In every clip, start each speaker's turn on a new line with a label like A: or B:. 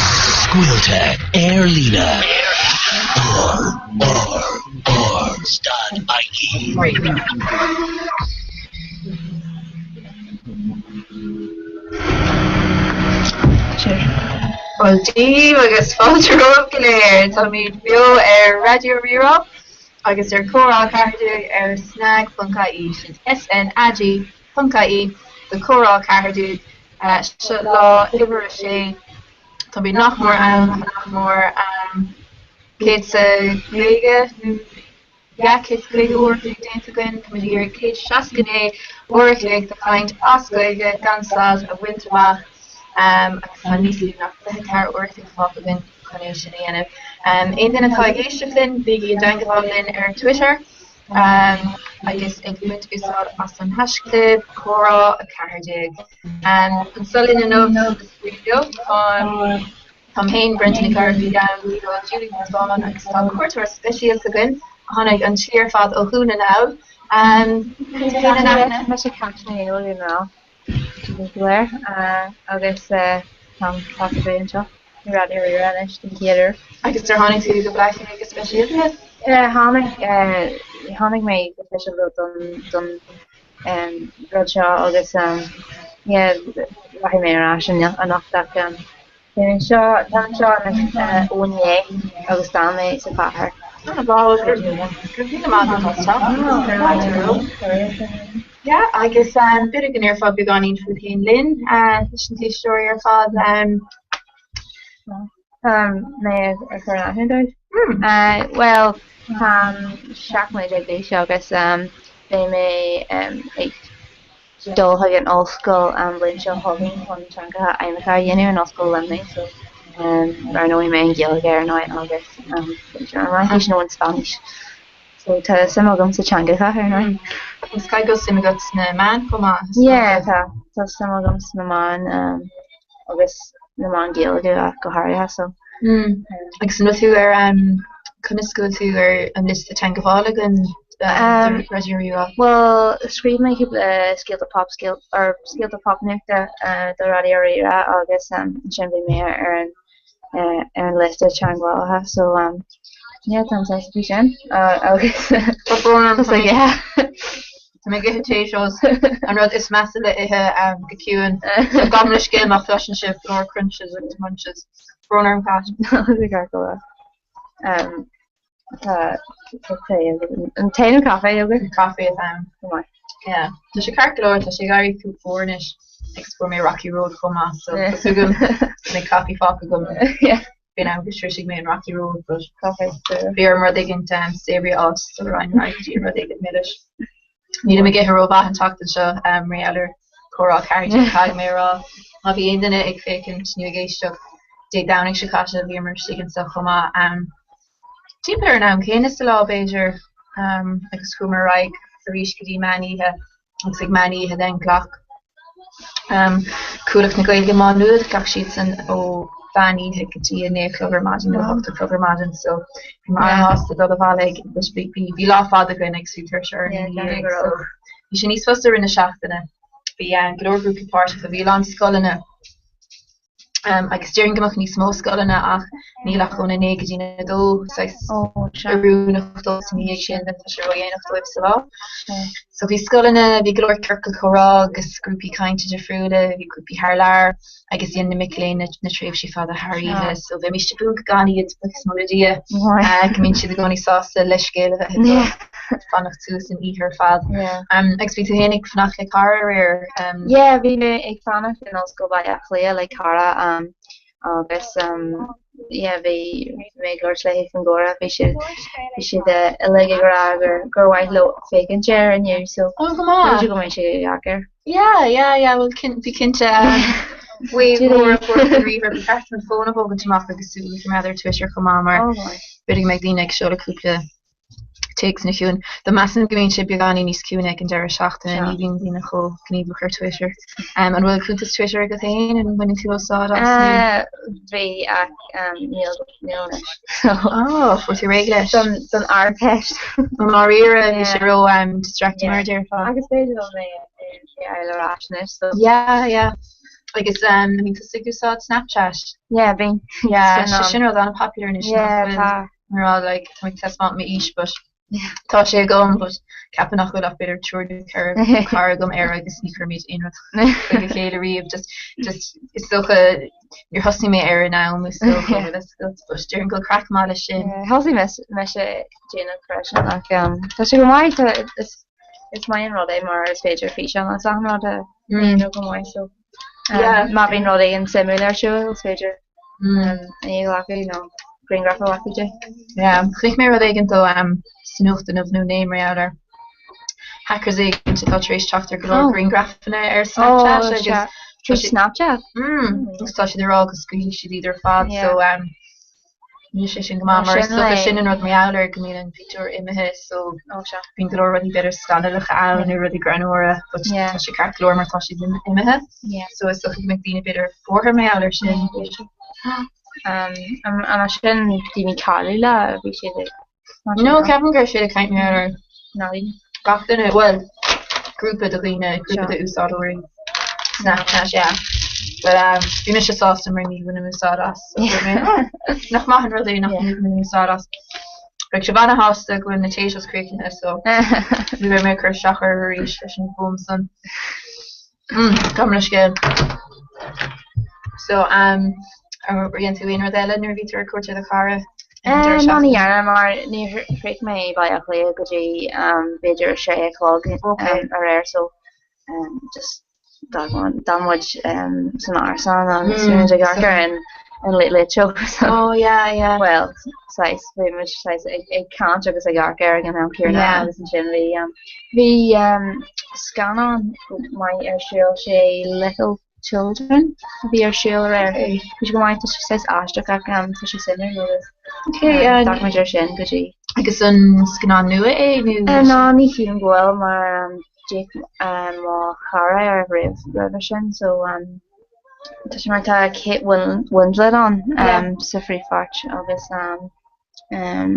A: Scaoilte ar líne RRR stad ie.
B: Bhuel Dia daoibh agus fáilte romhaibh go léir. Táimid beo ar Raidió Rí-Rá agus ar Comhrá 14 ar snag.ie, sin SNAG.ie do Comhrá 14. Seo lá uimhir a sé. Táimid nach mór ann, nach mór 150 nó yeah, 150 uair a chloig déanta againn. Táimid ag iarraidh 169 uair a chloig de chaint as Gaeilge gan stad a bhaint amach agus tá níos lú ná 24 uair a chloig fágtha againn chun é sin a dhéanamh. Aon duine atá ag éisteacht linn, bígí i dteangmháil linn ar Twitter agus ag baint úsáid as an haischlib comhrá14. Anseo linn inniu sa stiúideo tá Táim féin, Brenda Nic Gairbhí, tá Julie Ní Spáinn agus tá cuairteoir speisialta againn a tháinig an tslí ar fad ó Dhún na nGall. Cuir tú féin in aithne.
C: Mise Caitríona Ní Éil ó Dhún na nGall. Go léir agus táim sásta bheith anseo i Raidió Rí-Rá anois den chéad uair.
B: Agus ar tháinig tú go Bleá Cliath go speisialta?
C: Tháinig, tháinig mé go speisialta don don rud seo agus yeah rachaidh mé ar ais anocht ach Táim anseo, táim anseo anois ó inné agus d'fhan mé sa chathair.
B: Ah, bhuel, go raibh míle maith agat as teacht agus go raibh fáilte romhat. Yeah, agus b'fhéidir go ndéarfá beagáinín fút féin linn, leis na héisteoirí ar fad.
C: Tá mé ag cur in aithne dóibh. Bhuel, táim 17 mbliana d'aois agus beidh mé ag dul chuig an ollscoil an bhliain seo chugainn chun teangacha imirceacha a dhéanamh in Ollscoil Luimnigh so roghnóidh mé an Ghaeilge ar ndóigh agus an Fhraincis nó an Spáinnis. So tá suim agam sa teangacha ar ndóigh.
B: Agus caithfidh go bhfuil suim agat sna meáin chomh maith?
C: Yeah, tá. Tá suim agam sna meáin agus na meáin Ghaeilge ach go háirithe so.
B: Agus an bhfuil tú ar, conas go bhfuil tú ar an liosta teangmhála againn do Raidió Rí-Rá?
C: Bhuel, scríobh mé cúpla scéalta pop, or scéalta pop nuachta do Raidió Rí-Rá agus ansin bhí mé ar an ar an liosta teangmhálaithe so yeah táim sásta faoi sin agus
B: Tá brón orm
C: so yeah.
B: Tá mé ag ithe Taytos, an rud is measa le ithe go ciúin. So gabh mo leithscéal má chloiseann sibh glór crunches agus munches. Brón orm Cat.
C: Tá ceart go leor. Tá tae agat. An tae nó caife agat?
B: Caife atá ann.
C: Go maith.
B: Yeah. Tá sé ceart go leor, tá sé ag éirí fuar anois agus fuair mé Rocky Road chomh maith so tá súil agam go mbeidh caife fágtha agam.
C: Yeah.
B: Faoin am go sroisfidh mé an Rocky Road but
C: Caife fuar.
B: bhí orm rud éigin savory a fháil sula raghainn ar aghaidh go dtí an rud éigin milis. Nílim ag ithe rómhaith an tseachtain seo mar gheall ar comhrá 14 caithfidh mé a rá. Má bhí aon duine ag féachaint nó ag éisteacht Dé Domhnaigh seo caite bhíomar istigh anseo chomh maith. Timpeall ar an am céanna sa lá b'fhéidir agus chuamar ar aghaidh arís go dtí meán oíche agus ag meán oíche then ghlac Cuallacht na Gaeilge Má Nuad, ghlac siadsan ó mheán oíche go dtí a 9 a chlog ar maidin nó 8 a chlog ar maidin so bhí mé an-shásta dul abhaile ag bhí bhí lá fada againn agus bhí tuirse orainn ina dhiaidh so bhí sé níos fusa i rith na seachtaine. Bhí go leor grúpaí páirteach, bhí a lán scoileanna Agus déarfainn go mbeadh níos mó scoileanna ach níl ach óna 9 go dtí a 2, saghas oiriúnach dóibh ina dhiaidh sin, then tá sé ródhéanach dóibh sa lá. So bhí scoileanna, bhí go leor ciorcal comhrá agus grúpaí cainte difriúla, bhí grúpaí thar lear agus dhein na mic léinn na tréimhsí fada thar oíche so bheimis buíoch gan iad, buíochas mór le Dia go mbíonn siad i gcónaí sásta leithscéal a bheith acu. fanacht suas an oíche ar fad. Agus bhí tú féin ag fanacht le cara aréir?
C: Yeah, bhí mé ag fanacht in Ollscoil Bhaile Átha Cliath le cara agus yeah, bhí mé ag labhairt léi faoin gcomhrá, bhí siad bhí siad uilig ag rá gur gur mhaith leo féachaint air inniu so
B: Oh, go maith.
C: b'fhéidir go mbeidh sé deacair.
B: Yeah, yeah, yeah, well bí cinnte wave mór a thabhairt don ríomhaire, ba cheart an fón a thógaint amach agus súil a choimeád ar Twitter chomh maith mar b'fhéidir go mbeidh daoine ag seoladh cúpla téacsanna chugainn. Though measaim go mbíonn sé beagáinín níos ciúine ag an deireadh seachtaine, ní bhíonn daoine chomh gníomhach ar Twitter. An bhfuil cuntas Twitter agat féin? An mbaineann tú úsáid as
C: nó? Bhí ach níl níl anois.
B: Oh, fuair tú réidh leis?
C: Don don Ardteist.
B: I ndáiríre, bhí sé ró distracting mar a déarfá.
C: Agus b'fhéidir go mbeidh. é a fháil ar ais anois so.
B: Yeah, yeah. Agus um, an mbíonn tusa ag úsáid Snapchat?
C: Yeah, bíonn.
B: Yeah, tá sé sin rud an-popular anois nach
C: Yeah,
B: bhfuil?
C: tá.
B: Mar rá like tá mé ag taispeáint m'aois but tá sé agam but ceapaim nach bhfuil ach b'fhéidir triúr nó ceithre cara agam air agus ní chuirimid aon rud chuig a chéile riamh just just is dócha níor thosaigh mé air in am is dócha bhfuil fhios agat but déarfainn go bhfuil craic maith leis sin.
C: Yeah, thosaigh mise déanach freisin ach um, tá sé go maith tá is is maith an rud é mar is féidir físeán agus achan rud a dhéanamh go maith so
B: Yeah.
C: má bhíonn rud éigin suimiúil ar siúl is féidir é a ghlacadh nó grianghraf a ghlacadh de.
B: Yeah, chonaic mé rud éigin dó sa nuacht inniu nó inné mar gheall ar hackers éigin atá tar éis teacht ar go leor
C: Oh.
B: grianghrafanna ar Snapchat
C: Oh,
B: agus
C: sea.
B: tá
C: Trí
B: siad
C: Snapchat?
B: Mm, agus tá siad ag rá go scaoilfidh siad iad ar fad
C: Yeah.
B: so um, Níl sé sin go maith mar
C: Sin
B: is dócha
C: é.
B: sin an rud mar gheall air go mbíonn an pictiúr imithe so
C: Ó sea.
B: bíonn go leor rudaí b'fhéidir scannalacha ann nó rudaí greannmhara but
C: Yeah.
B: tá sé ceart go leor mar tá siad imithe
C: Yeah.
B: so is dócha go mbeidh daoine b'fhéidir buartha mar gheall air sin.
C: Um, an an é sin daoine cáiliúla a bhí siad ag
B: No, ceapaim go raibh siad ag caint mar gheall ar
C: Ná daoine.
B: gach duine, bhuel, grúpa de dhaoine, grúpa
C: Sure.
B: de úsáideoirí Snapchat, yeah. But um, bhí mise sásta mar ní bhainim úsáid as, so bhí mé, "Oh, nach maith an rud é nach
C: Yeah.
B: mbainim úsáid as. Beidh sibh ana-shásta go bhfuil na Taytos críochnaithe, so ní bheidh mé ag cur isteach orthu arís leis an bhfuaim san. Mm, gabh mo leithscéal. So, um, ar dhein tú aon rud eile nuair a bhí tú ar cuairt ar do chara ar an deireadh
C: Ná ní
B: seachtaine?
C: dhearna mar níor shroich mé Baile Átha Cliath go dtí um, b'fhéidir a sé a chlog
B: Okay.
C: um, aréir so um, just d'fhan muid um, san árasán agus bhí muid ag amharc ar an an Late Late Show so
B: Oh yeah, yeah.
C: well saghas bhí muid saghas ag, ag caint agus ag amharc air ag an am céanna
B: Yeah.
C: agus ansin bhí um, bhí um, scannán maith ar siúl sé Little Children a bhí ar siúl aréir.
B: Okay.
C: Bhí sé go maith, tá sé saghas aisteach ach um, tá sé suimiúil agus
B: Okay,
C: um,
B: yeah.
C: d'amharc muid air sin go dtí.
B: Agus an scannán nua é nó?
C: Uh, ná ní shílim go bhfuil mar um, d'fhéach um, mo chara air roimh roimhe sin so um, tá sé mar tá Kate Win Winslet ann
B: Yeah.
C: um, sa phríomhpháirt agus um, um,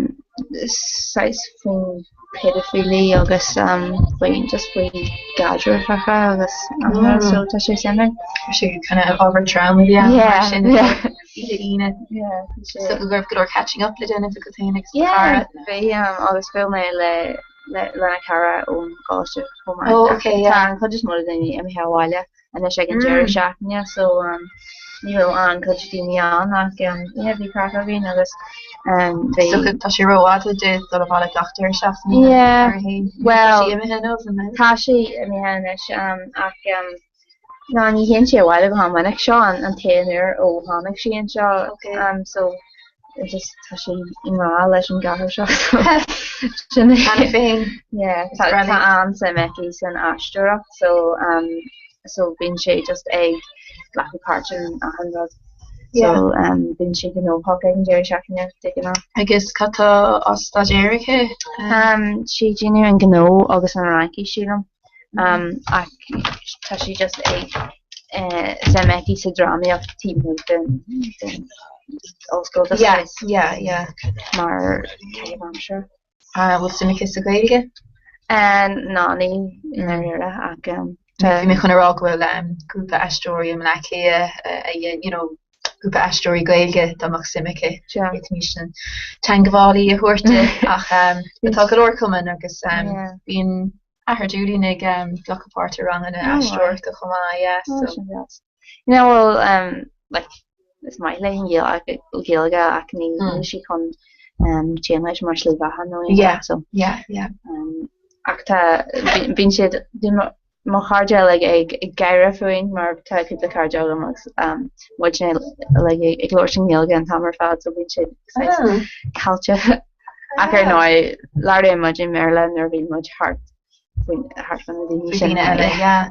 C: saghas faoin péidifilia agus um, faoin just faoi chaidreamhacha agus an rud so tá sé suimiúil.
B: Tá sé kind of ábhar trom a bhí ann mar
C: Yeah,
B: sin
C: yeah.
B: Oíche Aoine.
C: Yeah, tá sé.
B: Is dócha go raibh go leor catching up le déanamh agat féin agus do
C: Yeah,
B: chara.
C: bhí um, agus bhuail mé le le lena cara ón gcoláiste chomh maith.
B: Oh, okay,
C: Tá
B: yeah.
C: an chuid is mó de daoine imithe abhaile anois ag an deireadh
B: Mm.
C: seachtaine so um, ní raibh an-chuid daoine ann ach um, yeah, bhí craic againn agus um, bhí
B: Is dócha tá sé rófhada di dul abhaile gach deireadh seachtaine
C: Yeah,
B: ar féin. Tá
C: well,
B: sí imithe nó an
C: tá sí imithe anois um, ach um, ná ní théann sí abhaile go han-mhinic seo an, an t-aon uair ó tháinig sí anseo
B: Okay.
C: um, so just tá sí i ngrá leis an gcathair seo so sin é.
B: Cheana féin.
C: Yeah,
B: Is
C: tá
B: breá
C: tá
B: léi.
C: an-suim aici san aisteoireacht so um, so bíonn sé just ag glacadh páirt in achan rud.
B: Yeah.
C: So um, bíonn sé gnóthach ag an deireadh seachtaine de ghnáth.
B: Agus cad tá á staidéar aici?
C: Um, sí ag déanamh an gnó agus an Fhraincis sílim. Um, ach tá sí just ag eh, suim aici sa drámaíocht taobh amuigh den den ollscoil just
B: Yeah,
C: saghas
B: yeah, yeah.
C: mar caitheamh aimsire.
B: Ah, bhfuil suim aici sa Ghaeilge?
C: Ná níl i ndáiríre ach um, tá
B: Bhí mé chun a rá go bhfuil um, grúpa aisteoirí i mBleá Cliath a dhein, you know, grúpa aisteoirí Gaeilge dá mbeadh suim aici.
C: Sea.
B: D'fhéadfaimis an teagmhálaí a thabhairt di ach um, tá go leor cumann agus um,
C: Yeah.
B: bíonn athair Julian ag um, glacadh páirt i ranganna
C: Oh, right.
B: aisteoireachta chomh maith, yeah,
C: Oh,
B: so.
C: sin deas. You know, well, um, like, is maith léi an Ghaeilge Gaeilge ach ní
B: Mm.
C: níl sí chun um, déanamh leis mar slí bheatha nó aon
B: Yeah,
C: rud, so
B: yeah, yeah.
C: um, ach tá bíonn bíonn siad bíonn mo mo chairde uilig ag ag gáire fúinn mar tá cúpla cairde agam agus um, muidne uilig ag ag labhairt i nGaeilge an t-am ar fad so bíonn siad saghas
B: Oh,
C: caillte ach ar
B: ah.
C: ndóigh labhraíonn muid i mBéarla nuair a bhíonn muid thart faoin thart faoi na daoine
B: Faoi
C: sin
B: dhaoine eile, yeah.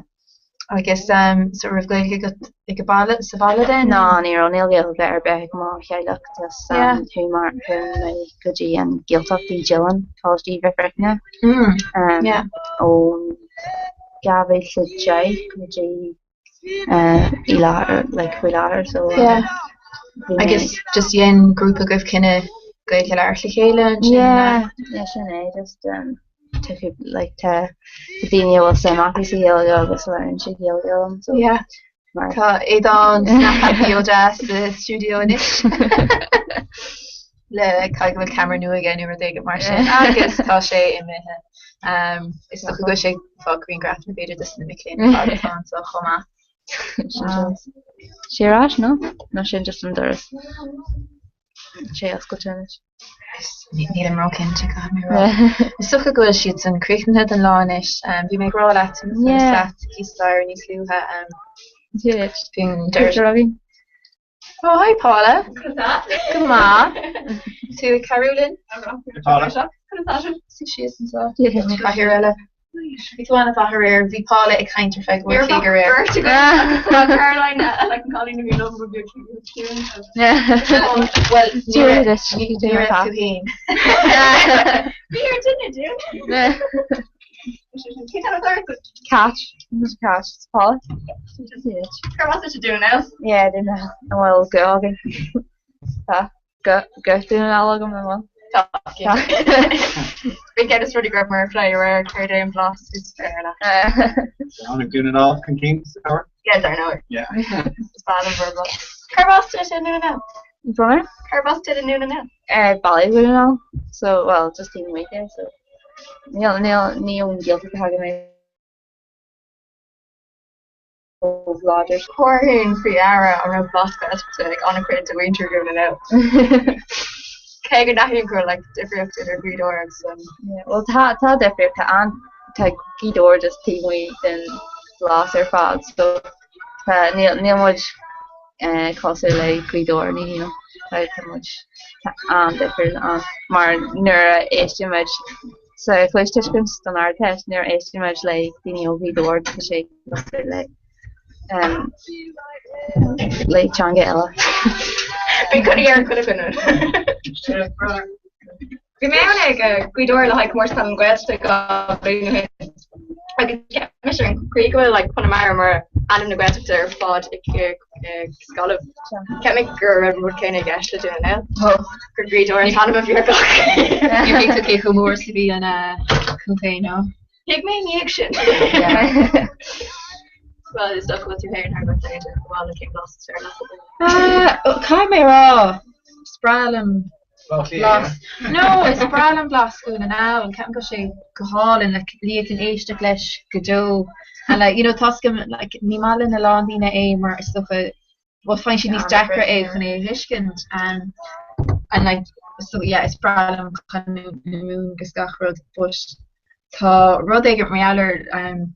B: Agus um, so raibh Gaeilge agat ag an baile, sa bhaile then?
C: Ná ní raibh, níl Gaeilge ar bith ag mo theaghlach just
B: Yeah.
C: um, chuaigh mar chuaigh mé go dtí an Ghaeltacht i dTeileann, Coláiste Uí Mhic Bhreifne
B: Mm,
C: um,
B: yeah.
C: ón 2010 go dtí uh, i láthair, like, faoi láthair so um,
B: Yeah.
C: bhí mé
B: Agus just dhein grúpa agaibh cinneadh Gaeilge a labhairt le chéile ansin,
C: Yeah,
B: yeah?
C: yeah sin é just um, Tá like tá daoine a bhfuil suim acu sa Ghaeilge agus a labhraíonn siad Gaeilge liom so
B: Yeah.
C: mar
B: Tá Aodán snaphaí ó deas sa stiúideo anois. Le caithfidh go bhfuil ceamara nua aige nó rud éigin mar sin agus tá sé imithe. Is dócha go bhfuil sé ag fáil grianghrafanna b'fhéidir dos na mic léinn ar fad atá anseo chomh maith.
C: Sé ar ais nó? Nó sin just an doras. Sé oscailte anois.
B: Nílim róchinnte, caithfidh mé a rá. Is dócha go bhfuil siadsan críochnaithe don lá anois. Bhí mé ag rá leat, leat thíos staighre níos luaithe. Bhí an deireadh. Oh, hi Paula. Go maith. Tú ag cabhrú linn?
D: Paula.
B: Suigh síos anseo. Cathaoir eile. Bhí tú an-mhaith aréir. Bhí Paula ag caint ar feadh uair an chloig aréir.
E: Caroline like an cailín a bhí liom go bhí ciúin.
B: Well, ní raibh ní raibh tú féin.
E: Bhí ar duine dú.
C: Cat. Cat. Paula.
E: Cad as Dún na nGall?
C: Yeah, Dún na nGall. An bhfuil go againn? Tá. Go go Dún na nGall agam an bhfuil?
E: Tá. Bhí ceann is rudaí go raibh mar phlé aréir céard é an blas is fearr leat.
D: Tháinig Dún na nGall chun cinn sa chabhair?
E: Yeah, dar ndóigh.
D: Yeah.
E: Is bean an bhur blas. Cérbh as duit i nDún na nGall?
C: Brunner?
E: Cérbh as duit i nDún na nGall?
C: Baile Dhún na nGall. So, well, just taobh amuigh de, so. Níl, níl, ní ón Ghaeltacht a thagann mé chomh láidir.
E: Thabharfainn faoi deara an raibh blas Gaeltachta ag an-chuid de mhuintir Dhún na nGall. Cé go n-aithním go bhfuil like difríocht idir Gaoth Dobhair agus an.
C: Yeah, well tá, tá difríocht, tá an, tá Gaoth Dobhair just taobh amuigh den bhlas ar fad, so tá, níl, níl muid eh, cosúil le Gaoth Dobhair, ní shílim. Tá, tá muid, tá an-difriúil ann, mar nuair a éisteann muid sa chluastuiscint don Ardteist, nuair a éisteann muid le daoine ó Ghaoth Dobhair, tá sé cosúil le um, le teanga eile.
E: Bhí cur ar chuile dhuine. Bhí mé ann ag Gaoth Dobhair le haghaidh comórtas peile na Gaeltachta 2 bhliain ó shin agus cheap mise an chaoi go bhfuil like Conamara mar ainm na Gaeltachta ar fad i Gaillimh. Cheap mé go raibh an rud céanna i gceist le Dún na nGall. Gur Gaoth Dobhair an t-ainm a bhí ar gach.
B: Níor thuig tú cé chomh mór is a bhí an contae, nó?
E: Thuig mé i ndiaidh sin. Well, is dócha go bhfuil tú féin thar a bheith pléite chomh maith le cén blas is fearr leat.
B: Caithfidh mé a rá, is breá liom blas. No, is breá liom blas Dhún na nGall. Ceapaim go bhfuil sé go hálainn, like, d'fhéadfainn éisteacht leis go deo. And like, you know, tá a fhios agam, like, ní maith lena lán daoine é mar is dócha, well, faigheann siad níos deacra é chun é a thuiscint. Um, and like, so yeah, is breá liom canúint na Mumhan agus gach rud, but tá rud éigin mar gheall ar um,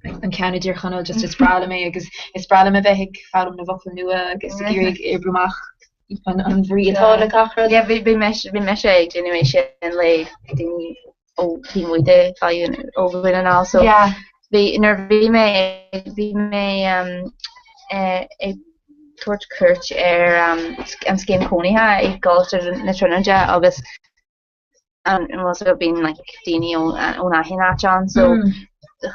B: an ceann i dTír Chonaill, just is breá liom é agus is breá liom a bheith ag foghlaim na bhfocal nua agus ag iarraidh oibriú amach an bhrí atá le gach rud.
C: Yeah, bhí mise bhí mise ag déanamh é sin le daoine ó taobh amuigh de ó Dhún na nGall so
B: Yeah.
C: bhí nuair a bhí mé bhí mé um, eh, ag tabhairt cuairt ar um, an scéim cónaithe i gColáiste na Tríonóide agus an bhfuil a fhios agat bíonn like daoine ón achan áit ann so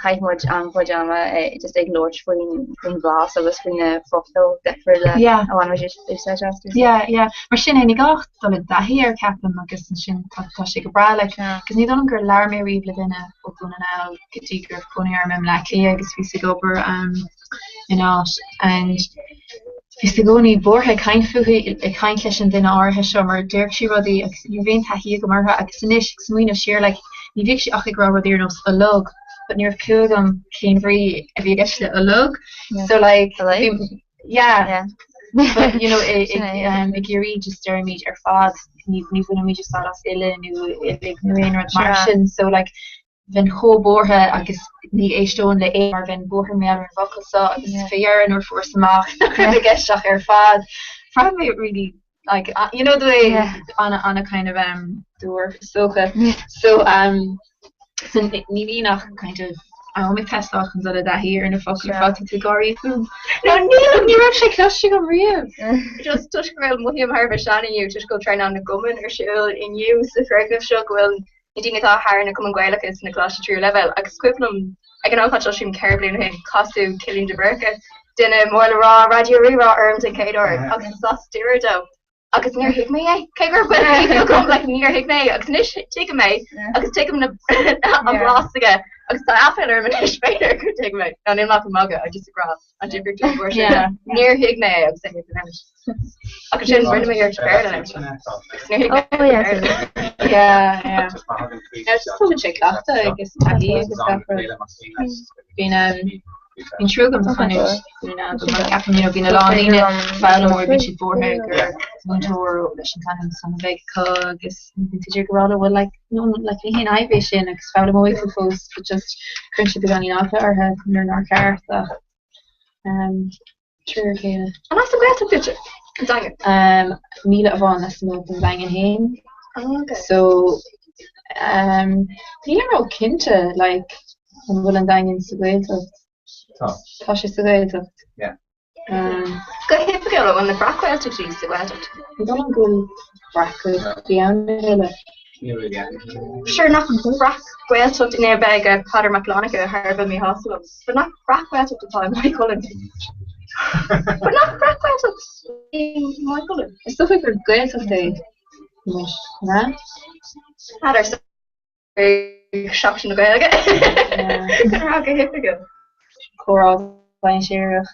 C: chaith muid an-chuid ama just ag labhairt faoin faoin bhlas agus faoi na focail difriúla
B: Yeah.
C: a bhain muid úsáid astu.
B: Yeah, yeah. Mar sin é, ní gá ach dul i dtaithí air ceapaim agus ansin tá tá sé go breá like
C: Yeah.
B: agus ní dóigh liom gur labhair mé riamh le duine ó Dhún na nGall go dtí go raibh cónaí orm i mBleá Cliath agus bhíos ag obair um, in áit and bhíos i gcónaí buartha ag caint fúithi, ag caint leis an duine áirithe seo mar déarfadh sí rudaí agus ní raibh aon taithí agam orthu agus anois ag smaoineamh siar like ní bhíodh sí ach ag rá rudaí ar nós ulug but ní raibh clue agam cén bhrí a bhí i gceist le ulug so like
C: Uilig?
B: bhí yeah
C: Yeah.
B: but you know i
C: Sin
B: i
C: é, yeah.
B: um, i gCiarraí just deirimid ar fad ní ní bhainimid úsáid as uile nó uilig nó aon rud mar
C: Sure.
B: sin so like bheinn chomh buartha agus ní éisteoinn le éinne mar bheinn buartha mar gheall ar an bhfocal seo agus fé dheireadh nuair a fuaireas amach nach raibh i gceist ach ar fad bhraith mé really like you know the way ana ana kind of um dúr is dócha so um so ní bhíonn ach kind of am ag teastáil chun dul i dtaithí ar na focail ar fad tá tú ag gáirí fúm. No níl ní raibh sé cloiste agam riamh.
E: Just toisc go bhfuil mothaím thar a bheith sean inniu toisc go bhfuil tráthnóna na gcumann ar siúl inniu sa foirgneamh seo go bhfuil na daoine atá thar na cumainn Ghaelacha sna coláistí tríú leibhéal agus is cuimhin liom ag an am seo sílim 4 bliana ó shin casadh Cillian de Búrca, duine mór le rá Raidió Rí-Rá orm den chéad uair agus is as Doire dó. Agus níor thuig mé é. Cé go raibh Gaeilge agam, like, níor thuig mé é. Agus anois tuigim é agus tuigim na an blas aige. Agus tá aiféala orm anois b'fhéidir gur tuigim é. Ná níl mé ach ag magadh, I just ag rá an difríocht an uair sin. Níor thuig mé é agus é anois. Ach ansin rinne mé iarracht Béarla anois. Agus níor thuig mé
C: Oh, yeah,
E: Béarla.
B: Yeah, yeah. Yeah, just tugann sé cleachtadh agus taithí agus gach rud. Bíonn um, Bíonn trua agam do chanúint faoin am mar ceapaim you know bíonn a lán daoine foghlaimeoirí bíonn siad buartha gur múinteoir leis an chanúint san a bheidh acu agus bíonn tú ag rá leo well like no like ní haon fhadhb é sin agus foghlaimeoidh tú fós but just cuireann siad beagáinín eagla orthu nuair nár cheart ach um triúr a chéile.
E: An as an Ghaeltacht duitse? An Daingean?
B: Um 1000 amháin lasmuigh den Daingean féin.
E: Oh, okay.
B: So um nílim ró cinnte like An bhfuil an Daingean sa Ghaeltacht?
D: Tá.
B: Tá sé sa Ghaeltacht.
D: Yeah.
E: Go hoifigiúil, an bhfuil na Breac-Ghaeltachtaí sa Ghaeltacht?
B: Ní dóigh liom go bhfuil Breac-Ghaeltachtaí ann a thuilleadh.
D: Ní bhfuil, yeah.
E: Sure nach Breac-Ghaeltacht ní bheidh Peadar Mac Fhlannchadha thar a bheith míshásta liom, but nach Breac-Ghaeltacht atá i Maigh Cuilinn? But nach Breac-Ghaeltacht í Maigh Cuilinn?
B: Is dócha gur Gaeltacht é anois, an ea?
E: Peadar, Seachtain na Gaeilge. Chun rá go hoifigiúil.
B: Comhrá dainséarach.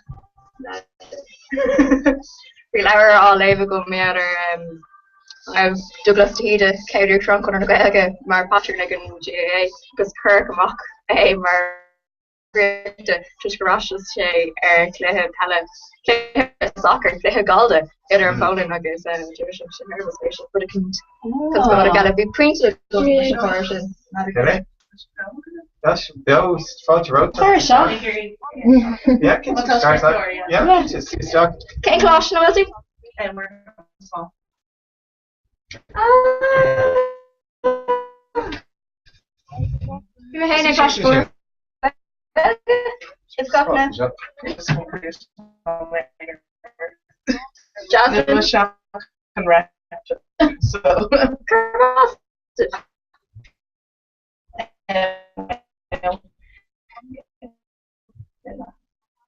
E: Bhí leabhar á léamh agam mar ar Dubhghlas de hÍde, céad Uachtarán Chonradh na Gaeilge, mar patrún ag an GAA agus cuireadh amach é mar toisc gur fhreastail sé ar chluiche peile, cluiche sacair, cluiche gallda idir an Pholainn agus an tír sin, sin ar spéisiúil rud eicínt conspóideach eile. Bhí pointe agam leis an chomhrá sin.
D: Cad é? That's beo fáilte romhat.
B: Tar isteach.
D: Yeah, cinnte, tar isteach. Yeah, cinnte, isteach.
E: Cén coláiste ina bhfuil tú? Bhí mé féin ag Coláiste Mhuire. Is gach na. Jasmine.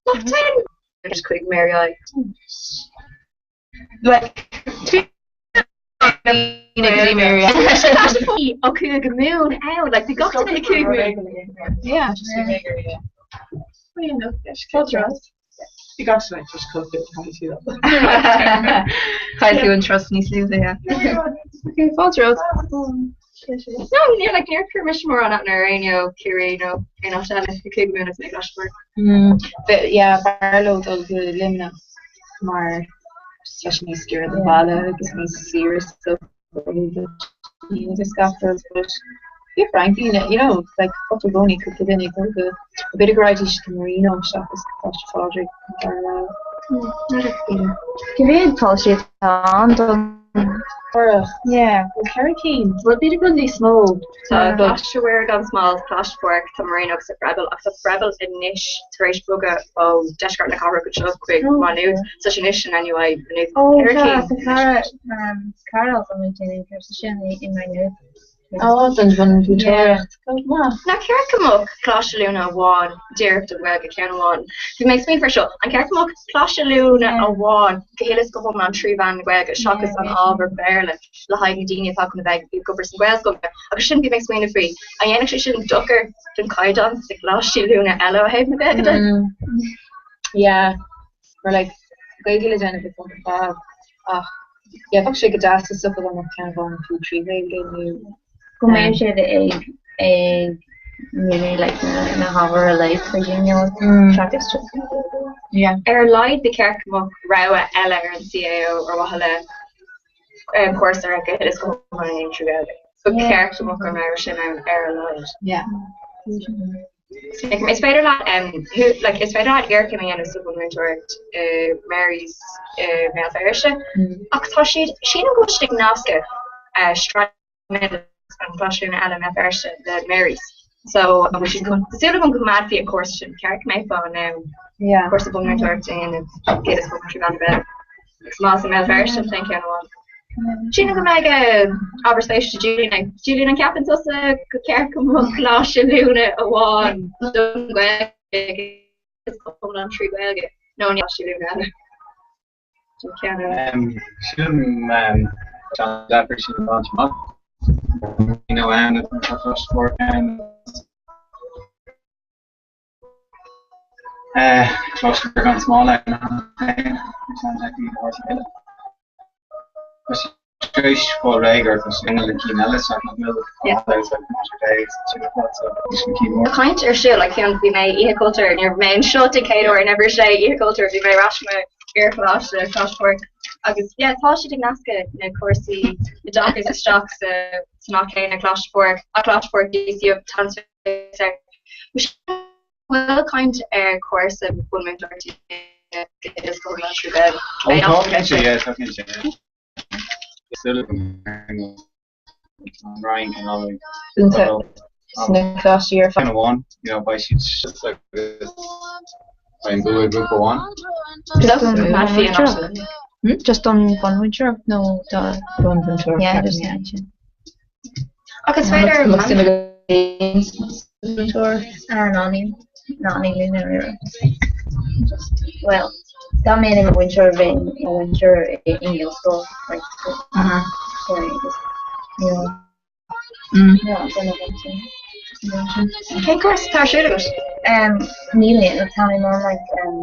E: Nach ten. Just chuig Mary I.
F: Like,
B: Mary.
E: Ó Cúige Mumhan ann, like bhí gach duine i Cúige Mumhan.
B: Yeah.
F: You got to like just cook it how you
B: Chaill tú an trust níos luaithe, yeah. Okay, fáilte romhat.
E: No, níor like níor chuir mise mórán aithne ar éinne ó Ciarraí nó aon áit eile i Cúige Mumhan is mé ag aisteoir.
B: But yeah, b'fhearr leo dul go Luimneach mar tá sé níos giorra don bhaile agus níos saoire so agus gach rud but bhí Frankie you know like cúpla i gcónaí cúpla duine ag dul go b'fhéidir go raghaidís go Marino seachas Coláiste Phádraig an dara rogha. B'fhéidir.
C: Cé mhéad coláistí atá ann don
B: Toradh.
C: Yeah.
B: Bhuel 4 cinn. Bhuel b'fhéidir go bhfuil níos mó.
E: Tá Coláiste Mhuire gan Smál, Coláiste Phádraig, tá Marino agus tá Freibil ach tá Freibil anois tar éis bogadh ó deisceart na cathrach anseo chuig Maigh Nuad. Tá sé anois in NUI Maynooth.
C: Ó
E: 4
C: tá
E: cinn.
C: tá cara cara dom ag déanamh cúrsa sin i Maigh Nuad.
B: Ó don bhunmhúinteoireacht. Go maith.
E: Nach ceart go mbeadh coláiste oiliúna amháin díreach don Ghaeilge, ceann amháin? Bhí mé ag smaoineamh air seo. An ceart go mbeadh coláiste oiliúna amháin go huile is go hiomlán trí mheán na Gaeilge seachas an ábhar Béarla le haghaidh na daoine atá chun a bheith ag obair sna Gaelscoileanna? Agus sin bhí mé ag smaoineamh faoi, an ndéanfadh sé sin dochar don chaighdeán sna coláistí oiliúna eile ó thaobh na Gaeilge de?
B: Yeah, mar like Gaeilge le déanamh ag an fad ach yeah bheadh sé go deas is dócha dá mbeadh ceann amháin fiú trí Ghaeilge nó
C: Go mbeadh siad ag ag múineadh like na na hábhair uilig faoi you know seachas just
B: Yeah.
E: Ar a laghad ba cheart go mbeadh rogha eile ar an CAO ar mhaithe le cúrsa ar go huile is go hiomlán trí Ghaeilge. Ba cheart go mbeadh an rogha sin ann ar a laghad.
B: Yeah.
E: Is féidir leat like is féidir leat iarchéim a dhéanamh sa bhunmhúinteoireacht i Mary's i mBéal Feirste ach tá siad sílim go bhfuil siad ag nascadh Stradmills an coláiste oiliúna eile i mBéal Feirste le Mary's so an bhfuil siad chun tá súil agam go gcoimeádfaí an cúrsa sin ceart go mbeifeá in ann cúrsa bunmhúinteoireachta a dhéanamh 100% trí mheán na Gaeilge. Agus más i mBéal Feirste an t-aon cheann amháin. Sílim go mbeidh ábhar spéise do Julian é. Julian, an gceapann tusa gur ceart go mbeadh coláiste oiliúna amháin don Ghaeilge agus iomlán trí Ghaeilge nó an coláiste oiliúna eile? Ceann eile.
D: Sílim John Jeffrey sin a bhaint amach. You know, ann tá Coláiste Phádraig ann. Coláiste Mhuire gan Smál ann. John Jeffrey mar sin eile. Tá sé tar éis fáil réidh or tá sé ag na cinn eile so nach bhfuil
E: Tá caint ar siúl like fiú bhí mé Oíche Chultúir nuair bhí mé anseo den chéad uair in uimhir 6 Oíche Chultúir bhí mé ar ais mo iarcholáiste Coláiste Phádraig agus yeah tá siad ag nascadh na cúrsaí oideachais isteach sa san áit chéanna Coláiste Phádraig ach Coláiste Phádraig DCU tá an bhfuil caint ar chúrsa bunmhúinteoireachta
D: Ó tá cinnte yeah tá cinnte yeah.
B: Sna coláistí ar fad.
C: Just don bhunmhúinteoireacht nó do
B: Bunmhúinteoireacht
C: Yeah,
B: ceapaim,
C: just
B: yeah.
C: sin.
E: Ach is féidir
B: Múinteoir.
C: Ah, ná níl. Ná níl i ndáiríre. Just, well, dá mbeinn i mo mhúinteoir bheinn i mo mhúinteoir i nGaelscoil, like, so, sorry, just, you know, no, I don't know what I'm saying.
E: Cén cúrsa atá ar siúl agat?
C: Um, níl aon, tá mé mar, like, um,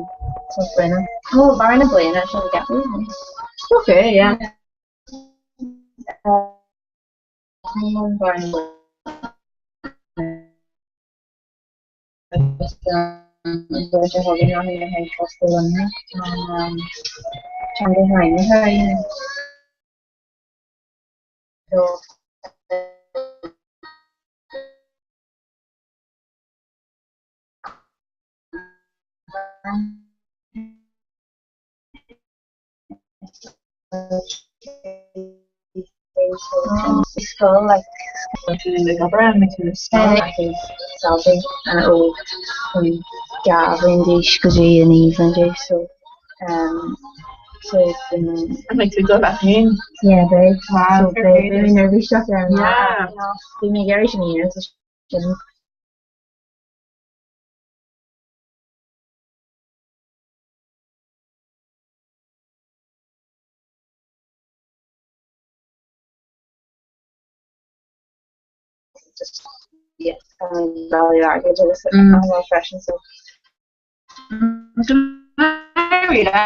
C: tús bliana. Ó, barr na bliana, sin ceapaim.
B: Okay, yeah.
C: Uh, tá mé mar barr na bliana. Agus an rud a thugann orthu le haghaidh Coláiste Luimnigh an teanga shainithe so Scoil like daltaí ó 2 bhliain d'aois go dtí 9 bhliain d'aois so so
F: An mbeidh tú ag dul leat féin?
C: Yeah beidh so beidh mé neirbhíseach ar an lá bhí mé ag iarraidh sin a dhéanamh so sin Just yeah, bailiú airgid agus an freisin so. Yeah.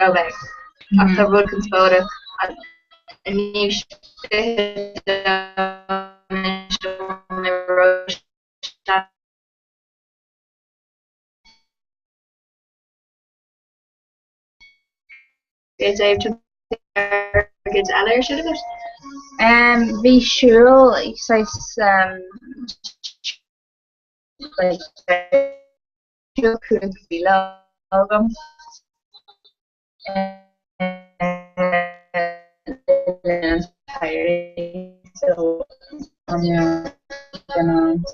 E: Ok. Ach tá rud conspóideach anois I dtaobh airgid eile ar siúl agat?
C: Bhí siúl saghas like siúl 5 mhíle agam le linn an tsamhraidh so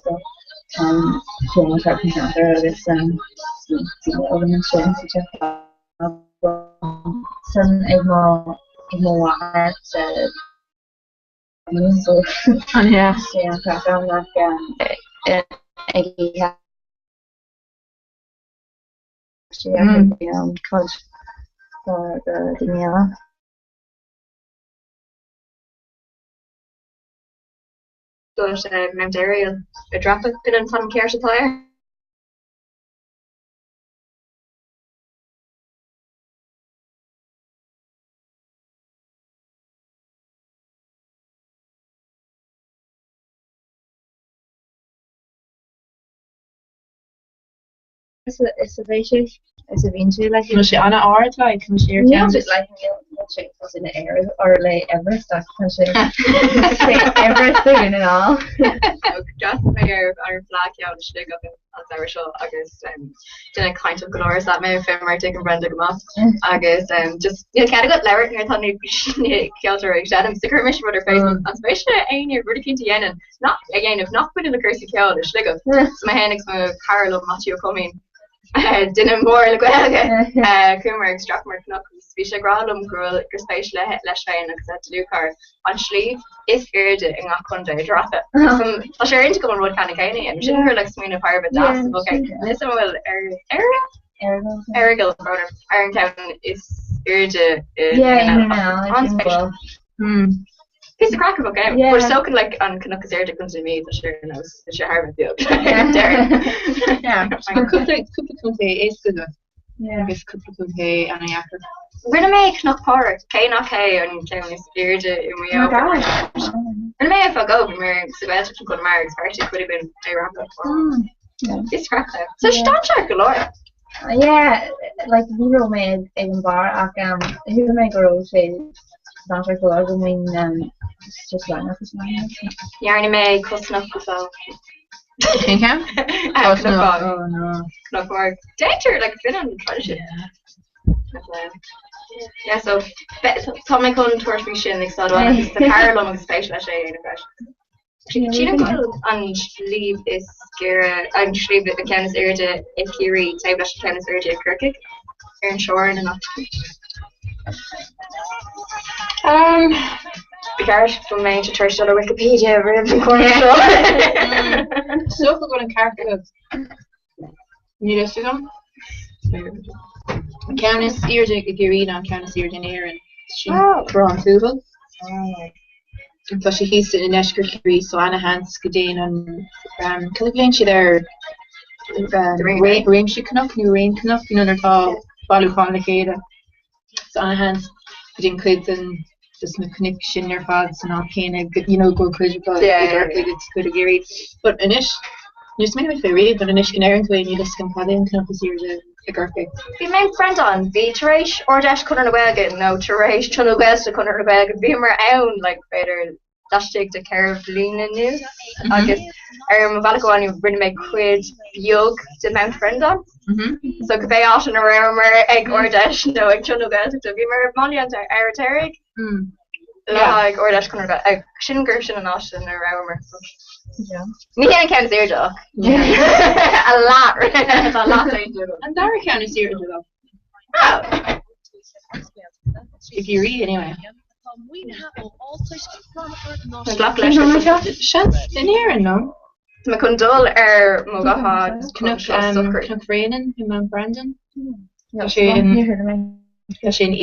C: so chuaigh mé thart an ceantar agus bhí agam ansin sa teach. Sin ag mo ag mo mháthair sa so sé an craic ann ach ag oíche bhí cuid de daoine eile.
E: Dúirt Mount Ariel ag dreapadh, b'in an t-ainm ceart atá air.
C: Is a bheidh sé. is a bhíonn sé like.
F: Bhfuil sé an-ard like an sé ar
C: Níl sé like níl sé fós ina air or le Everest ach tá sé sé Everest againn and all.
E: D'fhreastail mé ar ar an Fleadh Ceoil i Sligeach an samhradh seo agus duine cainteach go leor is ea mé fé mar a tuigeann Brenda go maith agus just níl cead agat labhairt nuair atá na ceoltóirí ag seinm so chuir mise rud ar Facebook an spéis le éinne rud eicínt a dhéanamh nach a dhéanamh nach baineann le cúrsaí ceoil i Sligeach so mé féin agus mo chara liom Maitiú Ó Coimín duine mór le Gaeilge. Chuamar ag dreapadh cnoc agus bhí sé ag rá liom go bhfuil gur spéis leis féin agus a dlúthchara an sliabh is airde i ngach contae a dhreapadh. Tá sé ar intinn agam an rud ceannann céanna a dhéanamh. Sin gur like smaoineamh thar a bheith deas a bheadh ann. Níl 's agam an bhfuil Errigal ar an gceann is airde i
C: An-spéisiúil.
E: Píosa craic a bheadh ann. But is dócha like an cnoc is airde i gContae na Mí tá sé ar nós tá sé thar a bheith beag.
F: Yeah. Cúpla cúpla contae éasca go agus cúpla contae an-deacair.
E: Rinne mé Cnoc Phádraig, cé nach é an ceann is airde i Maigh Eo. Rinne mé é fadó, bhí mé sa Ghaeltacht i gConamara agus bheartaigh cuid againn é a dhreapadh. Is craic é. So dainséarach go leor.
C: Yeah, like ní raibh mé ag an barr ach um, shíl mé go raibh sé dainséarach go leor go mbeinn um, just leathanach is mar.
E: Dhearna mé cosnoch go fóill.
F: Cén ceann?
E: Cnoc
F: Oh no.
E: Cnoc Phádraig. Déantar like b'in an traidisiún. Yeah, so tá mé chun tabhairt faoi sin ag stad agus tá cara liom agus spéis leis é a dhéanamh freisin. Sílim go bhfuil an sliabh is giorra, an sliabh, an ceann is airde i Ciarraí taobh leis an ceann is airde i Corcaigh, ar an teorainn in áit. Um, ba cheart go mbeinnse tar éis dul ar Wikipedia roimh an gcomhrá seo.
F: Is dócha go bhfuil an ceart agat. Níl a fhios agam. An ceann is airde i gCiarraí ná an ceann is airde in Éirinn. Sin Corrán Tuathail. Tá sé thíos i ndeisceart Chiarraí so ana-sheans go dtéann an, cad a ghlaonn siad air, réimse cnoc nó raon cnoc, you know, nuair atá bailiúchán le chéile. So ana-sheans go dtéann cuid den dos na cnoic sin ar fad san áit chéanna, you know, go bhfuil cuid acu i gCorcaigh agus cuid i gCiarraí. But anois, níor smaoinigh mé faoi riamh, but anois go ndeireann tú é, níl a fhios agam cad é an cnoc is airde i gCorcaigh.
E: Bhí mé ag Brendan, bhí tar éis Ard-Fheis Chonradh na Gaeilge nó tar éis Tionól Gaeltachta Chonradh na Gaeilge, bhíomar ann like b'fhéidir laistigh de 4 bhliain anuas agus ar mo bhealach abhaile rinne mé cuid beag de Mount Brendan. So cibé áit ina rabhamar ag Ard-Fheis nó ag Tionól Gaeltachta, bhíomar i mBaile an Fheirtéaraigh le haghaidh Ard-Fheis Chonradh na Gaeilge. Sin gur sin an áit ina rabhamar. Ní hé an ceann is airde ach a leath tá leath déanta agam.
F: An dara ceann is airde though.
E: Oh.
F: I gCiarraí anyway.
E: Glac leis.
F: Seans in Éirinn, no?
E: Tá mé chun dul ar mo ghuthán
F: Cnoc Cnoc Bhréanainn i Mount Brandon. Tá sé in tá sé in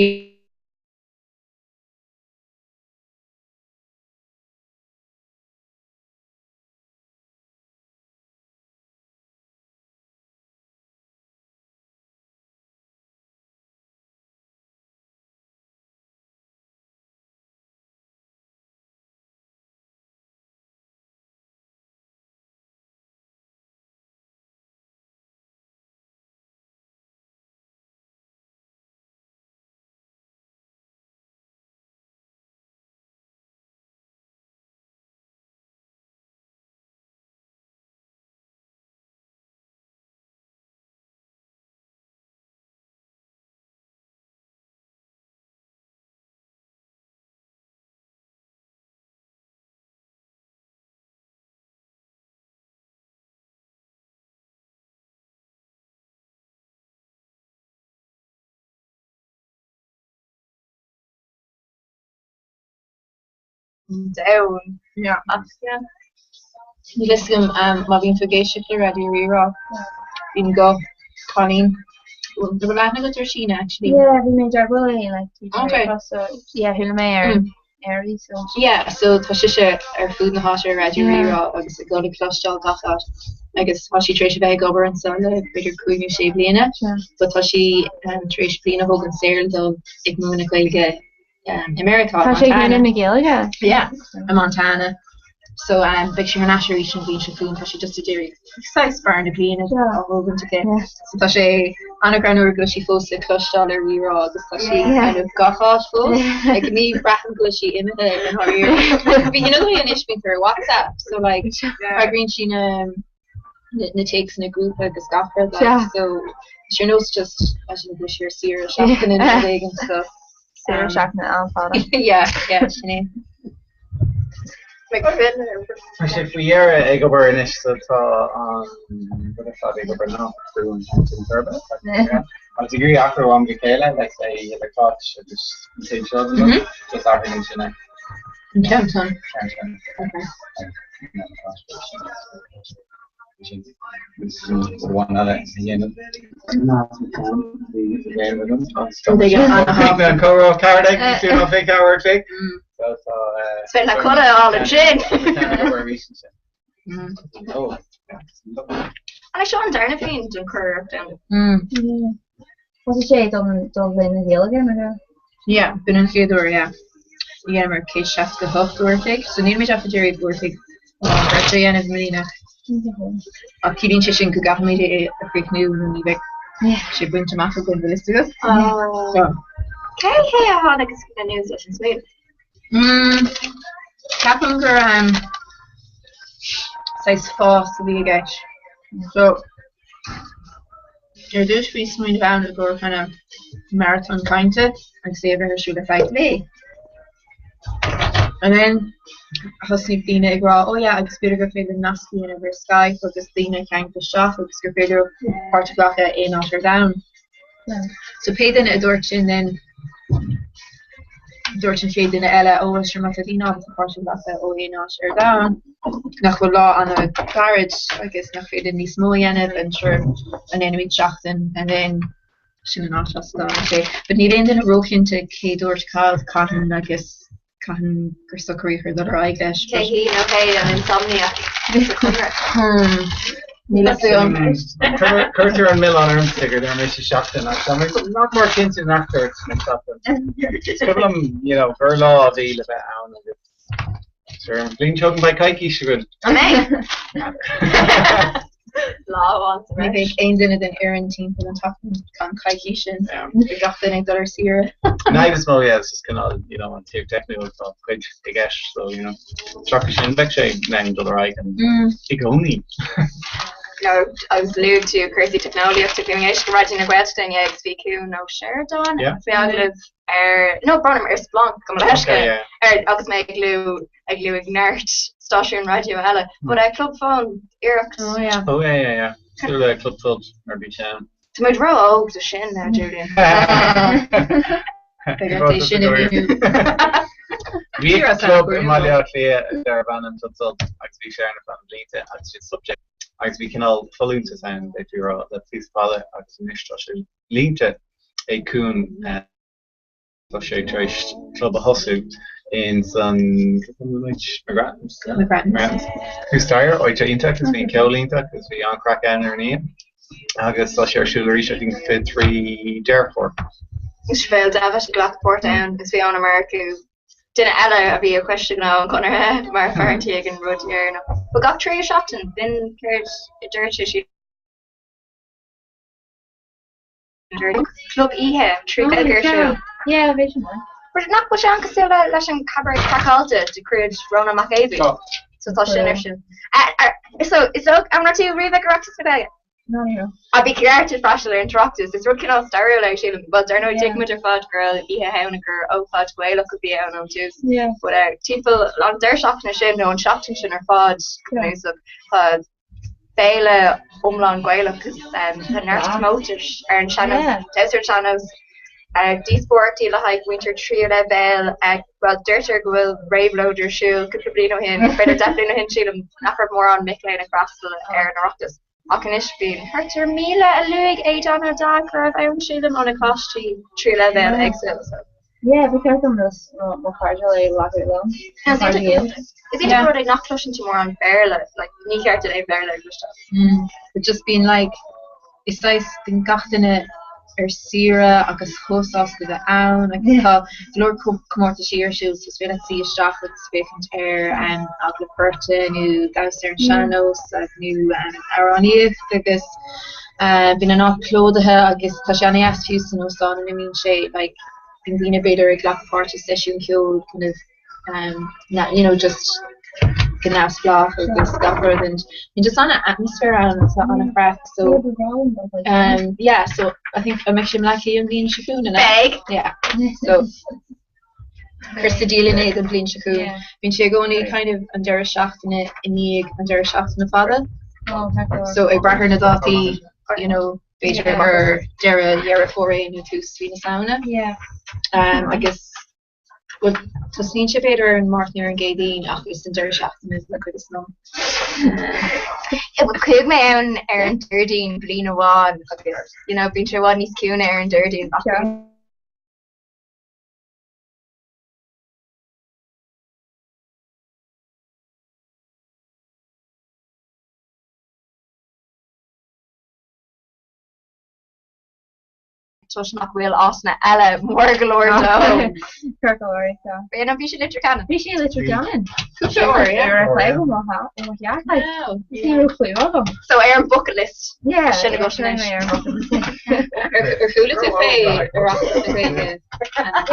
E: domhan.
F: Yeah. Ach yeah. Níl a fhios agam má bhíonn tú ag éisteacht le Raidió Rí-Rá. Bíonn guth cailín. Bhfuil aithne agat ar Síne actually?
C: Yeah, bhí mé i dteagmháil léi like
F: Okay.
C: so yeah, chuala mé ar ar í so.
F: Yeah, so tá sise ar fud na háite ar Raidió Rí-Rá agus ag dul le cloisteáil gach áit. Agus tá sí tar éis a bheith ag obair anseo le b'fhéidir 5 nó 6 bliana, but tá sí tar éis bliain a thógaint saor le dul ag múineadh Gaeilge i Meiriceá,
C: Tá sé ag múineadh na Gaeilge?
F: Yeah, i Montana. So um, beidh sí thar n-ais arís an bhliain seo chugainn, tá sí just ag iarraidh saghas bearna bliana a thógaint aici. So tá sé An-ghreannmhar go bhfuil sí fós le cloisteáil ar Rí-Rá agus tá sí kind of gach áit fós. Like ní bhraithim go bhfuil sí imithe i ndáiríre. But you know the way anois bíonn ar WhatsApp so like freagraíonn sí na na téacsanna grúpa agus gach rud like so is ar nós just as in go bhfuil sí ar saoire seachtaine nó rud éigin so
C: Saoire seachtaine an-fhada.
F: Yeah, yeah, sin é.
D: Tá sé faoi dheireadh ag obair anois so tá an rud ar fad ag obair ná brú an sin turbo. Agus ag iarraidh athrú am go chéile like say le cáit agus an taobh seo den rud, just athraíonn sin é.
F: An ceann sin.
D: Ceann sin.
F: Okay.
E: Spend na codladh all ansin. An é seo an darna bhliain den churiarracht ann?
C: Thosaigh sé don don bhliain na Gaeilge mar go?
F: Yeah, b'in an chéad uair, yeah. Dheineamar 168 uair a chloig, so nílimid ach ag iarraidh uair a chloig amháin breise a dhéanamh i mbliana. Ach ciallaíonn sé sin go gcaithfimid é a chríochnú nó ní bheidh sé bainte amach againn, bhfuil fhios agat? So.
E: Cé hé a tháinig anuas leis an smaoineamh?
F: Mm, ceapaim gur um, saghas fás a bhí i gceist. So, Ar dtús bhí smaoineamh ann i gcomhair kind of maratón cainte agus é a bheith ar siúl ar feadh lae. And then thosnaigh daoine ag rá oh yeah agus b'fhéidir gur féidir nasc a dhéanamh ar Skype agus daoine a cheangal isteach agus gur féidir leo páirt a ghlacadh aon áit ar domhan. So pé duine a dúirt sin then dúirt an chéad duine eile ó bhuel sure má tá daoine ábalta páirt a ghlacadh ó aon áit ar domhan nach bhfuil lá an-ghairid agus nach féidir níos mó a dhéanamh and sure an ndéanfaimid seachtain and then sin an áit as a dtáinig sé. But níl aon duine róchinnte cé dúirt cad, cathain agus cathain gur socraíodh ar dul ar aghaidh leis.
E: Cé hí nó hé an insomniac sa Chonradh?
F: Hmm. Níl a fhios agam.
D: Cuirtear an milleán ormsa gur deir mise seachtain ach tá mé nach mór cinnte nach dúirt mé seachtain. Is cuimhin liom you know, gur lá a bhí le bheith ann agus sure, an bhliain seo chugainn beidh coicís againn.
E: An mbeidh? Lá amháin sa
F: Ní
E: bhreis.
F: bheidh aon duine den fhoireann timpeall an tseachtain an choicís sin. Beidh gach duine ag dul ar saoire.
D: An fhadhb is mó, yeah, is just cineál, you know, an taobh teicniúil atá cuid i gceist, so, you know, seachas sin bheadh sé in ann dul ar aghaidh an i gcónaí.
E: No, agus luaigh tú cúrsaí teicneolaíochta, bhí mé ag éisteacht le Raidió na Gaeltachta inné agus bhí Cuan Ó Seireadáin
D: Yeah.
E: faoi agallamh ar, no, brón orm, ar Splanc, gabh mo leithscéal,
D: Okay, yeah.
E: ar, agus mé ag lua, ag lua neart stáisiún raidió eile. But uh, Club Fonn, iarracht.
F: Oh yeah.
D: Oh yeah, yeah, yeah. Cosúil le Club Sult mar bhí sé ann.
E: Tá muid ró-óg do sin now, Julian.
F: Beidh ort é sin a mhíniú.
D: Bhí club i mBaile Átha Cliath darbh ainm Club Sult agus bhí sé ann ar feadh na blianta agus siad stop sé agus bhí cineál folúntas ann d'fhéadfaí a rá le píosa fada agus anois tá sé líonta ag Cuan tá sé tar éis club a thosú in san McGrattan's
F: McGrattan's.
D: Thuas staighre, áit iontach agus bhí an ceol iontach agus bhí an-chraic ann ar an oíche agus tá sé ar siúl arís I think 23 Deireadh Fómhair.
E: Sibéal Davitt a ghlac páirt ann agus bhí Eoin Ó Murchú duine eile a bhí ar choiste gnó an Chonartha mar fear an tí ag an rud dheireanach. Ba gach tríú seachtain, b'in céard a dúirt sé siad. Club oíche 3 Gaeilge ar siúl.
C: Yeah, bhí sin maith.
E: But nach bhfuil sé an-cosúil leis an Cabaret Craiceáilte de chuid Rónán Mac Aodha Bhuí. So tá sin ar siúl. So is dóigh, an raibh tú riamh ag Oireachtas na Gaeilge?
C: No, ní raibh.
E: Ah, ba cheart duit freastal ar an Oireachtas. Is rud cineál stairiúil é, sílim. Bhuel, dar ndóigh, tuigimid ar fad go raibh Oíche Shamhna gur ócáid Ghaelach a bhí ann ón tús.
C: Yeah.
E: But timpeall an deireadh seachtaine sin nó an seachtain sin ar fad, cnuasach, tá féile iomlán Gaelach agus tá neart comórtais ar an sean-nós, damhsa ar an sean-nós, díospóireachtaí le haghaidh muintir tríú leibhéal, bhuel deirtear go bhfuil réabhlóid ar siúl cúpla bliain ó shin, b'fhéidir 10 bliain ó shin sílim nach raibh mórán mic léinn ag freastal ar an Oireachtas ach anois bíonn thart ar 1,000 a luaigh Aodán Ó Deá go raibh ann sílim ó na coláistí tríú leibhéal éagsúla.
C: Yeah, ba cheart dom mo chairde a ghlacadh liom.
E: Is iontach an rud é nach gcloiseann tú mórán Béarla, like, ní cheart duit aon Bhéarla a chloisteáil.
F: Mm, but just being like, is saghas, bíonn gach duine ar saoire agus chomh sásta bheith ann agus tá go leor comórtaisí ar siúl so is féidir leat suí isteach agus féachaint ar um, agallamh beirte nó damhsa ar an sean-nós nó um, amhránaíocht agus. Bíonn an áit plódaithe agus tá sé an-deas fiú san óstán ina mbíonn sé like bíonn daoine b'fhéidir ag glacadh páirt i seisiún ceoil kind of um, you know just go neamhspleách agus gach rud and bíonn just an-atmaisféar ann atá an-chraic so um, yeah so I think an mbeidh sé i mBleá Cliath an bhliain seo chugainn an ea?
E: Beidh.
F: Yeah so cuir sa dialann é don bhliain seo chugainn. Bíonn sé i gcónaí kind of an deireadh seachtaine i ndiaidh an deireadh seachtaine fada so ag brath ar na dátaí you know b'fhéidir gur deireadh Dheireadh Fómhair é nó tús mhí na Samhna. Um, agus bhuel tosnaíonn sé b'fhéidir ar an Máirt nó ar an gCéadaoin ach is an deireadh seachtaine den chuid is mó.
E: Chuaigh mé ann ar an Déardaoin bliain amháin agus you know bíonn sé i bhfad níos ciúine ar an Déardaoin ach toisc nach bhfuil áiteanna eile mór go leor dó.
C: Ceart go leor, so.
E: B'é an bhí sé Leitir Ceanainn?
C: Bhí sé Leitir Ceanainn.
F: Cúpla uair, yeah.
C: Ar a chlog ó mo theach, like. Ní raibh clue agam.
E: So ar an bucket list.
C: Yeah.
E: Sin agat
C: sin
E: anois.
C: ar an bucket list.
F: Ar chuala tú fé Oireachtas na Gaeilge?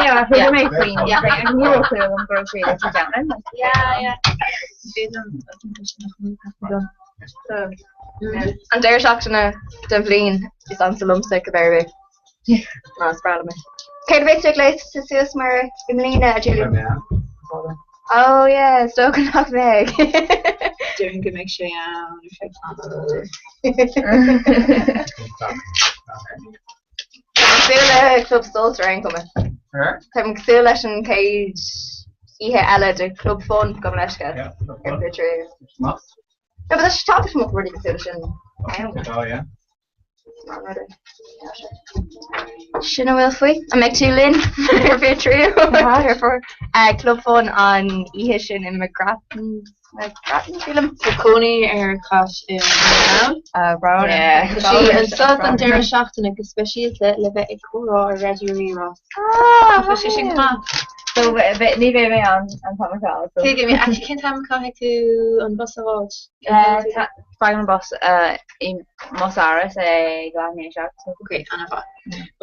C: Yeah, chuala mé faoin, yeah, ní raibh clue agam go raibh sé Leitir Ceanainn.
F: Yeah, yeah.
E: An deireadh seachtaine den bhliain is ansa liomsa cibé ar bith. Ná is breá liom é. Céard a bheas tú ag gléasadh suas mar i mbliana, a Julian? Oh yeah, is dócha nach mbeidh.
F: Déarfainn go mbeidh sé ann ar feadh tamaill.
E: Tá mé ag súil le Club Sult ar aon chuma. Tá mé ag súil leis an chéad oíche eile de Club Fun gabh mo leithscéal. Ar Twitter. No, but that's topic mo rudaí cosúil leis sin ann.
D: Oh yeah.
E: Sin a bhfuil faoi. An mbeidh tú linn ar fiche tríú? Ar Club Fun an oíche sin i McGrattan's McGrattan sílim.
F: Tá cónaí ar Cáit i nDún na nGall.
E: Yeah.
F: Tá sí anseo don deireadh seachtaine go speisialta le bheith ag comhrá ar Raidió Rí-Rá.
E: Ah,
F: Tá sé sin go maith.
C: So ní bheidh mé ann an t-am ar fad.
F: Cé go mbeidh actually cén t-am a caithfidh tú an bus a fháilt?
C: Faighim an bus i mBus Áras ag leath i ndiaidh a 7.
F: Ok, an-mhaith.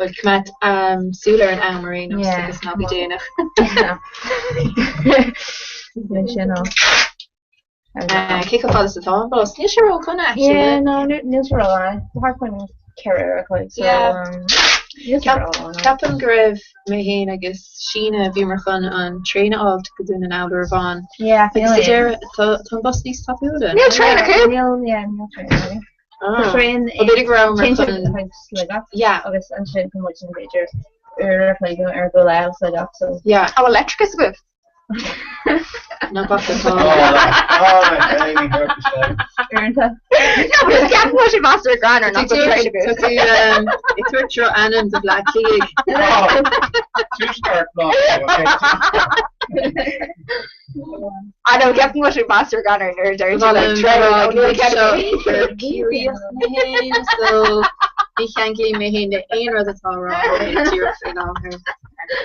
F: Bhuel, coimeád súil ar an am ar aon nós agus ná bí déanach.
C: Sin á.
F: Cé chomh fada is atá an bus? Níl sé ró-dhona, actually.
C: Yeah, no, níl sé ró-fhada. Thart faoin 4 uair a chloig, so níl sé ró-fhada.
F: Ceapaim go raibh mé féin agus Síne, bhíomar chun an traein a fháilt go Dún na nGall uair amháin.
C: Yeah,
F: Agus sa deireadh, tá an bus níos tapúla.
E: Níl traein acu!
C: Níl, yeah, níl traein acu.
F: Ah.
C: Tá traein
F: Ó, b'fhéidir go rabhamar
C: téann
F: chun.
C: chuig Sligeach
F: Yeah.
C: agus ansin tá muid in b'fhéidir uair a chloig nó uair go leith ó Sligeach, so.
F: Yeah.
E: An bhfuil leictreachas agaibh?
F: Ná bac atá.
C: Uaireanta.
E: No, but is ceapaim go bhfuil sé measartha greannmhar nach bhfuil traein
F: Tá
E: agaibh.
F: tú ag tabhairt drochainm do Bhleá Cliath.
D: Tuaisceart Bhleá Cliath,
E: I know, ceapaim go bhfuil sé measartha greannmhar nuair a deir tú like traein nó níl cead agaibh.
F: Ciarraíoch mé féin, so ní cheanglaím mé féin le aon rud atá á rá díreach faoi láthair.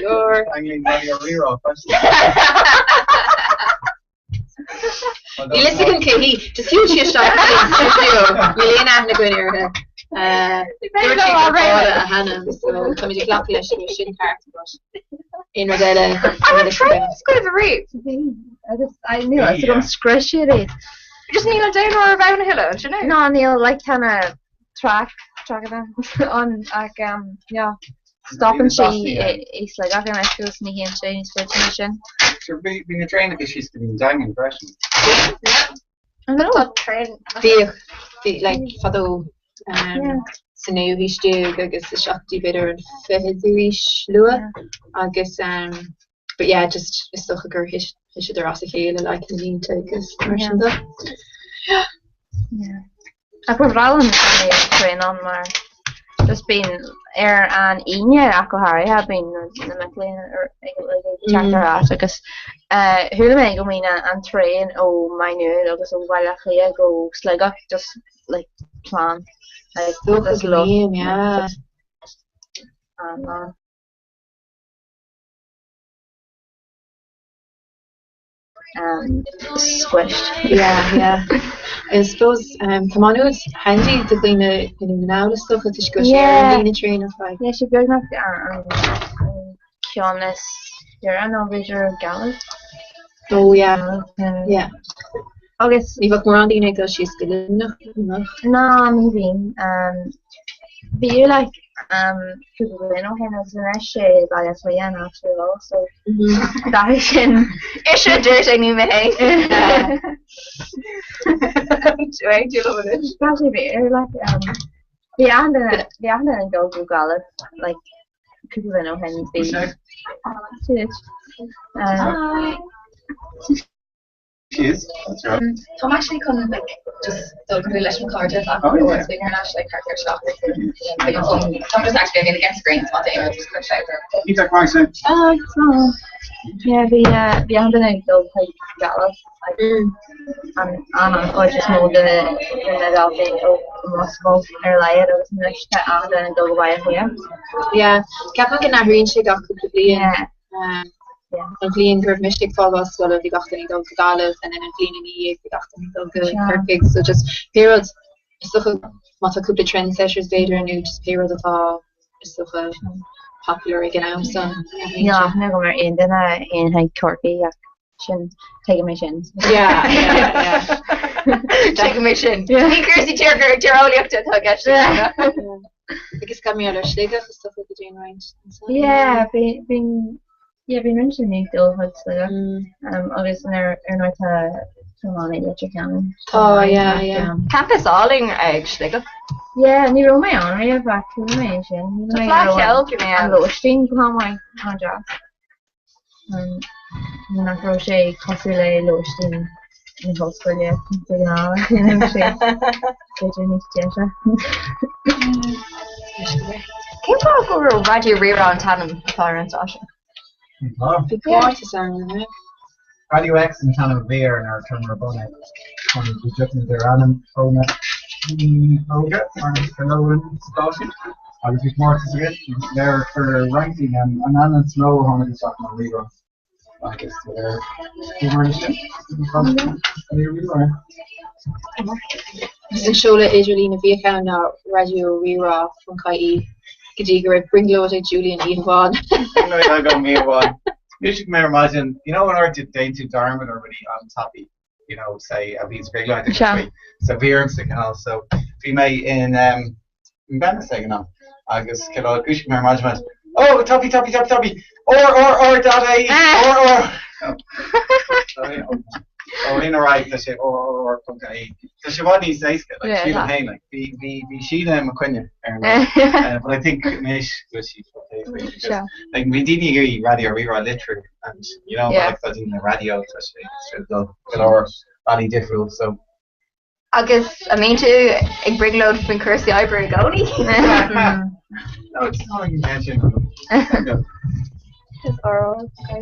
F: Leor.
D: Ceanglaíonn Raidió Rí-Rá freisin.
F: Níl fhios agam cé hí. Just shiúil sí isteach sa stiúideo. Níl aon aithne againn uirthi. Dúirt sí gur Paula a hainm, so táimid ag glacadh leis go bhfuil sin ceart, but aon rud eile
E: An raibh traein agaibh ariamh?
C: Bhí, agus níl fhios agam scrios siad iad.
E: Just níl an daonra ann a thuilleadh, an sin é?
C: Ná níl, like tá na traic, traiceanna ann ach yeah. Stopann sí i Sligeach anois agus ní théann sé níos faide ná sin.
D: Sure, bhí bhí na traenacha síos go dtí an Daingean freisin.
C: Tá
E: traein.
F: Bhíodh, bhí, like, fadó um, sa naoú haois déag agus sa seachtú b'fhéidir an fichiú haois luath agus um, but yeah, just is dócha gur thit siad as a chéile like na línte agus mar sin de.
C: Yeah. Ach ba bhreá liom dá mbeadh traein ann mar just bíonn ar an Aoine ach go háirithe bíonn na mic léinn ag teacht ar ais agus chuala mé go mbíonn an traein ó Maigh Nuad agus ó Bhaile Átha Cliath go Sligeach just like plan like
F: Dócha go mbíonn, yeah.
C: an um, squished.
F: Yeah, yeah. I suppose tá Maigh Nuad handy do dhaoine i nDún na nGall is dócha toisc go bhfuil sé ar an líne traenach like.
C: Yeah, sé beagnach an ceann is giorra nó b'fhéidir Gaillimh.
F: Oh yeah, yeah.
C: Agus
F: Ní bheadh mórán daoine ag dul síos go Luimneach, an mbeadh?
C: Ná ní bhíonn. Bhí like cúpla bliain ó shin agus anois sé Baile Átha Cliath an áit le dul so d'athraigh sin.
E: Ise a dúirt é ní mé féin.
C: Tá sé b'fhéidir like bhí achan duine bhí achan duine ag dul go Gaillimh like cúpla bliain ó shin bhí
D: Cheers. That's right.
B: Táim actually chun like just dul go leis mo chairde ach oh, yeah. beidh ar ais like thart ar 7. Táim just actually ag get screens má déanamh just chuir sé.
D: Iontach maith sin.
C: Ah, Yeah, bhí bhí achan duine ag dul chuig Gaillimh like an an an chuid is mó de de na daltaí ó Ros Muc ar a laghad agus anois tá achan duine ag dul go Baile Átha Cliath.
F: Yeah, ceapaim go n-athraíonn sé gach cúpla bliain.
C: Yeah.
F: An bhliain go raibh mise ag fágáil scoile bhí gach duine ag dul go Gaillimh and then an bhliain ina dhiaidh bhí gach duine ag dul go Corcaigh so just pé rud is dócha má tá cúpla trendsetters b'fhéidir nó just pé rud atá is dócha popular ag an am san.
C: Níl aithne agam ar aon duine a théann chuig Corcaigh ach sin tuigim é sin.
F: Yeah, yeah, yeah.
E: Tuigim é sin. Ní cúrsaí tíreolaíochta atá i gceist.
F: Agus gan mé ar Sligeach is dócha go dtéann roinnt ansan.
C: Yeah, bíonn yeah bíonn roinnt daoine ag dul chuig Sligeach agus ar ar ndóigh tá tá Mánaí Leitir Ceanainn.
F: Tá, yeah, yeah.
E: Campus álainn ag Sligeach.
C: Yeah, ní raibh mé ann riamh ach chuala mé é sin. Ní
E: Tá Fleadh Cheoil bhí mé
C: an
E: ann.
C: lóistín go han-mhaith, an-deas. Nach raibh sé cosúil le lóistín na hollscoile de ghnáth, bhí sé b'fhéidir níos deise.
E: Cén fáth go raibh Raidió Rí-Rá an t-ainm atá ar an stáisiún?
F: Bhí comórtas ann, an raibh?
D: Radio X an t-ainm a bhí air nuair a chuireamar ar bun é. Tháinig bhí deochanna ar ainm ó na daoine óga mar a raibh an stáisiún agus bhí comórtas againn agus léir chuir roinnt daoine an ainm is mó a tháinig isteach ná Rí-Rá agus bhí mar sin Rí-Rá.
F: Is an seoladh idirlín a bhíodh ann ná Raidió Rí-Rá ponc ie go dtí go raibh brionglóid ag Julian oíche amháin.
D: Brionglóid agam oíche amháin. Dhúisigh mé ar maidin, you know an uair a déanann tú dearmad ar rudaí an-tapaidh, you know, say a bhíonns brionglóid agat faoi. So bhí ormsa cineál, so bhí mé in um, in Venice ag an am agus cineál dhúisigh mé ar maidin and oh tapaidh tapaidh tapaidh tapaidh or or or dot ie or or Ó shin ar aghaidh tá sé or or or ponc ie. Tá sé i bhfad níos éasca, like, sílim féin, like, bhí bhí bhí Síle i mo choinne ar an lá. But I think anois go bhfuil sí okay faoi because like bhí daoine ag iarraidh Raidió Rí-Rá a litriú and you know like tá daoine le raidió tá sé sé dul go leor bealaí difriúil so.
E: Agus an mbíonn tú ag brionglóid faoin cúrsaí oibre i gcónaí?
D: No, it's not an ceann sin.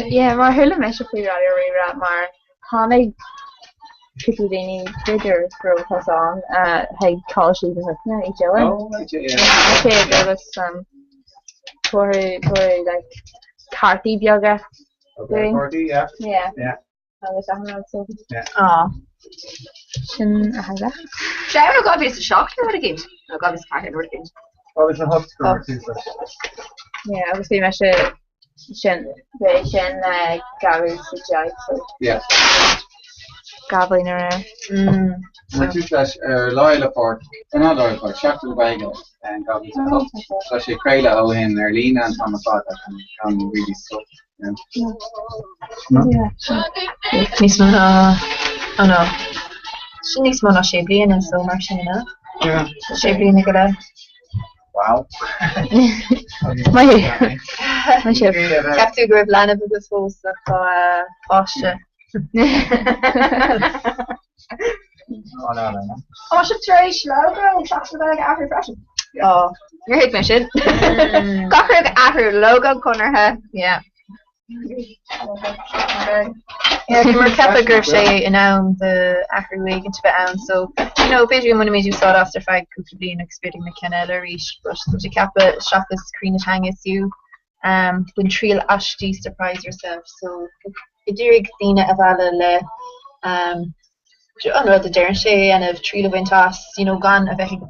C: Yeah, mar chuala mise faoi Raidió Rí-Rá mar tháinig cúpla daoine, b'fhéidir go raibh tusa ann, chuig Coláiste Uí Bhruicne i Dillon.
D: Oh, right, yeah.
C: Siad agus tabharfadh like cártaí beaga
D: Okay, cártaí, yeah.
C: Yeah.
D: Yeah.
C: Agus achan rud so.
D: Yeah.
C: Aw. Sin a theaghlach.
E: Sé nó 2007 nó rud éicint? Nó 2004 nó rud éicint?
D: 2008 go raibh tús leis.
C: Yeah, agus bhí mise sin, bhí sin 2010 so.
D: Yeah.
C: Gabhail na raibh.
D: Chuir tús leis ar Lá Fhéile Pádraig, ar ná Lá Fhéile Pádraig, Seachtain na Gaeilge in 2008. Tá sé ag craoladh ó shin ar líne an t-am ar fad ach gan really stop.
F: Níos mó ná, oh no, sin níos mó ná sé bliana so mar sin ná?
D: Yeah.
F: Sé bliana go leith.
D: Wow.
C: Maith sibh.
F: Cheap tú go raibh leanbh agat fós ach tá páiste.
E: Tá sibh tar éis logo Seachtain na Gaeilge a athrú freisin.
F: Tá.
E: Níor thuig mé sin. Gach rud a athrú, logo an Chonartha.
F: Yeah. Yeah, bhí mar ceapadh go raibh sé in am do athrú éigin a bheith ann so you know b'fhéidir go mbainfimid úsáid as ar feadh cúpla bliain agus b'fhéidir na cinn eile arís but tá sé ceaptha seachas Croí na Teanga is fiú um, bain triail aisti surprise yourself so ag iarraidh daoine a mhealladh le um, An rud a deireann sé a dhéanamh, triail a bhaint as, you know, gan a bheith ag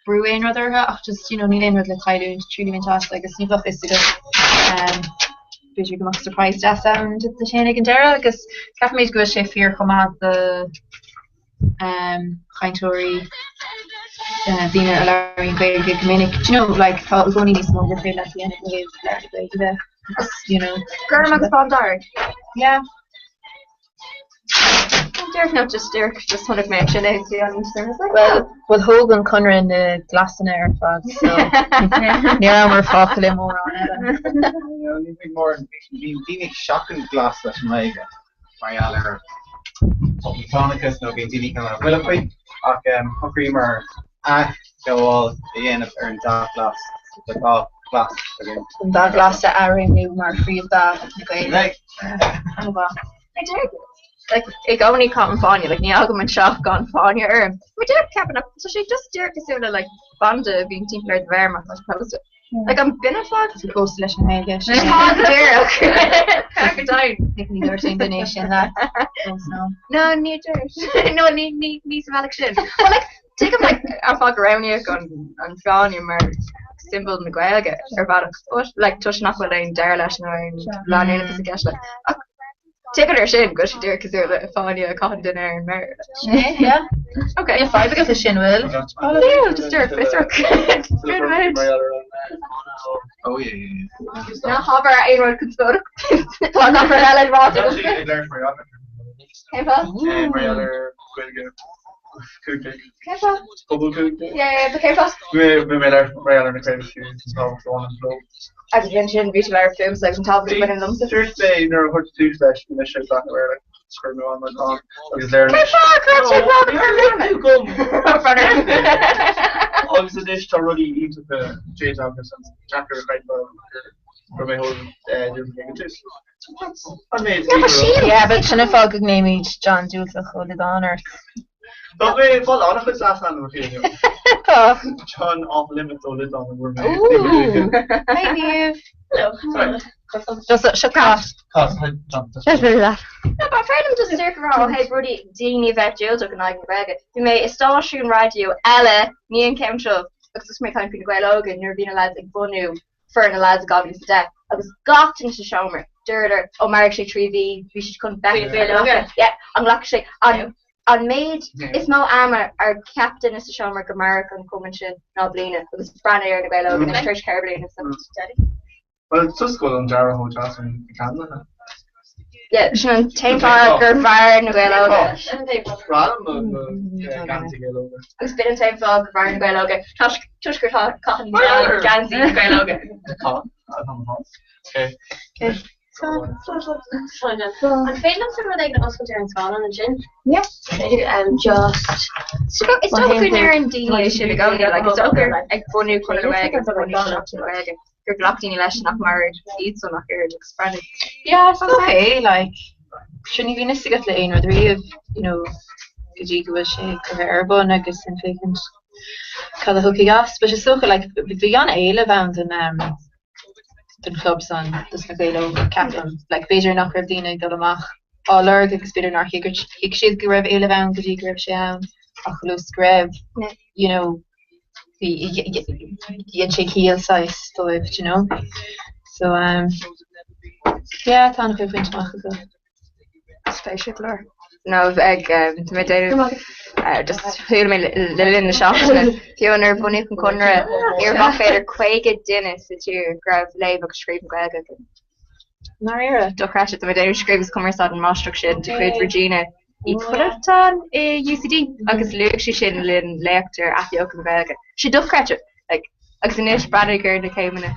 F: brú aon rud orthu ach just, you know, níl aon rud le cailliúint, triail a bhaint as agus ní bheadh fhios agat um, b'fhéidir go mbeadh surprise deas ann duit féin ag an deireadh agus ceapaimid go bhfuil sé fíor chomh maith do um, chainteoirí uh, daoine a labhraíonn Gaeilge go minic. Do you know, like, tá i gcónaí níos mó gur féidir leat a dhéanamh ó thaobh labhairt na Gaeilge de agus, you know.
E: Gorm agus bándearg.
F: Yeah.
E: Díreach nó just díreach just chonaic mé sin é bhí an
F: Well, well thóg an Conradh na glasanna ar fad so ní rabhamar fágtha le mórán eile.
D: Ní bhí mórán, bhí daoine ag seachaint glas leis an nGaeilge mar gheall ar poblachtánachas nó bíonn daoine cineál buille faoi ach shocraíomar athghabháil a dhéanamh ar an dath glas so tá dath glas againn.
F: An dath glas a athréimniú mar phríomhdhath na Gaeilge. An-mhaith.
E: Like, i gcónaí caithim fáinne, like, ní fhágaim an teach gan fáinne orm. Mar díreach ceapann ach tá sé just díreach cosúil le like, banda a bhíonn timpeall ar do mhéar má tá sé pósta. Like, an b'in an fáth?
F: Tá pósta leis an nGaeilge.
E: Tá go díreach. Tá go deimhin.
F: Ní ní dúirt aon duine é sin leat. No.
E: No, ní dúirt. No, ní ní ní sa bhealach sin. Well, like, tuigim like, an fáth go roghnaíodh an an fáinne mar symbol na Gaeilge ar bhealach, but like, toisc nach bhfuil aon deireadh leis nó aon leanúnachas i gceist leis. Ach tuigim air sin go bhfuil sé díreach cosúil le fáinne a chaitheann duine ar an méar.
F: Yeah.
E: Okay.
F: Níl fadhb agat leis sin, bhfuil?
E: Níl, just díreach fiosrach.
D: Oh yeah, yeah, yeah.
E: Ná habair aon rud conspóideach. Tá gach rud eile ráite agam. Cén fáth?
G: Mar gheall ar Gaeilge 15.
E: Cén fáth?
G: Pobal 15.
E: Yeah, yeah, but cén fáth?
G: Bhí mé ar mar gheall ar na craobhacha an tábhacht a bhaineann leo.
E: Agus bhí ansin bhí tú ag labhairt fúmsa agus an tábhacht a bhaineann liomsa.
G: Dúirt mé nuair a chuir tús leis go mbeidh sé ag breathnú air like chuir mé an mar atá agus léir
E: Cén fáth a chuir sé
G: gom Agus anois tá rudaí iontacha déanta agus an deacair a chreidbheáil gur mé thóg ag an tús. An méid
E: Yeah, but sílim.
F: Yeah, but sin an fáth go nglaoimid John Diúltach Ó Loideáin ort.
G: Tá mé ag fáil an-chuid leasainmneacha inniu.
F: Tá.
G: John Off Limits Ó Loideáin a bhfuair mé.
F: Ooh. Hi Niamh.
G: Sorry.
F: Just seo Cat.
G: Cat, hi John.
E: No, but féidir liom just díreach a rá ó thaobh rudaí daoine a bheith diúltach in aghaidh na Gaeilge. Bhí mé i stáisiún raidió eile, ní an ceann seo, agus thosaigh mé ag caint faoi na Gaeil Óga nuair a bhí na lads ag bunú foireann na lads i 2010 agus gach duine sa seomra, dúradar, ó mairfidh sé 3 mhí, bhí siad chun bheith
C: Faoi Ghaeil Óga?
E: Yeah, an nglacfaidh sé an an méid is mó ama ar cheap duine sa seomra go mairfeadh an cumann sin ná bliana agus breathnaigh ar na Gaeil Óga anois tar éis 4 bliana so.
G: Bhuel, toisc go bhfuil an dearadh chomh deas ar na ceannaithe.
E: Yeah, sin an t-aon fáth gur mhair na Gaeil Óga.
G: Breá liom mo gheansaí Gael Óga.
E: Agus b'in an t-aon fáth gur mhair na Gaeil Óga, toisc toisc gur caitheann John geansaí na Gaeil Óga.
G: Tá, tá mo
F: Okay.
C: An féidir liomsa rud éigin a oscailt ar an scáileán ansin?
F: Yeah.
C: Um, just
E: Is dócha go ndeireann daoine é sin i gcónaí, like, is dócha gur ag bunú Conradh na Gaeilge agus bunú Seachtain na Gaeilge gur ghlac daoine leis nach mairfeadh iadsan ach oiread agus breathnaigh.
F: Yeah, is dócha é, like, sure ní bhíonn fhios agat le aon rud riamh, you know, go dtí go bhfuil sé curtha ar bun agus an féachaint cad a thiocfaidh as. But is dócha, like, bhí an-éileamh ann don, um, don chlub san, dos na Gaeil Óga, ceapaim. Like, b'fhéidir nach raibh daoine ag dul amach á lorg agus b'fhéidir nár thuig thuig siad go raibh éileamh ann go dtí go raibh sé ann ach fós go raibh, you know, bhí dhein sé ciall saghas dóibh, do you know. So, um, yeah, tá an-chuid bainte amach acu.
E: Spéisiúil go leor. Nó ag tá mé ag déanamh just chuala mé le linn na seachtaine fiú nuair a bunaíodh an Conradh ní raibh ach b'fhéidir 50 duine sa tír go raibh léamh agus scríobh na Gaeilge acu.
F: Ndáiríre?
E: Dochreidte, tá mé ag déanamh scríobh agus cumarsáid an máistreacht sin de chuid Regina Uí Chollatáin i UCD agus luaigh sí sin le linn léacht ar athbheochan na Gaeilge. Sé dochreidte! Like, agus anois breathnaigh ar na céimeanna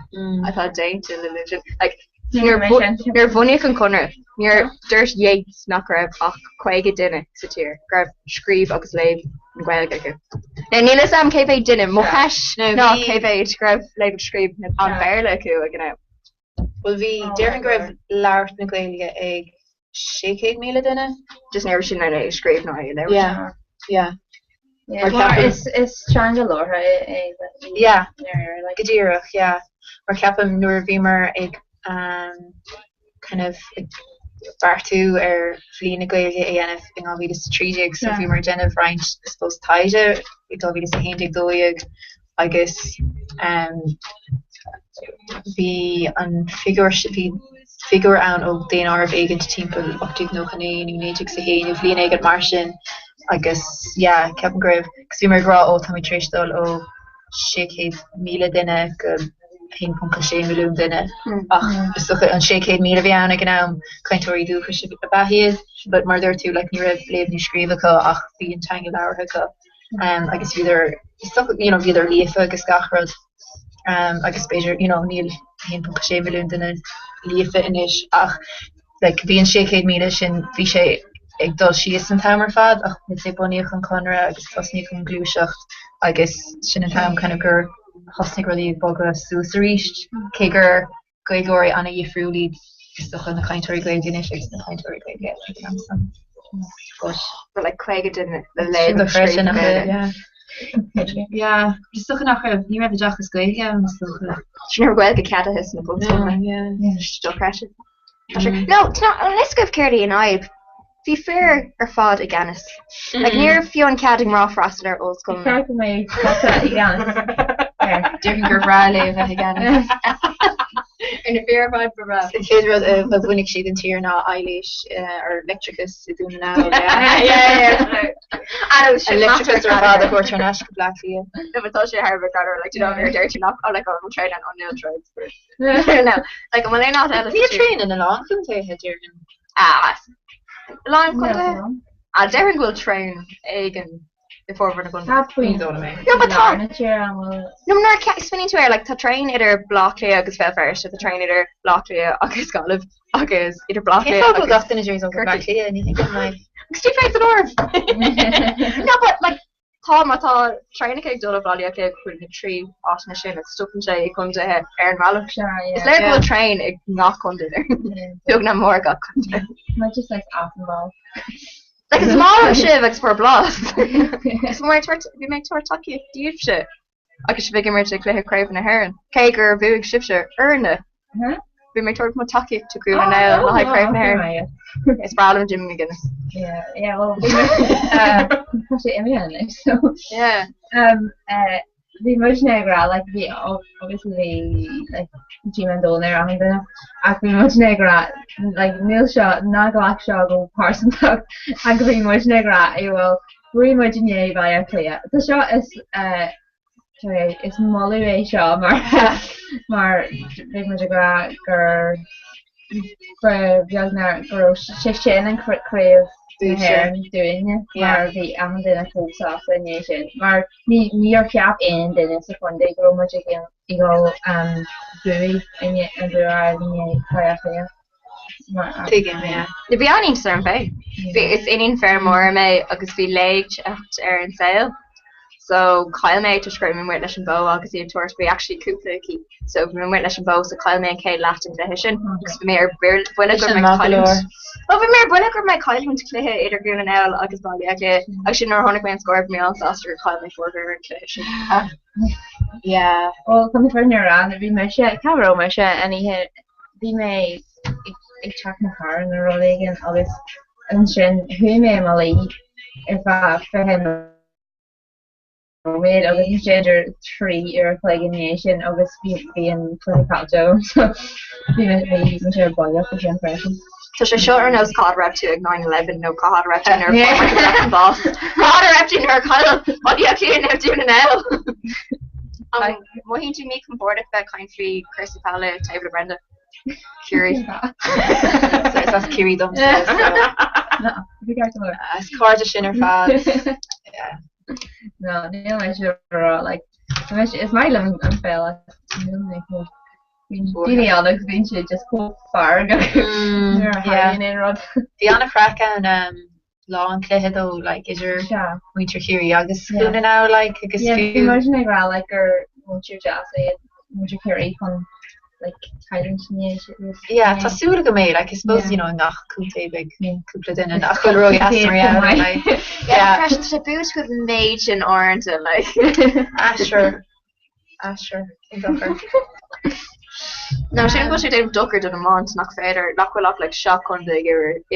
E: atá déanta le linn sin. Like, nuair a bunaíodh an Conradh, níor dúirt Yeats nach raibh ach 50 duine sa tír go raibh scríobh agus léamh na Gaeilge acu. Now, níl fhios a'm cé mhéad duine, mo cheist ná cé mhéad go raibh léamh agus scríobh an Bhéarla acu ag an am.
F: Bhuel bhí, déarfainn go raibh labhairt na Gaeilge ag 600,000 duine.
E: Just ní raibh siad in ann é a scríobh ná é a labhairt.
F: Yeah, yeah.
C: Mar ceapaim. Is is teanga labhartha é.
F: Yeah, go díreach, yeah. Mar ceapaim nuair a bhíomar ag um, kind of ag. beartú ar Bhliain na Gaeilge a dhéanamh in 2013 so bhíomar ag déanamh roinnt I suppose taighde i 2011, 12 agus bhí an figiúr bhí figiúr ann ó daonáireamh éigint timpeall 1899 nó 1901 nó bhliain éigin mar sin agus yeah ceapaim go raibh agus bhíomar ag rá ó táimid tar éis dul ó 600,000 duine go 1.6 milliún duine ach is dócha an 600,000 a bhí ann ag an am, cainteoirí dúchais ab ea iad but mar a dúirt tú like ní raibh léamh nó scríobh acu ach bhí an teanga labhartha acu agus bhíodar is dócha you know bhíodar líofa agus gach rud agus b'fhéidir you know níl 1.6 milliún duine líofa anois ach like bhí an 600,000 sin bhí sé ag dul síos an t-am ar fad ach let's say bunaíodh an Conradh agus tosnaíodh an ghluaiseacht agus sin an t-am kind of gur thosnaigh rudaí ag bogadh suas arís cé gur Gaeilgeoirí an-dhifriúil iad is dócha na cainteoirí Gaeilge anois agus na cainteoirí Gaeilge ag an am san.
E: But But like 50 duine le léamh agus
F: Sin
E: scríobh
F: dochreidte nach
E: Gaeilge.
F: bhfuil, yeah. Yeah, is dócha nach raibh, ní raibh oideachas Gaeilge ann is dócha.
E: Sin raibh Gaeilge ceadaithe sna bunscoileanna.
F: Yeah, yeah.
E: Dochreidte. No, tá an fhios agaibh céard í an fhadhb? Bhí fir ar fad i gceannas. Like, ní raibh fiú an cead ag mná freastal ar ollscoileanna.
C: Ceart go mbeidh tusa i gceannas.
B: Déarfainn gur bhreá léi a bheith i gceannas.
E: Ar na fir ar fad ba bhreá.
F: An chéad rud a bhunaigh siad an tír ná ailís ar leictreachas i Dún na nGall. An leictreachas ar fad a thabhairt thar n-ais go Bleá Cliath.
E: No, but tá sé thar a bheith greannmhar, like, do you know, ar deir tú nach, oh, like, oh, an traein an níl traein. No, like, an bhfuil aon áit eile
F: Níl traein in a lán contaetha, déarfainn.
E: Ah, lán contaetha? Ah, déarfainn go bhfuil traein éigin i bhformhór na gcontaetha.
C: Cad faoin
F: Ní dóigh liom é.
E: No, but tá.
C: lár na tíre an bhfuil
E: No, nuair a smaoiníonn tú air, like, tá traein idir Baile Átha Cliath agus Béal Feirste, tá traein idir Baile Átha Cliath agus Gaillimh agus idir Baile Átha
F: Cén
E: Cliath
F: fáth go bhfuil
E: agus
F: gach duine ag dul go Bleá
E: Corcaigh.
F: Cliath? Ní thuigim, like.
E: Agus tú féin san áireamh! No, but, like, Tá, má tá traenacha ag dul ó Bhaile Átha Cliath chuig na 3 áiteanna sin agus stopann sé i gcontaetha ar an mbealach.
C: Sea, yeah.
E: Is léir go bhfuil traein i ngach contae there. Beag nach mór gach contae.
C: Might just like as an ball.
E: Like is maith liom sibh agus bhur blas. Is mé ag tabhairt, bhí mé ag tabhairt tacaíocht daoibhse agus sibh ag imirt i gcluiche craoibhe na hÉireann. Cé gur bhuaigh sibhse orainne. Bhí mé ag tabhairt mo tacaíocht do Dhún na nGall le haghaidh Craobh na hÉireann. Is breá liom Jimmy McGuinness.
C: Yeah, yeah, well, bhí uh, tá sé imithe anois, so.
E: Yeah.
C: Um, uh, bhí muidne ag rá, like, bhí obviously bhí, like, díomá an domhain ar achan duine, ach bhí muidne ag rá, like, níl seo, ná glac seo go pearsanta, ach bhí muidne ag rá, eh, well, bhuaigh muid inné Baile Átha Cliath. Tá seo is, uh, Sorry, is moladh é seo mar mar bhí muid ag rá gur ba bheag nár go raibh sé sin an craobh na hÉireann dúinne mar bhí achan duine chomh sásta i ndiaidh sin mar ní níor cheap aon duine sa chontae go raibh muid ag ag dul buaidh an bua a fháil i ndiaidh Baile Átha Cliath.
F: Tuigim, yeah.
E: Bhí an-iontas orm féin. Bhí, is iníon feirmeora mé agus bhí lao ag teacht ar an saol. So chaill mé toisc go raibh mé amuigh leis an bhó agus í ag tabhairt, bhí actually cúpla aici. So bhí mé amuigh leis an bhó so chaill mé an chéad leath den chluiche sin agus bhí mé ar buile go raibh mé ag cailliúint. Well bhí mé ar buile go raibh mé ag cailliúint cluiche idir Dhún na nGall agus Baile Átha Cliath agus sin nuair a chonaic mé an scór bhí mé an-sásta gur chaill mé formhór an cluiche sin.
F: Yeah.
C: Well chun na fírinne a rá bhí mise, cá raibh mise an oíche Bhí mé ag teach mo chara nó rud éigin agus ansin chuaigh mé i mo luí ar feadh 20 nóiméad agus ansin idir 3 uair a chloig i ndiaidh sin agus bhí an cluiche caillte agam so bhí mé bhí mise ar buile faoi sin freisin.
E: Tá sé seo ar nós cá fhad a raibh tú ag 9/11 nó cá fhad a raibh tú nuair a fuair Michael Jackson bás. Cá fhad a raibh tú nuair a chaill Baile Átha Cliath nó Dún na nGall? An mothaíonn tú míchompordach bheith ag caint faoi chúrsaí peile taobh le Brenda? Ciarraí.
F: So is as Ciarraí domsa so
C: Bhí ceart go leor.
F: Is cairde sinn ar fad. Yeah.
C: No, níl mise ag rá like is maith liom an pheil ach níl mé chomh Bíonn daoine ann agus bíonn siad just chomh feargach nuair a tharlaíonn aon rud.
F: Bhí an-chraic ann lá an chluiche though like idir muintir Chiarraí agus Dhún na nGall like agus
C: Yeah, bhí muidne ag rá like gur muintir deas iad muintir Chiarraí chun like cailliúint i ndiaidh sin.
F: Yeah, tá súil agam é like I suppose you know i ngach contae beidh cúpla duine nach bhfuil ródheas mar gheall air like.
E: Yeah, freisin tá sé buaite acu an méid sin uaireanta like.
F: Ah sure. Ah sure, cén dochar.
E: No, sin go bhfuil sé ag déanamh dochar don iomáint nach féidir, nach bhfuil ach like 7 chontae ag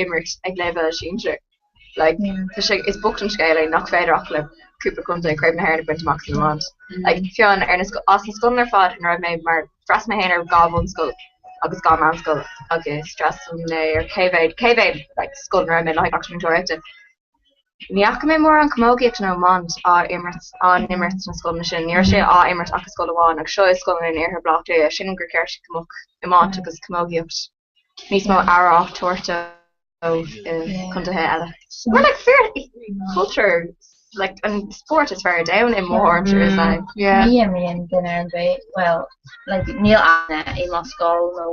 E: imirt ag leibhéal sinsir. Like, tá sé, is bocht an scéal é nach féidir ach le cúpla contae Craobh na hÉireann a bhaint amach san iomáint. Like, fiú ar na, as na scoileanna ar fad ina raibh mé mar, d'fhreastail mé féin ar 2 bhunscoil agus 2 meánscoil agus d'fhreastail mé ar cé mhéad, cé mhéad like, scoil ina raibh mé le haghaidh gach múinteoireachta. Ní fhaca mé mórán camógaíocht nó iomáint á imirt, á n-imirt sna scoileanna sin. Ní raibh sé á imirt ach i scoil amháin agus seo i scoileanna in iarthar Bhaile Átha Cliath. Sílim gur cheart go mbeadh iomáint agus camógaíocht níos mó aire á tabhairt dóibh i gcontaetha eile. Mar like fíor culture like an spórt is fearr ar domhan i mo thuairimse is ea.
C: Yeah. Ní imríonn duine ar bith, well, like níl aithne i mo scoil nó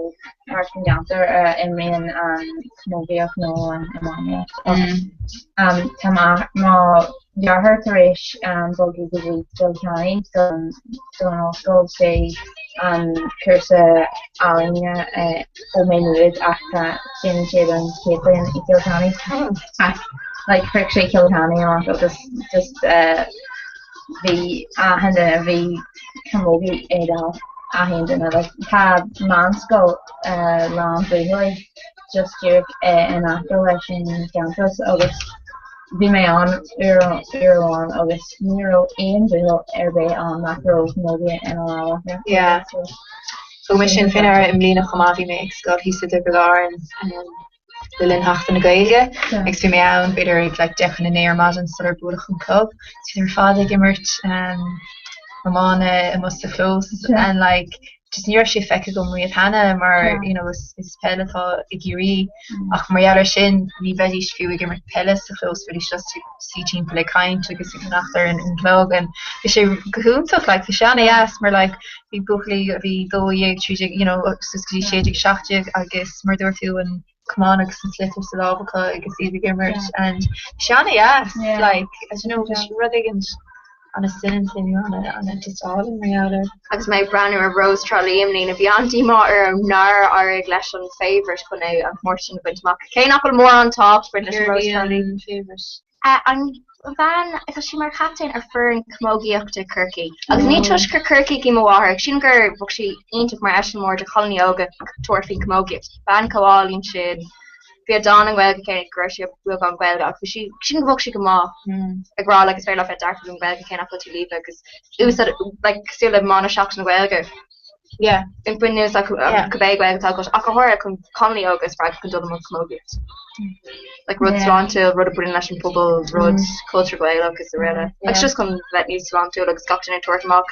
C: thart an gceantar a imríonn an chamógaíocht nó an iománaíocht. Ach tá mo dheartháir tar éis bogadh go dtí Cill Chainnigh don ollscoil beidh an cúrsa ealaíne ó Maigh Nuad ach tá déanann sé don chéad bhliain i gCill Chainnigh. Ach like shroich sé Cill Chainnigh amach agus just bhí achan duine bhí camogie ag achan duine like tá meánscoil lán buachaillí just díreach in aice leis an gcampas agus bhí mé ann uair amháin agus ní raibh aon bhuachaill ar bith ann nach raibh camogie ina lámh acu.
F: Yeah. Thug mé sin faoi ndeara i mbliana chomh maith, bhí mé ag scoil thíos i dTiobraid Árann le linn Sheachtain na Gaeilge agus bhí mé ann b'fhéidir ag like 8:50 ar maidin sular buaileadh an club. Bhí ar fad ag imirt iomána amuigh sa chlós and like just ní raibh sé feicthe agam riamh cheana mar you know is is peil atá i gCiarraí ach mar gheall air sin ní bheidís fiú ag imirt peile sa chlós bheidís just ag suí timpeall ag caint agus ag fanacht ar an chlog and bhí sé go hiontach like bhí sé an-dheas mar like bhí buachaillí a bhí 12, 13 you know suas go dtí 16, 17 agus mar dúirt tú an camán agus an sliotar sa lámh acu agus iad ag imirt and bhí sé an-dheas like I don't know bhí sé rud éigin an-soineanta nó ana just álainn mar gheall air.
E: Agus mé ag breathnú ar Rós Trá Lí i mbliana bhí an-díomá orm nár éirigh leis an favourite chun é an comórtas sin a bhaint amach. Cé nach bhfuil mórán tábhacht ag baint leis an Rós Trá Lí. An bhean, tá sí mar chaptaen ar foireann camógaíochta Chorcaí. Agus ní toisc gur Corcaíoch í mo mháthair, sílim gur bheadh sí iontach mar eiseamláir do chailíní óga tabhairt faoin chamógaíocht. Bean chomh álainn sin, bhí a dán i nGaeilge cé go raibh sí beagán Gaeilge ach bhí sí, sílim go bheadh sí go maith ag rá like is féidir leat bheith dearfach faoin Ghaeilge cé nach bhfuil tú líofa agus úsáid like cosúil le mana Seachtain na Gaeilge.
F: Yeah.
E: Bain úsáid as cibé Gaeilge atá agat ach go háirithe chun cailíní óga a spreagadh chun dul i mbun camógaíocht. Like rud sláintiúil, rud a bhaineann leis an pobal, rud cultúr Gaelach is araile. Agus just chun bheith níos sláintiúil agus gach duine ag tabhairt amach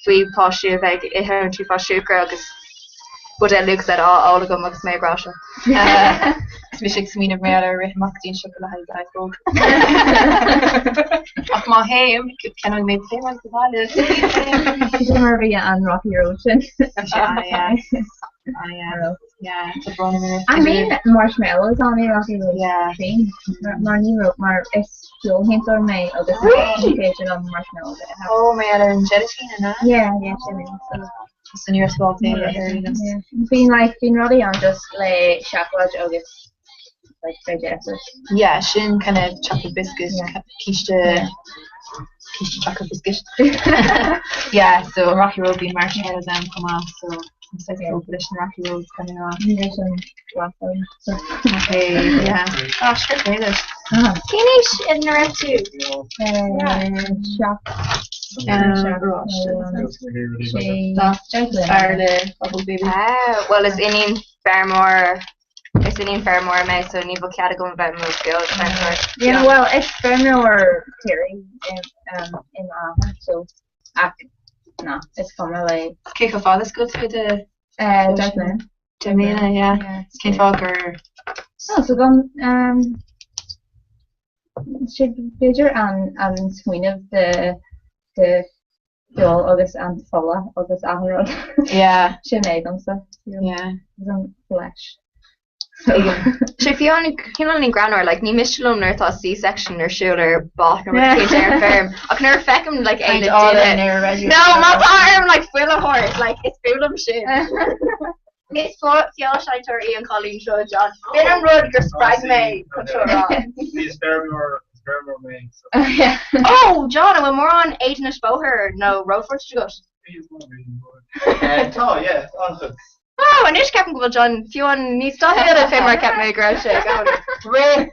E: faoi páistí a bheith ag ithe an t-uafás siúcra agus buidéal Lucozade á ól agam agus mé ag rá seo.
F: Agus mise ag smaoineamh mar gheall ar rith amach go dtí an siopa le haghaidh Diet Coke. Ach má théim, ceannóidh mé tae sa bhaile.
C: Sin mar a bhí an Rocky Road sin.
F: Tá sé an-dheas. An-dheas. Yeah, tá brón orm.
C: I mean marshmallows ann i Rocky Road féin. Mar ní raibh, mar is feoilséantóir mé agus ní féidir liom marshmallows a ithe.
F: Ó, mar gheall ar an gelatin, an ea?
C: Yeah, yeah, sin é.
F: So ní raibh tú ábalta é a ithe ar aon nós.
C: Bíonn like, bíonn rudaí ann just le seacláid agus like digestive.
F: Yeah, sin kind of chocolate biscuit, císte, císte chocolate biscuit. Yeah, so an Rocky Road bíonn marshmallows ann chomh maith, so I'm saghas tógtha leis an Rocky Road kind of.
C: Ní sin blasta ann.
F: Okay, yeah. Ah, sure, great.
E: Cén aois ina raibh tú? Ah, bhuel is iníon feirmeoir is iníon feirmeora mé so ní bheadh cead agam a bheith i mo feoilséantóir.
C: Yeah, well, is feirmeoir tíre in athair, so ach no, is cuma le.
F: Cé chomh fada is go bhfuil tú i do
C: 10 mbliana.
F: 10 mbliana, yeah. Cén fáth gur.
C: No, so gan sé b'fhéidir an an smaoineamh de de feoil agus an fola agus achan rud.
F: Yeah.
C: Sin é domsa.
F: Yeah.
C: Agus an flesh.
E: Sé fiú an cineál ní greannmhar, like, ní miste liom nuair atá C-section ar siúl ar ba nó rud éicint ar an bhfeirm, ach nuair a feicim like é le duine No, má tá orm like fuil a thabhairt, like is fuath liom sin. Is feoilséantóir í an cailín seo, John. B'in an rud gur spreag mé chun seo a rá.
G: Is feirmeoir, is feirmeoir mé. So.
E: Oh, John, an bhfuil mórán éadanais bóthair nó road frontage agat?
G: Tá, yeah, an-chuid.
E: Wow, anois ceapaim go bhfuil John fiú amháin níos dathúla fé mar cheap mé go raibh sé i gcónaí. Rith!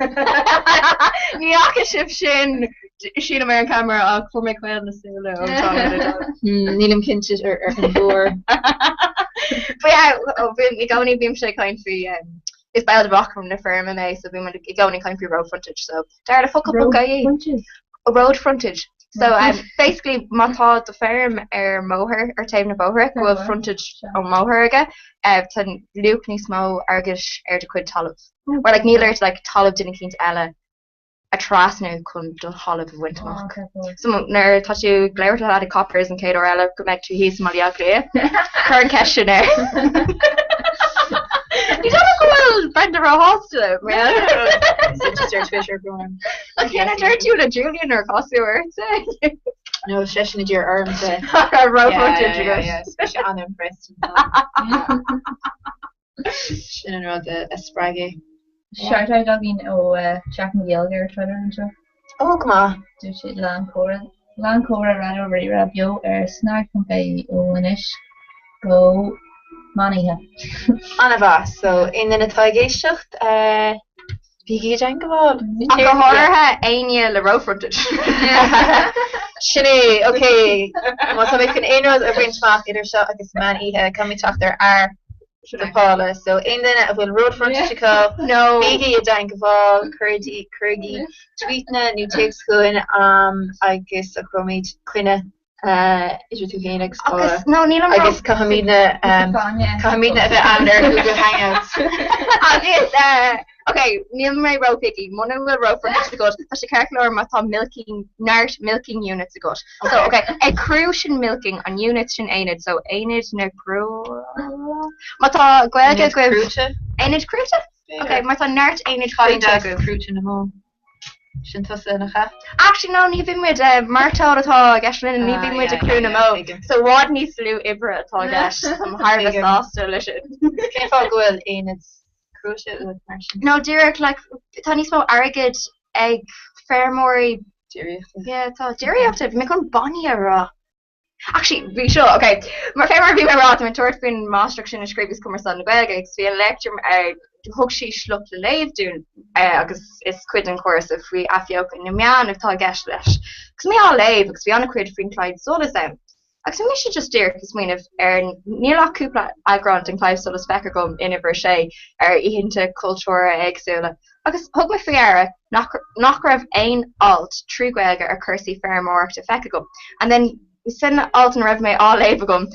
E: Ní fhaca sibh sin, sílim ar an camera ach fuair mé caol na súile ó John le John.
F: Nílim cinnte ar an bhfuair.
E: But yeah, ó, bím, i gcónaí bímse ag caint faoi, um, is ball de Mhachnamh na Feirme mé so bím i gcónaí ag caint faoi road frontage so dar le focal ponc ie. Road frontage. So um, basically má tá do feirm ar mbóthar ar taobh na bóithre go bhfuil frontage ón mbóthar aige uh, tá luach níos mó airgid ar do chuid talamh. Or like níl ort like talamh duine eicínt eile a trasnú chun do thalamh a bhaint amach. So nuair tá tú ag labhairt le leaid coppers an chéad uair eile go mbeidh tú thíos i mBaile Átha Cliath, cuir an ceist sin air. Ní dóigh liom go bhfuil Brenda róshásta
F: Just ar Twitter go on.
E: Ach cén a dúirt tú le Julian nuair a casadh ort?
F: No, seisean a d'iarr ormsa.
E: Road frontage agat.
F: Bhí sé an-impressed. Sin an rud a spreag é.
C: Shout out againn ó Seachtain na Gaeilge ar Twitter anseo.
F: Ó, go maith.
C: Dúirt siad lán comhrá lán comhrá Raidió Rí-Rá beo ar snag.ie ó anois go meán oíche.
F: An-mhaith. So, aon duine atá ag éisteacht, bígí i dteangmháil.
E: Ach go háirithe éinne le road frontage.
F: Sin é, ok. Má tá mé chun aon rud a bhaint amach idir seo agus meán oíche, caithfidh mé teacht ar fhear do Paula. So aon duine a bhfuil road frontage acu,
E: No.
F: bígí i dteangmháil, cuirigí, cuirigí tweetanna nó téacs chugainn agus socróimid coinne idir tú féin agus Paula.
E: Agus no, níl an
F: Agus caithfimidne caithfimidne a bheith ann ar Google Hangouts.
E: Agus ok, níl mé ró-picky, muna bhfuil road frontage agat, tá sé ceart go leor má tá milking, neart milking units agat. So ok, ag crú sin milking, an unit sin aonad, so aonad na gcrú... Má tá Gaeilge
F: Aonad
E: agaibh...
F: crúite?
E: Aonad crúite? Ok, má tá neart aonad
F: Cailín
E: crúite
F: deas
E: agaibh.
F: crúite na mbó. Sin tusa nach ea?
E: Actually no, ní bhíonn muid, mairteoil atá i gceist linn, ní bhíonn muid ag crú na mbó. So i bhfad níos lú oibre atá i gceist, táim thar a bheith sásta leis sin.
F: Cén fáth go bhfuil aonad crúite uait mar sin?
E: No, díreach, like, tá níos mó airgid ag feirmeoirí.
F: Déiríochta.
E: Yeah, tá, déiríochta, bhí mé chun bainne a rá. Actually, bhí seo, ok, mar fé mar a bhí mé ag rá, tá mé ag tabhairt faoin máistreacht sin i scríobh agus cumarsáid na Gaeilge agus bhí an léachtóir, thug sí sliocht le léamh dúinn agus is cuid den chúrsa faoi athbheochan na meán atá i gceist leis. Agus mé á léamh agus bhí an-chuid faoin Claidheamh Soluis ann. Agus bhí mise just díreach ag smaoineamh ar, níl ach cúpla eagrán den Claidheamh Soluis feicthe agam in uimhir a sé ar oícheanta cultúrtha éagsúla Agus thug mé faoi deara nach nach raibh aon alt trí Ghaeilge ar chúrsaí feirmeoireachta feicthe agam. And then san alt ina raibh mé á léamh agam,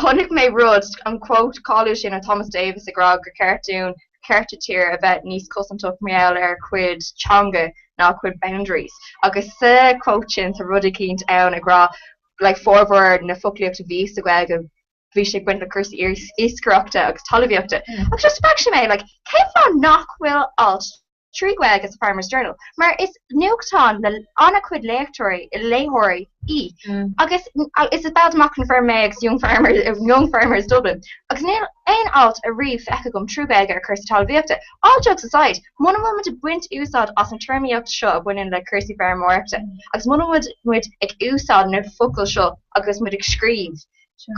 E: chonaic mé rud, an quote cáiliúil sin ó Thomas Davis ag rá gur cheart dúinn, gur cheart do tír a bheith níos cosantach mar gheall ar a cuid teanga ná a cuid boundaries. Agus sa quote sin tá rud eicínt ann ag rá like formhór na foclaíochta a bhí sa Ghaeilge bhí sé ag baint le cúrsaí iascaireachta agus talmhaíochta. Agus just spreag sé mé, like, cén fáth nach bhfuil alt trí Ghaeilge sa Farmers Journal? Mar is nuachtán le an-chuid léachtóirí, léitheoirí í. Agus is ball de Machnamh na Feirme mé agus Young Farmers, Young Farmers Dublin. Agus níl aon alt ariamh feicthe agam trí Ghaeilge ar chúrsaí talmhaíochta. All jokes aside, muna bhfuil muid ag baint úsáid as an téarmaíocht seo a bhaineann le cúrsaí feirmeoireachta, agus muna bhfuil muid ag úsáid na focail seo agus muid ag scríobh,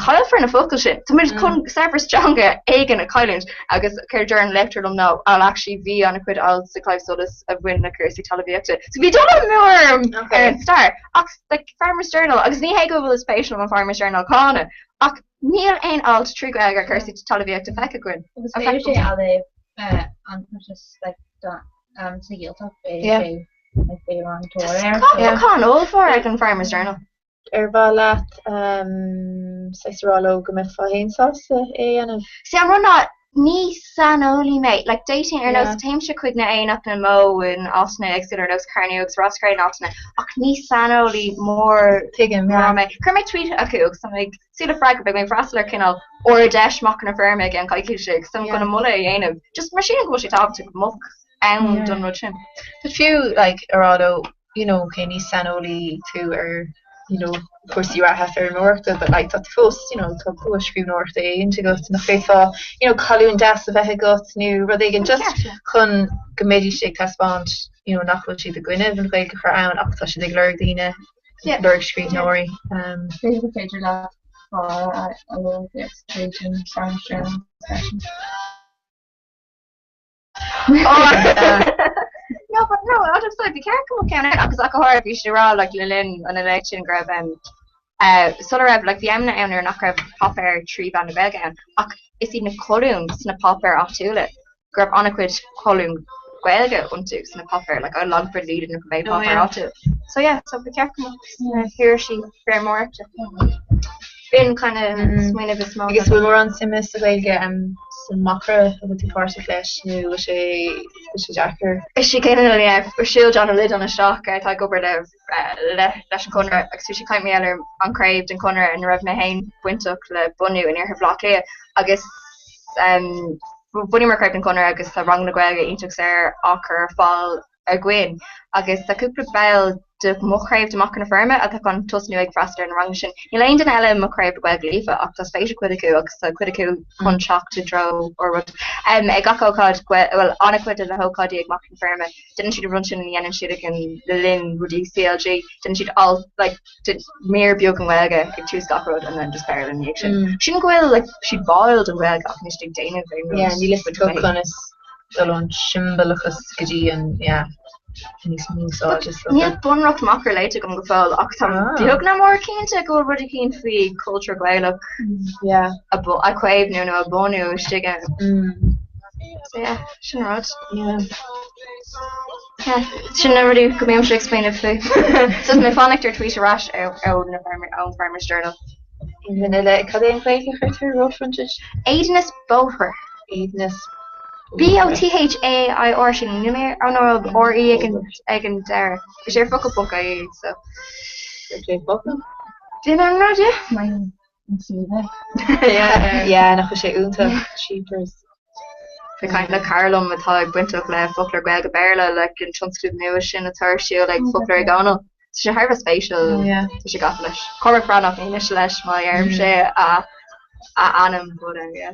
E: Caillfear na focail sin. Tá muid chun saibhreas teanga éigin a chailliúint agus céard a deir an léachtóir liom ná well actually bhí an-chuid alt sa Claidheamh Soluis a bhain le cúrsaí talmhaíochta. So bhí dul amú orm ar an stair ach like Farmers Journal agus ní hé go bhfuil spéis agam an Farmers Journal a cháineadh ach níl aon alt trí Ghaeilge ar chúrsaí talmhaíochta feicthe againn.
C: Agus b'fhéidir sé a léamh an just like sa Ghaeltacht b'fhéidir sé like b'fhéidir an tóir air.
E: Scaipeachán ollmhór ag an Farmers Journal.
F: Ar mhaith leat saghas a rá leo go mbeifeá féin sásta é a dhéanamh?
E: See an rud ná ní saineolaí mé, like d'fhéadfainn ar nós téimse chuig na aonach na mbó in áiteanna éagsúla ar nós Carnú agus Roscrea in áiteanna ach ní saineolaí mór
F: Tuigim,
E: mór
F: yeah.
E: mé. Chuir mé tweet acu agus tá mé ag súil le freagra, beidh mé ag freastal ar cineál Ard-Fheis Machnamh na Feirme i gceann coicíse agus tá mé
F: Yeah.
E: chun moladh a dhéanamh. Just mar sílim go bhfuil sé tábhachtach go mbeadh ann
F: Yeah.
E: don rud sin.
F: But fiú like a rá leo you know, okay, ní saineolaí tú ar, you know, cúrsaí reatha feirmeoireachta, but like tá tú fós, you know, tá bua scríbhneoireachta éigin agat, nach bhféadfá, you know, colún deas a bheith agat nó rud éigin just chun go mbeidís ag taispeáint, you know, nach bhfuil siad i gcoinne an Ghaeilge a chur ann ach tá siad ag lorg daoine, lorg scríbhneoirí.
C: B'fhéidir gur féidir leat. chara a luaigh tríd an Farmers Journal freisin.
E: No, but no, out of sight, bhí ceart go mbeadh ceann ann agus ach go háirithe bhí siad ag rá like le linn an léacht sin go raibh um, uh, sula raibh like bhí amanna ann nuair nach raibh páipéar 3 mheán na Gaeilge ann ach is iad na colúin sna páipéir áitiúla go raibh an-chuid colún Gaeilge iontu sna páipéir like an Longford Leader nó cibé
F: Oh,
E: páipéar
F: yeah.
E: áitiúil. So yeah, so ba cheart go mbeadh sna hirisí feirmeoireachta. B'in kind of
F: Mm.
E: smaoineamh is mó.
F: Agus bhfuil mórán suime sa Ghaeilge um, sa Machaire a bhfuil tú páirteach leis nó bhfuil sé bhfuil sé deacair?
E: Is sí céanna le shiúil John Ó Loideáin isteach atá ag obair le le leis an Chonradh agus bhí sé ag caint mar gheall ar an chraobh den Chonradh ina raibh mé féin bainteach le bunú in iarthar Bhaile Átha Cliath agus um, bhunaíomar craobh den Chonradh agus tá ranganna Gaeilge iontach saor á chur ar fáil againn agus tá cúpla ball de mo chraobh de Machaire na Feirme atá chun tosnú ag freastal ar na ranganna sin. Níl aon duine eile i mo chraobh le Gaeilge líofa ach tá spéis ag cuid acu agus tá cuid acu chun teacht i dtreo ár rud. Ag gach ócáid, bhuel, an-chuid de na hócáidí ag Machaire na Feirme, déanann siad an rud sin a dhéanann siad ag an le linn rudaí CLG, déanann siad alt, like, mír beag i nGaeilge ag tús gach rud and then just Béarla ina dhiaidh sin. Sílim go bhfuil like, siad báúil don Ghaeilge ach níl siad ag déanamh aon rud.
F: Yeah, níl a fhios acu conas dul ón siombalachas go dtí an, yeah, níos mó úsáid is dócha.
E: Níl bunreacht Machaire léite agam go fóill ach táim
F: Ah.
E: beag nach mór cinnte go bhfuil rud eicínt faoi cultúr Gaelach
F: Yeah.
E: a bu- a chaomhnú nó a bhunú istigh ann.
F: Mm.
E: So yeah, sin an rud.
F: Yeah.
E: Yeah, sin na rudaí go mbímse ag smaoineamh faoi. So tá mé ag fanacht ar tweet ar ais ó ó na Farmer ón Farmers Journal.
F: Aon duine eile, cad é an Ghaeilge a chuirtear ar road frontage?
E: Éadanas bóithre.
F: Éadanas
E: B-O-T-H-A-I-R sin, níl mé oh no R-E ag an ag an deireadh. Is é focal ponc ie so.
F: Is é focal?
E: Bhí mé an rud yeah.
C: Mar an suíomh.
E: Yeah.
F: Yeah, nach bhfuil sé iontach. Cheapers.
E: Bhí caint le cara liom atá ag bainteach le foclóir Gaeilge Béarla like an tionscnamh nua sin atá ar siúl ag Foclóir Uí Dhónaill. Tá sé thar a bheith spéisiúil.
F: Yeah.
E: Tá sé gafa leis. Cormac Breathnach, ní miste leis má dheirimse a a ainm but uh, yeah.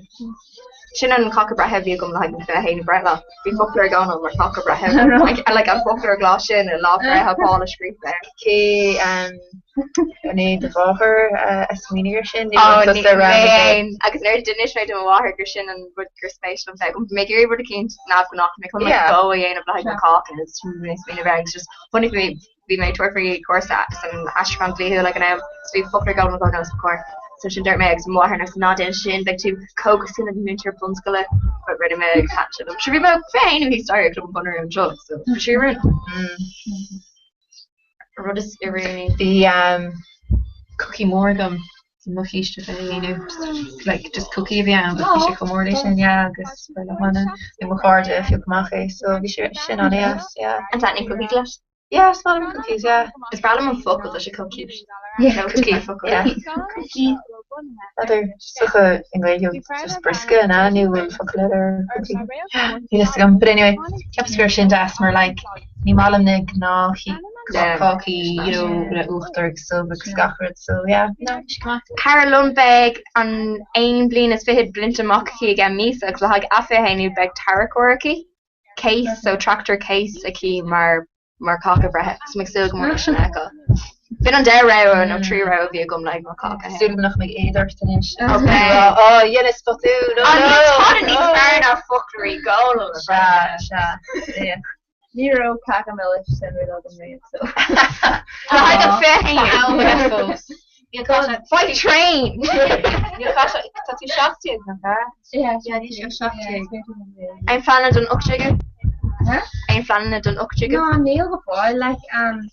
E: Sin an cáca breithe a bhí agam le haghaidh mo 21ú breithlá. Bhí Foclóir Uí Dhónaill mar cháca breithe. Like, like an foclóir glas sin i lá breithe Paul a scríofa air.
F: Cé um, an é do mháthair uh, a smaoinigh ar sin? Nó
E: Oh,
F: an
E: ní
F: tusa a roghnaigh é?
E: mé agus nuair a d'inis mé do mo mháthair gur sin an rud gur spéis liom bheith agam, bhí mé ag iarraidh rud eicínt neamhghnách, mé chun like
F: Yeah.
E: bó a dhéanamh le haghaidh mo cháca agus mé ag smaoineamh air agus just chonaic mé bhí mé ag tabhairt faoi chúrsa san aistriúchán dlíthiúil ag an am, so bhí Foclóir Dhónaill Uí Dhónaill os mo chomhair. So sin dúirt mé agus mo mháthair ná ná déan sin, beidh tú chomh cosúil le múinteoir bunscoile, but rinne mé agus thaitin sé liom. Sure bhí mé 21 bhí stair ag Club an Chonradh anseo, so bhí sé oiriúnach. An rud is oiriúnaí.
F: Bhí um, cookie mór agam i mo chíste 21, just, like, just cookie a bhí ann, but bhí sé chomh mór leis sin, yeah, agus ba le hana ag mo chairde a phioc amach é, so bhí sé sin an-deas, yeah.
E: An dtaitníonn cookies leat?
F: Yeah, is maith liom cookies, yeah.
E: Is breá liom an focal, tá sé chomh cute.
C: Yeah,
E: No, cookie focal.
F: Yeah.
C: Cookie.
F: N'fheadar, is dócha i nGaeilge just briosca an ea nó bhfuil focal eile ar cookie? Níl fhios agam, but anyway, ceapas go raibh sin deas mar like ní maith liom na gnáth cácaí, you know, le uachtar agus subh agus gach rud, so yeah, no, bhí sé go maith.
E: Cara liom beidh an aon bliain is fichead bainte amach aici i gceann míosa agus le haghaidh a 21ú beidh tarracóir aici, Case, so tractor Case aici mar mar cáca breithe. So mé ag súil go mór leis sin a fheiceáil. B'in an dá rogha nó trí rogha a bhí agam le haghaidh mo cháca
F: Súil agam nach mbeidh éad ort anois.
E: Ok.
F: Ó, dheineas botún, oh no!
E: Tá níos fearr ná Foclóir Uí Dhónaill.
F: Sea, sea, yeah.
C: Ní raibh cáca milis suimiúil agam riamh, so.
E: Le haghaidh an 21ú.
F: Tá am fós. Níl caise.
E: Faigh traein!
F: Níl caise. Tá tú 17, nach ea?
C: Yeah.
F: Yeah, níl sé 17.
E: Aon phleananna don 18ú? Aon phleananna don 18ú?
C: No, níl go fóill, like, um,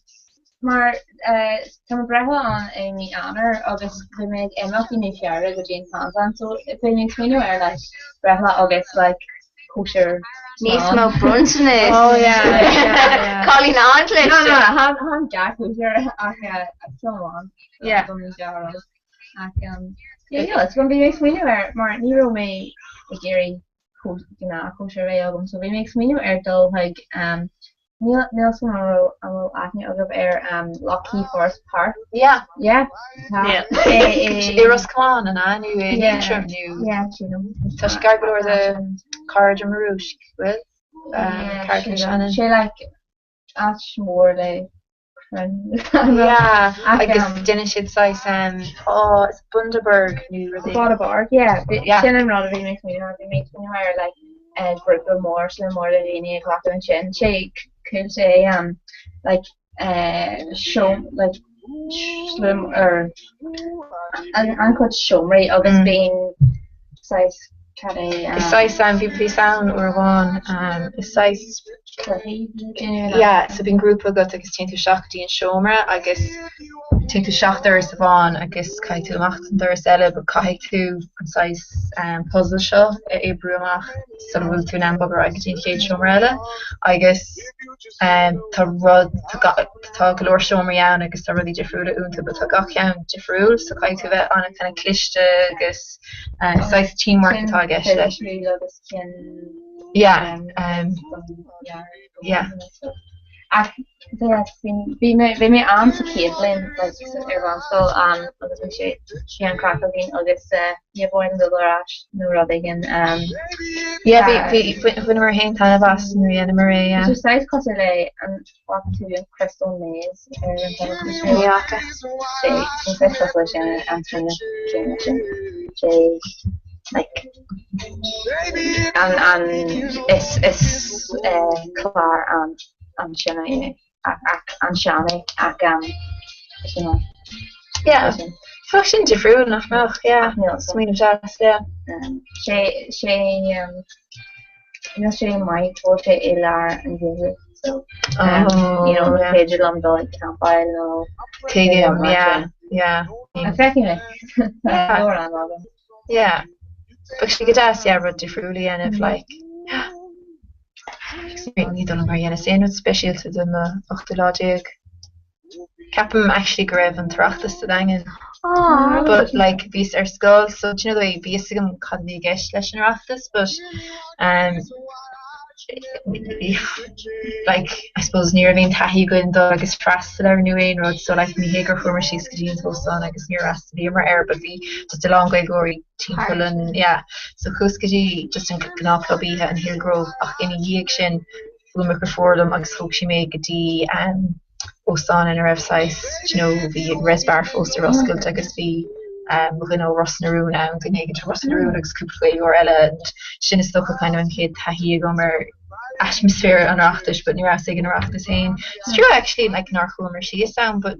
C: mar uh, tá mo breithlá ann i mí Eanáir agus beidh mé ag imeacht i mí Feabhra go dtí an Tansáin, so beidh mé ag smaoineamh ar like, breithlá agus like, cóisir
E: Níos mó bronntanas.
F: Oh yeah, yeah, yeah.
E: Cailín an-chliste.
C: No, no, tháim gach cóisir ach uh, so on.
F: Yeah.
C: Ach um, yeah, níl fhios agam, bhí mé ag smaoineamh air mar ní raibh mé ag iarraidh gnáthchóisir a bheith agam, so bhí mé ag smaoineamh ar dul chuig um, níl níl fhios agam an raibh an bhfuil aithne agaibh ar um, Lough Key Forest Park.
F: Yeah.
C: Yeah. Tá.
B: Níl.
C: É
F: I Ros Comáin an ea nó i
C: Yeah.
F: Liatroim nó
C: Yeah, sílim.
F: Tá sé gar go leor do Carraig an Mhurúisc, bhfuil?
C: Yeah,
F: Carraig na
C: sílim.
F: Shannon.
C: Sé like áit mhór le.
F: Yeah, agus déanann siad saghas um, oh, is Bundaberg nó rud éigin.
C: Bundaberg, yeah. Yeah. Sin an rud a bhí mé ag smaoineamh air, bhí mé ag smaoineamh ar like eh, grúpa mór, slua mór de dhaoine ag glacadh ansin. Sé cool sé um, like eh, show like slua ar an an chuid seomraí agus
F: Mm.
C: bíonn saghas cad é
F: Is saghas um, bhí bhíos ann uair amháin um, is saghas
C: cluichí you know.
F: Yeah, so bíonn grúpa agat agus téann tú isteach go dtí an seomra agus téann tú isteach doras amháin agus caithfidh tú amach an doras eile but caithfidh tú an saghas um, puzzle seo a oibriú amach sula bhfuil tú in ann bogadh ar aghaidh go dtí an chéad seomra eile agus um, tá rud tá ga- tá go leor seomraí ann agus tá rudaí difriúla iontu but tá gach ceann difriúil so caithfidh tú bheith an kind of cliste agus uh, saghas teamwork atá i gceist leis.
C: Difriúil agus cinn
F: Yeah, um, yeah.
C: Ach bhí mé bhí mé ann sa chéad bhliain like, ar bhunscoil um, agus bhí sé bhí an craic againn agus uh, ní bhain dul ar ais nó rud éigin. Um,
F: Yeah, bhí bhí bhaineamar féin taitneamh as nuair a dhéanamar é, yeah.
C: Tá sé saghas cosúil le an bhfaca tú an Crystal Maze ar an teilifís?
F: Ní fhaca.
C: Sé tá saghas cosúil leis sin an sin céanna sin. Sé like an an is is eh, clár an an sin é ach an sean é ach um, sin é.
F: Yeah.
C: Sin.
F: Bheadh sin difriúil nach mbeadh, yeah.
C: Ach níl
F: Smaoineamh deas, yeah.
C: Um, sé sé um, níl sé maith go bhfuil sé i lár an gheimhridh so um,
F: Oh,
C: you know, ní
F: yeah.
C: féidir liom dul ag campáil nó
F: Tuigim,
C: mar
F: yeah,
C: sin.
F: yeah.
C: Ach feicfidh mé. Tá
F: Yeah.
C: leor am agam.
F: Yeah. Bheadh sé go deas, yeah, rud difriúil a dhéanamh, like. Yeah. Ní dóigh liom gur dheineas aon rud speisialta do mo ochtú lá déag. Ceapaim actually go raibh an tOireachtas sa Daingean.
C: Aww.
F: But like bhíos ar scoil so do you know the way bhí fhios agam cad a bhí i gceist leis an Oireachtas but um like I suppose ní raibh aon taithí againn dul agus freastal air nó aon rud so like ní hé gur chuamar síos go dtí an t-óstán agus níor fhreastalaíomar air but bhí just a lán Gaeilgeoirí timpeall an yeah so chuas go dtí just an gnáthchlub oíche an Hillgrove ach ina dhiaidh sin bhuail mo dheirfiúr liom agus thóg sí mé go dtí um óstán ina raibh saghas do you know bhí Res Bar fós ar oscailt agus bhí um dhuine ó Ros na Rún ann, duine éigin ó Ros na Rún agus cúpla Gaeilgeoir eile and sin is dócha kind of an chéad taithí agam ar atmaisféar an Oireachtais but ní rabhas ag an Oireachtas féin. Is trua actually like nár chuamar síos ann but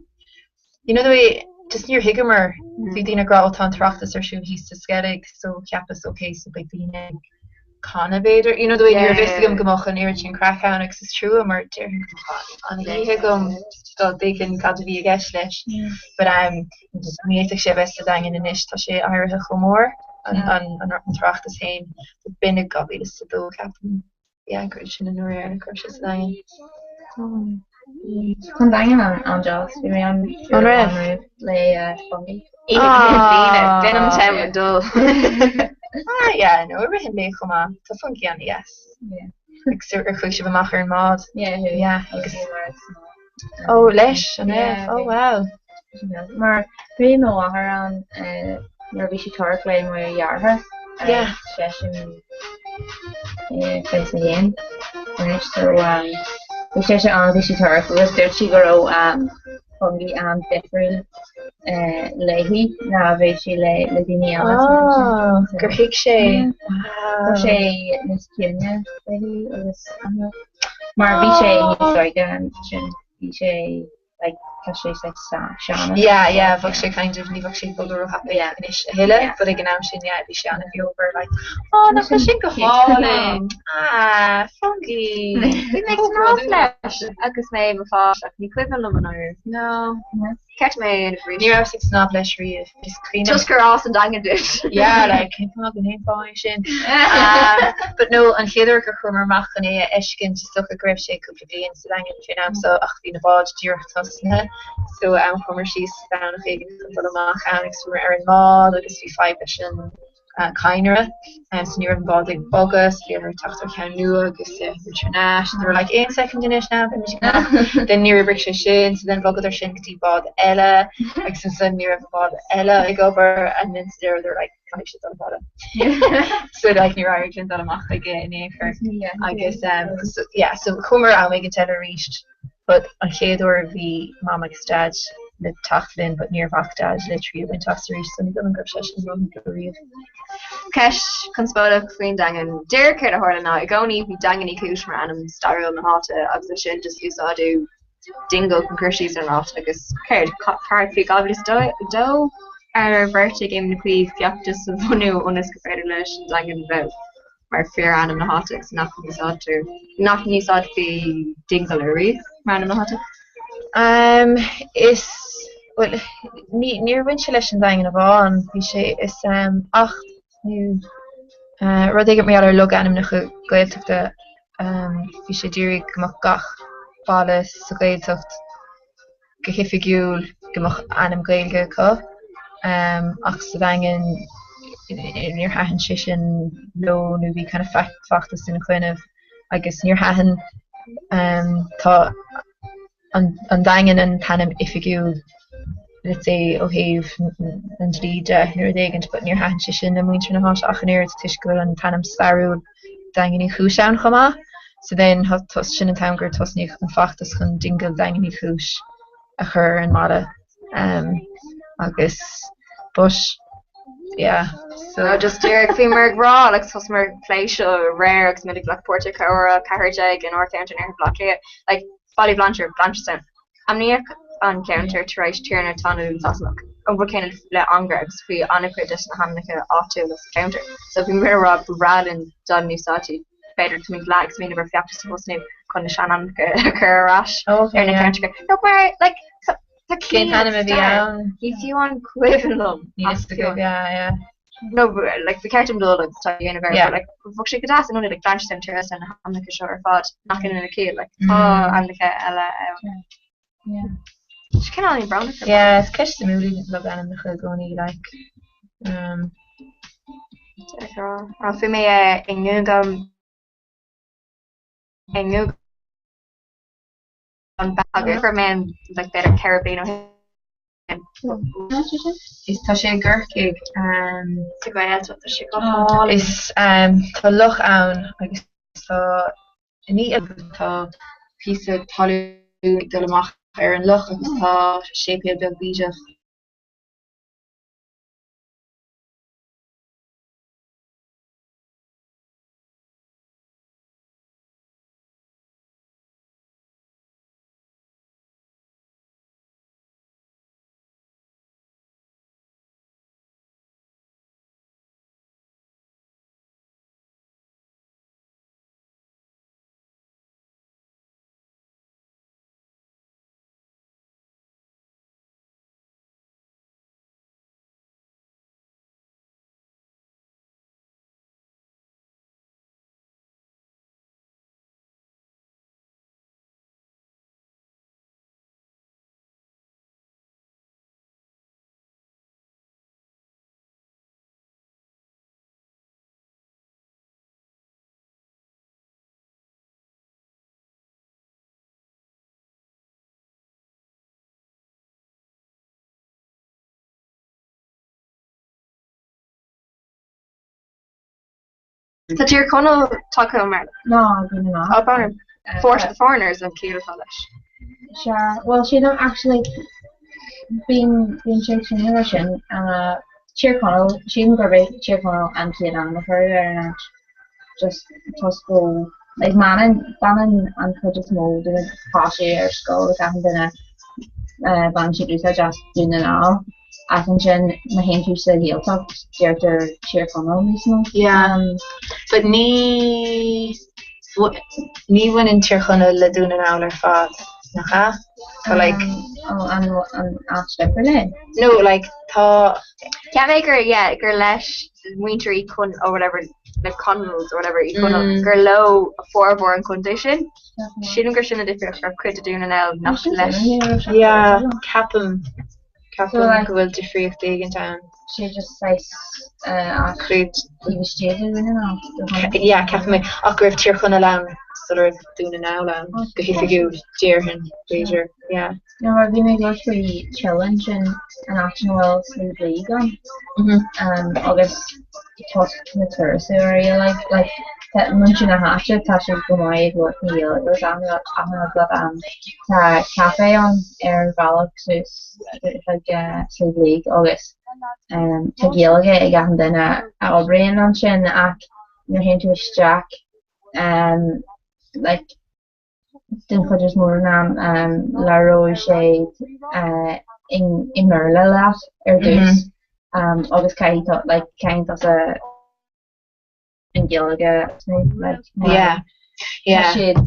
F: you know the way just níor thuigeamar bhí daoine ag rá ó tá an tOireachtas ar siúl thíos sa Sceilg so cheapas ok so beidh daoine ag canadh b'fhéidir you know the way ní raibh fhios agam go mbeadh an oiread sin craic ann agus is trua mar déarfainn go mbeadh an-oíche agam dá dtuigfinn cad a bhí i gceist leis but um ní fhéadfadh sé a bheith sa Daingean anois tá sé éirithe chomh mór an an an tOireachtas féin b'in i 2002 ceapaim. Yeah, gur sin an uair dheireanach go raibh sé sa Daingean.
C: Tá an Daingean an-deas, bhí mé ann
F: An raibh?
C: riamh le Fungie.
E: Oíche Chinn Bliana, b'in an t-am le dul.
F: Ah, yeah, no, i rith an lae chomh maith. Tá Fungie an-deas.
C: Yeah.
F: Agus ar chuaigh sibh amach ar an mbád?
C: Yeah, chuaigh.
F: Yeah,
C: Agus
F: agus
C: bhí mar is ná.
F: Oh, leis, an raibh?
C: Yeah,
F: Oh,
C: bhí.
F: wow.
C: Mar bhí mo mháthair ann nuair a bhí sí torrach le mo dheartháir
F: Yeah.
C: seisean 21 anois so bhí sise ann bhí sí torrach agus dúirt sí go raibh Fungie an-difriúil léi ná a bhí sí le le daoine eile.
F: Oh, gur thuig sé.
C: Wow.
F: Wow.
C: sé níos ciúine léi agus mar bhí sé níos óige ansin bhí sé like tá sé like sean.
F: Yeah, yeah, bheadh sé kind of ní bheadh sé ag bogadh róthapaidh
C: Yeah.
F: anois a thuilleadh,
C: Yeah.
F: but ag an am sin yeah bhí sé an-bheomhar like oh nach bhfuil sin go hálainn ah Fungie
B: Bhí mé ag snámh leis agus mé i mo pháiste ach ní cuimhin liom an uair.
F: No.
B: Ceist mé é arís.
F: Ní rabhas ag snámh leis riamh. Is cuimhin.
E: Toisc gur as an Daingean duit.
F: Yeah, like, cén fáth go haon fáth é sin. Um, but no, an chéad uair gur chuamar amach chun é a fheiscint, is dócha go raibh sé cúpla bliain sa Daingean fén am so ach bhí na báid díreach tosnaithe. So um, chuamar síos Domhnach éigin chun dul amach ann agus bhíomar ar an mbád agus bhí fadhb leis an cadhnra so ní raibh an bád ag bogadh so bhí orthu teacht ar cheann nua agus é a thabhairt thar n-ais. They were like aon soicind anois now beimid ag amach. Then níor oibrigh sé sin so then bhogadar sin go dtí bád eile agus ansan ní raibh an bád eile ag obair and then sa deireadh they were like caithfidh sibh dul abhaile. So like níor éirigh linn dul amach chuige in aon chor agus um so yeah so chuamar am éigin eile arís.
B: But an chéad uair bhí Mam agus Daid le teacht linn but níor bhac Daid le triail a bhaint as arís so ní dóigh liom go raibh seisean róthimpeall riamh.
E: Ceist conspóideach faoin Daingean. Díreach céard a tharla ná i gcónaí bhí Daingean Uí Chúis mar ainm stairiúil na háite agus ansin just úsáideadh Dingle chun cur síos ar an áit agus céard, thart faoi 2002 ar bheartaigh Éamon Ó Cuív feachtas a bhunú ionas gur féidir leis an Daingean bheith mar fíor-ainm na háite agus nach n-úsáidtear, nach n-úsáidfí Dingle ariamh mar ainm na háite?
B: Um, is, bhuel, ní, níor bhain sé leis an Daingean amháin, bhí sé, is um, acht nó uh, rud éigin mar gheall ar logainmneacha Gaeltachta, um, bhí sé d'iarraidh go mbeadh gach baile sa Ghaeltacht go hoifigiúil go mbeadh ainm Gaeilge acu ach sa Daingean níor thaitin sé sin leo nó bhí kind of feachtas ina choinnibh agus níor thaitin tá an Daingean an t-ainm oifigiúil let's say ó thaobh an dlí de nó rud éigint but níor thaitin sé sin le muintir na háite ach an oiread toisc go bhfuil an t-ainm stairiúil Daingean Uí Chúis ann chomh maith. So then sin an t-am gur tosnaíodh an feachtas chun Dingle Daingean Uí Chúis a chur ar an mbaile agus but yeah so.
E: No just díreach bhíomar ag rá like thosaíomar ag plé seo aréir agus muid ag glacadh páirt i comhrá 14 in ár ceantar in Iarthar Bhaile Átha Cliath like Baile Bhlainséir, Blanchardstown. Ainmníodh an ceantar tar éis tiarna talún Sasanach, an rud céanna le Ongar agus faoi an-chuid de na hainmneacha áitiúla sa cheantar. So bhíomar ag rá ba bhreá linn dá n-úsáidfí, b'fhéidir, táimid leath ag smaoineamh ar feachtas a thosnú chun na seanainmneacha a chur ar ais ar na ceantracha. No, mar, like, tá
B: Cén t-ainm a bhí ann?
E: Ní fiú an cuimhin liom.
B: Níl fhios agam, yeah, yeah.
E: No, like, ba cheart dom dul agus tá dhéanamh air, but, like, bheadh sé go deas in ionad, like, Blanchardstown, Tyrrellstown, na hainmneacha seo ar fad, nach ionann a ciall, like, tá ainmneacha eile ann.
B: Yeah.
E: Is cineál brónach ar fad.
B: Yeah, is ceist suimiúil iad logainmneacha i gcónaí, like, um.
E: Bhí mé i nGúgam, i nGúgam agus fuair mé an, like, b'fhéidir 4 bliain ó shin.
B: Is tá sé i gCorcaigh.
E: Sa Ghaeltacht tá sé go hálainn.
B: Is tá loch ann agus tá ní tá píosa talún ag dul amach ar an loch agus tá séipéal beag bídeach.
E: Tá Tír Chonaill tagtha ón mBéarla.
C: Ná, Dún na nGall.
E: Oh, brón orm. For, foreigners an chiall atá leis.
C: Sea, bhuel, sílim, actually, bíonn, bíonn sé sin mar sin, Tír Chonaill, sílim gurb é Tír Chonaill an chéad ainm a cuireadh ar an áit, just toisc go, like, baineann, baineann an chuid is mó de na páistí ar scoil, like, achan duine, baineann siad úsáid as Dún na nGall. Ach ansin, má théann tú sa Ghaeltacht, deirtear Tír Chonaill níos mó.
F: Yeah, but ní ní bhaineann Tír Chonaill le Dún na nGall ar fad, nach ea? Tá like.
C: Oh, an an áit difriúil é?
F: No, like tá.
E: Cheap mé gur, yeah, gur leis muintir Uí Chon or whatever, na Connells or whatever, Uí Chonaill, gur leo formhór an chontae sin. Sílim gur sin an difríocht, go raibh cuid de Dún na nGall nach leis.
F: Yeah, ceapaim. Ceapaim go bhfuil difríocht éigin ann.
C: Sé just saghas
F: cuid
C: taobh istigh de Dhún na nGall.
F: Yeah, ceapaim é. Ach go raibh Tír Chonaill ann sula raibh Dún na nGall ann, go hoifigiúil, déarfainn, b'fhéidir. Yeah.
C: No, mar bhí mé ag labhairt faoi Teileann, sin an áit ina bhfuil Sliabh Liag ann. Agus toisc na turasóirí like, like. Tá muintir na háite, tá siad go maith ag labhairt na Gaeilge agus achan rud, achan rud but tá café ann ar an bhealach suas chuig Sliabh Liag agus tá Gaeilge ag achan duine a oibríonn ansin ach nuair a théann tú isteach like den chuid is mó den am labhróidh siad i mBéarla leat ar dtús agus caithfidh tú like caithfidh tusa an Ghaeilge like
F: Yeah.
C: Tá siad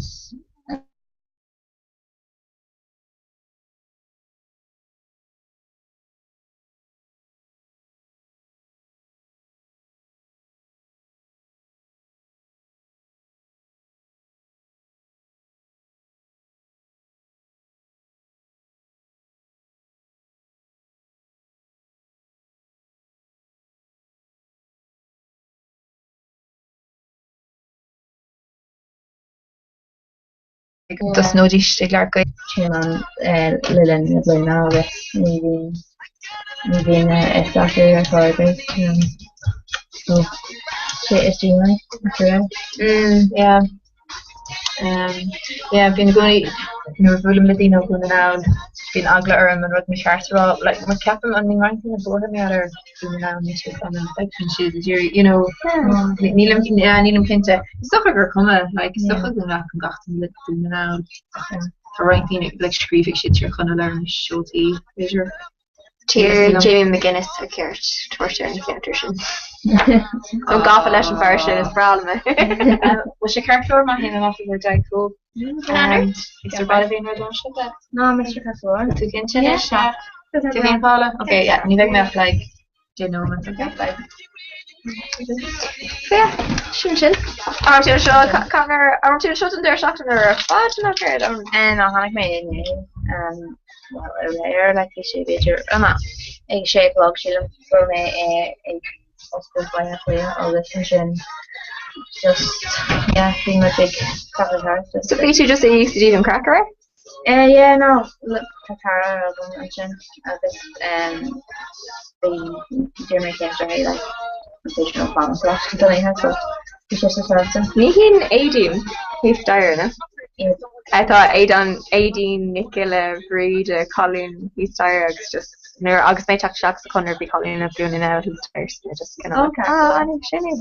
B: Dtosnóidís ag labhairt Gaeilge.
C: Téim ann le linn na bliana agus ní bhíonn ní bhíonn a fhios acu ar chor ar bith. So, sé is díomá an trua.
F: Mm, yeah. Um, yeah, bíonn i gcónaí nuair a bhuailim le daoine ó Dhún na nGall, bíonn eagla orm an rud mícheart a rá. Like, mar ceapaim an mbíonn roinnt daoine buartha mar gheall ar Dhún na nGall níl siad ann, like, bíonn siad ag iarraidh, you know, nílim, yeah, nílim cinnte. Is dócha gur cuma, like, is dócha go nglacann gach duine le Dún na nGall. Tá roinnt daoine, like, scríobfaidh siad Tír Chonaill ar na seoltaí, b'fhéidir.
E: Tír Jamie McGuinness ar cheart tabhairt ar an cheantar sin. Tá gafa leis an fear sin, is breá liom é.
F: Bhfuil sé ceart go leor má théim amach i bhur dTigh Cúil? Is ar baile bhíonn rud ann seo de?
C: Ná mise ceart go leor.
F: Tú cinnte anois? Tú féin Paula? Ok, yeah, ní bheidh mé ach like 10 nóiméad, ok? Bye.
E: So yeah, sin sin. An raibh tú anseo, an raibh tú anseo don deireadh seachtaine ar fad nó céard?
C: Ná tháinig mé inné. Bhuel, aréir, like, bhí sé b'fhéidir, ná, ag sé a chlog sílim go raibh mé ag Ollscoil Bhaile Átha Cliath agus ansin just, yeah, bhí muid ag caitheamh thart just.
E: So bhí tú just i UCD don craic, ar?
C: Eh, yeah, no, look, tá cara agam ansin agus bhí d'iarr mé ceist uirthi, like, an féidir liom fanacht leat don oíche, so bhí sise sásta.
E: Ní hín Aideen thuas staighre, no? Tá Aodán, Aideen Nic Giolla Bhríde, Colleen thuas staighre agus just nuair agus mé ag teacht isteach sa Chonradh bhí Colleen ó Dhún na nGall thuas staighre so mé just kind of like, ah, an sin é.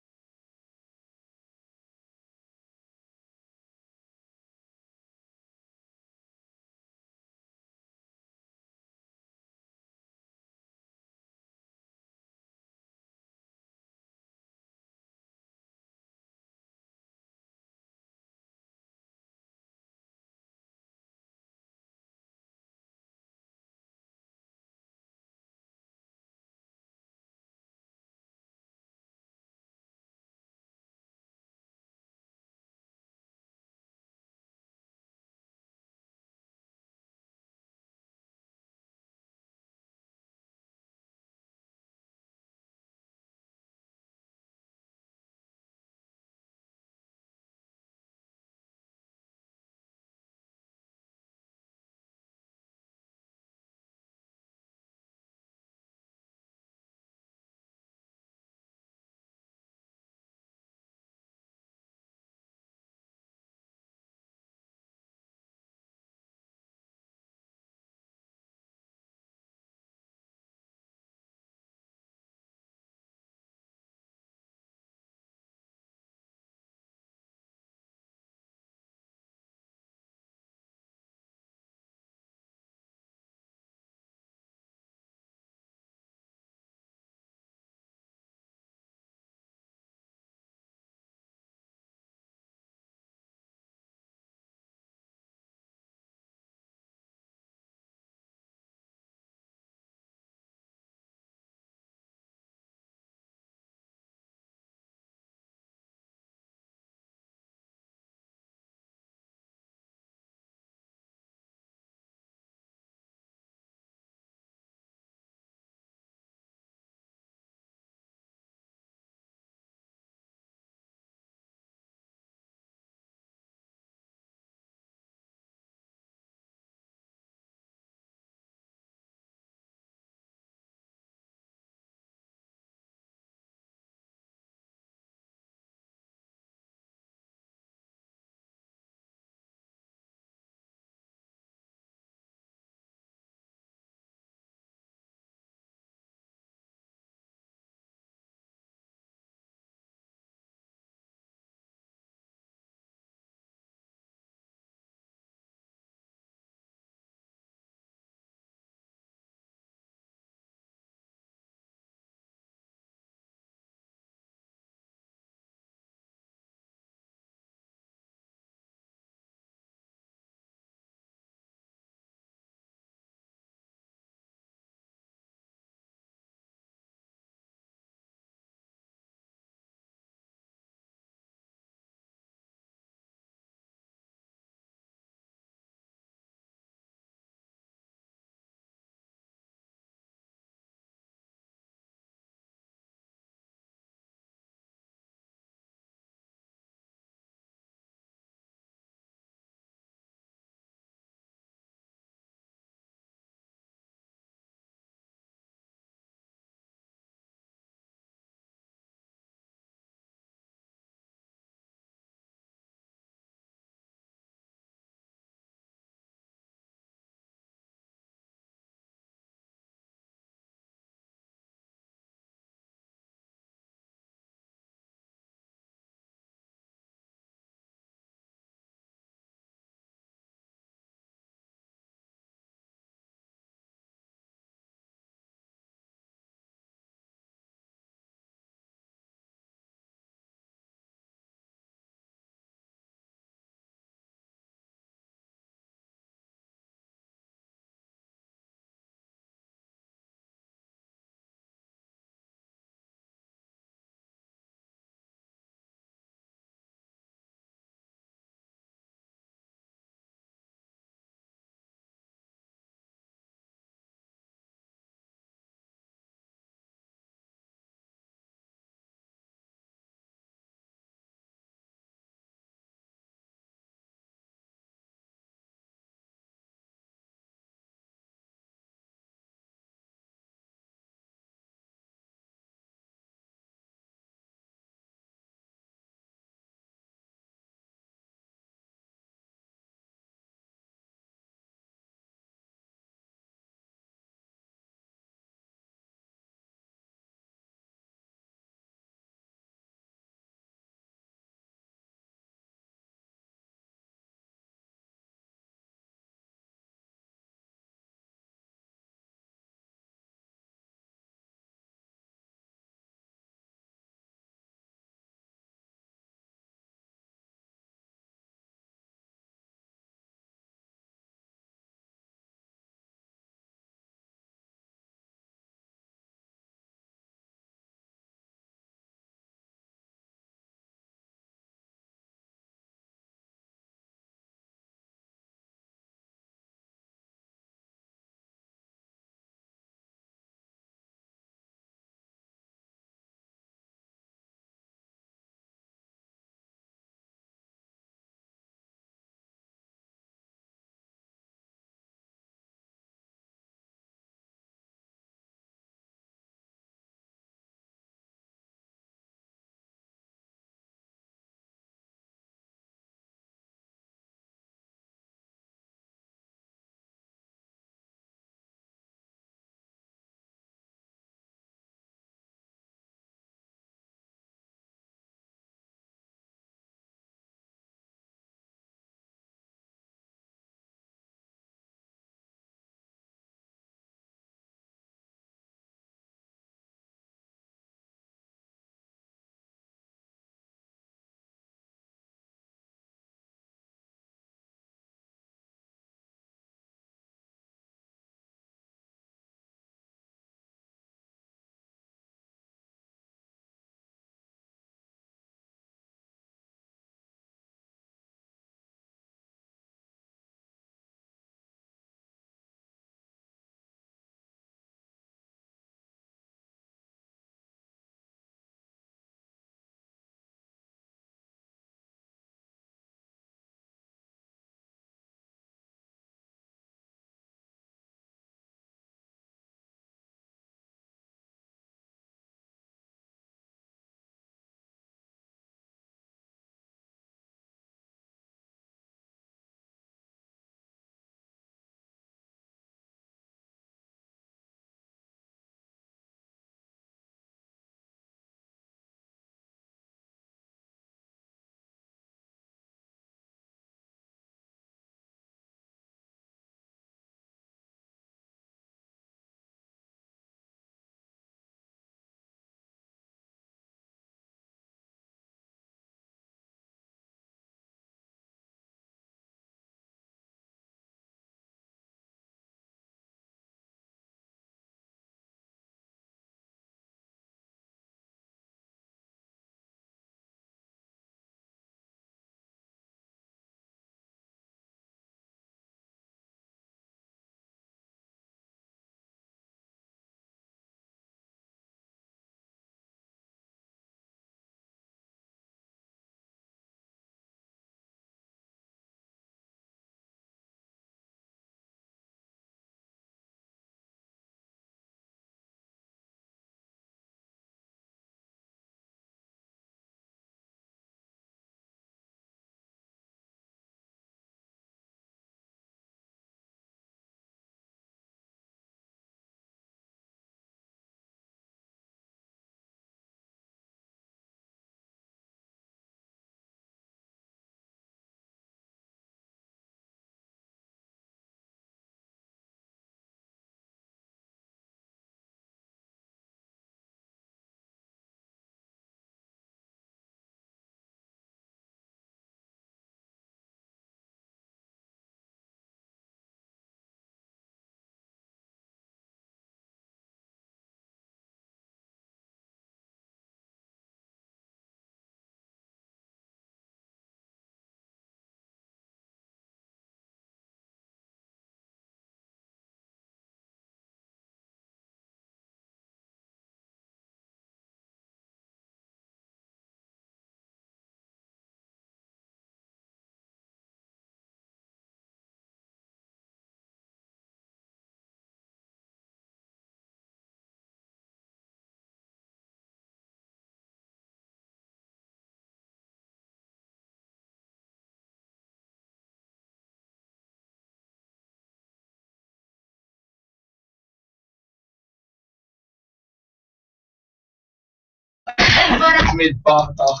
G: Mid bátach.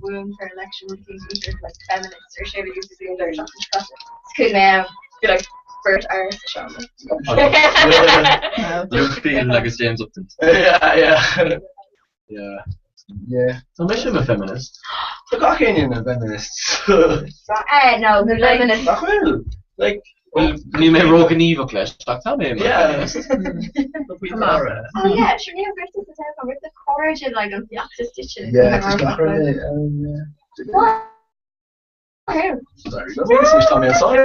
E: Won for election like feminist or sé Could mé be like beirt fhear sa seomra.
H: Luke Phelan agus James Upton.
G: Yeah, yeah.
H: Yeah.
G: Yeah.
H: Tá mise i mo feminist.
G: Tá gach éinne ina bhfeminist.
E: Eh, no, the feminist.
G: Nach bhfuil? Like,
H: Well, níl mé róghníomhach leis, ach tá mé i mo
G: Yeah.
H: feminist.
E: Oh yeah, sure ní bhritte sa toghchán, rith na cairde like an feachtas duitse.
G: Yeah, just gach rud é, yeah. Sorry, tá mé sorry.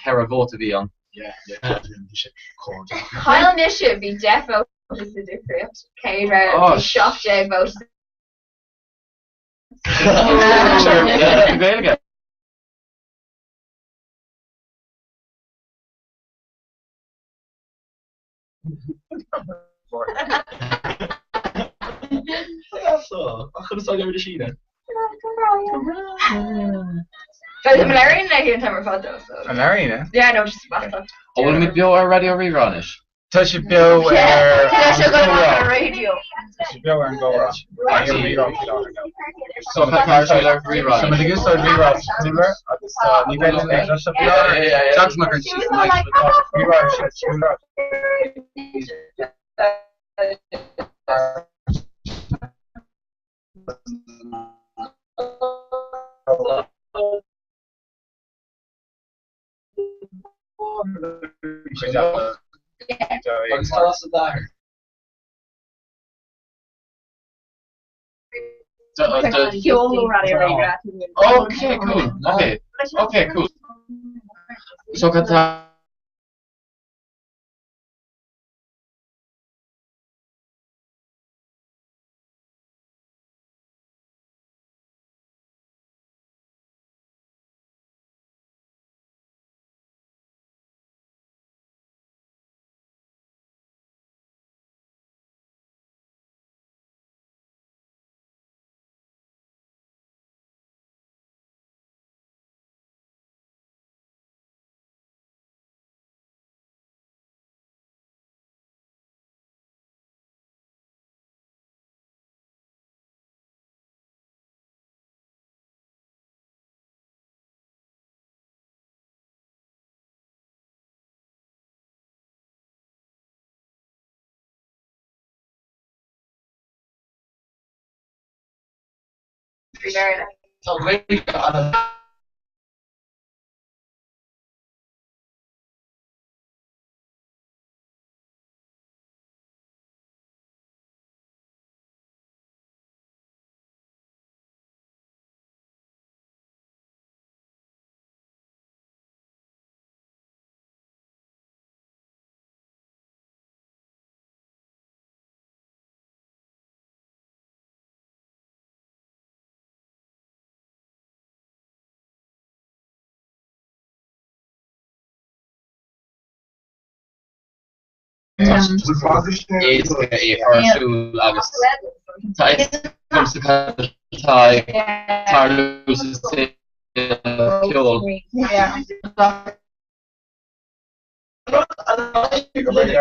H: Ceithre vóta a bhí ann.
E: Chaill mise bhí 10 vóta sa difríocht, céad raibh
H: Oh,
E: bhí 17 vóta.
H: Gaeilge.
G: So, ach chun is ar síne.
E: Bheith am leirín le an t-am ar fad though, so.
D: An leirín, eh?
E: Yeah, no, just amach.
H: An bhfuil muid beo ar Raidió Rí-Rá anois?
D: Tá sé beo ar
C: Tá sé
D: an
C: go
D: gcomhrá.
C: ar radio.
D: Tá sé beo ar an gcomhrá. Raidió Rí-Rá faoi láthair, no.
H: So tá car sé le Rí-Rá.
D: Tá muid ag úsáid Rí-Rá sa chúlra agus tá ní bheidh duine ag cloisteáil faoi láthair. Seachas má chuireann siad mic, but tá Rí-Rá ar siúl sa chúlra.
H: Agus tá sa láthair.
C: Ceol Raidió Rí-Rá.
H: Okay, cool. Okay. Okay, cool. So cad tá Tá Gaeilge ana éasca é chur ar siúl agus tá a fhios agamsa cad atá ag tarlú sa saol ceoil. B'fhéidir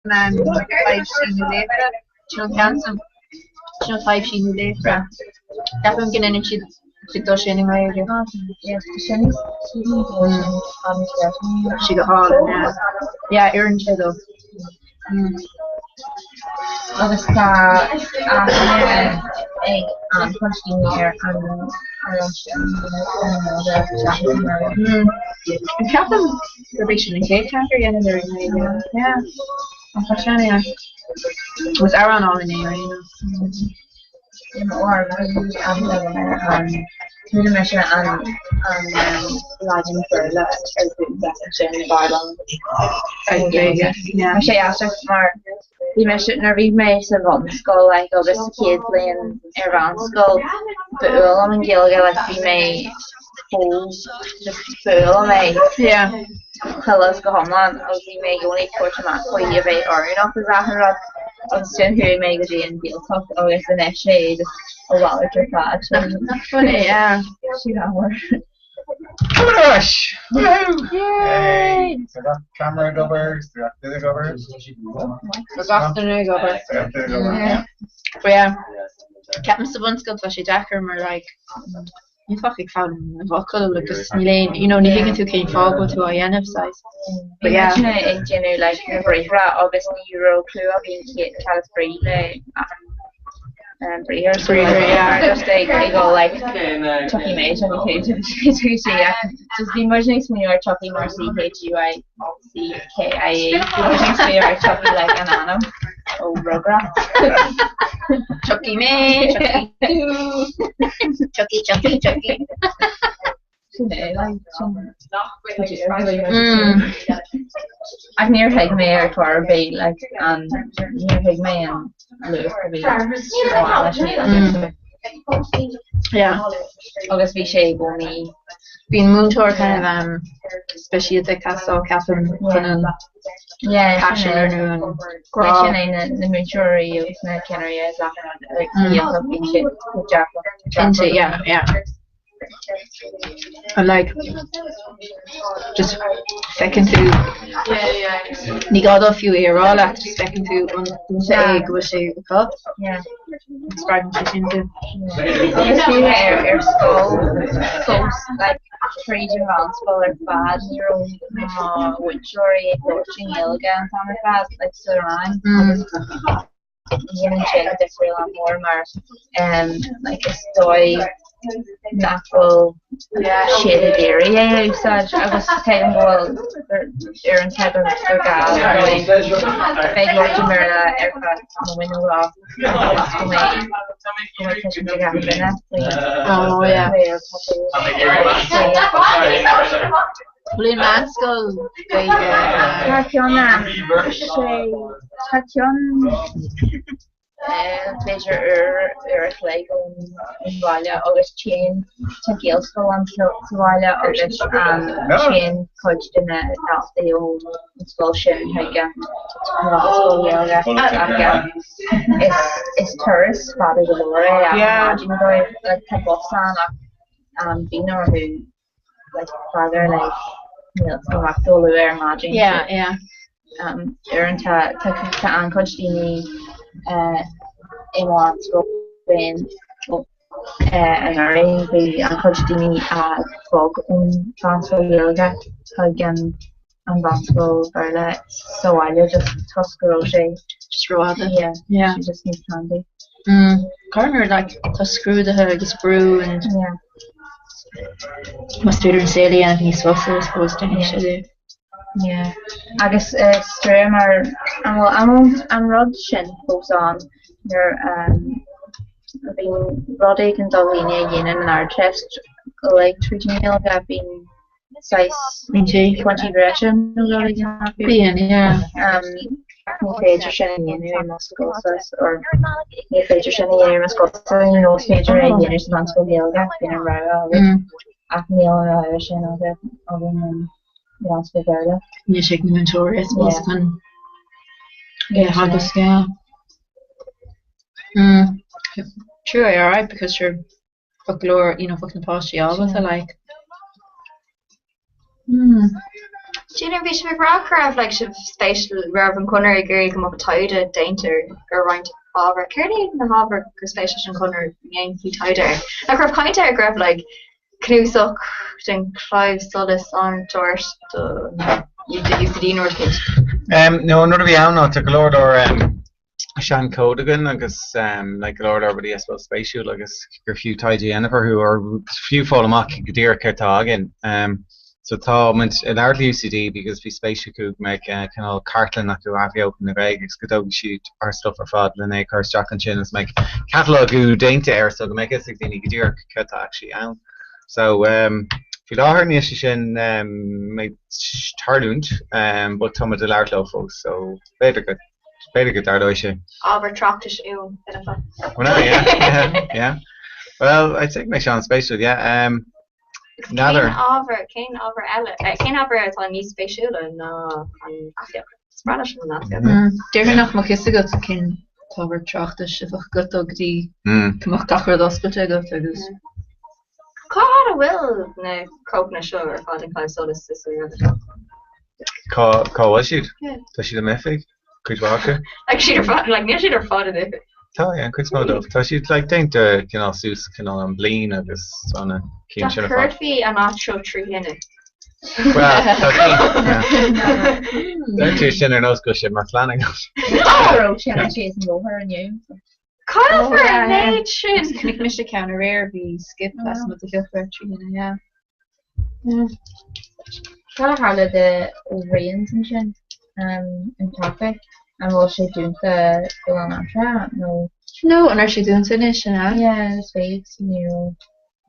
F: Taibhsí nó Laochra. Sin an ceann san. Sin an Taibhsí nó Laochra. Ceapaim go ndéanann siad cuid dó sin i nGaeilge. Sí go hálainn, yeah. Yeah, oireann sé dó.
C: Agus tá aithne ag an-chuid daoine ar an amhrán sin i nGaeilge.
F: Ceapaim gurb é sin an chéad cheann gur dheineadar i nGaeilge. Yeah. Ach tá sin, yeah. Is amhrán álainn é ar aon nós.
C: Chuala mise an leagan Béarla ar dtús ansin b'fhearr liom an Ghaeilge. Tá sé aisteach mar bhí mise nuair a bhí mé sa bhunscoil like agus sa chéad bhliain ar mheánscoil ba fhuath liom an Ghaeilge like bhí mé chomh just ba fhuath liom é chuile is go hiomlán agus bhí mé i gcónaí ag tabhairt amach faoi a bheith oiriúnach agus achan rud agus ansin chuaigh mé go dtí an Ghaeltacht agus anois é just a mhalairt ar fad.
F: Nach funny, yeah.
C: Sin ábhar.
D: Coming ar ais! Woohoo! Yay! Tá gach camera ag obair, tá gach duine ag obair.
F: Tá gach duine ag obair.
D: Tá gach duine ag obair.
F: Yeah. But yeah, ceapaim sa bhunscoil tá sé deacair mar like Níl tú ach ag foghlaim na bhfocal agus níl aon, you know, ní thuigeann tú cén fáth go bhfuil tú á dhéanamh, saghas. But yeah.
C: Bhí muidne ag déanamh like na briathra agus ní raibh clue againn cad is brí le achan briathar so
F: Briathar, yeah.
C: just ag ag dul like tiocfaidh mé tiocfaidh tú tiocfaidh sí yeah. Just bhí muidne ag smaoineamh ar Chucky mar C H U I C K I E. Bhí muidne ag smaoineamh ar Chucky like an ainm ó Rugrats.
F: Tiocfaidh mé, tiocfaidh tú. Chucky, Chucky, Chucky.
C: Sin é, like, sin Mm. Ach níor thuig mé ar chor ar bith like, an níor thuig mé an luach a bhí leis an Ghaeilge.
F: Yeah.
C: Agus bhí sé i gcónaí
F: Bíonn múinteoir kind of um, speisialta ag teastáil ceapaim chun an
C: Yeah,
F: paisean
C: sin é.
F: nó an grá.
C: Sin é na na múinteoirí agus na ceannairí is achan rud like, sa Ghaeltacht bíonn siad chomh dearfach.
F: Cinnte, yeah, yeah. And like, just feiceann tú, ní gá dó fiú é a rá leat, just feiceann tú an dúnta é go bhfuil sé acu.
C: Yeah.
F: Spreagann sé sin tú.
C: Agus fiú ar ar scoil fós like tríd an mheánscoil ar fad ní raibh mo mhúinteoirí ag labhairt i nGaeilge an t-am ar fad like sa rang agus dhéanann sin difríocht an-mhór mar like is dóigh nach bhfuil siad ag iarraidh é a úsáid agus tuigim go bhfuil uaireanta gur gá dóibh bheith ag labhairt i mBéarla ar feadh nóiméad nó dhó agus go mbeidh go mbeidh tuiscint ag achan duine faoi
F: Oh yeah.
C: faoi
F: Bhfuil aon mheánscoil Gaeilge?
C: Tá ceann ann, sé, tá ceann b'fhéidir uair, uair a chloig ón bhaile agus téann, tá Gaelscoil ann sa bhaile agus téann cuid de na daltaí ón scoil sin chuig an mheánscoil Ghaeilge ach is turas fada go leor é achan maidin dóibh, like tá bus ann ach bíonn orthu like father like you know go amach go luath ar maidin.
F: Yeah, yeah.
C: Um, uaireanta tá tá an-chuid daoine uh, i mo scoil féin uh, anuraidh bhí an-chuid daoine a bhog ón mheánscoil Ghaeilge chuig an an mheánscoil Bhéarla sa bhaile just toisc go raibh sé
F: Just rófhada.
C: yeah,
F: Yeah.
C: sé just níos handy.
F: Mm. Corner like tá scrúduithe agus brú and
C: Yeah.
F: Más féidir an saol a dhéanamh níos fusa, I suppose, déanfaidh siad é.
C: Yeah. Agus is trua mar an bhfuil an bhfuil an rud sin fós ann nuair um, a bhíonn rud éigin do dhaoine a dhéanann an Ardteist like tríd an nGaeilge bíonn saghas
F: Pointí.
C: pointí breise nó rud éigin acu.
F: Bíonn, yeah.
C: Um, ní féidir sin a dhéanamh i mo scoilsa or ní féidir sin a dhéanamh i mo scoilsa you know, is féidir é a dhéanamh sa mheánscoil Ghaeilge bíonn an rogha agat
F: Mm.
C: ach níl an rogha sin agat againn an mheánscoil Bhéarla.
F: Níl sé ag na múinteoirí, I suppose,
C: Yeah.
F: chun é a theagasc, yeah. Mm. True, alright, because sure, bheadh go leor, you know, bheadh na páistí ábalta, like. Mm.
E: Gina, bhí sibh ag rá go raibh like sibh spéisiúil, raibh an Conradh ag iarraidh go mbeadh taighde déanta ar roinnt ábhar. Céard iad na hábhair gur spéis leis an Chonradh go ndéanfaí taighde air? Like raibh caint air go raibh like cnuasach den Claidheamh Soluis á dtabhairt do UCD nó rud éicint.
D: No, an rud a bhí ann ná tá go leor leor seanchomhad againn agus like go leor leor rudaí I suppose spéisiúil agus gur fiú taighde a dhéanamh orthu or fiú fáil amach go díreach céard atá againn. So tá muid ag labhairt le UCD because bhí spéis acu go mbeadh cineál cartlann acu athbheochan na Gaeilge agus go dtógfaidh siad ár stuff ar fad lena é a chur isteach ansin agus go mbeadh catalógú déanta air so go mbeadh fhios ag daoine go díreach céard atá actually ann. So faoi láthair níl sé sin ag tarlúint but tá muid ag labhairt leo fós so b'fhéidir go b'fhéidir go dtarlóidh sé.
E: Ábhar tráchtais uaim, Philippa.
D: Well, yeah, yeah, yeah. Well, I'd say go mbeadh sé an-spéisiúil, yeah. Um,
E: Cén ábhar, cén ábhar eile, cén ábhar atá níos spéisiúla ná an athbheochan? Is breá leis an
F: athbheochan. Déarfainn nach mbeadh fhios agat cén t-ábhar tráchtais a bheadh agat dó go dtí go mbeadh gach rud oscailte agat agus.
E: Cá fhad a bhfuil na cóipeanna seo ar fad in Claidheamh Soluis is a raibh?
D: Cá bhfuil siad? Tá siad i m'oifig. Cuid mhaith acu.
E: Like siad ar fad, like níl siad ar fad in oifig.
D: Tá, yeah, an cuid is mó dóibh. Tá siad like déanta cineál suas cineál an bliain agus tá na cinn sin ar
E: fad. Chuirfí an áit seo trí thine.
D: Well, tá sí. Deir tú sin ar nós go bhfuil sé mar phlean agat.
C: Raibh sé an sé an bóthar inniu.
E: Caillfear an méid sin!
F: Chonaic mise ceann aréir, bhí skip lasmuigh de shiopa trí thine, yeah.
C: Cad a tharla do O'Brien's ansin, an caife? An bhfuil sé dúnta go lánaimseartha nó?
F: No, an raibh sé dúnta anois, an ea?
C: Yeah, is féidir, ní raibh,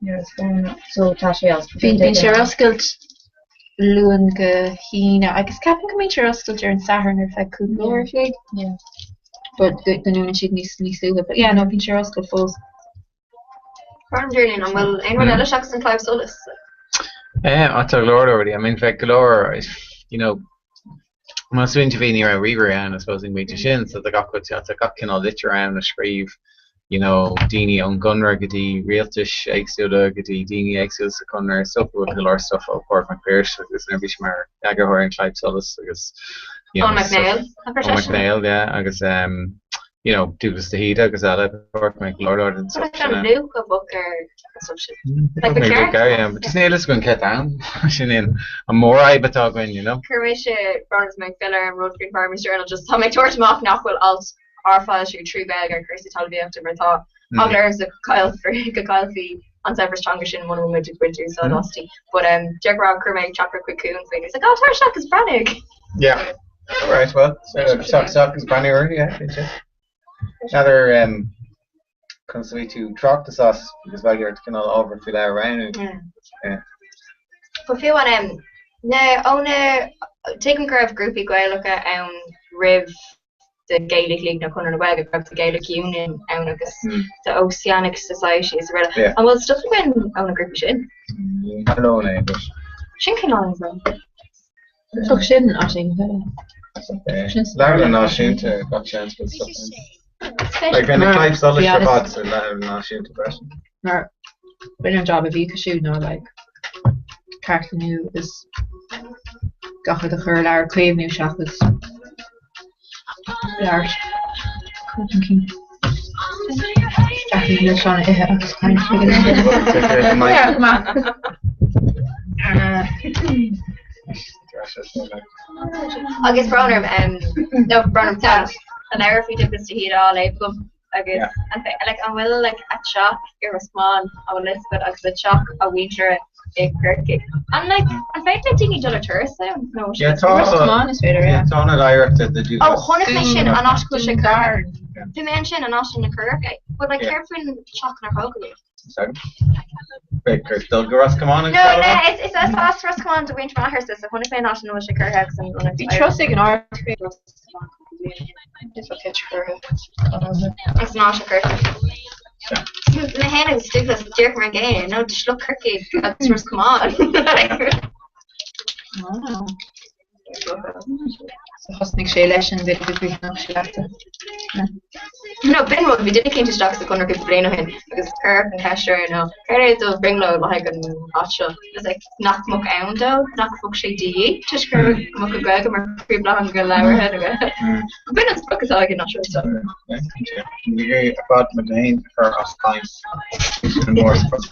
C: ní raibh fhios agam. So tá sé oscailte.
F: Bíonn, bíonn sé ar oscailt Luan go hAoine agus ceapaim go mbíonn sé ar oscailt ar an Satharn ar feadh cúpla uair a chloig.
C: Yeah.
F: But go ndúnann siad níos, níos luaithe. But yeah, no, bíonn sé ar oscailt fós.
E: Brón orm, an bhfuil aon rud eile seachas an Claidheamh Soluis?
D: Eh, tá go leor rudaí. I mean, bheadh go leor, you know, más cinnte bhí ní raibh ríomhairí ann, I suppose, an pointe sin, so tá gach, tá gach cineál litir ann a scríobh, you know, daoine ón gConradh go dtí rialtais éagsúla, go dtí daoine éagsúla sa Chonradh, so go bhfuil go leor stuff ó Phádraig Mac Piarais agus nuair a bhí sé mar eagarthóir an Claidheamh Soluis agus, you know,
E: Eoin Mac Néill,
D: Eoin Mac Néill, yeah, agus um, you know, Dúglas de hÍde agus eile, go leor leor den
E: stuff sin. An luach a bheadh ar an stuff sin. Like ba cheart.
D: Yeah, but just níl fhios againn céard atá ann. Sin an mhórfhadhb atá againn, you know.
E: Chuir mise brón orm ag filleadh ar an rud faoin Farmers Journal, just tá mé ag tabhairt amach nach bhfuil alt á foilsiú trí Ghaeilge ar chúrsaí talmhaíochta mar tá eagla ormsa go gcaillfí an saibhreas teanga sin muna bhfuil muid ag baint úsáid aisti. But um, deir go raibh chuir mé teachtaireacht chuig Cuan faoi, he's like, oh, tar isteach is breathnaigh.
D: Yeah. Alright, well, teacht isteach is breathnú air, yeah, cinnte. N'fheadar um, conas a bhí tú tráchtas as agus bheadh ort cineál ábhar faoi leith a roghnú. Yeah.
E: But fiú an um, na ó na tuigim go raibh grúpaí Gaelacha ann roimh the Gaelic League nó Conradh na Gaeilge, go raibh the Gaelic Union ann agus the Ossianic Society is araile.
D: Yeah.
E: An bhfuil stuff againn ó na grúpaí sin?
D: Ní tharlóinn é, but
E: Sin cineál an rud.
F: Bheadh sin áit éigin eile.
D: Leabharlann Náisiúnta gach seans go bhfuil stuff ann. Like bheadh na Claidheamh Soluis ar fad sa Leabharlann Náisiúnta freisin.
F: Mar b'in an job a bhí acu siúd ná like cartlannú agus gach rud a chur ar leabhar caomhnú seachas labhairt. Cur chun cinn. Deacair milseáin a ithe agus caint ag an am.
E: Agus brón orm, nó brón orm tá an leabhar faoi Dúglas de hÍde á léamh agam agus an like an bhfuil like a teach i Ros Comáin an bhfuil fhios agat agus a teach a mhuintire i gCorcaigh. An like an féidir le daoine dul ar turas ann nó
D: Yeah, tá
F: Ros Comáin is féidir, yeah.
D: Tá ionad oidhreachta do
E: Dúglas. Ó chonaic mé sin an áit go bhfuil sé curtha. Bhí mé ansin an áit ina cuireadh é. But like
D: Yeah.
E: céard faoin teach inar tógadh é?
D: Beidh gur dul go Ros Comáin
E: No, no, is is as as Ros Comáin do mhuintir m'atharsa so chonaic mé an áit ina bhfuil sé curtha agus an ionad
F: Bhí
E: oidhreachta.
F: turas ag an Ard chuig Ros Comáin cúpla bliain ó shin. Is ok curtha.
E: Agus an áit a curtha. Mé féin agus Dúglas díreach mar an gcéanna, nó de shliocht Corcaigh agus Ros Comáin.
F: Ah. So thosnaigh sé leis an duine go gcríochnódh sé leatsa.
E: No, b'in rud, bhí duine éicint isteach sa Chonradh cúpla bliain ó shin agus cuireadh an cheist air, no, céard é do bhrionglóid le haghaidh an áit seo? Agus like, nach mbeadh ann dó, nach mbeadh sé de dhíth, toisc go mbeadh an Ghaeilge mar phríomhtheanga labhartha nó B'in an sprioc atá ag an áit seo. So.
D: Ní ar fad muid féin a chur as caint. Sin an mórsprioc.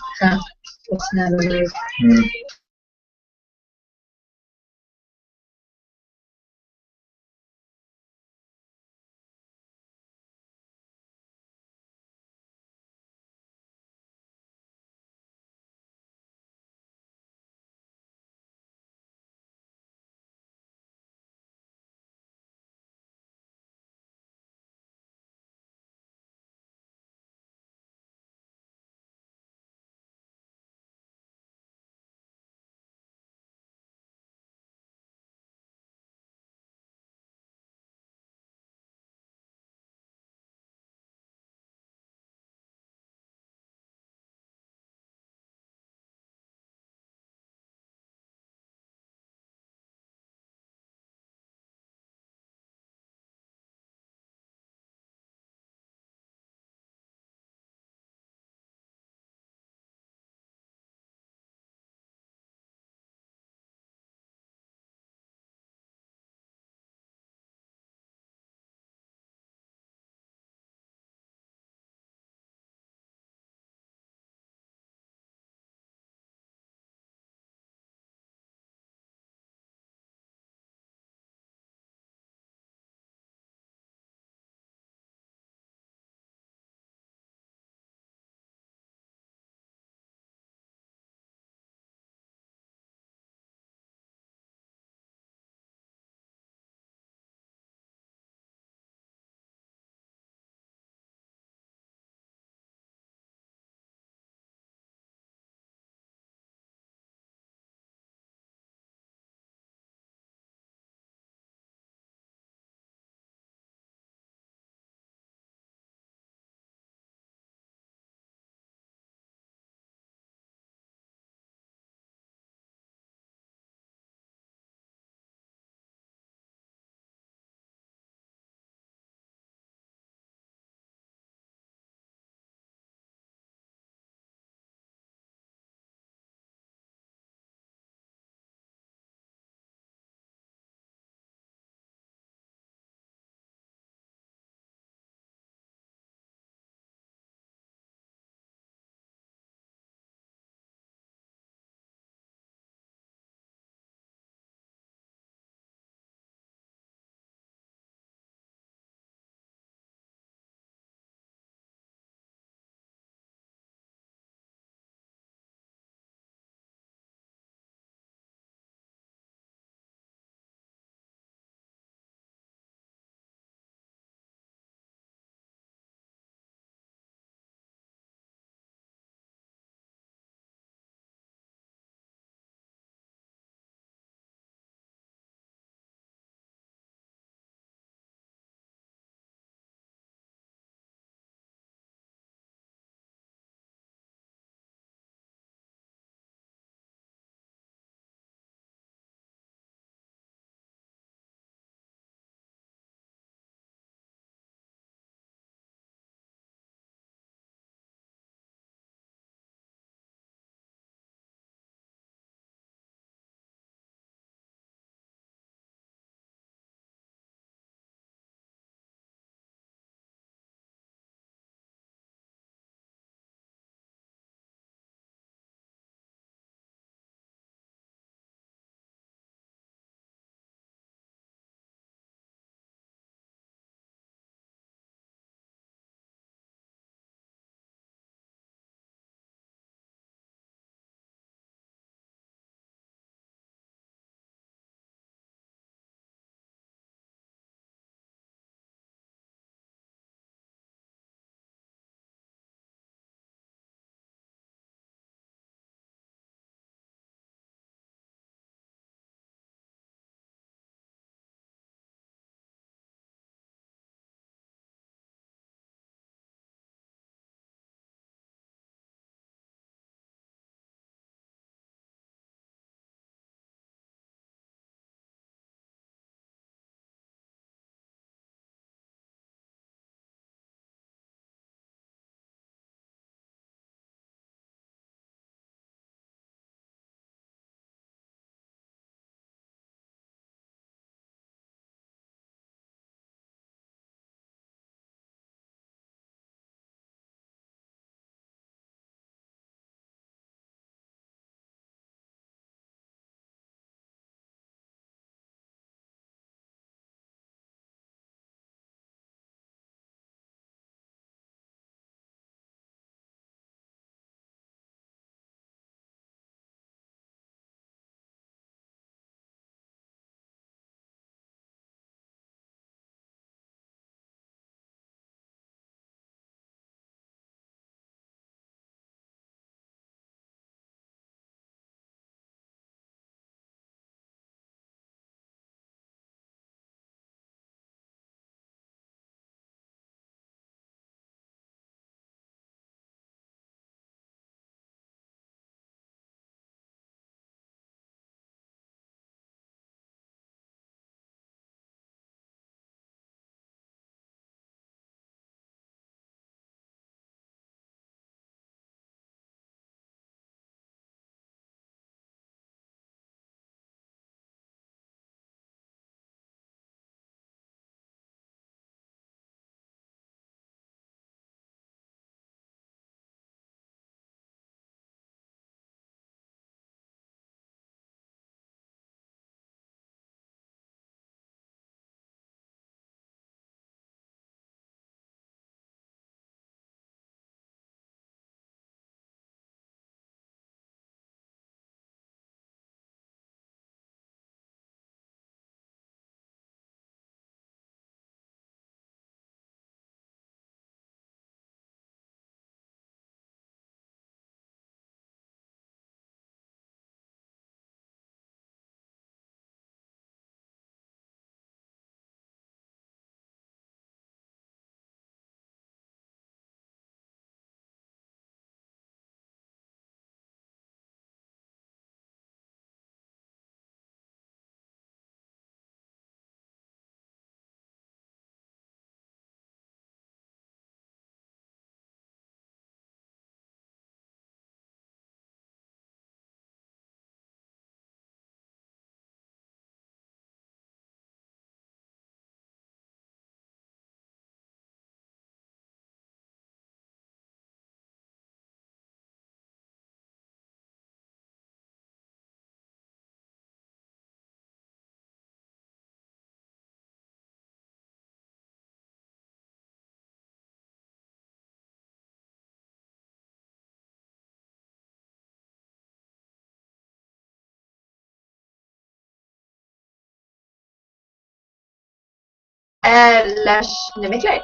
E: Leis na mic léinn.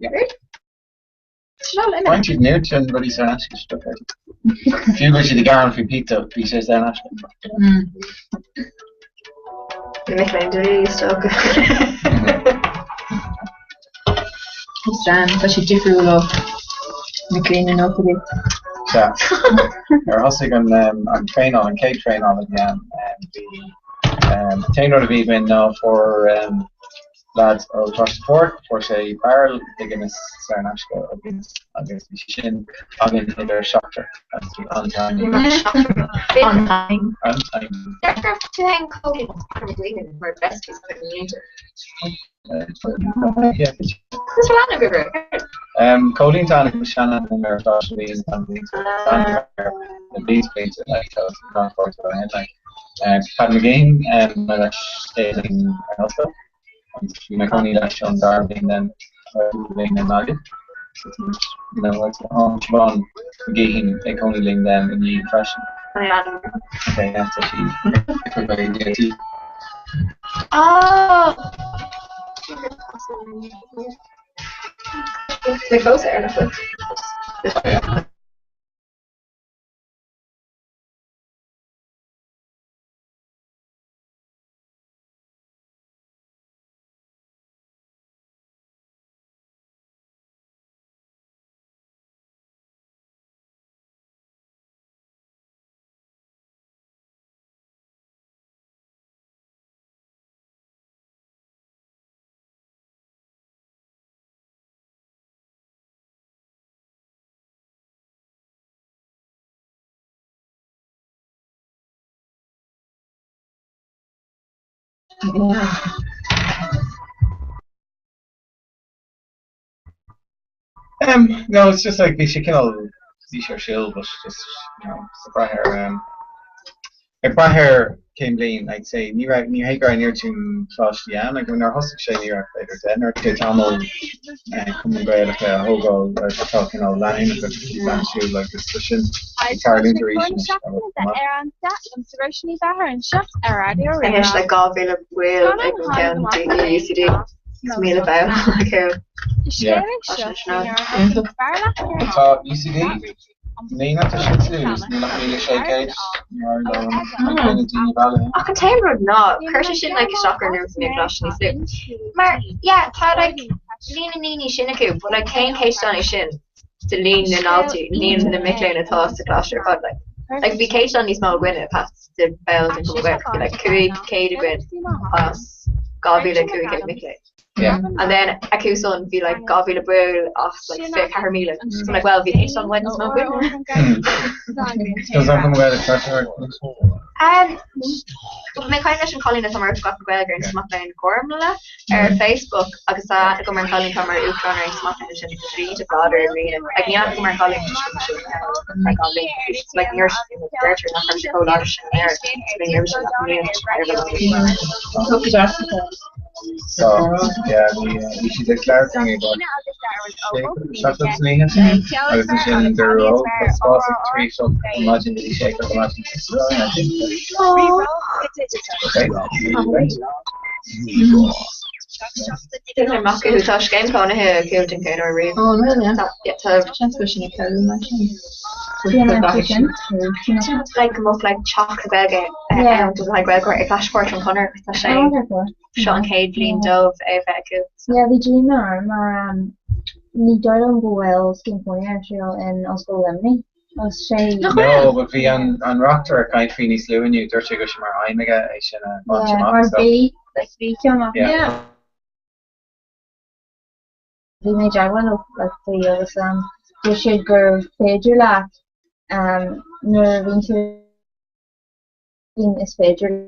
E: Really?
D: Faigheann siad an oiread sin rudaí saor in aisce dochreidte. Fiú go bhfuil siad ag gearán faoi pizza, bhí sé saor in aisce.
E: Na mic léinn dlí is dócha.
F: Tá siad difriúil ó mic léinn na nóchaidí.
D: Sea. Nuair a thosaigh an traenáil, an chéad traenáil a bhí ann, bhí an t-aon rud a bhí againn ná fuair leads ó Choláiste Phádraig, fuair sé barrel de Guinness saor in aisce ó Guinness agus bhí sé sin againn idir seachtar agus bhí an-time.
E: An-time.
D: An-time.
E: Deirtear go raibh tú féin chomh daoine mar besties na mblianta.
D: Comhlíonta an sean-ainm ar Choláiste Bhíonn an na blianta blianta like tá an fáilte ó shin like Pat McGeehan mar leis in ar ollscoil agus bhí mé cónaí leis ón dara bliain den bhliain i nGaillimh you know like Siobhán McGeehan ag cónaí linn then i ndiaidh freisin. Okay, yeah, tá sí
E: Oh! Le close ar na foot.
D: Um, no, it's just like bhí sé cineál bhí sé ar siúl but just you know ag brath ar um, ag brath ar cén bhliain I'd say ní raibh ní hé go raibh an oiread sin coláistí ann like nuair a thosaigh sé ní raibh b'fhéidir 10 nuair sé tamall eh, Cumann Gaelach a thógáil atá cineál leanúnach agus lean siúl agus tá sin ag tarlúint arís anois
I: Ar an Saoirse Ní Bheatha anseo ar Raidió
E: Anois le 2,000 baill ag an gceann de UCD. 1,000 ball acu.
D: Yeah. Tá UCD naíonra tá siad sa níl ach 1,600 mar le an duine daoine bailithe.
E: Ach an t-aon rud ná, chuir sé sin like isteach ar nós na gcoláistí níos lú. Mar, yeah, tá like líon na ndaoine sin acu, but like cén céatadán é sin de líon na ndaltaí, líon na mic léinn atá sa choláiste ar fad like. Like bhí céatadán níos mó againne pas de bhaill den Chumann Gaelach, bhí like 500 againn as 2,500 mic léinn.
D: Yeah.
E: And then acu san bhí like 2,000 ball as like 24,000. So I'm like, well, bhí céatadán i bhfad níos mó againne.
D: Does that come Gaelic freisin or?
E: Um, mé caint leis an chailín atá mar Uachtarán na Gaeilge ar Aontas Mac Léinn Gormlaith ar Facebook agus tá aithne agam ar an chailín atá mar Uachtarán ar Aontas Mac Léinn sin tríd a blád ar líne. Like níl aithne agam ar an chailín sin ar gan link. Like níor deirtear nach raibh sé chomh láidir sin in Éirinn. So bhí roimhe sin nach mbíonn ar bhealach.
D: So, yeah, bhí bhí siad ag labhairt linn ag 7 san oíche agus ansin dúradh ó tá spás ag 3 o'clock ar maidin go dtí 6 o'clock ar maidin. Okay.
E: Sin ar mac acu tá scéim cónaithe acu den chéad uair riamh.
F: Oh, really?
E: Tá, yeah, tá
F: Seans go bhfuil sin ag cabhrú mar sin.
E: Like go mbeadh like teach na Gaeilge ann do like Gaeilgeoir ag Coláiste Phádraig an Chonradh tá sé seo an chéad bhliain dóibh é a bheith acu.
C: Yeah, bhí díomá orm mar ní dóigh liom go bhfuil scéim cónaithe ar siúl in Ollscoil Luimnigh agus sé
E: Nach bhfuil?
D: No, but bhí an an reachtaire ag caint faoi níos luaithe inniu, dúirt sé go raibh sé mar aidhm aige é sin a bhaint
C: Yeah,
D: amach
C: mar
D: so.
C: bhí like bhí ceann acu.
D: Yeah.
C: Bhí mé i dteagmháil leo like faoi agus dúirt siad gur féidir leat nuair a bhíonn tú is féidir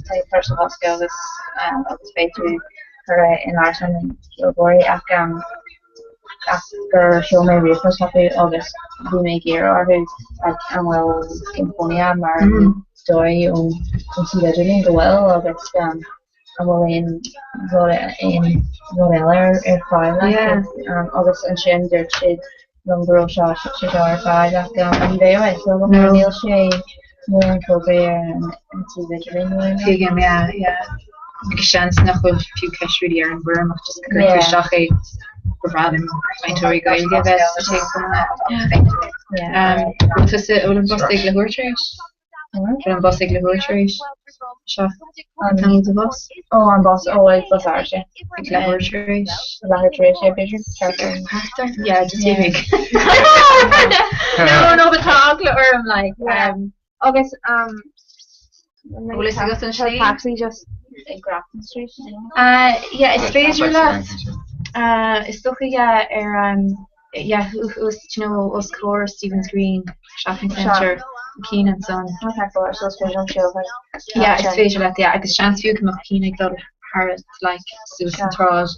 C: Tá cur sa bhosca agus agus beidh tú curtha in áirithe na gceoltóirí ach ach gur sheol mé ríomhphost chucu agus bhí mé ag iarraidh orthu like an bhfuil Sinfonia mar ní dóigh ón ón suíomh idirlín go bhfuil agus an bhfuil aon rud aon rud eile ar ar fáil like agus ansin dúirt siad liom go raibh seo sé seo ar fáil ach ní bheadh a fhios agam mar níl sé níl an fógra ar an suíomh idirlín nó aon rud.
F: Tuigim, yeah, yeah. Agus seans nach bhfuil fiú ceist really ar an bhfoirm ach just go gcuirtear isteach é ba bhreá linn cainteoirí Gaeilge a bheith sa téacs Yeah. Bhfuil tusa, bhfuil an bus ag leathuair tar éis? Bhfuil an bus ag leathuair tar éis? Seo. An t-am do bhus?
C: Ó, an bus, ó, ag bus áirse.
F: Ag leathuair tar éis.
C: Leathuair tar éis, yeah, b'fhéidir. Thart ar.
F: Thart ar? Yeah, just imigh. No, no, but tá eagla orm, like. Um,
C: Agus, um,
F: Bhfuil fhios agat an slí?
C: Taxi just ag Grafton Street.
F: Uh, yeah, is féidir leat. Uh, is dócha, yeah, ar, um, yeah, thuas, you know, os comhair Stephen's Green Shopping Centre, cinn ansan.
C: Okay, cool, so is féidir liom siúl chuig.
F: Yeah, is féidir leat, yeah, agus seans fiú go mbeadh cinn ag dul thar like, suas an tsráid,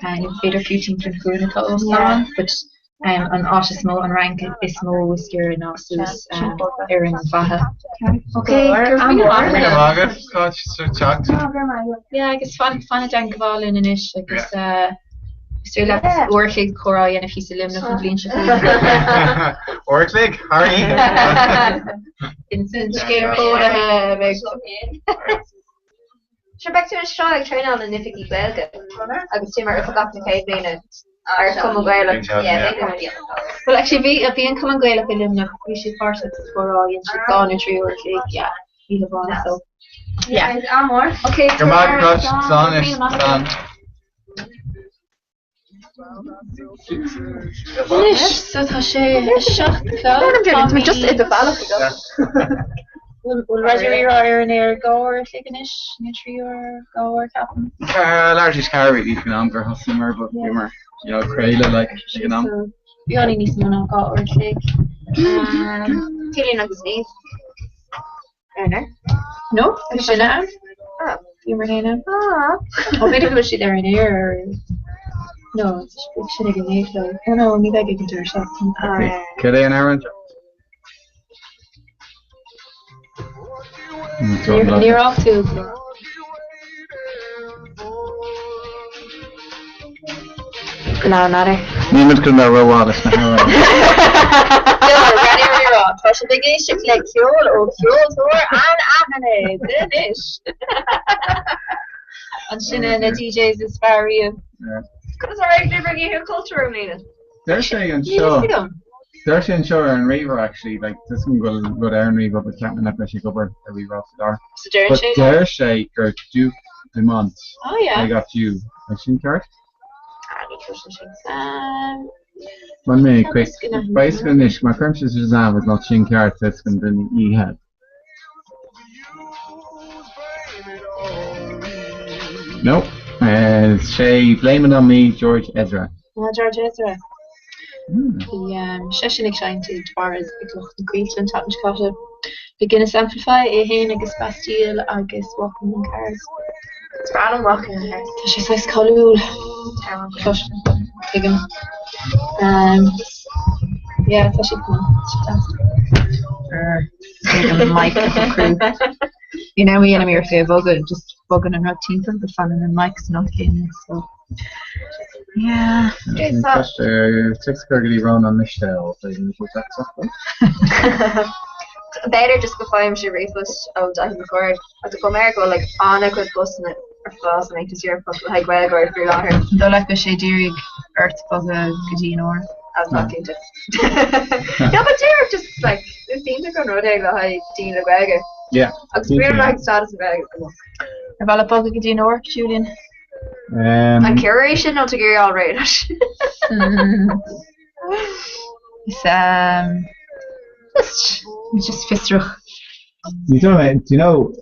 F: uh, nó b'fhéidir fiú timpeall an chúinne atá óstán, but um, an áit is mó, an rank is mó is giorra ná suas um, ar an bhFaiche. Okay, go raibh míle maith
D: Míle maith agat, Cáit, as teacht.
F: Yeah, agus fan, fan i dteagmháil linn anois agus uh, Is féidir leat uair a chloig comhrá a dhéanamh thíos i Luimneach an bhliain seo chugainn.
D: Uair a chloig? Thar oíche?
F: Vincent, scéal cónaithe a bheidh.
E: Sure, beidh tú anseo ag traenáil na n-oifigí Gaeilge agus tú mar oifigeach na chéad bhliana ar Chumann Gaelach.
F: Well, actually, bhí bhí an Cumann Gaelach i Luimneach, bhí siad páirteach sa chomhrá, dhein siad dhá nó trí uair a chloig, yeah, oíche amháin, so. Yeah. Okay,
D: Go maith agat, Cáit. Slán anois. Slán.
F: Anois, so tá sé 7 a chlog.
B: Tá mé just i do bhealach agat.
F: Bhfuil Raidió Rí-Rá ar an aer 2 uair a chloig anois, nó 3 uair, 2 uair ceapaim.
H: Labhair sí ceathair bhí faoin am gur thosaíomar but bhíomar you know craoladh like ag an am.
F: So beagáinín níos mó ná 2 uair a chloig.
E: Cillian agus Niamh. Ar
F: No, bhí sin ann. Bhíomar féin ann. Ó b'fhéidir go bhfuil siad ar an aer ar No, beidh sin ag an naoi a chlog. Oh no, ní bheidh ag an deireadh seachtaine.
H: Cad é an amhrán seo?
F: Níor fhág tú.
E: No, not er.
H: Níl muid chun bheith rómhaith leis na hamhráin.
B: Raidió Rí-Rá, tá sibh ag éisteacht le ceol ó cheoltóir anaithnid anois.
F: Ansin na DJs is fearr riamh.
E: Conas ar éirigh libh ar Oíche Chultúir i mbliana?
H: Deir sé anseo Deir sé anseo ar an ríomhaire actually like tá a fhios agam go bhfuil rud ar an ríomhaire but ceapaim nach mbeidh sé ag obair ar ríomhaire faoi láthair.
F: So deireann
H: But
F: sé
H: deir sé gur Duke Dumont
F: Oh yeah.
H: I Got You. Is sin ceart?
E: Ah, ní cloisim sin.
F: Um,
H: One minute
F: Tá
H: quick.
F: fhios go n-
H: Beidh anois má chuirimse Shazam agus ná sin ceart tá an duine oíche. No. Sé Blame It On Me George Ezra.
F: Ah, George Ezra. Bhí seisean ag seinnt i Dwara's i gCloch na Coillte an tseachtain seo caite. Le Guinness Amplify, é féin agus Bastille agus Walking in Cars.
E: Is breá liom Walking in Cars.
F: Tá sé saghas cáiliúil. Cloisim. Tuigim. Yeah, tá siad go maith. Tá siad deas. Ar an mic a shocrú. You know, dhéanaim iarracht é a bhogadh, just bogann an rud timpeall, but fanann an mic san áit chéanna, so yeah.
H: Téacs a chur go dtí Rónán Michel,
E: B'fhéidir just go bhfaighimse ríomhphost ó Daithí Mac Cárthaigh agus go mbeidh go bhfuil like an-chuid postanna ar fáil san Aontas Eorpach le haghaidh Gaeilgeoirí faoi láthair.
F: An dóigh leat go bhfuil sé d'iarraidh ort bogadh go dtí an Eoraip?
E: As not cinnte. No but díreach just like is iontach an rud é le haghaidh daoine le Gaeilge.
H: Yeah.
E: Agus faoi le haghaidh stádas na Gaeilge go maith.
F: Ar mhaith leat bogadh go dtí an Eoraip, Julian?
E: An ciorrú é sin nó tú ag iarraidh fháil réidh leis?
F: Is um, just, just fiosrach.
H: Ní dóigh mé, do you know,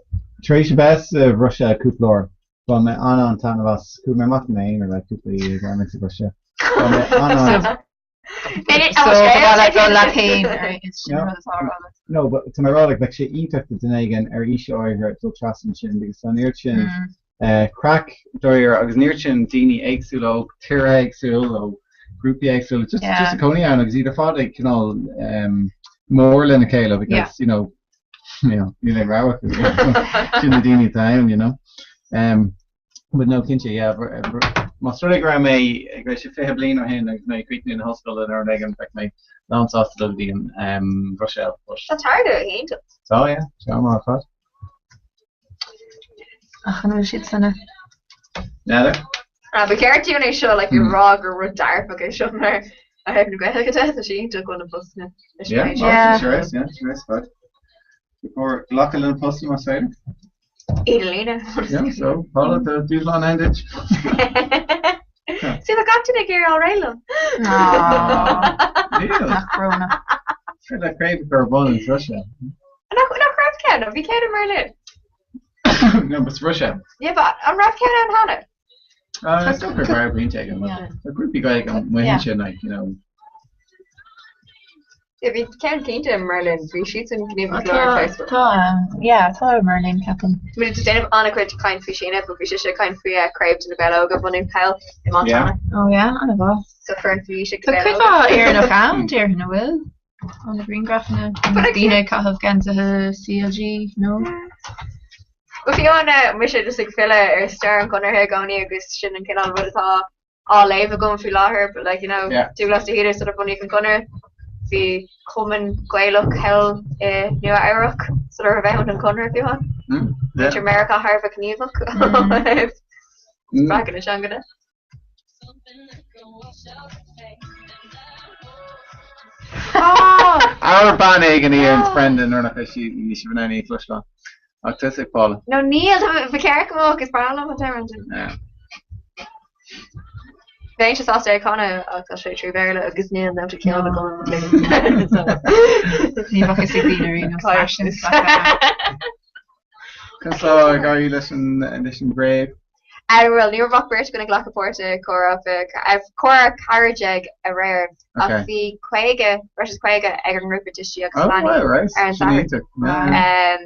H: tar éis a bheith sa Bhruiséil cúpla uair, bhain mé an-an-taitneamh as, chuaigh mé amach i m'aonar le cúpla oíche ag mé sa Bhruiséil. Bhain mé an-an.
F: So ba mhaith leat dul leat féin, right? Is sin an rud atá á rá agat.
D: No, but tá mé ag rá like bheadh sé iontach do duine éigin ar aois áirithe dul trasna ansin because tá an oiread sin craic dáiríre agus an oiread sin daoine éagsúla ó tíortha éagsúla ó grúpaí éagsúla just just ag cónaí ann agus iad ar fad ag cineál mór lena chéile because you know you know níl aon rogha acu sin na daoine atá ann you know. Um, but no cinnte yeah más rud é go raibh mé go raibh sé 20 bliain ó shin agus mé ag críochnú na hollscoile nó rud éigin bheadh mé lán sásta dul go dtí an um, Bhruiséil but
E: Tá táirge iontach.
D: Tá yeah, tá mar fad.
B: Ach an bhfuil siad sona?
D: N'fheadar.
E: Ba cheart dúinn é seo like a rá gur rud dearfach é seo mar ó thaobh na Gaeilge de, tá sé iontach go bhfuil na postanna
D: leis an méid sin. Sure is, yeah, sure is, but before glacadh le na postanna más féidir.
E: Iad a líonadh.
D: Yeah, so, Paula, tá dúshlán ann duit.
E: See, tá gach duine ag iarraidh fháil réidh liom.
D: Níl.
B: Nach brónach.
D: Is féidir leat craobh a chur ar bun sa Rúis.
E: Nach nach raibh ceann ann? Bhí ceann i mBerlin.
D: No, but sa Rúis.
E: Yeah, but an raibh ceann ann cheana?
D: Is dócha go raibh roinnt éigin. Tá grúpaí Gaeilge amuigh ansin, like, you know.
E: Yeah, bhí ceann cinnte i mBerlin. Bhí siadsan gníomhach go leor ar Facebook.
F: Tá, yeah, tá i mBerlin, ceapaim.
E: Muid ag déanamh an-chuid caint faoi síneadh, but bhí sise ag caint faoi craobh de na Gaeil Óga a bhunú thall i Montana.
F: Oh yeah, an-mhaith.
E: So foireann faoi aois ag
F: Tá
E: Gaeil
F: cuid
E: Óga.
F: mhaith Éireannach ann, déarfainn, an bhfuil? Tá na grianghrafanna daoine ag caitheamh geansaithe CLG, nó?
E: Go fiú an mise just ag filleadh ar stair an Chonartha i gcónaí agus sin an cineál rud atá á léamh agam faoi láthair, but like, you know,
D: Yeah.
E: Dubhghlas de hÍde sular bunaíodh an Conradh, bhí cumann Gaelach thall i Nua Eabhrac sular raibh ann an Conradh fiú amháin.
D: Mm, yeah.
E: Muintir Meiriceá thar a bheith gníomhach.
D: Mm.
E: Spreagadh na teanga de.
D: Abair bean éigin í ar Brendan nuair nach raibh sí ní sibh in ann í a chloisteáil. Ach tosaigh Paula.
E: No níl, ba cheart go mbeadh, is breá liom an t-amhrán sin.
D: Yeah.
E: Bheinnse sásta é a chanadh ach tá sé trí Bhéarla agus níl nóta ceoil agam i mo chloigeann.
F: Ní bheadh fhios ag daoine ar aon nós freisin.
D: Conas tá ag éirí leis an leis an gcraobh?
E: Bhuel, ní raibh ach beirt againn ag glacadh páirte i comhrá comhrá 14 aréir ach
D: Ok.
E: bhí 50, breis is 50 ag an ngrúpa tuistí agus
D: Oh,
E: leanaí
D: wow, right.
E: ar an
D: Sin
E: Satharn.
D: iontach. Yeah.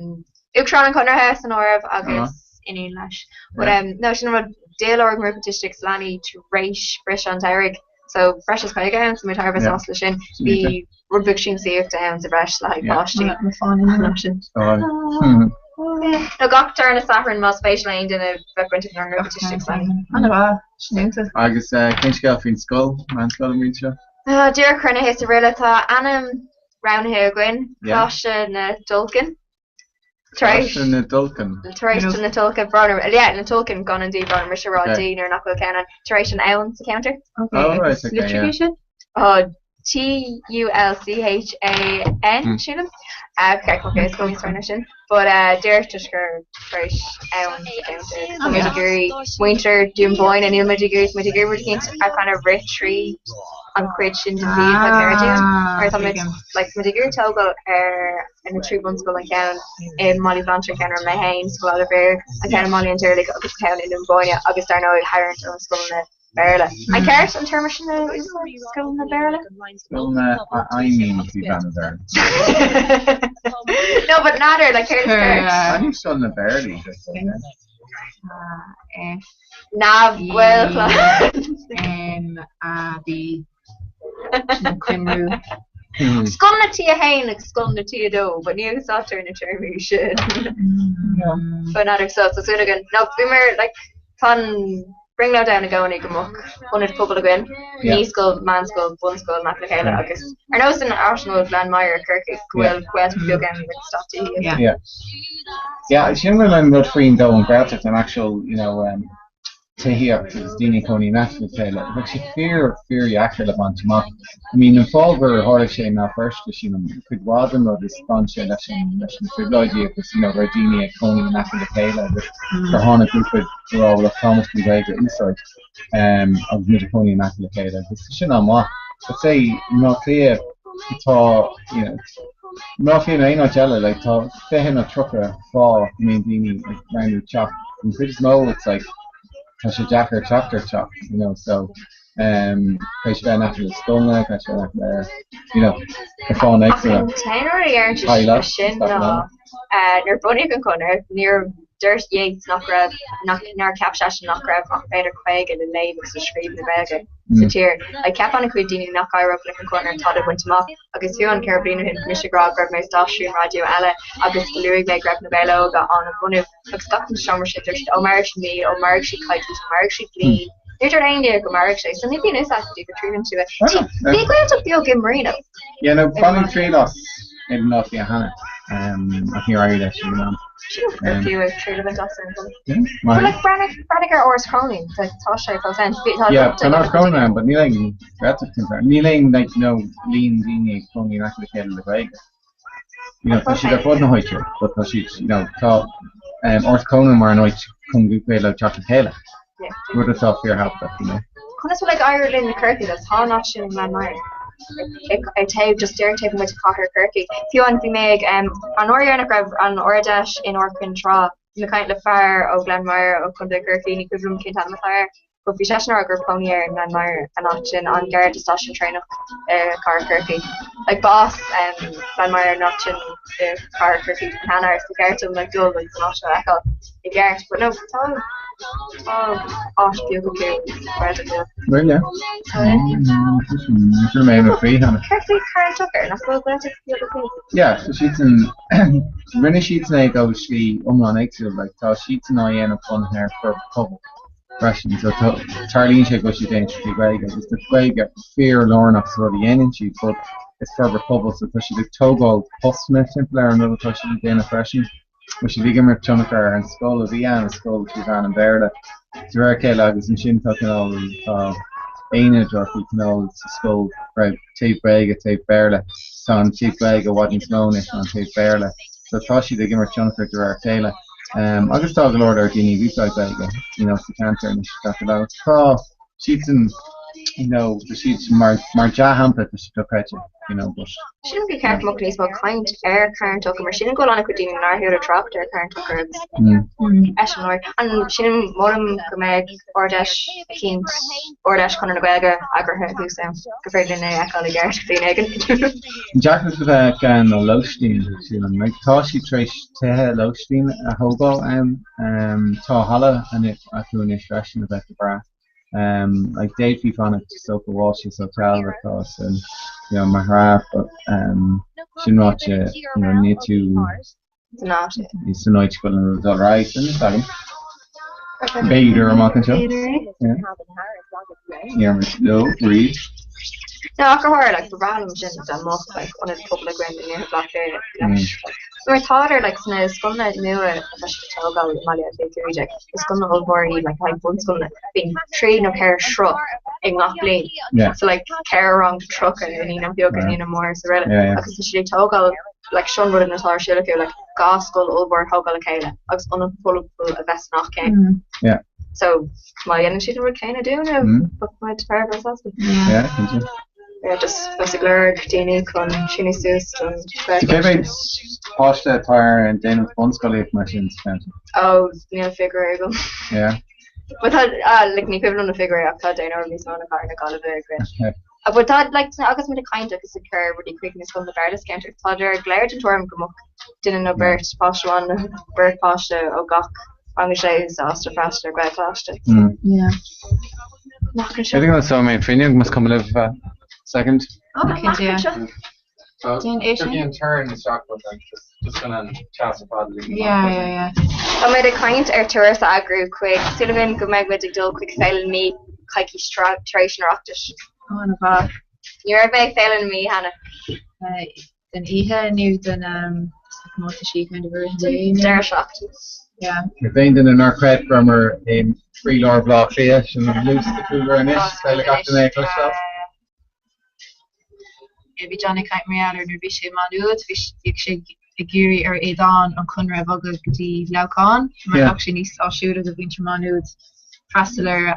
E: Uachtarán an Chonartha san áireamh agus iníon leis. But
D: Yeah.
E: um, no, sin an rud, d'fhill ár ngrúpa tuistí agus leanaí tar éis briseadh an tsamhraidh. So breis is 50 ann, so muid thar a bheith
D: Yeah.
E: sásta leis sin.
D: Sin
E: Bhí
D: iontach.
E: rud beag siamsaíochta ann sa bhreis le haghaidh
D: Yeah.
E: páistí.
F: Na fáinne.
E: Sin.
D: Oh.
E: No, gach darna Satharn más spéis le aon duine bheith bainteach lenár ngrúpa tuistí agus leanaí.
F: An-mhaith, sin iontach.
D: Agus eh, cén scéal faoin scoil, meánscoil an bhliain seo?
E: Ah, Díreach cruinnithe is araile, tá ainm roghnaithe againn,
D: Yeah.
E: Coláiste na dTulchan. Tar éis
D: Coláiste na dTulchan.
E: Tar éis na Tulcha, brón orm, yeah, na Tulchan gan an D, brón orm mise a rá
D: Okay.
E: D nuair nach bhfuil ceann ann, tar éis an abhainn sa cheantar.
F: Okay,
D: Oh, right,
F: agus
D: okay,
F: litrigh
D: yeah.
F: é sin?
E: Oh, T-U-L-C-H-A-N, sílim. Ceart go is níos fearr ná sin. But deir toisc gur tar éis abhainn sa cheantar. Tá muid ag iarraidh muintir Dún Bóinne, níl muid ag iarraidh, muid ag iarraidh rud éicint a kind of rith trí an chuid sin den Mhí atá gar dúinn. Mar tá muid, like, muid ag iarraidh tógáil ar na trí bunscoil an ceann i mBaile Bhlainséir ceann a raibh mé féin, Scoil Oilibhéir, an ceann i mBaile an Tirialaigh agus ceann i nDún Bóinne agus dar ndóigh tharraingt ó na scoileanna Béarla. An ceart an téarma sin a úsáid, scoileanna Béarla?
D: Scoileanna a fheidhmíonn trí mheán an Bhéarla.
E: No, but n'fheadar, like, céard is ceart?
D: Ainm scoileanna Béarla iad, I suppose, yeah.
F: F
E: Neamh-Ghaelchlann.
F: M A B Sin an coimriú.
E: Scoileanna T1 agus scoileanna T2, but ní úsáidtear na téarmaí sin. But n'fheadar so, tá súil againn. No, bhíomar, like, tá an brionglóid ann i gcónaí go mbeadh ionad pobail againn, naíscoil, meánscoil, bunscoil in aice le chéile agus ar nós an áit ina bhfuil Gleann Maghair i Corcaigh go bhfuil Gaeltacht beag ann like stop tithíochta.
D: Yeah. Yeah, sin an rud faoin domhan Gaeltacht an actual, you know, um, tithíocht agus daoine ag cónaí in aice le chéile. Bheadh sé fíor, fíordheacair le baint amach. I mean, an fáth gur tharla sé i mBéal Feirste, sílim, cuid mhaith den rud is bhain sé leis an, leis na trioblóidí agus, you know, go raibh daoine ag cónaí in aice le chéile agus gur tháinig grúpa ag rá, well, táimid chun Gaeilge a úsáid um, agus muid ag cónaí in aice le chéile agus sin an-mhaith. But say, i mBleá Cliath, tá, you know, i mBleá Cliath nó aon áit eile, like, tá 20 nó 30 fáth go mbíonn daoine ag roghnú teach. Den chuid is mó, it's like, tá sé deacair teacht ar teach, you know, so.
H: Caithfidh sé bheith in aice le scoileanna, caithfidh sé bheith in aice le, you know, na fáthanna
E: Ach
H: éagsúla.
E: an t-aon rud a deireann sé sin ná nuair a bunaíodh an Conradh, níor dúirt Yeats nach raibh, nach, nár cheap seisean nach raibh ach b'fhéidir 50 le léamh agus le scríobh na Gaeilge sa tír. Like, cheap an-chuid daoine nach éireodh leis an Chonradh tada a bhaint amach agus fiú an 4 bliana ó shin bhí mise ag rá go raibh mé i stáisiún raidió eile agus luaigh mé go raibh Na Gaeil Óga á mbunú agus gach duine sa seomra sin dúirt siad ó mairfidh siad mí, ó mairfidh siad coicís, ó mairfidh siad bliain. Níor dúirt aon duine go mairfeadh sé, so ní bhíonn fhios agat go dtí go dtriaileann tú é. Bhí Gaeltacht beag i Marino.
H: Yeah, no, baineadh triail as i mBaile Átha Cliath cheana, ach níor éirigh leis ag an am.
E: Sílim gur fiú ag triail a bhaint as ar an gcuma. But like, breathnaigh, breathnaigh ar Áras Chrónáin, like, tá sé fós ann. Tá
H: Yeah, tá Áras Chrónáin ann, but níl aon Ghaeltacht timpeall air. Níl aon, like, you know, líon daoine ag cónaí in aice le chéile le Gaeilge. You know, tá siad ar fud na háite, but tá siad, you know, tá um, Áras Chrónáin mar an áit chun go féidir leo teacht le chéile. Rud atá fíorthábhachtach, you know.
E: Conas bhfuil ag éirí linn na Corcaigh agus tá an áit sin i nGleann Maghair ag taobh just díreach taobh amuigh de chathair Chorcaí. Fiú an bhí mé ag um, an uair dheireanach raibh an Ard-Fheis in Ard Trá, bhí mé ag caint le fear ó Ghleann Maghair ó Chontae Chorcaí, ní cuimhin liom cén t-ainm atá air. But bhí seisean ag rá go raibh cónaí air i nGleann Maghair, an áit sin, an-ghar do stáisiún traenach i gcathair Chorcaí. Like, ba as um, Gleann Maghair an áit sin i gcathair Chorcaí cheana agus ba cheart dom like, dul agus an áit seo a fheiceáil i gceart. But no, tá tá áit beag acu Gaeltacht beag.
H: Well, yeah. Sin mé na faoi cheana.
E: Céard faoi Carn Tóchair, nach bhfuil Gaeltacht beag acu?
H: Yeah, so siadsan rinne siadsan é go slí iomlán éagsúil, like, tá siadsan á dhéanamh bunaithe ar forbairt pobail. freisin. So tarlaíonn sé go bhfuil siad ag déanamh trí Ghaeilge agus tá Gaeilge fíor-lárnach sa rud a dhéanann siad but is forbairt pobail so tá siad ag tógáil postanna timpeall ar an rud atá siad ag déanamh freisin. Bhfuil siad ag imirt tionchar ar an scoil a bhí ann, an scoil trí mheán an Bhéarla de réir a chéile agus ansin tá cineál tá aonad orthu cineál sa scoil raibh taobh Gaeilge taobh Béarla. Tá an taobh Gaeilge i bhfad níos mó anois ná an taobh Béarla. So tá siad ag imirt tionchar de réir a chéile. Agus tá go leor leor daoine ag úsáid Gaeilge, you know, sa cheantar anois gach lá. Tá siadsan, you know, tá siad mar mar dea-shampla tá siad dochreidte, you know, but.
E: Sílim gur cheart go mbeadh níos mó caint ar Charn Tóchair mar sílim go bhfuil an-chuid daoine nár chuala trácht ar Charn Tóchair agus eiseamláir. An sílim molaim go mbeadh Ard-Fheis eicínt, Ard-Fheis Chonradh na Gaeilge eagraithe thuas ann, gur féidir linn é a fheiceáil i gceart bliain éigin.
H: An deacracht a bheith gan ná lóistín, sílim. Like, tá siad tar éis tithe lóistín a thógáil ann. Tá halla acu anois freisin a bheith go breá. Like, d'fhéadfaí fanacht sa Walsh's Hotel atá san, you know, Maghera, but sin ráite, you know, níl tú
E: San áit.
H: Ní san áit go bhfuil an rud dul ar aghaidh, sin is agam. B'fhéidir amach anseo. Yeah. Níor no, read.
E: No, ach go háirithe, like, ba bhreá liom sin dá mbeadh, like, ionad pobail againn in iarthar Bhaile Átha Cliath leis. Mar tá ar, like, sna scoileanna nua atá siad ag tógáil i mBaile Átha Cliath 15, is scoileanna ollmhóra iad, like, le haghaidh bunscoileanna, bíonn trí nó ceithre shruth i ngach bliain.
H: Yeah.
E: So, like, ceithre rang de 30 i naíonán beag, i naíonán mór is araile.
H: Yeah, yeah.
E: Agus tá siad ag tógáil like seo an rud atá ar siúl acu like dhá scoil ollmhór a thógáil le chéile agus ionad pobail a bheith san gach ceann.
H: Yeah.
E: So má dhéanann siad an rud céanna dúinn mm. bheadh muid thar a bheith sásta.
H: Yeah, cinnte.
E: Yeah, just bheith ag lorg daoine chun síniú suas don
H: So cé mhéad páiste atá ar an déanamh bunscolaíocht mar sin sa cheantar?
E: Oh, níl figiúr agam.
H: Yeah.
E: But tá, ah, like, ní cuimhin liom na figiúirí ach tá daonáireamh níos mó ná cathair na Gaillimhe againn. But tá, like, agus muid ag caint agus ag cur rudaí chuig na scoileanna Béarla sa cheantar, tá go léir den tuairim go mbeadh duine nó beirt, páiste amháin nó beirt páiste ó gach rang a sé sásta freastal ar Ghaelcholáiste.
F: Yeah.
E: Amach anseo.
H: I think that's all mé fuinneog más cuma libh uh, second.
F: Oh, cinnte, yeah.
H: So,
F: Déan é sin.
H: Tiocfaidh an turn isteach but like just just gonna an teas ar fad a ligean amach
F: Yeah, yeah, yeah.
E: Tá muid ag caint ar turas a eagrú chuig, súil againn go mbeidh muid ag dul chuig Féile na Mí coicís tar éis an Oireachtais.
F: Oh, ana mhaith.
E: Ní raibh mé ag Féile na Mí cheana.
F: Den oíche nó den um, comórtaisí kind of ar an dé nó?
E: Deireadh seachtaine.
F: Yeah.
H: Is aon duine nár chreid go rabhamar i gcroílár Bhaile Átha Cliath, sin an luas de cúlra anois, is féidir le gach duine é a chloisteáil.
F: Bhí John ag caint mar gheall ar nuair a bhí sé i Má Nuad, bhí bhíodh sé ag iarraidh ar Aodán an Conradh a bhogadh go dtí Leamhcán mar bheadh sé níos áisiúla do mhuintir Má Nuad freastal ar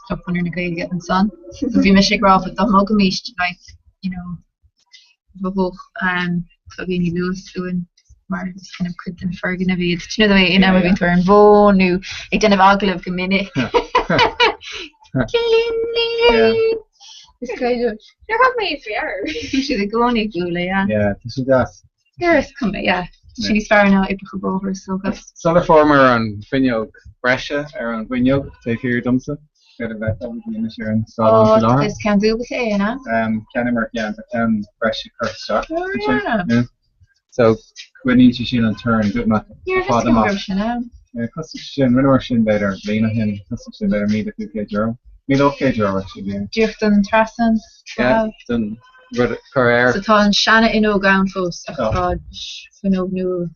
F: Club Chonradh na Gaeilge ansan. So bhí mise ag rá but dá mbogfaimis like you know mhothódh cloigíní Luas uainn mar is kind of cuid den foirgneamh iad. Do you know the way in am a bhíonn tú ar an bhfón nó ag déanamh agallamh go minic. Is féidir.
E: Níor thug mé faoi air.
F: Bhí siad i gcónaí ag bualadh, yeah.
H: Yeah, tá sé deas.
F: Yeah, is cuma, yeah. Tá sé níos fearr ná oibreacha bóthair is dócha.
H: Sular fuaireamar an fuinneog breise ar an bhfuinneog taobh thiar domsa, b'fhéidir bheith ag anois ar an scáileán faoi láthair.
F: Is ceann dúbailte é, an
H: ea? Cheannaíomar ceann, tá ceann breise curtha isteach.
F: Oh, yeah.
H: So, coinníonn sé sin an torann beagnach
F: Níor
H: ar fad
F: fhios agam go
H: amach.
F: raibh sin ann.
H: Yeah, Chosnaigh sé sin, rinneamar sin b'fhéidir bliain ó shin, chosnaigh sin b'fhéidir €1,500. €1,800 actually, yeah.
F: Díreach don trasnán.
H: Yeah, don rud a chur air.
F: So tá an seana-fhuinneog ann fós ach
H: Tá.
F: tá fuinneog nua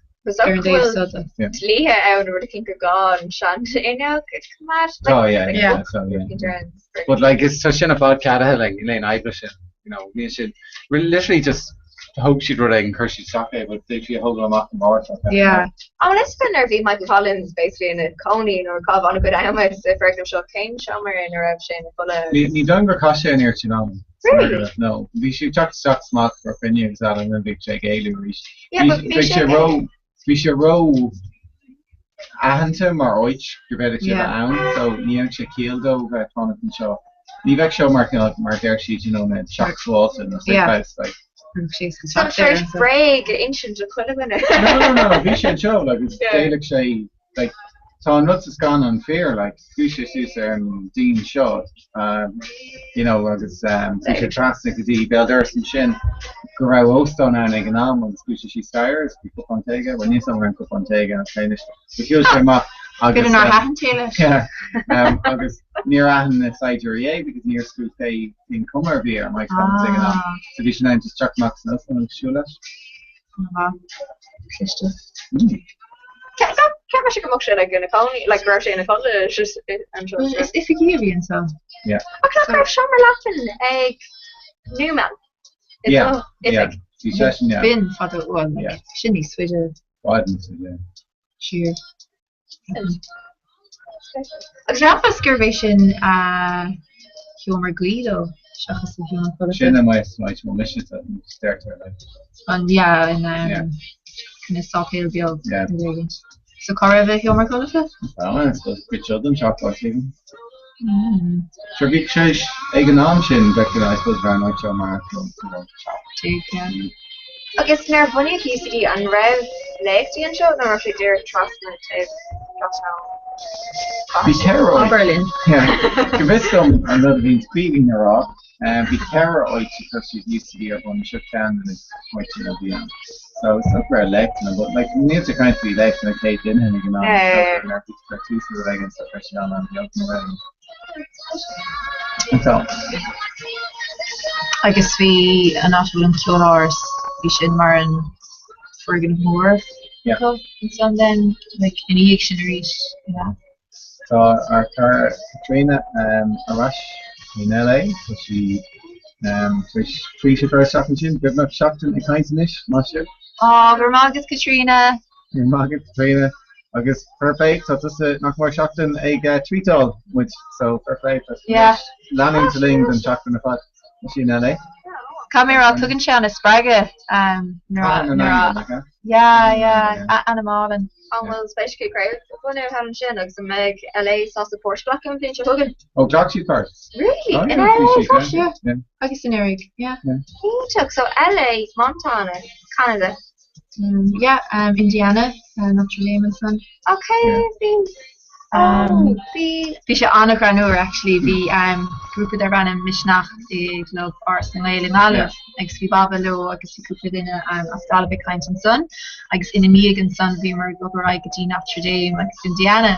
F: ar an dtaobh seo de.
H: Yeah.
E: Dlíthe ann rud eicínt gur gá an seanfhuinneog a choimeád.
H: Tá, yeah, yeah, so, yeah. But like, is tá sin ar fad ceadaithe, like, níl aon fhadhb leis sin, you know, níl siad, literally just thóg siad rud éigin, chuir siad isteach é, but d'fhéadfaí a thógáil amach amárach. Like,
F: Yeah.
E: An bhfuil fhios agaibh nuair a bhí Michael Collins basically ina cónaí nó ag caitheamh an-chuid ama sa foirgneamh seo, cén seomra ina raibh sé ina chodladh?
H: Ní ní dóigh gur chaith sé an oiread sin ama.
E: Really?
H: No. Bhí sé ag teacht isteach is amach ar choinne agus eile and then bhí sé ag éalú arís.
E: Yeah, but bhí
H: Bhí
E: sé
H: sé ró bhí sé ró aitheanta mar áit go bhféadfadh sé
F: Yeah.
H: bheith ann, so ní dhéanfadh sé ciall dó bheith ag fanacht anseo. Ní bheadh seo mar cineál mar deir siad you know na teach sábháilte nó safe
F: Yeah.
H: house like.
F: Rug sé sa
E: Tá
F: teach
E: sé
F: ar an
E: bréag a insint do chuile dhuine.
H: No, no, no, bhí sé anseo like agus
E: Yeah.
H: d'fhéadfadh sé like tá an rud sa scannán fíor like chuaigh sé suas ar an díon seo um, you know agus um, bhí sé trasna go dtí béal dorais ansin go raibh óstán ann ag an am agus chuaigh sé síos staighre agus bhí cupán tae aige, well níl 's agam an raibh cupán tae aige ach anois but shiúil sé amach agus
F: B'fhéidir nár
H: um,
F: thaitin sé leis.
H: yeah, um, agus níor aithin na saighdiúirí é because níor fhios acu cén cuma a bhí ar Mike Collins ag an am.
F: Ah,
H: So bhí sé in ann just teacht amach san óstán agus siúl leis.
F: ah, cliste.
H: Mm.
E: Cheap mise go mbeadh sé like ina cónaí, like go raibh sé ina chodladh just anseo.
F: Well, is oifigí a bhí anseo.
E: Ach nach raibh seomra leapan ag Newman? Is
H: Yeah,
E: dóigh,
H: yeah.
E: oifig.
H: Bhí seisean, yeah.
F: B'in fadó, well, like,
H: Yeah.
F: sin níos faide
H: Bhfad níos faide, yeah.
F: siar. Agus cheapas gurbh é sin a sheomra guí dó seachas a sheomra codlata.
H: Sin an áit a bhfuil mise sa deirtear like.
F: An yeah, in um,
H: Yeah.
F: kind of sáipéal beag
H: Yeah.
F: nó éigin. So cá raibh a sheomra codlata?
H: Well, I suppose cuid seo den teach áit éigin.
F: Mm.
H: Sure bhí sé ag an am sin bheadh I suppose bheith an áit seo mar
F: Tig, yeah.
E: Agus nuair a bunaíodh UCD an raibh léachtaí anseo nó raibh sé díreach trasna taobh trasna
H: Bhí ceithre áit.
F: Abair linn.
H: Yeah. Go bhfios dom an rud a bhíonn Caoimhín a rá, bhí ceithre áit a chuir siad UCD ar bun, seo ceann de na háiteanna a bhí ann. So is dócha go raibh léachtanna, but like níl sé caint faoi léachtanna 100 duine ag an am, so go raibh gur tús a rud éigin so chuir siad an an-bheag nó rud éigin. So.
F: Agus bhí an áit a bhfuil an ceoláras, bhí sin mar an foirgneamh mór
H: Yeah.
F: acu ansan then, like ina dhiaidh sin arís, yeah.
H: Tá ár cara Caitríona um, ar ais in LA, tá sí um, tar éis tweet a chur isteach ansin, beagnach seachtain ag caint anois, maith sibh.
F: Á, go raibh maith agat Caitríona!
H: Go raibh maith agat Caitríona. Agus fair play, tá tusa nach mór seachtain ag tweetáil muid, so fair play, tá sí
F: Yeah.
H: leanúint linn don seachtain ar fad. Tá sí in LA.
F: Caithfidh mé a rá, tugann sé an-spreagadh um, nuair a,
H: Tá
F: nuair a,
H: an an
F: yeah, yeah, ainm álainn.
E: An bhfuil spéis acu craobh a bhunú thall ansin agus an mbeidh LA sásta páirt a ghlacadh an bhliain seo chugainn?
H: Ó, ghlac siad páirt.
E: Really?
H: Oh,
E: In
H: yeah,
E: LA?
H: bhí siad,
F: Freisin,
H: yeah. Yeah.
F: Agus anuraidh, yeah.
E: Iontach. So LA, Montana, Canada.
F: Mm, yeah, um, Indiana, uh, Notre Dame ansan.
E: Ok, bhí
F: Um,
E: bhí
F: Bhí sé an-ghreannmhar actually, bhí um, grúpa darb ainm Misneach i gclub Áras na nGael i nGaillimh agus bhí Baba leo agus bhí cúpla duine um, as Gaillimh ag caint ansan agus ina ndiaidh ansan bhíomar ag dul ar aghaidh go dtí Notre Dame agus Indiana.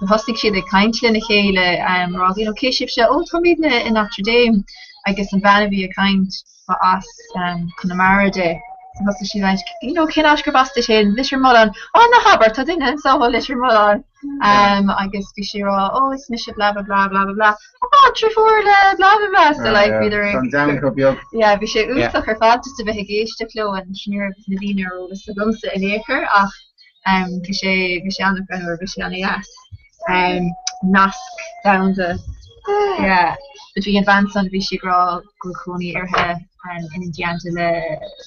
F: So thosaigh siad ag caint lena chéile um, rá you know, cé sibhse, ó táimidne i Notre Dame agus an bhean a bhí ag caint ba as um, Conamara di. So thosaigh siad ag caint, you know, cén áit gurb as duit féin, Leitir Mealláin, ó ná habair, tá duine anseo ó Leitir Mealláin. Um, agus bhí sí ag rá, oh, is mise blah blah blah blah blah blah. Oh, deirfiúr le blah blah blah. So like bhíodar
H: Tá
F: ag
H: an domhan chomh beag.
F: Yeah, bhí sé
H: Yeah.
F: iontach ar fad just a bheith ag éisteacht leo and ní raibh na daoine ar eolas agamsa in aon chor ach um, bhí sé bhí sé an-ghreannmhar, bhí sé an-dheas. Um, nasc domhanda. Yeah. But bhí an bhean san bhí sí ag rá go bhfuil cónaí uirthi um, in Indiana le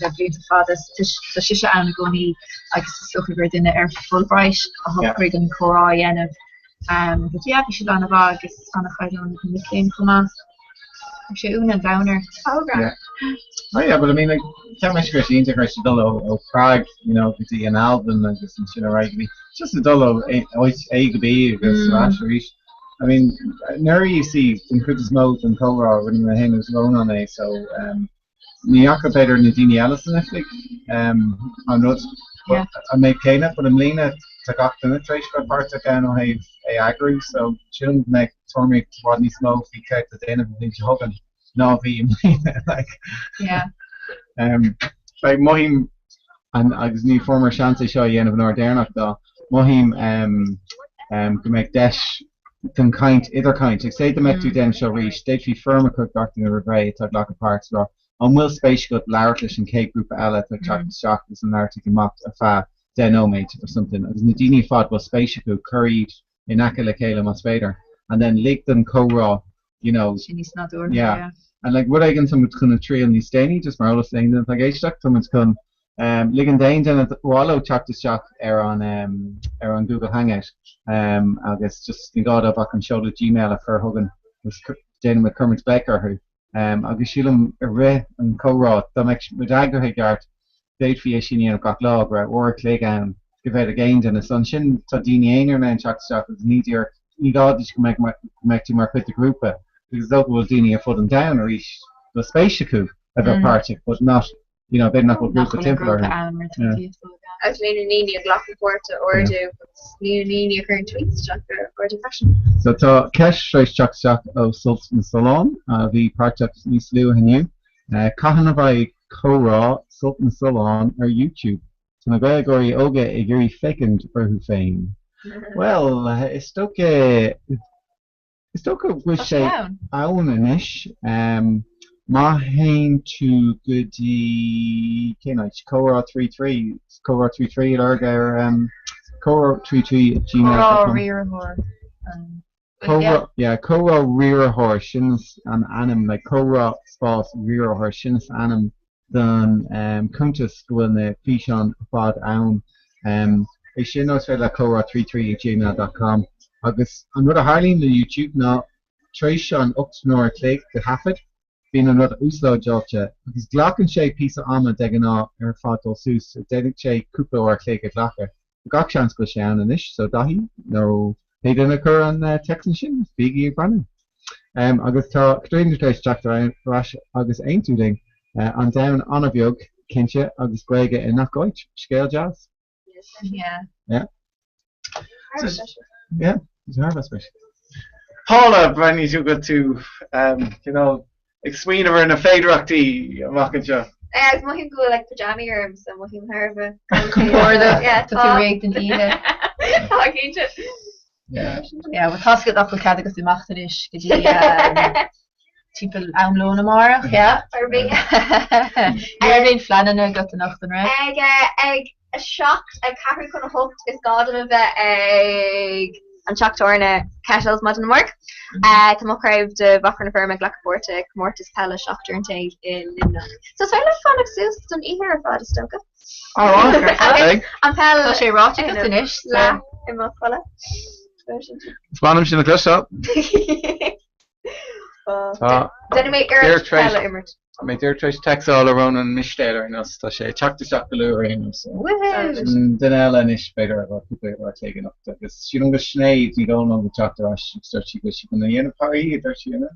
F: le blianta fada. Tá tá sise ann i gcónaí agus is dócha gur duine ar Fulbright a shocraigh an comhrá a dhéanamh. But yeah, bhí siad an-mhaith agus an-chaighdeán ag na mic léinn chomh maith. Bhí sé ionadh an domhain air.
E: Oh, grand.
H: Yeah. Oh yeah, but I mean, like, cheap mise go raibh sé iontach tar éis dul ó ó Prague, you know, go dtí an Albain agus ansin ar aghaidh. Just ag dul ó áit A go B agus ar ais arís. I mean, anuraidh you see, den chuid is mó den chomhrá rinne mé féin agus Rónán é, so um, ní fhaca b'fhéidir na daoine eile san oifig um, an rud
F: Yeah.
H: an méid céanna, but i mbliana tá gach duine tar éis bheith páirteach ann ó thaobh é a eagrú, so sílim go mbeidh tuairimíocht i bhfad níos mó faoi céard le déanamh an bhliain seo chugainn ná a bhí i mbliana. Like,
F: Yeah.
H: um, like, mothaím an, agus ní fuaireamar seans é seo a dhéanamh an uair deireanach dá mothaím um, um, go mbeidh deis don chaint, idirchaint. Ag say dá mbeadh tú ag déanamh seo arís, d'fhéadfaí foirm a chur chuig gach duine roimh ré atá ag glacadh páirt is rá, an bhfuil spéis agat labhairt leis an chéad ghrúpa eile atá ag teacht isteach agus an labhairt ag imeacht ar feadh 10 nóiméad or something agus na daoine ar fad bhfuil spéis acu, cuir iad in aice le chéile más féidir and then lig don chomhrá you know.
F: Sin níos nádúrtha,
H: Yeah.
F: yeah.
H: And like rud éigin tá muid chun a triail níos déanaí, just mar eolas d'aon duine atá ag éisteacht, tá muid chun um, ligean d'aon duine ar mhaith leo teacht isteach ar an um, ar an Google Hangout um, agus just ní gá dóibh ach an seoladh Gmail a chur chugainn agus déanfaidh muid cuirfidh muid béic orthu. Um, agus sílim i rith an chomhrá dá mbeadh muid eagraithe i gceart d'fhéadfaí é sin a dhéanamh gach lá go raibh uair a chloig ann go bhféadfadh aon duine. So ansin tá daoine aonair in ann teacht isteach agus ní díreach ní gá duit go mbeadh go mbeadh tú mar chuid de ghrúpa because is dócha go bhfuil daoine ar fud an domhain arís go bhfuil spéis acu a bheith páirteach but not you know b'fhéidir nach bhfuil
F: Nach
H: grúpa
F: bhfuil an
H: timpeall
F: grúpa
H: orthu.
F: ann mar tá
H: Yeah.
F: tíosóg ann.
E: Agus líon na ndaoine a ghlacann páirt a ardú agus líon na ndaoine a chuireann tweets isteach a ardú freisin.
H: So tá ceist tar éis teacht isteach ó Sult na Sollán a bhí páirteach níos luaithe inniu. Cathain a bheidh Comhrá Sult na Sollán ar YouTube? Tá na Gaeilgeoirí óga ag iarraidh féachaint orthu féin. Bhuel, is dócha, is dócha go bhfuil sé ann anois. Má théann tú go dtí, cén áit? Comhrá 33, Comhrá 33 a lorg ar Comhrá 33 at gmail dot com.
F: Comhrá riarthóir an.
H: Comhrá, yeah, comhrá riarthóir, sin an ainm, like comhrá spás riarthóir, sin is ainm don cuntas go bhfuil na físeáin ar fad ann. É sin nó is féidir leat comhrá 33 at gmail dot com. Agus an rud a tharlaíonn le YouTube ná tar éis an 8 n-uair a chloig de thaifead, bíonn an rud uaslódáilte agus glacann sé píosa ama de ghnáth ar fad dul suas, d'fhéadfadh sé cúpla uair a chloig a ghlacadh. Gach seans go bhfuil sé ann anois, so Daithí, nó pé duine a chuir an téacs ansin, bígí ag breathnú. Agus tá Caitríona tar éis teacht ar ais agus aontú linn. An domhan an-bheag, cinnte, agus Gaeilge i ngach áit. Scéal deas.
F: Yeah.
H: Yeah. Yeah, it's thar a bheith spéisiúil.
D: Paula, breathnaíonn tú go bhfuil tú, you know, ag smaoineamh ar na féidearthachtaí amach anseo.
E: Agus mothaím go bhfuil like pyjamaí orm so mothaím thar a bheith
F: Compordach,
E: Yeah,
F: tá tú réidh don oíche.
E: Tá cinnte.
H: Yeah.
F: Yeah, well tá a fhios agat nach bhfuil cead agat imeacht anois go dtí timpeall am lóin amárach, yeah.
E: Ar bith.
F: Ní raibh aon phleananna agat anocht an raibh?
E: Ag ag 7, ag ceathrú chun a hocht is gá dom a bheith ag an teach tábhairne Kettles maidin amárach. Tá mo chraobh de Mhachaire na Feirme ag glacadh páirte i gcomórtas peile 7 fhoireann i Luimneach. So is féidir leat fanacht suas don oíche ar fad is dócha.
D: Alright.
E: An peil
F: Tá sé ráite agat anois, so.
E: Leath i mo chodladh.
H: Is maith liom sin a chloisteáil. Tá.
E: Déanfaidh mé iarracht peil a imirt.
H: Tá mé díreach tar éis téacsáil le Rónán Mistéil ar aon nós, tá sé ag teacht isteach go luath ar aon nós. Sin duine eile anois, b'fhéidir, a bheadh cúpla uair a chloig anocht agus sílim go Sinéad Ní Dhomhnaill ag teacht ar ais agus dúirt sí go bhfuil sí chun a dhéanamh thar oíche, dúirt sí, an ea?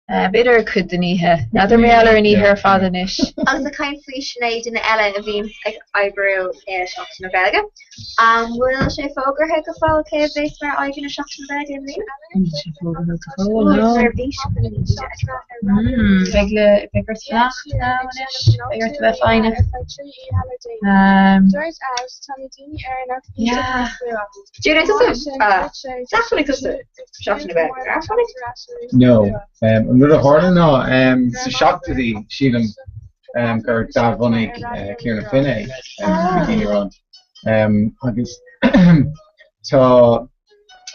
F: B'fhéidir cuid den oíche. N'fheadar mar gheall ar an oíche ar fad anois.
E: Agus ag caint faoi Sinéad, duine eile a bhíonn ag oibriú i Seachtain na Gaeilge. An bhfuil sé fógartha go fóill cé a bheas mar aghaidh ar Seachtain na Gaeilge i mbliana?
F: Níl sé fógartha go fóill, no. Beidh le, beidh ort fanacht anois, beidh ort a bheith foighneach. Yeah.
E: Julia, tusa, Seachtain tusa, Seachtain na Gaeilge, ar fánaigh?
H: No. An rud a tharla ná sa seachtóidí, sílim gur d'athbhunaigh Cliona Finne é, agus tá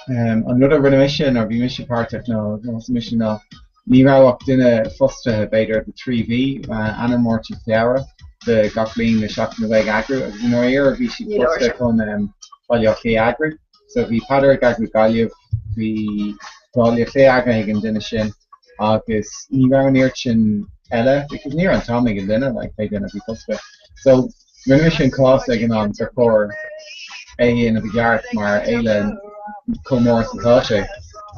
H: an rud a rinne mise nuair a bhí mise páirteach ná thosaigh mise ná ní raibh ach duine fostaithe b'fhéidir do 3 mhí, Eanáir, Márta, Feabhra, de gach bliain le Seachtain na Gaeilge a eagrú agus i ndáiríre bhí siad fostaithe chun Baile Átha Cliath a eagrú. So bhí Peadar ag eagrú Gaillimh, bhí Baile Átha Cliath eagraithe ag an duine sin agus ní raibh an oiread sin eile because ní raibh an t-am ag an duine like pé duine a bhí fostaithe. So rinne mise an cás ag an am gur chóir é a dhéanamh i gceart mar fhéile chomh mór is atá sé.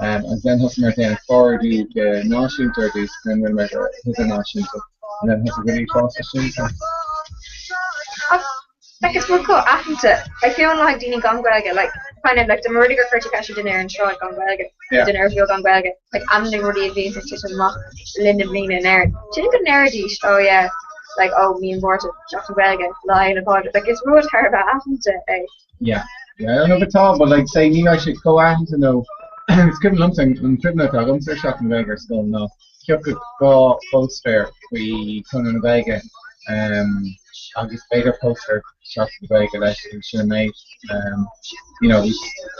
H: Um, agus then thosaigh muid ag déanamh comhordú go náisiúnta ar dtús, then rinne muid go hidirnáisiúnta and then thosaigh rudaí ag fás as sin. So.
E: Like is rud chomh aitheanta, like fiú amháin le haghaidh daoine gan Gaeilge, like kind of like dá mba rud é gur chuir tú ceist ar duine ar an sráid gan Gaeilge, nó duine ar shiúl gan Gaeilge, like ainmnigh rudaí a bhíonns ag titim amach le linn na bliana in Éirinn. Sin go ndéarfaidís, oh yeah, like oh mí an Mhárta, Seachtain Gaeilge, Lá Fhéile Pádraig, like is rud thar a bheith aitheanta é.
H: Yeah, yeah, no, but tá, but like say ní raibh sé chomh aitheanta nó is cuimhin liomsa an chuimhne atá agamsa ar Seachtain na Gaeilge ar scoil ná Thiocfadh 2 phóstaer faoi Chonradh na Gaeilge agus b'fhéidir póstaer Seachtain na Gaeilge leis agus sin an méid. You know,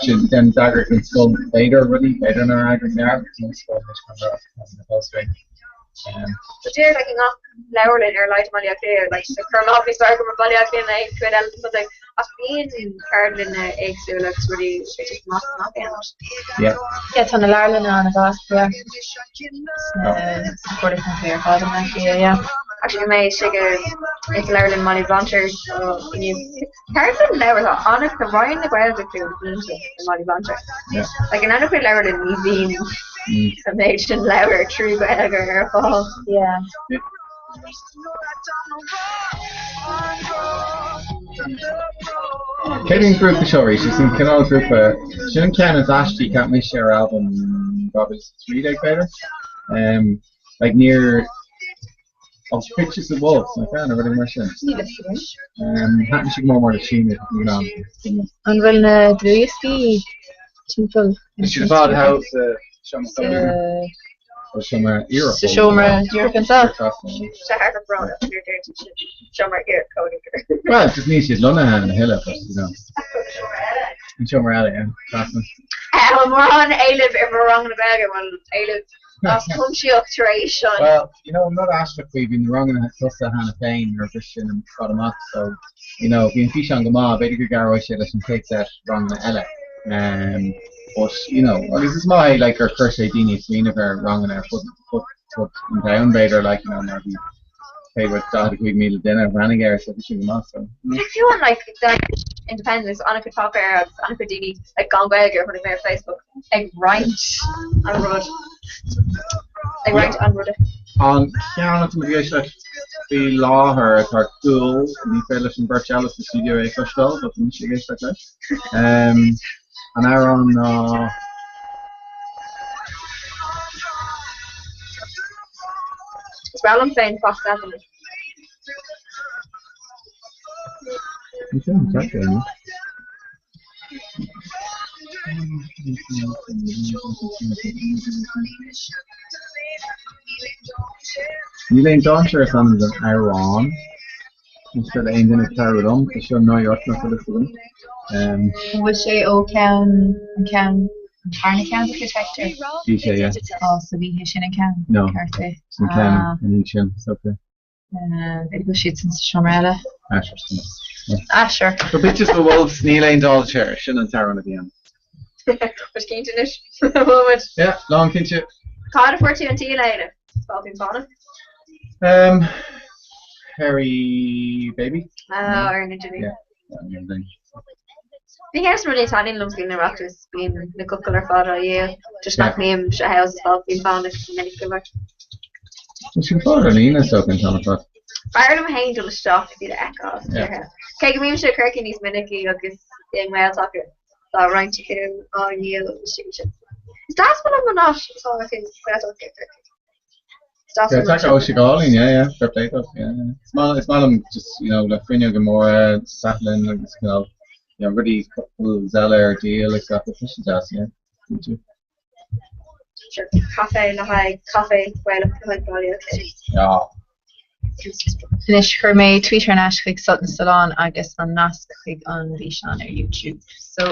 H: sin den d'eagraigh an scoil b'fhéidir rudaí, b'fhéidir nár eagraigh neamh an scoil leis chun na póstaeir.
E: So deir like i ngach leabharlann ar a laghad i mBaile Átha Cliath, like cuir amach níos fearr go mBaile Átha Cliath ná aon chuid eile den chontae ach bíonn ceardlanna éagsúla agus rudaí ag titim amach i ngach aon áit.
H: Yeah.
F: Yeah, tá na leabharlanna an-mhaith, yeah. Sna Comhairle Contae ar fad i mBaile Átha Cliath, yeah.
E: Actually bhí mé istigh i sa leabharlann i mBaile Bhlainséir inniu. Ceardlann leabhar tá an tá Roinn na Gaeilge acu iontach i mBaile Bhlainséir.
H: Yeah.
E: Like in an-chuid leabharlann ní bhíonn an méid sin leabhar trí Ghaeilge ar fáil.
F: Yeah.
H: Céard é an grúpa seo arís? Is an cineál grúpa sin an ceann is aistí cheap mise ar albam 2013 b'fhéidir. Um, like níor Oh, Pictures of Wolves, nach ea, nó rudaí mar sin.
F: Níl a fhios
H: agam. Um, thaitin sé go mór mór le Síne, you know.
F: An bhfuil na dlúthdhioscaí timpeall?
H: Is siad fad house uh, seomra seomra iarracht.
F: Sa seomra díreach anseo.
E: Sa Harvard Brown nuair deir tú sin seomra iarchónaitheoir.
H: Well, just níl siad lonnaithe ann a thuilleadh, but you know. An seomra eile, yeah. Trasna.
E: Bhfuil mórán éilimh ar mo ranganna Gaeilge, bhfuil éileamh as cuimsitheach tar éis an.
H: Well, you know, an rud aisteach faoi, bhí na ranganna tosaithe cheana féin nuair a bhris sin an fad amach, so, you know, bhí an físeán go maith, b'fhéidir go gcabhróidh sé leis an chéad set ranganna eile. Um, but, you know, agus is maith é, like, gur chuir sé daoine ag smaoineamh ar ranganna ar fud, fud, fud an domhain, b'fhéidir, like, you know, mar bhí pé rud 45,000 duine a bhreathnaigh air, so bhí sé go maith, so.
E: Fiú an, like, the Independent, an-chuid páipéar agus an-chuid daoine, like, gan Gaeilge a chonaic mé ar Facebook ag roinnt an rud, ag roinnt an ruda.
H: An ceann atá muid ag éisteacht faoi láthair atá ar cúl, ní féidir leis an bheirt eile sa stiúideo é a chloisteáil, but tá mise ag éisteacht leis. Um, an amhrán ná
E: Is breá liom féin Fox Avenue.
H: Ní sin an ceart é, nó? Níl aon dainséar is ainm don amhrán. Ní féidir le aon duine cabhrú liom, tá seo náireach nach bhfuil fhios agam.
F: An bhfuil sé ó ceann, an ceann, an tarna ceann de chuid Hector?
H: Bhí sé, yeah.
F: Ó, so ní hé sin an ceann?
H: No.
F: Ceart é.
H: Sin an ceann ina dhiaidh sin, is dócha.
F: B'fhéidir go bhfuil siad sa seomra eile.
H: Ah, sure. Yeah.
F: Ah, sure.
H: So Pictures of Wolves, níl aon dainséar, sin an t-amhrán a bhí ann.
E: Muid cinnte anois. Bhfuil muid?
H: Yeah, lán cinnte.
E: Cá fhad a fuair tú an t-iall a Éanna? Spailpín Fánach?
H: Um, Hairy Baby?
E: Oh, ar an idirlíon.
H: Yeah, yeah, yeah.
E: Ní hé sin rudaí a taitníonn liom faoin Oireachtas, bíonn na cochaill ar fad á dhíol, just nach mbímse thall sa Spailpín Fánach go minic go leor.
H: Tá sé fáil ar líne so an t-am ar fad.
E: B'fhearr liom féin dul isteach iad a fheiceáil. Cé go mbímse i Corcaigh níos minicí agus i nGael-Taca. Tá roinnt acu á dhíol istigh ansin. Is deas liom an áit atá acu Gael-Taca i gCorcaigh. Is deas liom an
H: Gael-Taca ó sé go hálainn, yeah, yeah, fair play dóibh, yeah, yeah. Is maith, is maith liom just, you know, le fuinneoga móra, Sahtlann agus cineál, you know, rudaí cúpla eile ar díol agus gach rud, tá sé deas, yeah. Cinnte.
E: Sure, caife le haghaidh caife Gaelach le haghaidh Baile Átha Cliath.
H: Yeah.
F: Anois, chuir mé tweet thar n-ais chuig Sult na Sollán agus an nasc chuig an bhfíseán ar YouTube. So,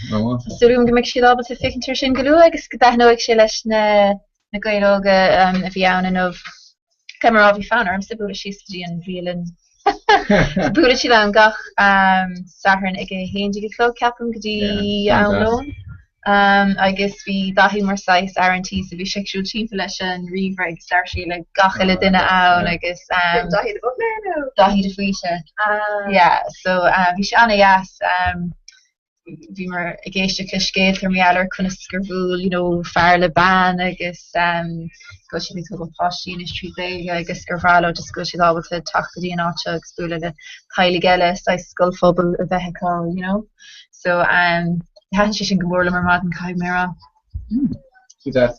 F: tá súil agam go mbeidh siad ábalta féachaint air sin go luath agus go dtaitneoidh sé leis na na Gaeil óga a bhí ann inniu. Caithfidh mé a rá, bhí fonn ormsa bualadh síos go dtí an bhialann.
B: So buaileann siad ann gach Satharn ag a 11 a chlog ceapaim go dtí am lóin. Agus bhí Daithí mar saghas fhear an tí so bhí sé ag siúl timpeall leis an ríomhaire agus labhair sé le gach uile duine ann agus
E: Daithí de Buitléar nó?
B: Daithí de Faoite. Yeah so bhí sé an-dheas. Bhíomar ag éisteacht le scéalta mar gheall ar conas gur bhuail you know fear le bean agus go bhfuil siad ag tógáil páistí anois trí Ghaeilge agus gur bhreá leo just go bhfuil siad ábalta teacht go dtí an áit seo agus bualadh le teaghlaigh eile, saghas scoilphobal a bheith acu you know. So thaitin sé sin go mór liom ar maidin caithfidh mé a rá.
H: Go deas.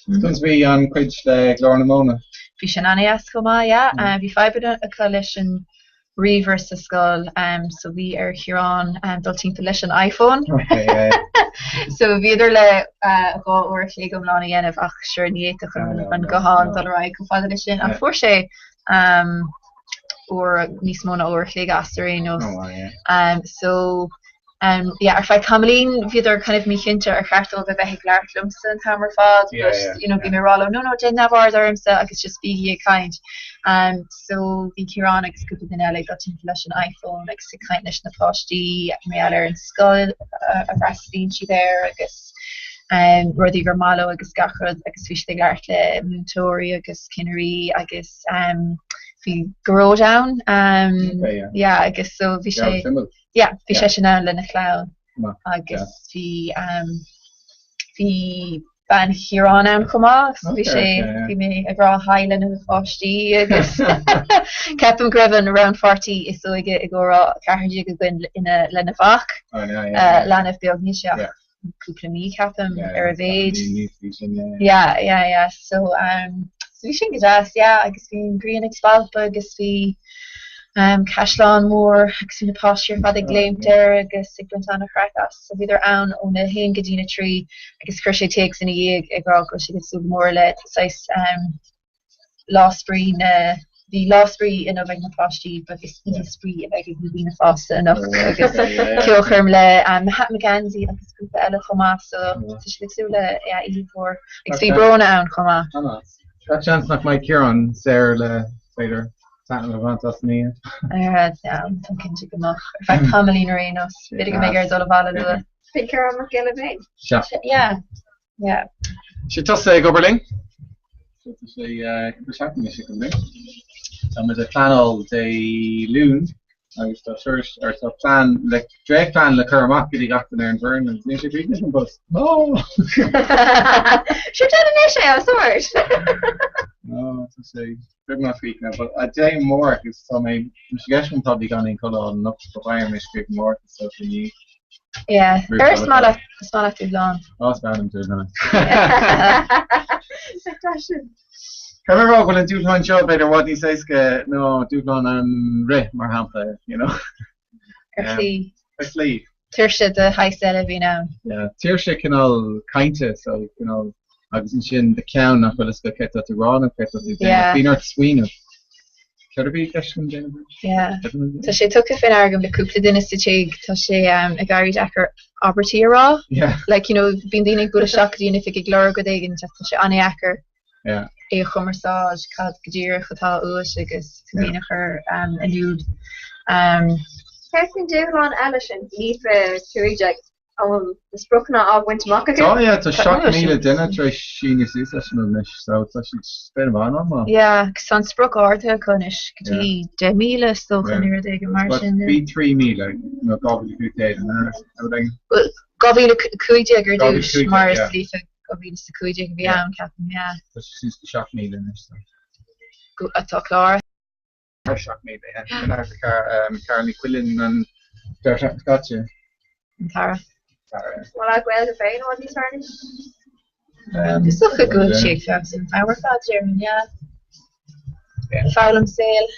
H: Conas bhí an cuid le Glór na Móna?
B: Bhí sin an-dheas chomh maith, yeah. Bhí fadhbanna acu leis an ríomhaire sa scoil so bhí ar Chiarán dul timpeall leis an iPhone. So bhíodar le 2 uair a chloig iomlán a dhéanamh ach sure ní fhéadfadh an guthán dul ar aghaidh chomh fada leis sin ach fuair sé uair níos mó ná uair a chloig as ar aon nós. So yeah, ar feadh tamaillín bhíodar kind of míchinnte ar cheart dóibh a bheith ag labhairt liomsa an t-am ar fad but you know bhí mé ag rá leo no no déan neamhaird ormsa agus just bígí ag caint. Um, so bhí Ciarán agus cúpla duine eile ag dul timpeall leis an iPhone agus ag caint leis na páistí mar gheall ar an scoil a bhfreastalaíonn siad air agus um, rudaí gur maith leo agus gach rud agus bhí siad ag labhairt le múinteoirí agus cinnirí agus um, bhí Gearóid ann um,
H: Okay, yeah.
B: yeah, agus so bhí sé Yeah, bhí seisean ann lena chlann agus bhí bhí bean Chiaráin ann chomh maith so bhí sé bhí mé ag rá hi lena pháistí agus ceapaim go raibh an rannpháirtí is óige i gcomhrá 14 againn ina lena mhac, leanbh beag, níl sé ach cúpla mí ceapaim ar a mhéid. Yeah, yeah, yeah. So um, so bhí sin go deas, yeah, agus bhí an ghrian ag spalpadh agus bhí um, caisleán mór agus bhí na páistí ar fad ag léimt air agus ag baint an-chraic as. So bhíodar ann óna haon go dtí na trí agus chuir sé téacs ina dhiaidh ag rá go bhfuil siad ag súil go mór le saghas um, Lá Spraoi na Bhí lá spraoi inniu ag na páistí but is oíche spraoi a bheidh ag na daoine fásta anocht agus ceolchoirm le Mahatma Gandhi agus grúpa eile chomh maith so tá siad ag súil le oíche mhór agus bhí Bróna ann chomh maith.
H: Gach seans nach mbeidh Ciarán saor le, b'fhéidir, taitneamh a bhaint as an oíche.
B: Táim cinnte go mbeadh, ar feadh tamaillín ar aon nós. B'fhéidir go mbeidh air dul abhaile luath.
E: Bhí Ciarán Mac Giolla Bhéin.
H: Sea.
B: Yeah. Yeah.
H: Sé tusa ag obair linn? Tá sé cúpla seachtain anois ag obair linn. Tá muid ag pleanáil Dé Luain agus tá tuairisc ar tá plean le dréachtphlean le cur amach go dtí gach duine ar an bhfoireann agus níl sé críochnaithe an post. No!
E: Sure déan anois é, I'm sorry.
H: No, tá sé beagnach críochnaithe, but a Dé amárach is tá mé tá sé i gceist agam táblaí gan aon codladh anocht but beidh orm é a scríobh amárach is dócha i ndiaidh.
B: Yeah. Ar is maith leat, is maith leat dúshlán.
H: Ó, is breá liom dúshlán. Caithfidh mé a rá go bhfuil an dúshlán seo b'fhéidir i bhfad níos éasca ná dúshlán an rith, mar shampla, you know.
B: Ar shlí.
H: Ar shlí.
B: Tuirse de shaghas eile a bhíonn ann.
H: Yeah, tuirse cineál cainte, so cineál agus ansin do cheann nach bhfuil fhios agat céard atá tú a rá nó céard atá tú a déanamh.
B: Yeah.
H: Bíonn ort smaoineamh. Céard a bhí i gceist agam déanamh arís?
B: Yeah. Tá sé tugtha faoi ndeara agam le cúpla duine sa tigh, tá sé ag éirí deacair abairtí a rá.
H: Yeah.
B: Like, you know, bíonn daoine ag bualadh isteach go dtí an oifig ag lorg rud éigin, tá sé an-dheacair
H: Yeah.
B: é a chumarsáid, cad go díreach atá uait agus tú féin a chur in iúl.
E: Céard faoin dúshlán eile sin, Líofa 15? An bhfuil na spriocanna á bhaint amach acu?
H: Tá, yeah, tá 7,000 duine tar éis síniú suas leis an anois, so tá siad déanamh an-mhaith.
B: Yeah, agus tá an sprioc ardaithe acu anois go dtí 10,000 is dócha nó rud éigin mar sin.
H: Bhí 3,000 nó 2,500 an ea? Rud éigin.
B: Bhuel, 2015 ar dtús mar is Líofa 2015 a bhí ann, ceapaim, yeah.
H: Tá sé suas go 7,000 anois, so.
B: Atá cláraithe.
H: Thar 7,000, yeah. Sin ar Carál Ní Chuilín an deireadh seachtaine seo caite.
B: An tAire.
H: Tare.
E: Bhfuil a Gaeilge féin i bhfad níos fearr anois?
B: Is dócha go bhfuil sí ag feabhsú an t-am ar fad, déarfainn, yeah. Foghlaim saoil,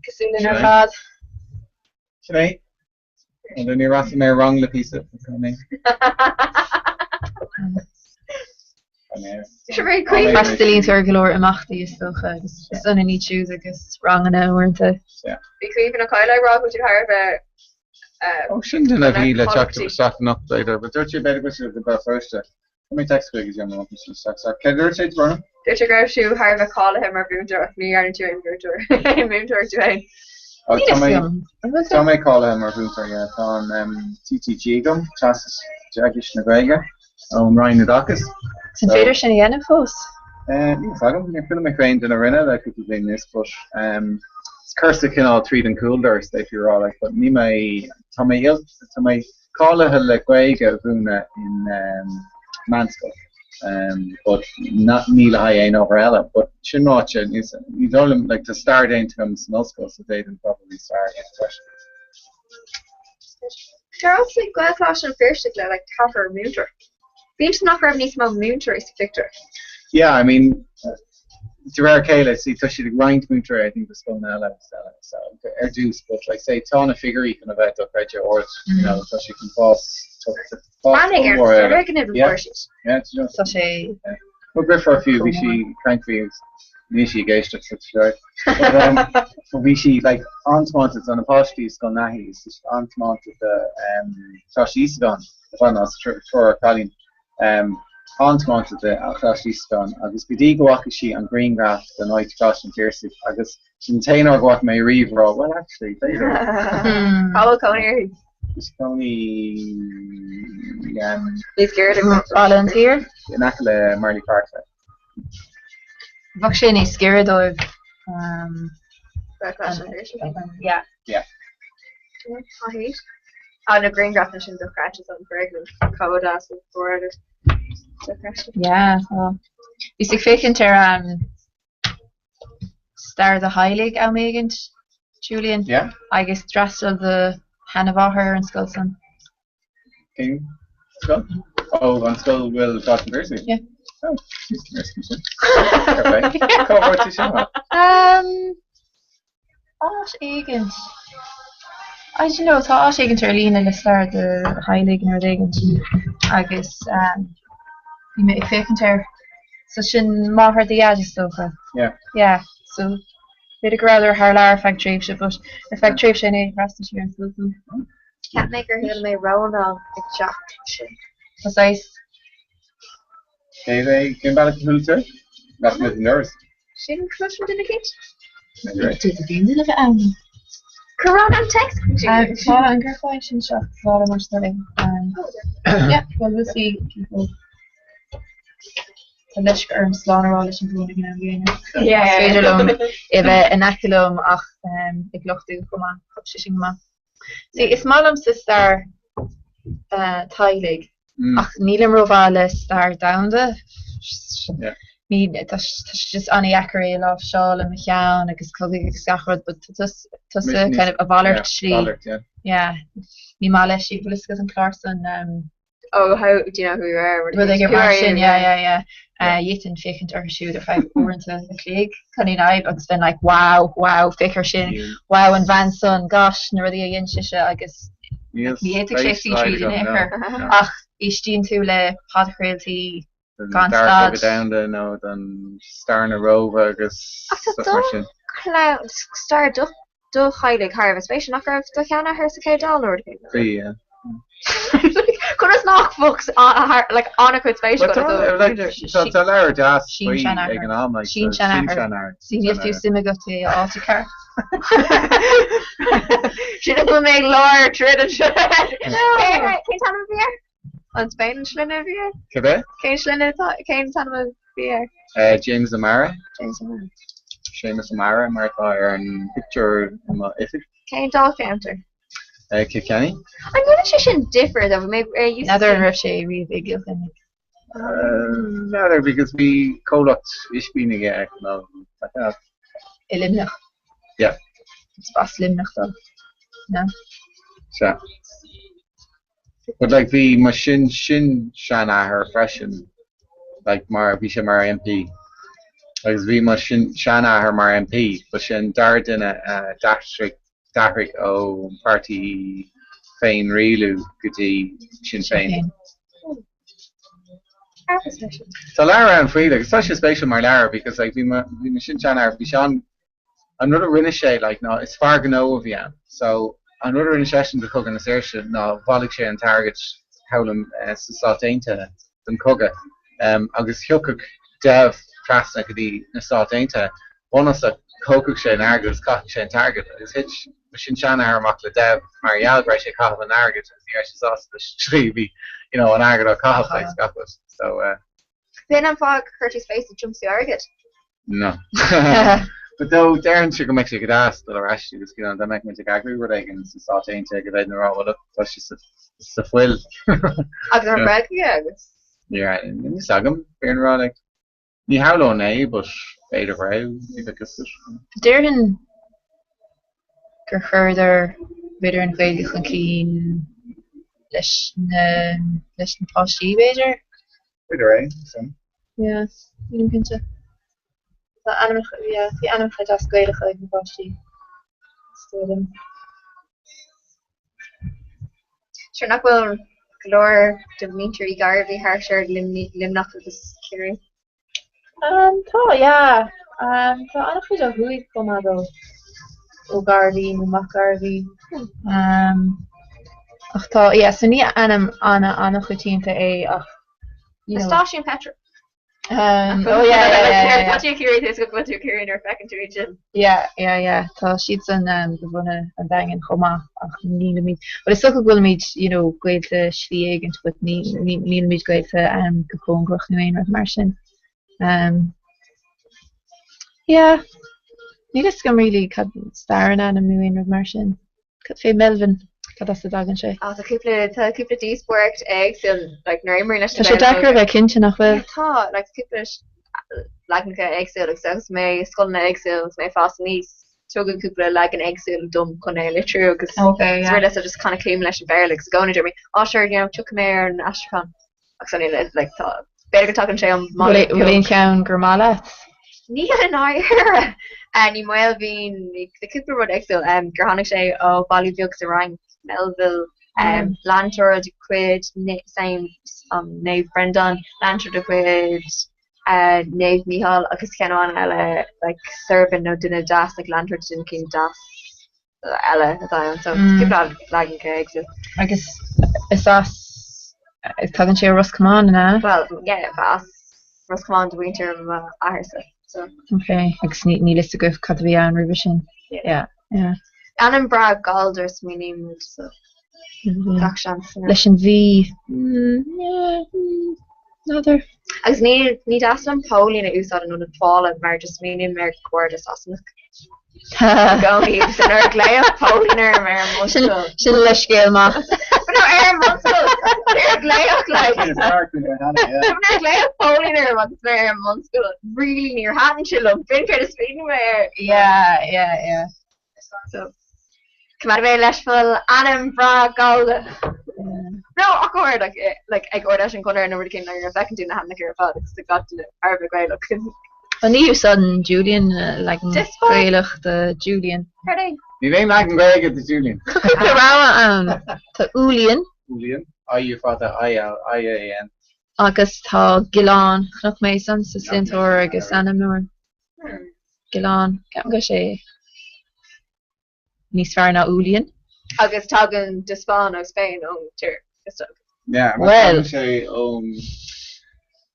B: cosúil linn ar fad.
H: Sin é. Níor fhreastail mé ar rang le píosa.
B: Freastalaíonn tú ar go leor imeachtaí is dócha agus is ionann iad siúd agus ranganna uaireanta.
E: Bhí Caoimhín Ó Cadhla ag rá go bhfuil siad thar a bheith
H: Ó sin duine a bhí le teacht isteach anocht b'fhéidir, but dúirt sé b'fhéidir go bhfuil siad i mBéal Feirste. Chuir mé text chuige go dtí an isteach. Céard a dúirt sé, Bronagh?
E: Dúirt sé go raibh tú thar a bheith cáilithe mar mhúinteoir ach ní dhearna tú aon mhúinteoir, aon mhúinteoir tú féin.
H: Níl a fhios agam. An bhfuil Tá mé cáilithe mar mhúinteoir, yeah. Tá an TTG agam, Teastas Teagaisc na Gaeilge, ón Roinn Oideachais.
B: An féidir sin a dhéanamh fós?
H: Níl a fhios agam. Níor chuala mé faoi aon duine a rinne le cúpla bliain anuas, but is cúrsa cineál tríd an chúldoras, d'fhéadfaí a rá, like, but níl mé, tá mé, tá mé cáilithe le Gaeilge a mhúineadh in meánscoil but ní le haghaidh aon ábhar eile. But sin ráite, ní dóigh liom, like tá stair déanta agam san ollscoil so d'fhéadfainn probably stair a dhéanamh freisin.
E: D'fhreastail Gaelcholáiste an Phiarsaigh le like ceathrar múinteoir. Bíonn nach raibh níos mó múinteoirí sa phictiúr.
H: Yeah, I mean, de réir a chéile, see, tá siad ag roinnt múinteoirí, I think, do scoileanna eile agus eile, so, ar dtús, but like, say, tá na figiúirí chun a bheith dochreidte ard, you know, tá siad chun fás, tá fás
E: Breathnaigh ar
H: ollmhór ar.
E: foirgnimh a
H: Yeah,
E: fuair siad.
H: yeah, do you know,
B: Tá sé
H: Well, b'fhearr fiú, bhí sí ag caint faoi agus níl sí ag éisteacht sa tseo. But, um, but bhí sí, like, an-tiomanta do na páistí i Scoil Naithí, bhí sí an-tiomanta do, um, Choláiste Íosagáin, i bhfad ná sa triúr cailín. Um, an-tiomanta do Choláiste Íosagáin agus go dtí go bhfaca sí an grianghraf den áit Choláiste an Phiarsaigh agus sin an t-aon uair go bhfaca mé riamh rá, well actually, b'fhéidir.
E: Cá bhfuil cónaí uirthi?
H: Is cónaí um,
E: Níos giorra do
B: Baile an tSaoir?
H: In aice le Marlay Park.
B: Bheadh sé níos giorra dóibh. Um,
E: Coláiste an Phiarsaigh.
B: yeah.
H: Yeah.
E: Tá na grianghrafanna sin dochreidte an foirgneamh chomh deas is agus dochreidte.
B: Yeah, tá. Bhíos ag féachaint ar um, stair do theaghlaigh am éigint, Julian,
H: Yeah.
B: agus d'fhreastail do sheanmháthair ar an scoil san.
H: Cén scoil? Ó, an scoil bhfuil Coláiste an Phiarsaigh?
B: Yeah.
H: Oh, risky sin. Fair play. Cá bhfuair tú sin amach?
B: Um, áit éigint. I don't know, tá áit éigint ar líne le stair do theaghlaigh nó rud éigint agus um, bhí mé ag féachaint air. So sin máthair do dhaid is dócha.
H: Yeah.
B: Yeah, so b'fhéidir go rabhadar thar lear ar feadh tréimhse, but ar feadh tréimhse in éirinn fhreastail sí ar an scoil san.
E: Cheap mé gur chuala mé Rónán ag teacht sin.
B: Tá saghas.
H: Cé hé cén bealach a chuala tú é? Lasmuigh den doras.
E: Sin cloisim duine éicint?
F: D'fhéadfadh aon duine a bheith ann.
E: Corona an text
B: Tá an grúpa sin seo bhála mar sna Yeah, well we'll see people. Tá leisce orm slán a rá leis an bhfón ag an am gcéanna.
E: Yeah.
B: Is féidir liom é bheith in aice liom ach ag luchtú chomh maith. Tá sé sin go maith. See, is maith liomsa stair teaghlaigh ach nílim rómhaith le stair domhanda. Ní, tá sé just an-dheacair é a láimhseáil i mo cheann agus cogaidh agus gach rud, but tá tusa kind of a mhalairt slí. Yeah. Ní maith leis, bhfuil fhios agat an clár san
E: Oh, how do you know who you are?
B: Rud éigin mar sin, yeah, yeah, yeah. D'fhéadfainn féachaint orthu siúd ar feadh uaireanta a chloig, gan aon fhadhb, agus bheinn like, wow, wow, féach air sin, wow, an bhean san, gosh, na rudaí a dhein sise agus ní fhéadfadh sé suí tríd in aon chor. Ach éistíonn tú le podchraoltaí
H: gan
B: stad.
H: Don Dara Cogadh Domhanda nó don stair na Róimhe agus stuff mar sin.
E: Ach tá stair do do theaghlaigh thar a bheith spéisiúil, nach raibh do sheanathair sa Chéad Dáil nó rud éigin?
H: Bhí, yeah.
E: Conas nach bhfuil like an-chuid spéis
H: Well,
E: agat
H: tá,
E: i do
H: like, tá, tá leabhar deas faoi
B: Sin-seanathair.
H: ag an am, like, so
B: Sin-seanathair.
H: sin-seanathair.
B: See, níl fiú suim agat i áit a ceart.
E: Sin a bhfuil mé ag lár troid anseo. Cén cén t-ainm a bhí air? An Spain an sloinne a bhí air?
H: Cibé?
E: Cén sloinne atá, cén t-ainm a bhí air?
H: Eh, James O'Mara.
E: James O'Mara.
H: Séamus O'Mara mar atá ar an pictiúr i mo oifig.
E: Cén dáilcheantar?
H: Eh, Cill Chainnigh.
E: An ndéanann sé sin difear dó? Bhí mé ar UCC.
B: N'fheadar an raibh sé riamh i gCill Chainnigh.
H: Eh, n'fheadar because bhí comhlacht ispín aige nó
B: I Luimneach.
H: Yeah.
B: Is as Luimneach dó. No?
H: Sea. But like bhí mo sin sin-seanathair freisin like mar bhí sé mar MP agus bhí mo sin seanathair mar MP ba sé an dara duine a d'aistrigh d'athraigh ó páirtí féin-rialú go dtí Sinn Féin. Tá leabhar ann faoi agus tá sé spéisiúil mar leabhar because like bhí mo bhí mo sin-seanathair bhí sé an An rud a rinne sé like ná is fear gnó a bhí ann so an rud a rinne seisean do Chogadh na Saoirse ná bhailigh sé an t-airgead thall sna Stáit Aontaithe don chogadh agus thiocfadh dev trasna go dtí na Stáit Aontaithe. Bunúsach, thógfadh sé an airgead agus chaithfeadh sé an t-airgead agus thit mo shin-seanathair amach le Dev mar gheall go raibh sé ag caitheamh an airgid agus ní raibh sé sásta leis an tslí a bhí you know an airgead á chaitheamh agus gach rud. So eh.
E: B'in an fáth gur chuir tú spéis i dtiomsú airgid?
H: No. But though déarfainnse go mbeadh sé go deas dul ar ais agus you know dá mbeadh muid ag eagrú rud éigin sna Stáit Aontaithe go bhféadfainn a rá well look tá sé sa sa fuil.
E: Agus an raibh Gaeilge agat?
H: Ní raibh, níl fhios agam, fírinne a rá like. Ní shamhlóinn é but b'fhéidir go raibh, ní bheadh fhios agat.
F: Déarfainn gur chuireadar b'fhéidir an Ghaeilge chun cinn leis na leis na páistí b'fhéidir.
H: B'fhéidir é, sin.
F: Yeah, nílim cinnte. Tá ainmneacha, yeah, bhí ainmneacha deas Gaelacha ag na páistí, is dóigh liom.
E: Sure nach bhfuil go leor de mhuintir Uí Ghairbhí thart ar Luimneach agus Ciarraí?
F: Um, tá, yeah. Um, tá an-chuid ó thuaidh chomh maith though. Ó Gairbhí nó Mac Gairbhí. Um, ach tá, yeah, so ní ainm ana an-choitianta é ach, you know.
E: Stáisiún peitril.
F: Um, oh yeah, yeah, yeah, yeah.
E: Tá tú ag Ciarraí, tá go bhfuil tú Ciarraí nuair a feiceann tú iad sin.
F: Yeah, yeah, yeah. Tá siadsan um, de bhunadh an Daingin chomh maith ach nílimid, well is dócha go bhfuilimid, you know, gaolta slí éigint but ní, ní, nílimid gaolta um, go cóngarach nó aon rud mar sin. Um, yeah. Níl fhios agam really cad stair an ainm nó aon rud mar sin. Cad fé Melvin? Cad as a dtagann sé?
E: Tá cúpla tá cúpla díospóireacht éagsúil like nuair a imríonn leis na
F: Tá sé deacair a bheith cinnte nach bhfuil?
E: Yeah, tá like cúpla leaganacha éagsúil agus agus mé i scoileanna éagsúil agus mé ag fás aníos tugadh cúpla leagan éagsúil dom chun é a litriú agus
F: Okay, yeah.
E: is rud so just kind of cloím leis an Béarla agus i gcónaí deir mé oh sure you know tiocfaidh mé ar an aistriúchán Agus an uile, like, tá, b'fhéidir go dtagann sé ón
F: mbaile. Bhfuil aon cheann gur maith leat?
E: Níl i ndáiríre. Ní Maolmhín, ní, tá cúpla rud éagsúil, gur tháinig sé ó baile beag sa Fhrainc, Melville, leantóir de chuid Saint, Naomh Brendan, leantóir de chuid Naomh Mícheál agus ceann amháin eile, like, servant nó duine deas, like leantóir de duine éicint deas. eile atá ann so cúpla leaganacha éagsúil.
F: Agus is as, tagann sé ó Ros Comáin, an ea?
E: Bhuel, yeah, ba as Ros Comáin do mhuintir m'atharsa, so.
F: Ok, agus níl fhios agaibh cad a bhí ann roimhe sin?
E: Yeah.
F: Yeah.
E: Ainm breá Gallda smaoiním muid, so gach seans.
F: Leis an V, yeah, n'fheadar.
E: Agus ní ní deas liom póilín a úsáid in ionad Paula mar just smaoiním ar Gharda Sasanach. I gcónaí agus nuair a glaodh póilín orm ar an mbunscoil.
F: Sin leithscéal maith.
E: No, ar an mbunscoil! Nuair a glaodh like nuair a glaodh póilín orm agus mé ar an mbunscoil, really níor thaitin sé liom. B'in céard a smaoinigh mé air.
F: Yeah, yeah, yeah.
E: So, coimeád mé leis fuil ainm breá Gallda. No, ach go háirid, like, eh, like, ag Ard Fheis an Chonartha nó rud éicint nuair a fheiceann tú na hainmneacha ar fad agus tá gach duine thar a bheith Gaelach.
F: Bhuel, ní úsáideann Julian leagan Gaelach de Julian.
E: Céard é?
H: Níl aon leagan Gaeilge de Julian.
F: Tá cúpla rogha ann. Tá Ulian.
H: Ulian, I U fada I L I A N.
F: Agus tá Giolán, chonaic mé san sa sloinnteoir agus ainmneoir. Giolán, ceapaim go bhfuil sé níos fearr ná Ulian.
E: Agus tagann de Spáinn ó Spain ón tír, is dócha.
H: Yeah, mar
F: Bhuel.
H: tagann sé ón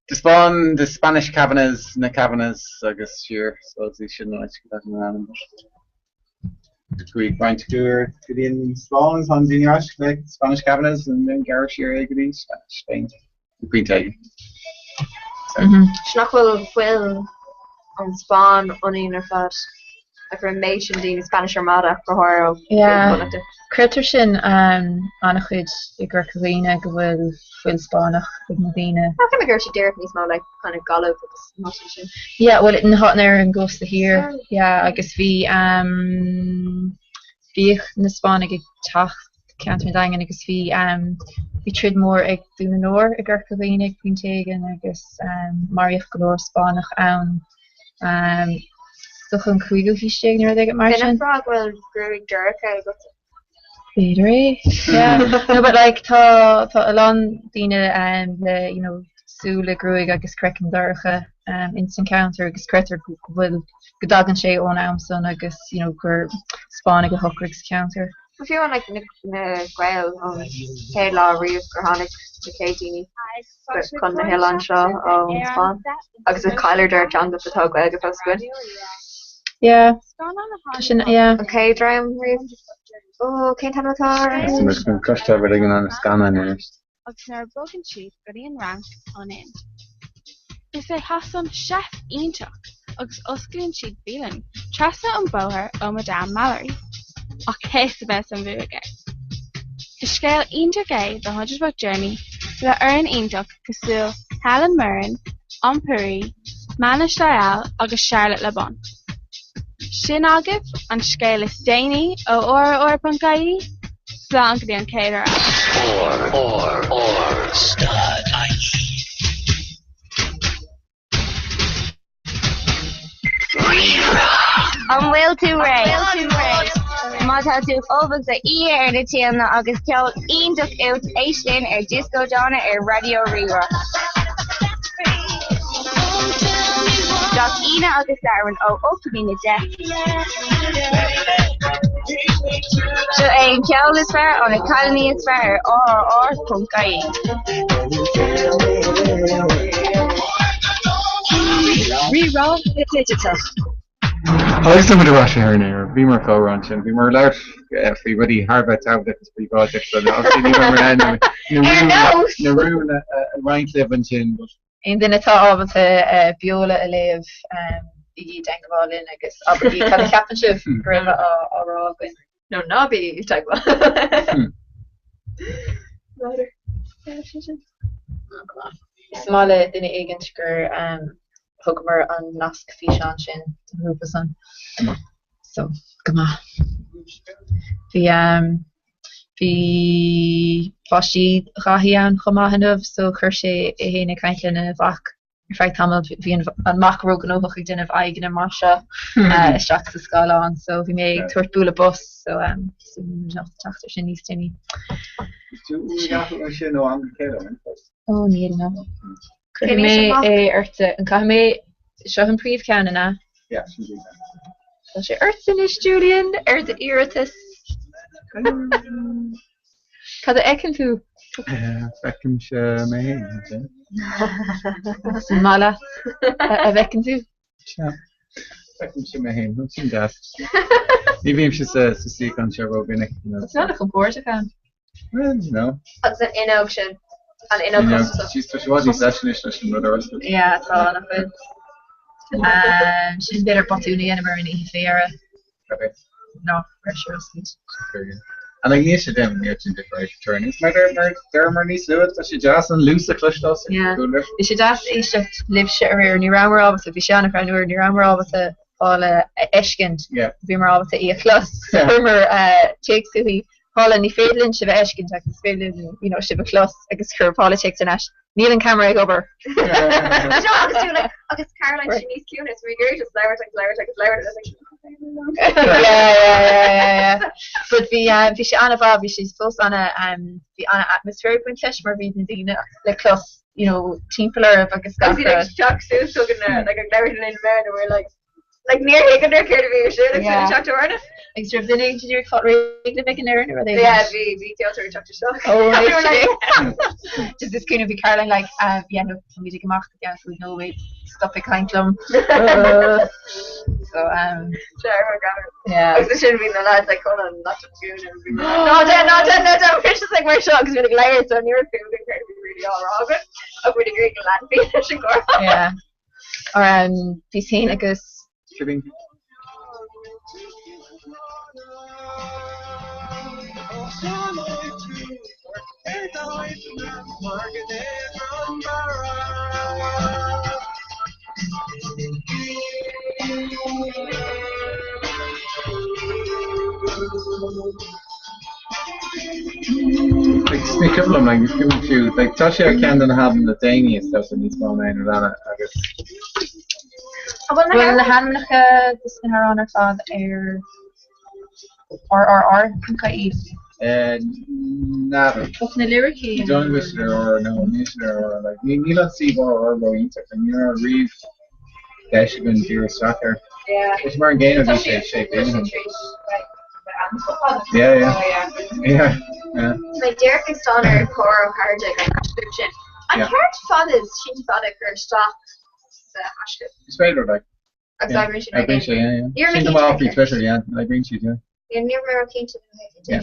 H: de Spáinn, the Spanish Kavanaghs, na Kavanaghs agus siar, suppose sin an áit go dtagann an ainm but chuaigh roinnt acu ar go dtí an Spáinn agus tháinig daoine ar ais le Spanish Kavanaghs and then gearradh siar é go dtí Spain. Pointe éigin.
E: Sin nach bhfuil fuil an Spáinn ionainn ar fad. Like an méid sin daoine Spanish Armada go háirithe ó
F: Yeah.
E: Connachta.
F: Creidtear sin an-chuid i gCorca Dhuibhne go bhfuil fuil Spáinneach ag na daoine.
E: Ach cé go raibh siad díreach níos mó like kind of Gaillimh agus an áit sin.
F: Yeah, bhuel na háiteanna ar an gcósta thiar. Yeah, agus bhí bhíodh na Spáinnigh ag teacht ceantar an Daingin agus bhí bhí troid mór ag Dún an Óir i gCorca Dhuibhne ag pointe éigin agus maraíodh go leor Spáinneach ann. Is dócha an cúigiú haois déag nó rud éigin mar
E: B'in an
F: sin.
E: fáth go bhfuil gruaig dorcha agat.
F: B'fhéidir é. Yeah. No but like tá tá a lán daoine le you know súile, gruaig agus craiceann dorcha ins an ceantar agus creidtear go bhfuil go dtagann sé ón am san agus you know gur Spáinnigh a shocraigh sa cheantar.
E: Ba fiú an like na na Gaeil ón chéad lá riamh gur tháinig na chéad daoine chun na hoileáin seo ón Spáinn agus is cailleadar a dteanga atá Gaeilge fós againn.
F: Yeah. Tá sin, yeah.
E: An chéad dream riamh. Ó, cén t-ainm atá air?
H: Is muid chun cloisteáil rud éigin ar na scannáin anois.
I: agus nuair a bogann siad go dtí an Fhrainc an Inn. Is é Hassan chef iontach agus osclaíonn siad bialann trasna an bóthar ó Madame Mallory. Ach cé as a bheas an bua aige? Is scéal iontach é The Hundred Foot Journey le fhoireann iontach cosúil Helen Mirren, Om Puri, Manish Dayal agus Charlotte Le Bon. Sin agaibh an scéal is déanaí ó RRR.ie. Slán go dtí an chéad uair eile.
A: RRR stad IE. Rí-Rá.
C: An bhfuil tú réidh? Má tá tú ullamh d'oíche ar na tíleanna agus ceol iontach uait, éist linn ar Dioscó Dána ar Raidió Rí-Rá. Gach Aoine agus Satharn ó 8 go dtí 10. Seo é an ceol is fearr ó na cailíní is fearr ar RRR.ie.
J: Rí-Rá Digiteach.
H: Agus tá muid ar ais ar an aer. Bhíomar ag comhrá ansin. Bhíomar ag labhairt faoi rudaí thar a bheith tábhachtach agus príobháideach so obviously ní raibh mé in ann na rúin a roinnt libh ansin but.
F: Aon duine atá ábalta beola a léamh, bígí i dteagmháil linn agus abraigí cad a cheapann sibh go raibh á rá againn.
E: Nó ná bí i dteagmháil.
F: Is maith le duine éigint gur thugamar an nasc físeáin sin don ghrúpa san. So, go maith. Bhí bhí páistí Dhaithí ann chomh maith inniu so chuir sé é féin ag caint lena mhac ar feadh tamaill. Bhí an mac róghnóthach ag déanamh aghaidheanna mar seo isteach sa scáileán so bhí mé ag tabhairt bualadh bos so teacht ar sin níos déanaí.
H: Sin ó am go chéile.
F: Ó níl no. Cuirfidh mé é ortsa. An caithfidh mé seo an príomhcheann an ea?
H: Yeah, sin príomhcheann.
F: Tá sé ortsa anois Julian ar d'iarratas. Cad a fheiceann tú?
H: Feicimse mé féin ansin.
F: Sin maith leat a bhfeiceann tú?
H: Sea. Feicimse mé féin, sin deas. Ní bhímse sa suíochán seo rómhinic.
F: Tá an-chompordach ann.
H: Well, no.
E: Agus an fhuinneog sin, an fhuinneog costasach.
H: Jeez, tá sé i bhfad níos deise anois leis an rud ar oscailt.
F: Yeah, tá, nach bhfuil. Sin b'fhéidir botún a dhéanamar an oíche faoi dheireadh. Ná raibh sé ar oscailt.
H: And like níl sé déanamh níl sin difear turn is mar mar mar níos luaithe tá sé deas an luas a chloisteáil sa
F: Yeah.
H: cúlra.
F: Bhí sé deas éisteacht libhse aréir, ní rabhamar ábalta, bhí sé an-ghreannmhar, ní rabhamar ábalta Paula a fheiscint,
H: Yeah.
F: bhíomar ábalta í a chlos,
H: Yeah.
F: chuireamar téacs chuici, Paula ní féidir linn sibh a fheiscint ach is féidir linn you know, sibh a chlos agus chuir Paula téacs ar ais, níl an ceamara ag obair.
E: Seo agus tú like agus Caroline sin níos ciúine so we agree just labhairt agus labhairt agus labhairt and I was like
F: Yeah, yeah, yeah, yeah, yeah. But bhí uh, bhí sé an-mhaith, bhí sé fós ana um, bhí ana-atmaisféar ag baint leis mar bhí na daoine le clos, you know, timpeall oraibh agus gach
E: Agus iad ag
F: rud.
E: teacht suas chugainn uh, like ag labhairt linn mar and we're like like níor thuigeamar céard a bhí ar siúl agus
F: Yeah.
E: teacht orainn.
F: Agus raibh duine ag iarraidh fáil réidh le bheith in Éirinn nó rud éigin?
E: Yeah, bhí bhí ceoltóir ag teacht isteach.
F: Oh,
E: We were like,
F: Just is cuimhin bhí Caroline like, uh, yeah, no, táimid ag imeacht i gceann 5 nóiméad, stop ag caint liom. Uh, so, um,
E: Sure, we're going.
F: yeah.
E: Agus sin bhí na lads like hold on, not to tune and we were like, No, Dan, no, Dan, no, Dan, we're just like we're seo agus bhí ag labhairt so ní raibh fiú againn céard a bhí really á rá againn ach bhí ag iarraidh go leanfaí leis an gcomhrá.
F: Yeah. Or, um, bhí féin agus
H: Tribbing. Like, just ní cuimhin liom, like, ní cuimhin fiú, like, tá sé ar ceann de na halbaim le déanaí is dócha níos mó ná aon rud eile agus
F: An bhfuil na hainmneacha dos na hamhráin ar fad ar rrr.ie?
H: N'fheadar.
F: Ach na liricí.
H: Ní dóigh liom go bhfuil siad ar RR, no, níl siad ar RR, like, níl an suíomh RR ró-iontach, like, ní raibh riamh deis againn díriú isteach air.
F: Yeah.
H: Is mar an gcéanna bhí sé sé bliana ó shin. Yeah, yeah. Yeah, yeah.
E: Mé díreach ag stánadh ar cór ó chairde ag an aistriú sin. An
H: Yeah.
E: ceart fada is sínte fada a chur isteach sa haischlib?
H: Is féidir, like.
E: Agus oibríonn siad
H: Oibríonn sé, yeah, yeah.
E: Ní raibh mé
H: Sin go
E: cinnte
H: maith faoi Twitter, yeah. Oibríonn siad, yeah.
E: Yeah, ní raibh mé cinnte
H: Yeah.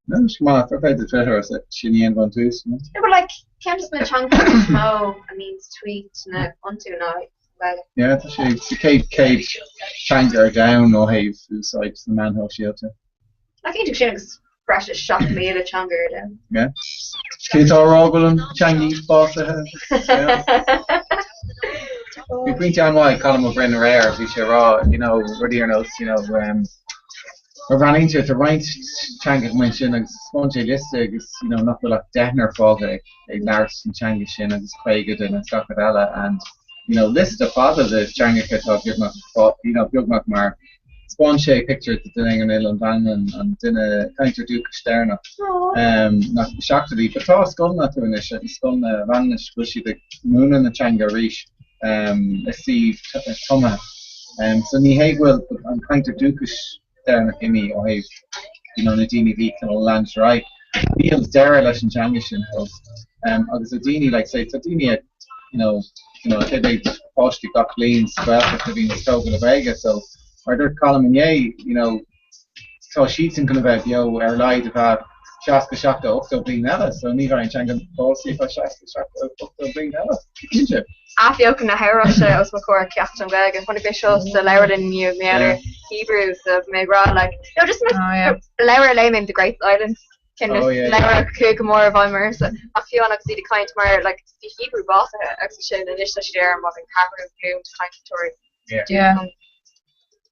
H: No, sin go maith, fair play do Twitter as sin a dhéanamh ón tús. No?
E: No, but like, ceann de na teangacha is mó a mbíonn tweetanna iontu ná Gaeilge.
H: Yeah, tá sé sa chéad chéad teanga ar domhan ó thaobh úsáid sna meáin shóisialta.
E: Nach iontach sin agus breis is 7,000 teanga ar domhan.
H: Yeah. Cé atá a rá go bhfuil an teanga básaithe? Bhí pointe an-mhaith ag Colm Ó Broin aréir, bhí sé ag rá, you know, rudaí ar nós, you know, um, mar bhreathnaíonn tú ar roinnt teangacha mar sin agus thaispeáin sé liosta agus, you know, nach bhfuil ach deichniúr fágtha ag, ag labhairt an teanga sin agus 50 duine is gach rud eile and, you know, liosta fada de teangacha atá beagnach, you know, beagnach mar Thaispeáin sé pictiúr de duine éigin Oileán Mhanann, an duine cainteoir dúchais deireanach nach seachtóidí. But tá scoileanna acu anois agus scoileanna Mhanainnis go bhfuil siad ag múineadh na teanga arís i suíomh tumtha. So ní hé go bhfuil an cainteoir dúchais deireanach imithe ó thaobh you know na daoine a bhí cineál leanúint ar aghaidh. Níl deireadh leis an teanga sin fós. Agus tá daoine like say tá daoine ag you know, you know, cé mhéad páistí gach bliain sa Ghaeltacht a bhíonn ag tógáil le Gaeilge, so mar a dúirt Colm inné, you know, tá siadsan chun a bheith beo ar a laghad ar feadh 60, 70, 80 bliain eile, so ní bheidh an teanga básaithe ar feadh 60, 70, 80 bliain eile, cinnte.
E: Athbheochan na hEabhraise os mo chomhair ceacht don Ghaeilge. Chonaic mé seo sa leabharlann inniu, mé ar Hebrew, so bhí mé ag rá like, no just leabhar a léigh mé The Great Silence. Cinn
H: Oh, yeah,
E: leabhar a chuaigh go mór i bhfeidhm ormsa. Ach fiú amháin agus iad ag caint mar like bhí Hebrew básaithe agus ansin anois tá siad ar an an ceathrú glúin de chainteoirí.
H: Yeah.
F: Yeah.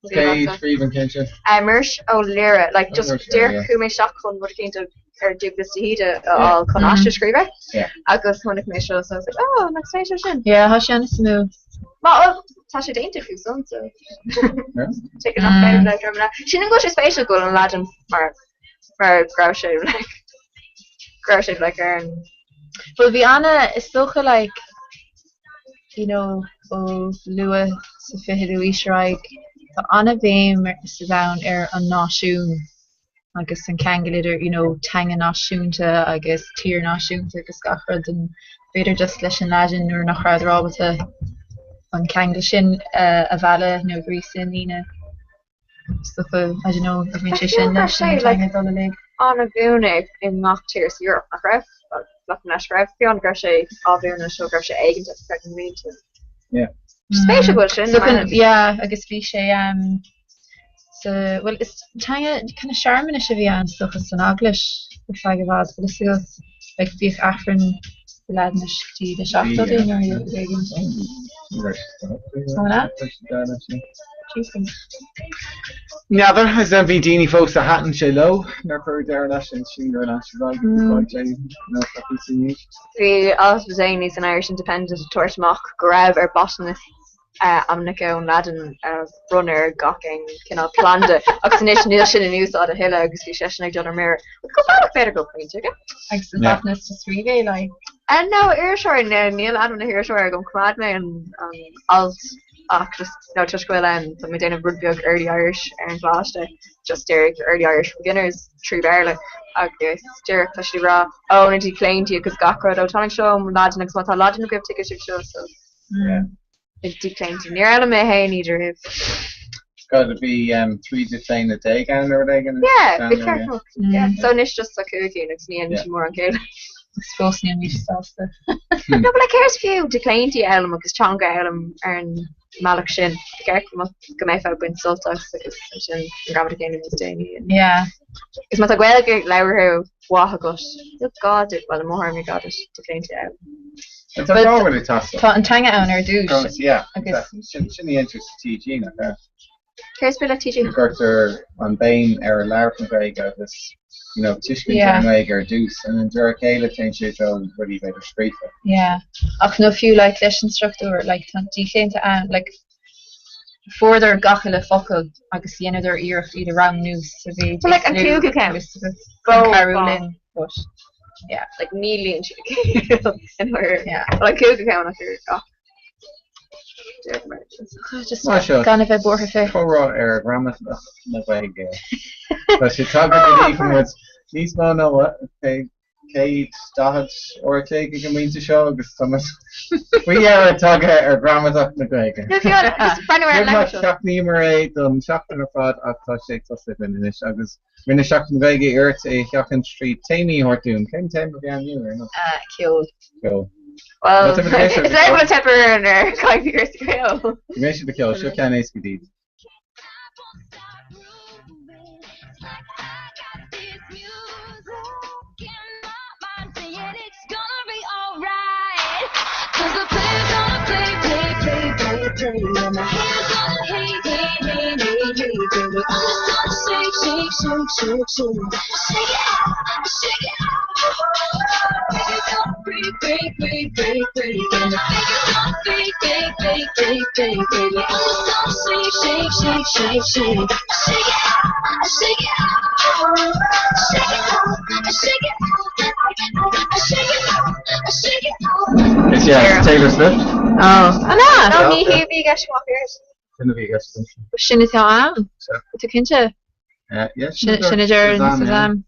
H: Cé scríobh an ceann sin?
E: Muiris Ó Laoire, like just
H: Muiris Ó
E: díreach
H: Laoire.
E: chuaigh mé isteach chun rud éicint ar Dúglas de hÍde a fháil chun aiste a scríobh air
H: Yeah.
E: agus chonaic mé seo so I was like oh nach spéisiúil sin.
F: Yeah, tá sé an-suimiúil.
E: Well, tá sé déanta fiú san so
H: Yeah.
E: take it off mm. le drumna. Sin an go bhfuil sé spéisiúil go bhfuil an Laidin mar mar go raibh sé like go raibh sé like ar an
F: Bhuel bhí ana is dócha like you know ó luath sa fichiú aois ar aghaidh tá ana bhéim sa domhan ar an náisiún agus an ceangal idir you know teanga náisiúnta agus tír náisiúnta agus gach rud and b'fhéidir just leis an Laidin nuair nach rabhadar ábalta an ceangal sin a mhealladh nó a ghríosadh i ndaoine. Is dócha, I don't know, bhain sé sin leis an teanga dul i léig.
E: An-mhúineadh i ngach tír sa Eoraip, nach raibh? Bhuel, glacaim leis go raibh. Fiú amháin go raibh sé á mhúineadh seo, go raibh sé éigeantach ar feadh na mblianta.
H: Yeah.
E: Spéisiúil go bhfuil sin
F: So,
E: mar.
F: yeah, agus bhí sé sa, bhuel, is teanga kind of searmanais a bhí ann, is dócha, san Eaglais ar feadh i bhfad, bhfuil fhios agat, like, bhíodh Aifreann i Laidinis go dtí na seachtóidí nó rud éigin. An ea?
H: N'fheadar, is bhí daoine fós a thaitin sé leo nuair cuireadh deireadh leis an sin gur leis an bhfaigh
E: Bhí alt le déanaí san Irish Independent ag tabhairt amach go raibh ar botanists ainmneacha ón Laidin a bhronnadh ar gach aon cineál planda agus anois níl sin in úsáid a thuilleadh agus bhí seisean ag dul ar mire. Go bealach b'fhéidir go pointe aige.
F: Agus an botanist a scríobh é, like?
E: No, iriseoir, níl ainm na hiriseora agam, choimeád mé an alt. ach just no toisc go bhfuil em tá mé ag déanamh rud beag early Irish ar an gcoláiste just díreach early Irish for beginners trí Bhéarla agus díreach tá siad ag rá ó na díochlaontaí agus gach rud ó tháinig seo ón Laidin agus má tá Laidin agaibh tuigfidh sibh seo so
H: Yeah.
E: na díochlaontaí. Níor fhoghlaim mé féin iad riamh.
H: Cad a bhí um, 13 díochlaonadh ann nó rud éigin?
E: Yeah, bhí ceart go yeah. So anois just tá cúig cinn agus ní dhéanann
H: Yeah.
E: siad mórán céille.
F: Agus fós níl mise sásta.
E: No, but like céard is fiú díochlaontaí a fhoghlaim agus teanga a fhoghlaim ar an mbealach sin? Ba cheart go mbeadh- go mbeifeá ag baint sult as agus ansin an gramadach a dhéanamh níos déanaí.
F: Yeah.
E: Agus má tá Gaeilge labhartha mhaith agat, níl gá duit, well i mo thuairim ní gá duit díochlaontaí a fhoghlaim.
H: Tá gá bhfuil ag teastáil.
F: Tá an teanga ann ar dtús.
H: Yeah,
F: Agus-
H: sin sin a dhéantar sa TG nach ea?
E: Céard is brí le TG?
H: Go gcuirtear an béim ar labhairt na Gaeilge agus you know, tuiscint
F: Yeah.
H: ar an nGaeilge ar dtús and then de réir a chéile téann sé i dtreo rudaí b'fhéidir scríofa.
F: Yeah. Ach nó fiú like leis an struchtúr like tá díochlaonta ann like fuaireadar gach uile focal agus dheineadar iarracht iad a roghnú sa mhéid
E: But like an
F: is lú
E: cúigiú ceann.
F: agus agus
E: Go
F: chun cabhrú
E: fá.
F: linn but yeah.
E: Like ní luíonn siad in thuair.
F: Yeah.
E: But an cúigiú ceann ach ar
F: Just
H: Mar seo.
F: gan a bheith buartha fé.
H: Comhrá ar ghramadach na Gaeilge. Tá sé tagtha go dtí go muid níos mó ná 140 uair a chloig ag an bpointe seo agus tá muid faoi dheireadh tagtha ar ghramadach na Gaeilge. Beagnach sheachnaíomar é don seachtain ar fad ach tá sé ag tosú againn anois agus rinne Seachtain na Gaeilge iarracht é a sheachaint trí téamaí a thabhairt dúinn. Cén téama a bhí ann inniu ar nós?
B: Ceol.
H: Ceol.
E: Well, is léir go bhfuil teip ar ar caithfidh gur ceol.
H: Go mbeidh siad ag ceol, seo ceann éasca daoibh. Is yeah, Taylor Swift.
B: Oh.
E: An ea? No, ní hí a bhí i gceist go maith.
H: Sin a bhí i gceist.
B: Sin atá ann. Tá cinnte.
H: Yeah,
B: Sin a deir Shazam.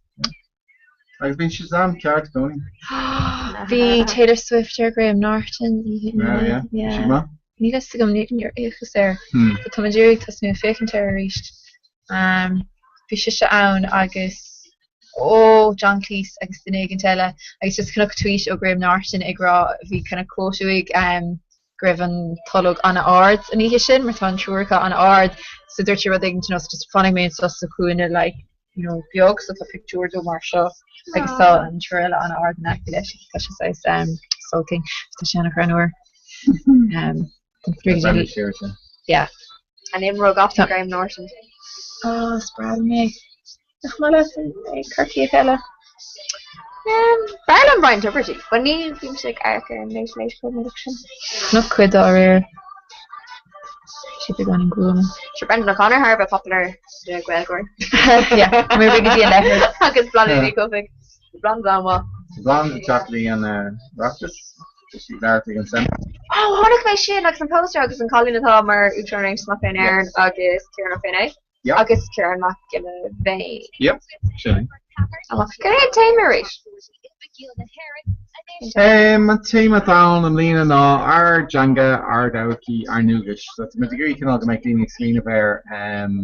H: Agus bíonn Shazam ceart i gcónaí.
B: Bhí Taylor Swift ar Graham Norton oíche
H: inné. Yeah, yeah. Bhí sí maith?
B: Níl fhios agam, níor fhéachas air.
H: Hmm.
B: But tá mé díreach tosnú ag féachaint air arís. Bhí sise ann agus ó John Cleese agus duine éigint eile agus just chonac tweet ó Graham Norton ag rá bhí kind of quote uaidh go raibh an tolg an-ard an oíche sin mar tá an triúr acu an-ard so dúirt sé rud éigin ar nós just fanfaidh mé anseo sa chúinne like you know beag so tá pictiúr dó mar seo agus tá an triúr eile an-ard in aice leis tá sé saghas um, sulking tá sé an-ghreannmhar. Um, yeah.
E: An imreoir gafa Graham Norton.
B: Oh, is breá liom é. Nach maith leat an Corcaíoch eile?
E: B'fhearr liom Brian Tubridy, but ní bhímse ag amharc ar an Late Late chomh minic sin.
B: Chonac cuid dó aréir. Sé beagáinín gruama.
E: Sure Brendan O'Connor thar a bheith popular le Gaeilgeoir.
B: Yeah, mé ag dtí an leithreas.
E: Agus Bláthnaid Ní Chofaigh. Bláthnaid an-mhaith.
H: Bláthnaid ag teacht go dtí an Oireachtas. Tá sí ag labhairt ag an Senate.
E: Oh, chonaic mé sin agus an póster agus an cailín atá mar Uachtarán Aontas Mac Léinn Éireann agus Ciarán Ó Feinneadha.
H: Yep.
E: Agus Ciarán Mac Giolla Bhéin.
H: Yep, sin é.
E: Amach. Cad é an téama arís?
H: Um, an téama atá ann i mbliana ná ár dteanga, ár dtodhchaí, ár ndualgais. So tá muid ag iarraidh cineál go mbeidh daoine ag smaoineamh ar um,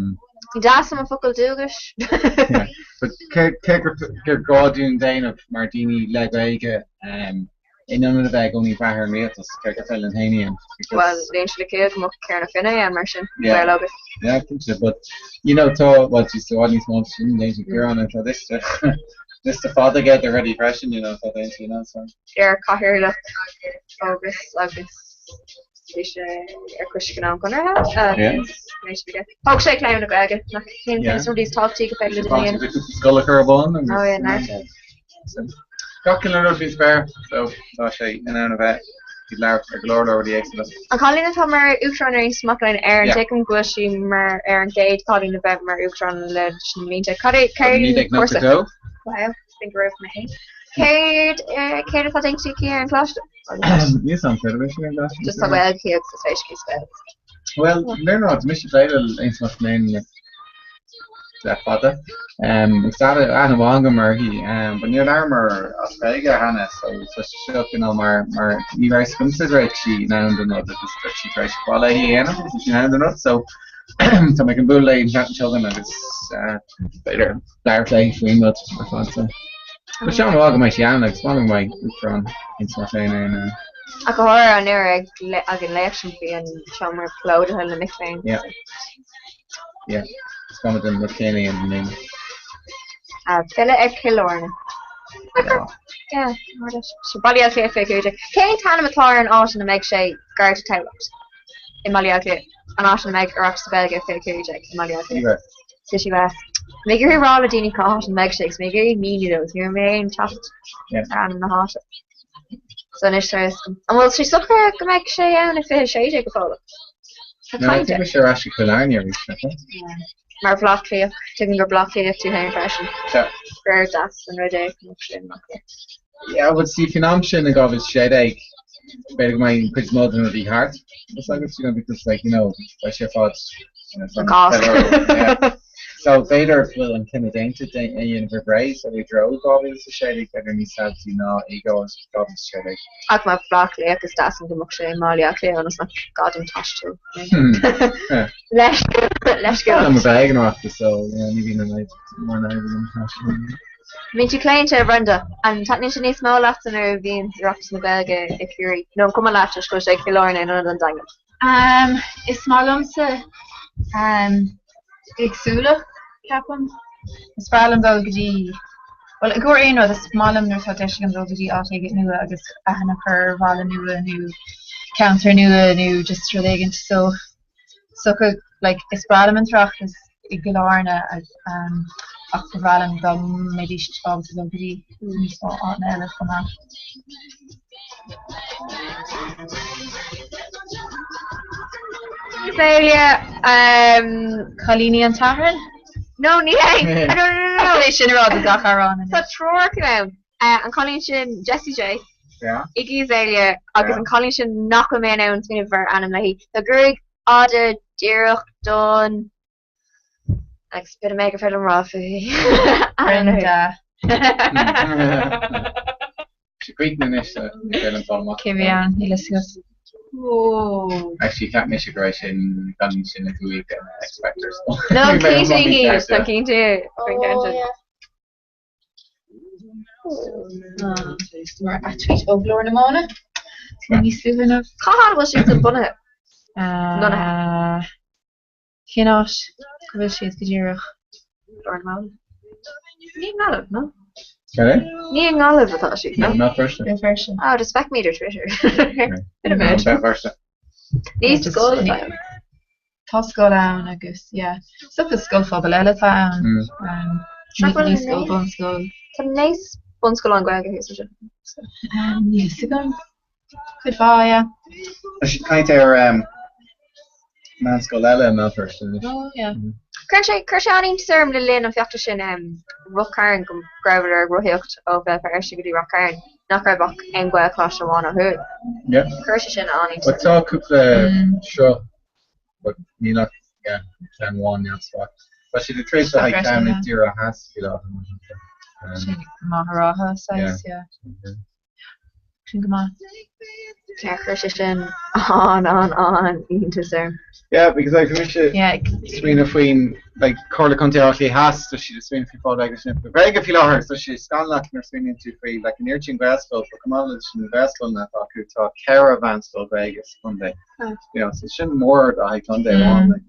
E: Ní deas liom an focal dualgais.
H: yeah, but cé cé gur gur gá dúinn déanamh mar daoine le Gaeilge um, In ionad a bheith i gcónaí ag brath ar an rialtas, céard gur féidir linn féin a dhéanamh?
E: Bhuel, léann sé le chéile go mbeadh Ciarán Ó Feinneadha ann mar sin,
H: Yeah.
E: Gael agus.
H: Yeah, cinnte, but you know tá, well geez, tá i bhfad níos mó sin déanta Ciarán an tá liosta liosta fada aige de rudaí freisin, you know, tá déanta, you know, so.
E: Ar cathaoirleach agus agus bhí sé ar Choiste Gnó an Chonartha agus bhí sé aige. Thóg sé Clann na Gaeilge, nach cén
H: Yeah.
E: cén rud is tábhachtaí go féidir le duine a dhéanamh.
H: Scoil a chur ar bun agus
E: Oh yeah, neart.
H: So, gach uile rud faoin spéir, so tá sé in ann a bheith ag labhairt ar go leor leor rudaí éagsúla.
E: An cailín atá mar Uachtarán ar Aontas Mac Léinn Éireann,
H: Yeah.
E: tuigim go bhfuil sí mar ar an gcéad cailín a bheith mar Uachtarán leis na blianta. Cad é cén cúrsa?
H: 1992.
E: Wow, sin go raibh mé féin. Céard céard atá déanta aici ar an gcoláiste?
H: Níl 'fhios a'm céard a bhí sí ar an gcoláiste.
E: Just tá Gaeilge aici agus is spéis aici sa Ghaeilge.
H: Bhuel, níor ná mise ag plé le Aontas Mac Léinn le le fada. Agus aithne mhaith agam uirthi, but níor labhramar as Gaeilge cheana, so tá sé seo cineál mar mar ní raibh 'fhios agamsa go raibh sí in ann don rud agus tá sí tar éis ba léi a dhéanamh agus sí in ann don rud, so tá mé chun bualadh léi an tseachtain seo chugainn agus b'fhéidir labhairt léi faoin rud ar fad. So tá sé an-mhaith go mbeidh sí ann agus maith go mbeidh Uachtarán Aontas Mac Léinn Éireann ann.
E: Ach go háirithe an uair ag an léacht sin bhí an seomra plódaithe le mic léinn.
H: Yeah. Yeah. Is cuma den rud céanna a dhéanamh i mbliana.
E: Filleadh ar Chill Airne. Yeah, so Baile Átha Cliath 25. Cén t-ainm atá ar an áit ina mbeidh sé gar do Tamhlacht? I mBaile Átha Cliath. An áit ina mbeidh Oireachtas na Gaeilge 25 i mBaile Átha Cliath. City West. Mé ag iarraidh rá le daoine cá háit ina mbeidh sé agus mé ag iarraidh míniú dóibh, ní raibh mé ag teacht ar ainm na háite. So anois tá a fhios agam. An bhfuil sé socraithe go mbeidh sé ann i 2016 go fóill? Tá
H: No, I
E: caint
H: think
E: air.
H: we should ar ais go Cill Airne arís, nach ea?
E: Mar Bhaile Átha Cliath, tuigim gur Baile Átha Cliath tú féin freisin.
H: Sea.
E: Gur deas an rud é go mbeadh sé i mBaile Átha Cliath.
H: Yeah, well see, faoin am sin in 2016, b'fhéidir go mbeidh an cuid is mó de na rudaí thart. It's like, it's gonna be just like, you know, beidh sé ar fad. you know,
E: An Cásc.
H: Yeah. So b'fhéidir go bhfuil an cinneadh déanta é a dhéanamh roimh ré, so i dtreo 2016 b'fhéidir níos tábhachtaí ná i 2016.
B: Ach mar Bhaile Átha Cliath is deas liom go mbeadh sé i mBaile Átha Cliath ionas nach gá dom taisteal. Leithscéal.
H: Tá mé ag an Oireachtas so ní bhíonn an fhadhb mór ná agam taisteal.
B: Bíonn tú claonta, a Bhrenda. An taitníonn sé níos mó leatsa nuair a bhíonn Oireachtas na Gaeilge i Ciarraí? Nó an cuma leat toisc go bhfuil sé ag Cill Airne in ionad an Daingin?
F: Is maith liomsa éagsúlacht, ceapaim. Is breá liom dul go dtí, bhuel, i gcomhair aon rud, is maith liom nuair atá deis agam dul go dtí áit éigin nua agus aithne a chur ar bhaile nua nó ceantar nua nó just rud éigin. So, so like, is breá liom an tOireachtas i gCill Airne ach ba bhreá liom dá mbeidís ábalta dul go dtí níos mó áiteanna eile chomh maith.
B: Féile
F: Cailíní an tSathairn?
B: No, ní hé! No, no, no, no!
F: É sin a rá do gach amhrán
B: anois. Tá triúr acu ann. An cailín sin, Jessie J, Iggy Azalea agus an cailín sin nach bhfuil mé in ann smaoineamh ar ainm léi. Tá gruaig fhada díreach donn agus b'in an méid gur féidir liom rá fúithi.
F: Brenda.
H: Sé cuimhne anois le ní féidir liom fáil amach.
F: Cé bhí ann? Níl a fhios agat.
H: Actually cheap mise go raibh sé an cailín sin a bhuaigh an X Factor.
B: No, cinnte í, tá cinnte faoin gceann sin.
F: Mar tweet ó Ghlór na Móna. Níos luaithe inniu.
B: Cá háit a bhfuil siad san bunaithe? Lonnaithe.
F: Cén áit go bhfuil siad go díreach?
B: Glór na Móna. Ní i nGaillimh, no?
H: Cad é?
B: Ní i nGaillimh atá siad, no?
H: I mBéal Feirste.
F: Béal Feirste.
B: Oh, just feic muid ar Twitter. Bit of it.
H: Béal Feirste.
B: Ní scoil atá ann.
F: Tá scoil ann agus, yeah, is dócha scoil phobail eile atá ann. Ní scoil, bunscoil.
B: Tá naoi bunscoil lán-Ghaeilge thuas ansin.
F: Níl a fhios agam. Cuid mhaith, yeah.
H: Tá siad ag caint ar meánscoil eile i mBéal Feirste anois.
F: Oh, yeah.
B: Chuir sé, chuir sé an-iontas orm le linn an feachtais sin Ráth Cairn go rabhadar ag rothaíocht ó Bhéal Feirste go dtí Ráth Cairn nach raibh ach aon Ghaelcholáiste amháin ó thuaidh.
H: Yeah.
B: Chuir sé sin an-iontas
H: But
B: orm.
H: tá cúpla sruth but níl ach yeah, ceann amháin neamhspleách. Tá siad ag troid le haghaidh ceann i dTír Theas faoi láthair mar shampla.
F: Sin Machaire Rátha, saghas, yeah. Sin go maith.
B: Yeah, chuir sé sin an an an iontas orm.
H: Yeah, because like bhí mise
F: Yeah.
H: smaoineamh faoin like Comhairle Contae Átha Cliath Theas, tá siad ag smaoineamh faoi fáil réidh leis an Ghaeilge faoi láthair, tá sé scannalach nuair a smaoiníonn tú faoi like an oiread sin Gaelscoil, but chomh maith leis na Gaelscoileanna atá acu tá ceithre mheánscoil Ghaeilge sa chontae. You know, so sin mór le haghaidh contae amháin. Like.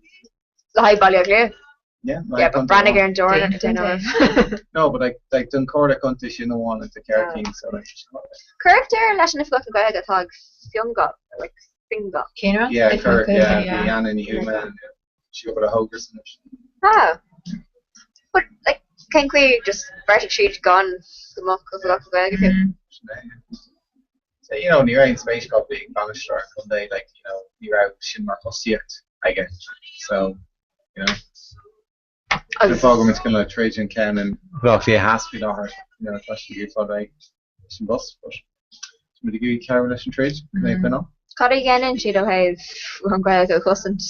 B: Le haghaidh Baile Átha Cliath?
H: Yeah, le
B: Yeah,
H: haghaidh
B: but
H: contae
B: breathnaigh
H: amháin.
B: ar an dteorainn déanamh.
H: No, but like like don Chomhairle Contae sin amháin like tá ceithre cinn so like
B: Cuireadh deireadh leis an Oifigeach na Gaeilge atá ag Fiongal, like Fingal.
F: Cén rud?
H: Yeah,
F: Oifigeach
H: cuireadh
F: Gaeilge,
H: yeah,
F: yeah.
H: bhí Anna Ní Thuama sí ag obair le hÓgras anois.
B: Ah. But like cén chaoi just bheartaigh siad gan go mbeadh Oifigeach na Gaeilge acu?
H: Sin é. So, you know, ní raibh aon spéis probably ag bainisteoir an chontae, like, you know, ní raibh sin mar thosaíocht aige. So, you know, sin fáth go bhfuil muid ag troid an ceann in Baile Átha Cliath Theas faoi láthair, you know, tá siad ag iarraidh fáil réidh leis an bpost, but tá muid ag iarraidh cabhrú leis an troid, go mbeidh coinneáil.
B: Cad a dhéanann siad ó thaobh an Ghaeilge a chosaint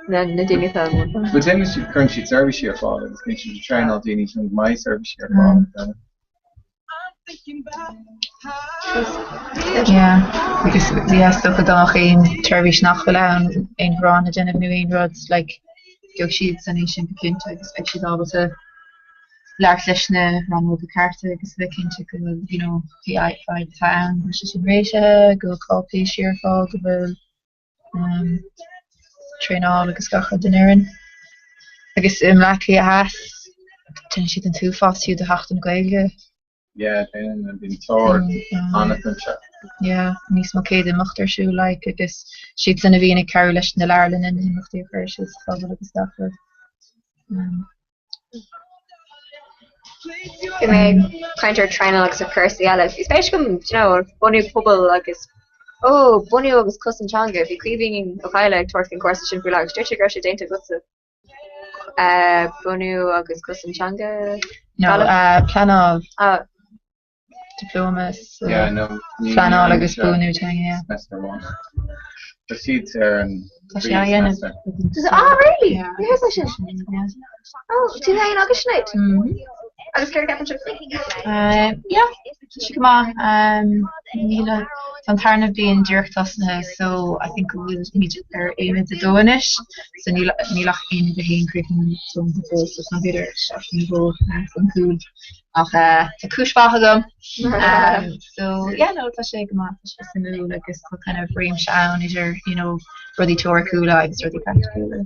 B: na na daoine atá i mbun?
H: Well, déanann siad, cuireann siad seirbhísí ar fáil agus bíonn siad ag traenáil daoine chun go mbeidh seirbhísí ar fáil.
F: Yeah, agus yeah, is dócha dá mbeadh aon tseirbhís nach bhfuil ann, aon ghearán a déanamh nó aon rud, like, gheobhaidh siad san é sin go cinnte agus beidh siad ábalta labhairt leis na rannóga cearta agus a bheith cinnte go bhfuil, you know, pé fadhb atá ann, go bhfuil sé sin réitithe, go bhfuil cáipéisí ar fáil, go bhfuil traenáil agus gach rud don fhoireann. Agus i mBleá Cliath Theas, déanann siad an t-uafás fiú do Sheachtain na Gaeilge.
H: Yeah, déanann, bíonn clár an-chuimsitheach.
F: Yeah, níos mó 100 imeacht ar siúl like agus siadsan a bhíonn ag cabhrú leis na leabharlanna na himeachtaí a chur ar siúl sa phobal agus gach rud.
B: Bhí mé ag caint ar traenáil agus ar chúrsaí eile. Bhí spéis agam, do you know, bunú pobail agus, ó, bunú agus cosaint teanga. Bhí Caoimhín Ó Cadhla ag tabhairt faoin chúrsa sin faoi láthair agus dúirt sé go raibh sé déanta agatsa. Bunú agus cosaint teanga?
F: No, pleanáil.
B: Ah.
F: Dioplóma sa phleanáil agus buanú teanga, yeah.
H: Tá siad ar an
B: Tá sé á dhéanamh.
E: Ah, really? Ní raibh sé sin. Oh, tú féin agus Sinéad? Agus céard a cheapann sibh faoi?
B: Yeah, tá sé go maith. Níl a, tá an tarna bliain díreach tosnaithe so I think go bhfuilimid ar aonad a dó anois so níl níl ach aonad a haon críochnaithe go fóill so tá b'fhéidir seachtain nó dhó chun cúil. Ach tá cúis mhaith agam. So yeah no tá sé go maith, tá sé suimiúil agus tá kind of réimse ann idir you know rudaí teoiriciúla agus rudaí praiticiúla.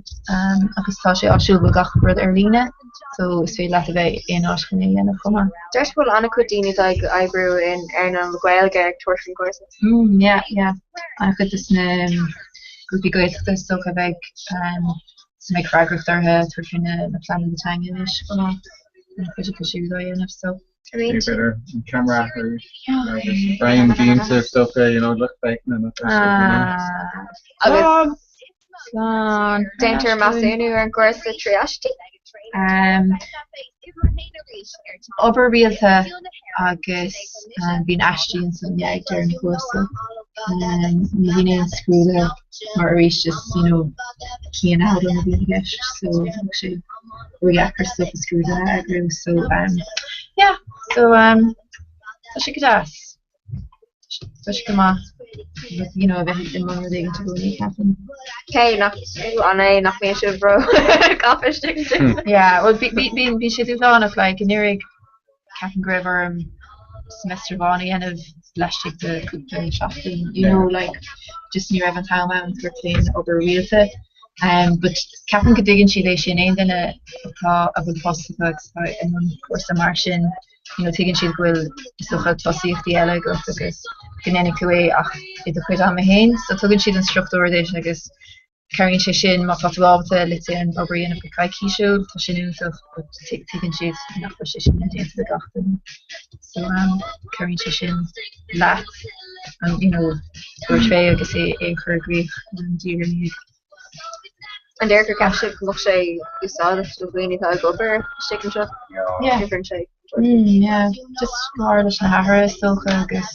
B: Agus tá sé áisiúil go bhfuil gach rud ar líne so is féidir leat a bheith in áit chun é a dhéanamh chomh maith.
E: Deir go bhfuil an-chuid daoine atá ag oibriú in earnáil na Gaeilge ag tabhairt faoin gcúrsa.
B: Mm yeah yeah. An-chuid de na grúpaí Gaeltachta is dócha a bheidh a mbeidh freagracht orthu tabhairt faoi na pleananna teanga anois chomh maith. An-chuid acu siúd á dhéanamh so.
H: B'fhéidir an ceamara agus Brian Dean is dócha, you know, lucht féachana nó
E: Agus Slán. Déantar measúnú ar an gcúrsa trí aistí?
B: Obair rialta agus bíonn aistí ansan yeah ag deireadh an chúrsa. Ní bhíonn aon scrúduithe mar arís is you know cianfhoghlaim a bhíonn i gceist so bheadh sé rídheacair stuff a scrúduithe a eagrú so yeah so tá sé go deas. Tá sé go maith you know a bheith i mbun rud éigin i gcónaí ceapaim.
E: Cé nach an é nach mbíonn sibh ró gafa istigh ansin?
B: Yeah well bíonn bíonn sé dúshlánach like anuraidh ceapaim go raibh orm semester amháin a dhéanamh laistigh de cúpla seachtain you know like just ní raibh an t-am ann tabhairt faoin obair rialta. Um, but ceapaim go dtuigeann siad é sin aon duine atá a bhfuil post acu agus atá i mbun cúrsa mar sin you know, tuigeann siad go bhfuil is dócha tosaíochtaí eile agat agus go ndéanfaidh tú é ach i do chuid ama féin. So tugann siad an struchtúr duit agus cabhraíonn sé sin má tá tú ábalta let's say an obair a dhéanamh go coicísiúil, tá sin iontach but tuigeann siad nach bhfuil sé sin indéanta do gach duine. So um, cabhraíonn sé sin leat an you know, tabhairt fé agus é é a chur i gcrích um, diaidh ar ndiaidh.
E: An deir gur cheap sibh go mbeadh sé úsáideach do dhaoine atá ag obair istigh anseo?
B: Yeah.
E: Oibreann sé.
B: Mm, yeah. Just mar leis na hathruithe is dócha agus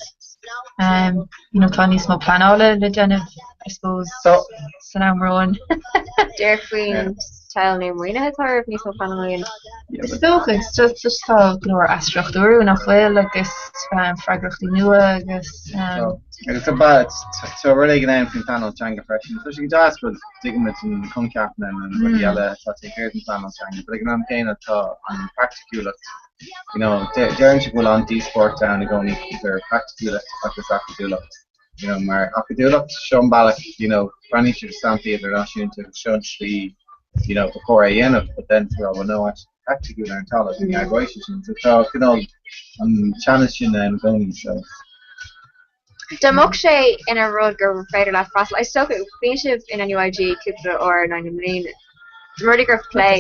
B: um, you know, tá níos mó pleanála le déanamh, I suppose,
H: So,
B: san am romhainn.
E: Deir faoin teideal nua maoinithe atá oraibh níos mó pleanála a dhéanamh.
H: yeah,
B: Is
H: but
B: dócha, it's just, just tá go leor athstruchtúrú nach bhfuil agus um, freagrachtaí nua agus um,
H: so, agus tá ba- tá rud éigin ann faoin phleanáil teanga freisin. Tá sé go deas go dtuigimid an coincheap na rudaí eile atá taobh thiar den phleanáil teanga, but ag an am céanna tá an praiticiúlacht, you know, deirimse go bhfuil an-díospóireacht ann i gcónaí idir praiticiúlacht agus acadúlacht. You know, mar acadúlacht, seo an bealach, you know, breathnaíonn siad ar samplaí idirnáisiúnta agus seo an tslí, you know, ba chóir é a dhéanamh, but then tú well, no, actually, praiticiúil ar an talamh, ní oibreoidh sé sin. So tá cineál an teannas sin ann i gcónaí, so.
E: Dá mbeadh sé ina rud gur féidir leat freastal, is dócha, bíonn sibh in NUIG cúpla uair in aghaidh na mbliana, dá mba rud é go raibh plé.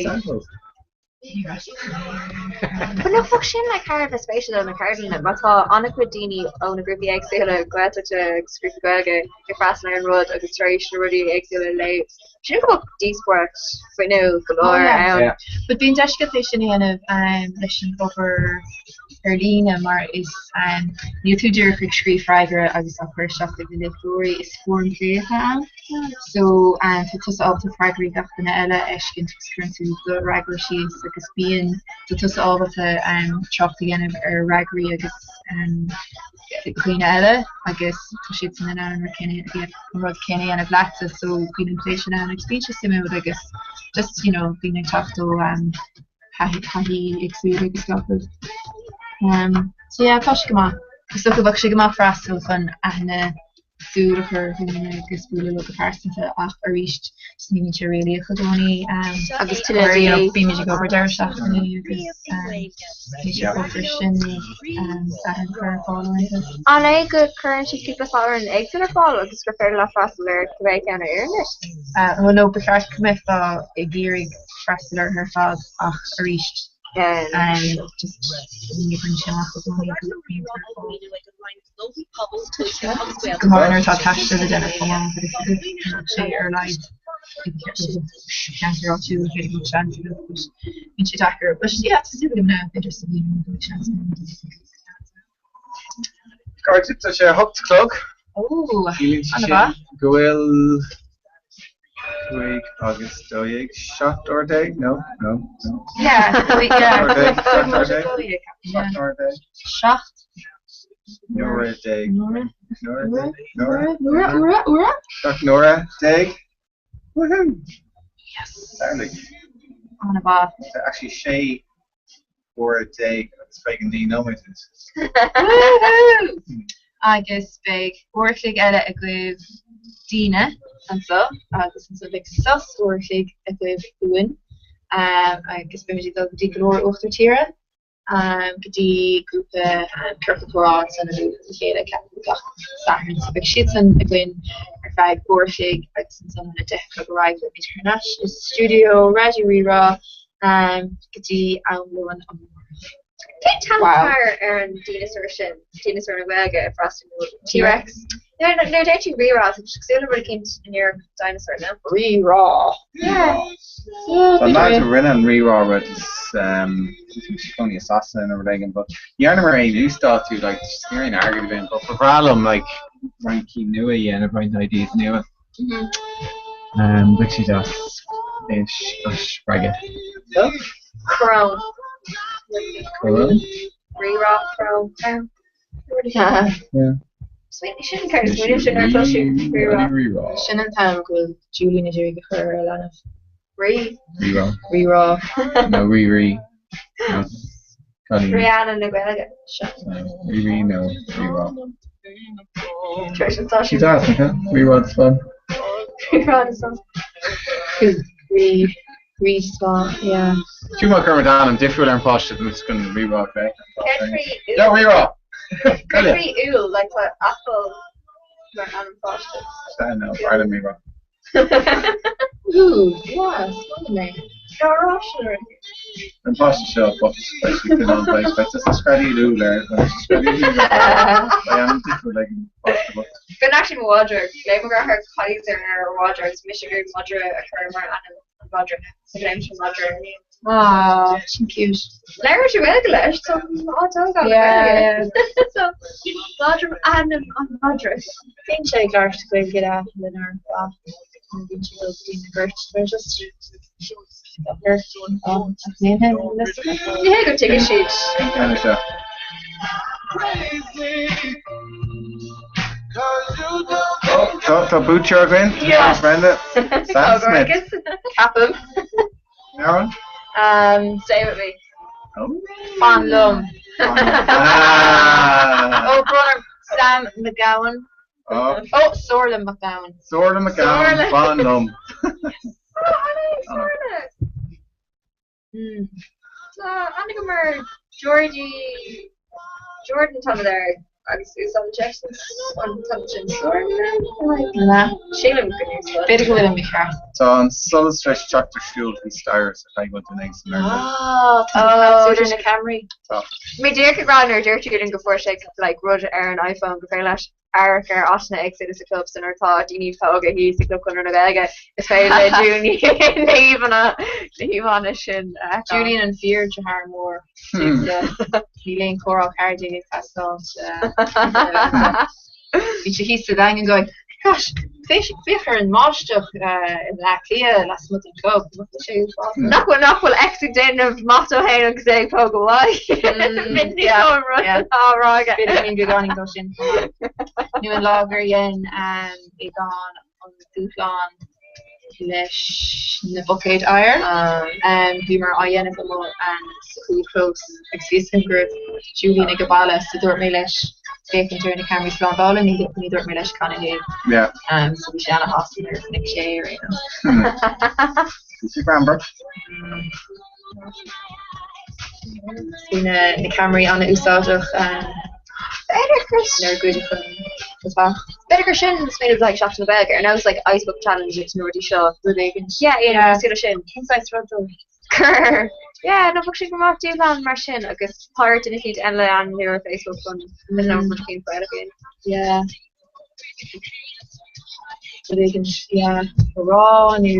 E: But nach bheadh sin like thar a bheith spéisiúil do na ceardlanna má tá an-chuid daoine ó na grúpaí éagsúla Gaeltachta agus grúpaí Gaeilge ag freastal ar an rud agus tar éis na rudaí éagsúla a léamh. Sin go mbeadh díospóireacht fuinniúil go leor ann.
B: But bíonn deis agat é sin a dhéanamh leis an obair ar líne mar is níl tú díreach ag scríobh freagra agus á chur isteach chuig na léachtóirí, is fóram plé atá ann. So tá tusa ábalta freagraí gach duine eile a fheiscint agus cuireann tú do fhreagra síos agus bíonn tá tusa ábalta trácht a dhéanamh ar fhreagraí agus dhaoine eile agus tá siadsan in ann an rud céanna an rud céanna a dhéanamh leatsa so bíonn an plé sin ann agus bíonn sé suimiúil agus just you know daoine ag teacht ó thaithí éagsúla agus gach rud. So yeah tá sé go maith. Is dócha bheadh sé go maith freastal chun aithne súil a chur ar dhaoine agus bualadh leo go pearsanta ach arís just ní bhíonn sé réalaíoch i gcónaí
E: Agus tuilleadh
B: mar you know
E: daoine.
B: bímid ag obair deireadh seachtaine agus níl sé chomh furast sin aithne a chur ar fáil uaireanta.
E: An é go gcuireann siad cúpla foireann éagsúil ar fáil agus gur féidir leat freastal ar cibé ceann a oireann duit?
B: Bhuel no ba cheart go mbeifeá ag iarraidh freastal orthu ar fad ach arís just ní oibríonn sé amach i gcónaí go mbíonn tú ar fáil. Go háirithe nuair atá taisteal le déanamh chomh maith agus go sé ar a laghad i gceantar áitiúil féidir go mbeadh seans agat but bíonn sé deacair. But yeah, tá súil agam now b'fhéidir sa bhliain go mbeidh seans agam dul chuig
H: Cairde, tá sé a hocht a chlog.
B: Ó,
H: Ciallaíonn sé
B: an-mhaith.
H: sin Go bhfuil 5 agus 12, 17 uair? No, no, no.
B: Yeah, yeah.
H: 17 uair? 17 uair?
F: 7
H: Nuair déag.
F: Nuair.
H: Nuair déag.
F: Nuair. Nuair. Nuair. Nuair.
H: 7 nuair déag. Woohoo!
B: Yes.
H: Samhlaigh.
B: An-mhaith.
H: Actually 16 uair agus 59 nóiméad.
B: Woohoo! Agus beidh uair a chloig eile agaibh dínn anseo agus ansan beidh sos uair a chloig agaibh uainn agus beimid ag dul go dtí Glór Uachtar Tíre go dtí grúpa Ciorcal Comhrá ansan a bhíonn le chéile ceapaim gach Satharn. So beidh siadsan againn ar feadh uair a chloig agus ansan óna 10 a chlog ar aghaidh beimid thar n-ais i stiúideo Raidió Rí-Rá go dtí am lóin amárach.
E: Cén t-ainm atá ar an dineasár sin, dineasár na Gaeilge ag freastal nó
B: T-Rex?
E: Nuair a deir tú Rí-Rá, tá sé cosúil le rud eicínt i ndiaidh dinosaur, no?
F: Rí-Rá.
E: Yeah.
H: Tá an leaid a rinne an Rí-Rá rud is is cónaí i Sasana nó rud éigin but ní dhearnamar aon uasdátú like just ní raibh aon airgead againn but ba bhreá liom like roinnt cinn nua a dhéanamh roinnt ideas nua. Bheadh sé deas é a spreagadh.
E: Crón.
H: Crón?
E: Rí-rá, crón, crón.
H: Yeah.
E: Sin céard is smaoineamh sin ar cloiseadh rí-rá.
H: Rí-rá.
F: Sin an t-ainm go bhfuil Julian ag iarraidh a chur ar a leanbh.
E: Rí.
H: Rí-rá.
F: Rí-rá.
H: Nó rí-rí.
E: Rihanna na Gaeilge.
H: Rí-rí nó rí-rá.
E: Tar éis an stáisiún.
H: She's awesome, huh? Rí-rá the fun.
E: Rí-rá the fun.
F: Rí, rí spa, yeah.
H: Fiú má chuir muid ainm difriúil ar an pháiste nó is chun rí-rá a bheith.
E: Cén
H: No, rí-rá!
E: Cén faoi úll, like tá apple mar ainm pháiste.
H: Sea, no, b'fhearr liom rí-rá.
F: Ooh, yeah, smaoinigh mé.
E: Tá ráis ar
H: An páiste seo bocht beidh sí in ann beidh beidh tusa screadaíl úll air beidh sí screadaíl úll air beidh ainm difriúil ag an bpáiste bocht.
E: B'in actually mo mhadra, glaoim mo dheartháir Kaiser ar an mhadra agus mise ag iarraidh madra a chur mar ainm an mhadra so glaoim sin madra.
F: Aw, sin cute.
E: Labhair sé Gaeilge leis, tá á tógáil le
F: Yeah,
E: Gaeilge. So madra ainm an mhadra.
F: Bíonn sé ag labhairt Gaeilge le lenár ba nuair a bhíonn sé ag dul go dtí na goirt they're just
E: Ní hé go dtuigeann siad.
H: Ceann seo. Oh, tá tá buaiteoir againn.
E: Yeah.
H: Brenda. Sam Smith.
E: Ceapaim.
H: Aaron?
E: Um, stay with me.
H: Oh.
B: Fan liom.
H: Ah.
B: Ó, brother, Sam McGowan.
H: Oh.
B: Oh, Somhairle McGowan.
H: Somhairle McGowan,
B: Somhairle.
H: fan liom.
E: Somhairle. Tá aithne agam ar Geordie Jordan tá there agus úsáideann seisean an t-ainm sin Somhairle. Sílim go n-úsáideann.
F: B'fhéidir go bhfuil an mícheart.
H: Tá an solas tar éis teacht ar siúl faoi staighre so caithfidh go bhfuil duine éigin san fhoirgneamh.
F: Ah, tá
E: Oh,
F: na na ceamaraí.
H: Tá.
E: Mé díreach ag rá nuair a dúirt Julian go fuair sé like rud ar an iPhone gur féidir leis amharc ar áiteanna éagsúla sa chlub so nuair atá daoine tógtha thíos i gClub Chonradh na Gaeilge is féidir le Julian na híomhánna na híomhánna sin a fheiceáil.
F: Julian an fíor deartháir mór. Níl aon chomhrá cairde ag teastáil. Bhí sé thíos sa Daingean going, Gosh, féach ar an mbáisteach i mBleá Cliath lasmuigh den chlub. Nach bhfuil sé uafásach?
E: Nach bhfuil nach bhfuil X ag déanamh maith dó féin agus é ag tógáil uaidh. Ní an rud atá á rá aige.
F: B'fhéidir go beagáinín dó sin. Nó an lá gur dhein Aodhán an dúshlán leis na buicéid oighir. Bhíomar á dhéanamh amuigh sa chúlchlós agus bhí fhios agam go raibh Julian ag baile so dúirt mé leis féachaint ar na ceamaraí slándála, ní ní dúirt mé leis canathaobh.
H: Yeah.
F: So bhí sé ana-shásta nuair a chonaic sé ar aon nós.
H: Bhí sé greannmhar.
F: Bhí na na ceamaraí an-úsáideach
E: B'fhéidir gur
F: nuair a goideadh an teach.
E: B'fhéidir gur sin smaoineamh le haghaidh Seachtain na Gaeilge ar nós like Ice Bucket Challenge agus na rudaí seo.
F: Rud éigin.
E: Yeah, yeah, cosúil leis sin.
F: Cén saghas rud dó?
E: Gur yeah, nó bheadh sé go maith dúshlán mar sin agus páirt duine eicínt eile ainmniú ar Facebook chun mm. rud éicint Gaeilge a dhéanamh.
F: Yeah. Rud éigin, yeah, a rá nó.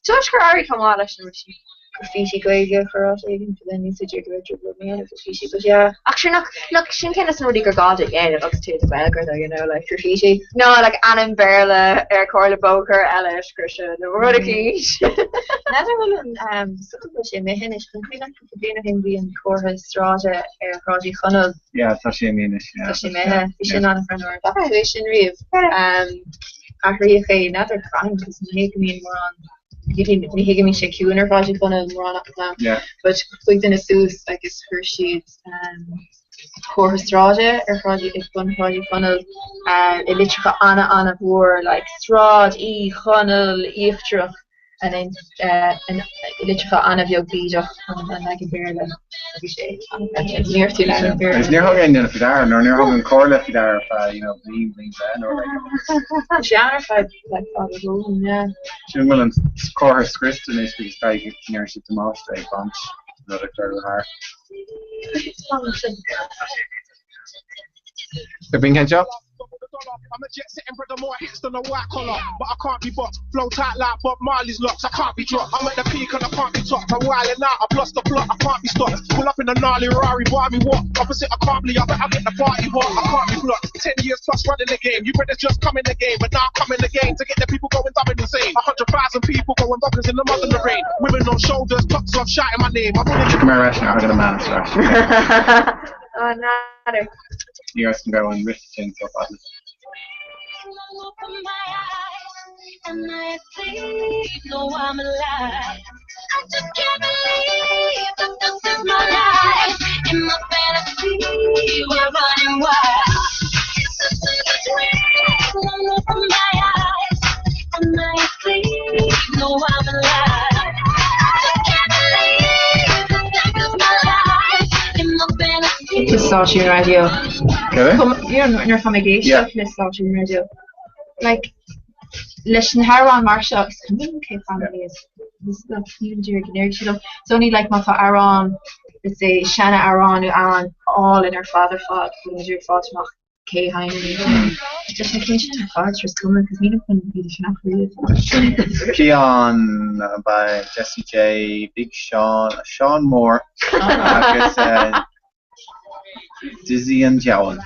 E: Toisc gur éirigh chomh maith leis na rudaí.
F: Graffiti Gaeilge a chur áit éigin but then ní féidir go raibh trioblóid mé dhéanamh graffiti but yeah.
E: Ach sure nach nach sin ceann de na rudaí gur gá duit dhéanamh agus tú i do Ghaeilgeoir though, you know, like
F: graffiti.
E: No, like ainm Béarla ar comhartha bóthair eile a scriosadh nó rud eicínt.
F: N'fheadar bhfuil an ehm is dócha go bhfuil sé imithe anois but an cuimhin leat cúpla bliain ó shin bhí an comhartha sráide ar Shráid Uí Chonaill.
H: Yeah, tá sé imithe anois, yeah.
F: Tá sé imithe. Bhí sin an-ghreannmhar. An bhfaca tú é sin riamh? Ehm athraíodh é, n'fheadar cathain, cos ní hé go mbíonn mórán ní hé go mbíonn sé ciúin ar Shráid Uí Chonaill mórán ach an am. But chuaigh duine suas agus chuir siad comhartha sráide ar Shráid ag bun Shráid Uí Chonaill i litreacha ana-ana-mhór like Sráid Uí Chonaill Íochtarach and then i litreacha ana-bheag bídeach an leagan Béarla. Bhí sé an-ghreannmhar. Ní raibh tú in ann an Béarla.
H: Agus níor thug aon duine faoi deara, nó níor thug an Chomhairle faoi deara ar feadh, you know, bliain, bliain go leith nó like.
F: Bhí sé ann ar feadh like fada go leor, yeah.
H: Sin bhfuil an comhartha scriosta anois because caithfidh go ndearna siad damáiste ag baint rud a cuireadh thar. Bíonn ceann seo?
K: I'm a jet setting brother, more hits than a white collar. But I can't be boxed. Flow tight like Bob Marley's locks. I can't be dropped. I'm at the peak and I can't be topped. I'm wilding out. I've lost the plot. I can't be stopped. Pull up in a gnarly Rari, buy me what? Opposite I can't be. I better get the party hot. I can't be blocked. Ten years plus running the game. You brothers just come in the game, but now I'm coming again to get the people going dumb and insane. 100,000 people going bonkers in the mud and the rain. Women on shoulders, tops off, shouting my name. I'm winning.
H: Tiocfaidh mé ar ais nuair a thagann an meán ar ais.
E: Oh, n'fheadar.
H: Ní raibh san go raibh an rith sin chomh fada.
F: Le stáisiún raidió.
H: Cad é?
F: Nuair atá mé ag éisteacht le stáisiún raidió. Like, leis na hamhráin mar seo, is cuma liom cé chanann iad. Is nílim díreach go ndéarfaidh siad liom. It's only like má tá amhrán, let's say, seana-amhrán nó amhrán álainn ar fad ar fad, go bhfuil mé díreach fáilt amach cé a sheinneann iad. Leis na cinn sin ar fad, sure is cuma, cos nílim chun iad a cheannach riamh.
H: Cian by Jessie J, Big Sean, Sean Mór agus Dizzy an Diabhal.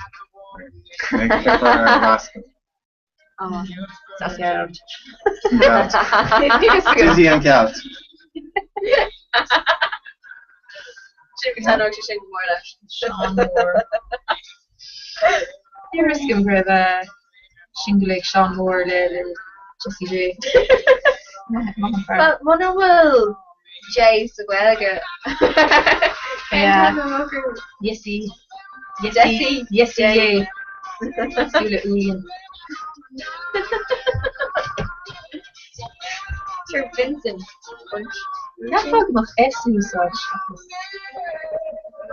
H: Dizzy an Cealt.
F: Sean Mór. Ní raibh a fhios agam go raibh singil ag Sean Mór le Jessie J.
E: Well, muna bhfuil J sa Ghaeilge.
F: Jessie. Jessie. Jessie J. Cosúil le Uaian.
E: Sir Vincent.
F: Ceapfá go mbeadh S in úsáid seachas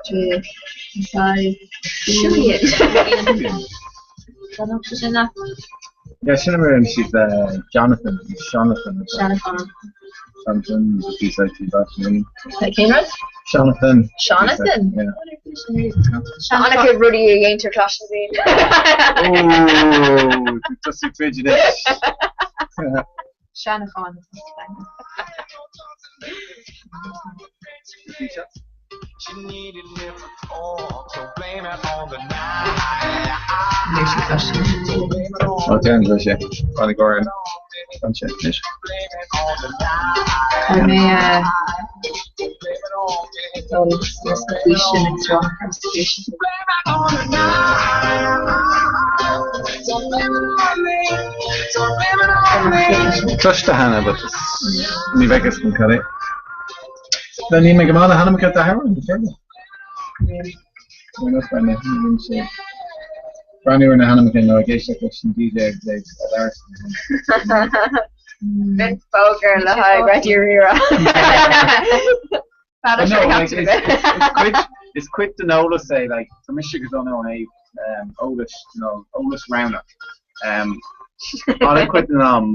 F: J.
E: Julian.
H: Yeah, sin a rinne siad le Jonathan, Jonathan.
F: Jonathan.
H: Jonathan, úsáid
F: Cén rud?
H: Jonathan.
F: Jonathan?
H: Yeah.
E: An-chuid rudaí a dhéantar cloisteáil daoine.
H: Ooh, just tríd anois.
F: Seanachán.
H: Ó déan go sé Fan i gcóir an sé anois.
F: Tá mé dul leis na faoi sin ag seo agus
H: Cloiste cheana, but ní bheidh fhios agam cad é. No, níl mé go maith le hainmneacha d'amhráin, go fírinneach. Breathnú ar na hainmneacha nó ag éisteacht leis an DJ agus é ag labhairt.
E: B'in fógra le haghaidh Raidió Rí-Rá.
H: Is cuid den eolas é, like, tá mise go dona ó thaobh eolais, nó eolas roghnach. An-chuid den am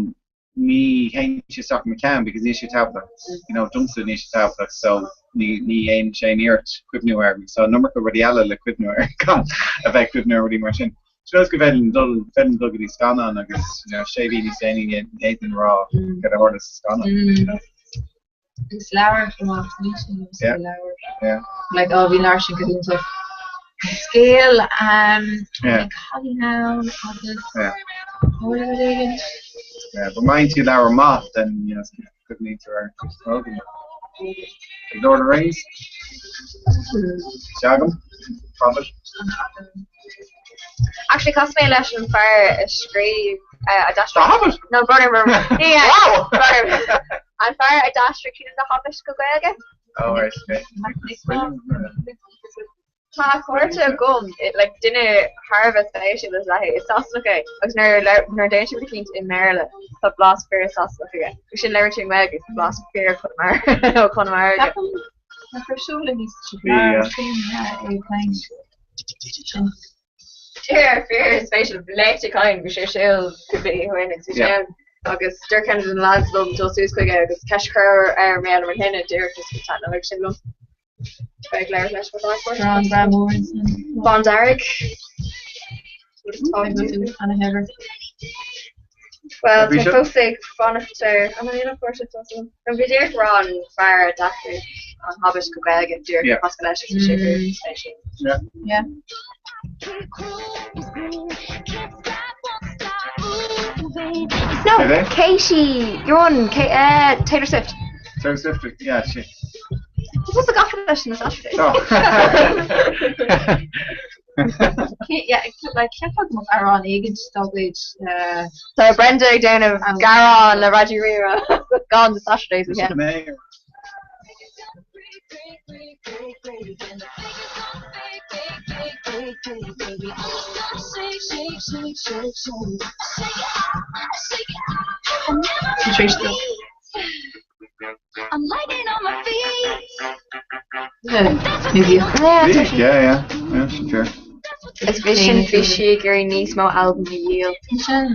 H: ní théann sé isteach i mo cheann because níl sé tábhachtach, you know, domsa níl sé tábhachtach so ní ní dhéanann sé aon iarracht cuimhniú air. So an iomarca rudaí eile le cuimhniú air gan a bheith ag cuimhniú ar rudaí mar sin. So is go bhféadfainn dul bhféadfainn dul go dtí scannán agus, you know, sé mhí níos déanaí ní fhéadfainn a rá cad a tharla sa scannán, you know.
F: Agus leabhar chomh maith, níl sin níos
H: Yeah.
F: leabhar.
H: Yeah.
F: Like, oh, bhí an leabhar sin go hiontach. An scéal, um,
H: Yeah.
F: bhí cailín ann agus
H: Yeah.
F: rud éigin.
H: Yeah, but mind you leabhar maith then you know cuimhnítear air Like Lord of the Rings? Seagam? Hobbit?
E: Actually, chas mé leis an fear a scríobh a
H: The
E: d'aistrigh.
H: Hobbit?
E: No, brother, yeah,
H: Wow!
E: brother. An fear a d'aistrigh The Hobbit go Gaeilge.
H: Oh, right, okay.
E: Tá cairde agam, like, duine thar a bheith spéisiúil is ea é, is Sasanach é, agus nuair a nuair a deireann sé rud eicínt i mBéarla, tá blas fíor Sasanach aige. Agus sin labhrann sé i nGaeilge, tá blas fíor Chonamara ó Chonamara aige.
F: Ceapaim nach raibh seoladh níos
H: Bhí, yeah.
F: sin é ag caint.
E: Fear fíor spéisiúil, léite caint, bhí sé ar siúl cúpla oíche ó shin agus bhí sé
H: Yeah.
E: ann agus dúirt ceann de na lads liom dul suas chuige agus ceist a chur air mar gheall ar mo thine, dúirt just go taitneoidh sin liom. Beidh labhairt leis mo phassport.
F: Rang breá mór ansin.
E: Bándearg.
F: Ana-shaibhir.
E: Well,
H: Bhí
E: tá
H: sé-
E: fós ag fanacht ar an aon chuir sé An bhí díreach rá an fear a d'aistrigh an Hobbit go Gaeilge dúirt
H: Yeah.
E: chas leis agus bhí sé fíor spéisiúil.
H: Yeah.
F: Yeah.
E: No,
H: Cé é?
E: Katie, you're on K uh, Taylor Swift.
H: Taylor Swift, yeah, she.
E: Tá tusa gafa leis na Saturdays.
H: Oh.
F: Yeah, like ceapadh go mbeadh amhrán éigin dá gcuid
E: Tá Brenda ag déanamh gearán le Raidió Rí-Rá gan the Saturdays again.
F: Tar éis dó.
J: I'm lightning on my feet.
F: Ní bhíodh.
H: Bhí, yeah, yeah, yeah, sin fair.
E: Is bhí sin bhí sí ag iarraidh níos mó albam a dhíol.
F: Sin.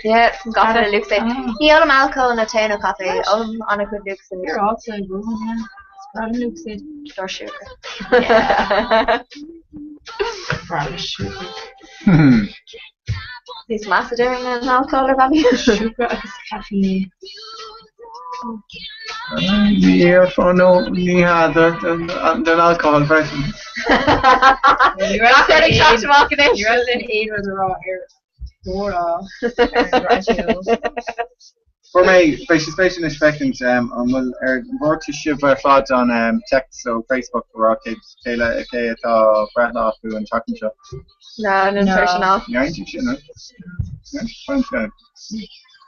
E: Yeah, gafa le Lucozade. Ní ólaim alcól nó tae nó caife, ólaim an-chuid Lucozade.
F: You're also a woman, yeah. Is breá liom Lucozade.
E: Dár siúcra.
F: Breá le siúcra.
E: Níos measa déarfainn ná an alcól ar bhealaí.
F: Siúcra agus caifín.
H: Ní dhéarfá nó ní hea den alcól freisin.
E: Gach rud ag teacht amach anois.
F: Ní raibh aon rud a rá ar comhrá ar an raidió.
H: Fuair mé, beidh sé spéisiúil anois féachaint an bhfuil ar bhfuair sibh ar fad an text ó Facebook a rá cé cé le cé atá breithlá acu an tseachtain seo.
E: No, no,
F: No.
E: search enough.
H: Ní fhaigheann sibh sin, no? Fine, fine.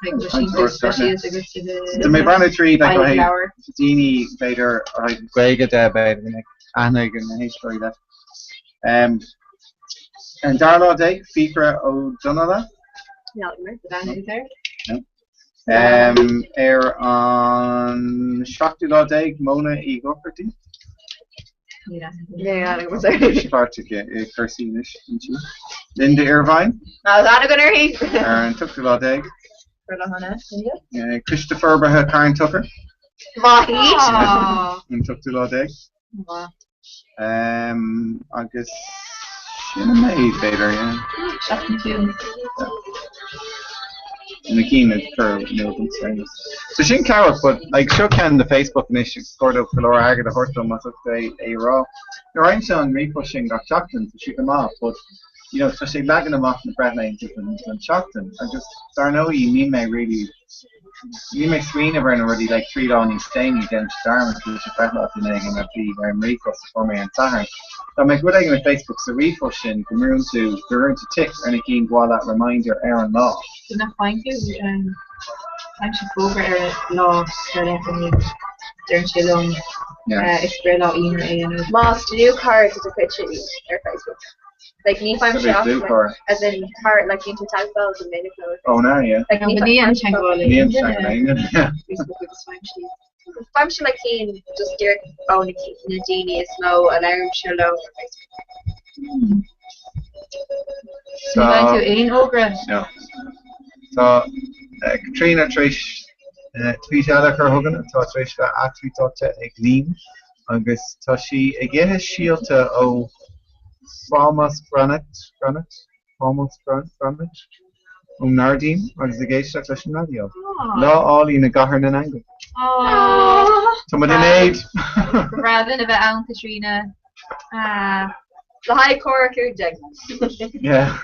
F: Like, bhfuil sin go speisialta agat
H: Tá mé ag breathnú tríd like, ó
F: Aghaidh
H: thaobh
F: leabhar.
H: daoine b'fhéidir ó thaobh Gaeilge de b'fhéidir aithne ag na héisteoirí leis. Um, ar an dara lá déag, Fiachra Ó Donnaile.
F: There.
H: Um, ar an seachtú lá déag, Móna Uí Dhochartaigh.
F: Níl aithne.
E: Yeah, I was sorry.
H: Sí páirteach i cúrsaí anois, inti. Linda Ervine
E: No, is aithne againn uirthi.
H: ar an t-ochtú lá déag.
F: Gur le hana, Linda?
H: Coiste Forbartha Karen Tucker
E: Maith iad.
F: Aw.
H: an t-ochtú lá déag.
F: Maith.
H: Um, agus sin an méid, b'fhéidir, yeah.
F: Seachtain chiúin.
H: Na cinn a chur nó don saonas. So sin cabhrach, but like seo ceann de Facebook anois gur dóibh go leor airgead a thabhairt dom as ucht é é a rá. Nuair a fhaighimse an ríomhphost sin gach seachtain, tá sé go maith, but you know, tá sé ag leagan amach na breithlaethanta don, don seachtain agus dar ndóigh níl mé really níl mé ag smaoineamh ar na rudaí like 3 lá níos déanaí déanaim dearmad go bhfuil sé breithlá duine éigin a bhí ar an ríomhphost a fuair mé ar an Satharn. Dá mbeadh rud éigin ar Facebook sa ríomhphost sin go mbrúnn tú go mbrúnn tú tic ar na cinn go bhfuil leat reminder ar an lá.
F: So nach bhfaigheann tú faighimse fógra ar lá ar leith inniu. Deireann sé liom
H: Yeah.
F: is breithlá Aoine é inniu.
E: Más dlúthchara de do chuid í ar Facebook. Like ní faighim
H: Somebody's
E: sé
H: blue
E: ach,
H: car.
E: like, as in tar like bíonn tú teagmháil go minic leo.
H: Oh no, yeah.
E: Like
F: No,
E: ní
F: but ní an
E: faighim
F: teagmháil le
H: Ní an
F: aon duine
H: teagmháil le aon duine, yeah.
F: Facebook agus faighimse.
E: Faighimse le cinn just díreach ó na na daoine is mó a labhraímse leo ar Facebook.
F: Ní bhfaigheann tú aon fhógra?
H: No. Tá Caitríona tar éis tweet eile a chur chugainn atá tar éis bheith atweetáilte ag Liam agus tá sí ag ithe síolta ó Phomasgranate, granate? Phomasgranate? Ón nGairdín agus ag éisteacht leis an raidió. Lá álainn i gCathair na nAingeal. Tá muid in éad!
B: Ba bhreá linn a bheith ann, Caitríona.
E: Le haghaidh comhrá 15.
H: Yeah.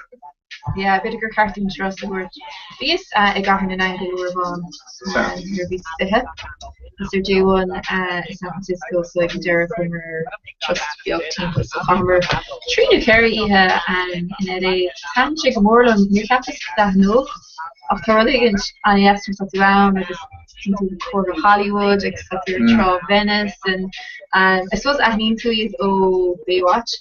B: Yeah, b'fhéidir gur cheart dúinn turas a thabhairt. Bhíos i gCathair na nAingeal uair amháin nuair a bhíos 20. Bhíos ar J1 i San Francisco so ag an deireadh chuamar ar turas beag timpeall so chaitheamar trí nó ceithre oíche in LA. Thaitin sé go mór liom, níor cheapas go dtaitneodh ach tá rud éigin an-deas nuair atá tú ann agus tchíonn tú comhartha Hollywood agus tá tú ar trá Venice and I suppose aithníonn tú iad ó Baywatch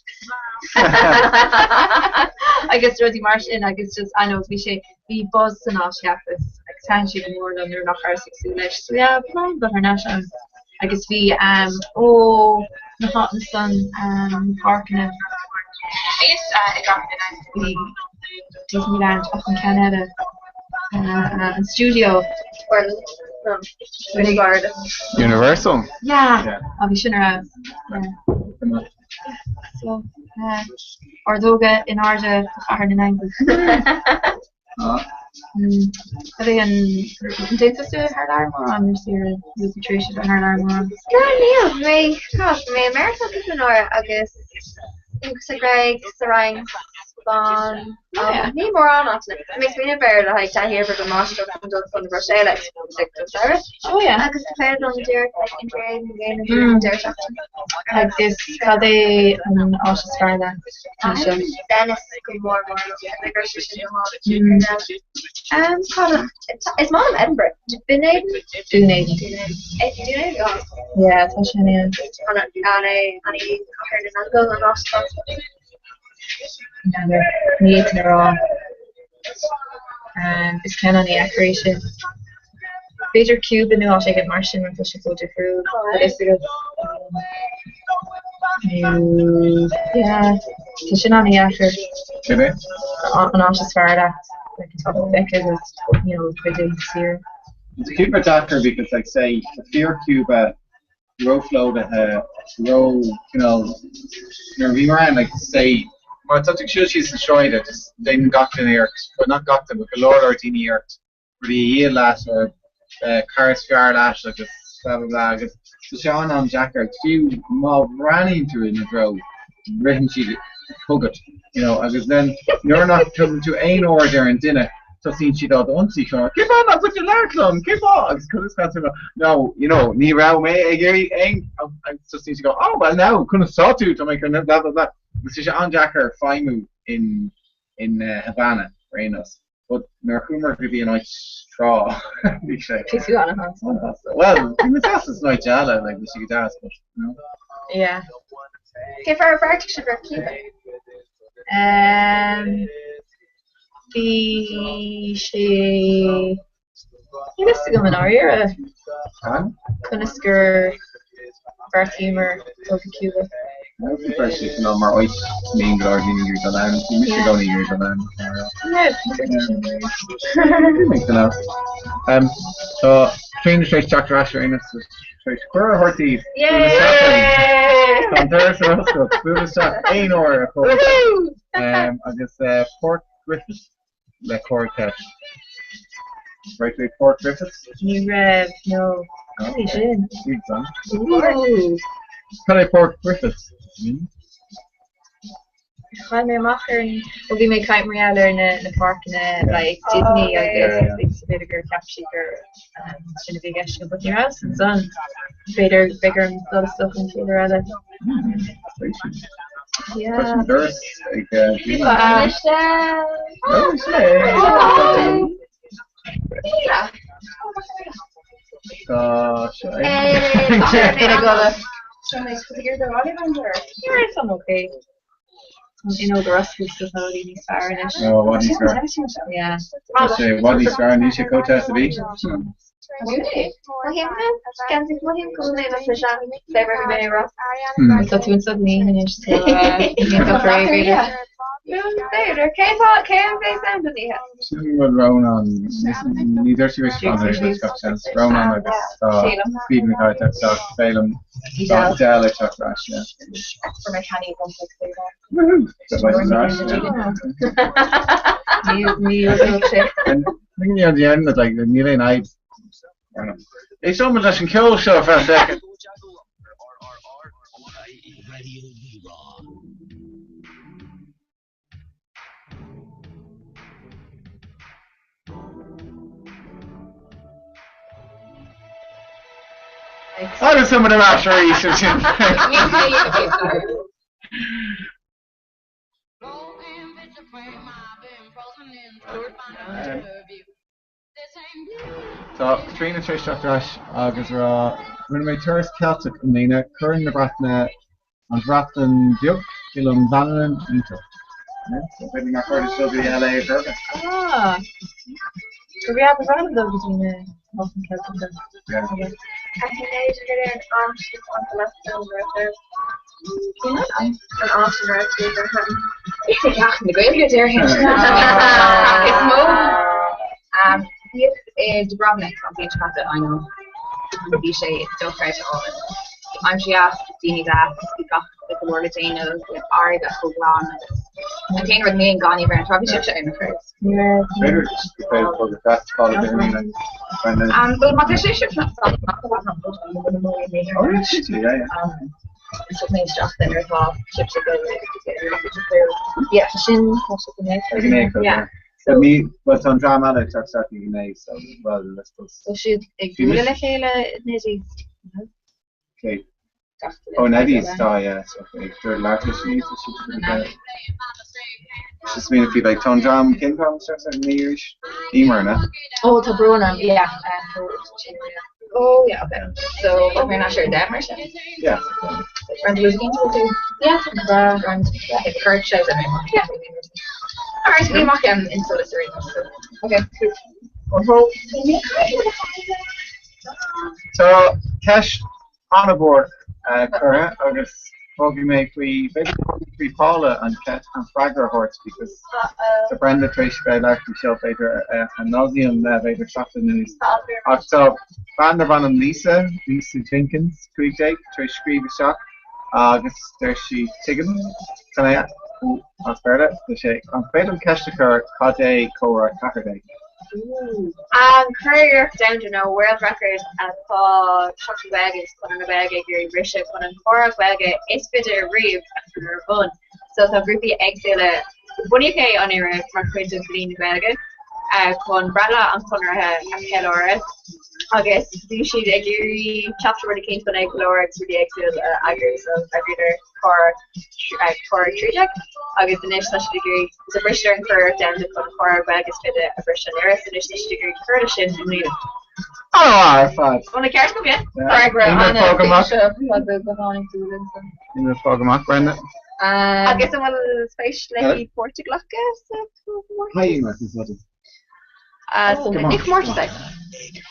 B: agus rudaí mar sin agus just I know bhí sé bhí buzz san áit cheapas agus thaitin sé go mór liom nuair nach rabhas ag súil leis so yeah ba mhaith liom dul thar n-ais ann agus bhí um ó na háiteanna san um páirceanna bhíos uh, i gCathair na bhí Disneyland ach an ceann eile uh, an studio
H: Universal?
B: Yeah, yeah. bhí sin ar yeah. So, uh, ordóga in airde Chathair na nAingeal. Cad é an dtéann tusa thar lear mórán ar saoire nó tú tar éis a bheith thar lear mórán?
C: No, níl. Mé, gosh, mé i Meiriceá cúpla uair agus sa Ghréig, sa Fhrainc, Spáinn, ní mórán áiteanna. Tá mé ag smaoineamh ar le haghaidh taithí ar bhur máistreacht chun dul chun na Bruiséile ag don samhradh.
B: Oh yeah.
C: Agus is féidir liom díreach like Interrail nó dhéanamh an deireadh seachtaine.
B: Agus cad é an áit is fearr leat anseo?
C: Venice go mór mór liom. Ag sé sin go hálainn. Um, cad is maith liom Edinburgh. Dún Éideann?
B: Dún Éideann.
C: Dún Éideann go hálainn.
B: Yeah, tá sin in.
C: An an é an í Cathair na nAingeal an áit atá?
B: N'fheadar. Ní fhéadfainn a rá. Is ceann an-deacair é sin. B'fhéidir Cuba nó áit éigin mar sin mar tá sé chomh difriúil. Tá a fhios agat. Nó yeah, tá sin an-deacair.
H: Cad é?
B: An áit is fearr leat. Like atá feicthe agat, you know, cuid den tír.
H: It's Cuba deacair because like say tá fíor Cuba róphlódaithe, ró cineál nuair a bhí mé ann like say má tá tú ag siúl síos an sráid agus déanann gach duine iarracht, well not gach duine but go leor leor daoine iarracht rudaí a dhíol leat or eh, cara is fearr leat agus blah blah blah agus tá sé an-an-deacair agus fiú má bhreathnaíonn tú ina dtreo ritheann siad chugat you know agus then nuair nach dtugann tú aon aird ar an duine tosaíonn siad á d'ionsaí seo cén fáth nach bhfuil tú ag labhairt liom cén fáth agus conas tá tú no you know ní raibh mé ag iarraidh aon agus tosaíonn siad go oh well now conas tá tú tá mé chun blah blah blah agus tá sé an-deacair feidhmiú in in uh, Havana ar aon nós but nuair a chuamar go dtí an áit trá bhí sé
B: Bhí tú an-shásta.
H: Well bhí mé sásta san áit eile like bhí sé go deas but you know.
B: Yeah.
C: Cén fáth ar bheartaigh sibh ar Cuba?
B: Um, Bhí sé Níl fhios agam i ndáiríre conas gur bheartaíomar dul go Cuba.
H: Bhí sé cineál mar áit a mbíonn go leor daoine ag iarraidh dul ann. Bhí mise i gcónaí ag iarraidh dul ann.
B: Yeah,
H: Tá Tríona tar éis teacht ar ais ar aon nós tar éis cuireadh a thabhairt daoibh. Tá an doras ar oscailt, buail isteach aon uair a chóir. Agus Port Griffith le cur ceist. Raibh tú ag Port Griffith?
B: Ní raibh, no. Cad é sin?
H: Ooh. Cad é Port Griffith?
B: Chaill mé amach ar an, ó bhí mé ag caint mar gheall ar na na páirceanna like Disney agus b'fhéidir gur cheap sí gur sin a bhí i gceist but ní raibh ansan. B'fhéidir beidh orm dul isteach an chéad uair eile. Yeah.
H: Tá an doras ag Tá sé.
B: Tá okay. You know the rest is just already níos fearr anois.
H: Ó, i bhfad níos fearr.
B: Yeah.
H: Tá sé i bhfad níos fearr, níl sé chomh te is a bhí.
B: Tá tú ansan ní anois so ní dochar é b'fhéidir.
L: B'fhéidir. Cé atá, cé a bheas ann don oíche?
H: Sin rud Rónán, ní dúirt sí leis fan ar gach seans. Rónán agus tá Steve McKay ag teacht, Féilim, tá Adele ag teacht ar ais, yeah.
B: For my canny one six
H: Woohoo! Beidh siad ar ais, yeah.
F: Ní ní sé.
H: Ní an dhéanamh, like, níl aon fhadhb. Éisteoimid leis an ceol seo for a second. Agus tá muid ar ais arís ansin. Tá Caitríona tar éis teacht ar ais agus rá, Rinne mé turas Ceilteach i mbliana, Corn na Breataine, an Bhreatain Bheag, Oileán Mhanann, iontach. B'fhéidir nach raibh sé go dtí LA ar chor ar bith.
B: Ah, go raibh ba bhreá liom dul go dtí na Boston Celtics. An áit a raibh tú ar fad.
E: Is ag teacht na Gaeilge déarfainn. Is mó. Bhíos i Dubrovnik an bhliain seo caite, I know. Bhí sé dochreidte álainn. Aimsir dheas, daoine deas, bhí gach go leor le déanamh, bhí an fharraige chomh glan agus an t-aon rud níl aon gaineamh ar an trá, bhí sibhse ann, nach raibh?
H: B'fhéidir go féidir dul go festival a bheith ann.
E: Bhuel má tá sibhse
H: Oh yeah, yeah, yeah.
E: Thug mé isteach den ar tá sibhse go Yeah,
B: sin tá sé go
H: Ag an So ní well tá an dream eile ag teacht isteach ag an so well let's go.
B: So siad ag bualadh le chéile Neddies.
H: Okay. Oh Neddies tá yeah so okay. Dúirt leat leis an siad Just mean if you like tá an dream cén dream isteach ar an Irish? Emer na?
B: Oh tá brón orm yeah.
E: Oh yeah okay. So we're not sure them or sin?
H: Yeah.
E: Rand bhfuil cén tú? Yeah, Rand Kurt sé mé. Yeah. All right, bhí amach in solas arís. So okay.
H: Cool. Tá ceist an-mhór curtha agus fágfaidh mé faoi, b'fhéidir go bhfágfaidh faoi Paula an ceist, an freagra a thabhairt because tá Brenda tar éis bheith ag labhairt faoi seo b'fhéidir ad nauseam b'fhéidir seachtain anuas. Ach tá bean darb ainm Lisa, Lisa Jenkins, 15, tar éis scríobh isteach agus deir sí tuigim, can I, as Béarla, tá sé, an féidir liom ceist a chur cad é comhrá 14?
L: An Curiarracht Domhanda nó World Record atá Seachtain na Gaeilge agus Conradh na Gaeilge ag iarraidh briseadh chun an comhrá Gaeilge is faide riamh a chur ar bun. So tá grúpaí éagsúla, bunaíodh é anuraidh mar chuid de Bhliain na Gaeilge chun breithlá an Chonartha a cheiliúradh agus bhí siad ag iarraidh teacht ar rud eicínt chun é a cheiliúradh agus rudaí éagsúla a eagrú so d'eagraíodar Comhrá 13 agus anois tá siad ag iarraidh so bhriseadar an Curiarracht Domhanda chun an comhrá Gaeilge is faide a bhriseadh anuraidh so anois tá siad ag iarraidh cur leis sin i mbliana.
H: An-mhaith ar fad.
L: Bhfuil an ceart agam, yeah?
F: Freagra
H: Aon rud fág amach?
F: an-fhada go tháinig tú linn.
H: Aon rud fág amach, Brenda?
L: Agus an bhfuil spéis léi páirt a ghlacadh sa chomórtas?
H: Hi, Emer, is that it?
L: Ní comórtas é.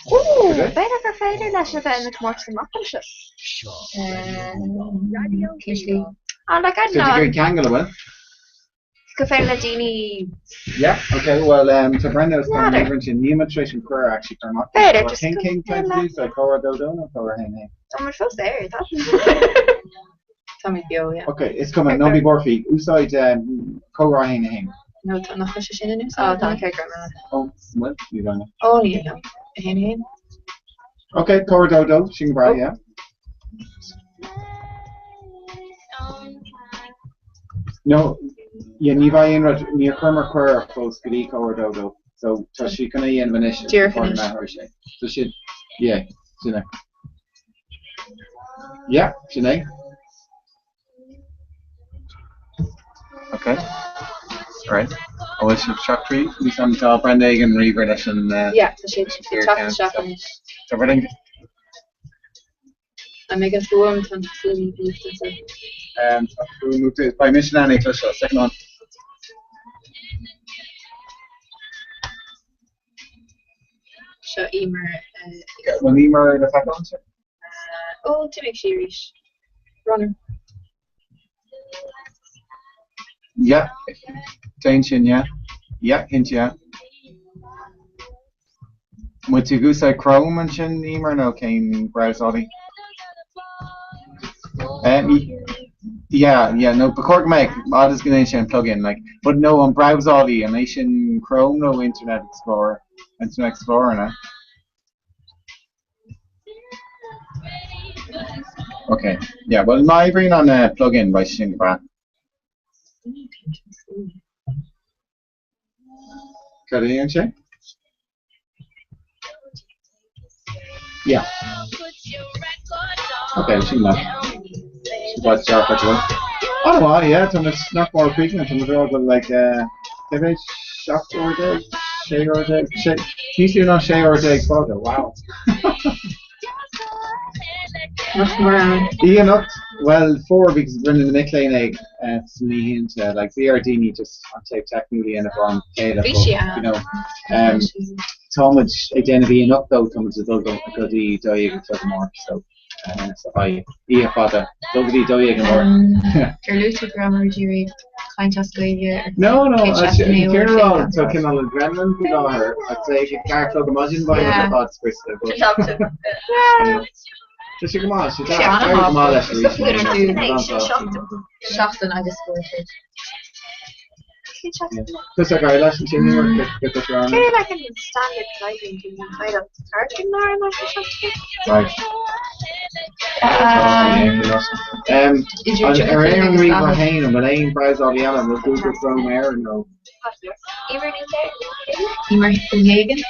L: Ó, b'fhéidir gur féidir leis a bheith ina comórtas amach anseo.
F: Cén slí?
L: Ah, like, I don't know.
H: Tá tú ceangal, an bhfuil?
L: Go féidir le daoine.
H: Yeah, okay, well, tá Brenda is tá an sin ní tar éis an cuir actually chur amach.
L: B'fhéidir, just
H: Cén cén cén tú comhrá dó dó nó comhrá haon haon?
L: Tá muid fós air, tá.
F: Tá mé beo, yeah.
H: Ok, is cuma, ná bí buartha faoi, úsáid comhrá a haon a haon.
F: Nó tá, nach bhfuil sé sin in úsáid?
L: Ó, tá an ceart go raibh maith.
H: Ó, bhuel, ní bheidh.
F: Ó, ní hea. A haon a haon.
H: Ok, comhrá dó dó, sin go breá, yeah. No, yeah, ní bheidh aon rud, níor chuireamar cuireadh fós go dtí comhrá dó dó, so tá sí chun é a dhéanamh anois.
F: Díreach anois.
H: Tá siad, yeah, sin é. Yeah, sin é. Ok. Right. An bhfuil sibh teacht tríd? Ní sam tá Brenda ag an ríomhaire leis an
F: Yeah, tá sé teacht isteach anois.
H: Tá Brenda
F: An mbeidh an fuaim, tá an fuaim múchta anseo.
H: Tá fuaim múchta. Beidh mise in ann é a chloisteáil. Second on.
F: Seo Emer.
H: Bhfuil Emer le feiceáil anseo?
F: Ó, d'imigh sí arís. Runner.
H: Yeah, déan sin, yeah. Yeah, cinnte, yeah. An bhfuil tú ag úsáid Chrome ansin, Emer, nó cén brabhsálaí? Um, yeah, yeah, no, ba chóir go mbeadh, fhad is go ndéanann sé an plugin, like, but no, an brabhsálaí, an é sin Chrome nó Internet Explorer? Internet Explorer, no? Ok, yeah, well, má oibríonn an uh, plugin, beidh sin go breá. Cad a dhéanann sé? Yeah. Ok, sin maith. Sin báid dearfach go bhfuil. An-mhaith, yeah, tá muid nach mór críochnaithe, tá muid ar fáil like, uh, cé mhéad? 17 uair? 16 uair? Sé, níos lú ná 16 uair fágtha, wow.
F: Nach mór ann.
H: Oíche anocht, bhuel, fuair because rinne na mic léinn é san oíche, like bhí ar daoine just an taobh teicniúil a dhéanamh am chéile
F: Bhí sí ann.
H: you know, um, tá muid ag déanamh í anocht though, tá muid ag dul go go dtí 12 a chlog amárach so uh, so beidh oíche fada, dul go dtí 12 amárach.
B: Ar luaigh tú go rabhamar ag iarraidh caint as Gaeilge ar
H: No, no,
B: 169 uair
H: céard a rá, tá cineál adrenaline faoi láthair, I'd say ag ceathair a chlog ar maidin beidh muid ar fad scriosta, but Tá sé go maith, sé
B: Sé
H: deas, éirigh go maith leis arís.
B: Seachtain agus scór siad.
H: Tusa ag éirí leis ansin go go go
L: Cé like an standard driving do you kind of tartan ar an
H: Right. Um, ar aon ríomhaire féin an bhfuil aon brabhsálaí eile an bhfuil Google Chrome air nó?
B: Emer O'Hagan.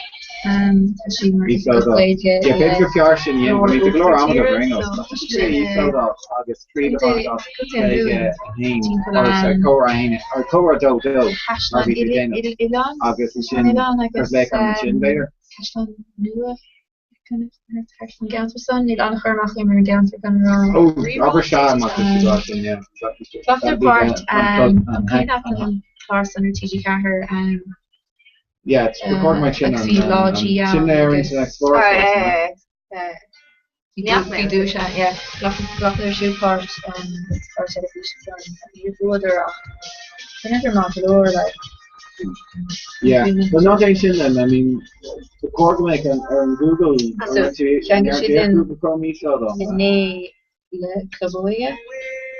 B: Tá sí mar
H: Íoslódáil.
B: Gaeilge
H: Yeah, b'fhéidir gur fearr sin dhéanamh, I mean, tá go leor ama agat ar aon nós.
B: so
H: Tá sé íoslódáil agus tríd a bhaint as Gaeilge 1
B: Timpeall
H: or sorry,
B: an
H: Comhrá 1 or Comhrá 2 2 mar
B: Caisleán
H: bhí tú ag déanamh
B: Oileán
H: agus ansin
B: Oileán
H: cuir
B: agus
H: glaoch orm ansin b'fhéidir.
B: Caisleán Nua kind of thart an gceantar san, níl an-chur amach agam ar an gceantar gan a rá.
H: Ó, abair sea má tá tú rá sin, yeah.
B: Glactar páirt an cuimhin leat an clár san ar TG4
H: Yeah, it's record my chin
B: agus
H: on
B: bhí lá
H: on
B: G ann
H: sin ar
B: agus
H: Internet Explorer
B: bhí duais ann, yeah. Ghlacadar siúd páirt clár teilifíse san níor bhuadar ach rinneadar maith go leor like.
H: Yeah, well ná déan sin then, I mean, ba chóir go mbeadh an ar an Google
B: So, cheangail siad linn
H: Google Chrome íoslódáil.
B: inné le Club Óige.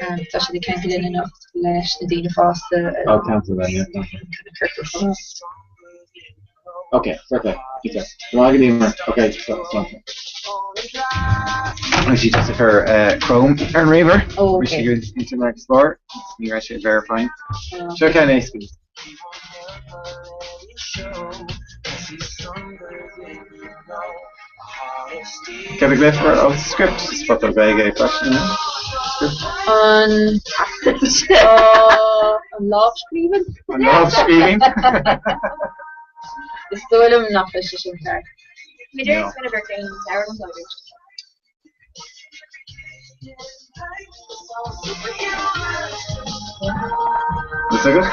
B: Tá siad ag ceangal linn anocht leis na daoine fásta.
H: Oh, cancel then, yeah.
B: Kind of ciorcal comhrá.
H: Ok, fair play. Cinnte. Go raibh maith agat, Emer. Ok, so, so. Bhí sí just ag cur Chrome ar an ríomhaire.
F: Oh,
H: Bhí sí
F: ok.
H: ag Internet Explorer. Ní raibh sé ag verifying.
F: Oh.
H: Seo ceann éasca. Cad a ghlaofar ó script? Is focal Gaeilge é freisin, an ea? Script.
F: An an lámhscríbhinn?
H: An lámhscríbhinn?
F: Is dóigh liom nach bhfuil sé sin ceart.
L: B'fhéidir is féidir cén leabhar an tógaint.
H: Is agat?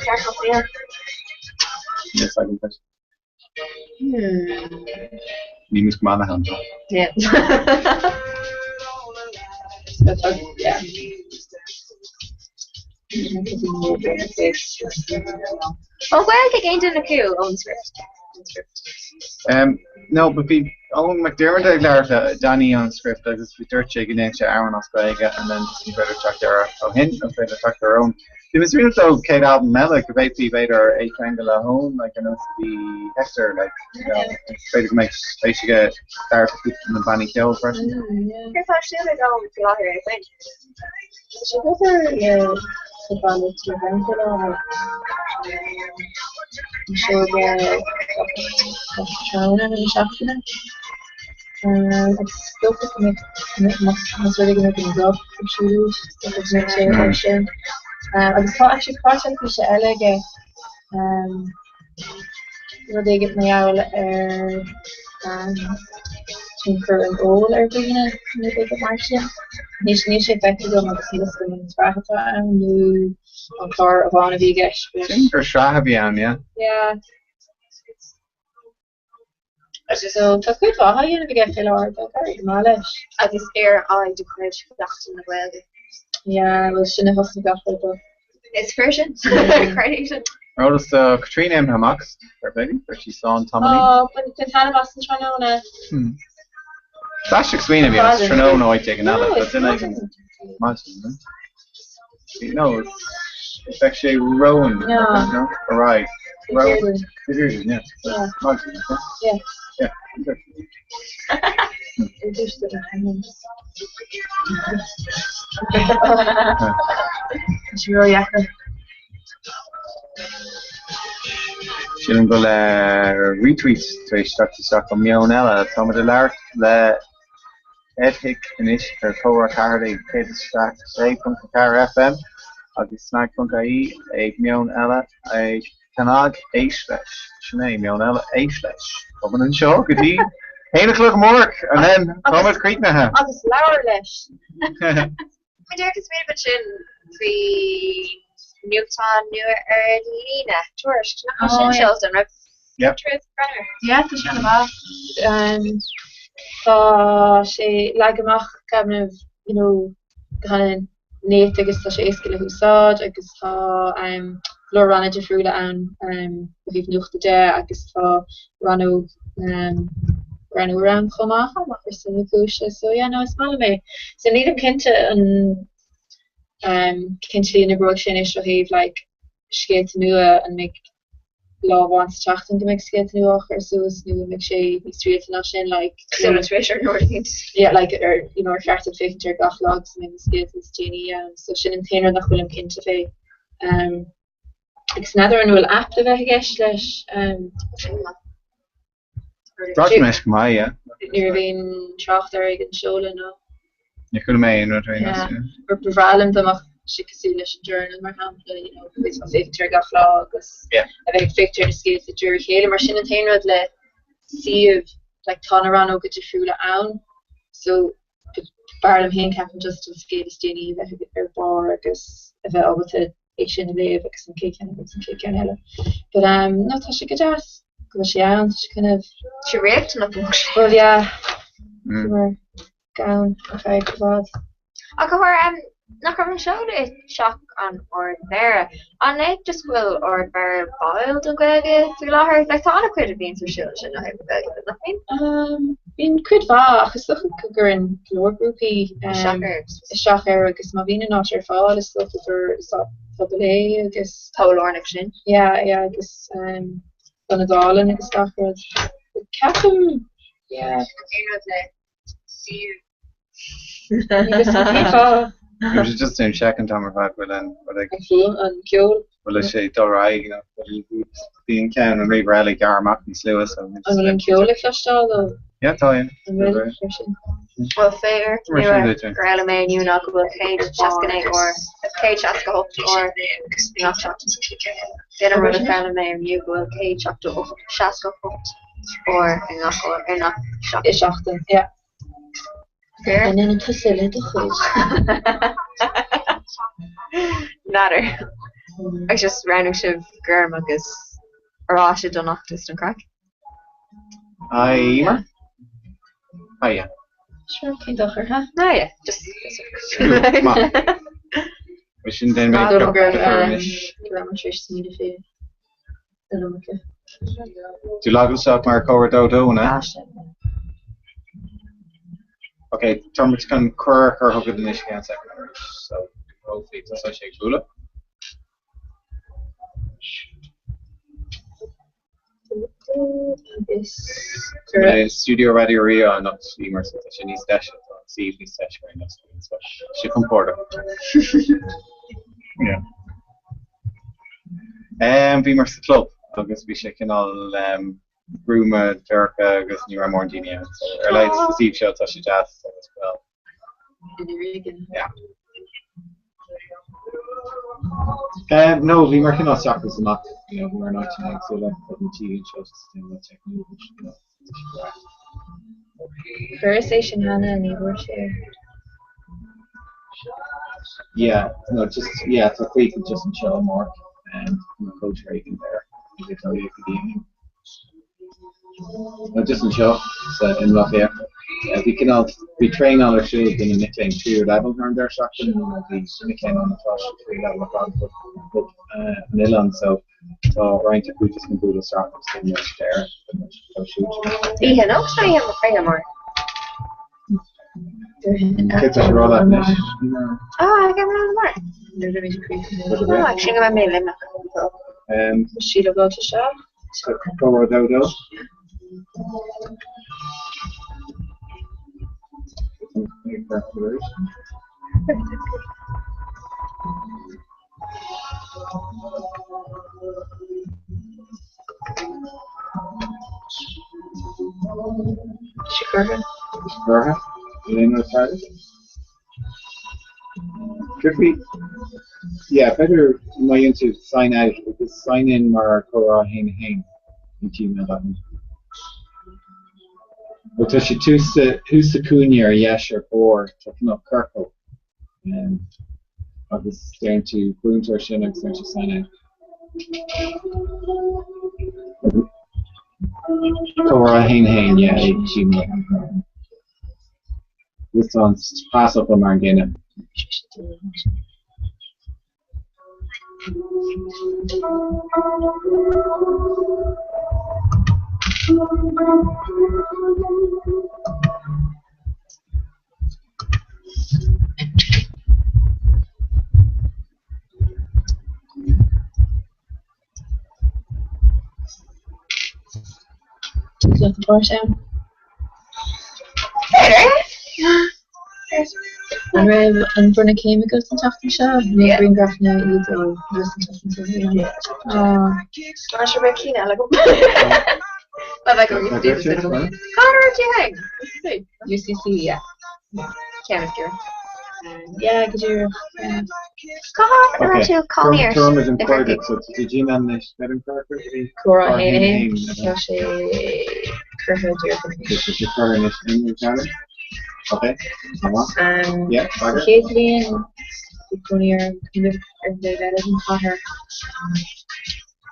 L: Ceart go saol.
H: Yes, I can freisin. Ní mus go maith le hand.
F: Yeah. Yeah.
L: Ó Ghaeilge ag aon duine acu ón script.
H: Um, no, but bhí Eoghan McDermott ag labhairt le Danny ón script agus bhí dúirt sé go ndéanfadh sé amhrán as Gaeilge and then just ní féidir teacht air ó shin, nó féidir teacht ar Eoghan. Bhí mé ag smaoineamh though céad albam eile go bhféadfaí b'fhéidir é cheangal le hEoin like ar nós a bhí Hector like you know b'fhéidir go mbeadh spéis aige labhairt le cúpla de na bannaí ceoil freisin.
L: Céard atá ar siúl ag Eoin faoi láthair é féin?
F: Tá sé ag obair le sa bhaile Tír Bhreathain faoi láthair. An seoda tráthnóna na seachtaine. Agus is dócha go mbeidh, más rud é go mbeidh an Dub ag siúl, is dócha go mbeidh sé air sin. Agus tá actually clár teilifíse eile aige, rud éigin mar gheall ar tionchar an óil ar dhaoine, nó rud éigin mar sin. Níl níl sé feicthe agam agus níl a fhios agam an sraith atá ann nó an clár amháin a bhí i gceist.
H: Sin gur sraith a bhí ann, yeah.
F: Yeah. So tá cuid mhaith á dhéanamh aige faoi láthair, tá ag éirí go maith leis.
L: Agus ar aghaidh de chuid Sheachtain na Gaeilge.
F: Yeah, bhuel sin a thosnaigh gach rud.
L: Is fíor sin. Creid é sin.
D: Ar eolas do Caitríona imithe amach, fair play di, fuair sí slán tamaillín.
F: Ó, bain taitneamh as an tráthnóna.
D: Is aisteach smaoineamh é, is tráthnóna áit éigin eile,
F: No,
D: tá
F: it's
D: duine
F: not.
D: éigin maidin, no? No, it's bheadh sé romhainn,
F: No.
D: no? Ar aghaidh.
F: Déardaoin.
D: Déardaoin, yeah.
F: Yeah.
D: Maidin, no?
F: Yeah.
D: Yeah.
F: Ar dtús do na Tá sé ródheacair.
D: Sílim go bhfuil retweet tar éis teacht isteach ó Meon Eile. Táimid ag labhairt le Ed Hick anois ar Comhrá Ceatharlach ag 106.4 FM agus snag.ie ag Meon Eile ag CnaG Éist Leis. Sin é, Meon Eile, Éist Leis. Táimid anseo go dtí haon a chlog amárach and then táimid críochnaithe.
F: Agus labhair leis.
L: Mo dhearcadh smaoineamh ansin faoi nuachtán nua ar líne, Tuairisc, nach bhfuil sin seolta, an raibh
D: Yep.
L: tar éis breathnú air?
F: Yeah, tá sé an-mhaith. Tá sé leagtha amach kind of, you know, go han-néata agus tá sé éasca le húsáid agus tá go leor ranna difriúla ann ó thaobh nuachta de agus tá rannóg greannmhar ann chomh maith ar son na cúise. So yeah, no, is maith liom é. So nílim cinnte an cén tslí a n-oibreoidh sé anois ó thaobh like scéalta nua, an mbeidh lá amháin sa tseachtain go mbeidh scéalta nua á chur suas nó an mbeidh sé níos rialta ná sin like
L: Cosúil le Twitter nó rud éicint.
F: Yeah like ar you know ar cheart duit féachaint ar gach lá agus an mbeidh na scéalta is déanaí ann so sin an t-aon rud nach bhfuilim cinnte fé. Um, agus n'fheadar an bhfuil aip le bheith i gceist leis um,
D: Braithim leis go maith, yeah.
F: Ní raibh aon trácht air ag an seoladh nó.
D: Níor chuala mé aon rud ar aon nós, yeah.
F: Ba bhreá liom dá mbeadh sé cosúil leis an Journal mar shampla, you know, go bhféadfá féachaint air gach lá agus a bheith ag féachaint ar na scéalta de réir a chéile mar sin an t-aon rud le suíomh like tá na rannóga difriúla ann so b'fhearr liom féin ceapaim just an scéal is déanaí a bheith ar barr agus a bheith ábalta é sin a léamh agus an chéad cheann agus an chéad cheann eile. But um, no, tá sé go deas go bhfuil sé ann, tá sé kind of...
L: Sé riachtanach go bhfuil sé.
F: Well, yeah. Mar gann ar feadh i bhfad.
L: Ach a thuair, um, nach raibh an seoladh i dTeach an Ard-Mhéara? An é just go bhfuil Ard-Mhéara báúil don Ghaeilge faoi láthair? Like, tá an-chuid a bhíonns ar siúl ansin ó thaobh na Gaeilge de, nach mbíonn?
F: Um, bíonn cuid mhaith ach is dócha go gcuireann go leor grúpaí um, isteach air agus má bhíonn an áit ar fáil is dócha gur is áit pobail é agus
L: Chomh lárnach sin.
F: Yeah, yeah, agus um, ionad álainn agus gach rud. Ceapaim, yeah.
L: Aon rud le suíomh.
F: Agus cén fáth?
D: Bhí sé just in check an t-am ar fad bhfuil an rud ag
F: An fuaim, an ceol.
D: bhfuil sé ag dul ar aghaidh you know bhí an ceann an ríomhaire eile ag gearradh amach níos luaithe so
F: An bhfuil an ceol le cloisteáil ó?
D: Yeah tá yeah.
F: An bhfuil freisin?
L: Bhuel fíric
D: Mar sin
L: nua
D: duit,
L: gur fhoghlaim mé inniu ná go bhfuil 169 uair, 168 uair i ngach seachtain. Sin an rud a d'fhoghlaim mé inniu go bhfuil 168 uair i ngach uair, i ngach seachtain.
F: I seachtain, yeah.
L: Fíor?
F: An ionann tusa le do chuid?
L: N'fheadar. Agus just roghnaigh sibh gorm agus oráiste don fheachtas don chraic?
D: Aye. Aye.
F: Sure, cén dochar, ha?
L: No, yeah, just
D: Maith. Sin den
F: Go
D: mé
F: raibh an tar éis smaoineamh faoi. An iomarca.
D: Tú logáilte isteach mar Comhar Dó Dó, an ea? Ok, tá muid chun cuireadh a chur chugat anois i gceann soicind arís, so hopefully tosóidh sé ag bualadh.
F: Agus
D: Tá Studio Raidió Rí-Rá anocht Emer so tá sé níos deise, tá an suíomh níos deise ar aon nós, so tá sé compordach. Yeah. Um, bhíomar sa club agus bhí sé cineál um, gruama dorcha agus ní raibh mórán daoine ann. So ar a laghad sa suíomh seo tá sé deas agus well. Yeah. Um, no, bhíomar cineál isteach is amach, you know, bhíomar in áiteanna éagsúla, but na tí anseo just you know, you know,
F: Chuireas é sin cheana, ní bhfuair sé é.
D: Yeah, no, just, yeah, tá Caoimhe just anseo amárach, um, tá cóisir éigin there, ag a dó dhéag go dtí a haon. No, just anseo, sa i mBaile Átha Cliath.
H: Bhí cineál, bhí traenáil ar siúl do na mic léinn tríú leibhéal thar an deireadh seachtaine nó bhí mic léinn ann atá sa tríú leibhéal ar fad fud an oileáin so tá roinnt acu just ag bualadh isteach agus tá muid deireadh tá siúd.
L: Oíche anocht nó oíche oíche amárach?
H: Cé tá sé rá leat anois?
L: Ah, ag an amárach. Ah, sin go mbeidh mé i Luimneach.
F: Síle bhfuil seo?
H: Comhrá dó dó.
F: Siúrtha.
H: Curtha? Lena target? Could we? Yeah, better má dhéanann tú sign out agus sign in mar comhrá 1 1 ag gmail.com. Ó tá sé thuas sa thuas sa cúinne ar dheis ar barr tá cineál ciorcal um, agus déanann tú brúnn tú ar sin agus déanann tú sign out. Comhrá 1 1 yeah ag gmail.com. Agus tá an pasfhocal mar an gcéanna.
F: An raibh an bronnadh céime agat an tseachtain seo? Nó grianghrafanna iad ó thuas an tseachtain seo?
L: Mar seo raibh cinn eile agam. Ba bheith go Cá raibh tú féin?
F: UCC, yeah.
L: Ceann is giorra.
F: Yeah, go díreach. Yeah.
L: Cá háit a raibh tú cónaí ort?
H: Tuairmid an cuairde, so tá Gmail anois, beidh an cuairde
F: Comhrá 1 1, tá sé curtha díreach anois.
H: Tá sé curtha anois in Charlie? Ok, tá maith. Yeah,
F: Sa chéad bhliain, bhí cónaí orm ar an dtaobh eile den chathair.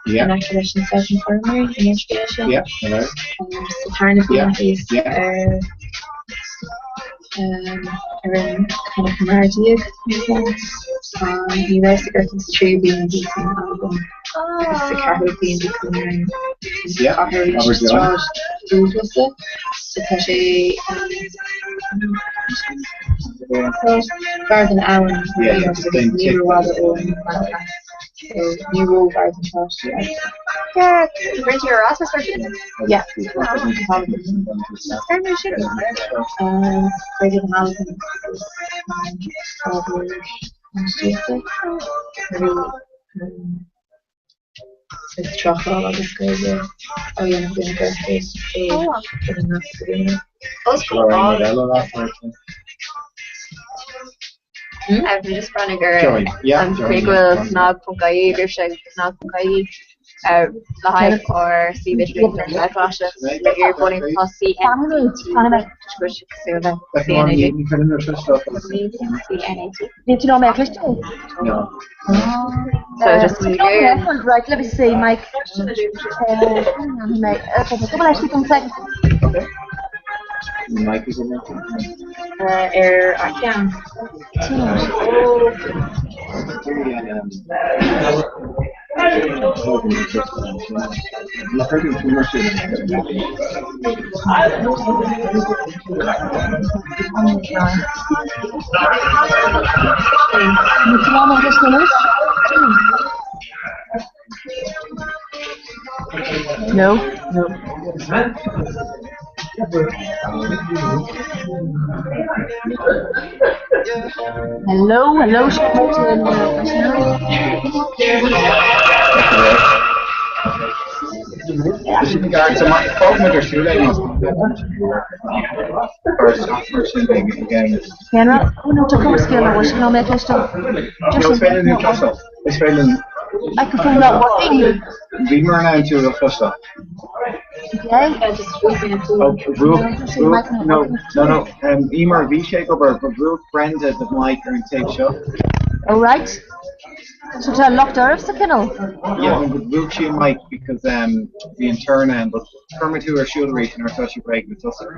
H: Yeah.
F: In aice leis an South Infirmary in Ospidéal seo.
H: Yeah, hello.
F: Sa tarna bhliain bhíos ar ar an Cnoc Mara Díog Ní raibh sa Gort sa tríú bliain bhí san Albain agus sa ceathrú bliain bhí cónaí orm sa chathair arís Sráid Dúghlasa so tá sé gar don abhainn agus ní rófhada ón mBaile. So ní róghar don choláiste é.
L: Yeah, rinne tú Erasmus mar sin?
F: Yeah. Gaeilge na hAlban agus ábhar bainistíochta. Bhí is tráchtáil agus Gaeilge á dhéanamh againn i gCorcaigh so rinne nasc a dhéanamh.
L: Ollscoil álainn. Bhí just breathnú ar an chaoi go bhfuil cnag.ie agaibhse cnag.ie le haghaidh ár suíomh idirlín don Ghaelcholáiste le iarbhunaí tá CNAT cosúil le CNAG.
M: Níl tú ná mé cliste?
H: No.
L: So just
M: Right, let me see, Mike.
H: Okay. Mike is in there.
F: Ar a cheann.
B: No, no.
M: Hello, hello, Kenra, oh no, tá cuma scéal na bhfuisce ná mé cliste.
H: Is féidir linn.
M: Microphone not working.
H: Bhí mar an ann tú a chloisteáil.
M: Okay.
H: Oh, bhuail, bhuail, no, no, no, um, Emer, bhí sé ag obair, but bhuail Brenda do mic ar an taobh seo.
M: All right. So tá locht oraibhse cineál?
H: Yeah, but mhúch sí an mic because um, bhí an torann ann, but chuir mé tú ar siúl arís nuair atá sí réidh le tosú.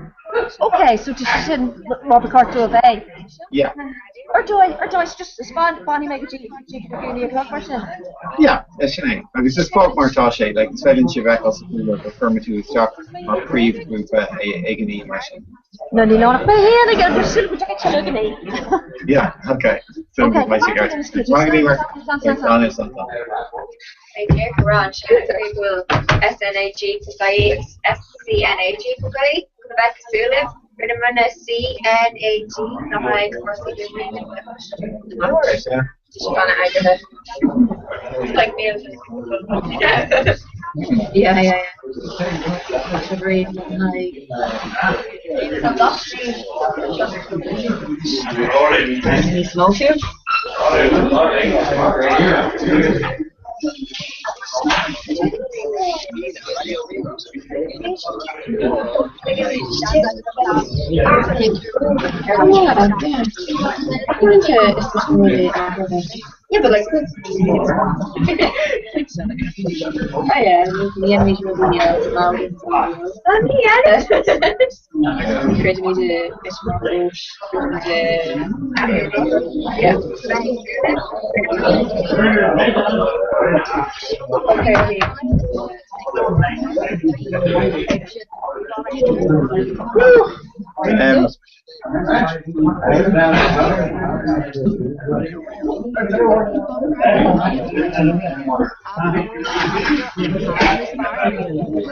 M: Ok, so tá sé sin mar ba cheart dó a bheith.
H: Yeah.
M: Ar dóigh, ar dóigh, just fanfaidh mé go dtí go dtí a chlog mar sin.
H: Yeah, sin é. Agus just fág mar atá sé, like, is féidir sibh feiceáil sa chúlra gur chuir mé tú isteach mar phríomhghrúpa ag an aoi mar sin.
M: No, ní ach mé féin ag an siúl go dtiocfaidh sé againn é.
H: Yeah, okay. So
M: Okay,
H: beidh sé ceart. Maith go leor. An is an
L: Ag rá ansin go bhfuil SNAG tosaí agus SCNAG go Gaeilge chun a bheith cosúil libh. Rinne muidne CNAG le haghaidh cúrsaí
H: Yeah.
L: An-eagraithe. Like me.
F: Yeah, yeah, yeah. Agreed. Níos mó fiú?
L: Yeah, but like
F: Oh yeah, ní an méid rudaí Creidimid is mar yeah. Okay.
H: Um,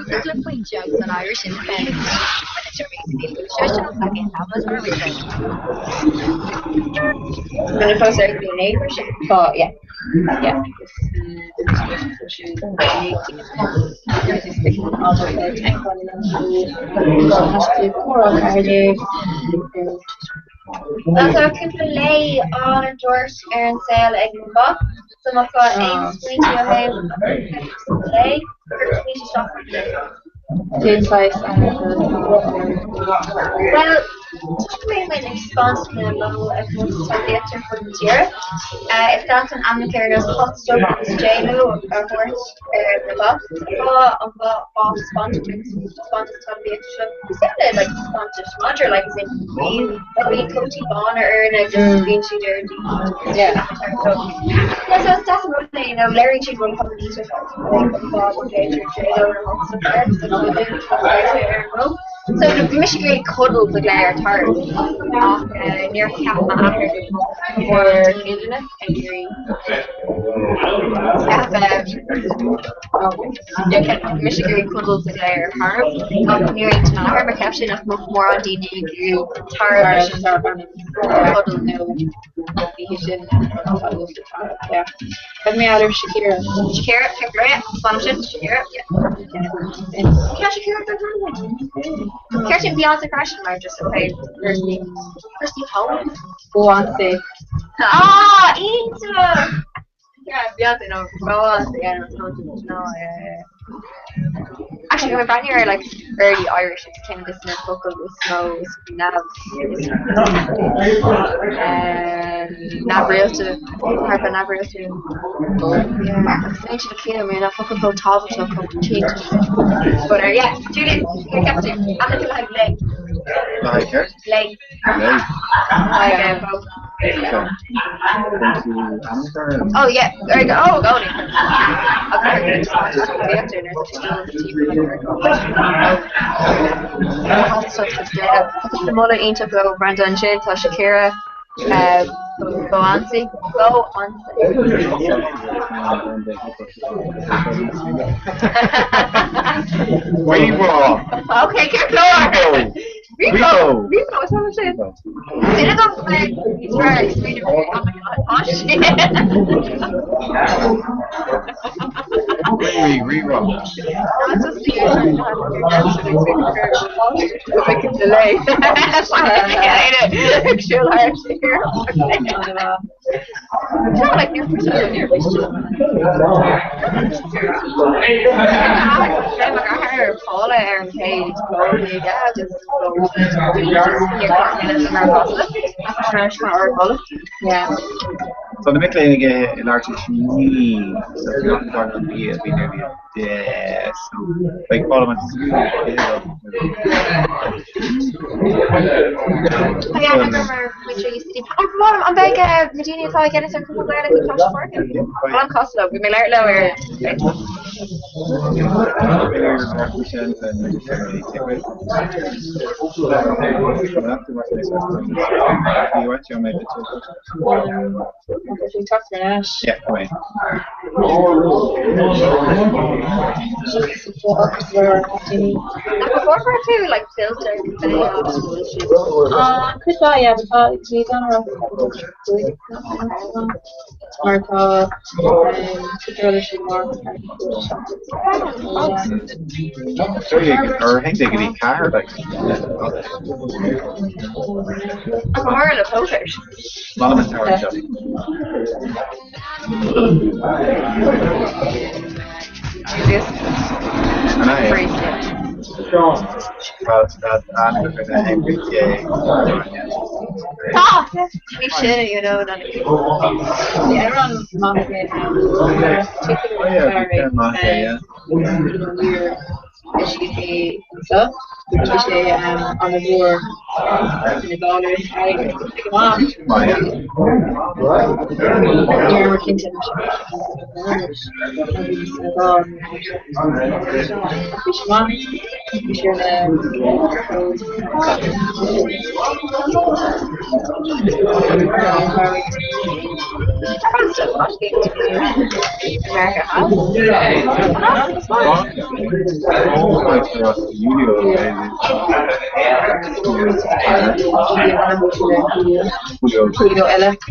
J: Cúpla pointe agus an Irish Independent.
F: Tá, yeah. Yeah.
L: Well, tá cúpla lao á dtabhairt ar an saol ag na ba, so má tá aon smaointe ó thaobh lao, cuirfimid isteach orthu.
F: Cén saghas
L: Well, toisc go mbíonn muid ag taispeáint na mbó ag comórtas talmhaíochta ar fud na tíre, is deas an ainmneacha ar nós Hot Stuff agus J-Lo a thabhairt ar na ba. Tá an ba á taispeáint ag an taispeántas talmhaíochta seo cosúil le like taispeántas madra like as in bíonn like bíonn cótaí bána orainn agus bíonn siad ar
F: Yeah.
L: So, yeah, so is deas an rud é, you know, léiríonn siad rud chomh iontach like an fáth go bhféadfar J-Lo nó Hot Stuff air, so tá sé ar an mbó.
E: So bhí mise ag iarraidh Cuddles a ghlaoch ar Tarbh ach níor cheap m'athair go mór cén duine ag iarraidh ceap bhí mise ag iarraidh Cuddles a ghlaoch ar Tharbh ach níor aontaigh m'athair mar cheap sé nach mbeadh mórán daoine ag iarraidh Tarbh leis an Cuddle nó
F: Bhí sin yeah. Cad mé ar Shakira?
E: Shakira, Shakira, fan sin, Shakira, yeah. Ceart Shakira don Ceart sin Beyonce freisin mar just okay Kirsty Kirsty Holmes?
F: Beyonce.
E: Ah, iontach! Yeah, Beyonce no, Beyonce, yeah, no, no, yeah, yeah. Actually, go breathnú ar like early Irish it's ceann de na focail is mó is neamh neamhrialta thar bheith neamhrialta. Yeah, agus níl siad ag céim mar ná focal chomh tábhachtach chomh coitianta.
L: But yeah, Julian, céard a cheap tú? Ainm le haghaidh lao.
H: Le haghaidh céard?
L: Lao.
H: Lao.
E: Haghaidh bó.
H: Okay.
E: Oh yeah, there you go. Oh, go on. Moladh iontach ó Brenda ansin tá Shakira Beyoncé
H: Rí-rá!
E: Okay, cén clár?
H: Repo!
E: Repo, is that sin? Duine dom
H: Rí, rí-rá.
F: Yeah.
D: Tá na mic léinn ag ithe i leathuair tar éis 9 so nach dar an bia a bhí nearly 10 so beidh fáil amach
L: An mbeidh na daoine atá ag déanamh ar cúpla Gaeilge ag Coláiste Phádraig? An cás leo, bhí mé léir leo ar
F: Mar tá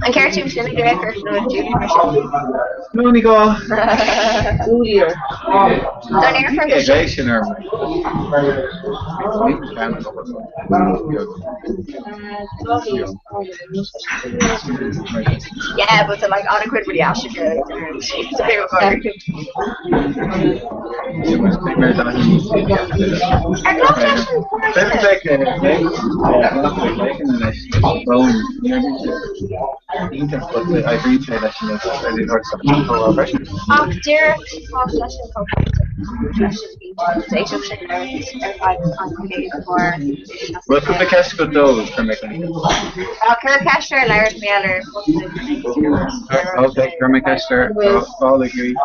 L: An ceart sin sin go raibh nó Julie mar sin?
D: No ní gá.
F: Julio.
L: Dá ndéarfar go
D: É sin orm.
L: Yeah, but like an-chuid rudaí aisteacha Ach díreach tá seisean chomh D'éisteodh sé ar feadh an chéad uair.
D: Bhfuil cúpla ceist agat dó, chuir mé
L: Cuir ceist ar labhairt mé ar
D: Ok, cuir mé ceist ar fáil ag iarraidh.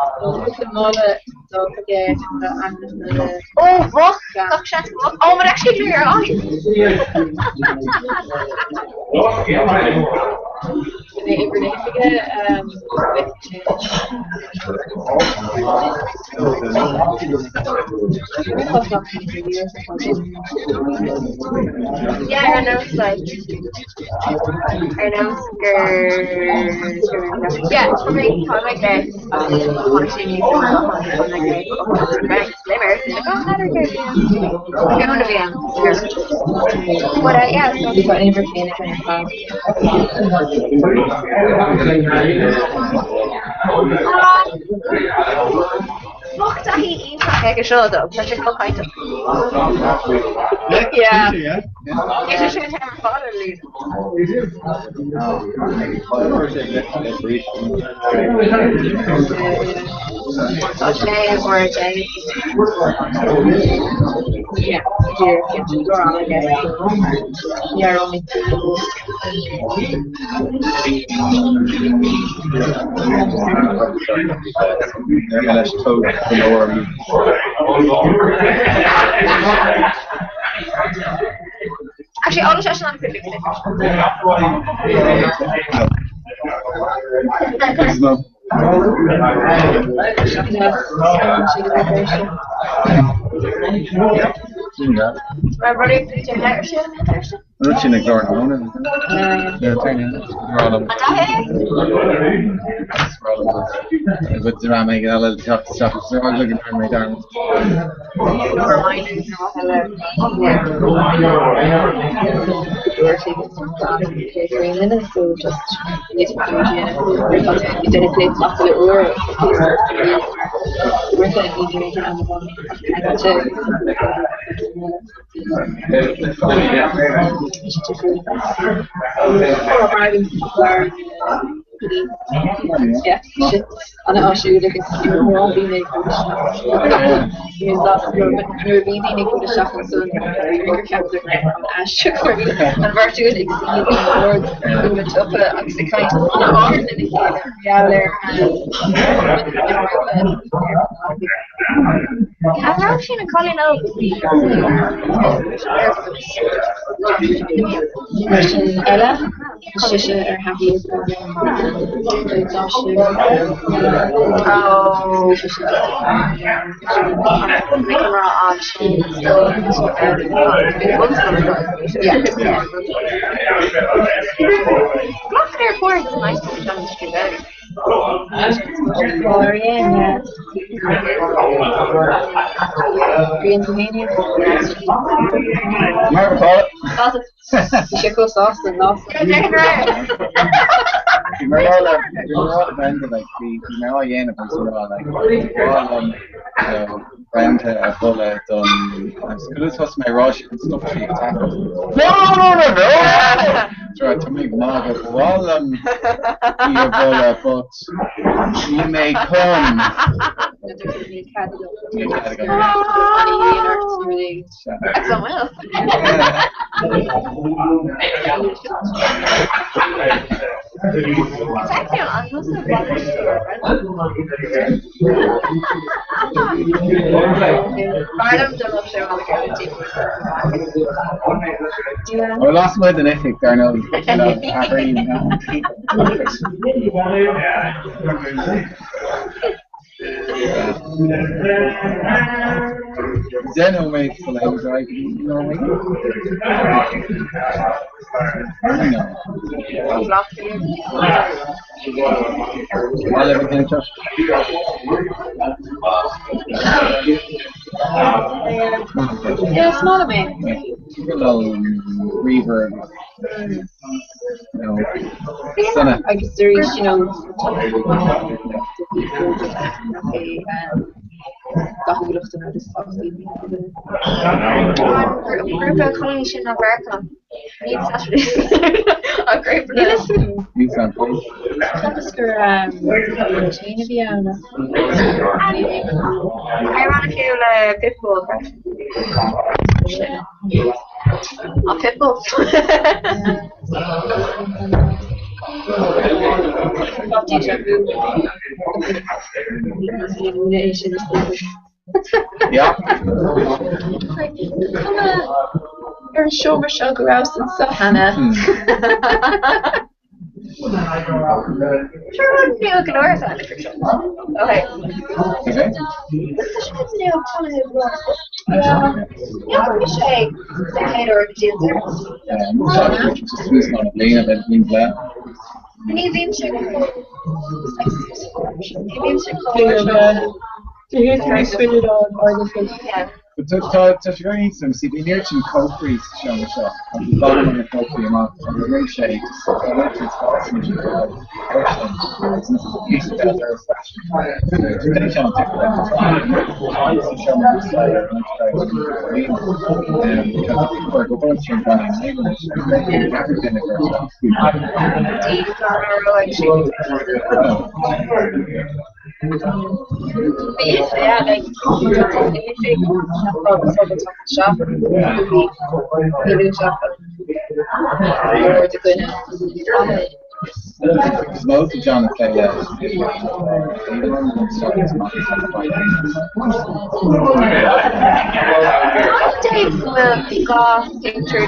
L: Ó, bhroch, gach seans go mbeadh. Oh, but actually do your eyes. Yeah, ar nós like ar nós gur yeah, tá mé tá mé le tháinig sé níos mó tá mé le slimmer Gonna be on. But yeah, so Bheadh taithí iontach aige seo dó, tá sé chomh cainteach. Yeah. Is é sin ar fad ar líne. Tá sé mar a
D: Leis tóg go leor
L: Actually, all seisean an chuid Mar rudaí féidir leir sin an
D: Rud sin ag glór na móna. Go dream ag eile teacht isteach is rá go dtearn mé dearmad.
F: Yeah, sin an-áisiúil agus ní raibh mórán daoine ag dul isteach. Bhí mé sásta go raibh nuair a bhí daoine ag dul isteach ansan gur cheapadar go raibh an aisteach mar bhí an bheirt againn ag suí ag an mbord ag an tsiopa agus ag caint an-ard lena chéile mar gheall ar
L: An raibh sin an cailín óg a bhí
F: Mar sin eile, tá sise ar thaithí Bhí sé chomh sásta an lá san.
H: Bhí mé ag rá le bhí mé ag rá le Brenda like bhí bhí mé á dhéanamh agus mé ag rá like ba mhaith liom you know Brenda a mholadh don agus go luath thosaigh mé ag rá sin stop sí ag taifead. No no no no! Tá tá mé ag magadh ba mhaith liom í a mholadh but níl mé chun.
F: Níl cead agam. Níl cead agam. Ana-dhian ort nó rud éigin.
L: Agus an bhfuil?
H: Well, lasmuigh den oifig, dar ndóigh, athraíonn 10 nóiméad sula théimid ar aghaidh go dtí nóiméad. Maith libh an seo.
F: Yeah, is maith liom é.
H: Bríomhar. Sona.
F: Agus arís, you know, dathúlacht an rud is tábhachtaí.
L: An grúpa cailíní sin ná Mheiriceá. Níl Saturday. An grúpa.
F: Níl fhios agam.
H: Níl fhios agam.
F: Cheapas gur Jane a bhí ann ach.
L: Ar an fiú le Pitbull freisin. An Pitbull.
F: Déjà vu. É sin is dócha.
H: Yeah.
F: Cuma ar an seomra seo go rabhas anseo cheana.
L: Sure rud nua go leor atá ann seo. Okay.
H: Okay.
L: Tá sé nua Yeah. Yeah, bhí sé sa chéad uair go dtí an deireadh.
H: Just níos ná bliain a bheith bliain bhleá.
L: Ní bhíonn sé ní bhíonn sé chomh Yeah.
H: Tá tá sé go hiontach see bhí an oiread sin cófraí sa seomra seo agus bhain na cófraí amach agus rinne sé just tá an oiread sin spáis anois ar fáil freisin agus píosa de doras freisin. Déanann sé an difear sa seomra níos fearr ar an Is mó de John a phlé leis.
L: Dave go bhfuil 2 phictiúr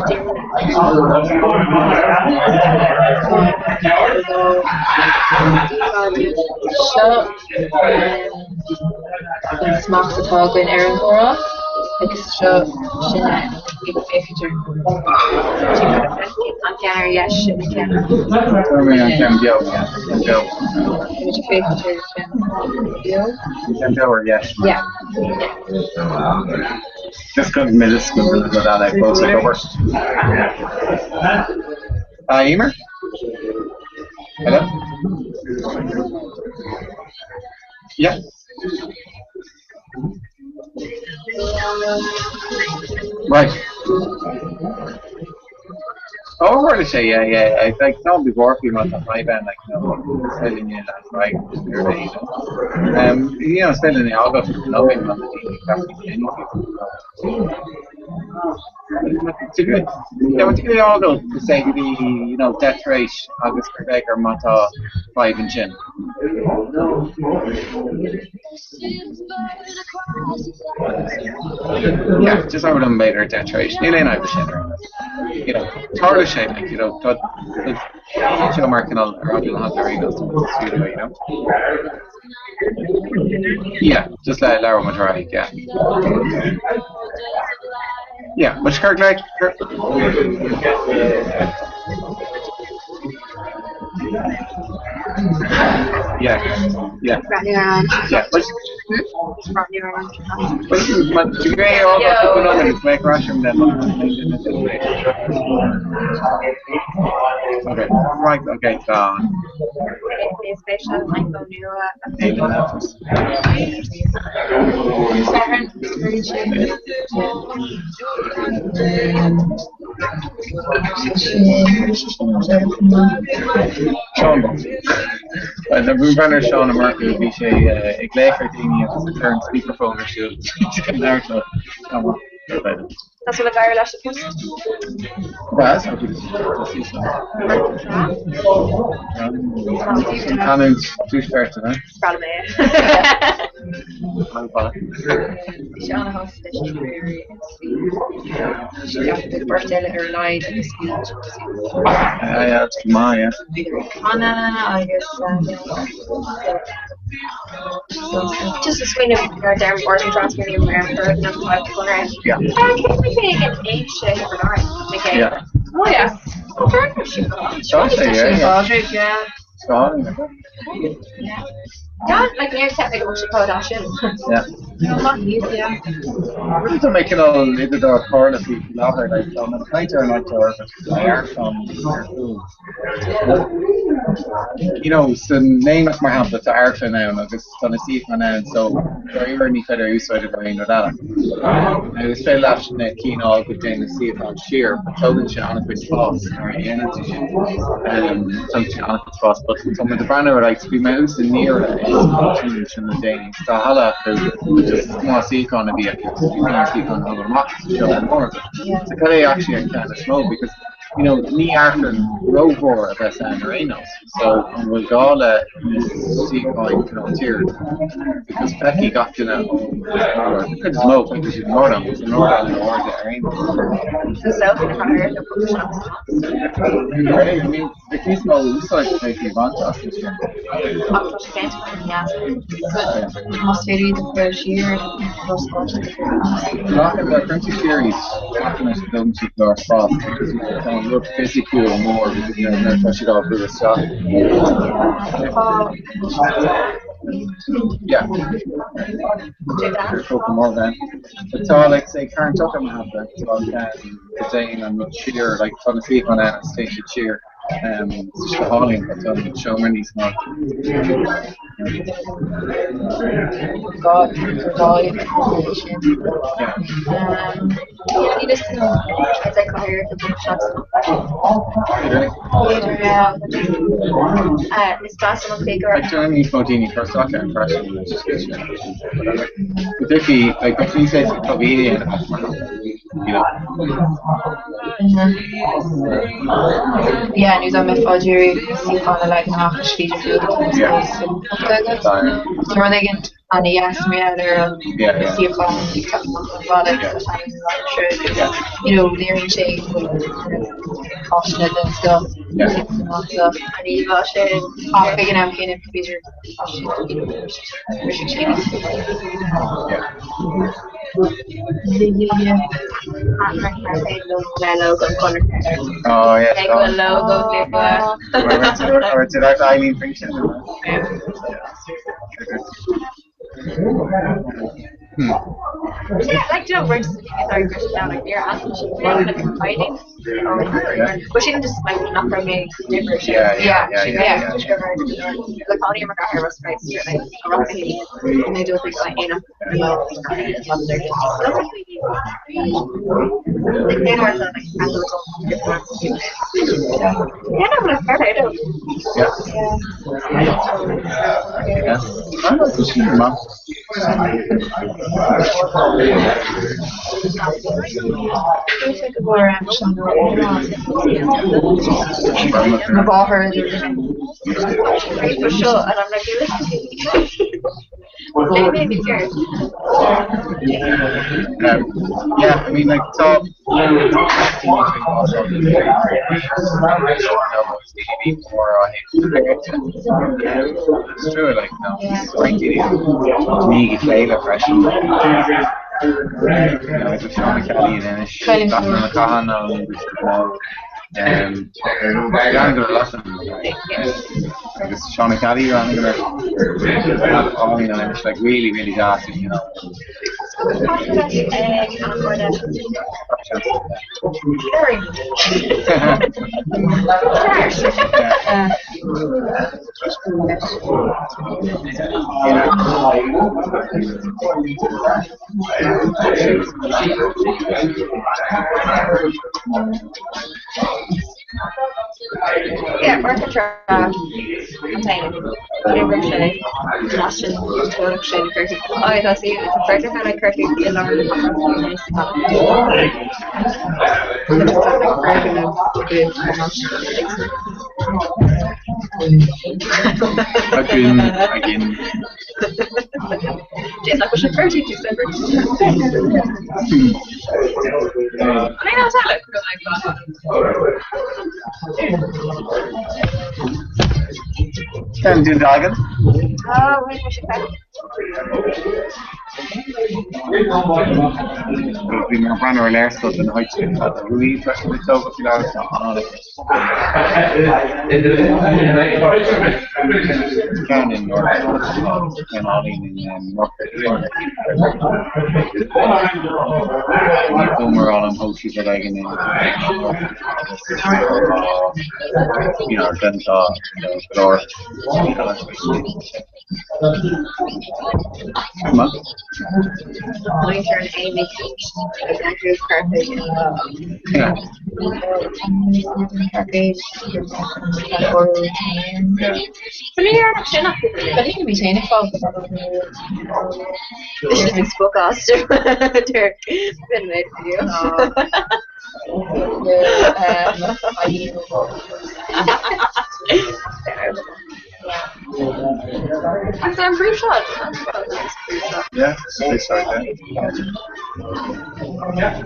F: Seo an smacht atá againn ar an gcomhrá agus seo sinne ag féachaint ar an gceann ar dheis sin an ceann.
H: Fuair mé an ceann beo, an beo.
F: Táimid ag féachaint ar an cheann beo.
H: An ceann beo ar dheis.
F: Yeah.
H: Just go middle school go eile fós ag obair. Ah, Emer? Hello? Yeah. Right. Oh, tharla sé, yeah, yeah. I, like, ná bí buartha faoi má tá fadhb ann, like, no. Is féidir linn é lean ar aghaidh ar an Aoine. You know, is féidir linn é a fhágáil faoi nóiméad má tá daoine ag teacht Tig é a fhágáil go say go dtí you know, 10 tar éis agus gur bheidh ar má tá fadhb ansin. Yeah, just abair liom b'fhéidir 10 tar éis. Níl aon fhadhb leis sin ar aon nós. You know, tarlóidh sé, like, you know, tá seo mar cineál ar fhad le haghaidh ar aon nós sa studio, you know. Yeah, just le labhróidh muid ar aghaidh, yeah. Yeah, but cur like cur Yeah, yeah. Yeah, but Okay, right, okay, tá. Seán Bhuel, bhí ar Seán Ó Murchú, bhí sé ag glaoch ar daoine agus ag cur an speakerphone ar siúl ag labhairt leo. Seán maith.
L: Tá súil ag éirí leis an post.
H: Canúint tuaisceart, an ea?
L: Is breá liom é.
B: Bhí sé an-shásta leis an éirí agus bhí sé ag beirt eile ar a laghad agus bhí
H: Maith, yeah.
B: bhíodar ag canadh agus
L: Just ag smaoineamh ar deir an trasnaím ar an foirgneamh atá ag Conradh.
H: Yeah.
L: Cé mé ag an éigse Bernard McKay.
H: Yeah.
L: Oh yeah. Oh, Bernard
H: Tá sé, yeah, yeah.
F: Pádraig, yeah.
H: Tá.
L: Yeah, like níor cheap mé go bhfuil sé chomh as sin.
H: Yeah.
F: Maith iad, yeah.
H: Tá mé cineál idir dá chomhairle faoi láthair, like, tá mé ag caint ar an áit ar ar chúl. You know, san Aonach mar shampla tá amharclann ann agus tá na suíocháin ann so dáiríre ní féidir a úsáid do aon rud eile. Now is féidir leat na cinn a fháil go dtéann na suíocháin siar but tógann sé an-chuid spás nuair a dhéanann tú sin. Um, tógann sé an-chuid spás but tá muid ag breathnú ar like bhí mé thuas i nDoire is sin sin le déanaí. Tá halla acu just is cuma suíocháin a bhí acu, bhí na suíocháin a thógáil amach sa seomra mór. So cad é actually an ceann is mó because you know, ní amharclann rómhór a bheas ann ar aon nós, so an bhfuil gá le na suíocháin cineál siar because feicfidh gach duine ón cuid is mó feicfidh siad an ardán agus an ardán in airde ar aon nós. I mean, bheadh níos mó úsáid a bheadh ag baint as sin.
B: Ach tá sé déanta go deas. Más féidir iad a chur siar, tá spás a chur as.
H: Glacann le cuireann tú siar iad, glacann leis go dtógann siad go leor spás because tá an rud fisiciúil mór because nuair atá siad á bhrú isteach. Yeah. Cúpla mór then. But tá like say Carn Tocha mar shampla, tá ceann go dtéann an rud siar like tá na suíocháin ann agus téann siad siar. Tá sé go hálainn but tá an seomra níos mó.
F: God, gur sin.
L: Is deas an chaoi go
H: Like déanann níos mó daoine cur isteach air freisin But if he like but he says probably you know.
F: Yeah, nó dá mbeifeá ag iarraidh suíochán a leagan amach i slí difriúil tá níos mó simplíochta agat. Tá rud éigin ana-dheas mar gheall ar an suíochán ag teacht amach ón bhalla agus tá sé an-láimhseáil agus you know léiríonn sé go bhfuil kind of áiseanna den scoth san áit seo.
L: An íomhá sin.
F: Ach ag an am céanna b'fhéidir tá sé you know bhrisfeadh sé níos
H: Oh yeah.
L: Ag bhfuil logo nua.
H: Did I Eileen faoi sin?
L: Yeah, like you know, we're just sorry, we're just down like you're asking she like hiding. But she just like not from me different.
H: Yeah, yeah, yeah, yeah, yeah.
L: Just go right. Like only my car was right straight like around me. And they do think like you know. Like they know like Yeah, no, but I don't.
H: Yeah. Yeah. I'm not too sure, man.
B: Na báthair
L: For sure, and I'm like, you're listening. Maybe here.
H: Yeah, I mean, like, tá It's true, like, no, it's Ní go léile freisin. You know, idir Seán Kelly in Inis, Daphne McCahan ón Gan go leis agus Seán Kelly ran go on Inis, like really, really deas, you know.
L: Yeah, mar tra
H: Again, again. Can do dragon.
L: Oh, wait, we should
H: Bhí mar bran ar léirscoil den háit ruí freisin le tóga faoi láthair Ceann in North ceann álainn in North Ní an thóg siad ar aghaidh in you know, den tá go leor. Come on. Yeah.
L: This is an spookcaster. Been made for you. Is there a brief shot?
H: Yeah, they start there. Yeah. Yeah.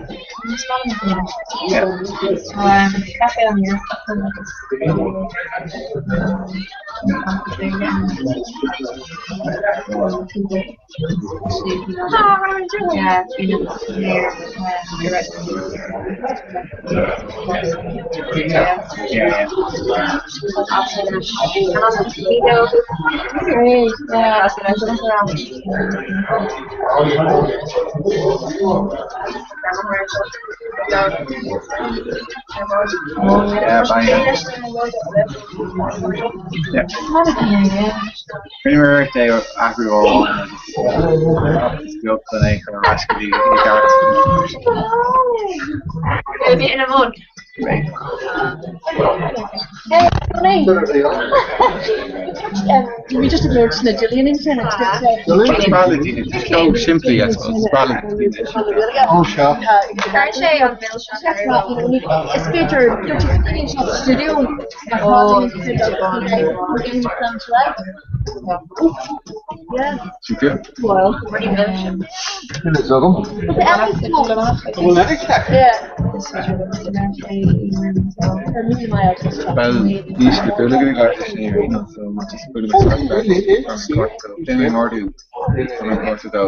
H: Yeah. Yeah, bye. Yeah. Rinne é athrú amháin beag chun é chun ar ais go dtí i gceart.
L: Bhí ina bhun.
F: We just ignored na Gillian internet.
H: It's valid, it's so simply, I suppose. It's valid.
G: Oh, sure.
L: Chuir sé an mil
F: Is féidir studio
H: Super.
F: Well,
G: Well,
H: Well, níos go dúla go gceart sin ar so just put Déan ordú dó.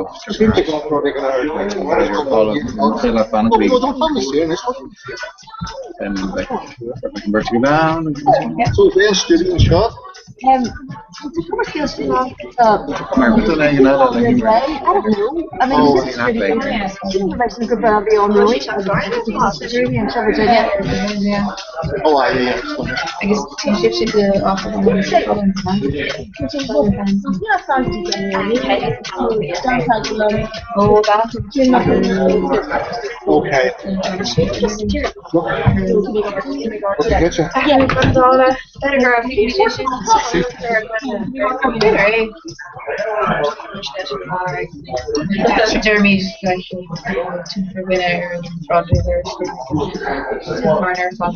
H: Then like convert to down.
G: So is there studio shot?
H: Mar go dtug aon eile le himreoir.
B: Agus tá sibhse de
G: Okay.
B: Deirimid tionchar duine ar an tsráid mar ar fad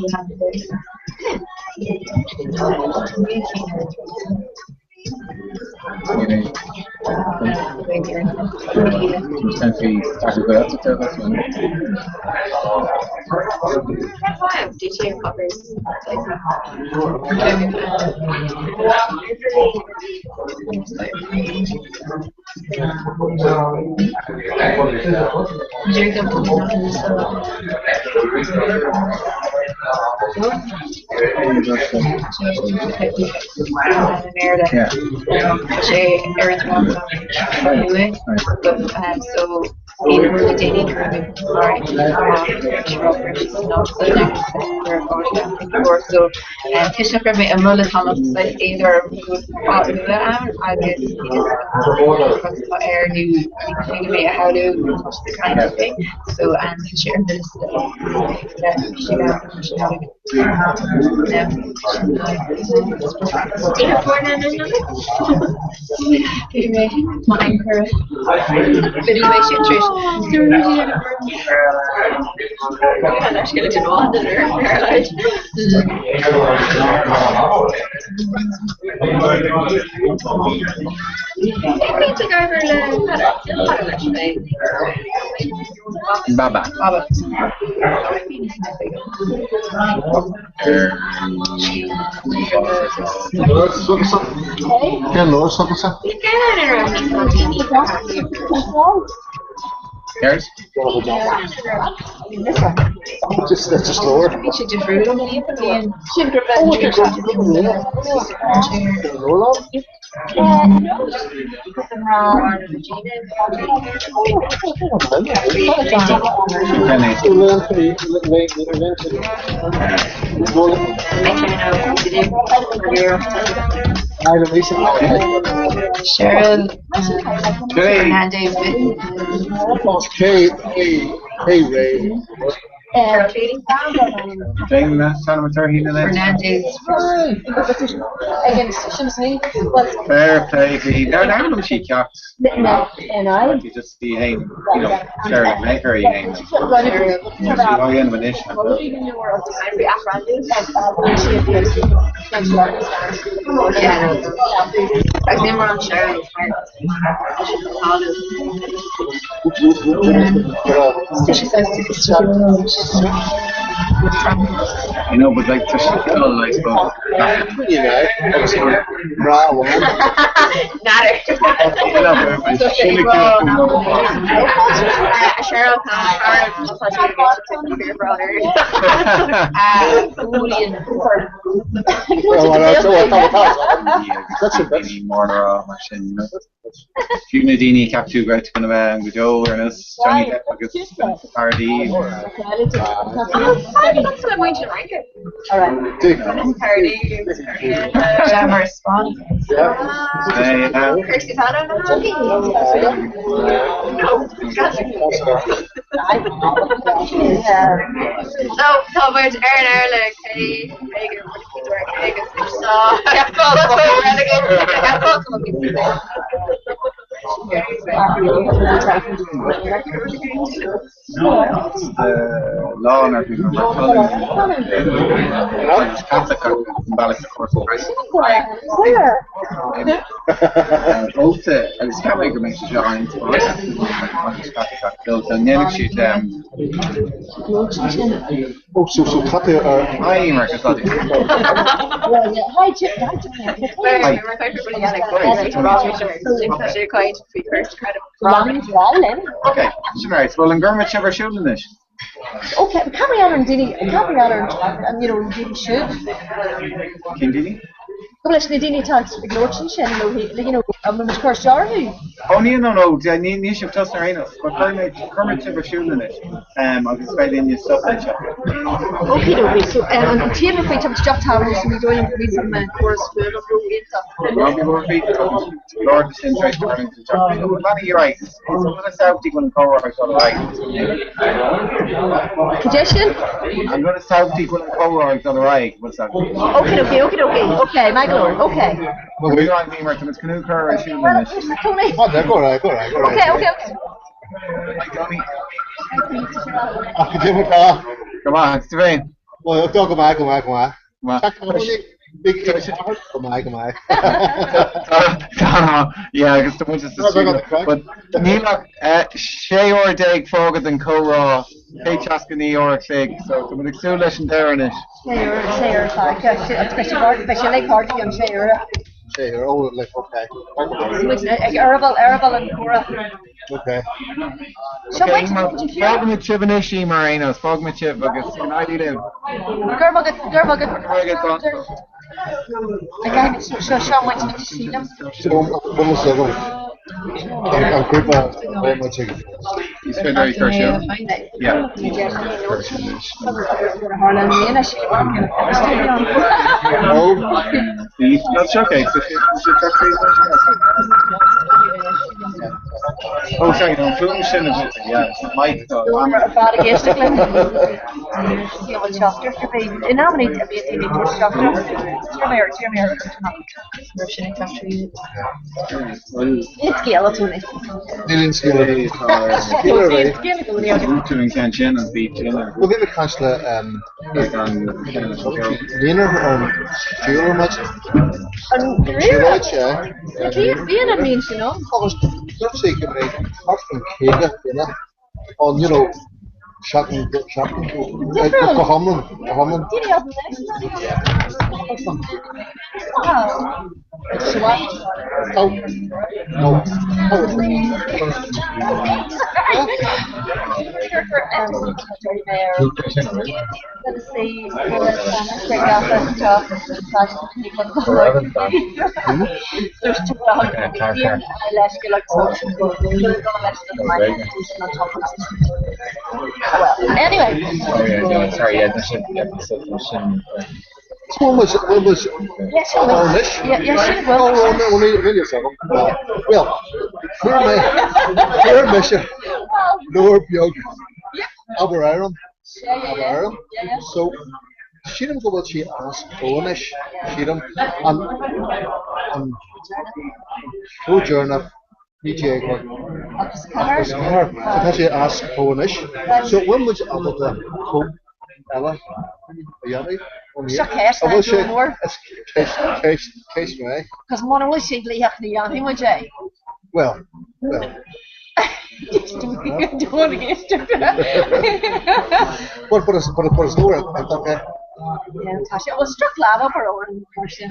B: Tá sé ar an so so Tuige nach raibh mé amuigh le tamall saghas éad orm go bhfuil fadhb nua ann agus tá air nó ní féidir mé a shamhlú tá sé ag caint fé so tá sé ar mo liosta
H: Baba.
B: Baba.
H: Ceart?
G: Just that's just lower.
B: Bhí sé difriúil Cheryl Fernandez
G: K A K Ray.
H: Déan na sanamatarthaí na leis.
B: Fernandez
H: Fair play bhí dar leanam sí ceacht. You just see hain, you know, Cheryl Maker í hain. Dhéanamh anois. You know, but like tá sí cineál I suppose.
L: Cheryl
H: Ní mór rá mar sin, you know. Fiú na daoine ceap tú go chun a bheith an go deo ar nós Johnny Depp agus Paradis.
B: Mar spán.
L: So tá muid ar an air le cé agus
H: Lá ar bhí mar Catholic an bealach a chur Óta agus ceap mé go mbeidh sé seo an Catholic ndéanfaidh siad
G: Oh, so so cad é ar
H: Hi Marcus Loddy. Okay, sin right. Well an gurmid sibh ar siúl anois.
M: Okay, can we honor Dini? Can we honor you know Dini shoot?
H: Cén daoine?
M: Go leis na daoine atá ag labhairt ansin nó you know an bhfuil muid ag cur isteach orthu?
H: Ó ní no no ní níl sibh tusa ar aon nós but cuirfidh mé cuirfidh muid sibh ar siúl anois agus is féidir linn stop anseo.
M: Okey dokey so an t-aon rud faoi tá muid isteach tamall so ní dóigh liom go bhfuil an córas fuaime ró-iontach.
H: Robbie Murphy Lord sin tar éis tarlúint anseo. Leanaí ar aghaidh is is an rud is tábhachtaí go bhfuil an comhrá ag dul ar aghaidh.
M: Cad é sin?
H: An rud is tábhachtaí go bhfuil an comhrá ag dul ar aghaidh, bhfuil fhios agat.
M: Okey dokey, okey dokey, okay, maith go leor, okay.
H: Bhuel, bhí an bhí mar tá muid chun cur ar siúl anois.
M: Tony.
N: Oh, go raibh, go raibh, go raibh.
M: Okay, okay, okay.
H: Hi, Tony.
N: Ach go deimhin tá.
H: Go maith, agus tú féin?
N: Well, go maith, go maith, go maith. Go maith, go maith.
H: Tá, yeah, agus tá muid sa stiúideo. But níl ach 16 uair fágtha den chomhrá, 169 uair a chloig, so tá muid ag súil leis an deireadh anois.
M: Sé uair, sé uair fágtha. Beidh sé beidh sé le páirtí an sé uair.
N: Sé uair, oh, like, okay.
M: Muid ag eireaball, eireaball an chomhrá.
N: Okay.
M: Seo muid,
H: Fágfaimid sibh anois í mar aon nós, fágfaimid sibh agus go n-éirí libh.
M: Go raibh maith agat, go raibh maith agat.
H: Go raibh maith agat.
M: Seo seo muid sílim.
N: Bhfuil fhios agam an grúpa bhfuil muid ag.
H: Is féidir é cur siúl. Yeah. That's okay. Oh, sorry, no, fuaim sin a bhí, yeah, mic tá.
M: Ar fad ag éisteacht linn. Sí an bhfuil teachtaireacht ar bith. In amanna a bhíonn daoine ag tabhairt teachtaireacht. D'iarr mé ar, d'iarr mé ar raibh sin ag teacht tríd. Níl scéal a Tony.
N: Níl aon scéal ar bith. Scéal ar bith.
M: Scéal i gcónaí agat.
H: Tú an ceann sin an beat sin ar.
N: Bhuel, bhí mé ag caint le Líonra ar an siúl ar maidin.
M: An
N: Siúlóid, yeah.
M: Bíonn an mbíonn sin ann.
N: Agus dúirt sé go mbeidh thart faoin 50 duine ann, you know, seachtain, seachtain, go hiomlán, go hiomlán.
M: Daoine as an Wow.
N: Oh, no. Oh,
M: Anyway.
H: Oh yeah, no, sorry, yeah, that's it, yeah, that's it, that's it.
N: Bhfuil muid, bhfuil muid, anois? Níl fhios agam. Well, fuair mé, fuair mise leabhar beag Abair Amhrán, Abair Amhrán. So, sílim go bhfuil sí as cló anois, sílim, an, an cló deireanach 1984. So tá sé as cló anois. So bhfuil muid ábalta cóip eile a dhéanamh ón
M: Seo ceist
N: An bhfuil sé
M: mór.
N: Is ceist ceist ceist mhaith.
M: Cos mura bhfuil sé dlítheach ní dhéanfaidh muid é.
N: Well, well.
M: Do you want to get
N: But but is but but is leor iontach é.
M: Yeah, tá sé. Well, struck lad up ar an mar sin.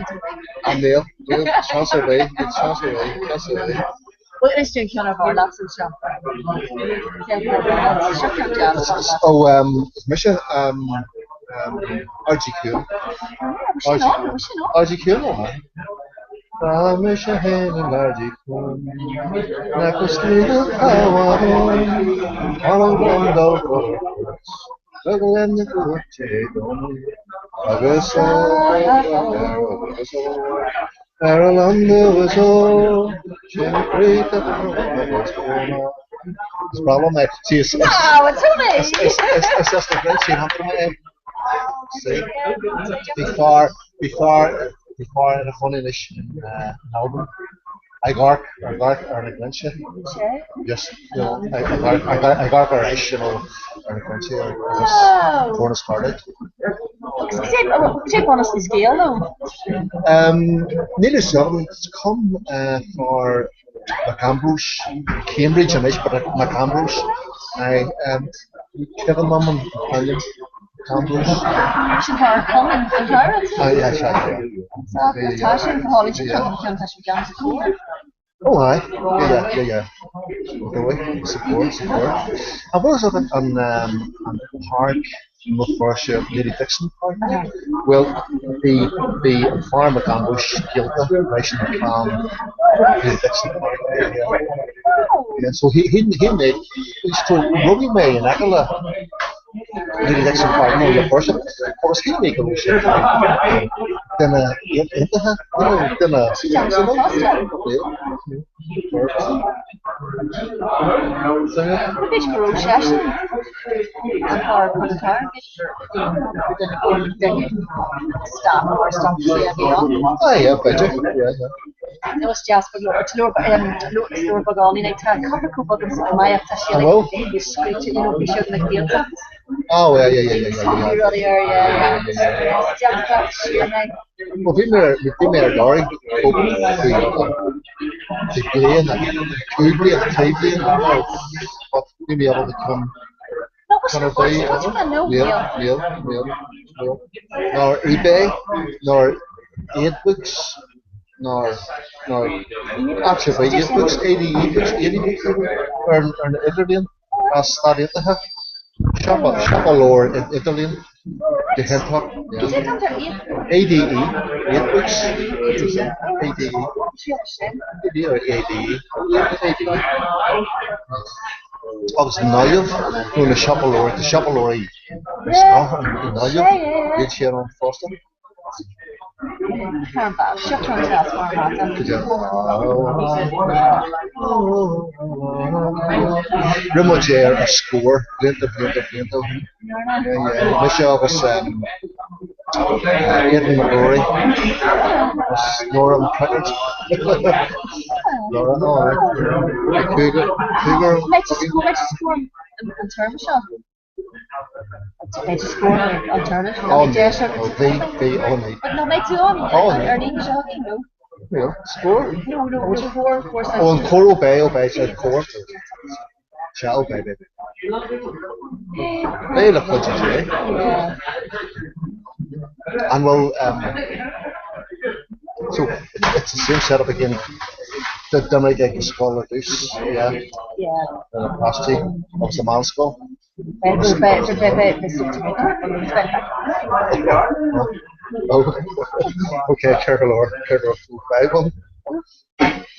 N: An níl, níl seans ar bith, níl seans ar bith, seans ar bith.
M: Well, is dún ceann ar bharr leat anseo. Seo ceann deas.
N: Ó, um, is mise um, um, RG Cún.
M: Sin ann, sin ann.
N: RG Cún ó. Tá mise féin in RG Cún. Nach bhfuil slí Tá an dó Agus ar an agus ó sin Is problem é sí is
M: Wow, it's so
N: is is is as na Grinch hunter mé See bhí fear bhí fear bhí fear ina chónaí anois in Albain ag amharc ag amharc ar na Glinse Just you know ag ag ag amharc ar ais you know ar na Glinse agus fuair na Scarlett.
M: Agus cad é cad é bunús an scéil nó?
N: Um, níl fhios agam, it's come uh, for McAmbrose, Cambridge anois, but McAmbrose, I, um, Kevin Mum and William McAmbrose.
M: Sin thar cumann an Pirates?
N: Ah, yeah, yeah, yeah.
M: Tá sin tháinig sin ceann tá sin ceann sa cóir.
N: Oh, aye. Yeah, yeah, yeah, yeah. Go away. Support, support. An bhfuil fhios agat an, um, an park? i mBéal Feirste, Lady Dixon Park. Bhuel, bhí, bhí an fear McAndrews gaolta leis an clann Lady Dixon Park. Yeah. So he, he, he made, so rugadh mé in aice le Lady Dixon Park, nó le Feirste, agus shíl mé go raibh sé duine aontaithe, you know, duine,
M: B'fhéidir go raibh seisean an fear Conchar, duine staff mar staff a bhí ann.
N: Ah yeah, b'fhéidir, yeah, yeah.
M: Nó is deas beag leor, leor beag álainn é, tá cupla cóip agamsa go maith ach tá siad ag scríte, you know, bhí siad ina Gaeltacht.
N: Oh yeah, yeah, yeah, yeah, yeah, yeah.
M: Rudaí ar, yeah, yeah. Is deas beag siar mé.
N: Well, bhí mé bhí mé ar lorg cóip faoi bliain, 5 bliain, 3 bliain, but bhí mé ábalta ceann ceann ar bith, níl, níl, níl, níl. Nó ar eBay, nó ar AbeBooks, nó nó áit ar bith, AbeBooks, ADE Books, AD Books ar an idirlíon as Stáit Aontaithe. Siopa, siopa leabhar idirlíon go hiontach. ADE, AbeBooks, ADE, ADE or ADE, ADE. Agus i nGaillimh, nó na siopa leabhar, tá siopa leabhar i nGaillimh, níl sé ann fosta. Rinne muid é ar Scór blianta blianta blianta ó shin. Mise agus Aidan McGrory agus Nóra McCrickard. Nóra, ó, cúigear, cúigear. Bhí, bhí, ó ní. Níl, Scór? Ó an Comhar ó beidh, ó beidh sé Comhar. Sea, ó beidh, beidh, beidh. Beidh le cuidiú Dé. An bhfuil, so, it's the same setup again. D'imigh ag an scoil ar dtús, yeah. Na páistí agus an meánscoil. Oh, okay, ceart go leor, ceart go leor.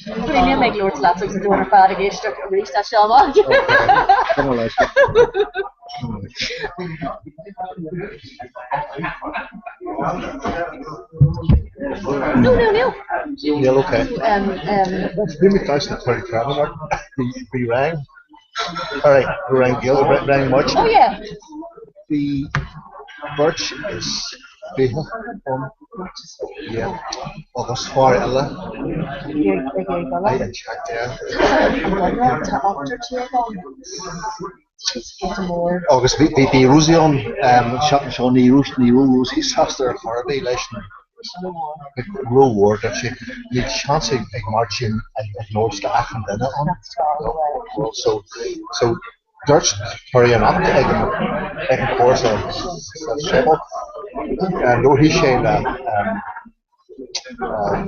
M: Níl mé ag labhairt leat agus an domhan ar fad ag éisteacht arís as seo amach.
N: Come on, leis.
M: No, no, no.
N: Níl, okay. Bhí mé ag na Terry Kavanagh, bhí rang, sorry, rang Gaeilge, rang muid.
M: Oh yeah.
N: Bhí beirt is 20 ann, yeah, agus fear eile. Ag an teacht, yeah.
M: Tá ochtar tír ann.
N: Agus bhí bhí Rosie ann, seachtain seo, ní raibh ní raibh Rosie sásta ar chor ar bith leis an rómhór, dúirt sí. Níl seans ag Máirtín ag labhairt le achan duine ann. So so dúirt Terry anocht ag an ag an chomhrá sa sa séipéal, labharfaidh sé le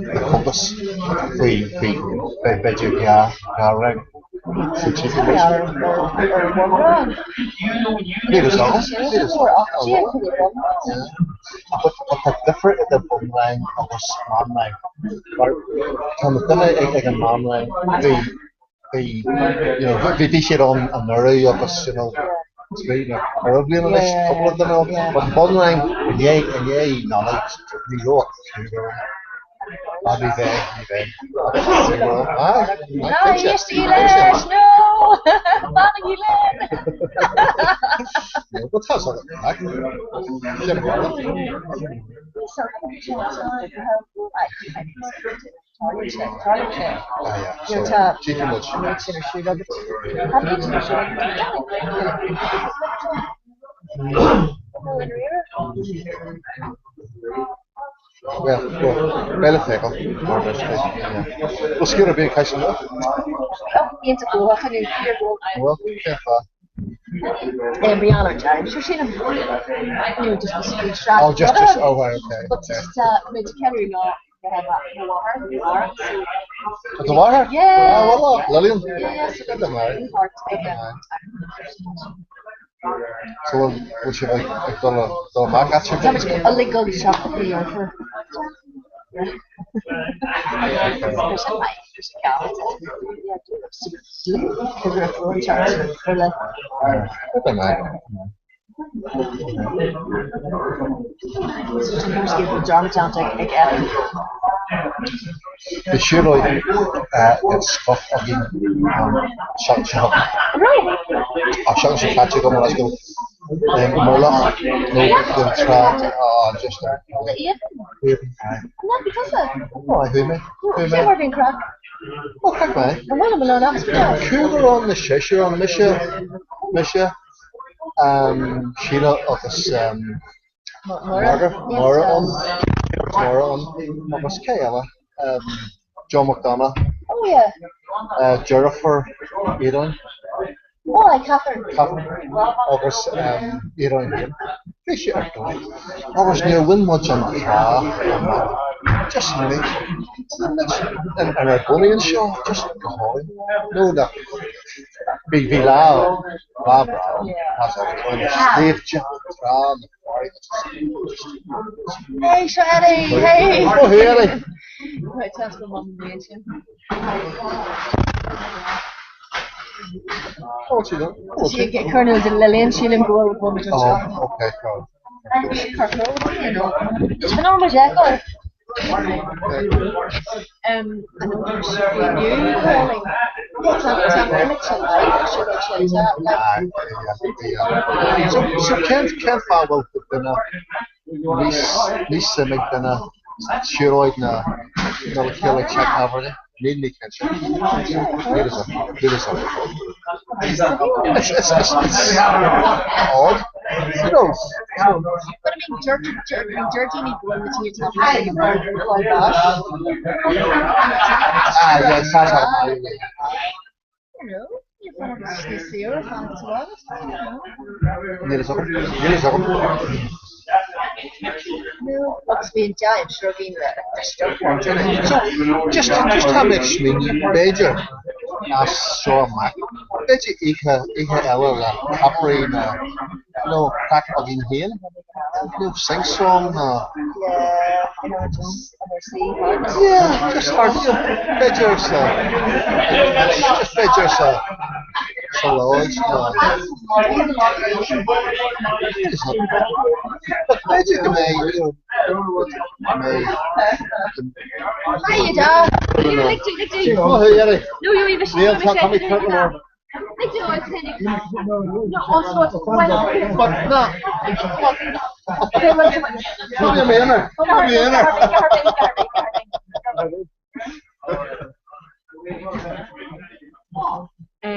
N: le Comhaltas faoi faoi b'fhéidir 2 2 rang sa timpeall. Níl fhios agam. Níl fhios agam. But tá difear idir bunrang agus meánrang. Mar tá na duine ag an meánrang bhí bhí you know bhí bhí siad ann anuraidh agus you know bhí na ceithre bliana anois cúpla duine ann. But bunrang i ndiaidh i ndiaidh Nollag ní raibh ach cúigear ann. Ah ní bheidh ní bheidh. Ní raibh. Ah
M: Ná éistigí leis! No! Fanaigí linn!
N: But tá a fhios agat. Well, beidh le feiceáil mar a deir siad. Bhfuil scéal ar bith ag Caiseal nua? Bhfuil? Cén fáth? Oh, just, just, oh, right, okay. Do mháthair?
M: Yeah.
N: Oh, well, Lillian.
M: Yeah, yeah.
N: Good to know. So bhfuil sibh ag dul dul amach áit ar
M: Tá muid uilig ag dul isteach go dtí Fhearchair.
N: Bhí siúlóid den scoth againn an seachtain seo chugainn. Ach seachtain seo caite gabh mo leithscéal. I murlach nó don trá just aye. Ó chuaigh mé. Chuaigh mé. Ó chraic mé. Cúigear ann nó seisear ann, mise, mise, Síle agus Máire, Máire ann, Máire ann, agus cé eile? John McDonagh, deirfiúr Aodáin. Catherine agus Aodán féin. Bhí sé ar dóigh. Agus níor bhain muid an trá amach. Just muid inár gcónaí anseo, just go hálainn. No, nach. Bhí bhí lá lá breá ann. That's all. Na sléibhte, an trá, na farraige, just
M: Hey, seo Eddie! Hey!
N: Oh, hey Eddie!
M: Right, tell us what mum and Le linn sílim go bhfuil muid anseo.
N: Oh, okay, cool. So, so cén cén fáth bhfuil duine níos níos suim ag duine siúlóid ná dul le chéile ag teach tábhairne? Níl mé cinnte. Níl fhios agam. Níl fhios agam. It's it's it's it's odd. You know.
M: But I mean, deir deir deir daoine go bhfuil na tír tá
N: Ah, yeah, tá tá. Níl fhios agam. Níl fhios agam.
M: Agus bhí an dea-aimsir againn le
N: So, just just tá mé ag smaoineamh, b'fhéidir, as seo amach, b'fhéidir oíche oíche eile le Capri nó nó craic againn féin, nó sing song nó yeah, just thart, you know, b'fhéidir sa just b'fhéidir sa sa lodge nó But b'fhéidir go mbeidh, you know, go mbeidh
M: Hiya, Dad.
N: Oh, hey, Eddie. Níl, tá tá mé ceart go leor. But no. Tá mé aonar. Tá mé aonar.
M: Tá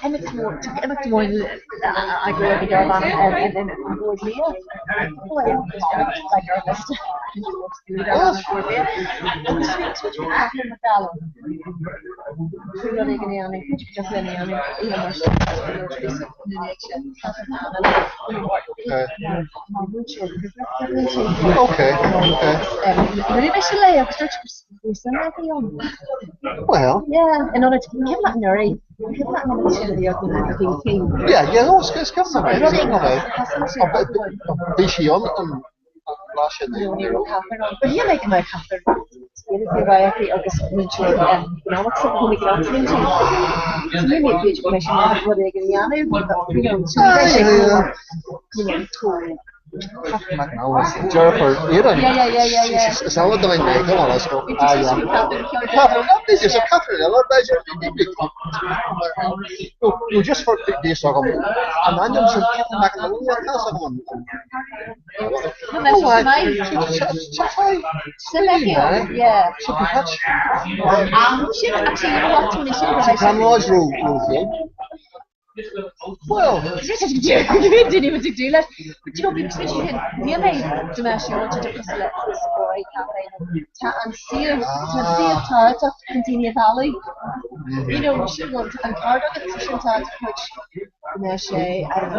M: imeacht mór tá imeacht amháin a eagrú ag an gCaravana in An Bord Bia. Like ar liosta. An Bord Bia. Agus bhí bhí Catherine McDowell. Faoi rud éigin a dhéanamh, b'fhéidir go dtiocfadh linn a dhéanamh oíche mar sin ina dhiaidh sin.
N: Okay, okay.
M: Rinne mise léi agus dúirt Bhí suim aici ann.
N: Well.
M: Yeah, in ionad cuimhin leat anuraidh, cuimhin leat an imeacht sin a bhí againn a bhí faoi.
N: Yeah, yeah, no, is cuimhin liom é, is cuimhin liom é. Bhí sí ann an lá sin.
M: No, ní raibh Catherine ann. But shíl mé go mbeadh Catherine faoi rogha aici agus múinteoir economics a home economics múinteoir. So ní mé b'fhéidir go mbeidh sí in ann rud éigin a dhéanamh, you know, so ní bheidh sé chomh, you know, chomh
N: Deirfiúr Éireann.
M: Yeah, yeah, yeah, yeah, yeah.
N: Is eile dúinn é, come on, let's go. Ah, yeah. Catherine, b'fhéidir, so Catherine eile, b'fhéidir, No, no, just for bhí agam an ainm sin Catherine McAnally, tá agam an
M: Yeah.
N: Tá lá ró ró Well,
M: didn't even do leis. But you know, bhí sin níl mé do mé siúilte de cosúil le Savoy Cafe. Tá an suíomh tá an suíomh tábhachtach chun daoine a mhealladh. You know, sin rud an ceart agat so sin tábhachtach muid go mbeadh sé I don't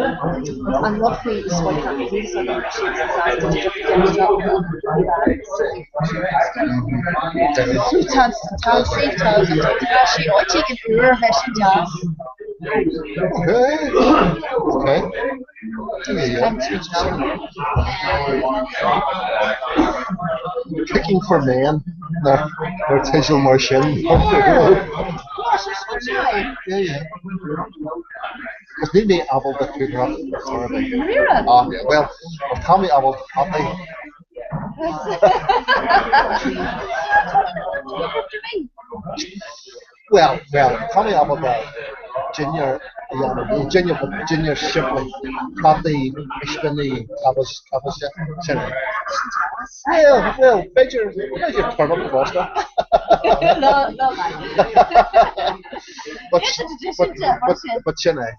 M: know an rud faoi Savoy Cafe níl fhios agam siad san sásta de So tá tá an suíomh tábhachtach tá sé áit éigin úr bheith sin deas.
N: Okay. Okay. Yeah. Cooking for Men nó teideal mar sin. Yeah, yeah. Cos níl mé ábalta cócaireacht ar chor ar bith. Ah, yeah, well, tá mé ábalta prátaí. Well, well, tá mé ábalta dinnéar a dhéanamh, nó dinnéar, dinnéar simplí, prátaí, ispíní, cabáiste, sin é. Well, well, b'fhéidir, b'fhéidir turnap fosta. But, but, but, but sin é.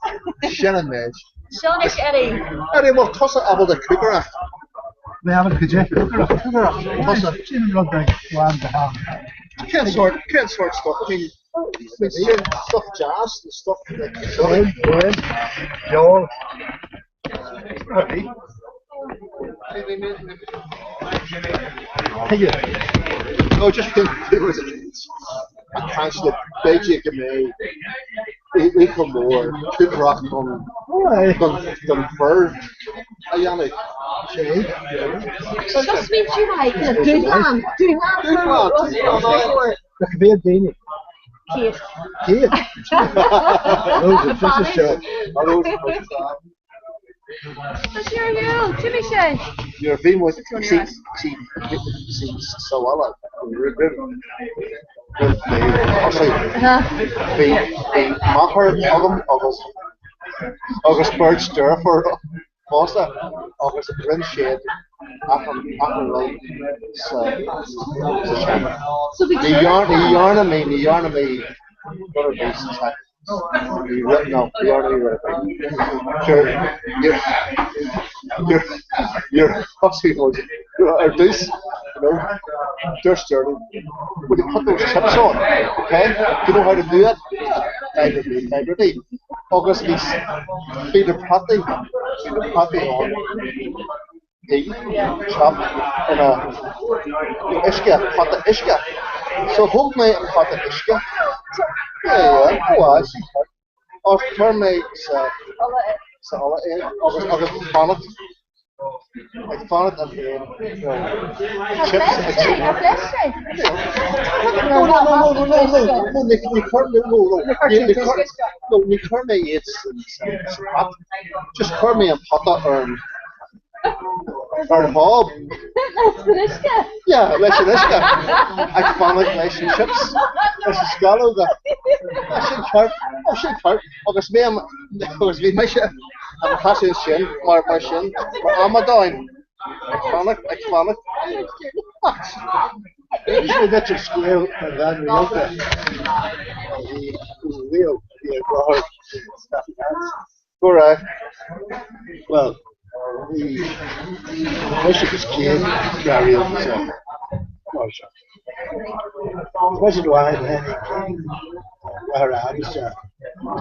N: Sin an méid.
M: Seo anois Eddie.
N: Eddie, bhfuil tusa ábalta cócaireacht?
O: Mé ábalta cad é? Cócaireacht.
N: Cócaireacht, tusa.
O: Sin an rud beag glan do theach.
N: Cén sórt, cén sórt stuff? I mean, I mean, sin stuff deas, the stuff like
O: Fuaim, fuaim, ceol. Rudaí.
N: Tuige. No, just think it was a caint le b'fhéidir go mbeidh oíche mhór cócaireacht don don fir a dhéanamh.
M: Seo smaointe maith, dúshlán, dúshlán
N: Dúshlán.
O: Nach bhíonn daoine.
M: Céad.
O: Céad?
M: Tá sé ar shiúl, d'imigh sé.
N: Nuair a bhí muid sí sí sí sa bhaile roimh roimh mé thosaigh bhí bhí máthair agam agus agus beirt deirfiúr fosta agus rinne siad achan achan rud sa sa teach. Ní dhearna ní dhearna mé ní dhearna mé rud ar bith sa teach. Ní raibh no ní dhearna mé rud ar bith. Sure níor níor níor thosaigh muid ar dtús you know dúirt Sterling will you put those chips on okay do you know how to do it? Rudaí agus bhí bhí na prátaí bhí na prátaí ann chop ina uisce pota uisce so thóg mé an pota uisce yeah yeah oh aye sin ceart agus chuir mé sa sa ola é agus agus fanacht Ag fanacht an chips ag No no no no no no no ní chuir no no no ní chuir mé iad sa pot just chuir mé an pota ar an ar an hob.
M: Leis an uisce?
N: Yeah, leis an uisce. Ag fanacht leis an chips leis an sceallóga. Sin ceart, sin ceart agus mé agus bhí mise An casadh sin mar mar sin, mar amadáin ag fanacht, ag fanacht. Ach,
O: D'inis mé duit an scéal ar bhean rialta a bhí riamh a bhí ag láthair
N: Go raibh.
O: Bhuel, bhí breis agus 100 fear rialta sa mar seo. Bhí an mhaith tháinig máthair agus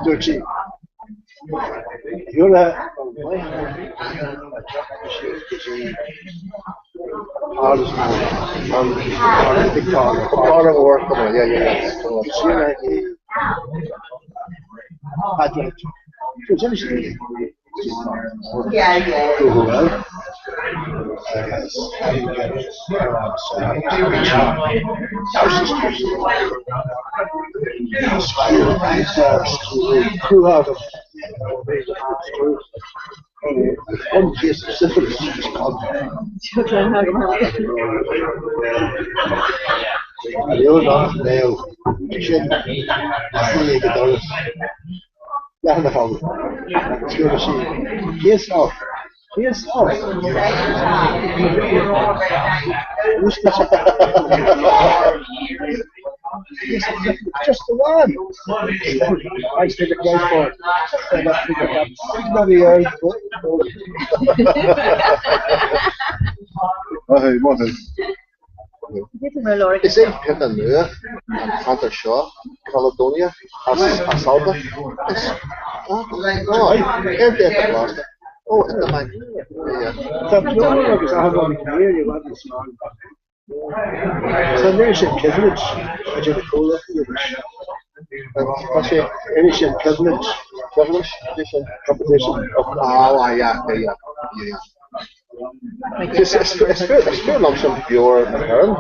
O: dúirt sí Thiúrtha an mhaith a dteacht siad go dtí Ard an Big Parlour.
N: Parlour Mhór, come on, yeah, yeah, yeah.
O: Sin é Patrick. So sin sí Go bhfuil agus One case of syphilis is called. Leonard Nail sin ag an doras. Leathanach ann. Scríobh sí Case of Case of Just the one. I said it right for Bloody hell.
N: Maith thú, maith thú. Is é pionta nua an ceantar seo, Caledonia, as Alba. Is ar bith blasta. Ó, ita maith.
O: Tá ceol agus achan rud i bhfad níos fearr. Tá an oiread sin coimhlint idir na comhlachtaí anois.
N: Tá sé
O: oiread sin coimhlint.
N: Privilege, competition. Oh, ah, yeah, yeah, yeah, yeah. Is fearr liom sin beoir na hÉireann,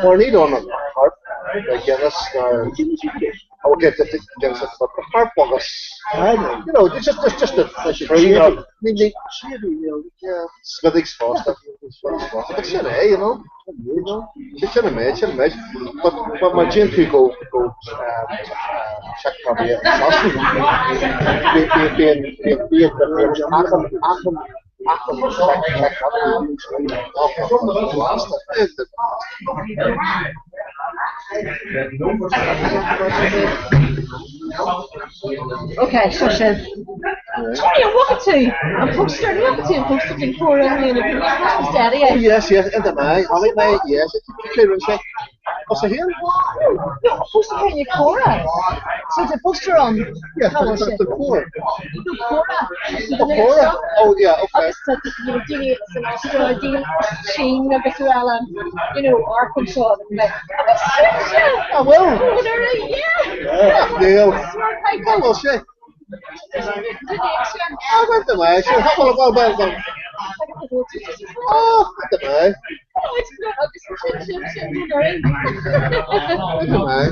N: mar níl ann ach corp le Guinness ná okay, Guinness but corp agus you know, it's just it's just a ní Smithwick's fosta. But sin é, you know, you know, sin an méid, sin an méid. But but má théann tú go go Czech Republic, Sasana, bíonn bíonn bíonn achan achan
M: Ok, seo sibh. Tony, an bhfaca tú an póstaer? Ní fhaca tú an póstaer den Comhrá i mbliana, bhí mé Christmas Daddy é.
N: Oh yes, yes, in the May, tháinig mé, yes, cé rinne sé? Os a haon?
M: No, póstaer féin Comhrá. So tá póstaer ann.
N: Yeah, tá tá Comhar.
M: No, Comhrá.
N: Oh, Comhrá. Oh, yeah, okay.
M: Agus tá you know, daoine san Astráil, daoine sa tSín agus araile, you know, amharc anseo agus like, agus sin sé!
N: Ah, well.
M: Yeah!
N: Yeah, Neil. Cá bhfuil sé? Ah, went away. Sure, well, well, well, well. Oh, went away. Went away.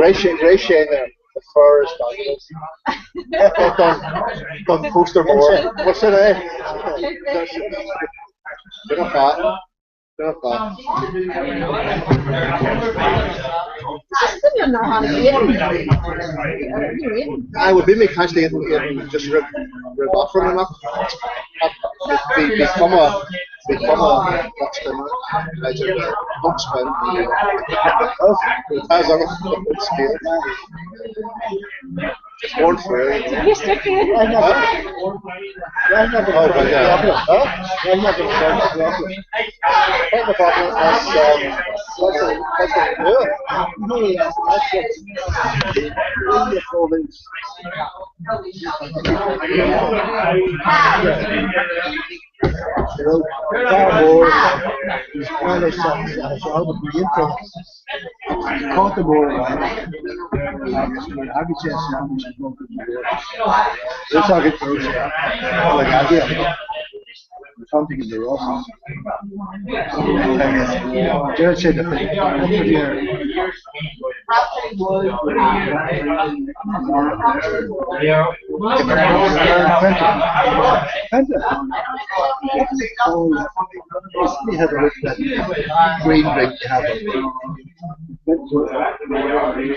N: Raibh sé, raibh sé na the fur is fabulous. Don, don poster mór. Bhuel, sin é. Sin an fáth. I would be mé caint le just roimh roimh Aifreann anocht ach bhí bhí cuma bhí cuma idir na spin Tá scéal. Born free.
O: Cóta mór agus nuair a thagann sé isteach bhí sé bog go leor. Is agad go raibh sé like eagraíocht. Something in the Rosses. Agus deir sé le Green ring you have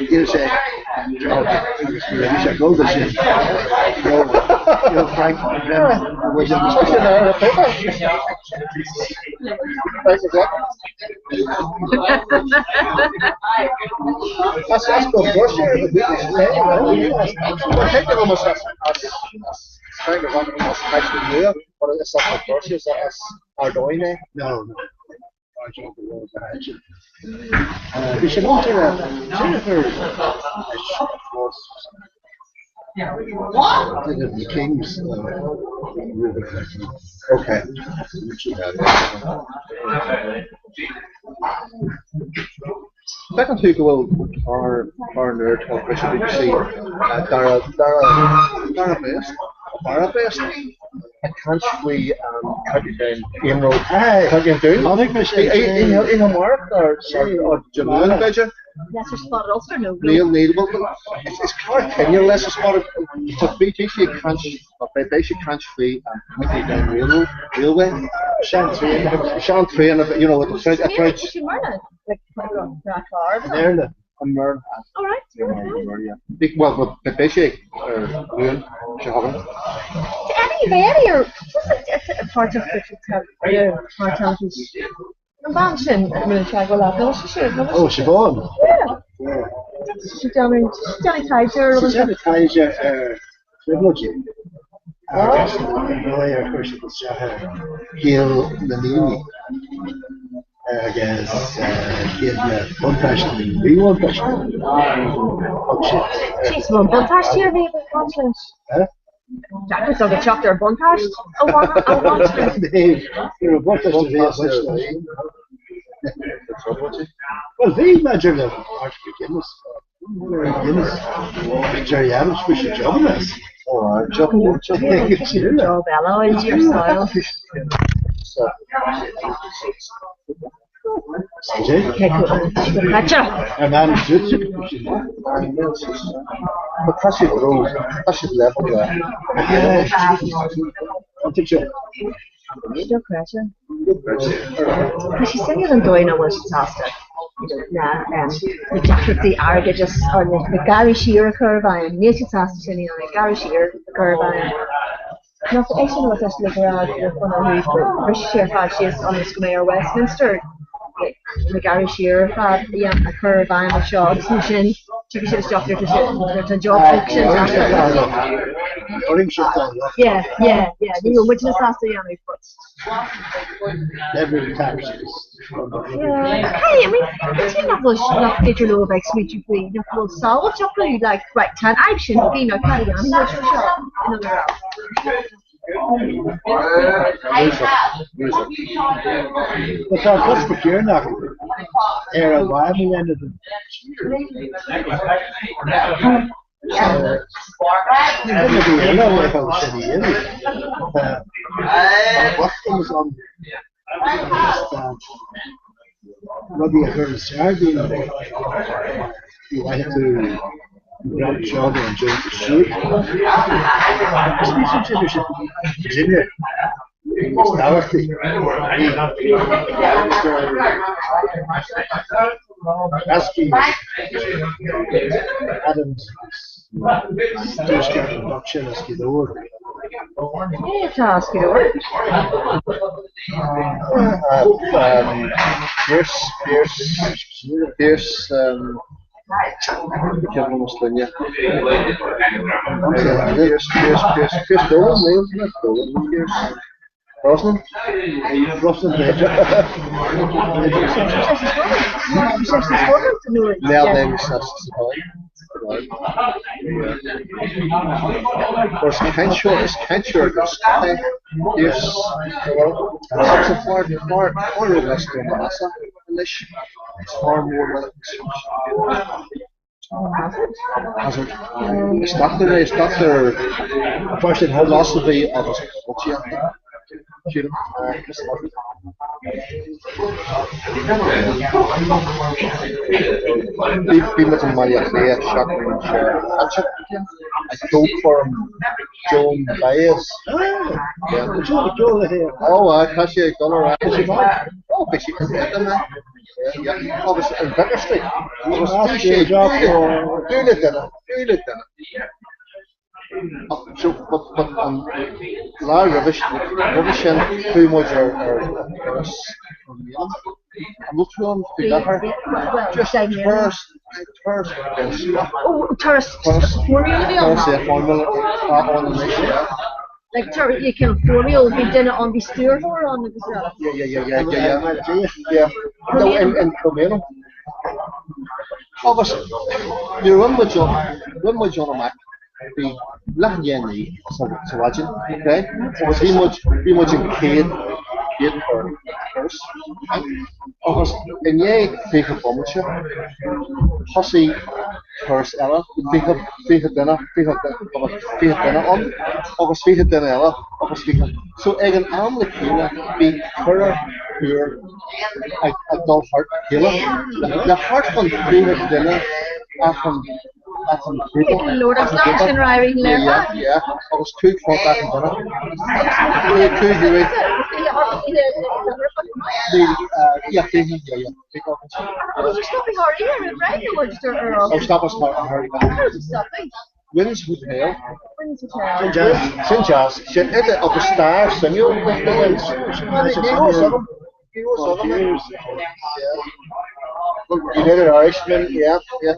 O: Níl sé agus nuair a bhí sé ag dul sin Frank No, no. Bhí sé The Kings.
N: Okay. Feiceann tú go bhfuil clár clár nua teilifíse BBC Dara Dara Dara Best Dara Best ag caint faoi County Down Iarnród County Down.
O: Tháinig mise
N: Oíche amárach ar Dé Luain b'fhéidir?
M: Leicester Spotted Ulster nó
N: Níl níl is clár cineál Leicester Spotted tá BBC ag caint beidh siad ag caint faoi County Down Railroad Railway sean traein you know a troid Béarla an mBéarla.
M: All right.
N: Well, beidh sé ar Luan seo chugainn.
M: Eddie, bheidh Eddie ar páirteach ar An bean sin a bhfuil teagmháil leat, nó sé sin?
O: Oh, Siobhan.
M: Yeah. Sí déanamh taighde ar
O: Sí déanamh taighde ar thrioblóidí agus an dóigh ar chuir siad isteach ar shaol na ndaoine agus céard na buntáistí nó míbhuntáistí thug siad.
M: Jeez, bhfuil buntáistí ar bith ag baint leis? Deacair dul ag teacht ar buntáiste a bhaint leis.
O: Ní raibh buntáiste ar bith ag baint leis.
N: Trioblóidí.
O: Bhuel, bhí maidir le Arthur McGuinness. McGuinness, Gerry Adams, bhí sé jobanna as.
N: Ó, job, job.
M: Job eile ar saol.
O: Ar man duit.
N: But tá siad ró, tá siad level le.
O: An tig seo.
M: Dochreidte. Tá sé suimiúil an dóigh nach bhfuil siad sásta na na deacrachtaí airgeadais or na na gearradh siar a chur i bhfeidhm. Níl siad sásta sin a dhéanamh, gearradh siar a chur i bhfeidhm. Nach é sin atá le rá go bhfuil go bhrisfidh sé ar fad síos ionas go mbeidh ar Westminster na gearradh siar ar fad a dhéanamh a chur i bhfeidhm anseo agus ansin tiocfaidh siad isteach nuair atá siad nuair atá an job sin déanta. Yeah, yeah, yeah, ní raibh muidne sásta a dhéanamh but.
O: Every tax.
M: Yeah, hey, I mean, cad é nach bhfuil nach féidir leo a bheith ag smaointiú faoi, nach bhfuil samhailt acu, like, right, tá an fhadhb sin againn, now cad a dhéanfaidh muid faoi seo in another hour?
O: But tá an cospa céanna ar an bhfeidhm a dhéanamh. Ní duine bhí eile a bheadh sin a dhéanamh. Tá bochtanas ann agus tá rudaí a chur isteach daoine. Ní bhfaighidh tú an grant seo nó an deontas siúd. Agus ní sin sin sin duine níos tábhachtaí. Asking Adams Tuaisceart an Doc sin as Gaoth Dobhair.
M: Cé atá as Gaoth Dobhair?
N: Pearse, Pearse, Pearse, Kevin Sloinne. Pearse, Pearse, Pearse, Pearse Dolan, Liam, Dolan, Pearse. Brosnan?
O: Brosnan b'fhéidir.
N: Níl mé sásta sa Is cainteoir is cainteoir gur scoth é Pearse Agus an fear fear fear measa anois is fear mór Hazard. Is dochtúir é, is dochtúir philosophy agus polaitíochta, sílim. Chris Hazard. Bhí muid i mBaile Átha Cliath seachtain seo caite ag ceolchoirm Joan Baez. Ó, tá sé ag dul ar aghaidh. Ó, beidh sé Agus an Vicar Street. Agus bhí sé dúile duine, dúile duine. Ach so, but, but an lá roimhe, roimhe sin chuaigh muid ar, ar turas an bhfuil tú ann faoi láthair? Just turas, turas
M: Ó, turas foirmiúil a bhí ann?
N: Turas é, foirmiúil atá ann anois, yeah.
M: Like tar you can foirmiúil bhí duine ann bhí stiúrthóir ann agus eile.
N: Yeah, yeah, yeah, yeah, yeah, yeah, yeah. No, in, in Kilmainham. Agus nuair a rinne muid rinne muid ann amach bhí leath i ndiaidh a 9 sa sa mhaidin, okay? Agus bhí muid bhí muid an chéad chéad turas. Agus i ndiaidh 20 bomaite thosaigh turas eile, 20, 20 duine, 20, 20 duine ann agus 20 duine eile agus 20. So ag an am le chéile bhí ceithre thúr ag, ag dul thart a chéile le thart fán 20 duine achan, achan ghrúpa.
M: Achan grúpa.
N: Yeah, yeah, yeah. Agus 5 phunt achan duine. 5 euro. Yeah, yeah, yeah, yeah. Wynne's Hotel. Sin deas. Sin é agus stair suimiúil na Wynnes. Ní raibh fhios agam. Ní raibh fhios agam é. United Irishman, yeah, yeah.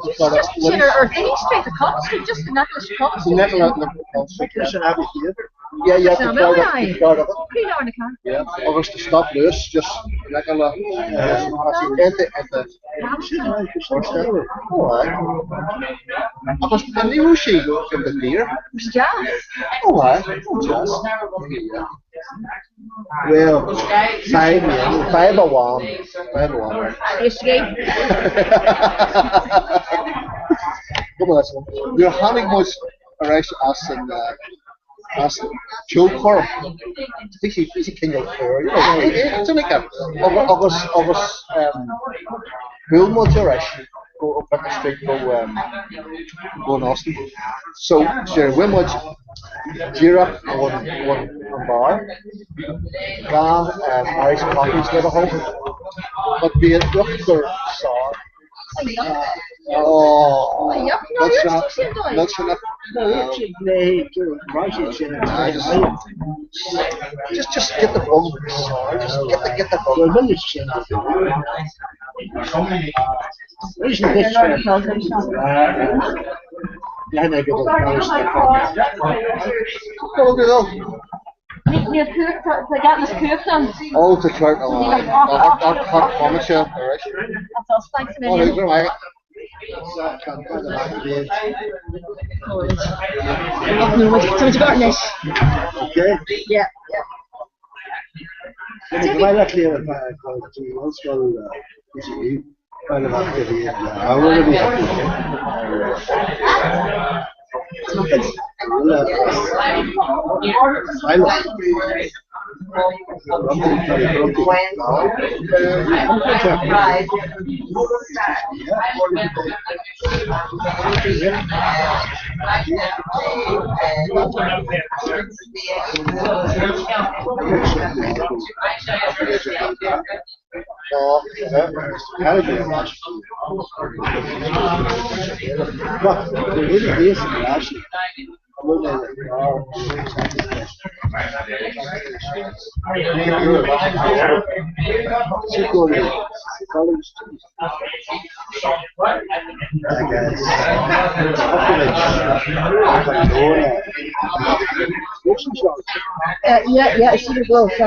M: Sin ar Thingy Street, the College Street, just in aice leis College Street.
N: In aice le College Street.
O: Sin Abbey Theatre.
N: Yeah, yeah, the crowd up, the crowd up.
M: Croí lár na cathrach.
N: Yeah, agus the Stop Luas, just in aice le ente ente. Oh, aye. Agus an ní raibh sí in the deer?
M: Was deas.
N: Oh, aye, oh, deas. Yeah. Bhuel, fadhb, fadhb amháin, fadhb amháin.
M: Uisce.
N: Go maith leis. Nuair a tháinig muid ar ais as an as ceolchoirm, bhí sí bhí sí cineál fuar, you know, it's like agus agus bhuail muid ar ais go Vicar Street go go an Austin. So, bhuail muid díreach ón ón an bar, gan Irish coffees le do thoil, but bhí an uachtar sour. Just just get the bug just get the get the bug.
M: Níl cumhacht, tá ganntanas cumhachta ann.
N: Ó, tá ceart ann. sé arís.
M: That's us, thanks a million. Ach nó muid tá muid ag anois.
O: Okay.
M: Yeah, yeah.
O: Go maith le Ollscoil UCD. Baile Átha Cliath le ábhar a bhí acu.
M: Yeah, yeah, sí go yeah.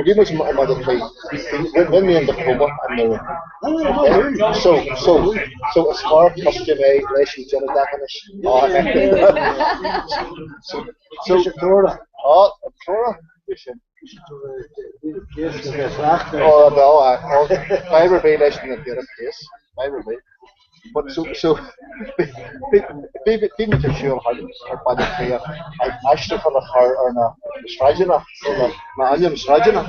N: Bhí muid i mBaile Átha Cliath, rinne mé an diploma i nDoire. So, so, so is fearr costume é leis an déanamh anois. So, so, Á, Tóra? Sin. Ó, ó, Fiber bhí leis an déanamh case. Fiber bhí. But so, so, bhí muid ar siúl thar Baile Átha Cliath ag aistriúchán a chur ar na sráideanna, na ainm sráideanna.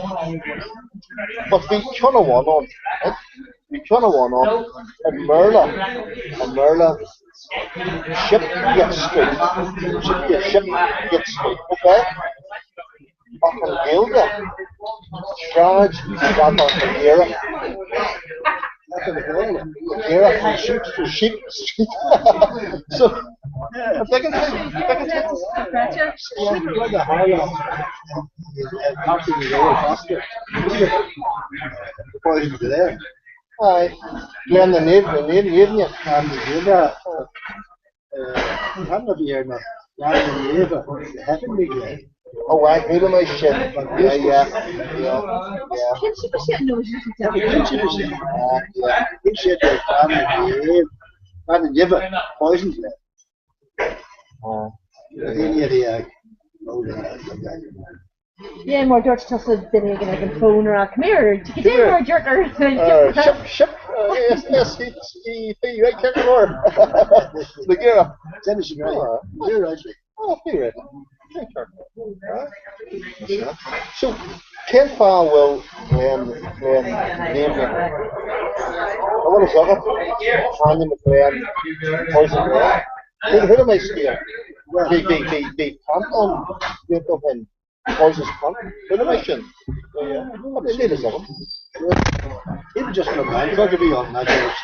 N: But bhí ceann amháin ann, bhí ceann amháin ann i mBéarla, i mBéarla Shipgate Street, Shipgate, Shipgate Street, okay? Ach an Ghaeilge, Sráid Screatach na gCaorach. Na gCaorach, Sheep Street. So, Aye. Gleann na Naomh, na Naomh, Naomhne. Oh, I chuala mé sin. Yeah, yeah, yeah, yeah.
M: Cinnte go sé nó sin
O: Cinnte go sé. Yeah. Bhí siad ag bean na Nimhe, bean na Nimhe, poisoned le. Daoine a bhí ag
M: Yeah, mar dúirt tusa duine éigin ag an fón rá, come here, cad é mar dúirt
N: Sip, sip, S, S, H, E, P, right, ceart go leor. Le géire.
O: Déanann siad right. You're right.
N: Oh, bhí right. Ceart go leor. So, cén fáth a bhfuil Glen, Glen, Naomh An bhfuil fhios agat? Ainm Glen, Poison Glen. Chuala mé scéal. Bhí, bhí, bhí, bhí plant ann blianta ó shin. Poisonous plant. Chuala mé sin. Yeah. Níl fhios agam.
O: Even just an man a bhí ann, not just.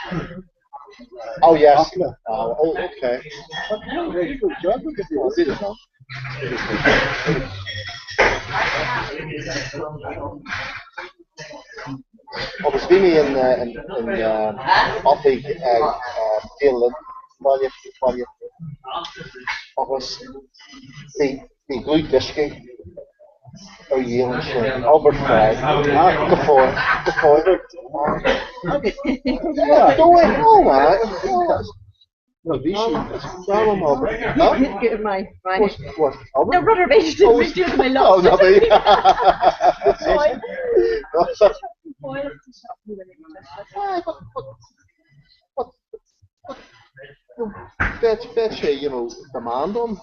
N: Oh yes. Oh, oh okay. Agus bhí mé in in oifig ag Gael Linn baile baile agus bhí bhí dlúthdhioscaí ar dhíol ansin, Albert Fry, go fóill, go fóill. Dóigh, oh my. Well, bhí sí, is breá liom Albert. Huh?
M: My, my.
N: What, what, Albert?
M: No, rud ar bith,
N: Oh,
M: bhí tú my
N: Oh, no, bhí. But, but, but, beidh sé, you know, demand ann.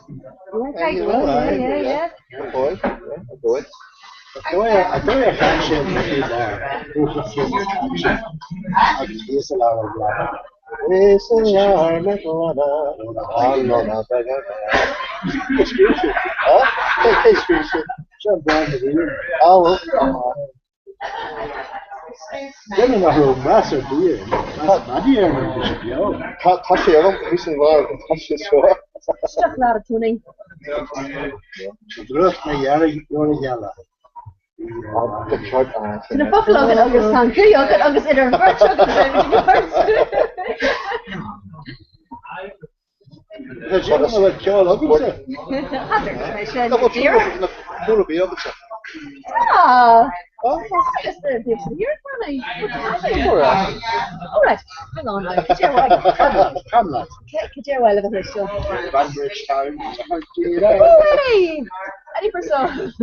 M: Yeah, yeah, yeah, yeah.
N: Go fóill, yeah, go fóill.
O: A dóigh a chan sé an taobh lár, agus bhíos i lár an bhláth.
N: Is i lár na glanna, an lonna beaga. Cé scríobh sé? Huh? Cé scríobh sé?
O: Seo an bhean a bhí.
N: Ah, well.
O: Duine nach raibh meas ar bith air, meas madaidh air nuair a bhí sé beo.
N: Tá sé agam, thíos an lár, tá sé seo.
M: Isteach leat a Tony.
O: Drúcht na dhearg gheala.
M: Tá na focail agat agus tá an guth agat agus idir an bheirt agat
O: Tá sé an bhfuil ceol agamsa?
N: Ceol bhí agamsa.
M: Ah! Alright, hang on now. Cad é bhfuil a bheith seo?
O: Banbridge Town.
M: Hey! Any person?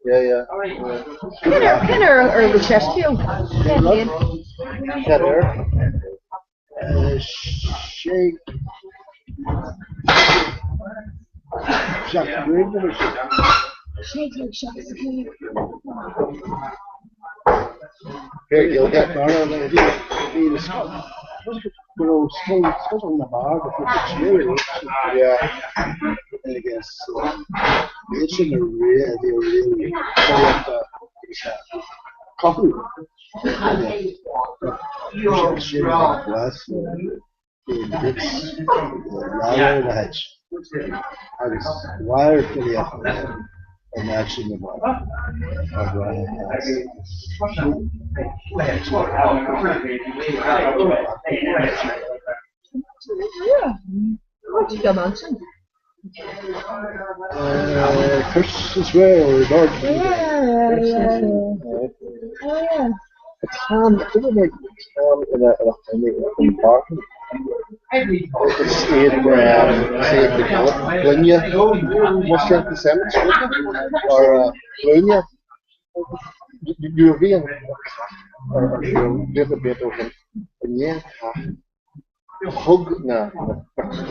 N: Yeah, yeah.
M: Cén uair a bhfuil sé fiú?
N: Cén uair?
O: Sé seacht gcúig nó mar sin.
M: 1675.
N: Here, you'll get
O: Go raibh scoil na mBard a fuair tíre
N: Yeah.
O: agus iad sin a bhí a rialú agus a cothú sin glas leabhar na háit agus mhair filíocht an áit sin na mBard Curses Way or Lord
M: Yeah, yeah. Oh, yeah.
N: Tá duine ina ina Barton. Is iad is iad Gloine Muslim Descendants or Gloine. Nuair a bhí an cath ar siúl blianta blianta ó shin, i ndiaidh an chath, thug na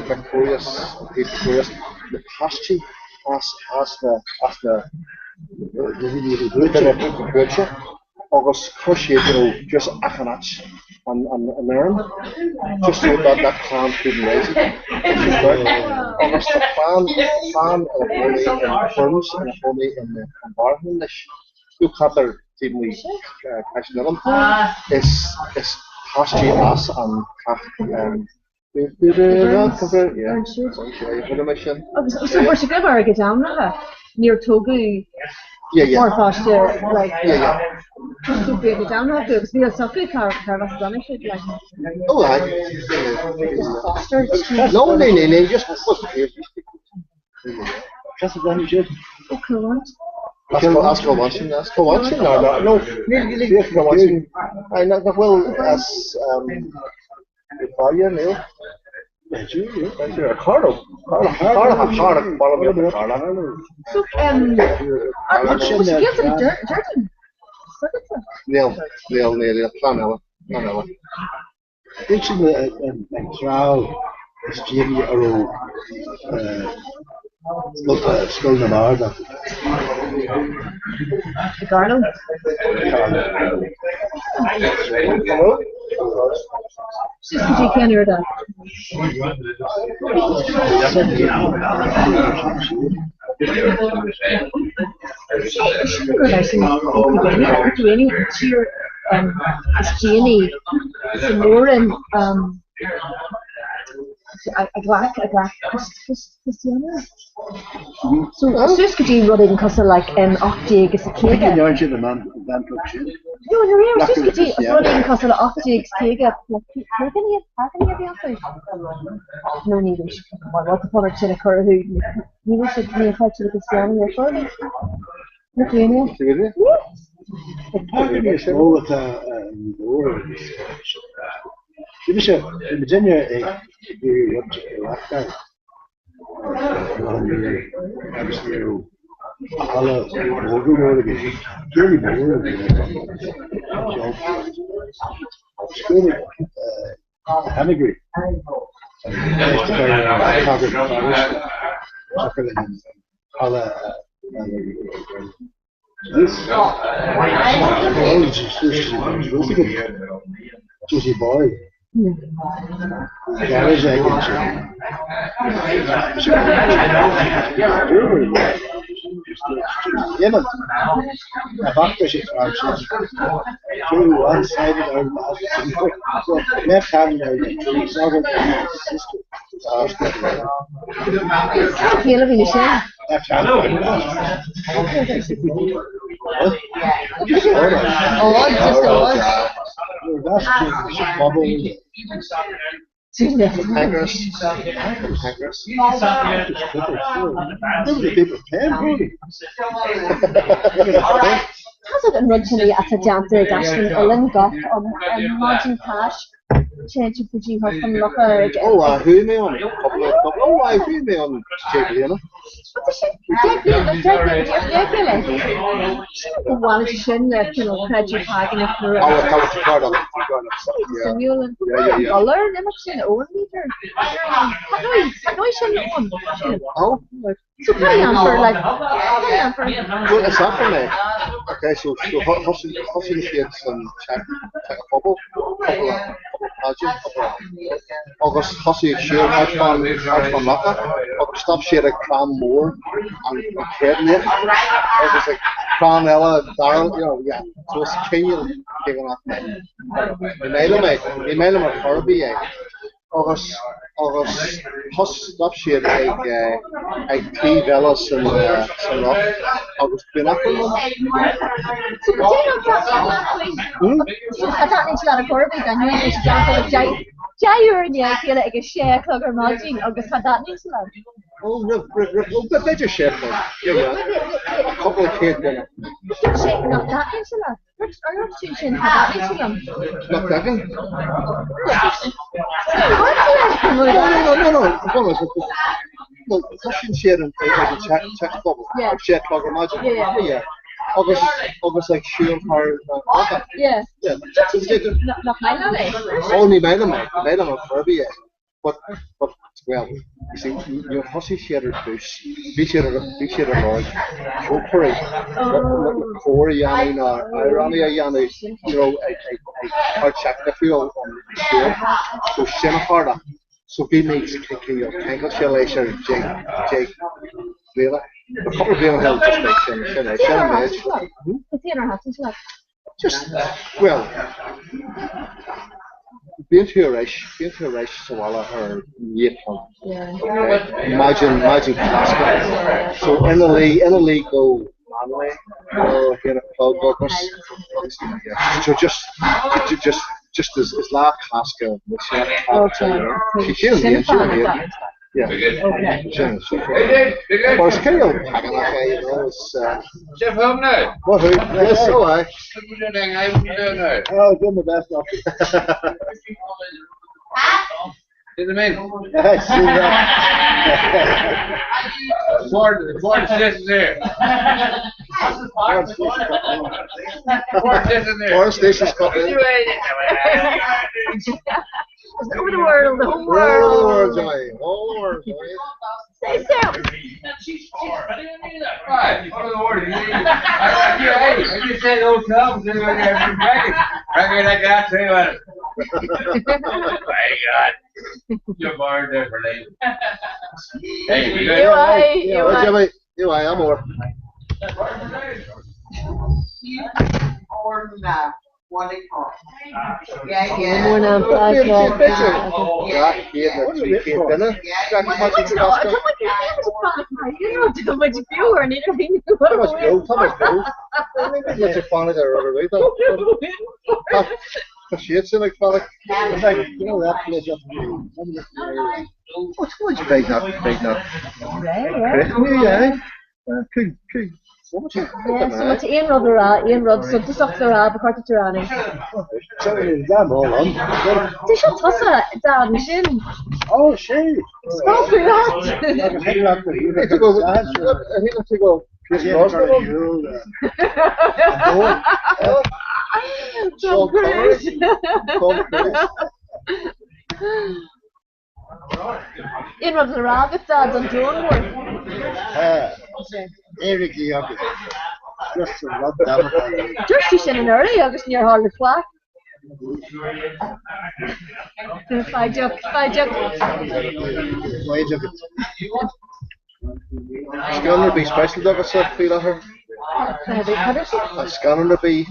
N: Victorious, Victorious, na páistí as as na as na buailte agus chuir siad you know just achan áit an an an fheirm just so that that clan couldn't raise it. Agus tá clann clann ina chónaí in Ferns ina chónaí in an Bharthain anois. Nó cathair taobh amuigh Caiseal na Uilleann. Is is páistí as an cath
M: Agus so fuair sé go airgead ainmnithe. Níor tógadh mar pháiste like so bhí airgead ainmnithe acu agus bhí fhios acu cá raibh as a dtáinig siad like.
N: Oh aye.
M: Foster.
N: No, nee, nee, nee, just
O: Just a dtáinig siad.
M: Ó Cúlán.
N: As Cill Mhantáin, as Cill Mhantáin, no, no, no, níl Cill Mhantáin, nach bhfuil as Baile, níl? Carlow, Carlow, Carlow, Carlow.
M: So, um,
N: Níl, níl, níl, níl, clann eile, clann eile.
O: Bíonn sin an treabh is déanaí a raibh Scoil na mBard acu.
M: I gCarló? Suas go dtí cén uair de? Sin go raibh sin Lithuania, an tír is déanaí sa mór-roinn a ghlac a ghlac Christianity. So suas go dtí rud éigin cosúil like 1850.
O: Ní dhearna siad an bhean sin.
M: No, no, no, suas go dtí rud éigin cosúil le 1850 like pagan pagan a bhí acu. No, ní raibh siad mar what the fuck sin a chur thú ní raibh siad ní chaith siad Christianity ar fad. Lithuania.
O: Pagan is mó atá an mhór agus Bhí mise bhí muid duine ag iarraidh rud a reáchtáil agus ní raibh halla mór go leor againn. Céilí mór a bhí ann. Scríobh Hannigree halla Josie Boy. Garage ag Yemen. A bhfacthas sé True one-sided so left hand sister.
M: Céile bhí sin.
O: Left hand.
M: Oh, just oh.
O: Bubble.
N: Pancras. Pancras.
M: Tá an rud sin atá déanta i gCaiseal an Uilleann gach um maidin Cháisc téann siad go dtí Hort an Locha ag
N: Ó, a chuaigh mé ann cúpla cúpla ó, a chuaigh mé ann sé bliana.
M: Sin go bhfuil sin le cineál creideamh págánach nua.
N: Ó, tá tá tá
M: Suimiúil an dollar an imeacht sin ón b'fhéidir. Tá sin ón.
N: Ó,
M: So cad a dhéanfar like cad a dhéanfar?
N: Well, is achrann é. Okay, so so thosaigh thosaigh siad san teach teach an phobail, cúpla cúpla pageant, cúpla agus thosaigh siad thart fán thart fán locha agus stop siad ag crann mór an an chéad laoch agus ag crann eile dara you know, yeah. So is cineál págánach é. Ní maith liom é, ní maith liom ar chor ar bith é. Agus agus thos stop siad ag ag taobh eile san san loch agus bíonn achrann ann.
M: So go dtéann an
N: Hmm?
M: Tá taitníonn sé leat ar chor ar bith gan ní sé deacair le deich deich uair i ndiaidh a chéile ag a sé a chlog ar maidin agus tá taitníonn sé leat.
N: Ó roimh roimh roimh ó b'fhéidir sé a chlog. Yeah yeah. Cúpla céad duine.
M: Dúirt sé nach dtaitníonn sé leat.
N: Nach dtagann? No, no, no, no, no, no, toisíonn siad an ag an teach pobail, ag sé a chlog ar maidin. Yeah, yeah. Agus agus ag siúl thar na cnoca.
M: Yeah.
N: Yeah.
M: Nach maith leat é?
N: Ó ní maith liom é, ní maith liom ar chor ar bith é. But, but, well, you see, nuair a thosaigh siad ar dtús, bhí siad ar, bhí siad ar lorg ceoltóirí le, le, le cór a dhéanamh nó amhránaí a dhéanamh, you know, ag, ag, ag tabhairt teacht difriúil an scéal. So sin a tharla. So bhí mé ceangailte leis ar 10 bliana. Cúpla bliain ó shin just like sin, sin é, sin an méid. Just, well, bíonn tú ar ais, bíonn tú ar ais sa bhaile ar ndiaidh Okay. Maidin, maidin Cásca. So ina luí, ina luí go meánlae, nó a haon a chlog agus, agus, yeah. So just, just, just is, is lá Cásca Okay. Sin sin sin an Yeah. Okay. Sin sin. But it's kind of paganach é, you know, it's uh
P: Jeff home now.
N: What who? Yes, so I.
P: Oh,
N: doing my best now.
P: See the man. Ford, Ford station there. Ford station there.
N: Ford station's coming.
M: Over the world, the whole
N: world. All the
M: world,
N: Johnny. All the world, Johnny.
M: Say so.
P: Right, over the world. I, I just said old tubs and bragging, like that, tell you what. My God. You're born there for later. Hey, we
M: You I, you
N: I. Jimmy, you I, I'm over. Tá siad sin ag fanacht. You know that place up What's much big not big not. Yeah. Cú cú
M: Yeah, so má tá aon rud le rá, aon rud suntasach le rá, ba cheart duit a rá anois. Tá seo tusa, Dad, ansin.
O: Oh, sé.
M: Stop faoi leat! Tom Cruise.
N: Tom Cruise.
M: Aon rud le rá agat, Dad, don domhan mór?
O: Tá. Éirígí agus just an rud damanta.
M: Dúirt tú sin anuraidh agus níor tharla faic. Faigh deoch, faigh deoch.
N: Faigh deoch. Scannán ar bith speisialta agatsa faoi láthair? An scannán ar bith?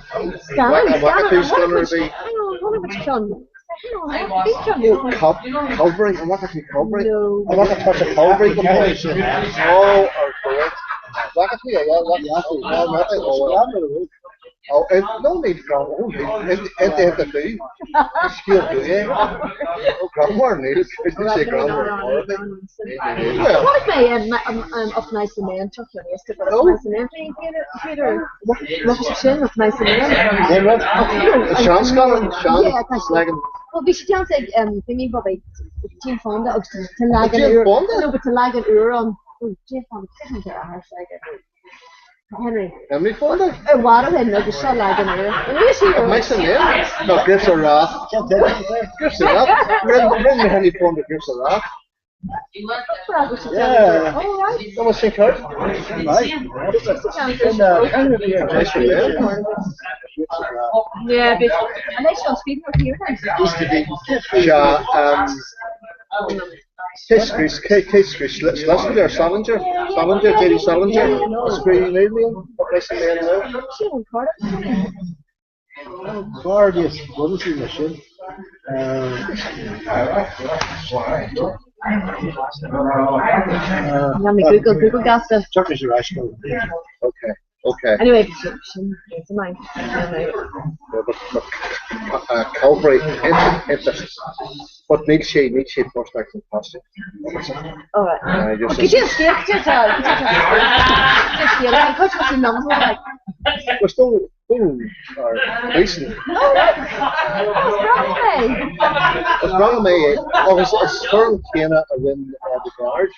M: Scannán?
N: An bhfaca tú scannán ar bith?
M: Ceann.
N: Calvary, an bhfaca tú Calvary? An bhfaca tusa Calvary go fóill? Ó, ar dóigh. Bhfaca tú é, yeah, bhfaca tú. Oh, Oh, no need gram, oh, need, tú. Scéal tú é. Oh, greannmhar, níl, ní sé greannmhar. Well.
M: Chonaic mé Of Mice and Men, Chuck an éasca, but Of Mice and Men Peter, Nach sé sin Of Mice and Men?
N: Cén rud? Seanscannán, sean, leagan.
M: Well, bhí sé déanta ag thingy Bobby, Jane Fonda agus tá leagan
N: Jane
M: úr.
N: Fonda?
M: No, but tá leagan úr ann. Oh, Jane Fonda, cé hé ar athair s'aige? Henry.
N: Henry Fonda?
M: I bhfad ó shin agus seo leagan úr. An bhfuil sí
N: Of Mice and Men? No, Grapes of Wrath. Grapes of Wrath. Rinne Henry Fonda Grapes of Wrath. Yeah.
M: Oh, right.
N: That was sin ceart.
O: Right.
M: Yeah, but an é seo an scríbhneoir céanna?
N: Sea, Cé scríobh, cé, cé scríobh, Schlesinger, Salinger, Salinger, J.D. Salinger, a scríobh Níl Of Mice and Men nó?
O: Cairdeas bunúsaí leis sin.
M: Ná mé Google, Google gasta.
O: Tiocfaidh sé ar ais go.
N: Okay. Okay.
M: Anyway, sin sin maith.
N: Yeah, but, but, uh, Calvary, interest. But níl sé, níl sé post fantastic.
M: All right.
N: Uh, just
M: Could you scéal, could you tell, could you tell, could you tell, could you tell,
N: We're still, Or Gleeson. Is breá liom é agus is foireann céanna a rinne The Guard.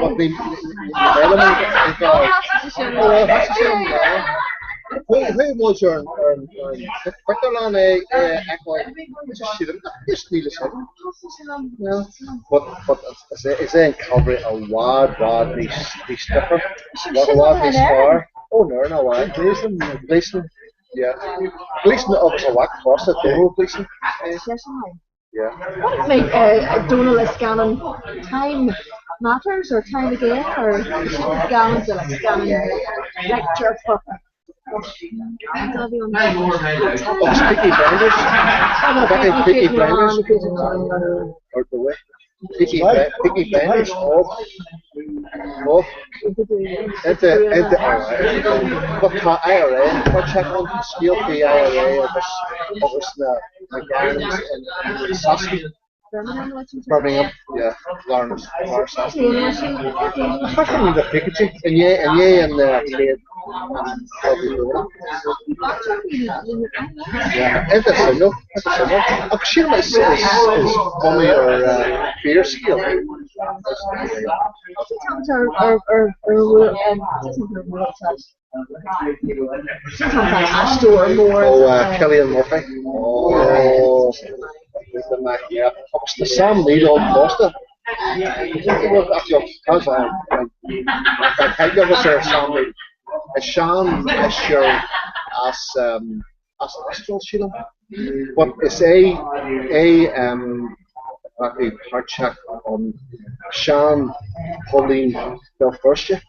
N: But ní mheillim The Guard. Ó, thosaigh sé an lá. Chuaigh muid ar an pictiúrlann é a fheiceáil. Sílim is níl a fhios agam. But but is é is é an Calvary i bhfad bhfad níos níos difear. I bhfad níos fearr. Ó nuair ná bhfad. Gleeson Gleeson yeah. Gleeson agus a mhac fosta Domhnall Gleeson. Yeah.
M: What make uh, Donal scannán Time Matters or Time Again or scannán de like scannán lecture for
N: Agus Peaky Blinders. Peaky Blinders. Or the way. Peaky Peaky Blinders. Oh. Oh. Ente ente But tá IRA tá check on scéal faoi IRA agus agus na na gangs in in Sasana. Birmingham, yeah, lár lár Sasana. Chaithfidh na fichidí i ndiaidh i ndiaidh an chéad chogadh domhanda. Yeah, iontach suimiúil, iontach suimiúil. Agus sílim is is is bunaithe ar fíorscéal. Ó Cillian Murphy. Ó yeah. Agus tá Sam Neill ann fosta. Tá caint agus ar Sam Neill. Is sean-aisteoir as as an Astráil sílim. But is é é a bhí páirteach ann sean-phóilín Bhéal Feirste.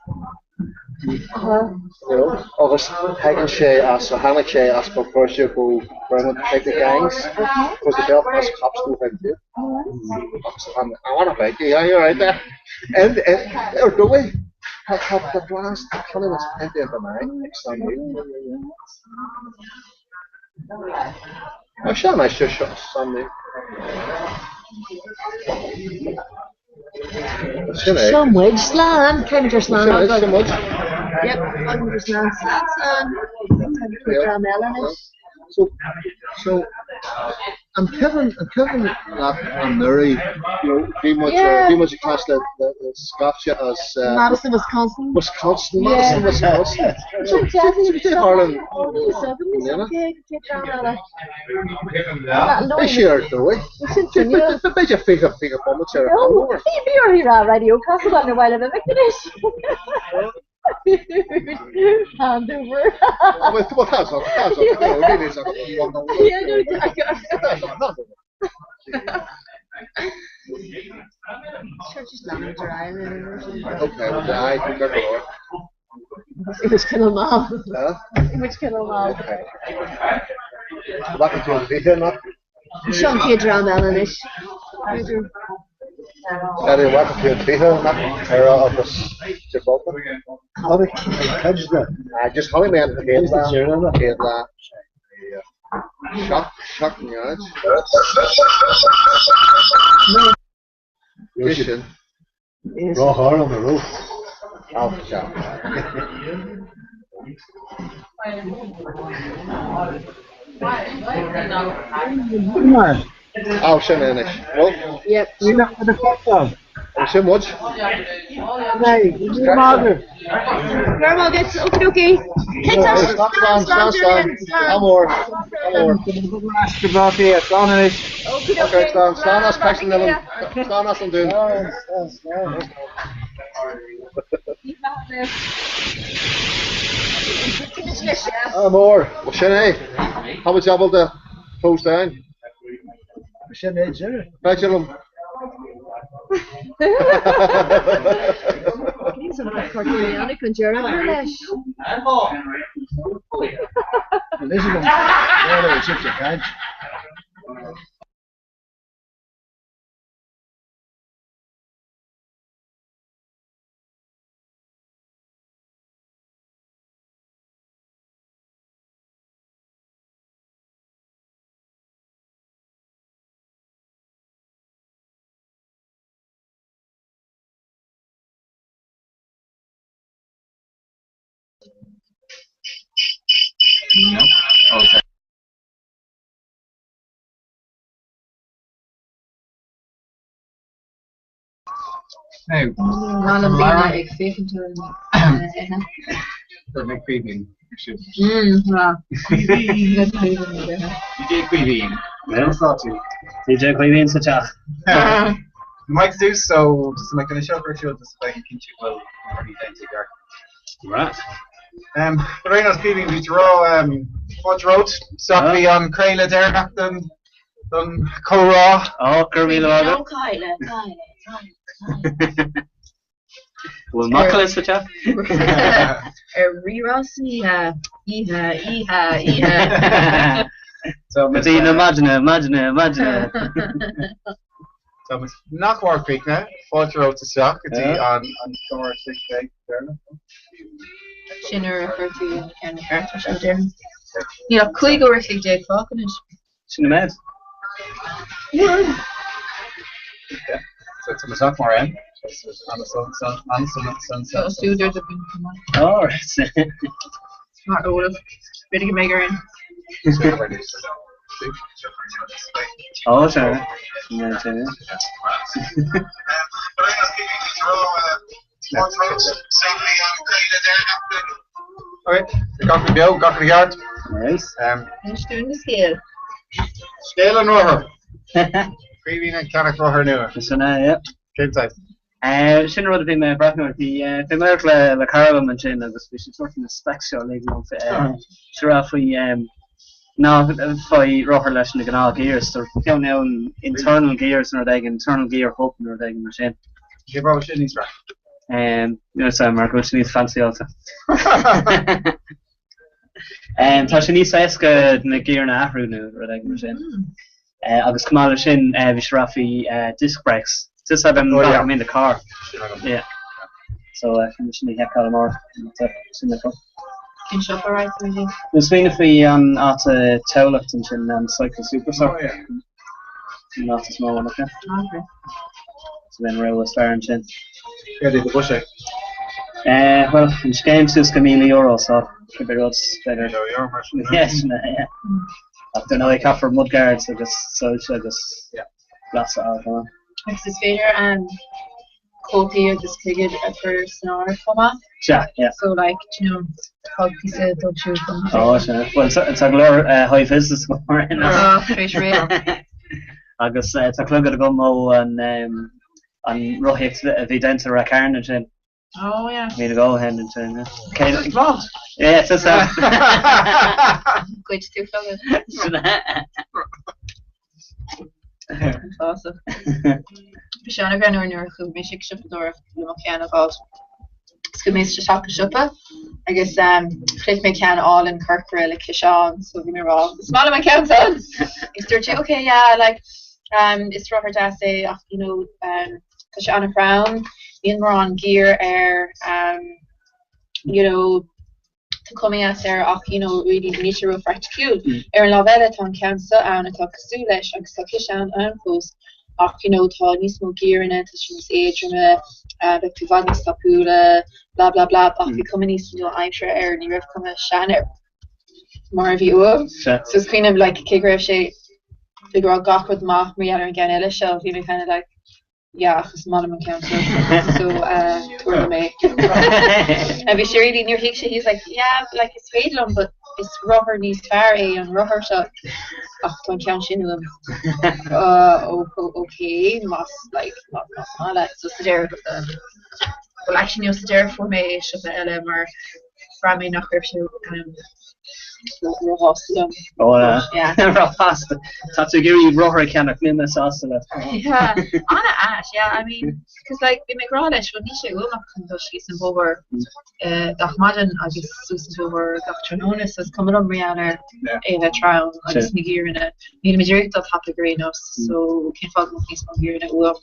N: You know, agus tagann sé as, tháinig sé as Béal Feirste go Birmingham to fight the gangs, because the Belfast cops know how to do it. Agus I want to fight you, yeah, you're right there. And, and, ar dóigh, tá tá tá blas, tá canúint iontach go maith ag Sam Neill. Tá sean-aisteoir seo Sam Neill. Sin é.
M: Seo muid slán, caithfimid ar slán
N: Sin é, sin muid.
M: Yep, fágaimid ar slán, slán, slán. Tá dream eile anois.
N: So, so, an cuimhin, an cuimhin leat anuraidh, you know, bhí muid,
M: Yeah.
N: bhí muid ag caint le, le, le scaifte as, uh,
M: Madison, Wisconsin.
N: Wisconsin, Madison, Wisconsin. So, cad é tharla i mbliana? Beidh sé ar dóigh. B'fhéidir 20, 20 bomaite ar an hangover.
M: Bhí orthu rá Radio Castlebar na bhaile bheith anois. Handover.
N: Well, tá tá tá tá
M: Sure, just lean ar aghaidh.
N: Okay, well, I think they're going.
M: It was cineál mall.
N: Huh?
M: It was cineál mall.
N: Okay. Bhfaca tú an bhíthe nach?
M: Seo an chéad dream eile anois.
N: Cad é bhfaca tú an cluiche nach ar agus Gibraltar?
O: Chonaic an cuid de.
N: Ah, just chonaic mé an chéad lá. Chéad lá. 7, 7 0. Cé sin?
O: Róghar an raibh.
N: Á, sin é anois. Bhuel?
M: Yep.
N: Sin muid.
M: Grandma gets okie dokie.
N: Slán, slán, slán. Ádh mór. Ádh mór.
H: Slán anois.
N: Ok, slán, slán as Caisleán Uidhilín. Slán as an Dún. Ádh mór. Well, sin é. Tá muid ábalta close down.
O: Sin é deireadh.
N: Féidir liom.
M: An deireadh leis.
O: Anois agam, deireadh sibhse caint.
D: You know? Oh, sorry. Now,
F: Maith liom daoine ag féachaint orm ag ithe.
D: Gur mé Caoimhín. DJ Caoimhín.
Q: DJ Caoimhín sa teach.
D: Mike Zeus, so just mé chun seo ar siúl just bheith cinnte go bhfuil rudaí déanta i gceart.
Q: Right.
D: Um, ar aon nós Caoimhín, bhí tú ag rá um, fáilte romhat, isteach go dtí an craoladh deireanach den don chomhrá.
Q: Ó, go raibh míle maith agat.
L: Kyla, Kyla, Kyla.
Q: Bhfuil macalla sa teach?
B: Ar rírá san oíche, oíche, oíche, oíche.
Q: Go dtí na maidine, maidine, maidine.
D: Tá muid nach mór críochnaithe, fáilte romhat isteach go dtí an an clár 6 deireanach.
F: Sin nuair a chuir tú an ceann ceart ar siúl déarfainn. Níl ach 15 uair a chloig fágtha anois.
Q: Sin an méid.
D: So tá muid nach mór ann.
F: Tá is údar do bhíonn chomh maith.
Q: All right.
F: Mar eolas, b'fhéidir go mbeidh orainn.
Q: Ó, sea. Sin é, sin é.
D: Okay, gach rud beo, gach rud i gceart.
Q: Nice.
F: Inis dúinn do scéal.
D: Scéal an rothair. Caoimhín ag ceannach rothar nua.
Q: Sin é, yeah.
D: Cén saghas?
Q: Sin rud a bhí mé ag breathnú air. Bhí bhí mé ag labhairt le le cara liom ansin agus bhí sé sort na specs seo uilig liom ag rá faoi ná faoi rothar leis na gnáth gears. So ceann ann internal gears nó rud éigin, internal gear hub nó rud éigin mar sin.
D: Cé bhfuil sin níos fearr?
Q: Níl 'fhios a'm mar go bhfuil sé níos fancyáilte. Tá sé níos éasca na giaranna a athrú nó rud éigin mar sin. Agus chomh maith leis sin bhí sé ag rá faoi disc brakes. Just have them back in the car. Yeah. So sin sin a sheiceáil amárach. Sin acu.
F: Cén siopa a raibh tú ansin?
Q: Bhí smaoineamh faoi an áit i Tamhlacht ansin, an Cycle Superstore.
D: Oh yeah.
Q: An áit is mó ann acu.
F: Okay.
Q: So bhí an rogha is fearr ansin.
D: Céard é do bhuiséad?
Q: Bhuel, an scéim suas go €1,000 so cibé rud b'fhéidir.
D: €1,000 mar sin.
Q: Yeah, sin é, yeah. Ach dar ndóigh caithfear mudguards agus soilse agus glas a fháil chomh maith.
F: Agus is féidir an cótaí agus cloigid a chur san áireamh chomh maith.
Q: Sea, yeah.
F: So like, do you know, fág píosa dóibh siúd chomh maith.
Q: Ó, sea. Bhuel, tá go leor high vis mar sin.
F: Ah, tar éis ré.
Q: Agus tá clogad agam ó an an rothaíocht a bhí déanta i Ráth Cairn ansin.
F: Oh, yeah.
Q: Bhí go hen ansin. Yeah. Yeah, tá sa.
F: Goid tú clogad.
Q: Sin é.
F: Fása. Bhí sé an-ghreannmhar nuair a chuaigh mise ag siopadóireacht le mo cheann a fháil. Is chuaigh mé isteach i siopa agus chonaic mé ceann álainn corcra le ciseán so bhí mé ag rá is maith liom an ceann san! Agus dúirt sé okay yeah like is rothar deas é ach you know tá sé an-throm, níl mórán giar air you know Tá cuma dheas air ach you know really níl sé ró-phraiticiúil. Ar an lámh eile tá an ceann seo ann atá cosúil leis agus tá ciseán ann fós ach you know tá níos mó giaranna, tá sé níos éadroime, beidh tú i bhfad níos tapúla, blah blah blah ach bhí cuma níos nua-aimseartha air, ní raibh cuma sean air mar a bhí uaim. So is cuimhin liom like cé go raibh sé ag rá gach rud maith mar gheall ar an gceann eile seo bhí mé kind of like Yeah, ach is maith liom an ceann seo, so tabhair dom é. Bhí sé really, níor thuig sé, he was like, yeah, like is féidir liom but is rothar níos fearr é an rothar seo ach tá an ceann sin uaim. Uh, okay, más like, más maith leat.
B: So sa deireadh, well actually no, sa deireadh fuair mé é i siopa eile mar bhraith mé nach raibh sé
F: Róshásta liom.
Q: Ó, róshásta. Tá tú ag iarraidh rothar a cheannach, níl mé sásta leat.
B: Yeah, an-ait, yeah, I mean, cos like, bhí mé ag rá leis, bhuel níl sé uaim ach chun dul síos an bóthar gach maidin agus suas an bóthar gach tráthnóna, so is cuma liom mar gheall ar é a bheith trom agus na giaranna. Nílim ag iarraidh dul tapaidh ar aon nós, so cén fáth go mbeadh níos mó giaranna uaim?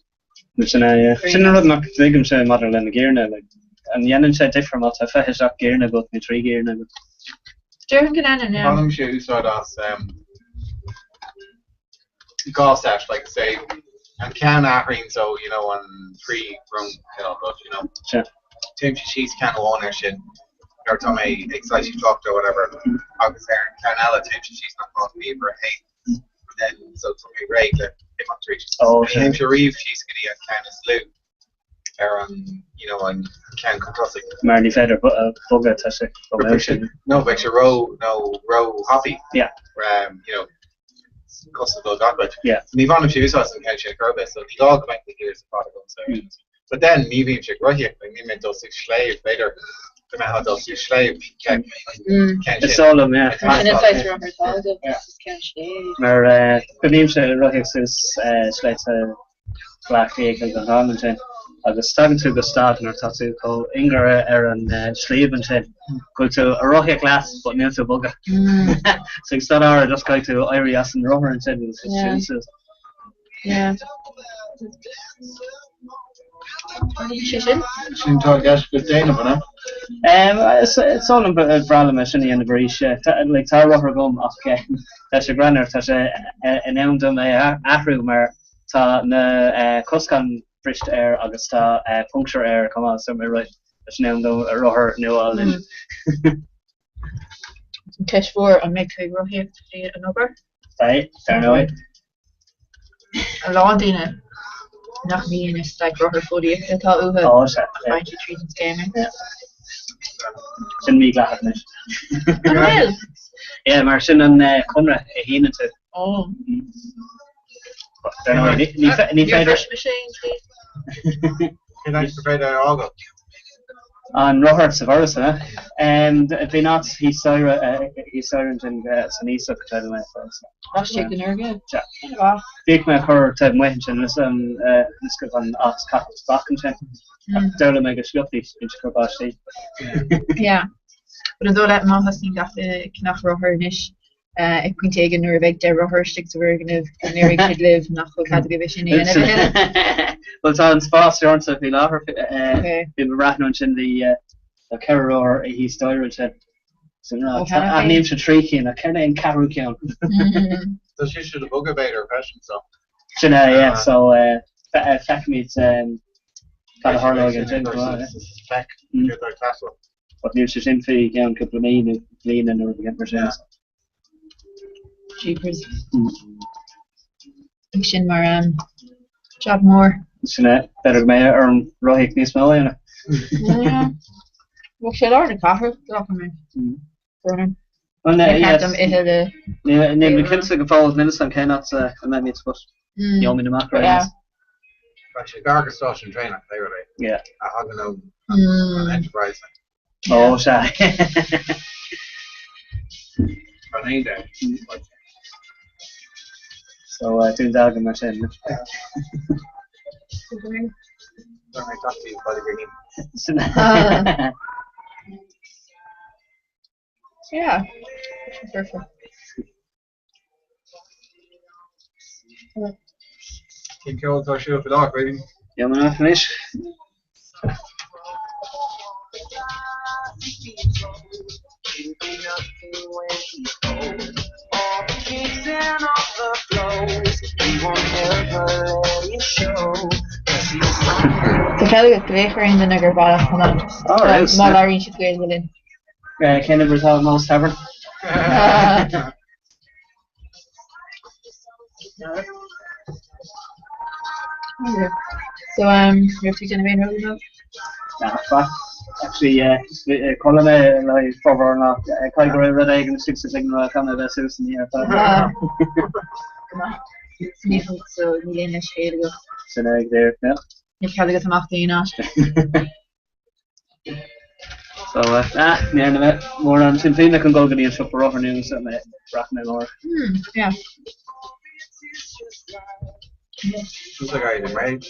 Q: Sin é, yeah. Sin an rud nach dtuigimse maidir le na giaranna, like, an ndéanann sé difear má tá 27 giaranna agat nó 3 giaranna agat?
B: Déarfainn go ndéanann, yeah.
D: Bainimse úsáid as dhá set, like say, an ceann a athraíonn so, you know, an trí rung cineál rud, you know.
Q: Sure.
D: Téimse síos ceann amháin air sin. nuair atá mé ag soilsiú tráchta or whatever agus ar an ceann eile téimse síos nach bhfág uimhir a haon then so tá mé réidh le imeacht arís.
Q: Oh,
D: Ní théimse riamh síos go dtí an ceann is lú ar an you know an ceann chun tosaigh.
Q: Mar ní féidir bogadh tá sé chomh maith sin.
D: No bheadh sé ró nó ró thapaidh.
Q: Yeah.
D: Um, you know, cosúil dul gach rud.
Q: Yeah.
D: So ní bhainim úsáid as an ceann sin chor ar bith, so ní gá go mbeadh na gears ar fad agamsa. Mm. But then ní bhímse ag rothaíocht, like, níl mé ag dul suas sléibh, b'fhéidir go mbeifeá ag dul suas sléibh ceann ceann
Q: Is
D: sin.
Q: dóigh liom, yeah.
F: Sin an saghas rothar atá agat, is ceann sléibhe.
Q: Mar cuimhnímse ag rothaíocht suas sléibhte Bhaile Átha Cliath ag an am ansin agus tagann tú go stad nuair atá tú chomh ingearach ar an sliabh ansin go bhfuil tú ag rothaíocht leat but níl tú ag bogadh. So ag stad áirid just caithfidh tú éirí as an rothar ansin agus just siúl suas.
F: Yeah. Sé sin?
O: Sin tá i gceist agat déanamh, an
Q: ea? Is dóigh liom ba bhreá liom é sin a dhéanamh arís. Like tá rothar agam ach tá sé greannmhar, tá sé in am dom é a athrú mar tá na coscáin briste air agus tá puncture air chomh maith so mé right tá sé in am dom rothar nua a fháil anois.
F: An cheist mhór, an mbeidh tú ag rothaíocht go dtí an obair?
Q: Beidh, dar ndóigh.
F: A lán daoine nach mbíonn is like rothar fóillíochta atá uathu
Q: Ó, sea,
F: ach faigheann siad tríd an scéim é.
Q: Sin mídhleathach anois.
F: An bhfuil?
Q: Yeah, mar sin an conradh a shíneann tú.
F: Ó.
Q: Dar ndóigh, ní
F: Níor
Q: féidir.
F: bhris mise aon dlí.
D: Cén áit gur féidir é a fhágáil?
Q: An rothar sa bhforas, an ea? Bhí an áit thíos staighre, thíos staighre ansin san Íosach, taobh amuigh.
F: Laistigh den fhoirgneamh?
Q: Sea.
F: Cén fáth?
Q: Bhíodh mé á chur taobh amuigh ansin, is go raibh an áit capall tobac ansin. Ach d'fhoghlaim mé go sciobthaí, bíonn sé ag cur báistí.
F: Yeah. But an dóigh leat má thosaíonn gach duine ag ceannach rothar anois, ag pointe éigin nuair a bheidh 10 rothar istigh sa bhfoirgneamh go ndéarfaidh siad libh nach bhfuil cead agaibh é sin a dhéanamh a thuilleadh.
Q: Bhuel tá an spás teoranta faoi láthair, bhí mé ag breathnú ansin bhí tá ceithre rothar thíos staighre ansin. So
F: Ó cheana féin.
Q: Aithnímse trí cinn ach céard é an ceathrú ceann?
D: Tá sé siad ag bogadh b'fhéidir freisin so.
Q: Sin é, yeah, so feicfimid cad a tharlóidh ansin.
D: Feic, céard atá ag teastáil.
Q: But níl sé sin faoi cheann cúpla mí nó bliana nó rud éigin mar sin.
F: Jeepers. Bhí sin mar um, job mór.
Q: Sin é, b'fhéidir go mbeidh orm rothaíocht níos mó a dhéanamh.
F: Yeah. Bheadh sé lár na cathrach, glacann mé. Brón.
Q: Well,
F: Níor cheart dom ithe le.
Q: Níl mé cinnte go fóill, níl 'fhios a'm cén áit a mbeimid but gheobhaimid amach ar aon nós.
D: Bheadh sé gar go stáisiún traenach, pé rud é,
Q: Yeah.
D: a thagann ón an Enterprise.
Q: Ó, sea.
D: An aon dabht.
Q: So, Dún Dealgan mar sin.
D: Tá mé ag teacht i Baile Ghirnín.
Q: Sin é.
F: Yeah. Perfect.
D: Cén ceol atá ar siúl faoi láthair, Caoimhín?
Q: Gheobhaidh mé amach anois.
F: Tá cead agat glaoch ar aon duine gur mhaith leat chomh maith. Má labhraíonn siad Gaeilge linn.
Q: Cén uimhir atá i Moe's Tavern?
F: So um, raibh tú ag déanamh aon rud inniu?
Q: Nah, faic. Actually, yeah, chuala mé le formhór an lá. Caithfidh go raibh rud éigin istigh sa chloigeann a chaith mé bheith suas in ar fad.
F: Ní so níl aon leithscéal agat.
Q: Sin é go díreach, yeah.
F: Níl cead agat amach d'aon áit.
Q: So, ah, ní dhearna mé mórán sin. Bhí mé chun dul go dtí an siopa rothar nua so mé rachaidh mé amárach.
F: Hmm, yeah.
D: Looks like I made.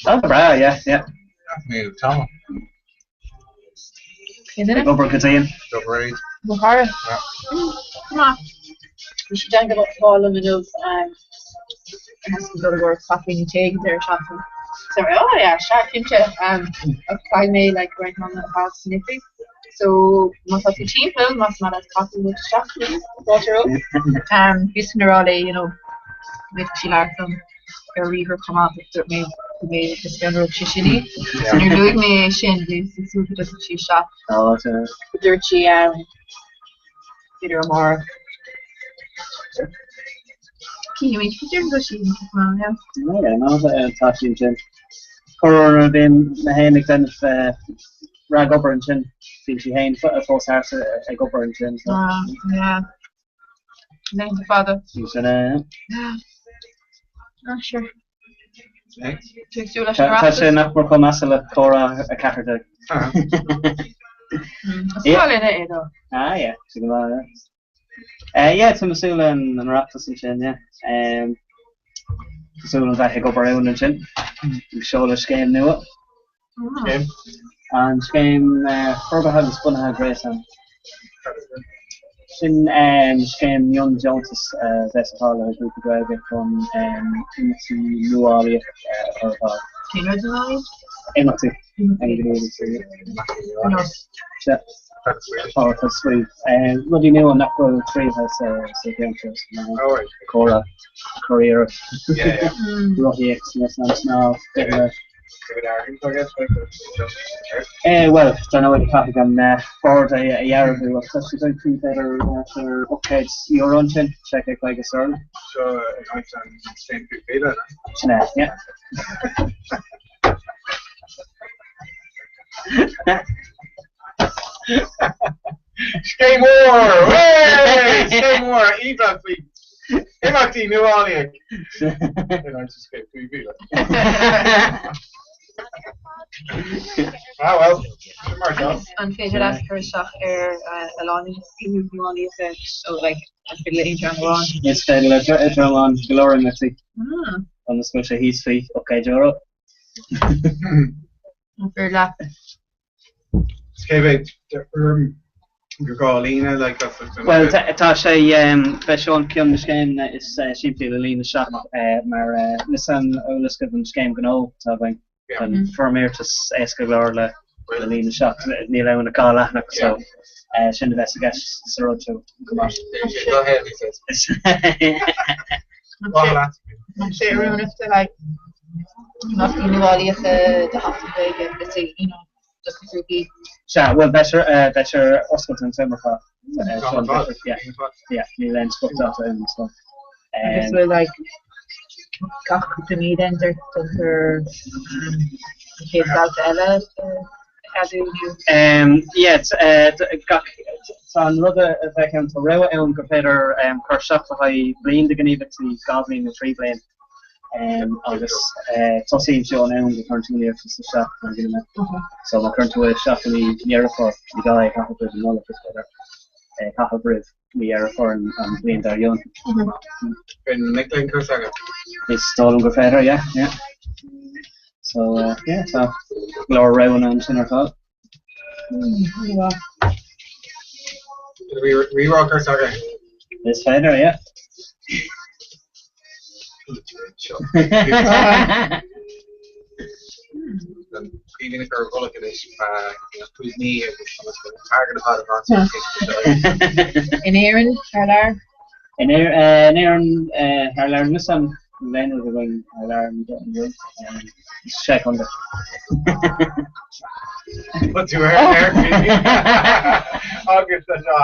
Q: Tá go breá, yeah, yeah.
D: Níl Tom.
F: Cén duine?
Q: Ag obair go dian.
D: Obair.
F: Mo chara.
D: Yeah.
F: Come on. Bhí sé déanta go fáil liom inniu. Go raibh caife nó tae ag an deireadh seachtaine. So oh yeah, sea, cinnte. Um, ach caithfidh mé like roinnt ama a chaitheamh san oifig. So má tá tú timpeall, más maith leat caife nó isteach fáilte romhat. Um, bhíos chun a rá léi, you know, go bhféadfadh sí labhairt liom ar ríomhaire chomh maith, but dúirt mé
B: go mb'fhéidir go scanródh sé sin í. So nuair a luaigh mé é sin, bhíothas ag súil go dtiocfadh sí isteach. Dúirt sí b'fhéidir amárach. Cífimid, déarfainn go bhfuil sí iontach maith, yeah.
Q: Yeah, no, tá sí ansin. Corruair nuair a bhíonn mé féin ag déanamh ragobair ansin, bíonn sí féin fós thart ag obair ansin.
B: Ah, yeah. Laethanta fada.
Q: Sin é.
B: Yeah. Ah, sure.
Q: Tá sé nach mór chomh measa le Comhrá 14.
B: Is breá linn é though.
Q: Ah yeah, sin go maith, yeah. Yeah, tá mé ag súil an Oireachtas ansin, yeah. Tá súil a bheith ag obair ann ansin. Ag seoladh scéim nua.
G: Scéim?
Q: An scéim forbartha agus bunaithe gréasán. Sin scéim miondeontas a bheas ar fáil le grúpaí Gaeilge chun imeachtaí nuálaíoch a chur ar fáil.
B: Cén rud nuálaíoch?
Q: Imeachtaí. Sea. Rudaí nua nach bhfuil triailte sa cheantar. Comhrá, curiarracht, rothaíocht, snámh, Bhuel, dar ndóigh, caithfidh an Bord é a dhearbhú ach tá sé ag faoi b'fhéidir thart ar €800 ansin, 650 sterling.
G: Seo in áit an scéim 5,000, an
Q: ea? Sin é, yeah.
G: Scéim mhór! Hey! Scéim mhór! Aoibhe faoi imeachtaí nuálaíoch! In áit an scéim 5,000. Ah well, sin mar atá.
B: An féidir leat cur isteach ar a lán imeachtaí nuálaíocha ó like an féidir le aon dream amháin?
Q: Is féidir le dream amháin go leor imeachtaí. Ionas go bhfuil sé thíos faoi €800.
B: An féidir leat?
G: Cé mhéad foirm gur gá a líonadh like that's like
Q: Bhuel tá sé beidh seo an ceann de na scéimeanna is simplí le líonadh isteach mar níl aon eolas go an scéim gnó atá againn. An foirm iarratais éasca go leor le líonadh isteach níl ann ach dhá leathanach so sin a bheas i gceist sa rud seo go maith.
B: An sé oiriúnach do like imeachtaí nuálaíocha do Sheachtain Gaeilge let's say you know just na grúpaí.
Q: Sea, bhuel beidh sé beidh sé ar oscailt an t-am ar fad. Yeah, yeah, níl aon spriocdháta ann so.
F: Agus bhfuil like gach cúpla mí then déantar an chéad bhabhta eile a cheadú nó?
Q: Yeah, gach, tá an rud a bheidh ann, tá rogha ann gur féidir cur isteach le haghaidh bliain de ghníomhaíochtaí, dhá bhliain nó trí bliana agus tosaíonn sé ón am go gcuireann tú an iarratas isteach mar gheall air. So má chuireann tú é isteach i mí Dheireadh Fómhair, ní gá é a chaitheamh roimh an Nollaig, is féidir é a chaitheamh roimh mí Dheireadh Fómhair an bhliain dár gcionn.
G: Bíonn mic léinn cúrsa agat?
Q: Is dóigh liom gur féidir, yeah, yeah. So, yeah, tá go leor roghanna ansin ar fad.
G: Rí-rá cúrsa agat?
Q: Is féidir, yeah.
F: In Éirinn, thar lear?
Q: In Éirinn, thar lear, níl 'fhios a'm aon rud againn thar lear ní dóigh liom. Sé chontae.
G: Tá tú ar ar agus tá seo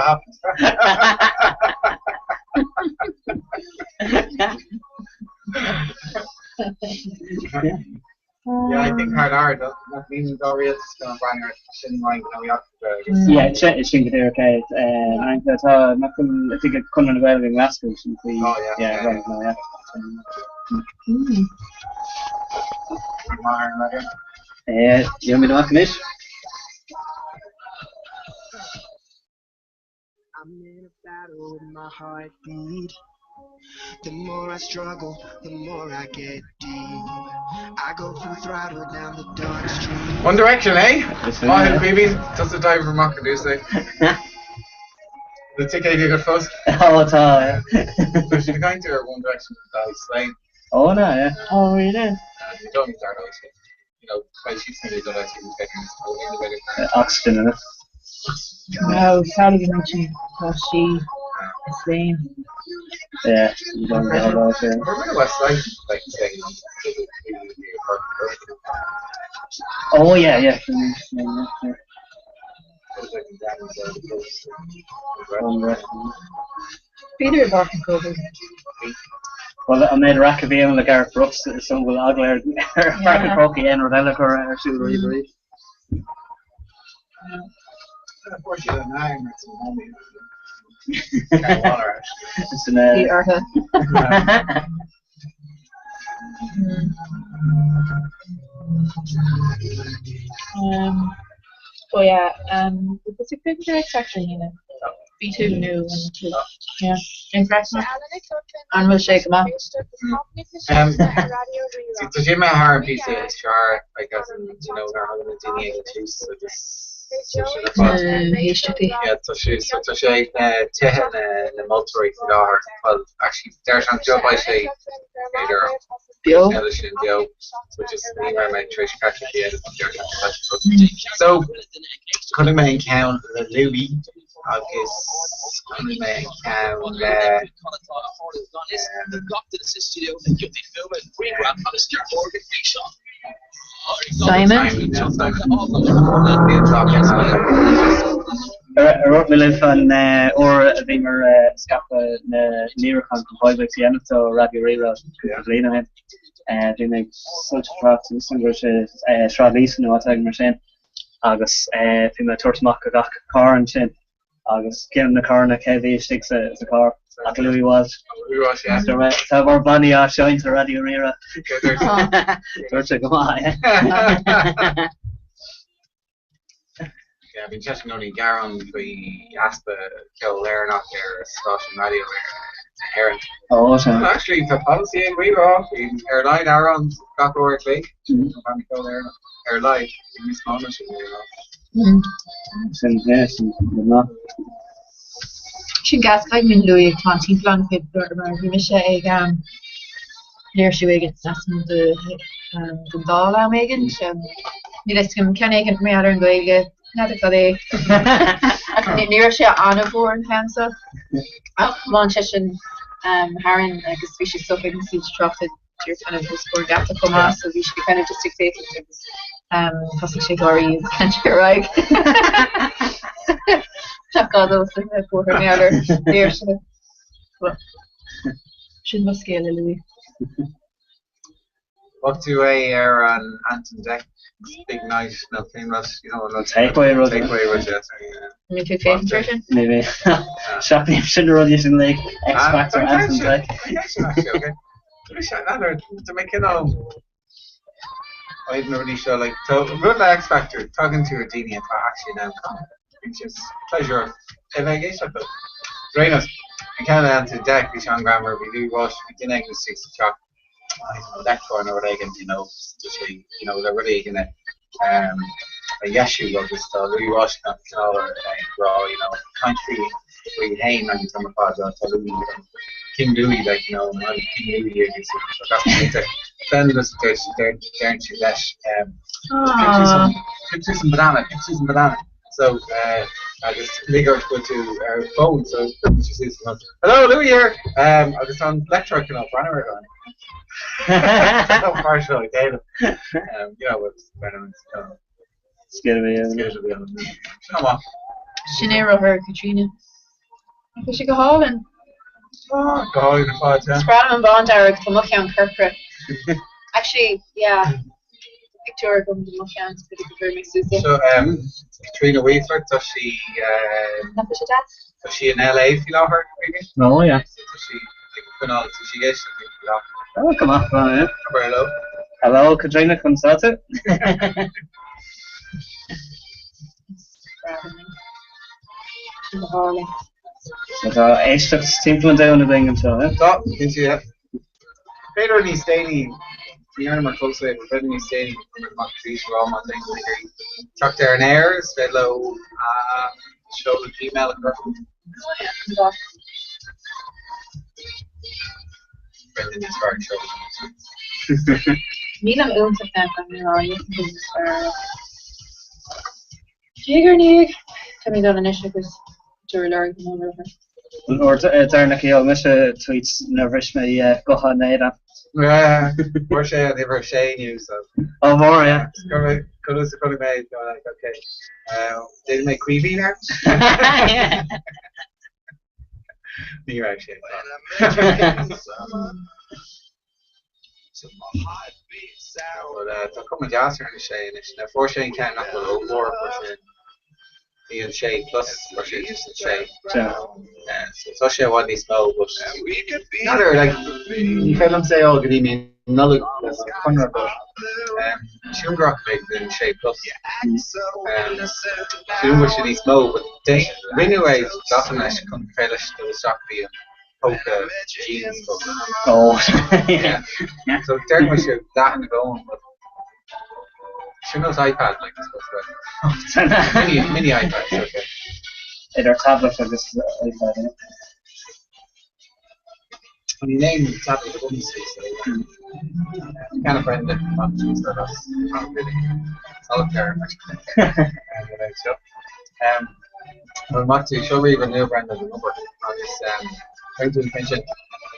G: Yeah, I think thar lear nach mbíonn dá rialtas gan breathnú ar sin Roinn Gnóthaí Eachtracha agus.
Q: Yeah, sin go díreach é. Tá nach bhfuil oifig ag Conradh na Gaeilge i nGlasgow sin faoi
G: Oh yeah.
Q: yeah, Roinn Gnóthaí Eachtracha.
G: Maith ar an leagan.
Q: Gheobhaimid amach anois.
R: I'm in a battle with my heartbeat. The more I struggle, the more I get deep. I go full throttle down the dark street.
G: One Direction, eh? Maith thú Caoimhín, tusa d'oibrigh amach ar dtús é. Na ticéid agat fós?
Q: Ó tá, yeah.
G: Tá siad ag caint ar One Direction die Slane.
Q: Ó ná, yeah.
F: Oh really?
G: You don't need that, obviously. You know, beidh siad sna dul leis an
Q: Oxygen in it.
F: Wow, samhlaigh go mbeadh sí páistí is léim.
Q: Yeah, you don't know about it.
G: Remember Westlife, like saying,
Q: Oh yeah, yeah. Yeah, yeah.
F: B'fhéidir i bPáirc an Chrócaigh.
Q: Bhuel, an méid raic a bhí ann le Garth Brooks is dóigh go bhfuil eagla ar Pháirc an Chrócaigh aon rud eile a chur ar siúl riamh arís. Sin é.
F: Bhí orthu. Um, oh yeah, um, was it good to X Factor Hina? Bhí tú nó an tú. Yeah. An bhfuil sé go maith?
D: Um, Tá sé imithe thar an píosa is fearr, I guess, you know, nuair a thagann na daoine ag an tús agus
F: Na héisteachtaí.
D: Yeah, tá sé so tá sé ag na tithe na na moltóirí faoi láthair. Well, actually, deir sé an job beidh sé b'fhéidir
F: Beo.
D: eile sin beo. So just ní raibh mé tar éis catch up yet, deir sé an job. So, chonaic mé an ceann le Louis agus chonaic mé an ceann le
F: Simon?
Q: Ar dhúirt mé libh an uair a bhíomar ag scaipeadh na léiriúchán chun poiblíocht a dhéanamh do Raidió Rí-Rá cúpla bliain ó shin. Bhí mé ag soilse trácht is an raibh sé Sráid Líosain nó áit éigin mar sin agus bhí mé ag tabhairt amach go gach carr ansin agus ceann de na carranna cé a bhí istigh sa charr ach Louis Walsh.
D: Louis Walsh, yeah.
Q: Dúirt mé, tá bhur mbannaí á seinnt ar Raidió Rí-Rá. Dúirt sé go maith.
D: Yeah, bíonn seisean i gcónaí ag gearán faoi easpa ceol Éireannach ar stáisiún raidió na hÉireann.
Q: Ó, sea.
D: Well, actually, tá polasaí ag Rí-Rá faoi ar a laghad amhrán gach uair a chloig. Tá banna ceoil Éireannach ar a laghad, níos mó ná sin, ar a laghad.
Q: Sin, yeah, sin go maith.
F: Sin gas caithfidh mé Louis ag tiomáint timpeall an-chuid mar bhí mise ag léirsiú éigin lasmuigh de den Dáil am éigin. Níl a fhios agam ceann éigin mar gheall ar an Ghaeilge, n'fheadar cad é. Ach ní raibh sé an-mhór an t-am seo. Ach thiomáin seisean tharainn agus bhí sé stoptha ag na soilse tráchta díreach kind of os comhair an geata chomh maith so bhí sé kind of just ag féachaint agus thosaigh sé ag gáirí agus lean sé ar aghaidh. Nach gá dó sa bhóthar mar gheall ar léirsiú. Sin mo scéal le Louis.
D: Bhfuil tú é ar an Ant and Dec Big Night nó cén rud, you know, an rud
Q: Takeaway rud.
D: Takeaway rud, yeah, sorry, yeah.
F: Ní tú féachaint air sin?
Q: Maybe. Seachnaím sin na rudaí sin like X Factor Ant and Dec.
D: Okay. Tá mé cineál na rudaí seo like tá rud le X Factor tagann tú ar daoine atá actually in ann canadh. It's just pleasure a bheith ag éisteacht leo. Ar aon nós, an ceann le Ant and Dec bhí sé an-ghreannmhar, bhí Louis Walsh, bhí duine éigin istigh sa teach, I don't know, leictreoir nó rud éigin, you know, tá sé, you know, le rud éigin a um, a dheisiú agus tá Louis Walsh cineál ag rá, you know, caint faoi faoi fhéin an t-am ar fad, tá Louis King Louis, like, you know, I'm King Louis agus then there's deireann sí leis um, pick tú some banana, pick tú some banana. So uh, agus lig ort go tú ar phone so Hello Louis here um, agus an leictreoir cineál breathnú air gan. Mar seo ag déanamh. Um, you know, with
Q: Scéal
D: a
F: Sin é rothar Katrina. Tá sé go hálainn.
D: Go hálainn ar fad, yeah.
F: Is breá liom an bándearg, tá mo cheann corcra. Actually, yeah. Pictiúr agam de mo cheann is b'fhéidir go gcuirfidh mé suas é.
D: So, um, Katrina Weaver, tá sí um,
F: Nach bhfuil sé deas?
D: tá sí in LA faoi láthair, maybe?
Q: Oh, yeah.
D: So tá sí ag coinneáil, tá sí ag éisteacht linn faoi láthair.
Q: Oh, go maith, well, yeah.
D: Hello.
Q: Hello, Katrina, conas tá tú?
F: Is breá liom é. Sin go hálainn.
Q: So tá éisteacht timpeall an domhain againn anseo, eh?
D: Tá, cinnte, yeah. B'fhéidir níos déanaí, ní dhearnamar fós é, but b'fhéidir níos déanaí chun amach arís a rá má tá aon duine ag iarraidh teacht ar an aer, is féidir leo seoladh Gmail a chur chugam. B'fhéidir níos fearr ag seoladh Gmail.
F: Nílim iontach ann gan mé a rá, níos fearr. Diaidh ar ndiaidh, tá mé dul anois agus dúr lorg mo rothar.
Q: An uair deireanach a sheol mise tweet nuair a bhris mé guthán Éadain.
D: Fuair sé an uimhir 6 inniu so.
Q: Ó mhór, yeah.
D: Conas a chonaic mé go like okay. Déanfaidh mé Caoimhín air? Ní raibh sé. But tá cuma deas ar an 6 anois. Now fuair sé an ceann nach bhfuil ómhór, fuair sé ní an 6 plus, fuair sé just an 6. So tá sé i bhfad níos mó but n'fheadar like ní féidir liom é a fháil go dtí mí Nollag le conradh but sílim go rachaidh mé go dtí an 6 plus. Sílim go bhfuil sé níos mó but rinneadh é glacaim leis chun féidir leis dul isteach go dtí an póca jeans póca.
Q: Oh.
D: Yeah. So deir mé sé leathan i gcónaí but sin nós iPad like is supposed to be. Mini mini iPad okay.
Q: Idir tablet agus iPad yeah.
D: Níl aon tablet agam so Ceann Brendan Bhuel maith tú, seo ríomhaire nua Brendan don obair agus caithfidh tú an ceann sin.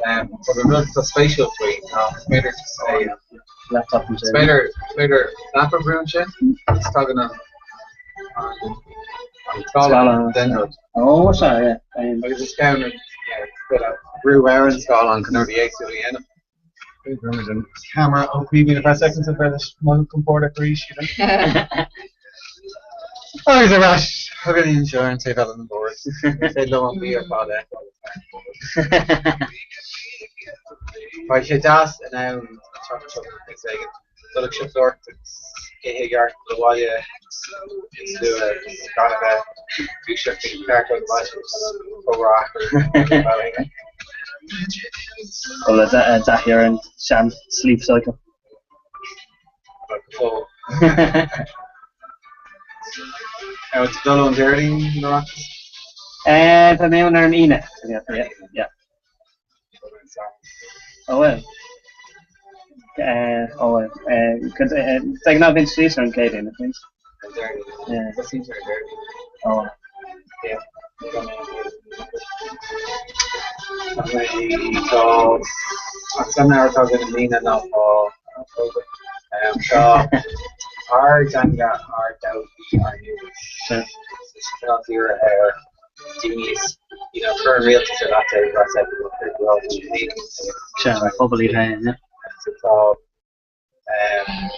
D: But an rud atá spéisiúil faoi ná is féidir just é
Q: Laptop
D: is féidir is féidir app a bhrú ansin agus tagann an an an scáileán den rud.
Q: Ó sea, yeah.
D: Agus is ceann yeah, brú ar an scáileán chun rudaí éagsúla a dhéanamh. Brúimid an camera ó Caoimhín ar feadh soicind so féidir leis mothú compordach arís, you know. Agus ar ais chugainn anseo ar an taobh eile den bhord. Ní féidir liom an bia ar fad a fheiceáil. Beidh sé deas in ann an tseachtain seo is éigin dul ag siopadóireacht agus ithe i gceart dul abhaile níos luaithe agus gan a bheith dúiseacht ag ceart ag maidin chun an fógra a athrú.
Q: Dul i dtaithí ar an sean sleep cycle.
D: Go fóill. Ar tú dul ón Déardaoin nó Oireachtas?
Q: Tá mé ann ar an Aoine. Yeah. Ó bhuel. Ó bhuel. De ghnáth bíonn síos ar an gCéadaoin, I think.
D: An Déardaoin.
Q: Yeah.
D: Tosaíonn ar an Déardaoin.
Q: Ó.
D: Yeah. Tá mé tá an seimineár atá againn i mbliana ná tá Tá ár dteanga, ár dtodhchaí, ár ndúchas. Is cineál dírithe ar daoine is you know chuir an rialtas ar leataobh as go raibh
Q: Sea, ar phobal iad féin, yeah.
D: So tá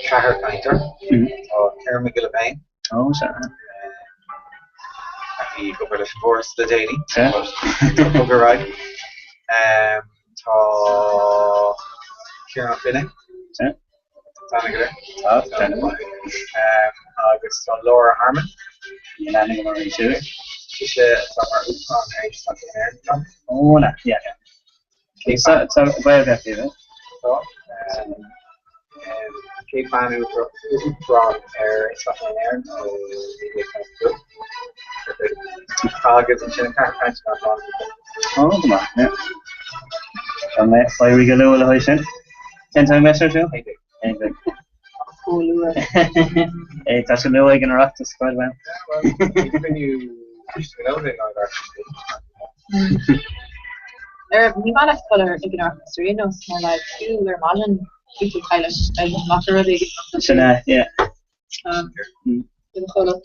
D: ceathrar cainteoir, tá Ciarán Mac Giolla Bhéin.
Q: Ó, sea.
D: A bhí ag obair leis an bhForas le déanaí. Sea. Tá ar aghaidh. Tá Ciarán Ó Feinneadha.
Q: Sea.
D: Tá aithne agat air.
Q: Tá, tá aithne maith.
D: Agus tá Laura Harmon.
Q: Níl aithne agam uirthi siúd.
D: Sise atá mar uachtarán ar Éisteacht in Éirinn tá.
Q: Ó, na, yeah. Tá Gaeilge aici, right?
D: Tá. Céad bean uachtarán ar Éisteacht in Éirinn ó 1992. Agus ansin an ceathrú cainteoir ná John.
Q: Ó, go maith, yeah. Tá mé éirí go luath le haghaidh sin. Cén t-am a bheas ar siúl? 11.
F: Chomh luath.
Q: É, tá sé luath ag an Oireachtas, quite well.
F: Ar ní maith leat dul ar ag an Oireachtas ar aon nós mar like fiú ar maidin bhí tú cailleach ag amach ar rud éigin.
Q: Sin é, yeah.
F: Do chodladh.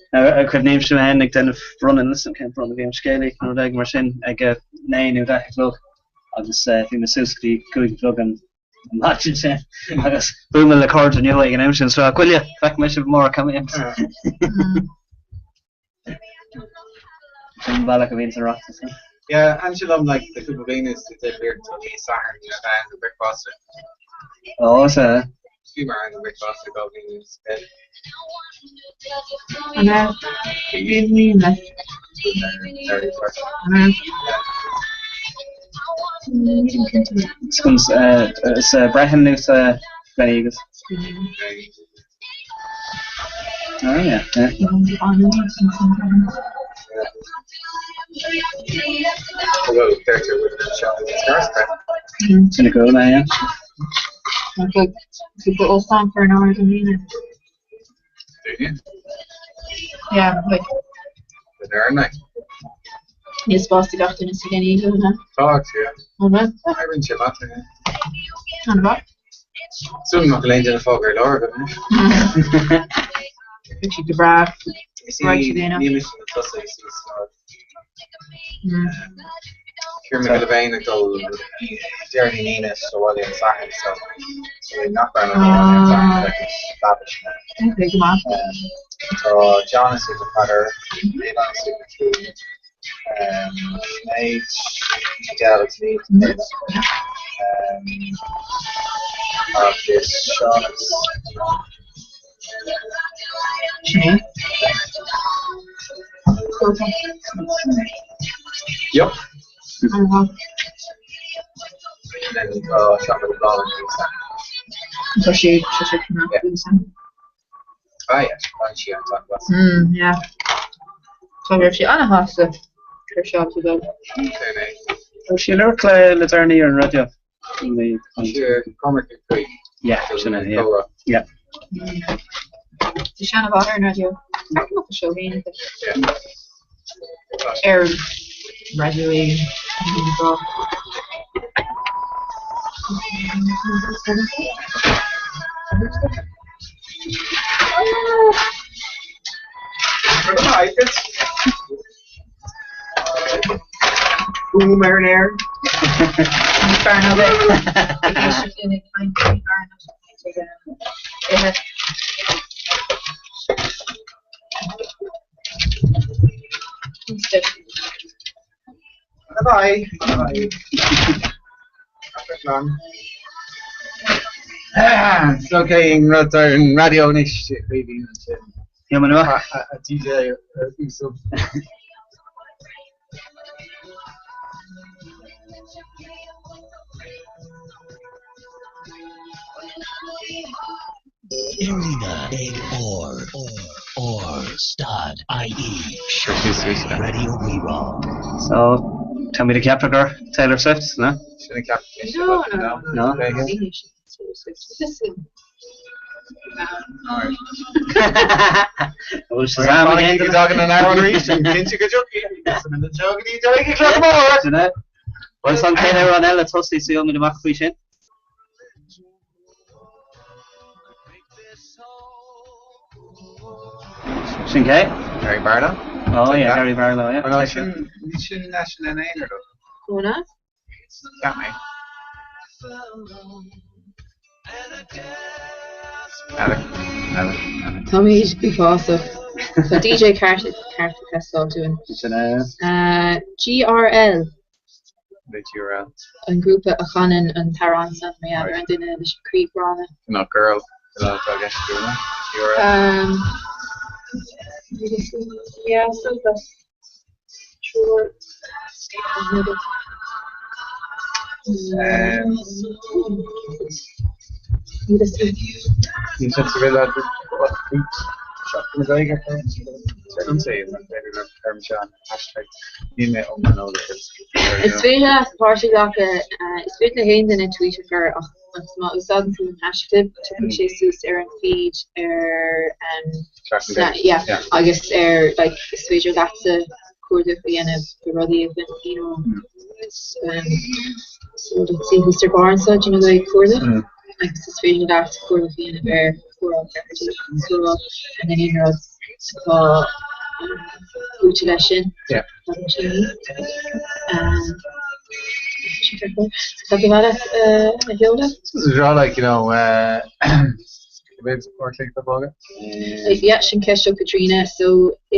Q: Cuimhnímse mé féin ag déanamh bronnadh, níl 'fhios a'm cén bronnadh a bhí ann, scéalaíocht nó rud éigin mar sin ag 9 nó 10 a chlog agus bhí mé suas go dtí 5 a chlog an an maidin sin agus bhuail mé le cairde nua ag an am sin so goile feicfidh mé sibh amárach come in. Sin an bealach a bhíonn san Oireachtas.
D: Yeah, thaitin sé liom like le cúpla bliain anuas de bhíocht tá mí Sathairn you know bhean go bricfeasta.
Q: Ó sea.
D: Bhí mar an bricfeasta go bhí
F: An raibh? Bhí mé. An raibh?
Q: Sa Brehon nó sa Gleneagles? Oh yeah, yeah. Sin a go mé, yeah.
F: Cúpla óstán for an ard an líne. Yeah, like. Níl spás do gach duine sa Gleneagles, an ea?
D: Tá, yeah.
F: An bhfuil?
D: Oibríonn sé maith, yeah.
F: An mhaith?
D: Súil nach bhfuil aon duine fágtha ar lár agam anois.
F: Bhí siad go breá. Raghadh siad aon
D: Níl mise na tosaigh suas san ard. Ciarán Mac Giolla Bhéin ag dul Déardaoin Aoine sa bhaile an Satharn so so nach raibh an Satharn leaba sin.
F: Okay, go maith.
D: Tá John istigh le Peadar, Aodán istigh le Cian, Sinéad, Adele agus Niamh agus Seán agus
F: Sinéad.
D: Yup. And then tá Seán Mac Bláthnaid
F: Tá sé tá sé chun
D: Ah yeah, an sí an tá
F: Yeah. Tá raibh sé an-shásta gur seo tú dul.
Q: Tá sí labhairt le le deireanaí ar an raidió.
D: Cormac Mac
Q: Yeah, sin é, yeah. Yeah.
F: Tá sé an-mhaith ar an raidió. Ceapaim nach bhfuil seo féin ar raidió éigin.
G: Boom ar an aer.
F: Fear ná bheith ag éisteacht linn ag caint faoi fhear ag ithe.
G: Bye bye. Bye.
D: It's okay an rud ar an raidió anois Caoimhín ansin.
Q: A
G: DJ ar úsab.
A: Ar líne ag R R stad IE. Raidió Rí-Rá.
Q: So, tá muid ag ceapadh gur Taylor Swift, no?
D: Sin a ceapadh.
F: No, no,
Q: no.
F: No?
Q: Bhfuil Shazam again?
G: Go dtagann an amhrán arís, cinnte go dtiocfaidh. Seo go dtí deireadh an chlog mór!
Q: Sin é. Bhuel, is an chéad amhrán eile tosaigh so gheobhaimid amach faoi sin. Sin cé?
D: Gary Barlow.
Q: Oh yeah, Gary Barlow, yeah.
D: Oh, no, sin, sin leis an aonar though.
F: Una?
D: Cheap mé. N'fheadar, n'fheadar, n'fheadar.
F: Táimid uafásach. Tá DJ ceart ceart ag teastáil uainn.
Q: Sin é.
F: GRL.
D: GRL.
F: An grúpa a chanann an t-amhrán san mar gheall ar an duine leis an croí gránna.
D: Not girl. Atá i gceist dúinn. GRL.
F: Yeah, so that's Sure.
D: Níl sé sa bhile Seachtain na Gaeilge an féidir le seo hashtag níl mé iomlán eolach.
F: Is féidir leat páirt a ghlacadh, is féidir le haon duine tweet a chur ach má úsáideann tú an haischlib tiocfaidh sé suas ar an feed ar yeah agus ar like is féidir leatsa cuardach a dhéanamh do rudaí a bhain you know so let's see thuas ar barr anseo do you know like cuardach agus is féidir leat cuardach a dhéanamh ar comhrá ceathrú comhrá and then aon rud atá luaite leis sin.
D: Yeah.
F: Tá do bhealach a sheoladh?
D: This is all like, you know,
F: Yeah, sin ceist ó Katrina, so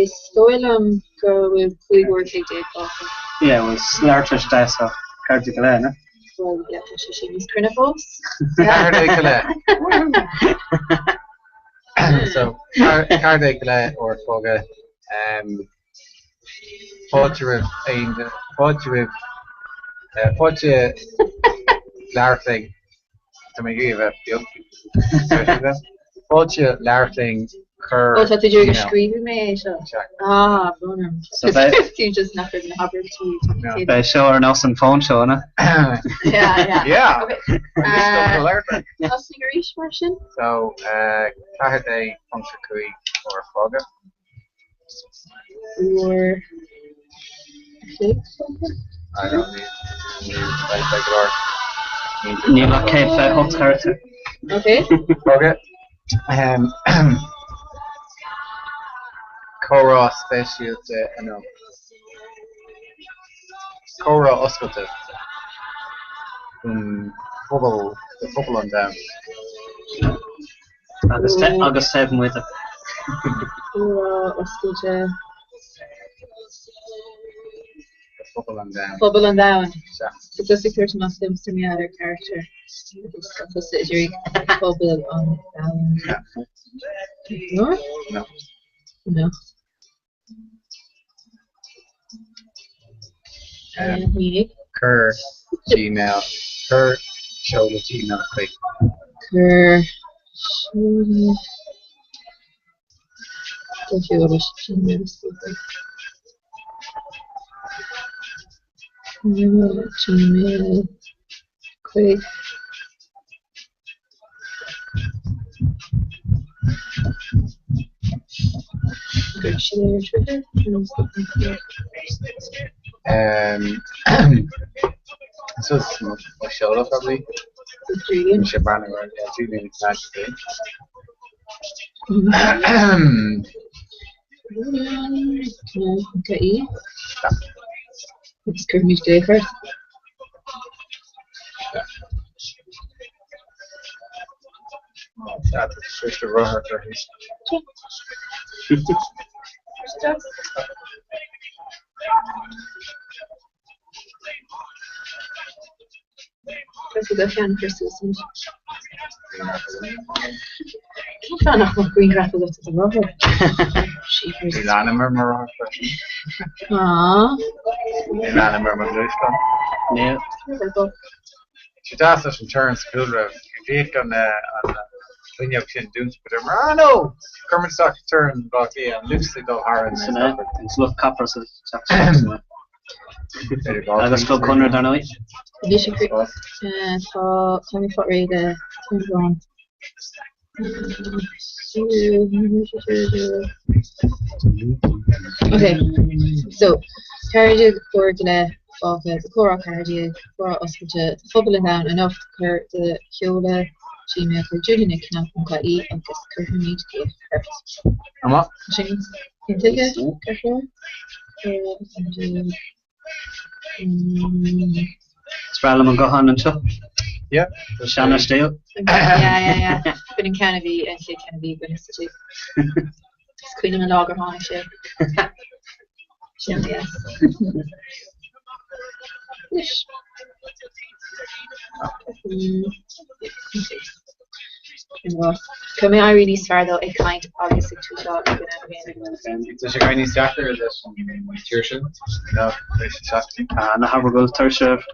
F: is dóigh liom go bhfuil 15 uair fágtha.
Q: Yeah, well, labhairt leis deas ach ceathrú go leith, no?
F: Well, yeah, tá sé sin níos cruinne fós.
D: Ceathrú go leith. So, ceathrú go leith uair fágtha. Fáilte roimh aon fáilte roimh fáilte labhairt linn tá mé ag iarraidh a bheith beag fáilte labhairt linn cuir
F: Ó tá tú ag scríobh mé é seo. Ah, brón orm.
Q: So beidh-
F: Tú just nach raibh na habairtí
Q: Beidh seo ar nós an fón seo, ina?
F: Yeah, yeah.
D: Yeah.
F: Okay. Tosnaigh arís mar sin?
D: So, 14.5 uair fágtha.
F: Uair a chloig fágtha?
D: I don't need beidh go leor.
Q: Níl ach 128 charachtar.
F: Okay.
D: Okay. Um, Comhrá speisialta anocht. Comhrá oscailte don phobal, do phobal an domhain.
Q: Agus agus taobh amuigh de.
F: Comhrá oscailte.
D: Do phobal an domhain.
F: Phobal an domhain.
D: Sea.
F: Tá tusa ag tabhairt amach dom sa mbeár ar charachtar agus tá tusa ag iarraidh pobal an domhain. No?
D: No.
F: No.
D: Cuir Gmail, cuir seoladh Gmail chuig.
F: Cuir seoladh do sheoladh Gmail chuig. Gmail chuig.
D: So mo seoladh probably.
F: Julian.
D: Sé breathnú ar yeah, Julian Magic.
F: Í. Agus cuirfimid glaoch ort. Tá do cheann curtha suas anois. Cén fáth nach mbeadh grianghraf agat de do rothar? Jeepers.
D: Níl ainm ar mo rothar freisin.
F: Aww.
D: Níl ainm ar mo ghluaisteán.
Q: Níl.
D: Sé deas leis an torann sa chúlra. Bhíodh an fuinneog sin dúnta but ar ah no! Chuir muid isteach torann Bhaile Átha Cliath, an luas ag dul tharainn.
Q: Sin é, an lucht capra sa teach sin. Agus Club Conradh dar ndóigh.
F: Anois a Chrí, tá tá mé fáil réidh le Tindreán. Ok, so 14 uair go leith fágtha do Comhrá 14, comhrá oscailte do phobal an domhain anocht, cuir do sheoladh Gmail chuig julian@cnag.ie agus cuirfimid glaoch ort.
D: Amach.
F: Sin intuigthe, ceart go leor?
Q: Is breá liom an guthán anseo.
D: Yeah.
Q: Seana stíl.
F: Yeah, yeah, yeah. B'in an ceann a bhí, an chéad ceann a bhí againne sa tigh. Is cuimhin liom an lá gur tháinig sé. Sin deas. Anois. Caithfidh mé éirí níos fearr though ag caint agus ag tweetáil ag an am céanna.
D: Tá sé ag éirí níos deacra leis an tír sin. No, tá sé deacair.
Q: Ah, ná habair go bhfuil tuirse oraibh.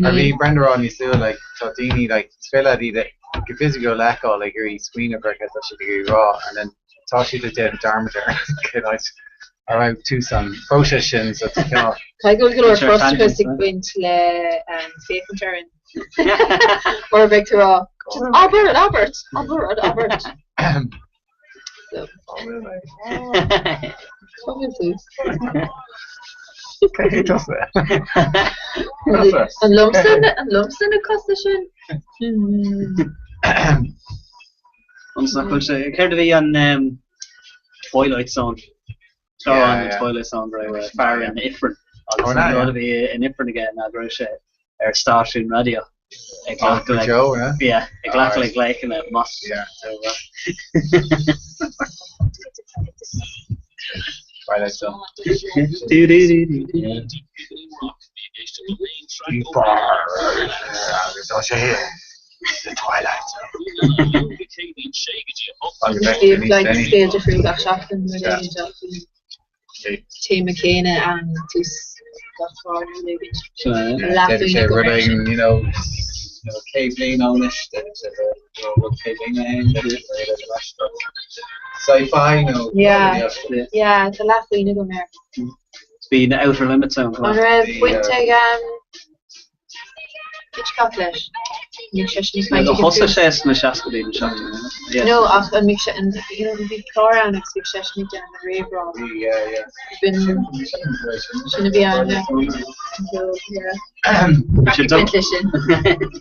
D: Mar bhí Brenda ag rá níos luaithe, like, tá daoine, like, is féidir leat iad go fisiciúil a fheiceáil ag iarraidh smaoineamh ar cad tá siad ag iarraidh rá and then tá siad ag déanamh dearmad ar cén áit a raibh tús an phróisis sin so tá cineál
F: Caithfidh go bhfuil go leor frustrachas ag baint le féachaint orainn. Mar beidh tú ag rá, just abair an abairt, abair an abairt. So. Cá bhfuil tú?
D: Cé tusa?
F: An liomsa an liomsa na cosa sin?
Q: Ionas nach bhfuil sé, céard a bhí an Twilight Zone? Clár an Twilight Zone go raibh fear in ifreann agus an rud a bhí in ifreann aige ná go raibh sé ar stáisiún raidió ag glacadh le yeah, ag glacadh le glaochanna amach.
D: Twilight Zone. The Twilight Zone.
F: Bíonn like scéal difriúil gach seachtain nuair a éiríonn ach bíonn téama céanna ann tús gach clár nó rud éigin.
D: D'fhéadfadh sé rud éigin, you know, 100 bliain ó anois, d'fhéadfadh sé bheith rud 100 bliain ó shin, d'fhéadfadh sé bheith rud aisteach. Sci-fi nó
F: Yeah, yeah, tá leathphuinn agam air.
Q: Bhí na Outer Limits ann.
F: An raibh baint ag Hitchcock leis. An mbeadh seisean ag caint ag an
Q: Thosaigh
F: tús?
Q: sé sna seascaidí nó seachtaidí.
F: No, ach an mbeadh sé, an, you know, bhí clár ann agus bhíodh seisean ag déanamh an réamhrá.
D: Bhí, yeah, yeah.
F: B'in, sin a bhí ann, yeah. So, yeah.
Q: Bhí sé
F: Baint leis sin.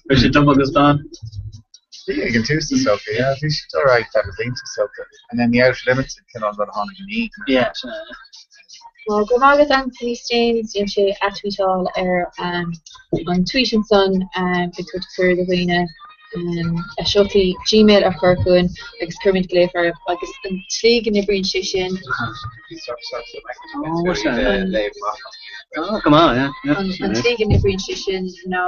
Q: Bhí sé dubh agus donn.
G: Bhí ag an tús is dócha, yeah, bhí siad dul ar aghaidh feadh na blianta is dócha. And then the Outer Limits an cineál rud a tháinig i ndiaidh.
Q: Yeah, sin é.
B: Well, go raibh maith agat Anthony Staines, dhein sé atweetáil ar an tweet ansan ag tabhairt cuireadh do dhaoine a seoltaí Gmail a chur chugainn agus cuirfimid glaoch orthu agus an tslí go n-oibríonn sé sin An tslí go n-oibríonn sé sin ná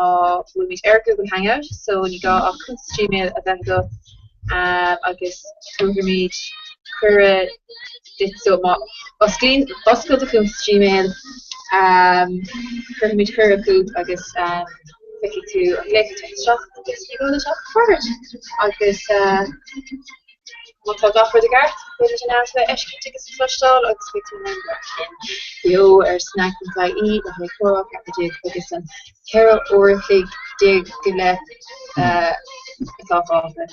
B: bhfuilimid ar Google Hangout so ní gá ach cuntas Gmail a bheith agat agus tabharfaimid cuireadh duit so má osclaíonn oscail do chuntas Gmail cuirfimid cuireadh chugat agus feicfidh tú an glaoch ag teacht isteach agus ní gá duit ach freagairt agus Má tá gach rud i gceart, beimid in ann tú a fheiscint agus a chloisteáil agus beidh tú in ann bheith linn beo ar snag.ie le haghaidh comhrá 14 agus an 14 uair a chloig go leith atá fágtha.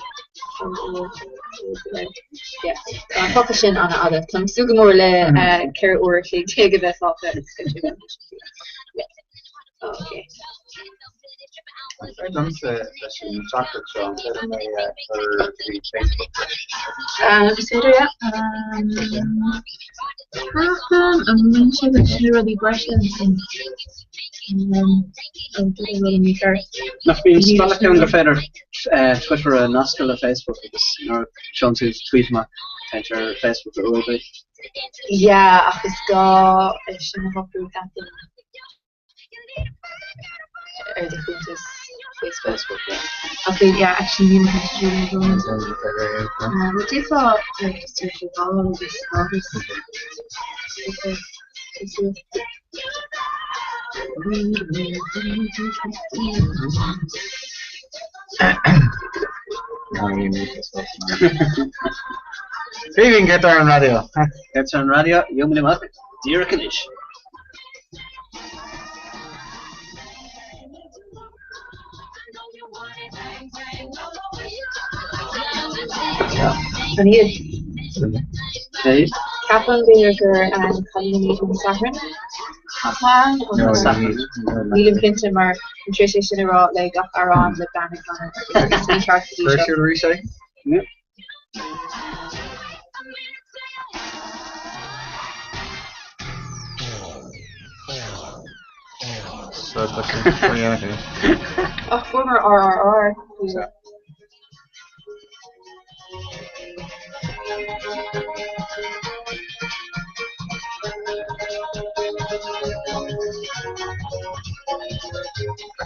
B: Yeah, tá an focal sin an-fhada. Táim ag súil go mór le 14 uair a chloig a bheith fágtha agus go Yeah. Okay.
D: An féidir liomsa leis an teachtaireacht seo, an féidir liom é a chur go dtí Facebook leis?
B: Is féidir, yeah. Ceapaim an mbaineann sé leis na rudaí breise ansin. An bhfuil rud mícheart?
Q: Nach mbíonn bealach ann gur féidir Twitter a nascadh le Facebook agus nuair a sheolann tú tweet amach téann sé ar Facebook ar uair.
B: Yeah, ach is gá é sin a shocrú, ceapaim. ar do chuntas Facebook yeah. Ok yeah actually níl mé cinnte Well d'fhéadfá like just tar éis a fháil agus agus okay
G: Caoimhín, céard atá ar an raidió?
Q: Céard atá ar an raidió? Gheobhaimid amach díreach anois.
B: An iad? Ceapaim b'fhéidir gur cailíní an Satharn atá ann Nílim cinnte mar táim tar éis é sin a rá le gach amhrán le bean ag canadh agus is mícheart go dtí seo.
G: Arís é?
B: Ach fuaireamar RRR.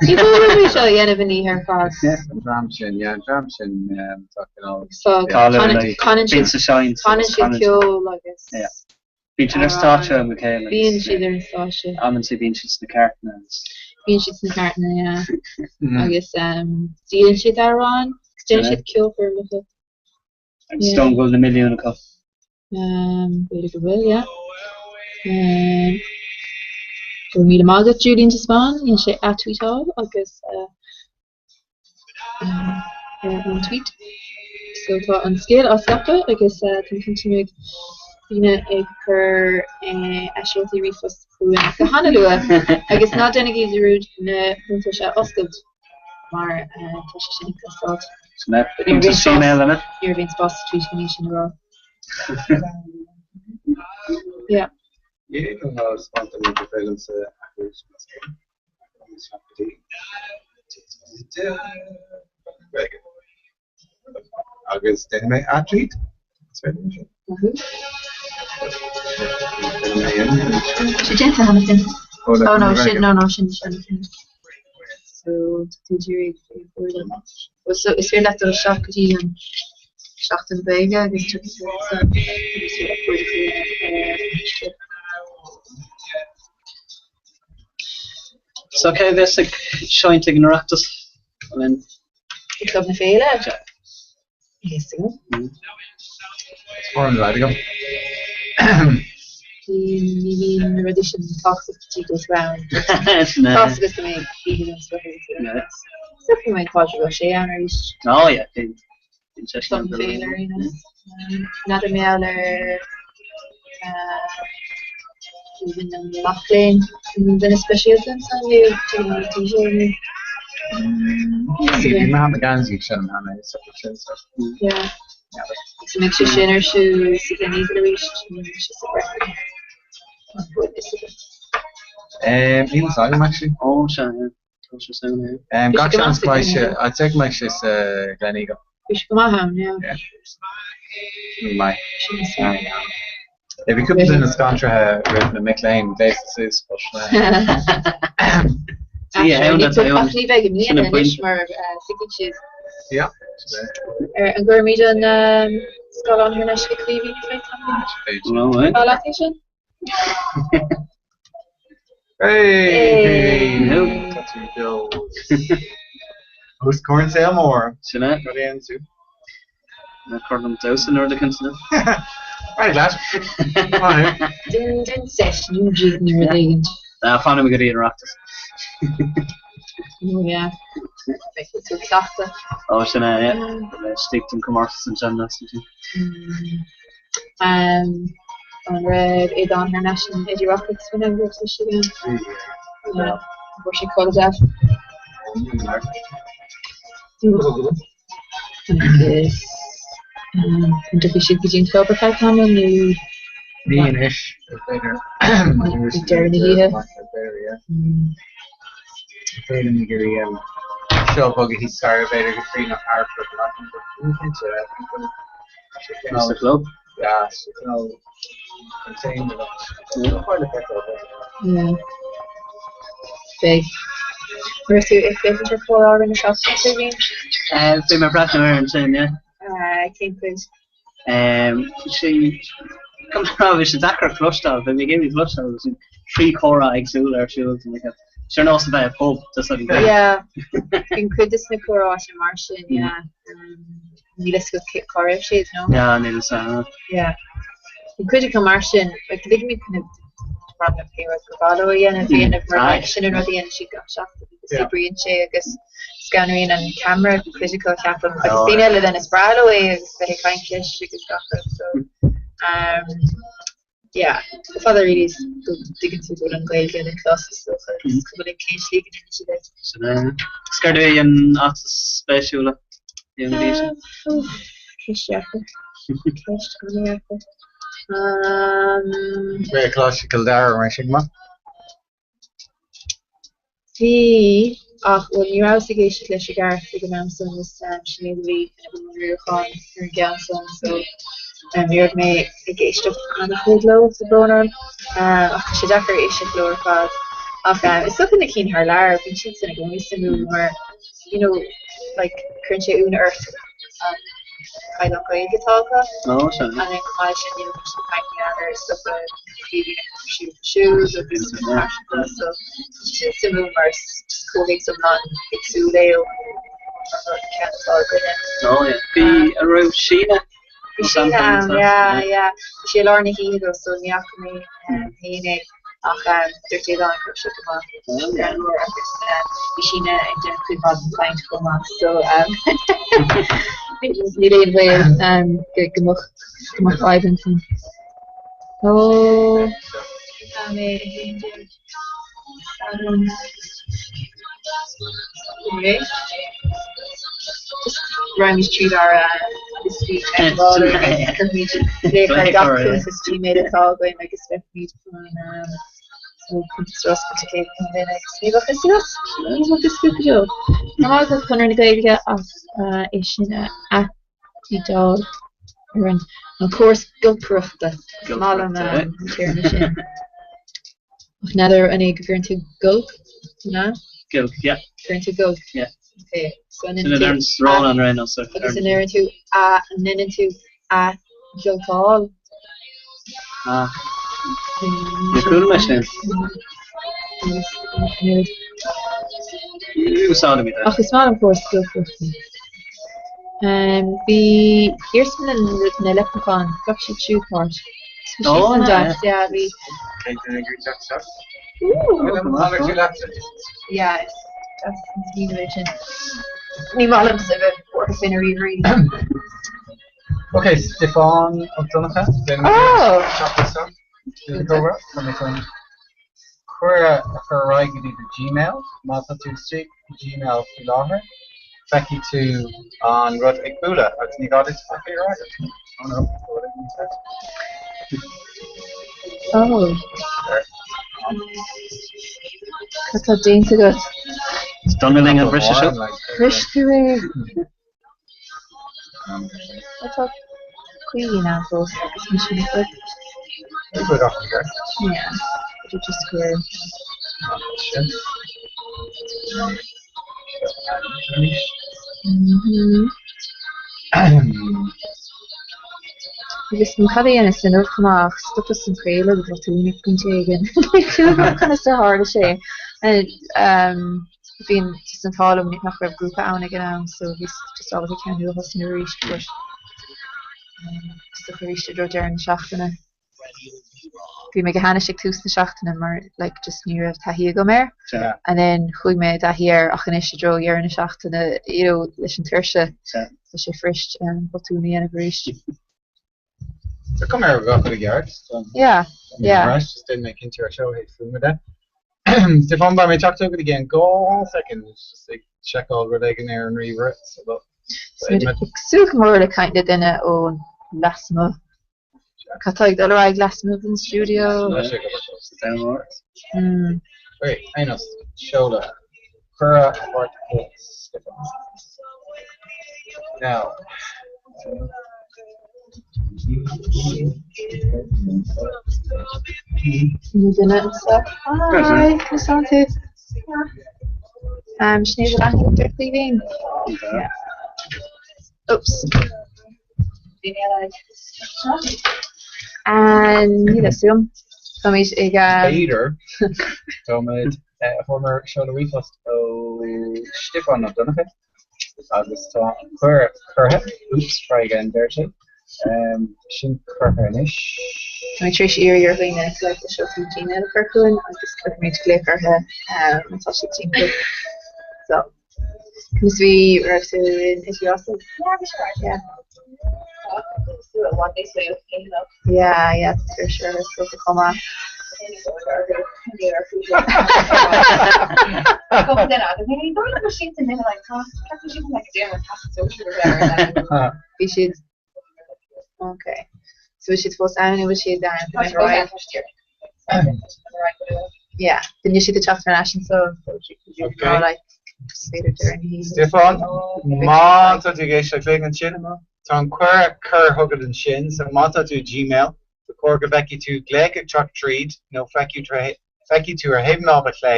B: Ní bhfuil mé seo a dhéanamh in oíche ar fad.
H: An dream sin, yeah, an dream sin tá cineál.
B: So, canann siad canann siad ceol agus.
Q: Yeah. Bíonn siad ar stáitse le chéile.
B: Bíonn siad ar an stáitse.
Q: Amantaí bíonn siad sna cairteanna agus.
B: Bíonn siad sna cairteanna, yeah. Agus díolann siad amhráin, agus déanann siad ceolchoirmeacha.
Q: Agus is dóigh go bhfuil na milliúin acu.
B: B'fhéidir go bhfuil, yeah. Go raibh míle maith agat, Julian de Spáinn, dhein sé atweetáil agus ar an tweet. So tá an scéal á scaipeadh agus táim cinnte go mbeidh daoine ag cur a seoltaí ríomhphost chugainn go hana-luath agus ná déanaigí dearúd na cuntais a oscailt mar tá sé sin ag teastáil.
Q: Cuntas Gmail, an ea?
B: Ní raibh aon spás sa tweet chun é sin a rá. Yeah.
G: Agus déanfaidh mé atweet.
B: Sé déanta cheana féin. Oh no, sin, no, no, sin, sin, sin. So, tá tú Well, so is féidir leat dul isteach go dtí an Seachtain na Gaeilge agus tiocfaidh tú ansan agus tú ag cuardach ar
Q: So cé a bheas ag seinnt ag an Oireachtas? I mean.
B: I gClub na Féile? Níl a fhios agam.
G: Foireann leid agam.
B: Ní bhíonn na rudaí sin tábhachtach go dtí go bhfuil tú ann. Tá a fhios agat go mbeidh oíche den scoth agat. Is dócha go mbeidh Pádraig Ó Sé ann arís.
Q: Oh yeah, bíonn sé
B: sin ann. Féile ar aon nós. N'fheadar mar gheall ar na mac léinn, an duine speisialta ansan nó DJ nó.
H: Bhí Mahatma Gandhi ag seinm cheana is sin so.
F: Yeah. Agus an mbeidh sé sin ar siúl sa Gleneagle arís nó an mbeidh sé sa Bhreifne? An bhfuil fhios agat?
H: Níl fhios agam actually.
Q: Ó sea, yeah. Tá sé san, yeah.
H: Gach seans go mbeidh sé, I'd say go mbeidh sé sa Gleneagle.
F: Bhí sé go maith ann, yeah.
H: Yeah. Go maith.
F: Sin is fearr ann.
H: Yeah, bhí cúpla duine scanraithe roimh na mic léinn gléasta suas but
F: Ach ní bheidh i mbliana anois mar tuigeann siad.
H: Yeah.
F: An gcuirfimid an scáileán thar n-ais go Caoimhín ar feadh tamaill? Tá leat é sin?
H: Hey! Tá tú beo. Os comhair an tsaoil mhóir.
Q: Sin é.
G: Cad é an tú?
Q: Cur liom damhsa nuair a cinnte.
G: Right lad. Come on here.
F: Din din sesh nó drid nuair a éigin.
Q: Ná fanfaidh mé go dtí an Oireachtas.
F: Oh yeah. Beidh tú ag cleachtadh.
Q: Ó sin é, yeah. Istigh don comórtas ansin leis an
F: Um, an raibh Aodán thar n-ais in Eddie Rockets faoin am go raibh sé ann? Yeah. Bhfuair sé codladh deas. Agus an dtiocfaidh siad go dtí an club ar feadh tamaill nó?
H: Ní anois, b'fhéidir.
F: Ag deireadh na hoíche.
H: B'fhéidir na gurí seo bogadh thíos staighre b'fhéidir go trí nó thar club
Q: Sa club?
H: Yeah, sa cineál contained
F: Yeah. Beidh. Raibh tú ag féachaint ar chomhrá na seachtaine, Caoimhín?
Q: Bhí mé ag breathnú air ansin, yeah.
F: Cén chuid?
Q: Sí, bhí sé deacair a chloisteáil, bhí mé ag iarraidh cloisteáil agus bhí trí chomhrá éagsúla ar siúl Sé ar nós a bheith i bpub, just like a
F: Yeah, bíonn cuid de na comhráite mar sin, yeah. Níl fhios agat cá raibh siad, no?
Q: Yeah, níl fhios agam.
F: Yeah. Bíonn cuid acu mar sin, like ligimid kind of rud pé rud gur mhaith leo a dhéanamh, a dhéanamh mar like sin an rud a dhéanann siad gach seachtain agus oibríonn sé agus scanraíonn an ceamara cuid acu ceapaim agus daoine eile then is breá leo é agus bheith ag caint leis agus gach rud so um, yeah the fada really is go dtuigeann tú go bhfuil an Ghaeilge le clos is dócha is cuma linn cén slí go ndéanann siad é.
Q: Sin é. Is céard é an fheachtas spéisiúla i an bhí sin?
F: Ceist dheacair. Ceist an-dheacair. Um,
H: Bhí Coláiste Chill Dara mar sin maith.
F: Bhí, ach, bhuel, ní rabhas ag éisteacht leis i gceart ag an am san, is Sinéad a bhí i mbun riaracháin ar an gceann san, so ní raibh mé ag éisteacht an-chuid leo, tá brón orm, ach tá sé deacair éisteacht leo ar fad. Ach is dócha na cinn thar lear, bíonn siad san i gcónaí suimiúil mar, you know, like, cuireann sé ionadh ort an caighdeán Gaeilge atá acu.
Q: Oh, sea.
F: And then chomh maith leis sin, you know, bíonn siad ag caint mar gheall ar stuff a bhíonn ar siúl siúd agus mar sin de, so tá sé sin suimiúil mar is just comhthéacs iomlán éagsúil é ó an ceann atá againne.
Q: Oh, yeah. Bhí, an raibh Síne?
F: Bhí Síne ann, yeah, yeah. Bhí sé i lár na hoíche though, so ní fhaca mé féin é ach dúirt Aodán go raibh sé go maith greannmhar agus bhí Síne ag déanamh cuid mhaith den chaint chomh maith so níl aon bhaol go mbeadh go mbeadh fadhb ansin. Ó, tá mé 11. Just raghaimid tríd ár liostaí teagmhála agus cuirfimid glaoch ar gach cuntas Gmail atá againn agus feicfimid an bhfuil cuntas ar oscailt ag aon duine agus ní bheadh fhios agat, ní bheadh fhios agat go deo. Tá maith agat Conradh na Gaeilge as é sin a athfheedáil ar an córas giolcaireachta. Is maith liom an téarma sin. Ach n'fheadar an é go gcuireann tú giolc, an ea?
Q: Giolc, yeah.
F: Cuireann tú giolc?
Q: Yeah.
F: Ok, so an
Q: Sin a deireann Rónán ar aon nós.
F: Agus an ndeireann tú a, an ndeineann tú athghiolcáil?
Q: Ah. Níor chuala mé sin. Ní úsáidim iad.
F: Ach is maith liom córas giolcaireachta. Bhí Iarsmalann na Leipreachán, ghlac siad siúd páirt. Bhí siad san deas, yeah, bhí.
G: Cén duine ag teacht isteach?
F: Yeah, is deas an smaoineamh é sin. Ní maith liomsa a bheith buartha faoina ríomhairí.
H: Ok, Stiofán Ó Donnchadha.
F: Oh!
H: Teacht isteach. Tá mé chun
D: cuireadh a chur ar aghaidh go dtí do Gmail. Má tá tú istigh i Gmail faoi láthair, feicfidh tú an rud ag bualadh agus ní gá duit ach é a fhreagairt. Oh no, tá rud éigin mícheart.
B: Oh. Cad tá déanta agat?
Q: Is dona linn an bhriseadh seo.
B: Bhris tú é. Tá Caoimhín ann fós agus mise ina chuid. Yeah, but just go Mhm. Agus an cad a dhéanas inniu chomh maith ach stopas an craoladh de bhotún ag pointe éigin. Conas ar tharla sé? Bhí an just an t-ádh liom nach raibh grúpa ann ag an am so bhíos just ábalta ceann nua a thosnú arís but is dócha arís i dtreo deireadh na seachtaine. Bhí mé go hainnis ag tús na seachtaine mar like just ní raibh taithí agam air and then chuaigh mé i dtaithí air ach anois i dtreo dheireadh na seachtaine you know leis an tuirse tá sé fuirist botún a dhéanamh arís.
D: Tá cuma air go bhfuil i gceart.
B: Yeah, yeah.
D: Breis, just déanfaidh mé cinnte ar seo ó thaobh fuaime de. Stiofán, beidh mé ag teacht chugat i gceann 2 soicind, just ag seiceáil rud éigin ar an ríomhaire. So,
B: Ag súil go mór le caint le duine ón lasmuigh. Cad tá ag dul ar aghaidh lasmuigh den stiúideo? Mm.
D: Okay, aon nós, seoladh. Cuireadh a thabhairt do Stiofán. Now.
B: Ní duine anseo. Hi, conas tánn tú? Um, Sinéad an aithne ar Chaoimhín? Yeah. Oops. Níl a fhios agam. Táimid ag.
D: B'fhéidir. Táimid fuaireamar seoladh ríomhphost ó Stiofán Ó Donnchadha agus tá an cuireadh curtha, oops, try again deir sé, sin curtha anois.
B: Táimid tar éis iarraidh ar dhaoine like a seoltaí Gmail a chur chugainn agus cuirfimid glaoch orthu má tá siad timpeall. So. Conas bhí raibh tú in Italy?
L: Yeah, bhí sé right.
B: Yeah. Yeah, yeah, for sure, is go chomh maith. Bhí siad Okay. So bhí siad fós ann nó bhí siad ann? Yeah, bhí siad ag teacht ar ais anseo.
D: Okay.
B: Like, is féidir deireadh na hoíche.
D: Stiofán, má tá tú ag éisteacht linn ansin, tá an cuireadh curtha chugat ansin, so má tá tú i Gmail, ba chóir go bhfeicfidh tú glaoch ag teacht tríd nó feicfidh tú ar thaobh na láimhe clé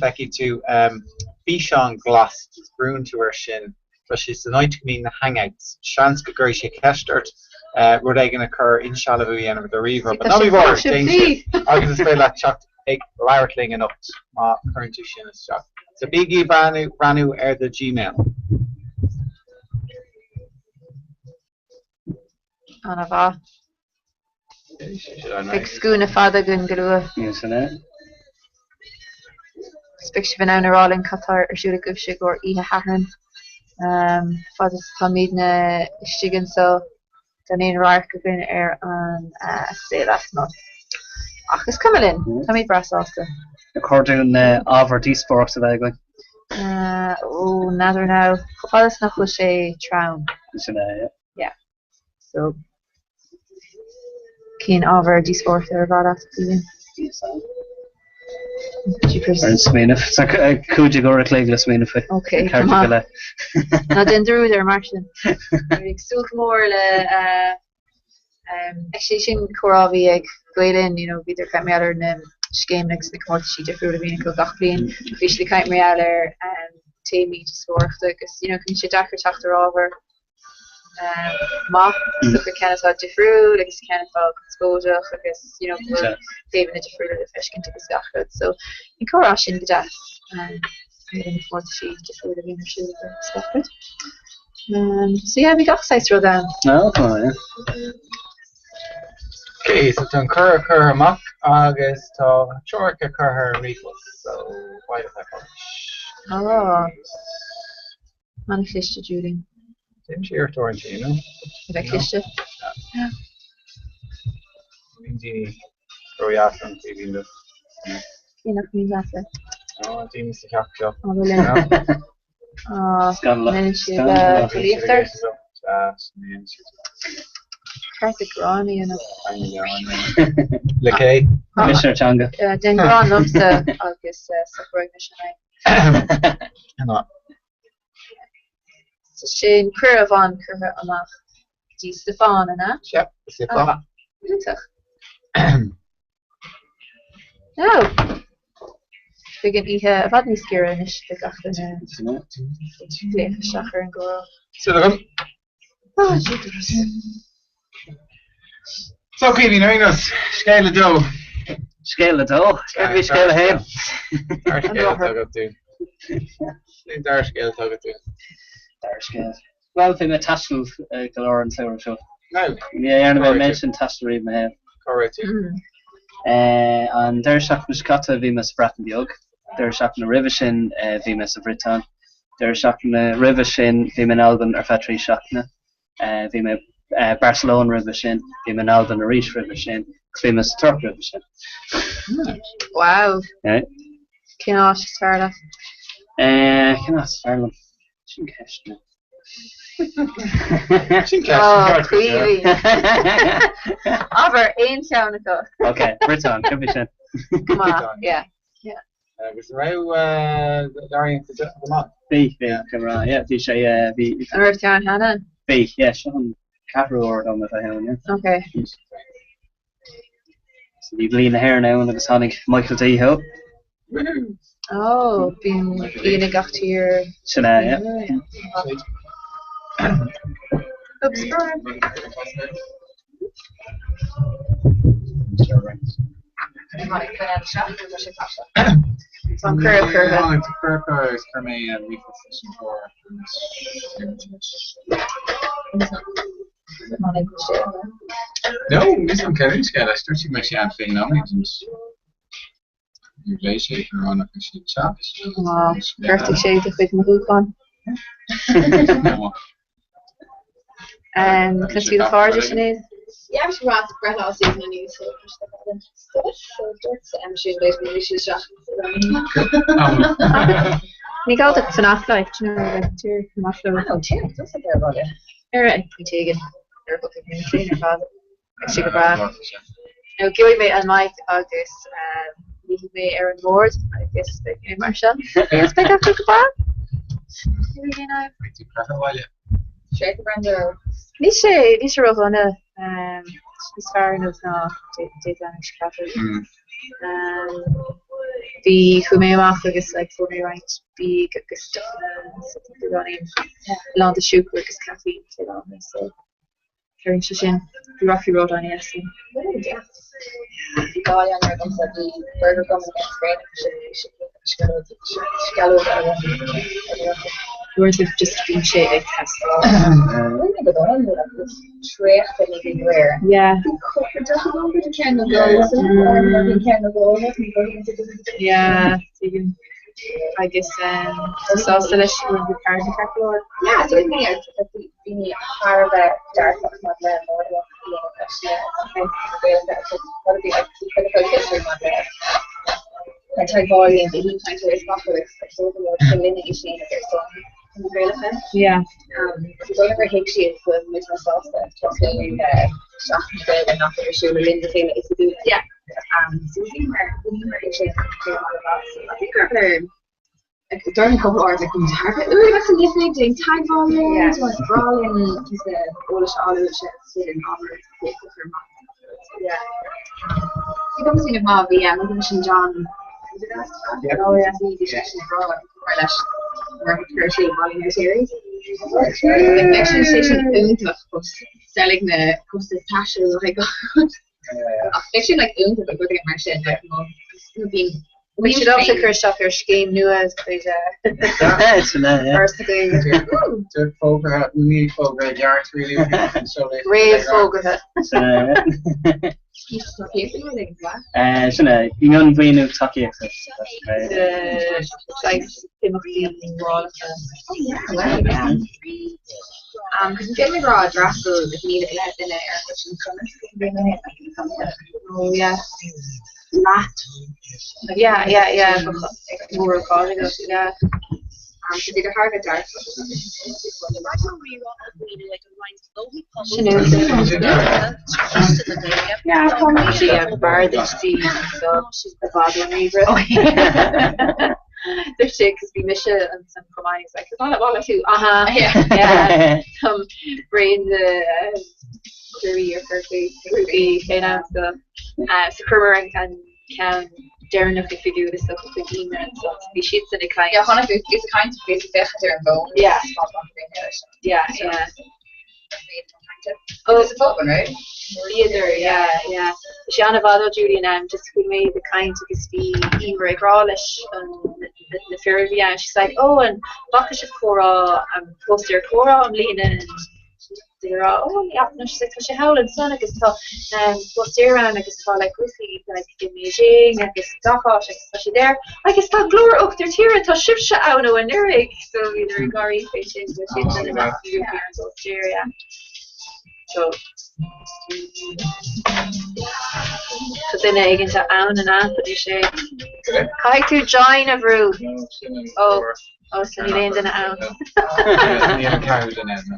D: Feicfidh tú físeán glas agus brúnn tú air sin. Tá sé san áit go mbíonn na Hangouts. Seans go gcuirfidh sé ceist ort rud éigin a chur, insealbhú a dhéanamh ar do ríomhaire, but ná bí buartha, déan sin agus is féidir leat teacht ag labhairt linn anocht má chuireann tú sin isteach. So bígí ag breathnú ar do Gmail.
B: An-mhaith. Beidh scuaine fada againn go luath.
Q: Sin é.
B: Is beidh sibh in ann a rá linn cad tá ar siúl agaibhse i gcomhair oíche Shathairn. Fad is atáimidne istigh anseo gan aon radharc againn ar an saol lasmuigh. Ach is cuma linn, táimid breá sásta.
Q: Ar chóir dúinn ábhar díospóireachta a bheith againn?
B: Ó, n'fheadar now. Chomh fada is nach bhfuil sé trom.
Q: Sin é, yeah.
B: Yeah. So, cén ábhar díospóireachta ar mhaith leat, Stephen? Jeepers.
Q: Ar an smaoineamh. Tá 15 uair a chloig le smaoineamh faoi.
B: Ok, go maith. Ná déan dearúd air mar sin. Ag súil go mór le Actually sin comhrá a bhí ag Gael Linn, you know, bhíodar ag caint mar gheall ar na scéimeanna agus na comórtaisí difriúla a bhíonn acu gach bliain. Bhí siad ag caint mar gheall ar téamaí díospóireachta agus, you know, bíonn sé deacair teacht ar ábhar maith, is dócha ceann atá difriúil agus ceann atá conspóideach agus, you know, go bhfuil taobhanna difriúla le feiscint agus gach rud. So, an comhrá sin go deas ar na comórtaisí difriúla a bhíonn ar siúl agus gach rud. So yeah, bhí gach saghas rud ann.
Q: Oh, yeah.
D: Ok, so tá an cuireadh curtha amach agus tá treoracha curtha ar an ríomhphost, so why don't I publish?
B: Oh. An-chliste, Julian.
D: Déanaimse iarracht uaireanta, you know.
B: A bheith cliste.
D: Bíonn daoine ródheas liom, bíonn.
B: Cé nach mbíonn leatsa?
G: Ó, daoine sa cheacht seo.
B: Á, bhuel linn. Á,
Q: Scannalach.
B: ndéanann siad bulaíocht ort? Ceart ag gearán a dhéanamh.
D: Le cé?
Q: Coimisinéir Teanga.
B: Déan gearán liomsa agus socróidh mise an fhadhb. Sin cuireadh amháin curtha amach go dtí Stiofán, an ea?
D: Sea, Stiofán.
B: Iontach. Now, beidh an oíche i bhfad níos giorra anois do gach duine glaoch isteach ar an gcomhrá.
G: Súil agam.
B: Oh, Jesus.
G: So, Caoimhín, ar aon nós, scéal a dó.
Q: Scéal a dó? Céard a bhí scéal a haon?
G: Dara scéal atá agat dúinn. Cén dara scéal atá agat dúinn?
Q: Dara scéal. Bhuel, bhí mé ag taisteal go leor an samhradh seo.
G: Now,
Q: Ní dhearna mé an méid sin taistil riamh i mo shaol.
G: Cá raibh tú?
Q: An deireadh seachtaine seo caite bhí mé sa Bhreatain Bheag. Deireadh seachtaine roimhe sin bhí mé sa Bhriotáin. Deireadh seachtaine roimhe sin bhí mé in Albain ar feadh 3 seachtaine. Bhí mé i Barcelona roimhe sin. Bhí mé in Albain arís roimhe sin. Agus bhí mé sa Tuirc roimhe sin.
B: Wow. Cén áit is fearr leat?
Q: Cén áit is fearr liom? Sin ceist now.
G: Sin ceist.
B: Oh, Caoimhín. Abair aon cheann acu.
Q: Ok, Briotáin, cibé sin.
B: Come on, yeah. Yeah.
G: Agus an raibh Lorient go maith?
Q: Bhí, bhí, go raibh, yeah, bhí sé, bhí.
B: An raibh tú ann cheana?
Q: Bhí, yeah, seo an ceathrú uair dom a bheith ann, yeah.
B: Ok.
Q: So bhí Bliain na hÉireann ann agus tháinig Michael D thall.
B: Oh, bíonn bliain ag gach tír.
Q: Sin é, yeah.
B: Oops, sorry. Tá an cuireadh curtha.
H: Cuireadh curtha agus chuir mé ríomhphost leis an gclár. No, níl an ceann scéal leis, dúirt sí go mbeadh sí ann 20 nóiméad anois. Níor ghlaoigh sé ar an nach raibh sí anseo.
B: Ghortaigh sé do chuid mothúchán. Conas a bhí do chairde, Sinéad?
E: Yeah, bhí sé breá, breithlá season inniu so tá sé fada. So dúirt siad b'fhéidir go mbeidh siad isteach sa rang.
B: Ní gá duit fanacht like, do you know, like, tír amach leo.
M: Oh, tír, tá sé ar bhaile.
B: Ar an pointe éigin, ar a thug mé féin ar fad. Beidh sé go breá. Now, gheobhaidh mé an mic agus luífidh mé ar an mbord agus beidh mé mar seo. Agus beidh gach rud go breá.
H: Beidh tú breithe abhaile.
B: Níl sé, níl sé ródhona. Níos fearr nó ná Dé Domhnaigh seo caite. Bhí, chuaigh mé amach agus like fuair mé roinnt bídh agus deochanna so tá beagáinín lán de siúcra agus caiféin faoi láthair so. Cuireann sé sin bhí Rocky Road an-deas.
M: Bhí dhá dhéanamh agamsa, bhí burger agam ag an scréin agus sin bhí sé sceallóg ar an
B: Uaireanta just bíonn sé ag teastáil.
M: Bhí mé go dona nuair a bhí traochta ní bhí réir.
B: Yeah.
M: Bhí cúpla deoch agam go dtí ceann nó dhó, so bhí ceann nó dhó
B: Yeah, tuigim. Agus tú sásta leis an bhfear ceart go leor?
M: Yeah, so bhí mé thar a bheith dearfach maidir le mórdhach a dhéanamh leis na Gaeilge agus rud a bhí ag cuid acu fiosrú maidir le teagmháil a dhéanamh le cainteoirí is gach rud agus is dóigh go raibh sé linne é sin ar son na Gaeilge.
B: Yeah.
M: So dóigh gur thuig siad go bhfuil muid sásta tosú le Seachtain na Gaeilge nach bhfuil ar siúl le linn na féile oifigiúla.
B: Yeah.
M: So bhíomar bhíomar ag sé I think gur Dúirt an cúpla uair like bíonn thar a bheith uaidh san oifig déan teagmháil linn tá is breá linn píosa eolais a fháil uaibhse is an ábhar is a chur amach. Yeah. Bhí dom sin maith bhí an rud sin John Oh yeah bhí sé sin ag rá mar leis mar chuir sé Baile na Series. Like sin sé sin iontach but seilg na costais taistil le gach rud. Ach bheadh sin like iontach ag rud mar sin like nó bíonn
B: Bhí siad ábalta cur isteach ar scéim nua de chuid Fhoras na Gaeilge.
H: Deir fógartha, ní fógra i gceart really.
B: Réamhfhógartha.
Q: Sin é, mionmhaoiniú tacaíochta.
B: Saghas imeachtaí nuálacha.
M: Cos is féidir rá d'fhreastail like 1,000 go leith duine ar an gcuid sin
B: Oh yeah. Leat. Yeah, yeah, yeah, mór ócáid agat, yeah.
L: So bhí go thar a bheith dearfach.
B: Sin é. Yeah, tá sí bar duit so i bhfad ón ríomhaire. Dúirt sé cos bhí mise ansan chomh maith, he's like, is maith tú, aha, yeah, Táim bréan de grúpaí ar chorcaí, grúpaí fén am so so chuireamar an an ceann deireanach oifigiúil is dócha chuig Emer ansan so bhí siadsan ag caint.
S: Yeah, chonaic bhíos ag caint, bhíos ag féachaint ar an bhfón.
B: Yeah. Yeah, yeah.
S: Oh, it's a phone, right?
B: Bhíodar, yeah, yeah. Bhí sé an-mhaith though Julian um just chuala mé iad ag caint agus bhí Emer ag rá leis an na fir a bhí ann, she's like, oh an bhfaca sibh comhrá, an póstaer comhrá i mbliana and they were all, oh yeah, no, she's like, tá sé thall ansan agus tá um póstaer ann agus tá like grúpaí like i mBeijing agus gach áit agus tá siad there agus tá Glór Uachtar Tíre, tá sibhse ann ó anuraidh so bhíodar ag gáirí fé sin go bhfuil siad i measc na ngrúpaí ar an bpóstaer, yeah. So Tá duine éigin ann an ea? Bhí sé. Caithfidh tú join a bhrú. Ó, ó, so níl aon duine ann.
H: Níl an ceathrú duine ann.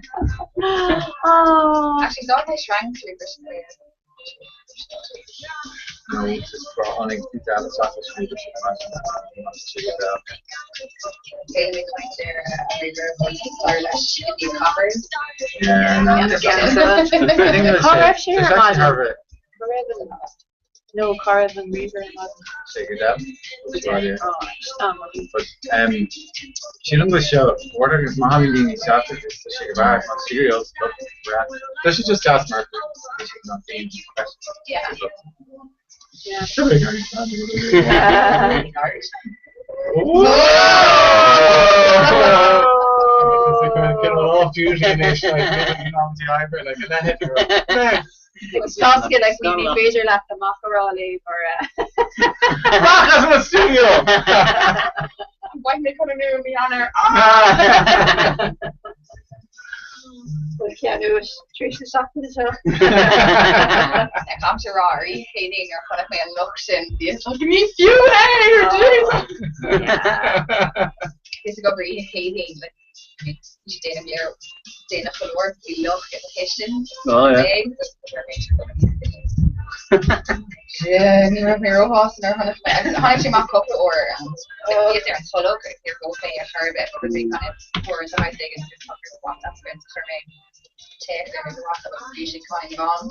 B: Oh.
S: Actually, saw mé sreang trí Cá raibh sé ar maidin? No, cá raibh an ríomhaire ar maidin?
H: Sé go deimhin. Sílim go seo order agus maith a bhíonn daoine isteach agus tá sé go breá tá cereals breá. Tá sé just deas mar tá sé not being
B: Tá like ní féidir leat amach a rá léi mar
G: Amach as mo studio!
S: Beidh mé chun an mí Eanáir.
B: Bhfuil ceann uait tar éis na seachtaine seo?
S: Caithfidh mé a rá ar oíche Chéadaoin nuair a chonaic mé an luch sin bhí like ní fiú é! Jesus! Bhíos ag obair oíche Chéadaoin like bhí sé déanamh léir déanach go leor bhí luch i mo chistin.
Q: Oh yeah.
S: Ní raibh mé róshásta nuair a chonaic mé agus tháinig sé amach cúpla uair and bhíos ar an tolg agus níor dhóigh mé ar chor ar bith agus bhí kind of uair de shaghas éigin agus tá grúpa WhatsApp againn so chuir mé téacs ar an WhatsApp agus bhí sé kind of on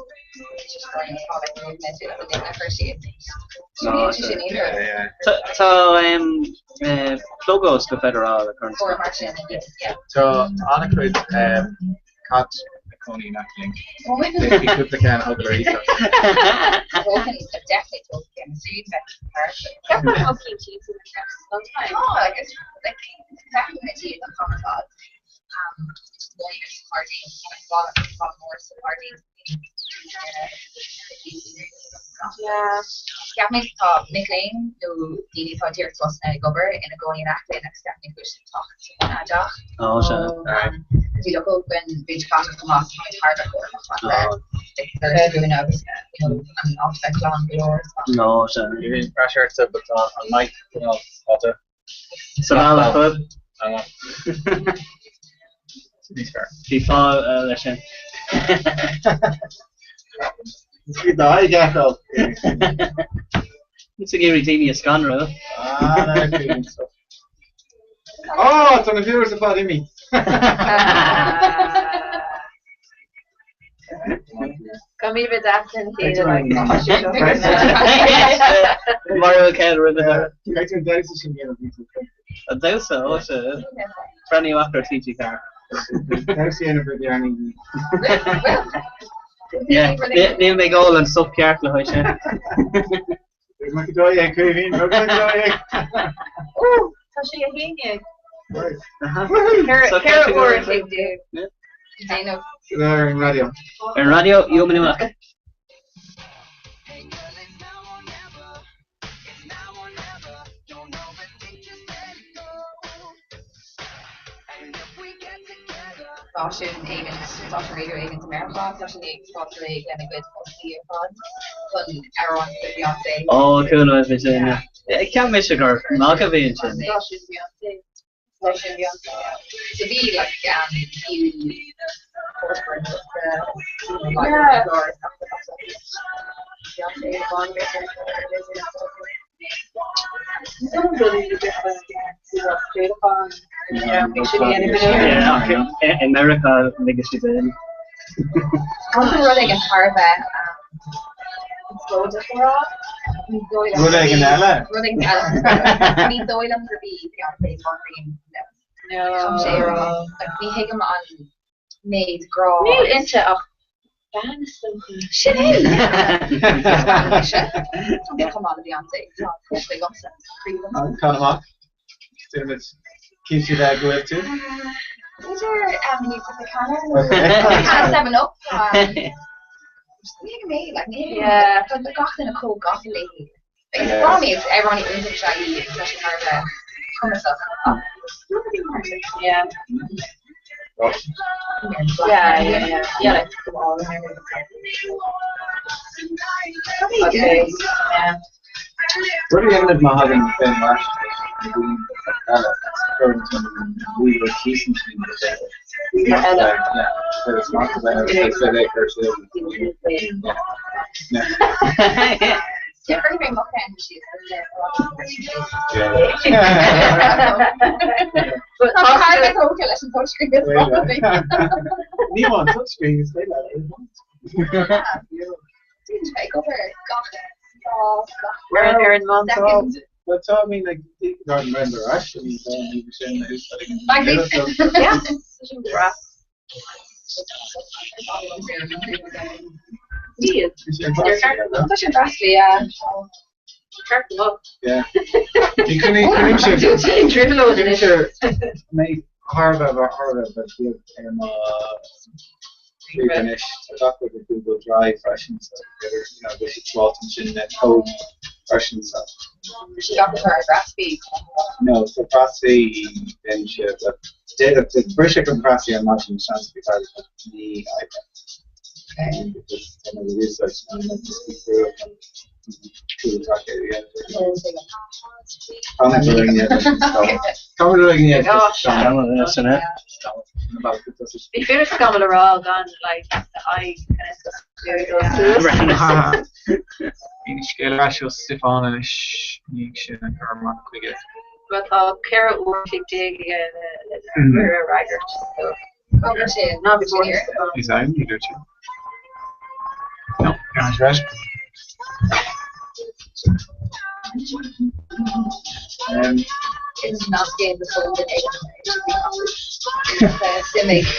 Q: Tá plógós go federal ag cur
H: Tá an-chuid cait ina cónaí in aice linn. Bhí cúpla ceann a thógáil ar iasacht.
S: Ceapaim tá mic léinn nó daoine atá díreach tosnaithe ag obair ina gcónaí in aice linn agus ceapaim go bhfuil siad ag teacht chun a dteach.
Q: Ó, sea.
S: Bhí lucht againn bhí caite chomh maith táimid thar a bheith cúramach mar le dúine agus an áit bheith glan go leor.
Q: Ó, sea.
H: Bhí an ort but tá an mic cineál fada.
Q: Sa bhealach chugat.
H: Níos fearr.
Q: Bhí fáth leis sin.
G: Bhí d'aghaidh a fheiceáil.
Q: Mise ag iarraidh daoine a scanrú.
G: Ah, no, Ó, tá na viewers ar fad imithe.
B: Go mí bheith deas lena chéile like tá sé seo.
Q: Mar a chéile roimh an deireadh.
G: Caithfidh tú an damhsa sin a dhéanamh níos mó.
Q: An damhsa, ó sea. Breathnaigh amach ar TG4.
G: Damhsa a dhéanamh roimh deireadh.
Q: Yeah, níl mé ag ól an stuif ceart le haghaidh sin.
G: Rug mé go dóigh é, Caoimhín, rug mé go dóigh é.
B: Ó, tá sé 11. 14 uair.
S: Déanamh.
G: Ar an raidió.
Q: Ar an raidió, gheobhaidh mé amach.
S: Stáisiún éigin, stáisiún raidió éigin i Meiriceá, tá siad ag fáil réidh lena gcuid postaí ar fad. chun amhrán le Beyoncé.
Q: Ó, chuala mé faoi sin, yeah. Cheap mise gur magadh a bhí ansin.
S: Tá sin Beyoncé. Tá sin Beyoncé, yeah. So bhí like fiú
Q: I Meiriceá ligfidh siad é.
S: Rud éigin thar a bheith conspóideach a rá. Ní dóigh liom
D: Rud éigin eile?
S: Rud éigin eile. Ní dóigh liom gurb í Beyoncé banríon na Tá sé a rá. Ní thuigim an méid grá.
B: Níl inti ach bean is dócha.
S: Sin é! Is bean mise. Tá mé chomh maith le Beyoncé. Tá cúpla agamsa. Croí agamsa.
D: Fan amach. Déanaimid cinnte de go bhfuil tú.
S: B'fhéidir ní cúpla canna nó canna 7 Up. Ní thuigim é, like, ní thuigim. Tá gach duine chomh gafa léi. Is breá liom í, is amhránaí iontach is ea í agus tá sí thar a bheith cumasach ach
B: Yeah. Yeah, yeah, yeah. Yeah, like, come on. Okay. Yeah.
H: Rud a dhéanfaidh má thagann Ben ar ais leis na daoine eile, cuireann tú an Weaver síos ansin go deireadh.
B: Eile.
H: Yeah, so it's not the better, so they curse it. Yeah.
S: Cuirfidh mé mo cheann síos Tá thar a bheith tógtha leis an touchscreen is
D: Ní amháin touchscreen, is féidir leat é.
S: Déanann sé ag obair gach lá, gach
B: Ar an
S: second.
D: Well, tá, I mean, like, Garden Render ar ais, I mean, tá an Weaver sin a úsáid ag an
B: Yeah, sin breá.
S: Tá sé presley, yeah.
B: Ceart go maith.
D: Yeah. Mé thar a bheith thar a bheith beag ar mo ríomhaire anois. Tá gach rud ar Google Drive freisin so you know beidh siad sláilte ansin le cód freisin so.
S: Sé gach rud ar Raspberry.
D: No, so Raspberry den sé but D'fhéadfadh briseadh an Raspberry ar maidin seans go dtarlódh ní iPad. Because tá mé ag úsáid na
B: Ní féidir scamall a rá gan like aghaidh
H: Bhí scéal ar ais ó Stiofán anois ní sin a chur amach chuige.
B: Bhuel tá 14 uair aige le a fhreagairt so. Ná bí buartha Stiofán.
H: Is aidhm ní dúirt sé. No, ar ais.
S: Is nach gcéad a fón den Suimigh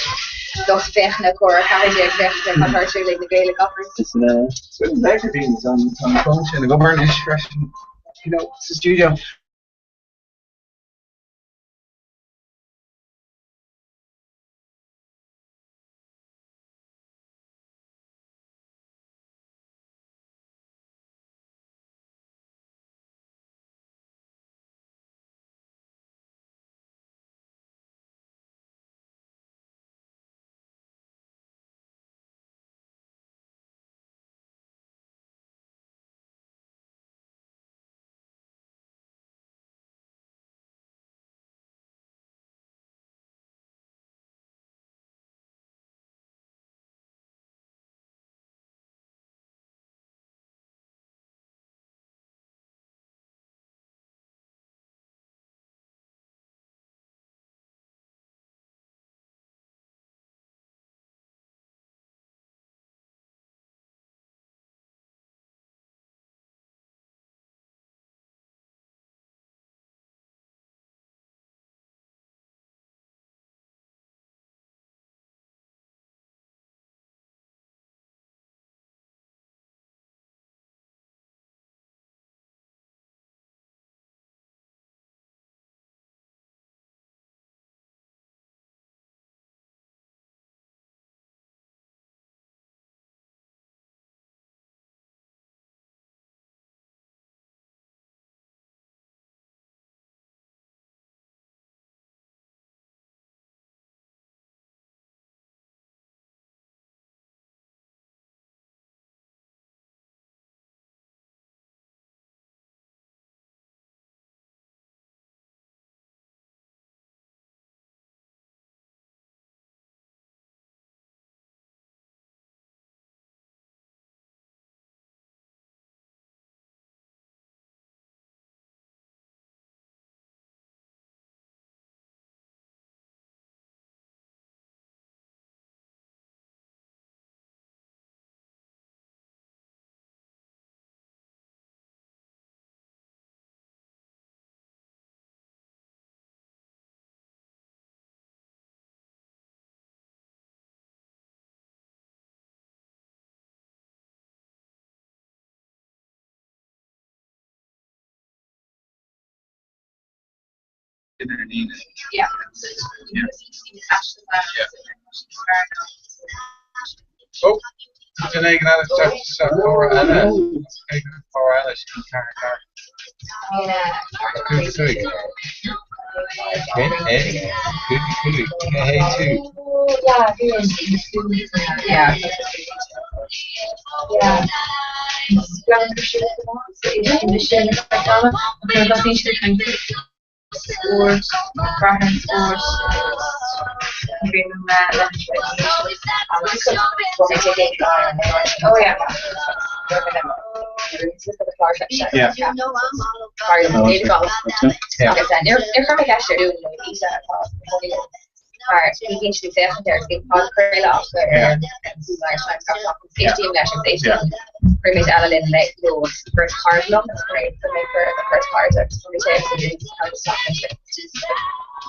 S: lucht féachana Comhrá 14 féachaint ar cad tá ar siúl ag na Gaeil ag obair.
H: Is an fón sin ag obair anois freisin. You know, sa stiúideo. Sin ar líne.
B: Yeah.
G: Oh, Duine éigin eile isteach isteach comhrá eile. Comhrá eile sin 4 4. 5 5. Cén é? 5 5. Cé hé tú?
B: Spórt, brath ar an spórt, Oh yeah.
H: Yeah.
S: Mar ní bhíonn siad ag féachaint air, bíonn podchraoladh acu ar an Irish Times gach seachtain. Éistím leis agus éistím roommate eile linn leo agus beirt chairde liom is mé beirt chairde agus tá mé téacs ag agus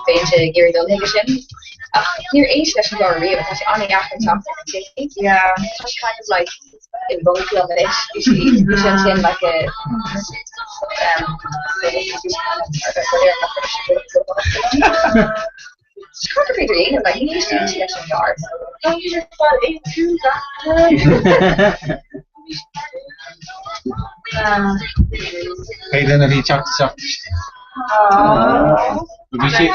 S: bheinnse ag iarraidh dul chuige sin. Ach níor éist leis an gclár riamh, tá sé an-dheacair teacht ar an tslí. Tá sé kind of like i bponc liom anois. Bhí sé bhí sé ansin like a Cad gur féidir a dhéanamh like ní éistíonn sí leis an gclár.
H: Pé duine a bhí ag teacht isteach. Bhí siad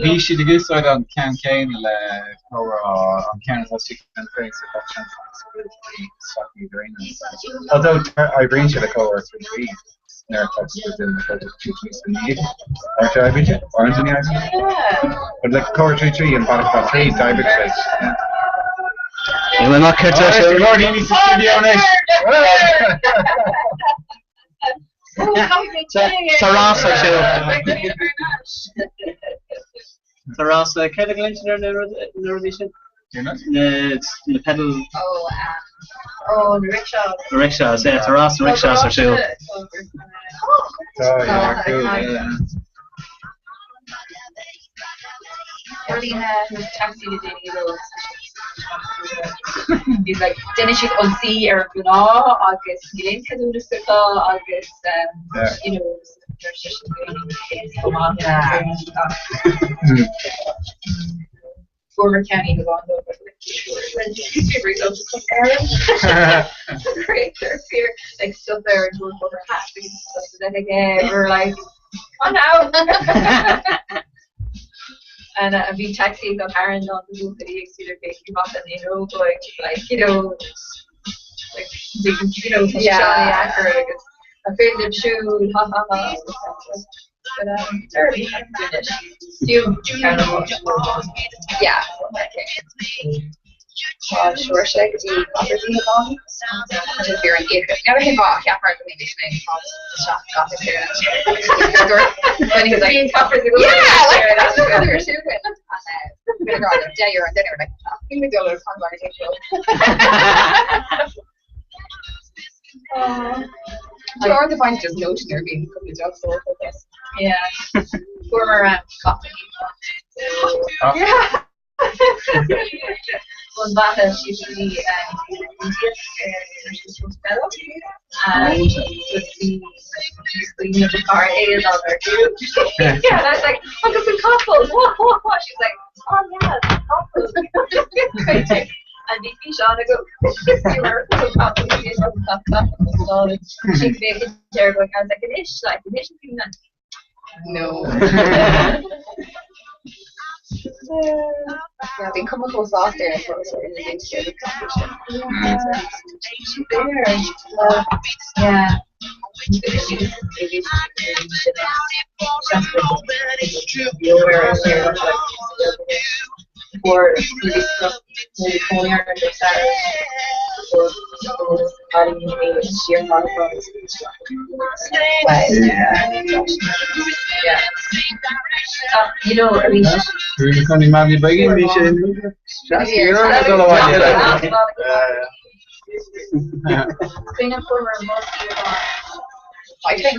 H: bhí siad ag úsáid an ceann céanna le comhrá an ceann atá istigh ann féin so gach seans Although oibríonn sé le comhrá 3 nuair atá siad ag déanamh na 3 3 sa ní Or d'oibrigh sé? Or an ní oibrigh? But like comhrá 3 3 and Bealach 3 d'oibrigh sé.
Q: Níl mé nach ceart leis.
H: Go leor daoine sa stiúideo anois.
Q: Tá rás ar siúl. Tá rás céard a ghlaonn siad ar na rudaí sin? Na pedal.
B: Oh, na rickshaws.
Q: Na rickshaws, yeah, tá rás na rickshaws ar siúl.
H: Oh, yeah, cool, yeah.
B: Taxi le déanaí He's like déanann siad ionsaí ar an mhná agus níl aon cheadúnas acu agus you know Former county na Like stuff there and over hat we're like oh no And uh, bhí taxi ag dul tharainn lá na buachaillí ag súil ar bith amach an fhuinneog like like you know like you know tá sé seo an-deacair agus an féidir libh siúl ha ha ha But um, fiú ceann amháin.
S: Yeah. Tá Seoirse go dtí Cathair Mhíobháin. Tá sé fíor an oíche. Never cén fáth a cheapfar go mbeidh sin isteach gach Yeah, like that's what they're shooting. De an dinner like in the dollar Or the point just notion there being a couple of jobs so I guess.
B: Yeah. Former um, coffee. Yeah. An bheatha sí Yeah, and I was like, agus an capall, what, what, what? She's like, oh yeah, the capall. And bhí físeán agam I was like, anois, like, anois
S: No. Yeah, bhí cuma chomh sásta ar an phóstaer ina dhiaidh sin.
B: She's there. Yeah. You know, arís.
H: Connie Manley Biggie, bhí sé
B: I think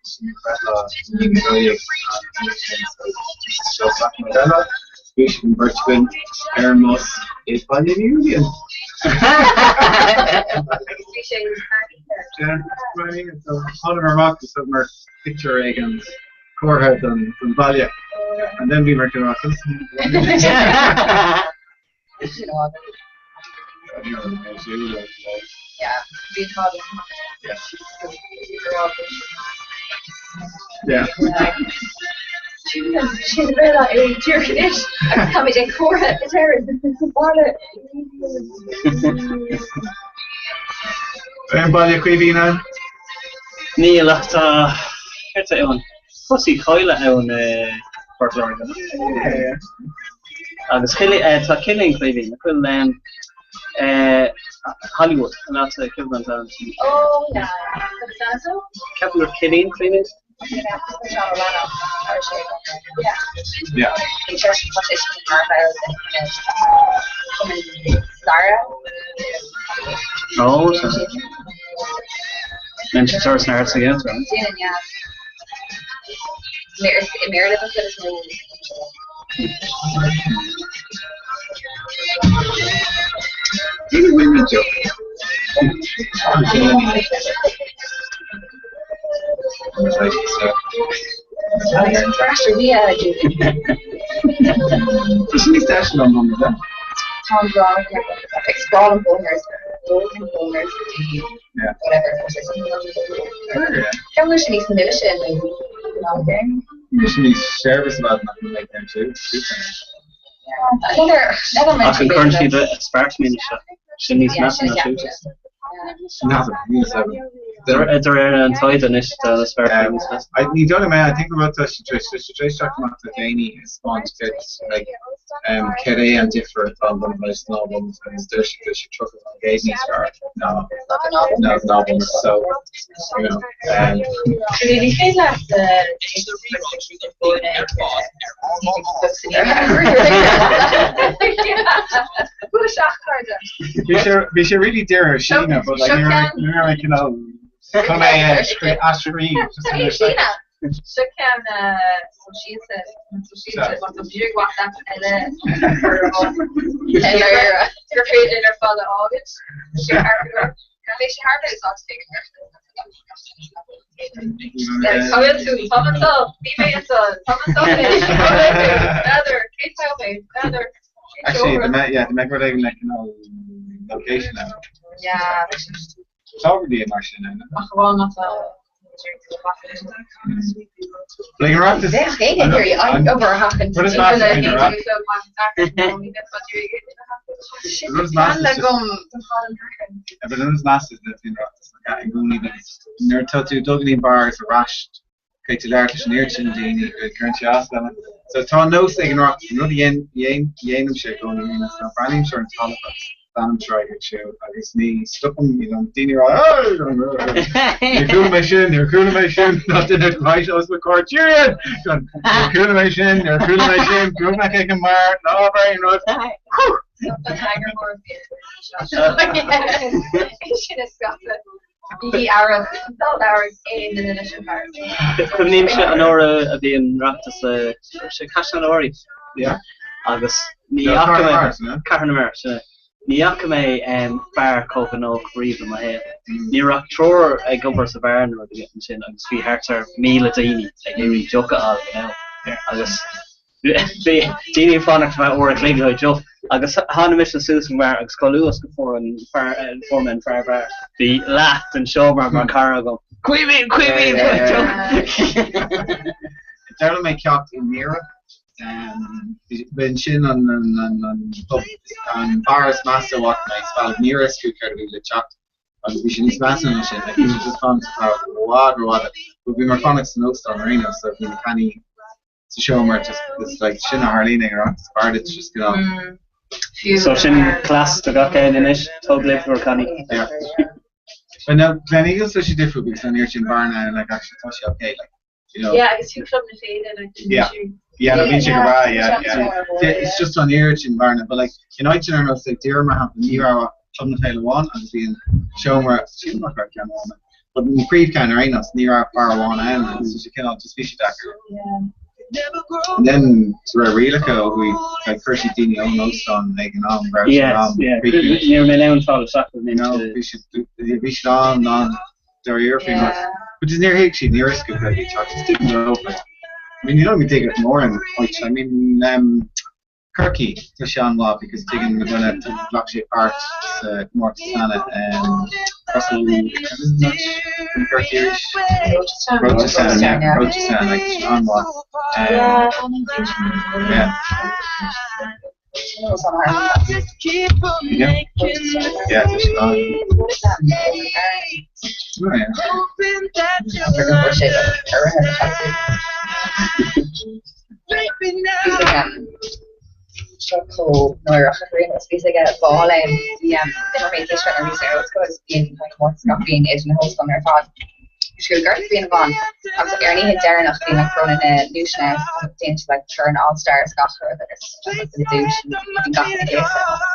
D: sin breithlá 12 so seo seachtain eile. Bhí siad an bheirt againn ar an mbus i Baile Uí Uallain.
B: Agus bhí sé thar oíche.
D: So thánamar amach agus thugamar pictiúr éigin comhartha don don bhaile. And then bhíomar go
L: Táimid ag comhartha a deireann baile.
D: An baile Caoimhín ann?
Q: Níl ach tá céard é ann? Crosaí Coille ann i Port Láirge. Agus tá Cillian Caoimhín, nach bhfuil Hollywood, an áit a Cillian ann.
S: Oh yeah.
Q: Ceapaim gur Cillian Caoimhín.
D: Yeah.
Q: Oh, Mention source na Arts again, right? Ach an gcuireann siad aspartame isteach? Sin níos measa ná siúcra. De réir an taighde anois tá an aspartame níos measa.
D: Ní dóigh liom é, I think an rud tá sé tar éis teacht amach le déanaí is spáint like céard é an difear atá an bun leis ná bun agus deir siad go bhfuil sé 30% níos fearr ná ná ná bun so you know
B: Ní féidir leat
D: Bhí sé really dear ar Síne but like ní raibh ní raibh mé cineál chun é a scríobh just in
B: Síne Seo ceann sóisialta sóisialta má tá bíog WhatsApp eile gur féidir ar fad a fhágaint. Sé thar Bhí sé thar bheith úsáideach Cá bhfuil tú? Tá mé anseo, bhí mé anseo, tá mé anseo anois, cá bhfuil tú? N'fheadar, cén t-am é? N'fheadar.
D: Actually, the me yeah, the mbeadh rud éigin le cineál location ann.
B: Yeah.
D: Tá rudaí mar sin ann.
B: Ach amháin má tá
D: Like an Oireachtas.
S: Bheadh éinne ag iarraidh obair a sheachaint.
D: Rud is measa faoin Oireachtas. Rud is measa is just Rud is measa faoin Oireachtas ná i gcónaí nuair atá tú ag dul go dtí an bar agus ar ais caithfidh tú labhairt leis an oiread sin daoine go gcuireann sé as duit. So tá nós ag an Oireachtas, an rud a dhéanaimse i gcónaí ná breathnaímse ar an talamh agus leanaimse ar aghaidh ag siúl agus ní stopaim, you know, daoine ag rá Níor chuala mé sin, níor chuala mé sin, ná duine ar right os mo chomhair, Cheerio! Níor chuala mé sin, níor chuala mé sin, go raibh mé ag an mbeár, ná abair aon rud.
B: Sin is scaipeadh. Bígí aireach, ná labhair aon duine leis an bhfear.
Q: Cuimhnímse an uair a bhí an Oireachtas i Caisleán Átha Rí agus ní fhaca mé Cathair na Mart, sea. Ní fhaca mé fear chomh gnóthach riamh i mo shaol. Ní raibh ach triúr ag obair sa bheár nó rud éigin ansin agus bhí thart ar 1,000 daoine ag iarraidh deoch a fháil ag an am. Agus Bhí daoine ag fanacht ar feadh uair a chloig le deoch agus tháinig mise suas an bheár agus chomh luath is go fuair an fear fuair mé an fear beáir bhí leath den seomra mar cara agam. Caoimhín! Caoimhín!
D: D'fhoghlaim mé ceacht i mBiorra. B'in sin an pub, an bar is measa a bhfaca mé sa bhealach. Ní raibh a fhios acu céard a bhí le teacht agus bhí sé níos measa ná sin. Like, bhí sé just fanacht sa bhealach i bhfad rófhada. But bhíomar ag fanacht san óstán ar aon nós so bhí na cannaí sa seomra just it's like sin a tharlaíonn ag an Oireachtas b'fhearr duit just go
Q: So sin cleas do gach éinne anois, tóg libh bhur cannaí.
D: Yeah. But no, Gleneagles tá sé difriúil because an oiread sin bearna and like actually tá sé okay like you know.
B: Yeah, agus fiú Club na Féile like
D: Yeah. Yeah, no, bíonn sé go breá, yeah, yeah. It's just an oiread sin bearna, but like in áiteanna ar nós like Doire mar shampla ní raibh ach Club na Féile amháin agus bhí an seomra, sílim nach raibh ceann amháin. But an príomhcheann ar aon nós, ní raibh fear amháin ann agus tá sé cineál just bhí sé deacair. And then de réir rialacha ó thuaidh, like chuir siad daoine ón óstán ag an am, raibh siad
Q: Yes, yeah. Ní raibh mé in ann fáil isteach
D: you know, bhí siad bhí siad an an dáiríre faoin rud. But just níor thuig siad, níor fhios acu cad a bhí ag teacht, just didn't know like I mean, you don't even dig it more in áit, I mean, um, Corcaigh, tá sé an-mhaith because tuigeann mo dhuine, ghlac sé páirt sa chomórtas cheana, Russell, Corcaigh arís? Rochestown, yeah, Rochestown, like, tá sé an-mhaith. Yeah. Yeah, yeah, tá sé an. Oh, yeah.
S: Seo chomh náireach a chroí agus bhíos aige ball ann. Bhí d'imir mé cispheil nuair a bhíos ar ollscoil agus bíonn an comórtas gach bliain idir na hollscoileanna ar fad. Bhí sé go bliain amháin agus ar an oíche deireanach bhí like bronnadh na nduaiseanna agus déanann siad like foireann all stars gach rud agus an duais bhí gach duine gléasta amach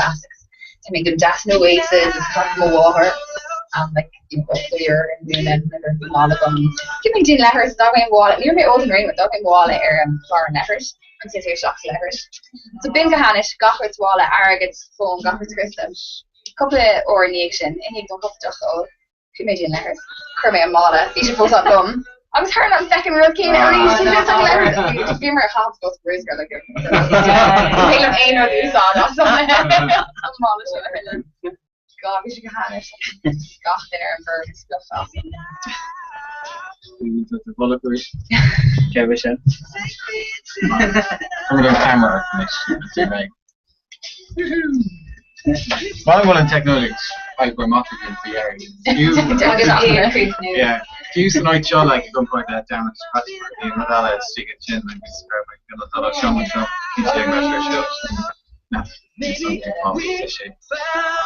S: agus tá mé go deas in Oasis agus caithfidh mo mháthair um, like, you know, clear and doing it never bhí mála agam. Cé mé díon leithreas d'fhág mé an mhála, ní raibh mé ólta nuair d'fhág mé an mhála ar an chlár an leithris agus é isteach sa leithris. So b'in go hainnis gach rud sa mhála airgead fón gach rud scriosta. Cúpla uair i ndiaidh sin, i ndiaidh dom cúpla deoch a ól, Chuaigh mé dtí an leithreas, chuir mé an mála, bhí sé fós ann liom, agus tharla an feckin' rud céanna arís, bhí sé sa leithreas, bhí mar a chaitheamh fós bruscar like ní liom aon rud a úsáid as an mála seo a thuilleadh. God, bhí sé go hainnis, gach duine ar an bhfoireann spleoch as.
Q: Cé bhí sin?
D: Cuir an camera anois. Maith go bhfuil an teicneolaíocht oibrithe amach againn faoi dheireadh. Fiú san áit seo like i gcomparáid le Domhnach seo caite mar bhí an rud eile istigh ansin agus go raibh ag dul ó seomra seo cinnte ag raibh sé ar siúl.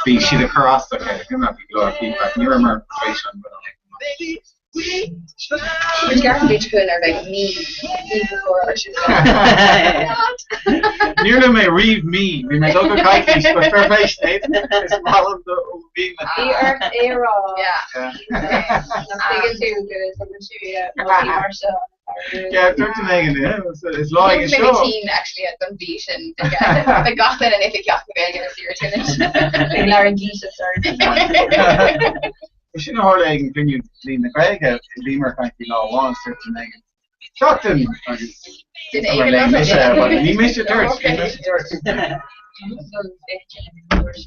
D: Bhí siad ag cur as do chéile, go mbeadh go leor feedback. Ní rabhamar tar éis an rud a fheiceáil.
S: Muid ceart an bhliain seo chugainn ar bheidh mí mí before sin.
D: Níor luaigh mé riamh mí, bhí mé ag dul go coicís, but fair play Sinéad, is maith liom do mhí na.
B: Bhí ort é a rá. Nach dtuigeann tú go dtugann tú moltaí mar seo.
D: Yeah, dúirt mé ag an is lá ag an
S: Mé
D: seo.
S: tinn actually don mhí sin le gach duine in oifig Theach na Gaeilge na tíre sin.
B: Ag laryngíteas ort.
D: Ba sin a tharla ag an gcruinniú Bhliain na Gaeilge, bhíomar ag caint faoi lá amháin, dúirt duine éigin, seachtain! Agus
S: Duine
D: mar
S: éigin
D: léigh mise, but ní mise a dúirt,
S: Okay.
D: ní mise a dúirt.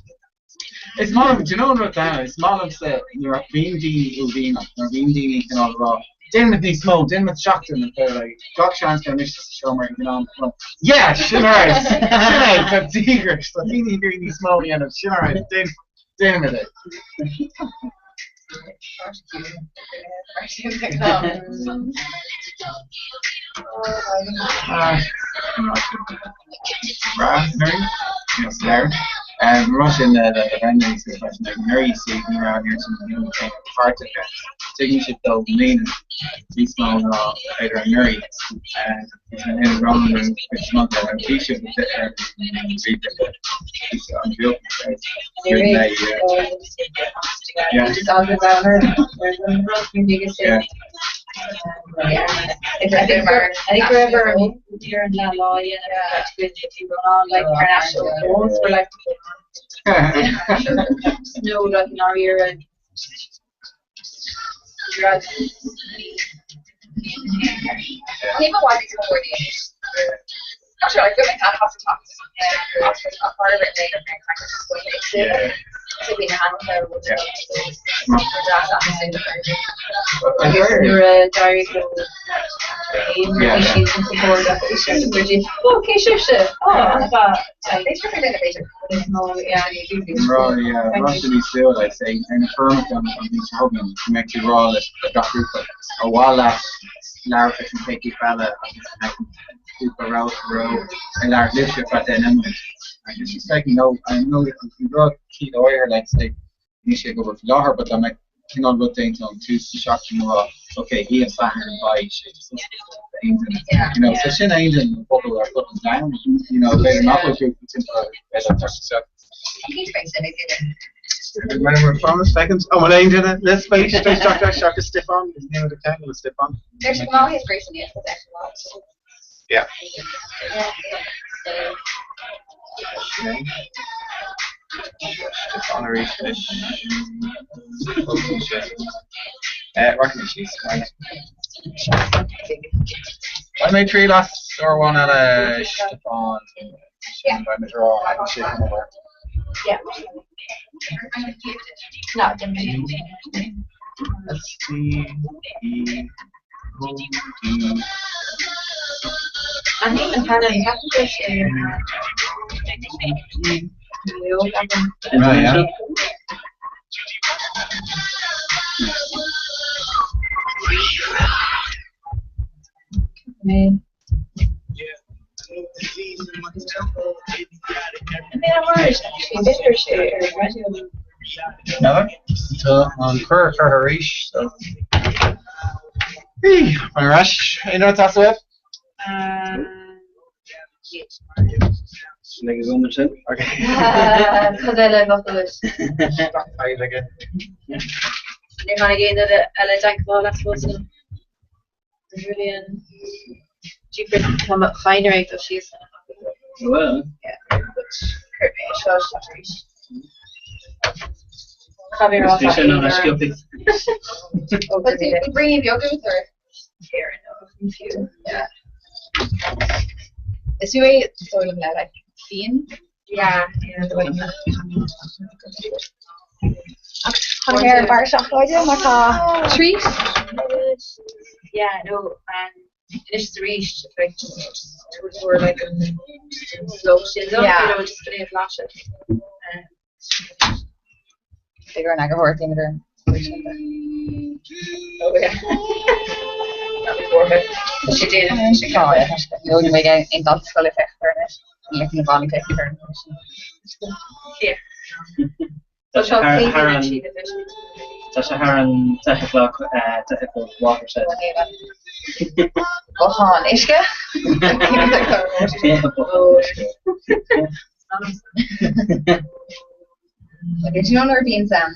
D: Is maith liom, do you know an rud eile, is maith liomsa nuair a bhíonn daoine uaillmhianach, nuair a bhíonn daoine cineál ag rá, déanfaimid níos mó, déanfaimid seachtain, and they're like, gach seans go raibh mise sa seomra ag an am, yeah, sin ar fheabhas, sin é, tá díograis, tá daoine ag iarraidh níos mó a dhéanamh, sin ar fheabhas, déan Déanfaimid é. Rud sin le le Brendan sa freisin ag anuraidh sí ní raibh an oiread sin daoine ag páirt aige. Tuigeann siad dó i mbliana níos mó ná b'fhéidir anuraidh.
S: Ní ba mhaith go mór daoine. Not sure, like, women can't have to talk.
B: Nuair a d'éirigh leo bhí siad an support Ok sibhse
D: Níl sé ag obair faoi láthair but dá mbeadh cineál rud déanta ón tús sa seachtain a rá ok oíche Sathairn beidh sé just aon duine you know so sin aon duine an pobal ar fud an domhain you know b'fhéidir nach bhfuil grúpa timpeall b'fhéidir tá sé seo.
S: Cinnte beidh suim ag duine.
G: Mar seconds. Ó bhfuil aon duine le spéis tar éis teacht air seachas Stiofán? Is níl muid ag ceangal le Stiofán.
S: Deir sé go maith his Grace and yes, that's actually
G: Yeah. Stiofán arís anois. Rachaidh mé síos. Right. Bhain mé triail as uair amháin eile Stiofán. Sin beidh muid a rá agus sin an obair.
B: Yeah. No,
G: S C E O D
B: An ní an t-ainm ceapann sé
G: Right, yeah.
B: Mé.
G: N'fheadar? Tá an cuireadh curtha arís, so. Hey, ar ais. Aon rud as uaibh?
Q: Sin ag an sin.
G: Okay.
B: Cad eile a bheadh uait?
G: Fadhb aige.
B: Níor tháinig aon duine eile i dteagmháil leat fós? Julian Jeepers tá mo chadhnra ag dul síos an
Q: Well.
B: Yeah, but chuir mé seo isteach arís. Caithfidh mé rá
Q: Bhí sé in ann a sciobthaí.
S: But see, we bring in yogurt or
B: Fair enough, fiú.
S: Yeah. Is fiú é dóigh liom le like fíon.
B: Yeah, yeah, dóigh liom.
S: Ach tháinig mé ar an barra seacláide mar tá treat.
B: Yeah, no, anois is arís, like, just tabhair like an just an slow sin dom, you know, just chun é a bhlaiseadh.
S: B'fhéidir an eagarthóir déanamh ar an
B: Oh yeah. Not before her. Tá sé déanamh, tá sé ceann.
S: Nó ní bheidh aon dalta scoile ag féachaint air anois. Ní fheicfidh na ballaí féachaint air anois.
B: Yeah.
Q: Tá sé thar an Tá sé thar an 10 o'clock 10 o'clock watershed.
S: Bothán uisce? Like, do you know nuair a bhíonns daoine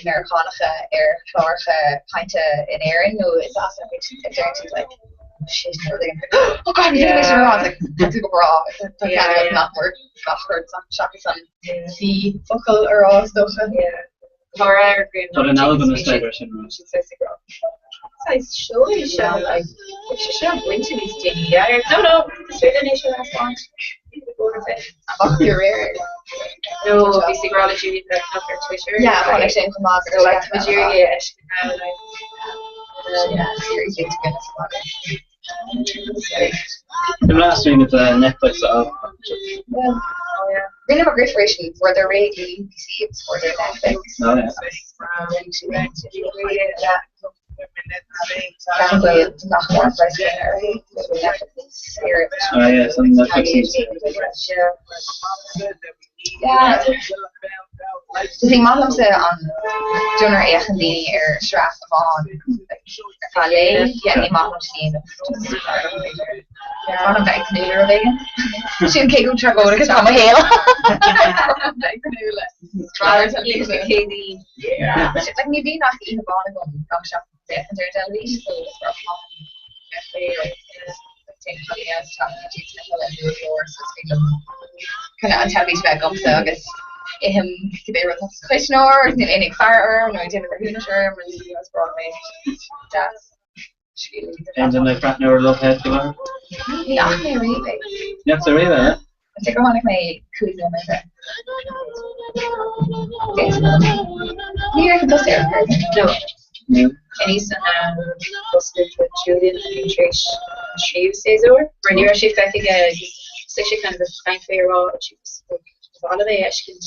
S: Meiriceánacha ar chláracha cainte in Éirinn nó i Sasana a deireann siad like shit nó rud éigin oh god ní féidir sin a rá like tá tú go breá tá cead agat nach mór gach rud seachas an C focal a rá is dócha.
B: Tá ar
Q: Tá an Albain is ar sin rá.
B: Saghas seó é seo like sé seo bainte níos déanaí. No no is féidir é seo a thaispeáint.
S: Ach de réir.
B: No bhí sí ag rá le Julian Breathnach ar Twitter.
S: Yeah, chonaic sé chomh maith
B: So like tá muid iarraidh é a fheiscint now like.
S: Yeah, series ag goodness
Q: The last thing with Netflix a
S: Well, Rinne mo dheirfiúr sin fuaireadar réidh le UPC agus fuaireadar Netflix.
Q: Oh yeah.
S: Yeah. Ceangal nach mór praghas céanna uirthi le Netflix saor.
Q: Oh yeah, some Netflix is
S: Yeah. Is maith liomsa an nuair a fhéachann daoine ar shraith amháin ar feadh lae, yeah, ní maith liom sin. Maith liom bheith ag tnúth le rud éigin. Sin cé chomh tragóideach atá mo shaol. Bheith ag tnúth le
B: Céadaoin.
S: Like ní bhíonn ach oíche amháin agam gach seachtain féachaint ar an teilifís so is breá liom kind of an teilifís bheith agamsa agus ithim cibé rud atá sa chuisneoir agus níl éinne ag faire orm nó ag déanamh breithiúnais orm agus is breá liom é. Deas.
Q: Aon duine ag breathnú ar Lovehead go láthair?
S: Ní fhaca mé riamh é.
Q: Ní fhaca tú riamh é?
S: Is é gur tháinig mé 5 nóiméad air. Ní raibh tusa ar chor.
B: No. Ceannaíos an bosca do Julian a bhí tar éis an tríú séasúr, mar ní raibh sé feicthe aige agus thosaigh sé kind of ag caint fé a rá she was like ba mhaith liom é a fheiscint.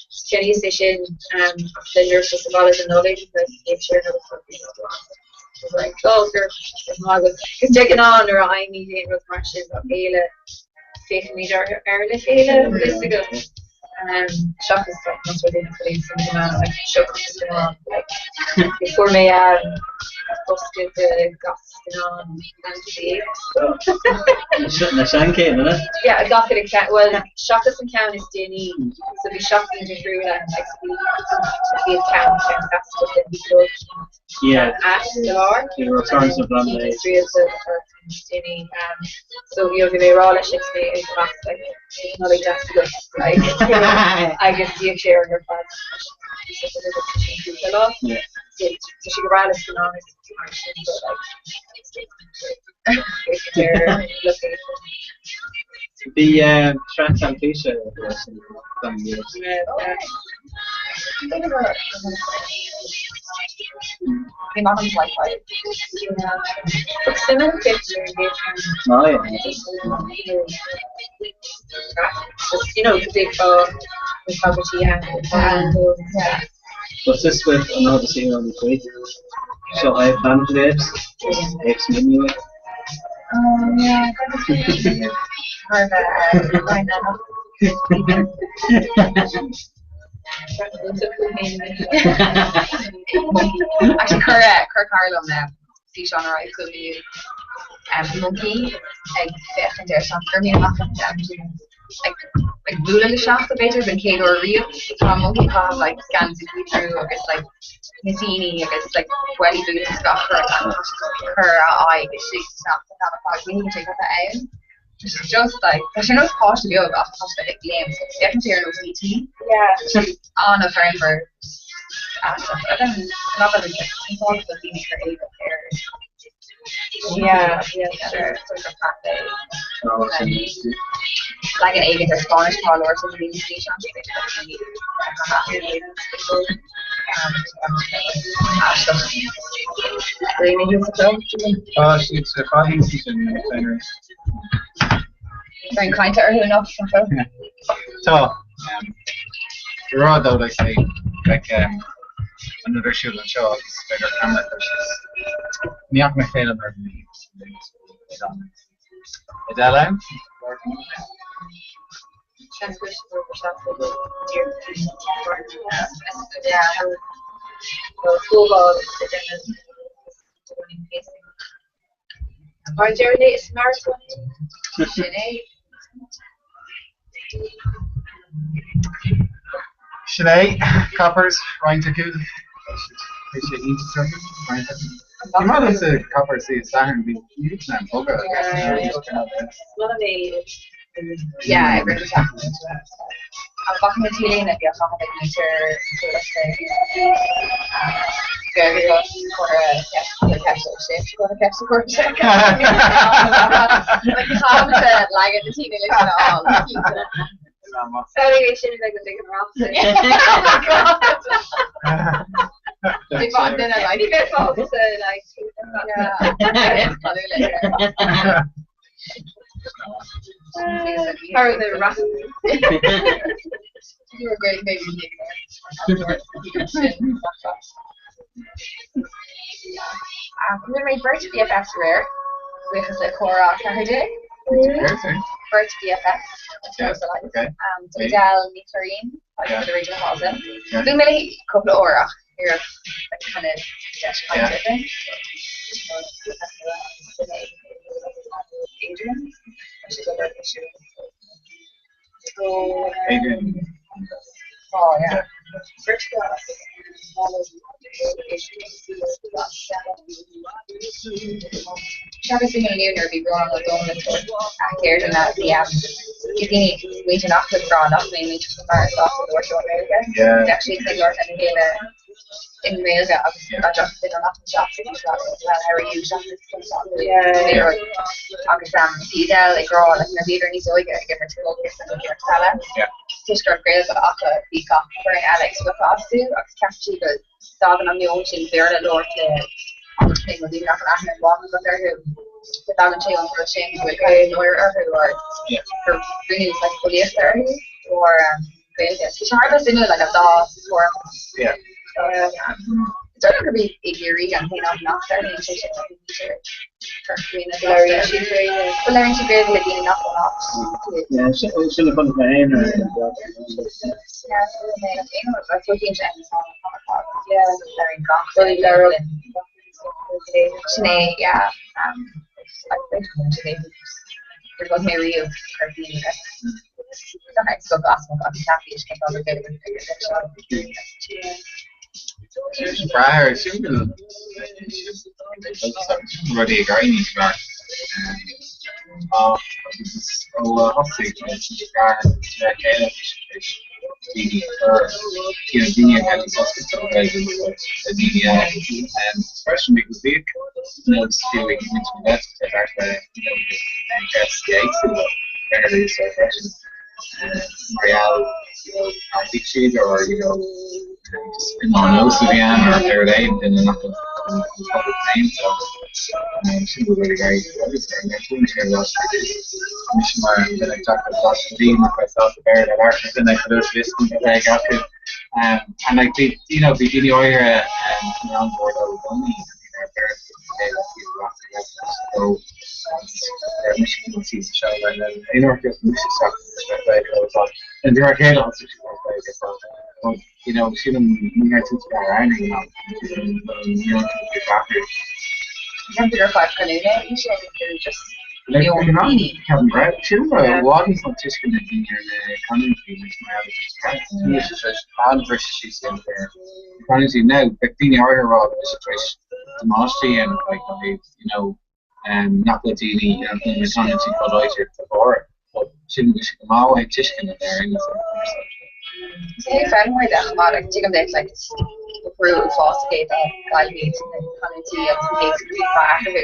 B: So cheannaíos é sin ach then nuair a bhí sa bhaile don Nollaig like chéad sé ar was like oh go raibh maith agat. Cos de ghnáth nuair a fhaighimid aon rud mar sin dá chéile féachaimid air le chéile fhios agat. Seachas like más rud é nach bhfuil aon suim agam like seo cúpla scannán like fuair mé bosca de gach scannán fantasy.
Q: Na seanchéimeanna?
B: Yeah, gach uile ceann, bhuel, seachas an ceann is déanaí, so bhí seachtain difriúla agus bhí bhí an ceann ceann then bhí dul
Q: Yeah.
B: ait sa lár.
Q: Bhí Returns of
B: Cinn
Q: Blonde.
B: is rialta is déanaí. So you know, bhí mé ag rá leis agus mé ag amach like Nollaig deas agat like agus bhíodh sé ar fad.
Q: Yeah.
B: Tá sé go breá le scannán is mar sin but like they're looking
D: Bhí sraith teilifíse don
S: Bhí maith an sci-fi.
B: Ach suim picture
Q: Oh, yeah.
B: Just, you know, big with poverty and yeah.
Q: Was this with another scene on the tweet? So I have Planet of the Apes. Apes menu.
S: Oh, yeah. Thar bheith Actually chuir chuir cara liom físeán ar aghaidh chugam inniu. Moncaí ag féachaint ar sneachta. Chuir mé amach ag ag bualadh le sneachta b'fhéidir den chéad uair riamh. Tá moncaí ag caitheamh like geansaí brú agus like mitíní agus like welly boots agus gach rud agus tá sé ag cur a aghaidh istigh sa sneachta tá fág ní sé cad tá ann. Tá sé just like tá sé ar nós páiste beag ach tá sé ag léim so féachann sé ar nós ET.
B: Yeah.
S: Tá sé an-ghreannmhar aisteach. I don't know, not that it's like an fáth go bhfuil daoine ag cur éadach air.
B: Yeah, yeah, sure.
S: Sort of pathé. Leagan éigin ar Spáinnis atá á labhairt ag daoine sa fhíseán Aisteach.
B: Daoine thíos sa chlub?
H: Tá siad sa fad thíos ansin féin.
S: Bíonn caint orthu enough nach bhfuil?
H: Tá. Rá dó like say like an rud ar siúl anseo agus beidh ar camera tá siad. Ní fhaca mé féile mar bhí Adele ann?
B: Mar deireadh is maratón
S: Sin é.
H: Sin é, Coppers, roinnt acu. Bhí sé iontach orthu, roinnt acu. Ní maith liomsa Coppers Dé Sathairn, bhí iad san bogadh agus
S: Yeah, ag rith na seachtaine. An bhfaca mé t-léine a bhí á chaitheamh ag muintir Chuallachta Gaeilge curtha ceist sin curtha ceist a chuir sé. Chaithfeadh leagan na tíne leis an fháil.
B: Sorry, sin a bheith go dtig an rá.
S: Bhí an duine like
B: Bhí bheith fágtha like
S: yeah.
B: How the rat.
S: You were great baby. Bhfuair mé beirt BFFs aréir, buíochas le Comhrá 14. Beirt BFFs. Adele Ní Churraoin agus Rachel Hawson. Bhí mé léi cúpla uair ach ní raibh kind of deis cainte againn. Adrian.
H: Adrian.
S: Oh yeah. Seachas bhí mé inniu nuair a bhí Rónán Ó Domhnaill ag tabhairt ceirdeanna bhí bhí daoine muintir an Aclaimh ag rá nach mbeidh muintir Chonamara sásta labhairt leo i nGaeilge. Bheadh siad ag labhairt lena chéile i nGaeilge agus dá dtiocfadh duine amach anseo bhí siad well how are you seachas agus bhí Adele ag rá like nuair a bhíodar níos óige ag imirt fócas nó ag imirt peile toisc go raibh Gaeilge acu bhí gach foireann eile ag spochadh astu agus cheap sí go dtagann an meon sin Béarla a labhairt le nó daoine nach bhfuil aithne mhaith agat orthu go dtagann sé ón rud sin go bhfuil kind of náire orthu or gur rinneadh like bulaíocht orthu or Gaeilge. Bhí sé thar a bheith suimiúil like an dá tuairim.
H: Yeah.
S: Is dóigh liom gurb í i gCiarraí an t-aon áit nach dtarlaíonn sé sin like labhraíonn siad Gaeilge. Well labhraíonn siad Gaeilge le daoine nach ón áit.
Q: Yeah, sin sin a chonaic mé féin ar
S: Yeah, so mé like aon rud like bhíonn sé ann san am ar fad. Yeah, labhraíonn gach duine. Sin é, yeah. Gur rud mé riamh ar bhí
D: Brath sin rudaí ag éirí níos fearr. Ó thosaigh chéile daoine gur daoine a bheith oscailte don Ghaeilge le daoine eile freisin because bhíodh nós fiú ag muintir na Gaeltachta thart le ceisteanna éagsúla ar a úsáid freisin mar gheall you know ar bhí siad or you know just nós a bhí ann or ar aon duine nach bhfuil an pobal féin so sin rud ag éirí agus ar an tuairim sin ar Anois mar duine deacair bhí mar chuid sásta Béarla a labhairt duine ag dul síos an bheidh acu. And like bhí you know bhí daoine áirithe an an bord ó gcónaí ar You know, sílim ní raibh tú ar aon
S: Ceapaim gur fadhb canúna í sin gur just meon daoine.
D: Ceapaim go raibh. Sílim go raibh i bhfad níos mó tuisceana ag daoine ar na canúintí anois mar gheall ar Níl sé tar éis an-bhriseadh síos a dhéanamh ar na canúintí. Now, beidh daoine áirithe ag rá go bhfuil sé tar éis damáiste a dhéanamh like ó thaobh, you know, nach bhfuil daoine, you know, na canúintí chomh láidir dá bharr. But sílim go bhfuil sé go maith ó thaobh tuisceana de ar aon nós ar an gcúrsa.
S: Is é foghlaimeoir de chomh maith, like, tuigim duit, like, ba bhrú uafásach é dá gcaillfimid na canúintí agus na héagsúlachtaí atá eatarthu.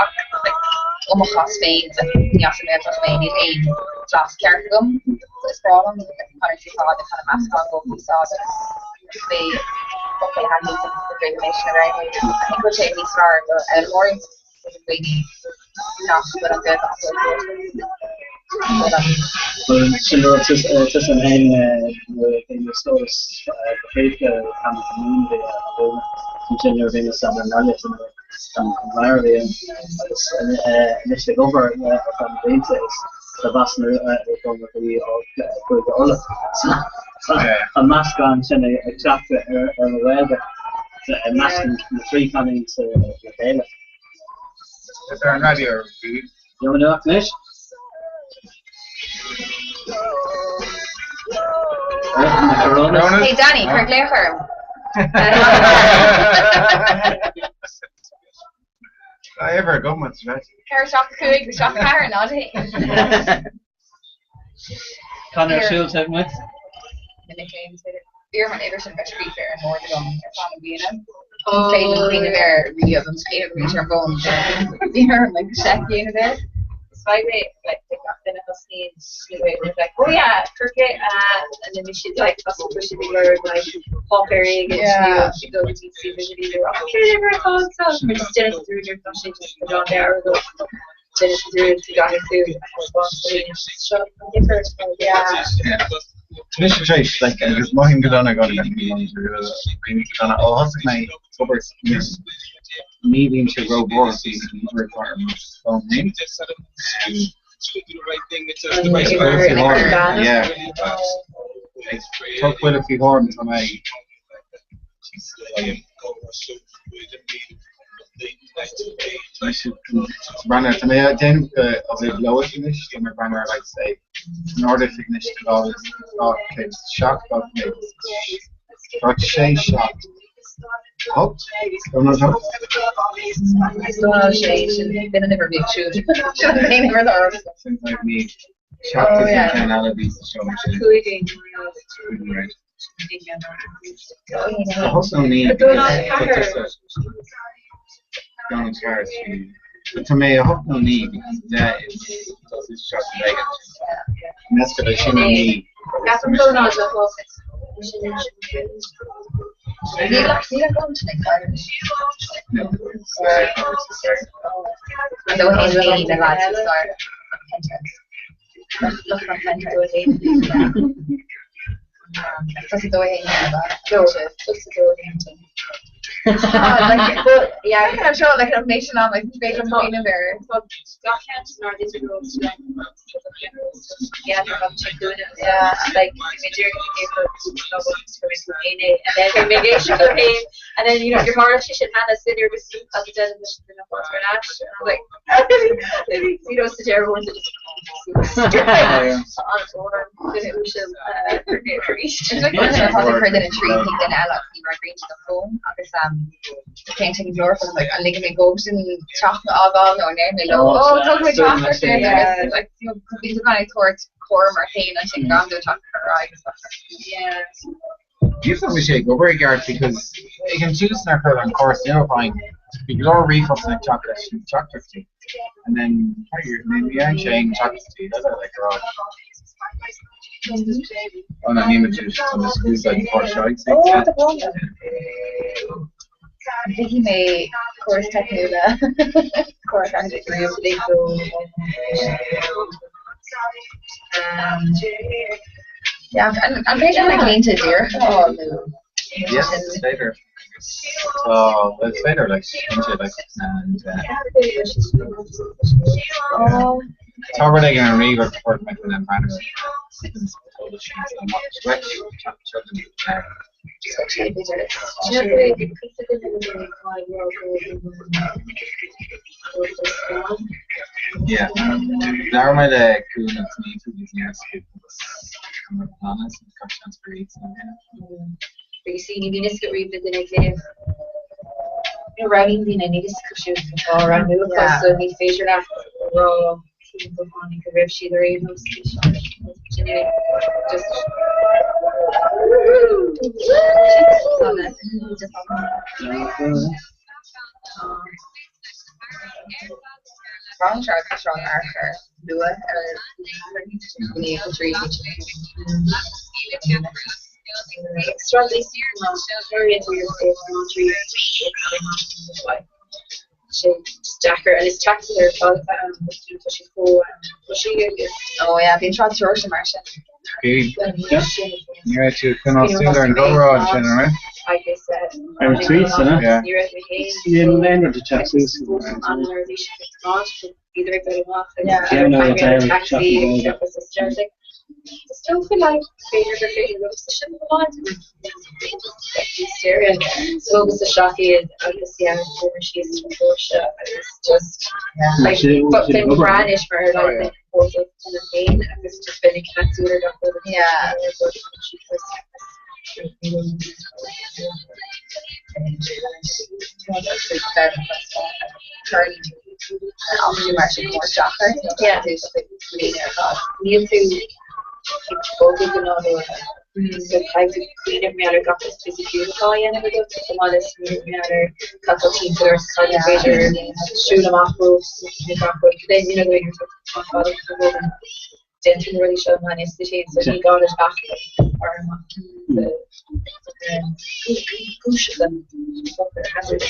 S: Ach, like, ó mo chás féin, like, ní as an nGaeltacht mé, níl aon bhlas ceart agam. So is breá liom, like, na canúintí ar fad a kind of meascán go úsáid agus pé focail a thaitníonn liom go bhféadfaidh mé sin a roghnú. I think go bhfuil sé níos fearr do fhoghlaimeoirí. Nach bhfuil an Ghaeltacht
Q: Bhuel, sin rud tusa féin nuair a bhí na stóras go fríofa tamall de mhún bhí a bhualadh ansin nuair a bhí na san ar nGaillimh san an Conamara bhí ann agus anois ag obair ar feadh na blianta is tá blas agam a bhí ó Chúige Uladh. So an meascán sin ag teacht ar mo Ghaeilge, meascann na trí chanúint le chéile.
D: Is ar an raidió ar bhí.
Q: Gheobhaidh nuacht anois.
S: Hey Danny, cuir glaoch orm.
D: Tá uimhir agam muid right.
S: 4 7 5 7 4 0 1.
Q: Conor siúl sa muid.
S: Na mic léinn is féidir. B'fhíor an uimhir sin a bheith scríofa ar an mbord agam ar feadh na bliana. Ní féidir cuimhneamh air riamh an chéad uair ar an bhfón. Bhí orm like seic a dhéanamh air.
L: Is fadhb é like ag gach duine a thosnaíonn nó like oh yeah cuir and then siad like thosaigh siad ag lorg like páipéar éigin nó ag dul go dtí suíomh idirlín nó oh cén uimhir atá anseo or just déanann tú dearúd tá sé just go dán leabhar nó déanann tú dearúd go gcaithfidh tú a thaispeáint do dhaoine seo an difear
D: yeah. Tá mise tar éis like agus mothaím go dona go dona ó thosaigh mé ag obair anois ní bhíonn sé rómhór faoi an uimhir atá ar mo fón féin. Yeah. Tá buille faoi thuairim tá mé Breathnú tá mé ag déanamh go ó thaobh lóid anois tá mé ag breathnú ar like say an Ard-Oifig anois 207 207 6 8 8
S: Dónal sé sin duine an uimhir bhí siúd. Sin an aon uimhir atá orm.
D: Sin like ní seacht is an ceann eile a bhí sa seomra sin. Right. Tá hocht nó 9 because tá tusa gan an ceart sin. Tá mé 8 nó 9 because 10 is tá tú seacht an éigin. Measctha le sin nó 9.
L: Ceapaim dónal le hocht.
S: Níl ach níl ach an sin ag tarlú. An dó haon haon na lads is fearr. Lucht an Pentre. Tá sa dó haon haon ab ea? Tá sa dó haon. Like, but yeah, I'm sure like an nation on like b'fhéidir liom cuimhneamh air.
B: Tá gach ceann den ard Yeah,
S: Yeah.
B: like bhí mé díreach ag and then bhí mé ag éisteacht leo féin and then you know you're tharla sé sin cheana so you're just as a déanamh leis an duine fáilte ar ais and I was like you know sa deireadh bhfuair just an-fhóram duine uasail arís.
S: Tá cur duine trí duine eile ní fhreagraíonn siad an fón agus téann sé go leor like an ligfidh mé dóibh sin teach a fhágáil nó an ndéarfaidh mé leo oh tógfaidh mé teach ar sin agus like you know bhí tú kind of ag tabhairt cúram ort féin ansin gan dó teacht ar aghaidh agus
H: Ní bhfuil sé ag obair i gceart because ag an tús nuair a chuir an córas nua i bhfeidhm bhí go leor ríomhphostanna ag teacht leis na teachtaireachtaí and then ní dhearna sé aon teachtaireachtaí eile like a rá Oh no, ní muid chun is úsáid an córas seo ag
S: Oh, tá brón. Bhí mé córas teicniúla córas Yeah, an an féidir like línte díreach a fháil nó
D: Yes, is féidir. Tá is féidir like cinnte like and uh, Tá rud éigin ar ríomhaire support mé chun an breathnú Yeah. Labhair mé le cúnamh agus ní tú níos
B: You see, ní bhíonn fhios agat riamh le duine ag léamh. Nó roghnaíonn daoine, níl fhios acu siúd cén fáth a roghnú acu so ní féidir leat a rá cén go tháinig go raibh siad ar aon nós. Anyway, just
S: Rang seo agus rang archar luath ar gníomh go trí
B: sé deacair and is taxi ar fad atá ann agus tá sé chomh pushy agus
S: Oh yeah, bíonn Sráid Seoirse mar sin.
H: Ní raibh tú coinneáil súil ar an gcomhrá ansin, an raibh?
B: agus
Q: Ar an tweets, an ea?
H: Yeah.
B: ní raibh mé féin
Q: Níl aon rud ag teacht suas.
B: an ar bhí sé ag tiomáint bhíodar ag dul amach agus
S: Yeah.
Q: Yeah, no,
B: bhí
Q: it's Irish,
B: taxi
Q: shopping mall.
B: agus is deir Is dócha like b'fhéidir gur féidir liomsa sin a tiomáint hysteria. So agus isteach iad agus yeah fuair síos an Porsche agus just like but been brainis mar like been Porsche an féin agus just been ag ceansú ar gach rud.
S: Yeah. Mar sin mór deacair.
B: Yeah. Níl tú ag bogadh go nádúrtha. So caithfidh tú cuimhneamh mar gheall ar gach rud fisiciúil atá á dhéanamh agat, chomh maith le smaoineamh mar gheall ar cad tá timpeall ort, cad is féidir siúl amach romhat nó gach rud. Then you know the way you're talking about it, go bhfuil déantar na rudaí seo in ann is duit so ní gá duit ach ar amach guaiseacha hazard.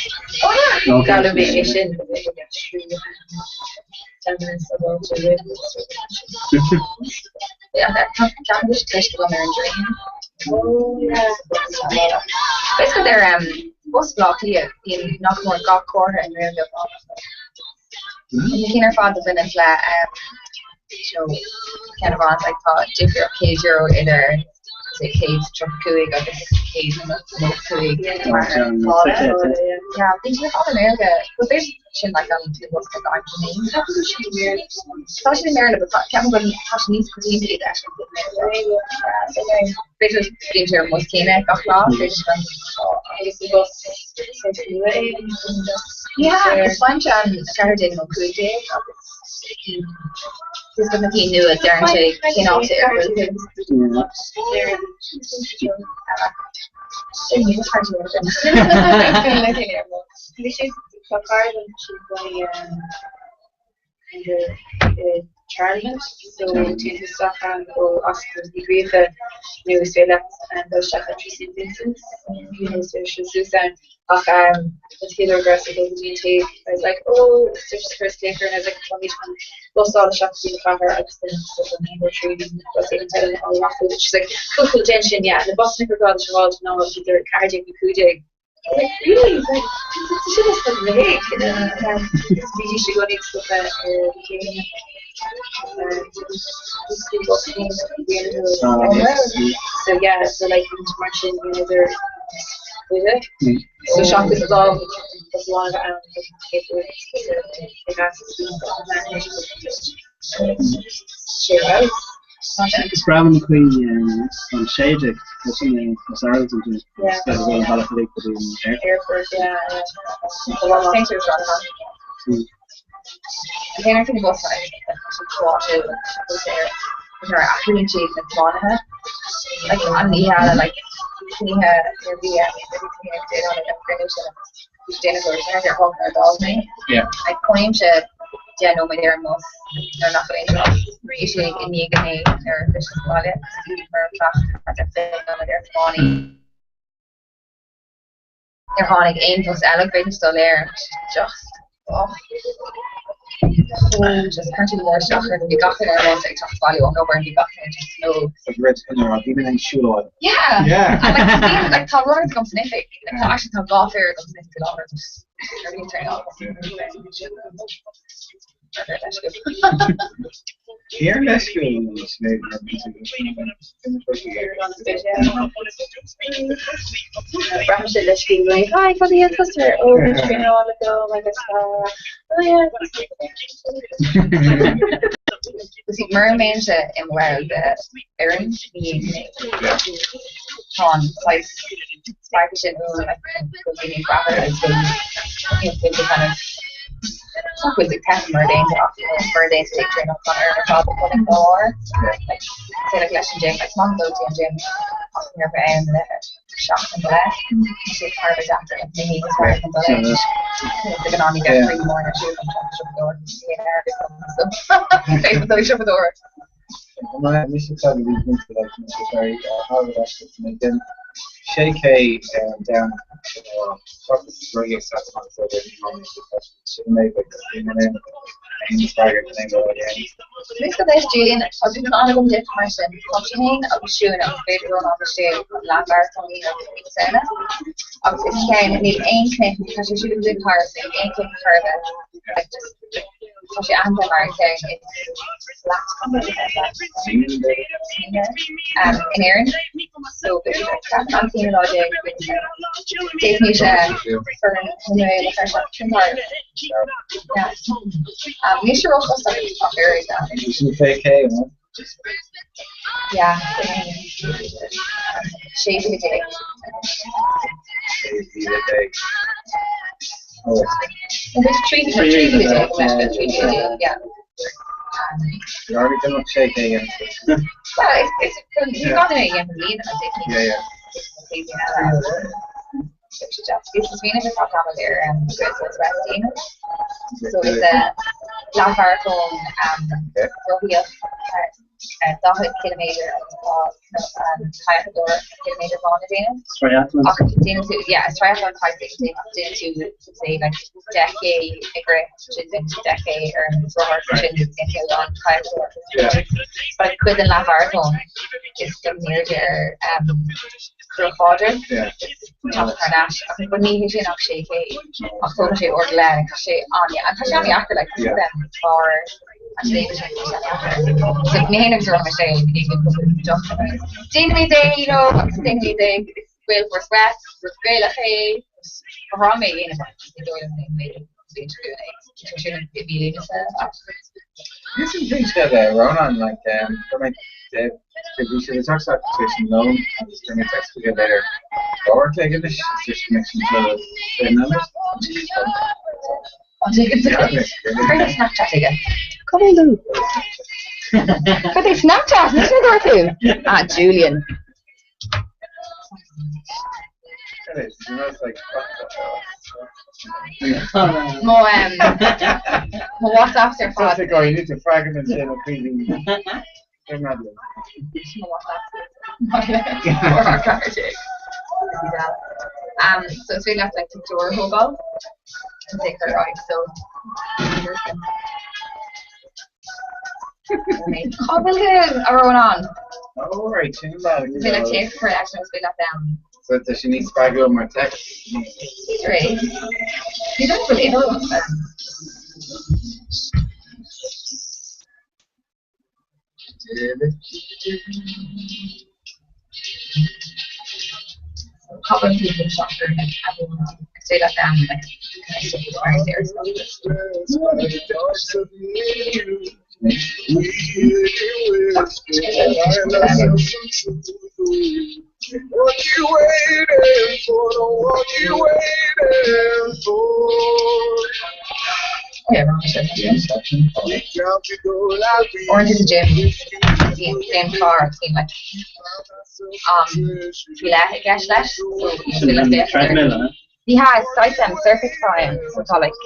B: D'fhoghlaim mé é sin
S: Ceapaim go ar an dream. Is go ar bus Bhaile Átha Cliath bíonn nach mór gach comhartha i nDroim Beag. Na cinn ar fad a bhaineann le ceann amháin like tá difríocht €100 idir say 135 agus 195 Yeah, bíonn sé ar fad i nGaeilge. But b'fhéidir sin like an bus like I'm the name. Tá sin i mBéarla, but ceapaim go tá sé níos coitianta iad a fheiscint i mBéarla. B'fhéidir bíonn sé ar an mbus céanna gach lá, b'fhéidir go
B: Agus an bus sort nua é
S: Yeah, is baint an 14 nó 15 agus is go na cinn nua deireann sé cén áit ar bhfuil tú.
B: Bhí sé tá cara liom tá sí ina cónaí i Charlemont so téann tú isteach ann ó Ascaill Uí Ghríofa nó is féidir leat dul isteach ar trí St Vincent's you know so siúl suas ann ach an chéad uair go raibh mé ag dul go dtí an taobh I was like oh it's just first day and I was like tá mé chun bus a fháil isteach go dtí an chathair agus then just an aon trí bus éigin eile á rachadh she's like cool cool déan sin yeah na busanna gur gá duit a fháil ná idir 14 nó 15. Like really? Like sin is the rig. Bhí sé go níos ar chéine. So yeah, so like mar sin you know they're So seachas dá amháin a bheith ann
Q: Is breá liom an chaoi an 16 tá sin in Los Angeles an dul an bealach uilig go dtí an
B: airport.
S: Níor tháinig aon bhus eile go bhféadfaimis dul air just oh just cuireann sé go mór isteach ort bhí gach duine ar an mbus ag teacht abhaile ón obair bhí gach duine just no
H: Like red spinner bhí mé ag siúlóid.
S: Yeah!
H: Yeah.
S: And like bhí like tá runners agam san oifig like tá actually tá dhá phéire agam san oifig faoi láthair just ar bhí traenáil.
H: Céard leisciúil
B: Braithim sé leisciúil like hi cad iad customer ó bhí traenáil agam agus oh yeah
S: See, mura mbeinnse i mo bhall de fhoireann ní dhéanfainn é. Tá an saghas spreagadh sin uaim like go bhfuil daoine ag brath ort agus go bhfuil tú kind of nach bhfuil tú ag teitheadh mar déanta ach mar déanta ag traenáil tá an fhoireann ar fad ag dul ag barr. Like say like leis an gym like maith dul go dtí an gym ach ní raibh mé ann le seachtain go leith. Tá sé thar a bheith deacair like mé féin is fearr chun dul ann. De ghnáth ní bheadh croí mór ar siúl an siopadóir so féach dul ag siopadóireacht.
H: Mise tá bhí 6K ar an Domhnach
S: Níos go leis Julian, tá dúshlán agam duit mar sin. Tá sé féin agus Siún agus b'fhéidir Rónán Mistéil chun leathmharatón a dhéanamh i mí na Samhna. Agus is ceann, níl aon chnoic, tá sé siúd againn thar, níl aon chnoic chor ar bith. Like just, tá sé aitheanta mar an ceann is leat in Éirinn. So b'fhéidir ceapaim an t-aonú lá déag D'fhéadfaimis foireann na nGael a chur isteach sin thar. Yeah. Níl sé róchostasach ach oiread.
H: Sin 6K, an?
S: Yeah. 16 mhíle.
H: 16 mhíle. Oh.
S: 13 mhíle, 13 mhíle, yeah.
H: Army done 6K again.
S: Well, it's, it's, you've got to again,
H: Yeah, yeah.
S: Is féidir leat tamall ar Great West déanamh. So is a leathmharatón rothaíocht 40 ciliméadar agus tá caitheadóir ciliméadar amháin le déanamh.
Q: Triathlon.
S: Ach déanann tú, yeah, is triathlon type thing déanamh ach déanann tú say like 10K ag rith, sin déanann tú 10K ar an rothar, sin déanann tú an caitheadóir. But cuid den leathmharatón is dul in airde ar Chnoc Phádraig, teacht thar n-ais, ach but ní hé sin ach 6K, ach tógann sé uair go leith, tá sé an, tá sé an-deacair, like, tá sé den bharr an léim sin, tá sé an-deacair. So mé féin agus Rónán Mistéil déanaimid é, you know, agus déanaimid é, is Gaelforce West, rud Gaelach é, ba bhreá liom é a dhéanamh ach ní dóigh liom é an bhliain seo chugainn é, tá sin i mí Lúnasa ach.
H: Níl sin cén scéal é, Rónán, like, go mbeidh bhí sé ag teacht tar éis an lóin agus go mbeidh text chuige b'fhéidir uair a chloig anois is go mbeidh sin seo 20 nóiméad.
S: Cad é Snapchat aige? Cá bhfuil tú? Cad é Snapchat? Ní sin a dúirt tú? Ah, Julian. Mo mo WhatsApp ar fad.
H: Go you need to fragment sin a príomh.
S: Mo WhatsApp. Um, so is féidir leat like pictiúr a thógáil and take her right, so Cá bhfuil tú a Rónán?
H: Oh, right, sin ba.
S: Is féidir leat téacs a chur leis nó is féidir leat um,
D: So tá sé níos spreagúla mar téacs.
S: B'fhéidir é. Ní dóigh go bhfuil aon rud ann. Cobble people shop for like everyone say that down like kind of stuff is very serious.
K: What you waiting for? What you waiting for?
S: Oh yeah, wrong Orange is a gym. Déan clár faoin like am faoi leith i gceist leis. So
Q: Sin an treadmill, an ea?
S: Ní hea, is saghas um circuit atá ann. So tá like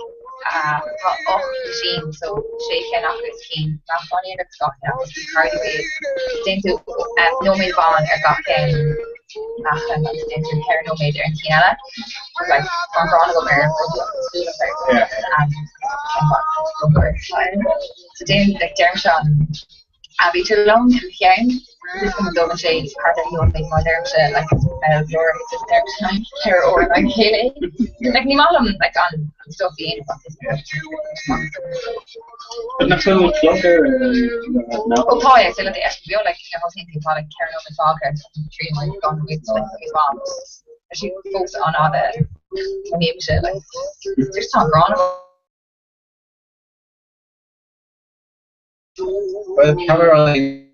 S: tá 8 machine so sé cheann acu is cinn meáchain iad agus dhá cheann acu is cinn cardio iad. Déanann tú nóiméad amháin ar gach ceann meáchain agus déanann tú ceithre nóiméad ar an cinn eile. Like tá an ghráin agam ar rud súlach ar So déan like deirimse an aibítir liom i mo cheann is go dtógann sé thart ar nóiméad mar deirimse like mall glórach just deirimse ceithre uair in aghaidh a chéile é. Like ní maith liom like an an stuff a dhéanamh ach is
Q: But nach bhfuil an clog ar
S: no? Ó tá yeah so like beo like nuair a thosaíonn tú tá like ceithre nóiméad fágtha trí nóiméad dhá nóiméad like níos mall. Tá sé fós an-fhada ó thaobh like just tá an ghráin agam.
D: Well, Cameron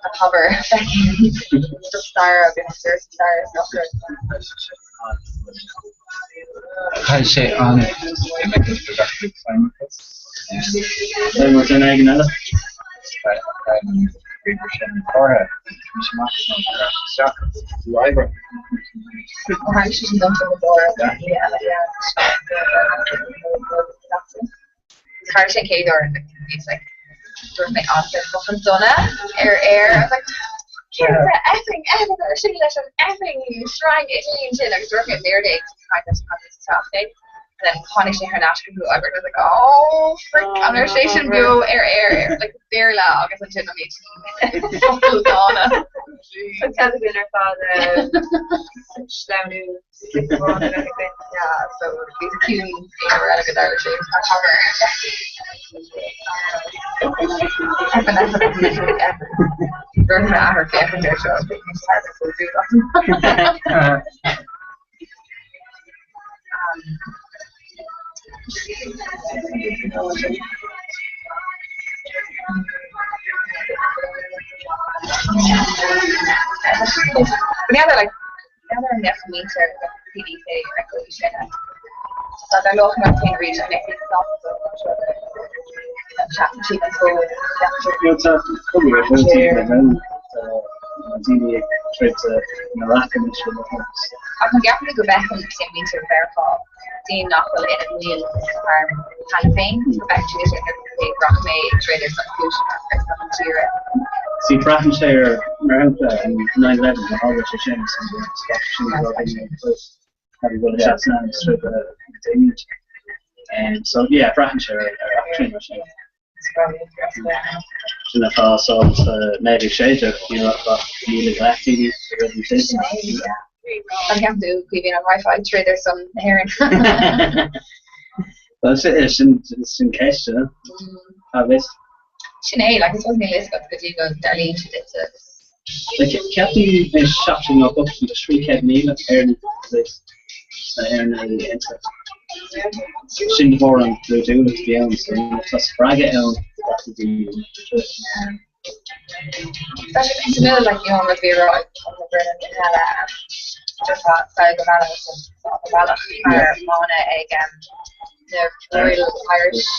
S: An tobar feicim stuff staire agus cúrsaí staire is nochar.
H: Chaill sé an.
Q: Beidh muid in éigean eile.
H: scríobhadh sé an comhartha bhí sé amach san ar ais isteach go oibre.
S: Ó tharla sé sin domsa go dóra Tharla sé an chéad uair bhíos like dúirt mé an-chuid focal dona ar aer I was like céard é effing effing ar sin leis an effing sreang idirlín sin agus dúirt mé méard é caint leis an teach é. And then tháinig sé thar n-ais go huathbhreith I was like oh frick an raibh sé sin beo ar aer like Béarla agus ansin an méid sin focal dána.
B: Tá cead againn ar fad sleamhnú
S: Yeah, so bhí ciúin aon uair eile go dtarla sé Effing effing effing effing. Dúirt m'athair féachaint air seo bhí mé thar a bheith brúidiúil. N'fheadar like n'fheadar an mbeadh muintir na PDK ar an gcaoi sin dá dtarlódh an rud céanna arís an mbeadh siad sásta an seasann siad an fód
Q: daoine ag troid in Iraq anois faoi láthair.
S: Ach an gceapann tú go bhfeiceann sé muintir Mheiriceá, daoine nach bhfuil ina mbaill den arm cheana féin, go bhfeiceann siad sin ar cé rachaidh mé ag troid ar son cúise ar son na tíre?
Q: See, braitheann sé ar, mar shampla, an 9/11, má tharla sé sin, sin sin rud éigin ag troid, mar go bhfuil sé san am ag troid le daoine. So, yeah, braitheann sé ar eachtraí mar sin. Sin an fáth sa 1916 ní raibh ach 1,000 go leith daoine i rith an tséasúir.
S: An gceapann tú Caoimhín an rachfá ag troid ar son na hÉireann?
Q: Bhuel sin sin ceist, you know. Cá bhfios?
S: Sin é, like, I suppose níl a fhios agat go dtí go dtarlaíonn sé duit agus.
Q: Like, ceapaim i 1798 bhí 300,000 Éireannaigh sna Éireannaigh Aontaithe. Sin de bharr an bhrúidiúlacht a bhí ann, so tá spreagadh ann gach daoine.
S: Tá sé suimiúil, like, you know, an rud a bhí á rá ag Colm Ó Broin an oíche eile, just tá said go mbealach go bealach mar mána ag um, the Royal Irish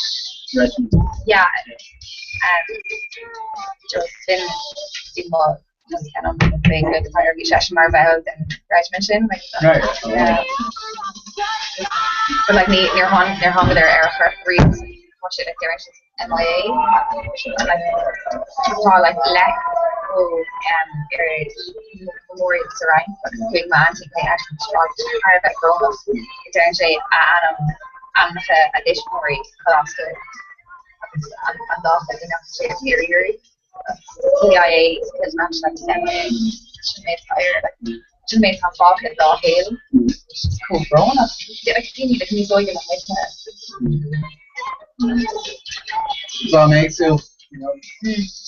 Q: Regiment.
S: Yeah, um, just sin bhí mo bhí seisean mar bhall den regiment sin like,
H: Right.
S: yeah. But like ní níor tháinig níor thángadar ar a chorp riamh tá sé like deireann siad MIA and like tá like leath ó um, ar memorial sa Fhrainc agus chuaigh m'aintín chuig eisean thar a bheith brónach deireann sé a ainm ainmneacha a dtuismitheoirí Coláiste agus an an dáta go ndeachaigh sé ar iarraidh CIA because match like MIA sin méid atá ar like sin méid atá fágtha dá shaol chomh brónach like daoine like níos óige ná muidne.
H: Tá an éagsúil you know.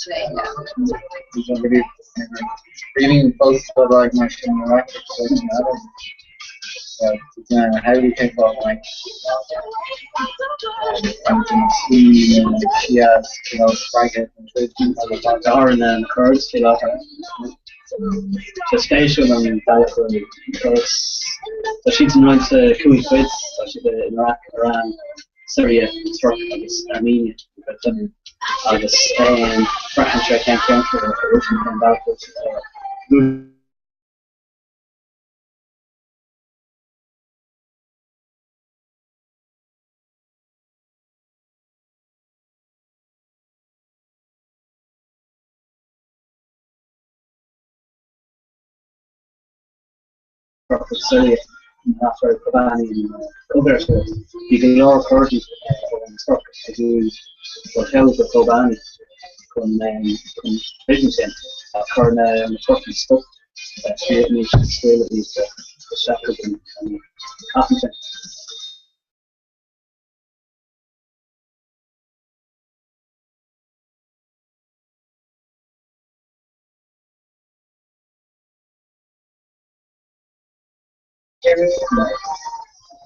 S: Sin é, yeah.
H: Really really fós like mar sin right how do you think about like
Q: Dar na Kurds faoi láthair. Tá spéisiúil an bealach go bhfuil Kurds tá siad san roinnt cúig chuid, tá siad in Iraq, Iran, Syria, Tuirc agus Armenia agus braitheann sé cén ceantar a bhfuil siad cén bealach go bhfuil siad Syria after Kobani and others. Bhí go leor Kurdaigh ón Tuirc a bhí go sheilbh Kobani chun chun troid ansin ach chuir na Turcaigh stop leis an scaoileadh isteach chuig an cathair sin.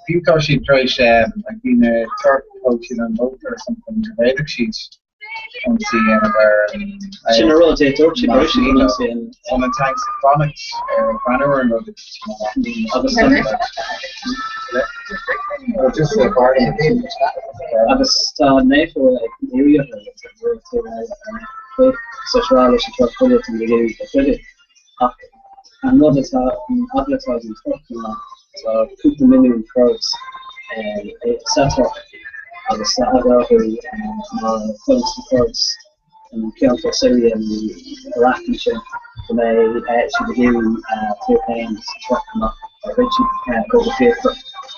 H: Fiú tá siad tar éis like bhí na Turc thóg siad an bóthar or something go bhféadfadh siad ionsaí a dhéanamh ar an
Q: Sin an rud, é dúirt siad go raibh siad in ionsaí an
H: Tá na tanks ag fanacht ar breathnú ar an rud
Q: agus
H: just a bargain.
Q: Agus tá NATO ag iarraidh orthu. bith sórt rá leis an Tuirc chuile tá muid ag iarraidh a chuidiú. Ach an rud atá, an eagla atá ag an Tuirc ná tá cúpla milliún Kurds sa Tuirc agus tá eagla orthu má chuireann na Kurds an ceantar Siria nó Iraq ansin go mbeidh siad ag iarraidh a dtír féin sa Tuirc amach ar throid siad cogadh fiachmhar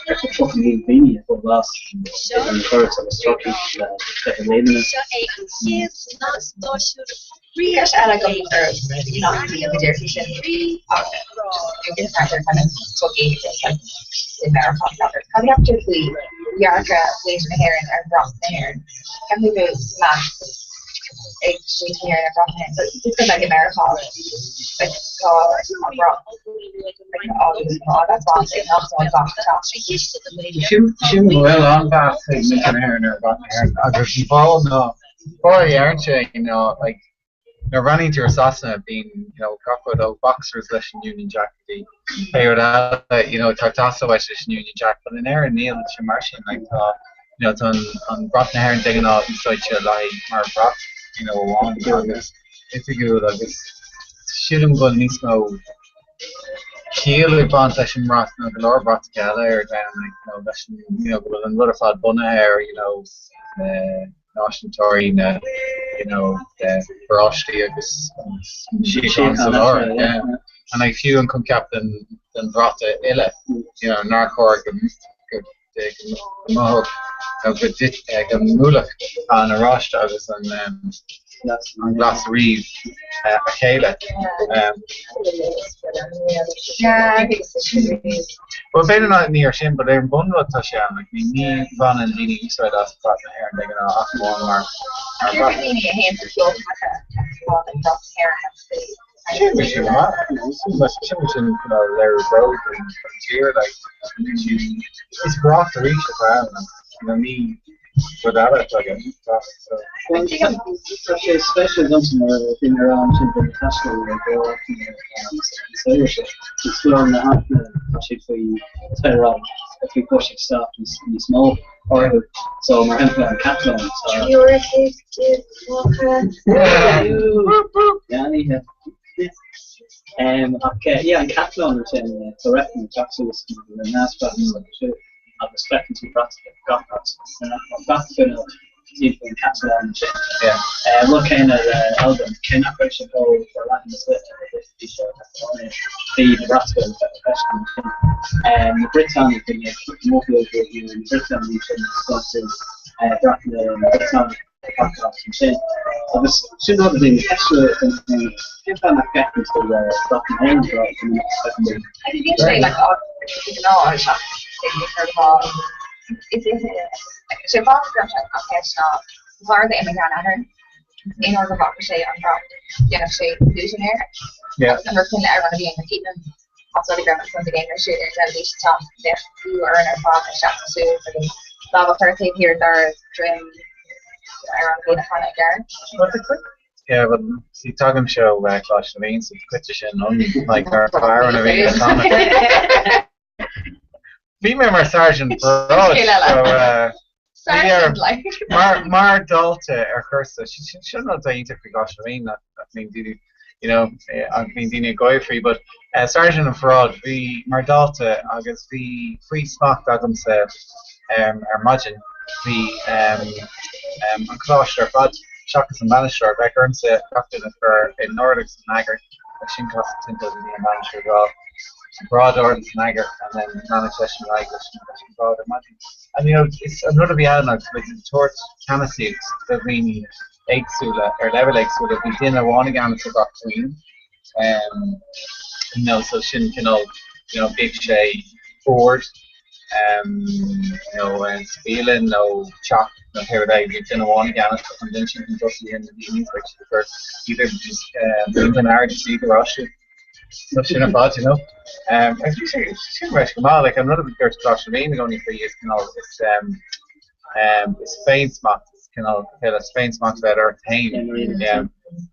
Q: ar 30,000 daoine a fuair bás idir na Kurds agus Turcaigh le 20 bliain anuas.
S: Ceist eile agam oraibh, nach bhfuil go déarfaí sin ach just thart ar kind of cogaí i Meiriceá cad a cheaptar faoi dhearcadh mhuintir na hÉireann ar bhrat na hÉireann? Ceapann tú go bhfuil meas ag muintir na hÉireann ar bhrat na hÉireann? So just go like i Meiriceá like tá an brat like agus an brat ag nach mór gach teach.
H: Sílim go bhfuil an-mheas ag muintir na hÉireann ar bhrat na hÉireann agus an fáth ná Fáth a dheireann sé ná like nuair a bhreathnaíonn tú ar Sasana bíonn you know gach rud ó boxers leis an Union Jack go dtí pé rud eile you know tá teasa leis an Union Jack but in Éirinn níl sé mar sin like tá you know tá an an brat na hÉireann de ghnáth úsáidte le haghaidh mar bhrat you know amháin agus oifigiúil agus sílim go bhfuil níos mó ciall ag baint leis an mbrat ná go leor bratacha eile ar domhan like you know leis an you know go bhfuil an rud ar fad bunaithe ar you know na náisiúntóirí na you know paráistí agus síocháin sa lár yeah and like fiú an coincheap den den bhrat uile you know nár chóir go go go mbeadh nó go go mbuailfeadh an oráiste agus an an glas riamh a chéile. Bhuel b'fhéidir ná ní ar sin, but ar an bunrud tá sé ann, like ní ní bhaineann daoine úsáid as brat na hÉireann de ghnáth ach amháin mar mar bhrat.
S: daoine a théann sa cheolchoirmeacha agus a bhaineann brat na hÉireann agus
H: Sin sin maith, sin sin cineál léiriú bróid don tír like is brat arís atá ann you know ní rud eile atá i gceist brat so.
Q: Tá sé spéisiúil domsa mar bhí mé ag rá ansin go taisteal le go saoire seo is go leor na háiteanna tá siad faoi is faoi cúrsaí stáit níos mó orthu so mar shampla an Catalóin tá Ach yeah an Catalóin ansin tá reifreann ag teacht suas maidir le neamhspleáchas agus siúd agus feiceann tú bratacha gach áit gach fuinneog timpeall an Catalóin ansin. Rud céanna le Albain, cé nach raibh sé chomh forleathan is a bhí sé i Catalonia, bhí na bratacha le feiscint ansin. Na Briotánaigh, bhí mé ag mothú go raibh na Briotánaigh ansin ag spásáil brat na Briotáine gach áit ansin. Agus sin rud a bhí mé ag ceistiú dom féin, cén fáth nach bhfeiceann tú brat na hÉireann go minic is feiceann tú?
S: I think bíonn sé like de ghnáth seachas is sé fáth go raibh sé an cheist ná garda é mo sheanathair aon uair go bhfaca sé an brat dhéanfadh sé hooting air agus an rud céanna le amhrán a bhí ag Keaton as uile go raibh an game ar siúl ar an teilifís sa teach bheadh cú orainn ar fad ag seasamh suas agus lámh a chur taobh thiar dár droim ar an bhliain a chanadh i gceart.
H: Yeah, well, see, tagaimse ó Coláiste na bhFiann, so tá cuid de sin ann, like, mar amhrán a bhí le canadh. Bhí mé mar Sergeant Paráid, so uh,
S: Sergeant, like.
H: mar mar dalta ar chúrsa, sin sin rud iontach faoi Choláiste na bhFiann, nach nach mbíonn daoine, you know, eh, ach bíonn daoine ag gáire faoi, but uh, Sergeant an Pharáid, bhí mar dalta agus bhí faoi smacht agamsa um, ar maidin, bhí um, um, an coláiste ar fad, seachas an bainisteoir, bheadh ormsa gach duine a chur in ord agus in eagar, agus sin casadh timpeall go dtí an bainisteoir ag rá, Paráid ord is in eagar and then leanadh seisean ar aghaidh leis an leis an bparáid ar maidin. And you know, is an rud a bhí ann agus muid ag tabhairt ceannasaíocht do dhaoine éagsúla ar leibhéil éagsúla, bhí duine amháin i gceannas ar gach buíon, um, you know, so sin cineál, you know, bíodh sé ord, um, you know, sa bhialann nó teach nó pé rud é, bhí duine amháin i gceannas ach an duine sin chun tosaigh ar na daoine, so siad ag cur either just um, an aird is iad ar siad. So sin ar fad, you know. Um, agus bhí sé sin leis go maith, like, an rud a dúirt Coláiste na bhFiann i gcónaí faoi is cineál is um, um, is féinsmacht, is cineál céile is féinsmacht bheith ort féin. Yeah.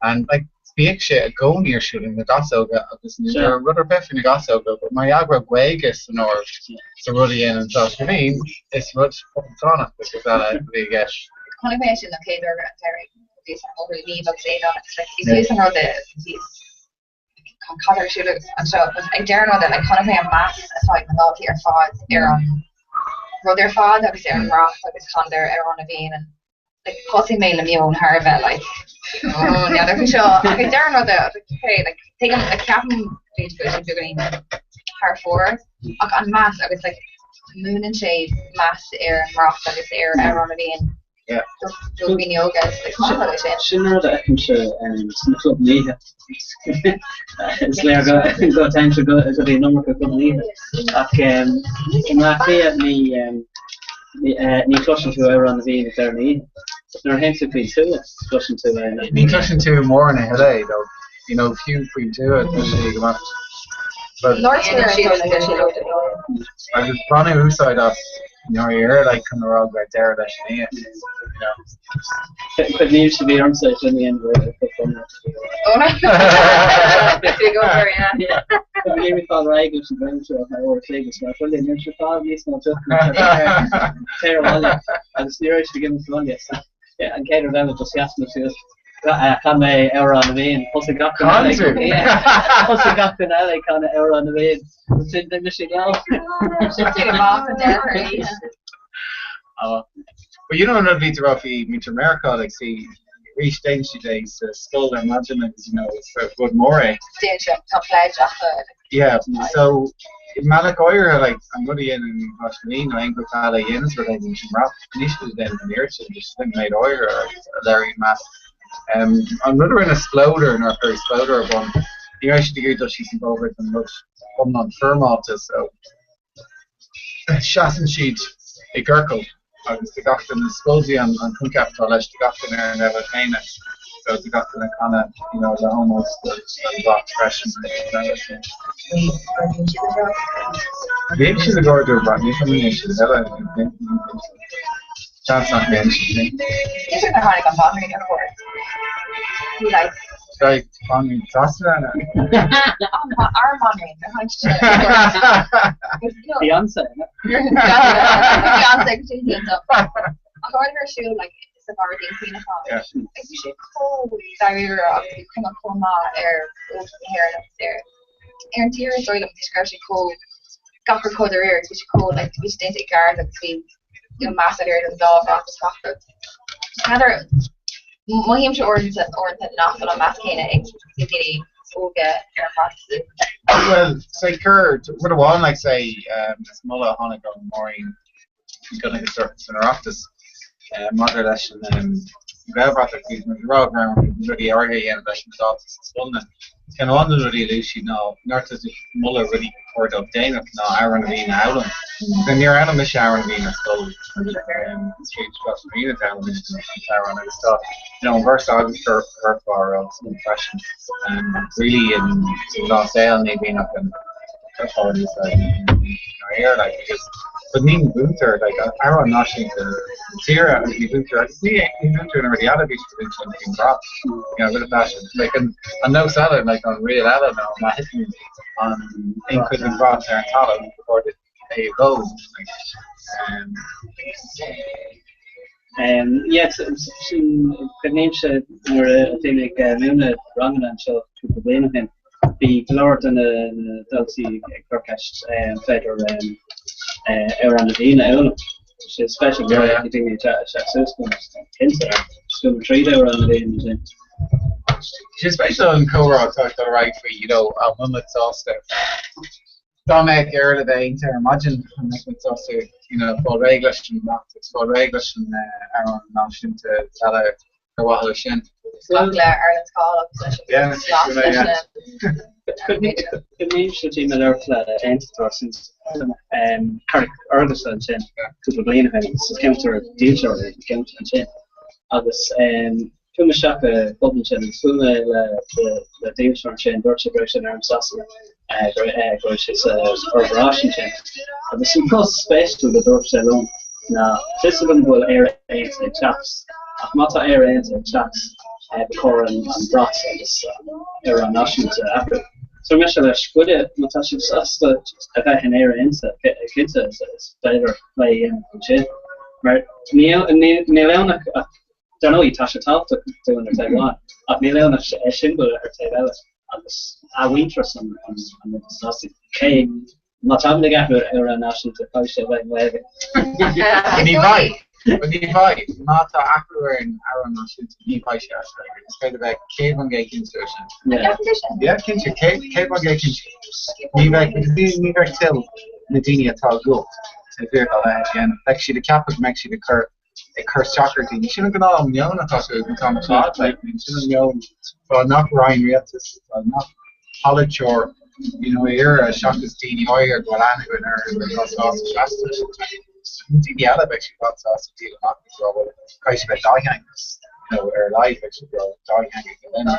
H: And like, bhíodh sé i gcónaí ar siúl ag na gasóga agus ní raibh rud ar bith faoi na gasóga, but mar gheall go raibh Gaeilge san áireamh sa rud a dhéanann Coláiste na bhFiann, is rud poblachtánach agus eile a bhí i gceist.
S: Chonaic mé sin an chéad uair an t-earraigh. bhíos ar an mbóthar le Niamh agus Aodán agus like bhí tús an rud bhíos cad ar siúl anseo but ag deireadh an ruda like chonaic mé an meas atá ag na daltaí ar fad ar an rud ar fad agus ar an mbrat agus chanadar Amhrán na bhFiann and like thosaigh mé le meon thar a bheith like oh n'fheadar faoi seo ach ag deireadh an ruda like okay like tuigim like ceapaim b'fhéidir go bhfuil sé beagáinín thar fóir ach an meas agus like múineann sé meas ar an mbrat agus ar Amhrán na bhFiann do dhaoine óga is like maith é sin.
Q: Sin rud a fheicimse sna clubanna oíche. Is léir go go dtéimse go go dtí an iomarca clubanna oíche. Ach i mBleá Cliath ní ní chloiseann tú Amhrán na bhFiann ag deireadh na hoíche. Nuair a théann tú faoin tuath, cloiseann tú é.
H: Ní chloiseann tú mórán a thuilleadh é though. You know, fiú faoin tuath tá sé go maith. Agus baineadh úsáid as i ndáiríre like chun a rá go raibh deireadh leis an oíche, you know.
Q: Cuimhnímse bhí ormsa é sin a dhéanamh roimh a Bhí mé fáil réidh leis an bhfreagra seo ar uair a chloig is mar chuile níl sé fáil níos mó deoch ná téir abhaile agus ní raibh sé ag imeacht abhaile so an chéad rud eile just sheas mé suas chan mé Amhrán na bhFiann thosaigh gach duine eile thosaigh gach duine eile ag canadh Amhrán na bhFiann sin d'imigh sé leo.
S: Sin amach an deireadh.
H: But you know an rud a bhí tú ag rá faoi muintir Meiriceá like see arís déanann siad é sa scoil ar maidin agus you know is rud mór é.
S: Déanann siad tá pledge acu.
H: Yeah so i mbealach áirithe like an rud a dhéanann Coláiste na Ríon nó aon ghrúpa eile a dhéananns rud éigin leis an mbrat níl siad ag déanamh an oiread sin just an méid áirithe a léiríonn meas. Um, an rud a rinne Spleodar nuair a cuireadh Spleodar ar bun ní raibh siad ag iarraidh dul síos an bóthar don rud iomlán foirmeálta so Seasann siad i gciorcal agus tá gach duine, is ballsy an coincheap atá leis, tá gach duine ar an leibhéal céanna so tá gach duine ag canadh you know le hómós don bhrat freisin. Bhíodh siad ag ardú brat, níl a fhios agam an ndéanann siad a thuilleadh. Seans nach ndéanann siad.
S: Cé gur tháinig an bhanríon ar cuairt? Bhí like.
H: Like banríon Sasana?
S: Ár mbanríon, ar tháinig sí
Q: Beyonce.
S: Beyonce agus Jay-Z and stuff. Ach tháinig ar siúl like sa ghairdín cuimhneacháin. Like bhí sé chomh dáiríre agus bhí cuma chomh maith ar óglaigh na hÉireann agus ar ar an tír is dóigh liom toisc go raibh sé chomh gach rud chomh dáiríre agus bhí sé chomh like bhí sé déanta i gceart agus bhí you know meas ar an dá bhrat is gach rud. N'fheadar mothaímse uaireanta uaireanta nach bhfuil an meas céanna ag daoine óga ar an bhrat.
H: Well, say cur rud amháin like say um, is moladh a tháinig ó Máirín Ní Dhonncha san Oireachtas maidir leis an Ghaelbhratach bhí muid ag rá go raibh rudaí áirithe a dhéanamh leis na daltaí sna scoileanna. Ceann amháin de na rudaí a luaigh siad ná neart moladh rudaí ba chóir dóibh déanamh ná Amhrán na bhFiann a fhoghlaim. Now níor fhoghlaim mise Amhrán na bhFiann ar scoil tríd Coláiste na Ríona a d'fhoghlaim mise an t-amhrán agus tá you know an véarsa agus curfá ar eolas agam freisin. Really in sa ghnáthshaol ní bhíonn ach an curfá in úsáid in like because but ní mhúintear like amhrán náisiúnta na tíre agus ní mhúintear agus ní ní mhúintear na rudaí eile bhí siad ag sin faoin bhrat you know rud leis like an an nós eile like an riail eile ná má thiteann an aon chuid den bhrat ar an talamh ba chóir duit é a dhó like um,
Q: Um, yeah, sin cuimhnímse nuair a bhí mé ag múineadh ranganna anseo cúpla bliain ó shin, bhí go leor de na daltaí ag cur ceist an féidir Amhrán na bhFiann a fhoghlaim. Sé spéisiúil go raibh daoine ag teacht suas go cinnte scúmar tríd Amhrán na bhFiann ansin.
H: Sé spéisiúil an comhrá atá ag dul ar aghaidh faoi, you know, an bhfuil muid sásta Dá mbeadh Éire le bheith aontaithe ar maidin, an mbeadh muid sásta you know fáil réidh leis an mbrat agus fáil réidh leis an amhrán náisiúnta is eile ar mhaithe leis sin?
S: Gach le Ireland's Call agus leis an slat leis na.
Q: Cuimhnímse bhí mé ag labhairt le aontachtóir sin Carraig Fhearghusa ansin cúpla bliain ó shin sa cheantar dílseoir ansin agus Chuaigh mé isteach i bpub ansin agus bhuail mé le dílseoir ansin, dúirt sé go raibh sé in arm Sasana, go raibh sé sa Ord Oráiste ansin. Agus an rud spéisiúil a dúirt sé liom ná, fios agam go bhfuil Éire Aontaithe ag teacht, ach má tá Éire Aontaithe ag teacht, ba chóir an brat agus an amhrán náisiúnta a athrú. So mise leis, buille, má tá sibh sásta a bheith in Éire Aontaithe, cinnte is féidir plé a dhéanamh ansin. Mar níl ann ach. Dar ndóigh, tá sé tábhachtach dúinn ar taobh amháin, ach níl ann ach siombail ar taobh eile agus athmhuintearas an rud is tábhachtaí. Cé má táimid ag athrú ar amhrán náisiúnta, caithfidh sé a bheith i nGaeilge.
G: Ní bheidh. Ní bheidh. Má tá athrú ar an amhrán náisiúnta, ní bheidh sé as Gaeilge. Is féidir bheith 100% cinnte ar sin. Yeah, cinnte. 100% cinnte. Ní bheidh, ní bheidh toil na daoine atá i gcumhacht sa bhfíor dá leithéid a dhéanamh. Beidh siad ag ceapadh go mbeidh siad ag cur ag cur isteach ar dhaoine. Sin an gnáth meon atá sé an t-am ar fad, like, I mean, sin an meon tá i ngach roinn rialtais, tá i ngach polaiteoir, you know, ag iarraidh seachas daoine áirithe go bhfuil aithne againn orthu atá sásta seasamh leis. Na daoine eile beidh siad i bhfad sásta díol amach agus rá bhuel caithfidh sé bheith dátheangach, you know, ar a laghad beidh siad ag rá dátheangach and then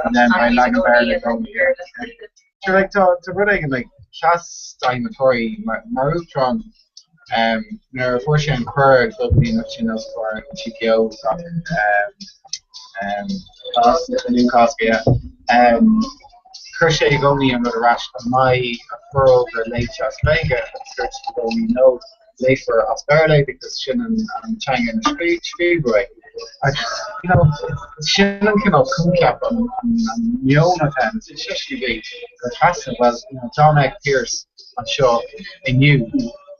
G: and then beidh leagan Béarla i gcónaí. Sure, like, tá tá rud éigin like sheas Daithí Mac Cárthaigh mar mar uachtarán um, nuair a fuair sé an cuireadh dul go dtí an sin os comhair an GPO gach um, um, Luan Cásca, yeah. Um, chuir sé i gcónaí an rud ar ais an mbeidh an forógra léite as Gaeilge agus dúirt siad i gcónaí no, léifear as Béarla é because sin an an teanga ina scríobhadh é. Agus, you know, sin an cineál coincheap, an an meon atá ann, is é sin a bhí go trasna, well, you know, dá mbeadh Pearse anseo inniu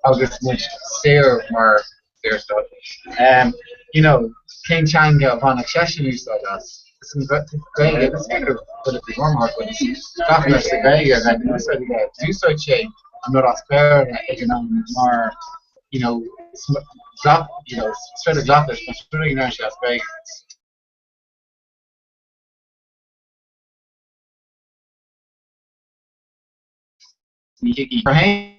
G: agus muid saor mar Saorstát, um, you know, cén teanga a bhainfeadh seisean úsáid as? Is an Ghaeilge, is féidir rud a bhí normal gach leis sa Ghaeilge a bheith in úsáid aige, d'úsáid sé an rud as Béarla ag an am mar, you know, ghlac, you know, is féidir glacadh leis, más rud é go ndearna sé as Gaeilge. Ní thuigfidh mar féin.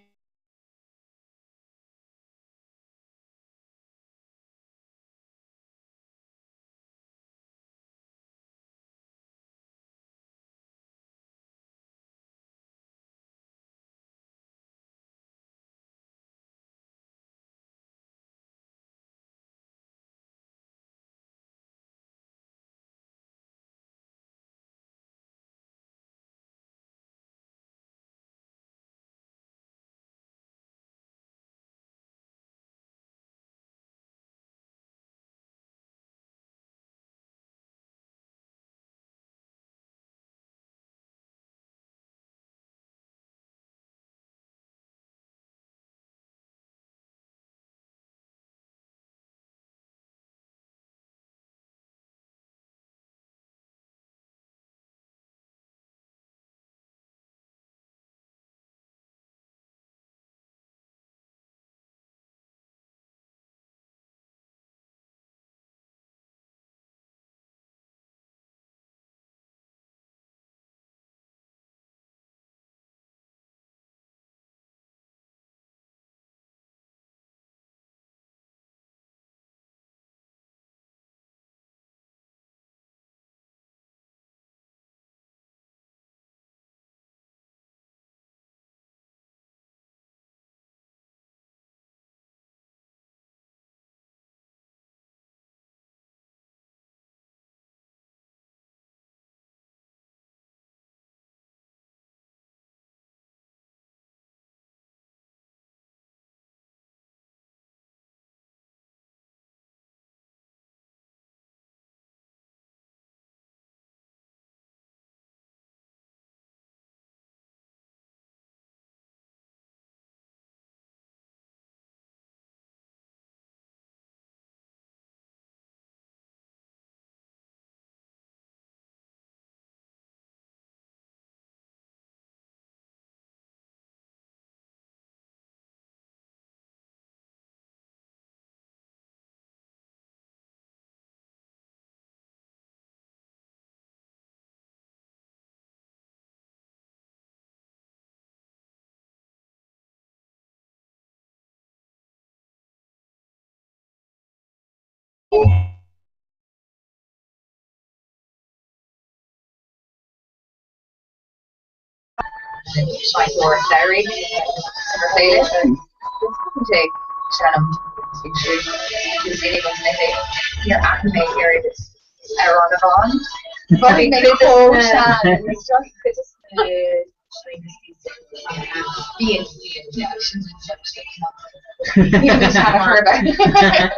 S: Seinnteoir samhraidh Summer Playlist. Sé seinm Níor aithin mé oiread is amhrán amháin. Bhí mé chomh sean. Cuid de na Bíonn. Bíonn.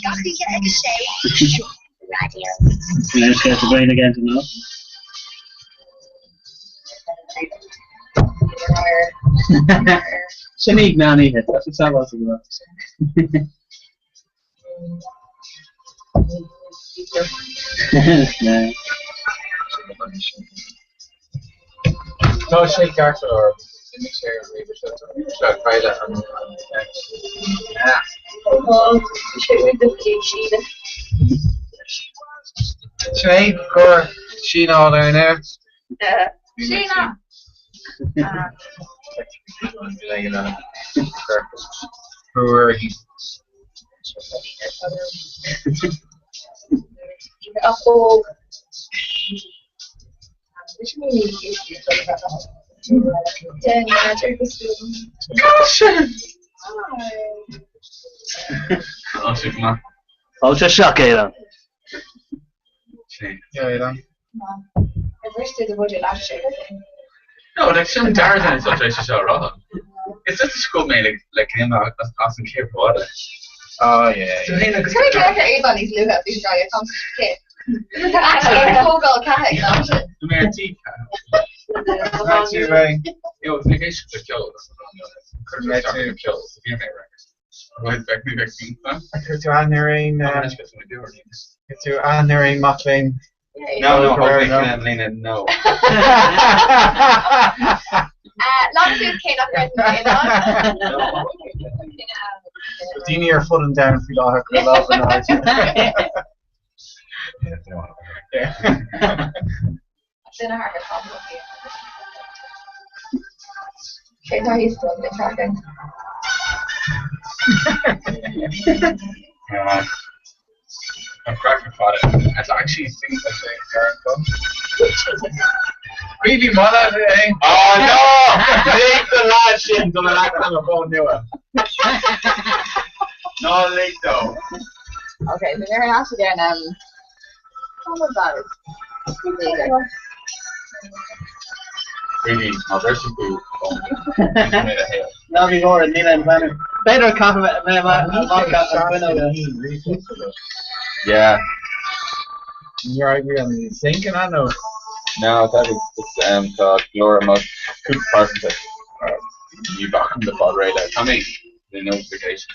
J: Gach oíche ag a sé. Raidió.
Q: Let's get the brain again to know. Sin í meán oíche, tá sé sábháilte go raibh.
G: Tá sé ceart go leor. D'imigh sé ar an ríomhaire seo. Tá an ríomhaire seo ag cailleadh an text. Sin é gur síneáil ar an aer.
S: Síneadh!
Q: Fáilte isteach, Aodán.
P: No, like sin dara duine atá tar éis é seo a rá. It's just go mé like le céim as an chéad rud.
G: Oh yeah.
S: Tá mé ag Aodán níos luaithe bhí sé ag tógáil ceathaigh ná sin.
P: Bhí mé ar tí Yo, bhí mé le ceol. Chuir mé ceol, bhí mé
G: Chuir tú aithne ar aon Chuir tú aithne ar aon mac léinn?
P: No, no, no, no.
S: Lean suas cé nach raibh mé in ann.
G: Daoine ar fud an domhain faoi láthair ag cur lámh in airde.
S: Duine thar ar fad. Cé tá thíos dom le tracking?
P: I'm cracking fada. That's actually things I say in
G: Bhí mala é?
P: Oh no! Lig don lad sin dul ar ais am a bhfón nua. Ná lig dó.
S: Okay, bhí mé ar ais again. Um, tamall bad.
P: Really, má bhriseann tú fón mé do shaol.
Q: Ná bí mór, níl aon bhean. B'fhéidir caithfidh mé amach an fuinneog.
P: Yeah.
G: Níor oibrigh an sync in ann nó?
P: No, that is just um, tá glór mo cúpla pearsanta. Ní bhacaim le fáil réidh le tá mé le notification.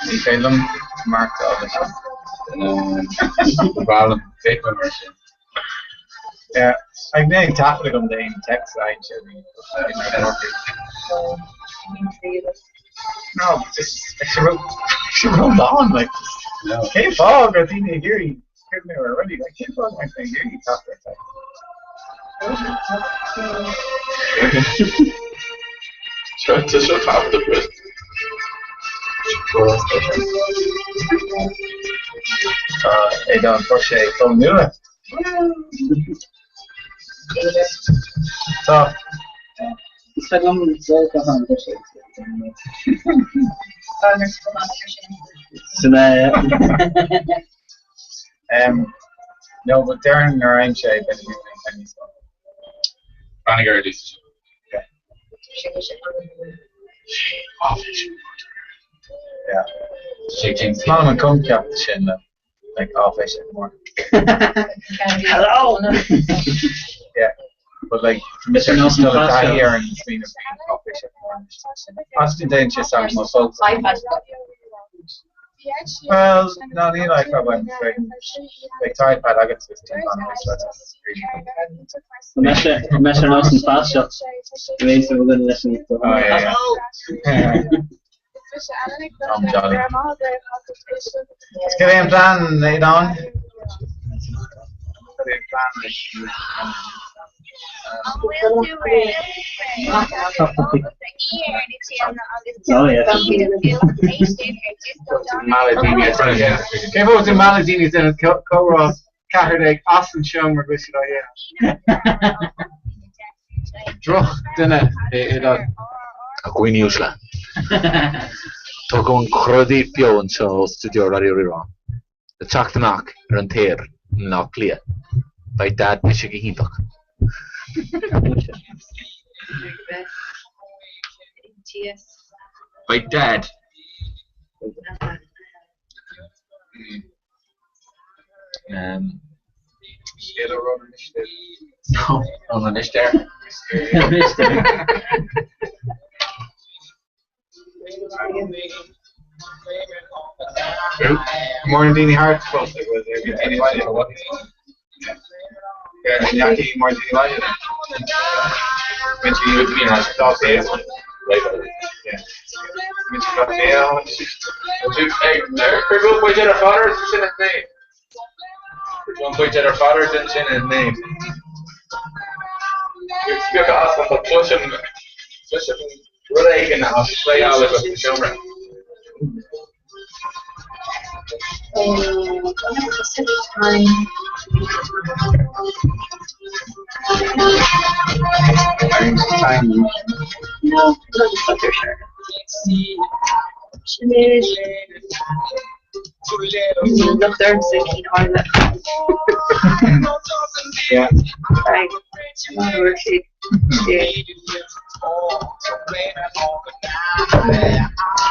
G: Ní féidir liom maireachtáil leis sin.
P: Ba bhreá liom féach mar sin.
G: Yeah, ag mé ag taifead agam d'aon text a fhaigheann sé No, just sé ró-lán, like, cén fáth go raibh daoine ag iarraidh cuimhniú ar rudaí, like, cén fáth go mbeadh mé ag iarraidh teacht ar text?
P: Seo tá seo taifead a bhris.
G: Tá Aodán fuair sé fón nua. Tá.
Q: Is féidir liom dul go han. Sin é.
G: No, but déarfainn nuair a fhaigheann sé beidh mé níos mó.
P: Breathnaigh ar arís.
G: Yeah. Is maith liom an coincheap sin le like áiféiseach mór.
Q: Hello!
G: Yeah. But like mise ar nós dul i dtaithí ar an smaoineamh faoin áiféiseach mór. Austin déanann sé sam mo phóca. Well, no, níl iPad uaim, like tá iPad agat is tú an
Q: Mise ar nós an pháiste a bhí sa bhfuil leis an
G: Oh, yeah, yeah. Tom Jolly. Cad é an plean, Aodán? Cad é an plean? Cé fós i mala daoine ag déanamh comhrá 14 as an seomra go bhfuil siad á dhéanamh? Droch duine é Aodán.
T: A dhaoine uaisle. Tá an cuireadh daoibh beo anseo ó stiúideo Raidió Rí-Rá le teacht amach ar an t-aer i mBaile Átha Cliath. Beidh Daid mise go hiontach. Beidh Daid.
G: Scéal ó Ron an Mistéir.
T: Ron an Mistéir.
G: Mórán daoine thart fós ag bhfuil bhí daoine baile. Neachaí mór daoine baile.
P: Rud éigin á phléáil agat sa seomra.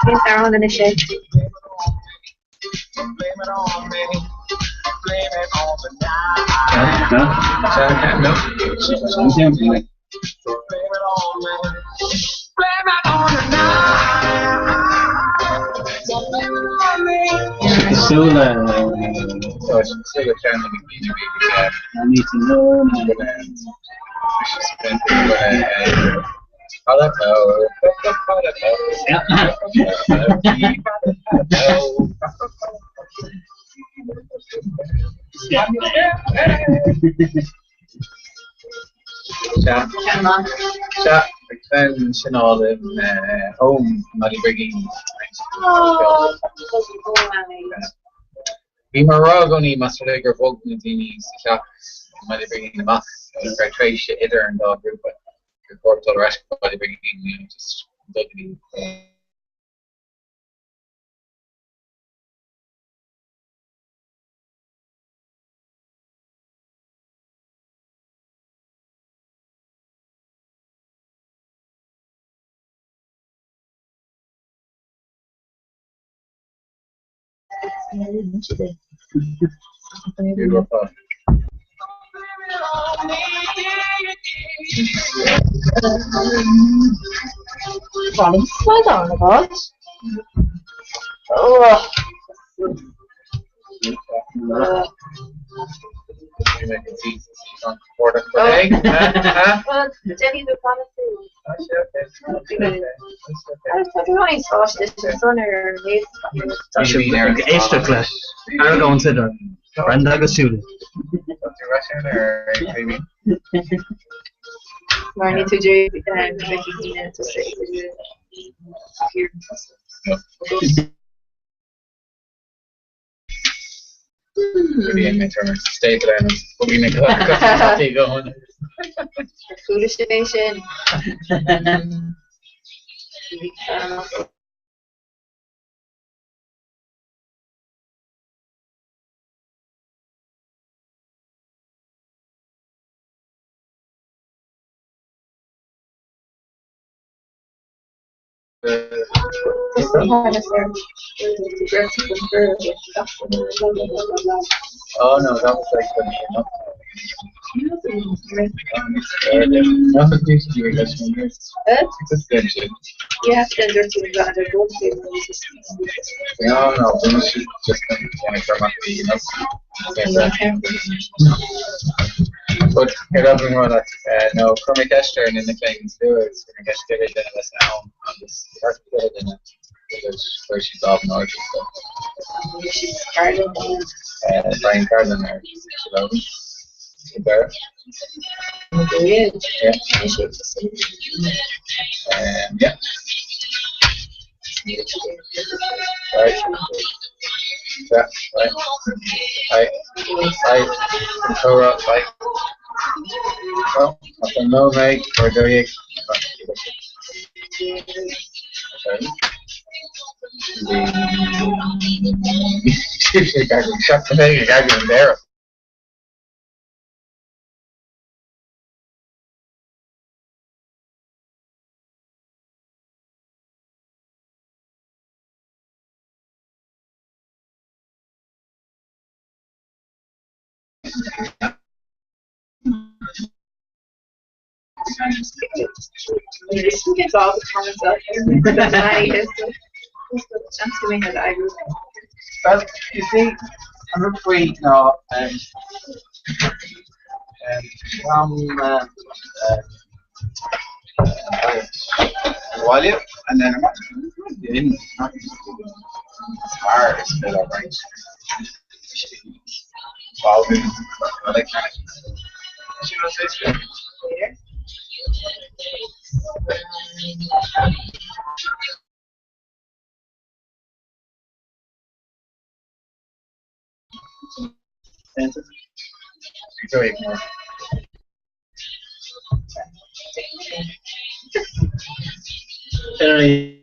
B: Cén t-amhrán anois é?
Q: Cosúil le.
G: Sea, ag cineál in home Maidí Brigín. Bhí mé ag rá i gcónaí más rud é gur bhog na daoine sa theach i mBaile Brigín amach go raibh tréimhse idir an dá ghrúpa gur chóir dul ar ais go Baile Brigín you know just dul go dtí
B: Bhailim slaghdán a bhád.
Q: Tá sé ag éisteacht le Argóint idir Brenda agus Julie.
B: Mar ní tú Chuala sibh é sin?
G: Oh no, that was like when you know. No, no, just But ar aghaidh mar that nó chuir mé ceist ar na mic léinn stewards chuir mé ceist cé mhéad duine a bheas ann agus thart ar 20 duine agus chuir siad lámh in airde so. Brian Carlin ar Logan. Yeah. Right. Yeah, right. Right. Right. Control right. Well, after no make or do you there. Well, you see, an rud faoi ná bhaile and then in mar is féidir roinnt
Q: Generally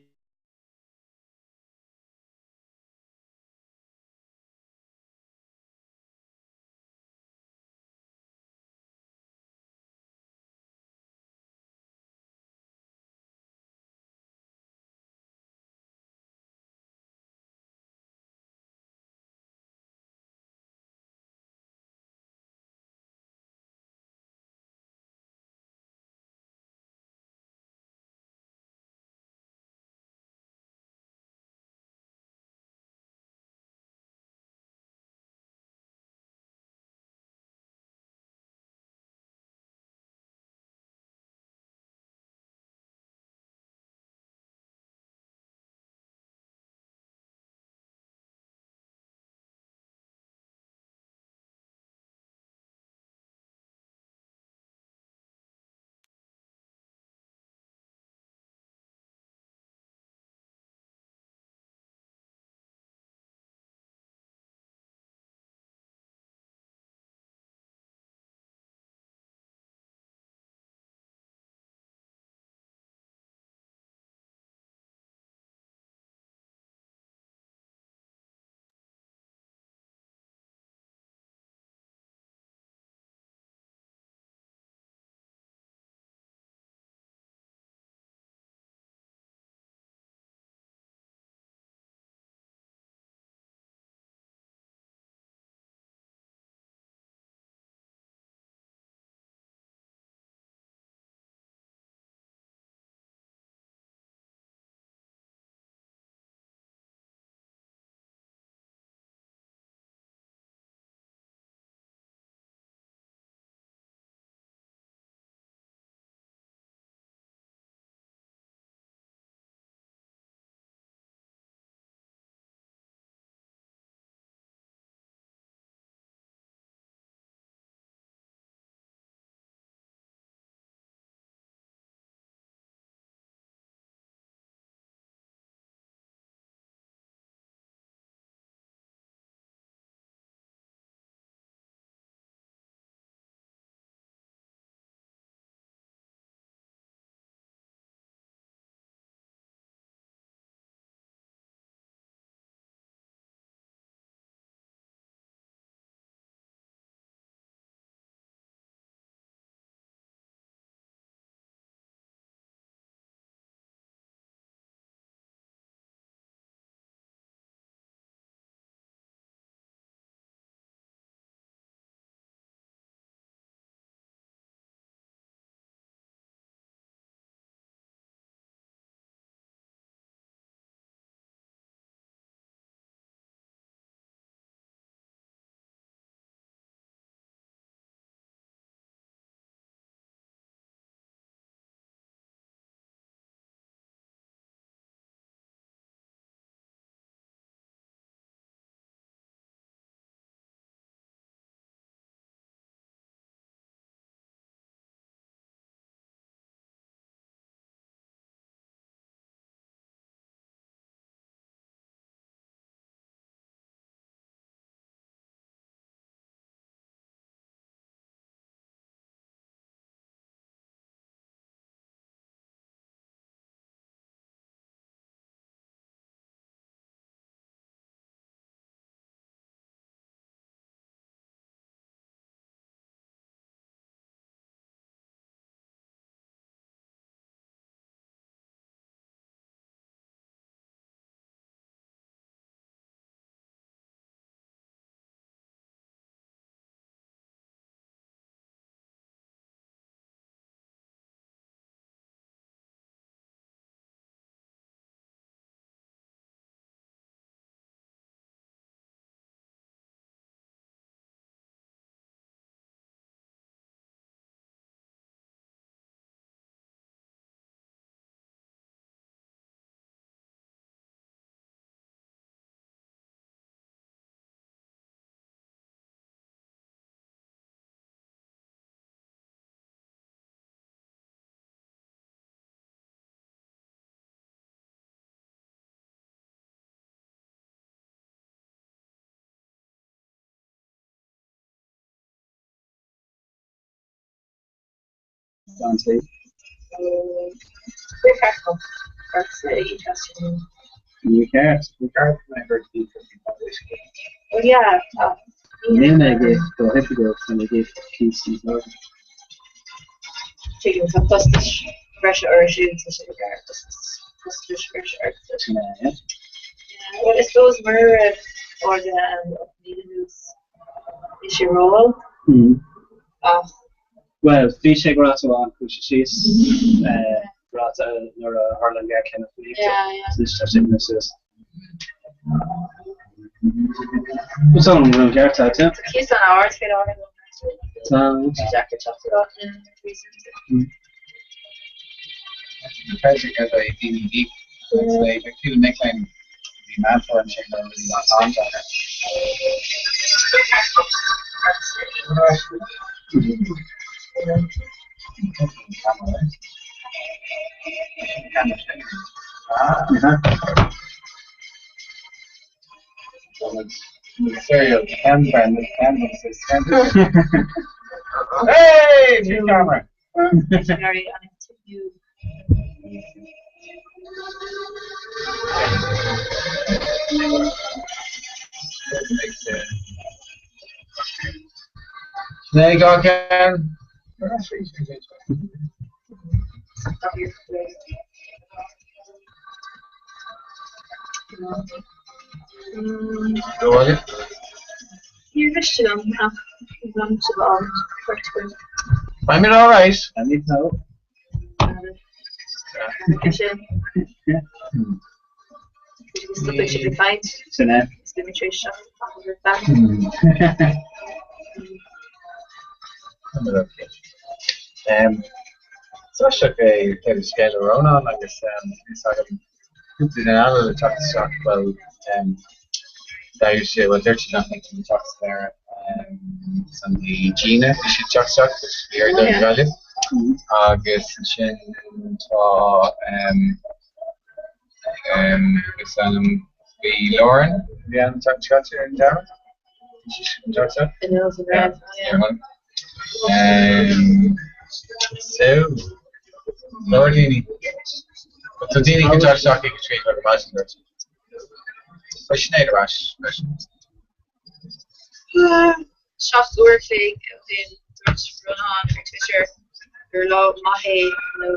Q: Gan slí.
B: Níor cheart dom. That's interesting.
Q: Ní ceart.
G: Ní ceart go mbeadh ort interesting uisce.
B: Well yeah, tá.
Q: Níl mé ag éisteacht go hoifigiúil, tá mé ag éisteacht síos an chlár.
B: Tuigim, tá costais bhreise orthu siúd, tá sé gar costais bhreise orthu.
Q: Yeah.
B: Well, I suppose mura raibh arduithe ann le 8 mí anuas, bhí sé rómhall, ach.
Q: Bhuel, bhí sé ag ráta amháin, chuaigh sé síos ráta nuair a tharla an ghéarchéim eacnamaíochta, anois tá sé imithe suas. Is ann an bhfuil an ceart agat, yeah.
B: Tá cíos an-ard faoi láthair.
Q: Tá.
B: Tá sé deacair teacht ar áit réasúnta.
G: Tá sé go daoine geek like Keelan Nickline bhí meantóir ansin le rudaí an-deacair. Serial Ken friend, Ken Hey, new camera.
B: Sorry, an continue.
G: There you go, Ken. Go on.
B: Níor mhiste liom ach bhí sa bhfad cuairt
G: I'm in all right.
Q: I need help.
B: Sin. Stopfaidh siad ag caint.
Q: Sin é.
B: Is beidh mé tar éis teacht
G: Tá sé é taobh scéal Rónán agus is agam cúpla duine eile le teacht isteach bhuel deir sé bhuel dúirt siad nach mbeadh siad ag teacht sa deireadh san bhí Gina bhí siad teacht isteach bhí ar dul Gaillimh agus ansin tá is ainm bhí Lauren bhí an teacht isteach ar an deireadh bhí sí an teacht isteach So leor daoine Tá daoine ag teacht isteach ag a 3 ar maidin dúirt siad. Beidh Sinéad ar ais freisin.
B: 7 uair a chloig ó shin, dúirt Rónán ar Twitter gur lá maith é nó.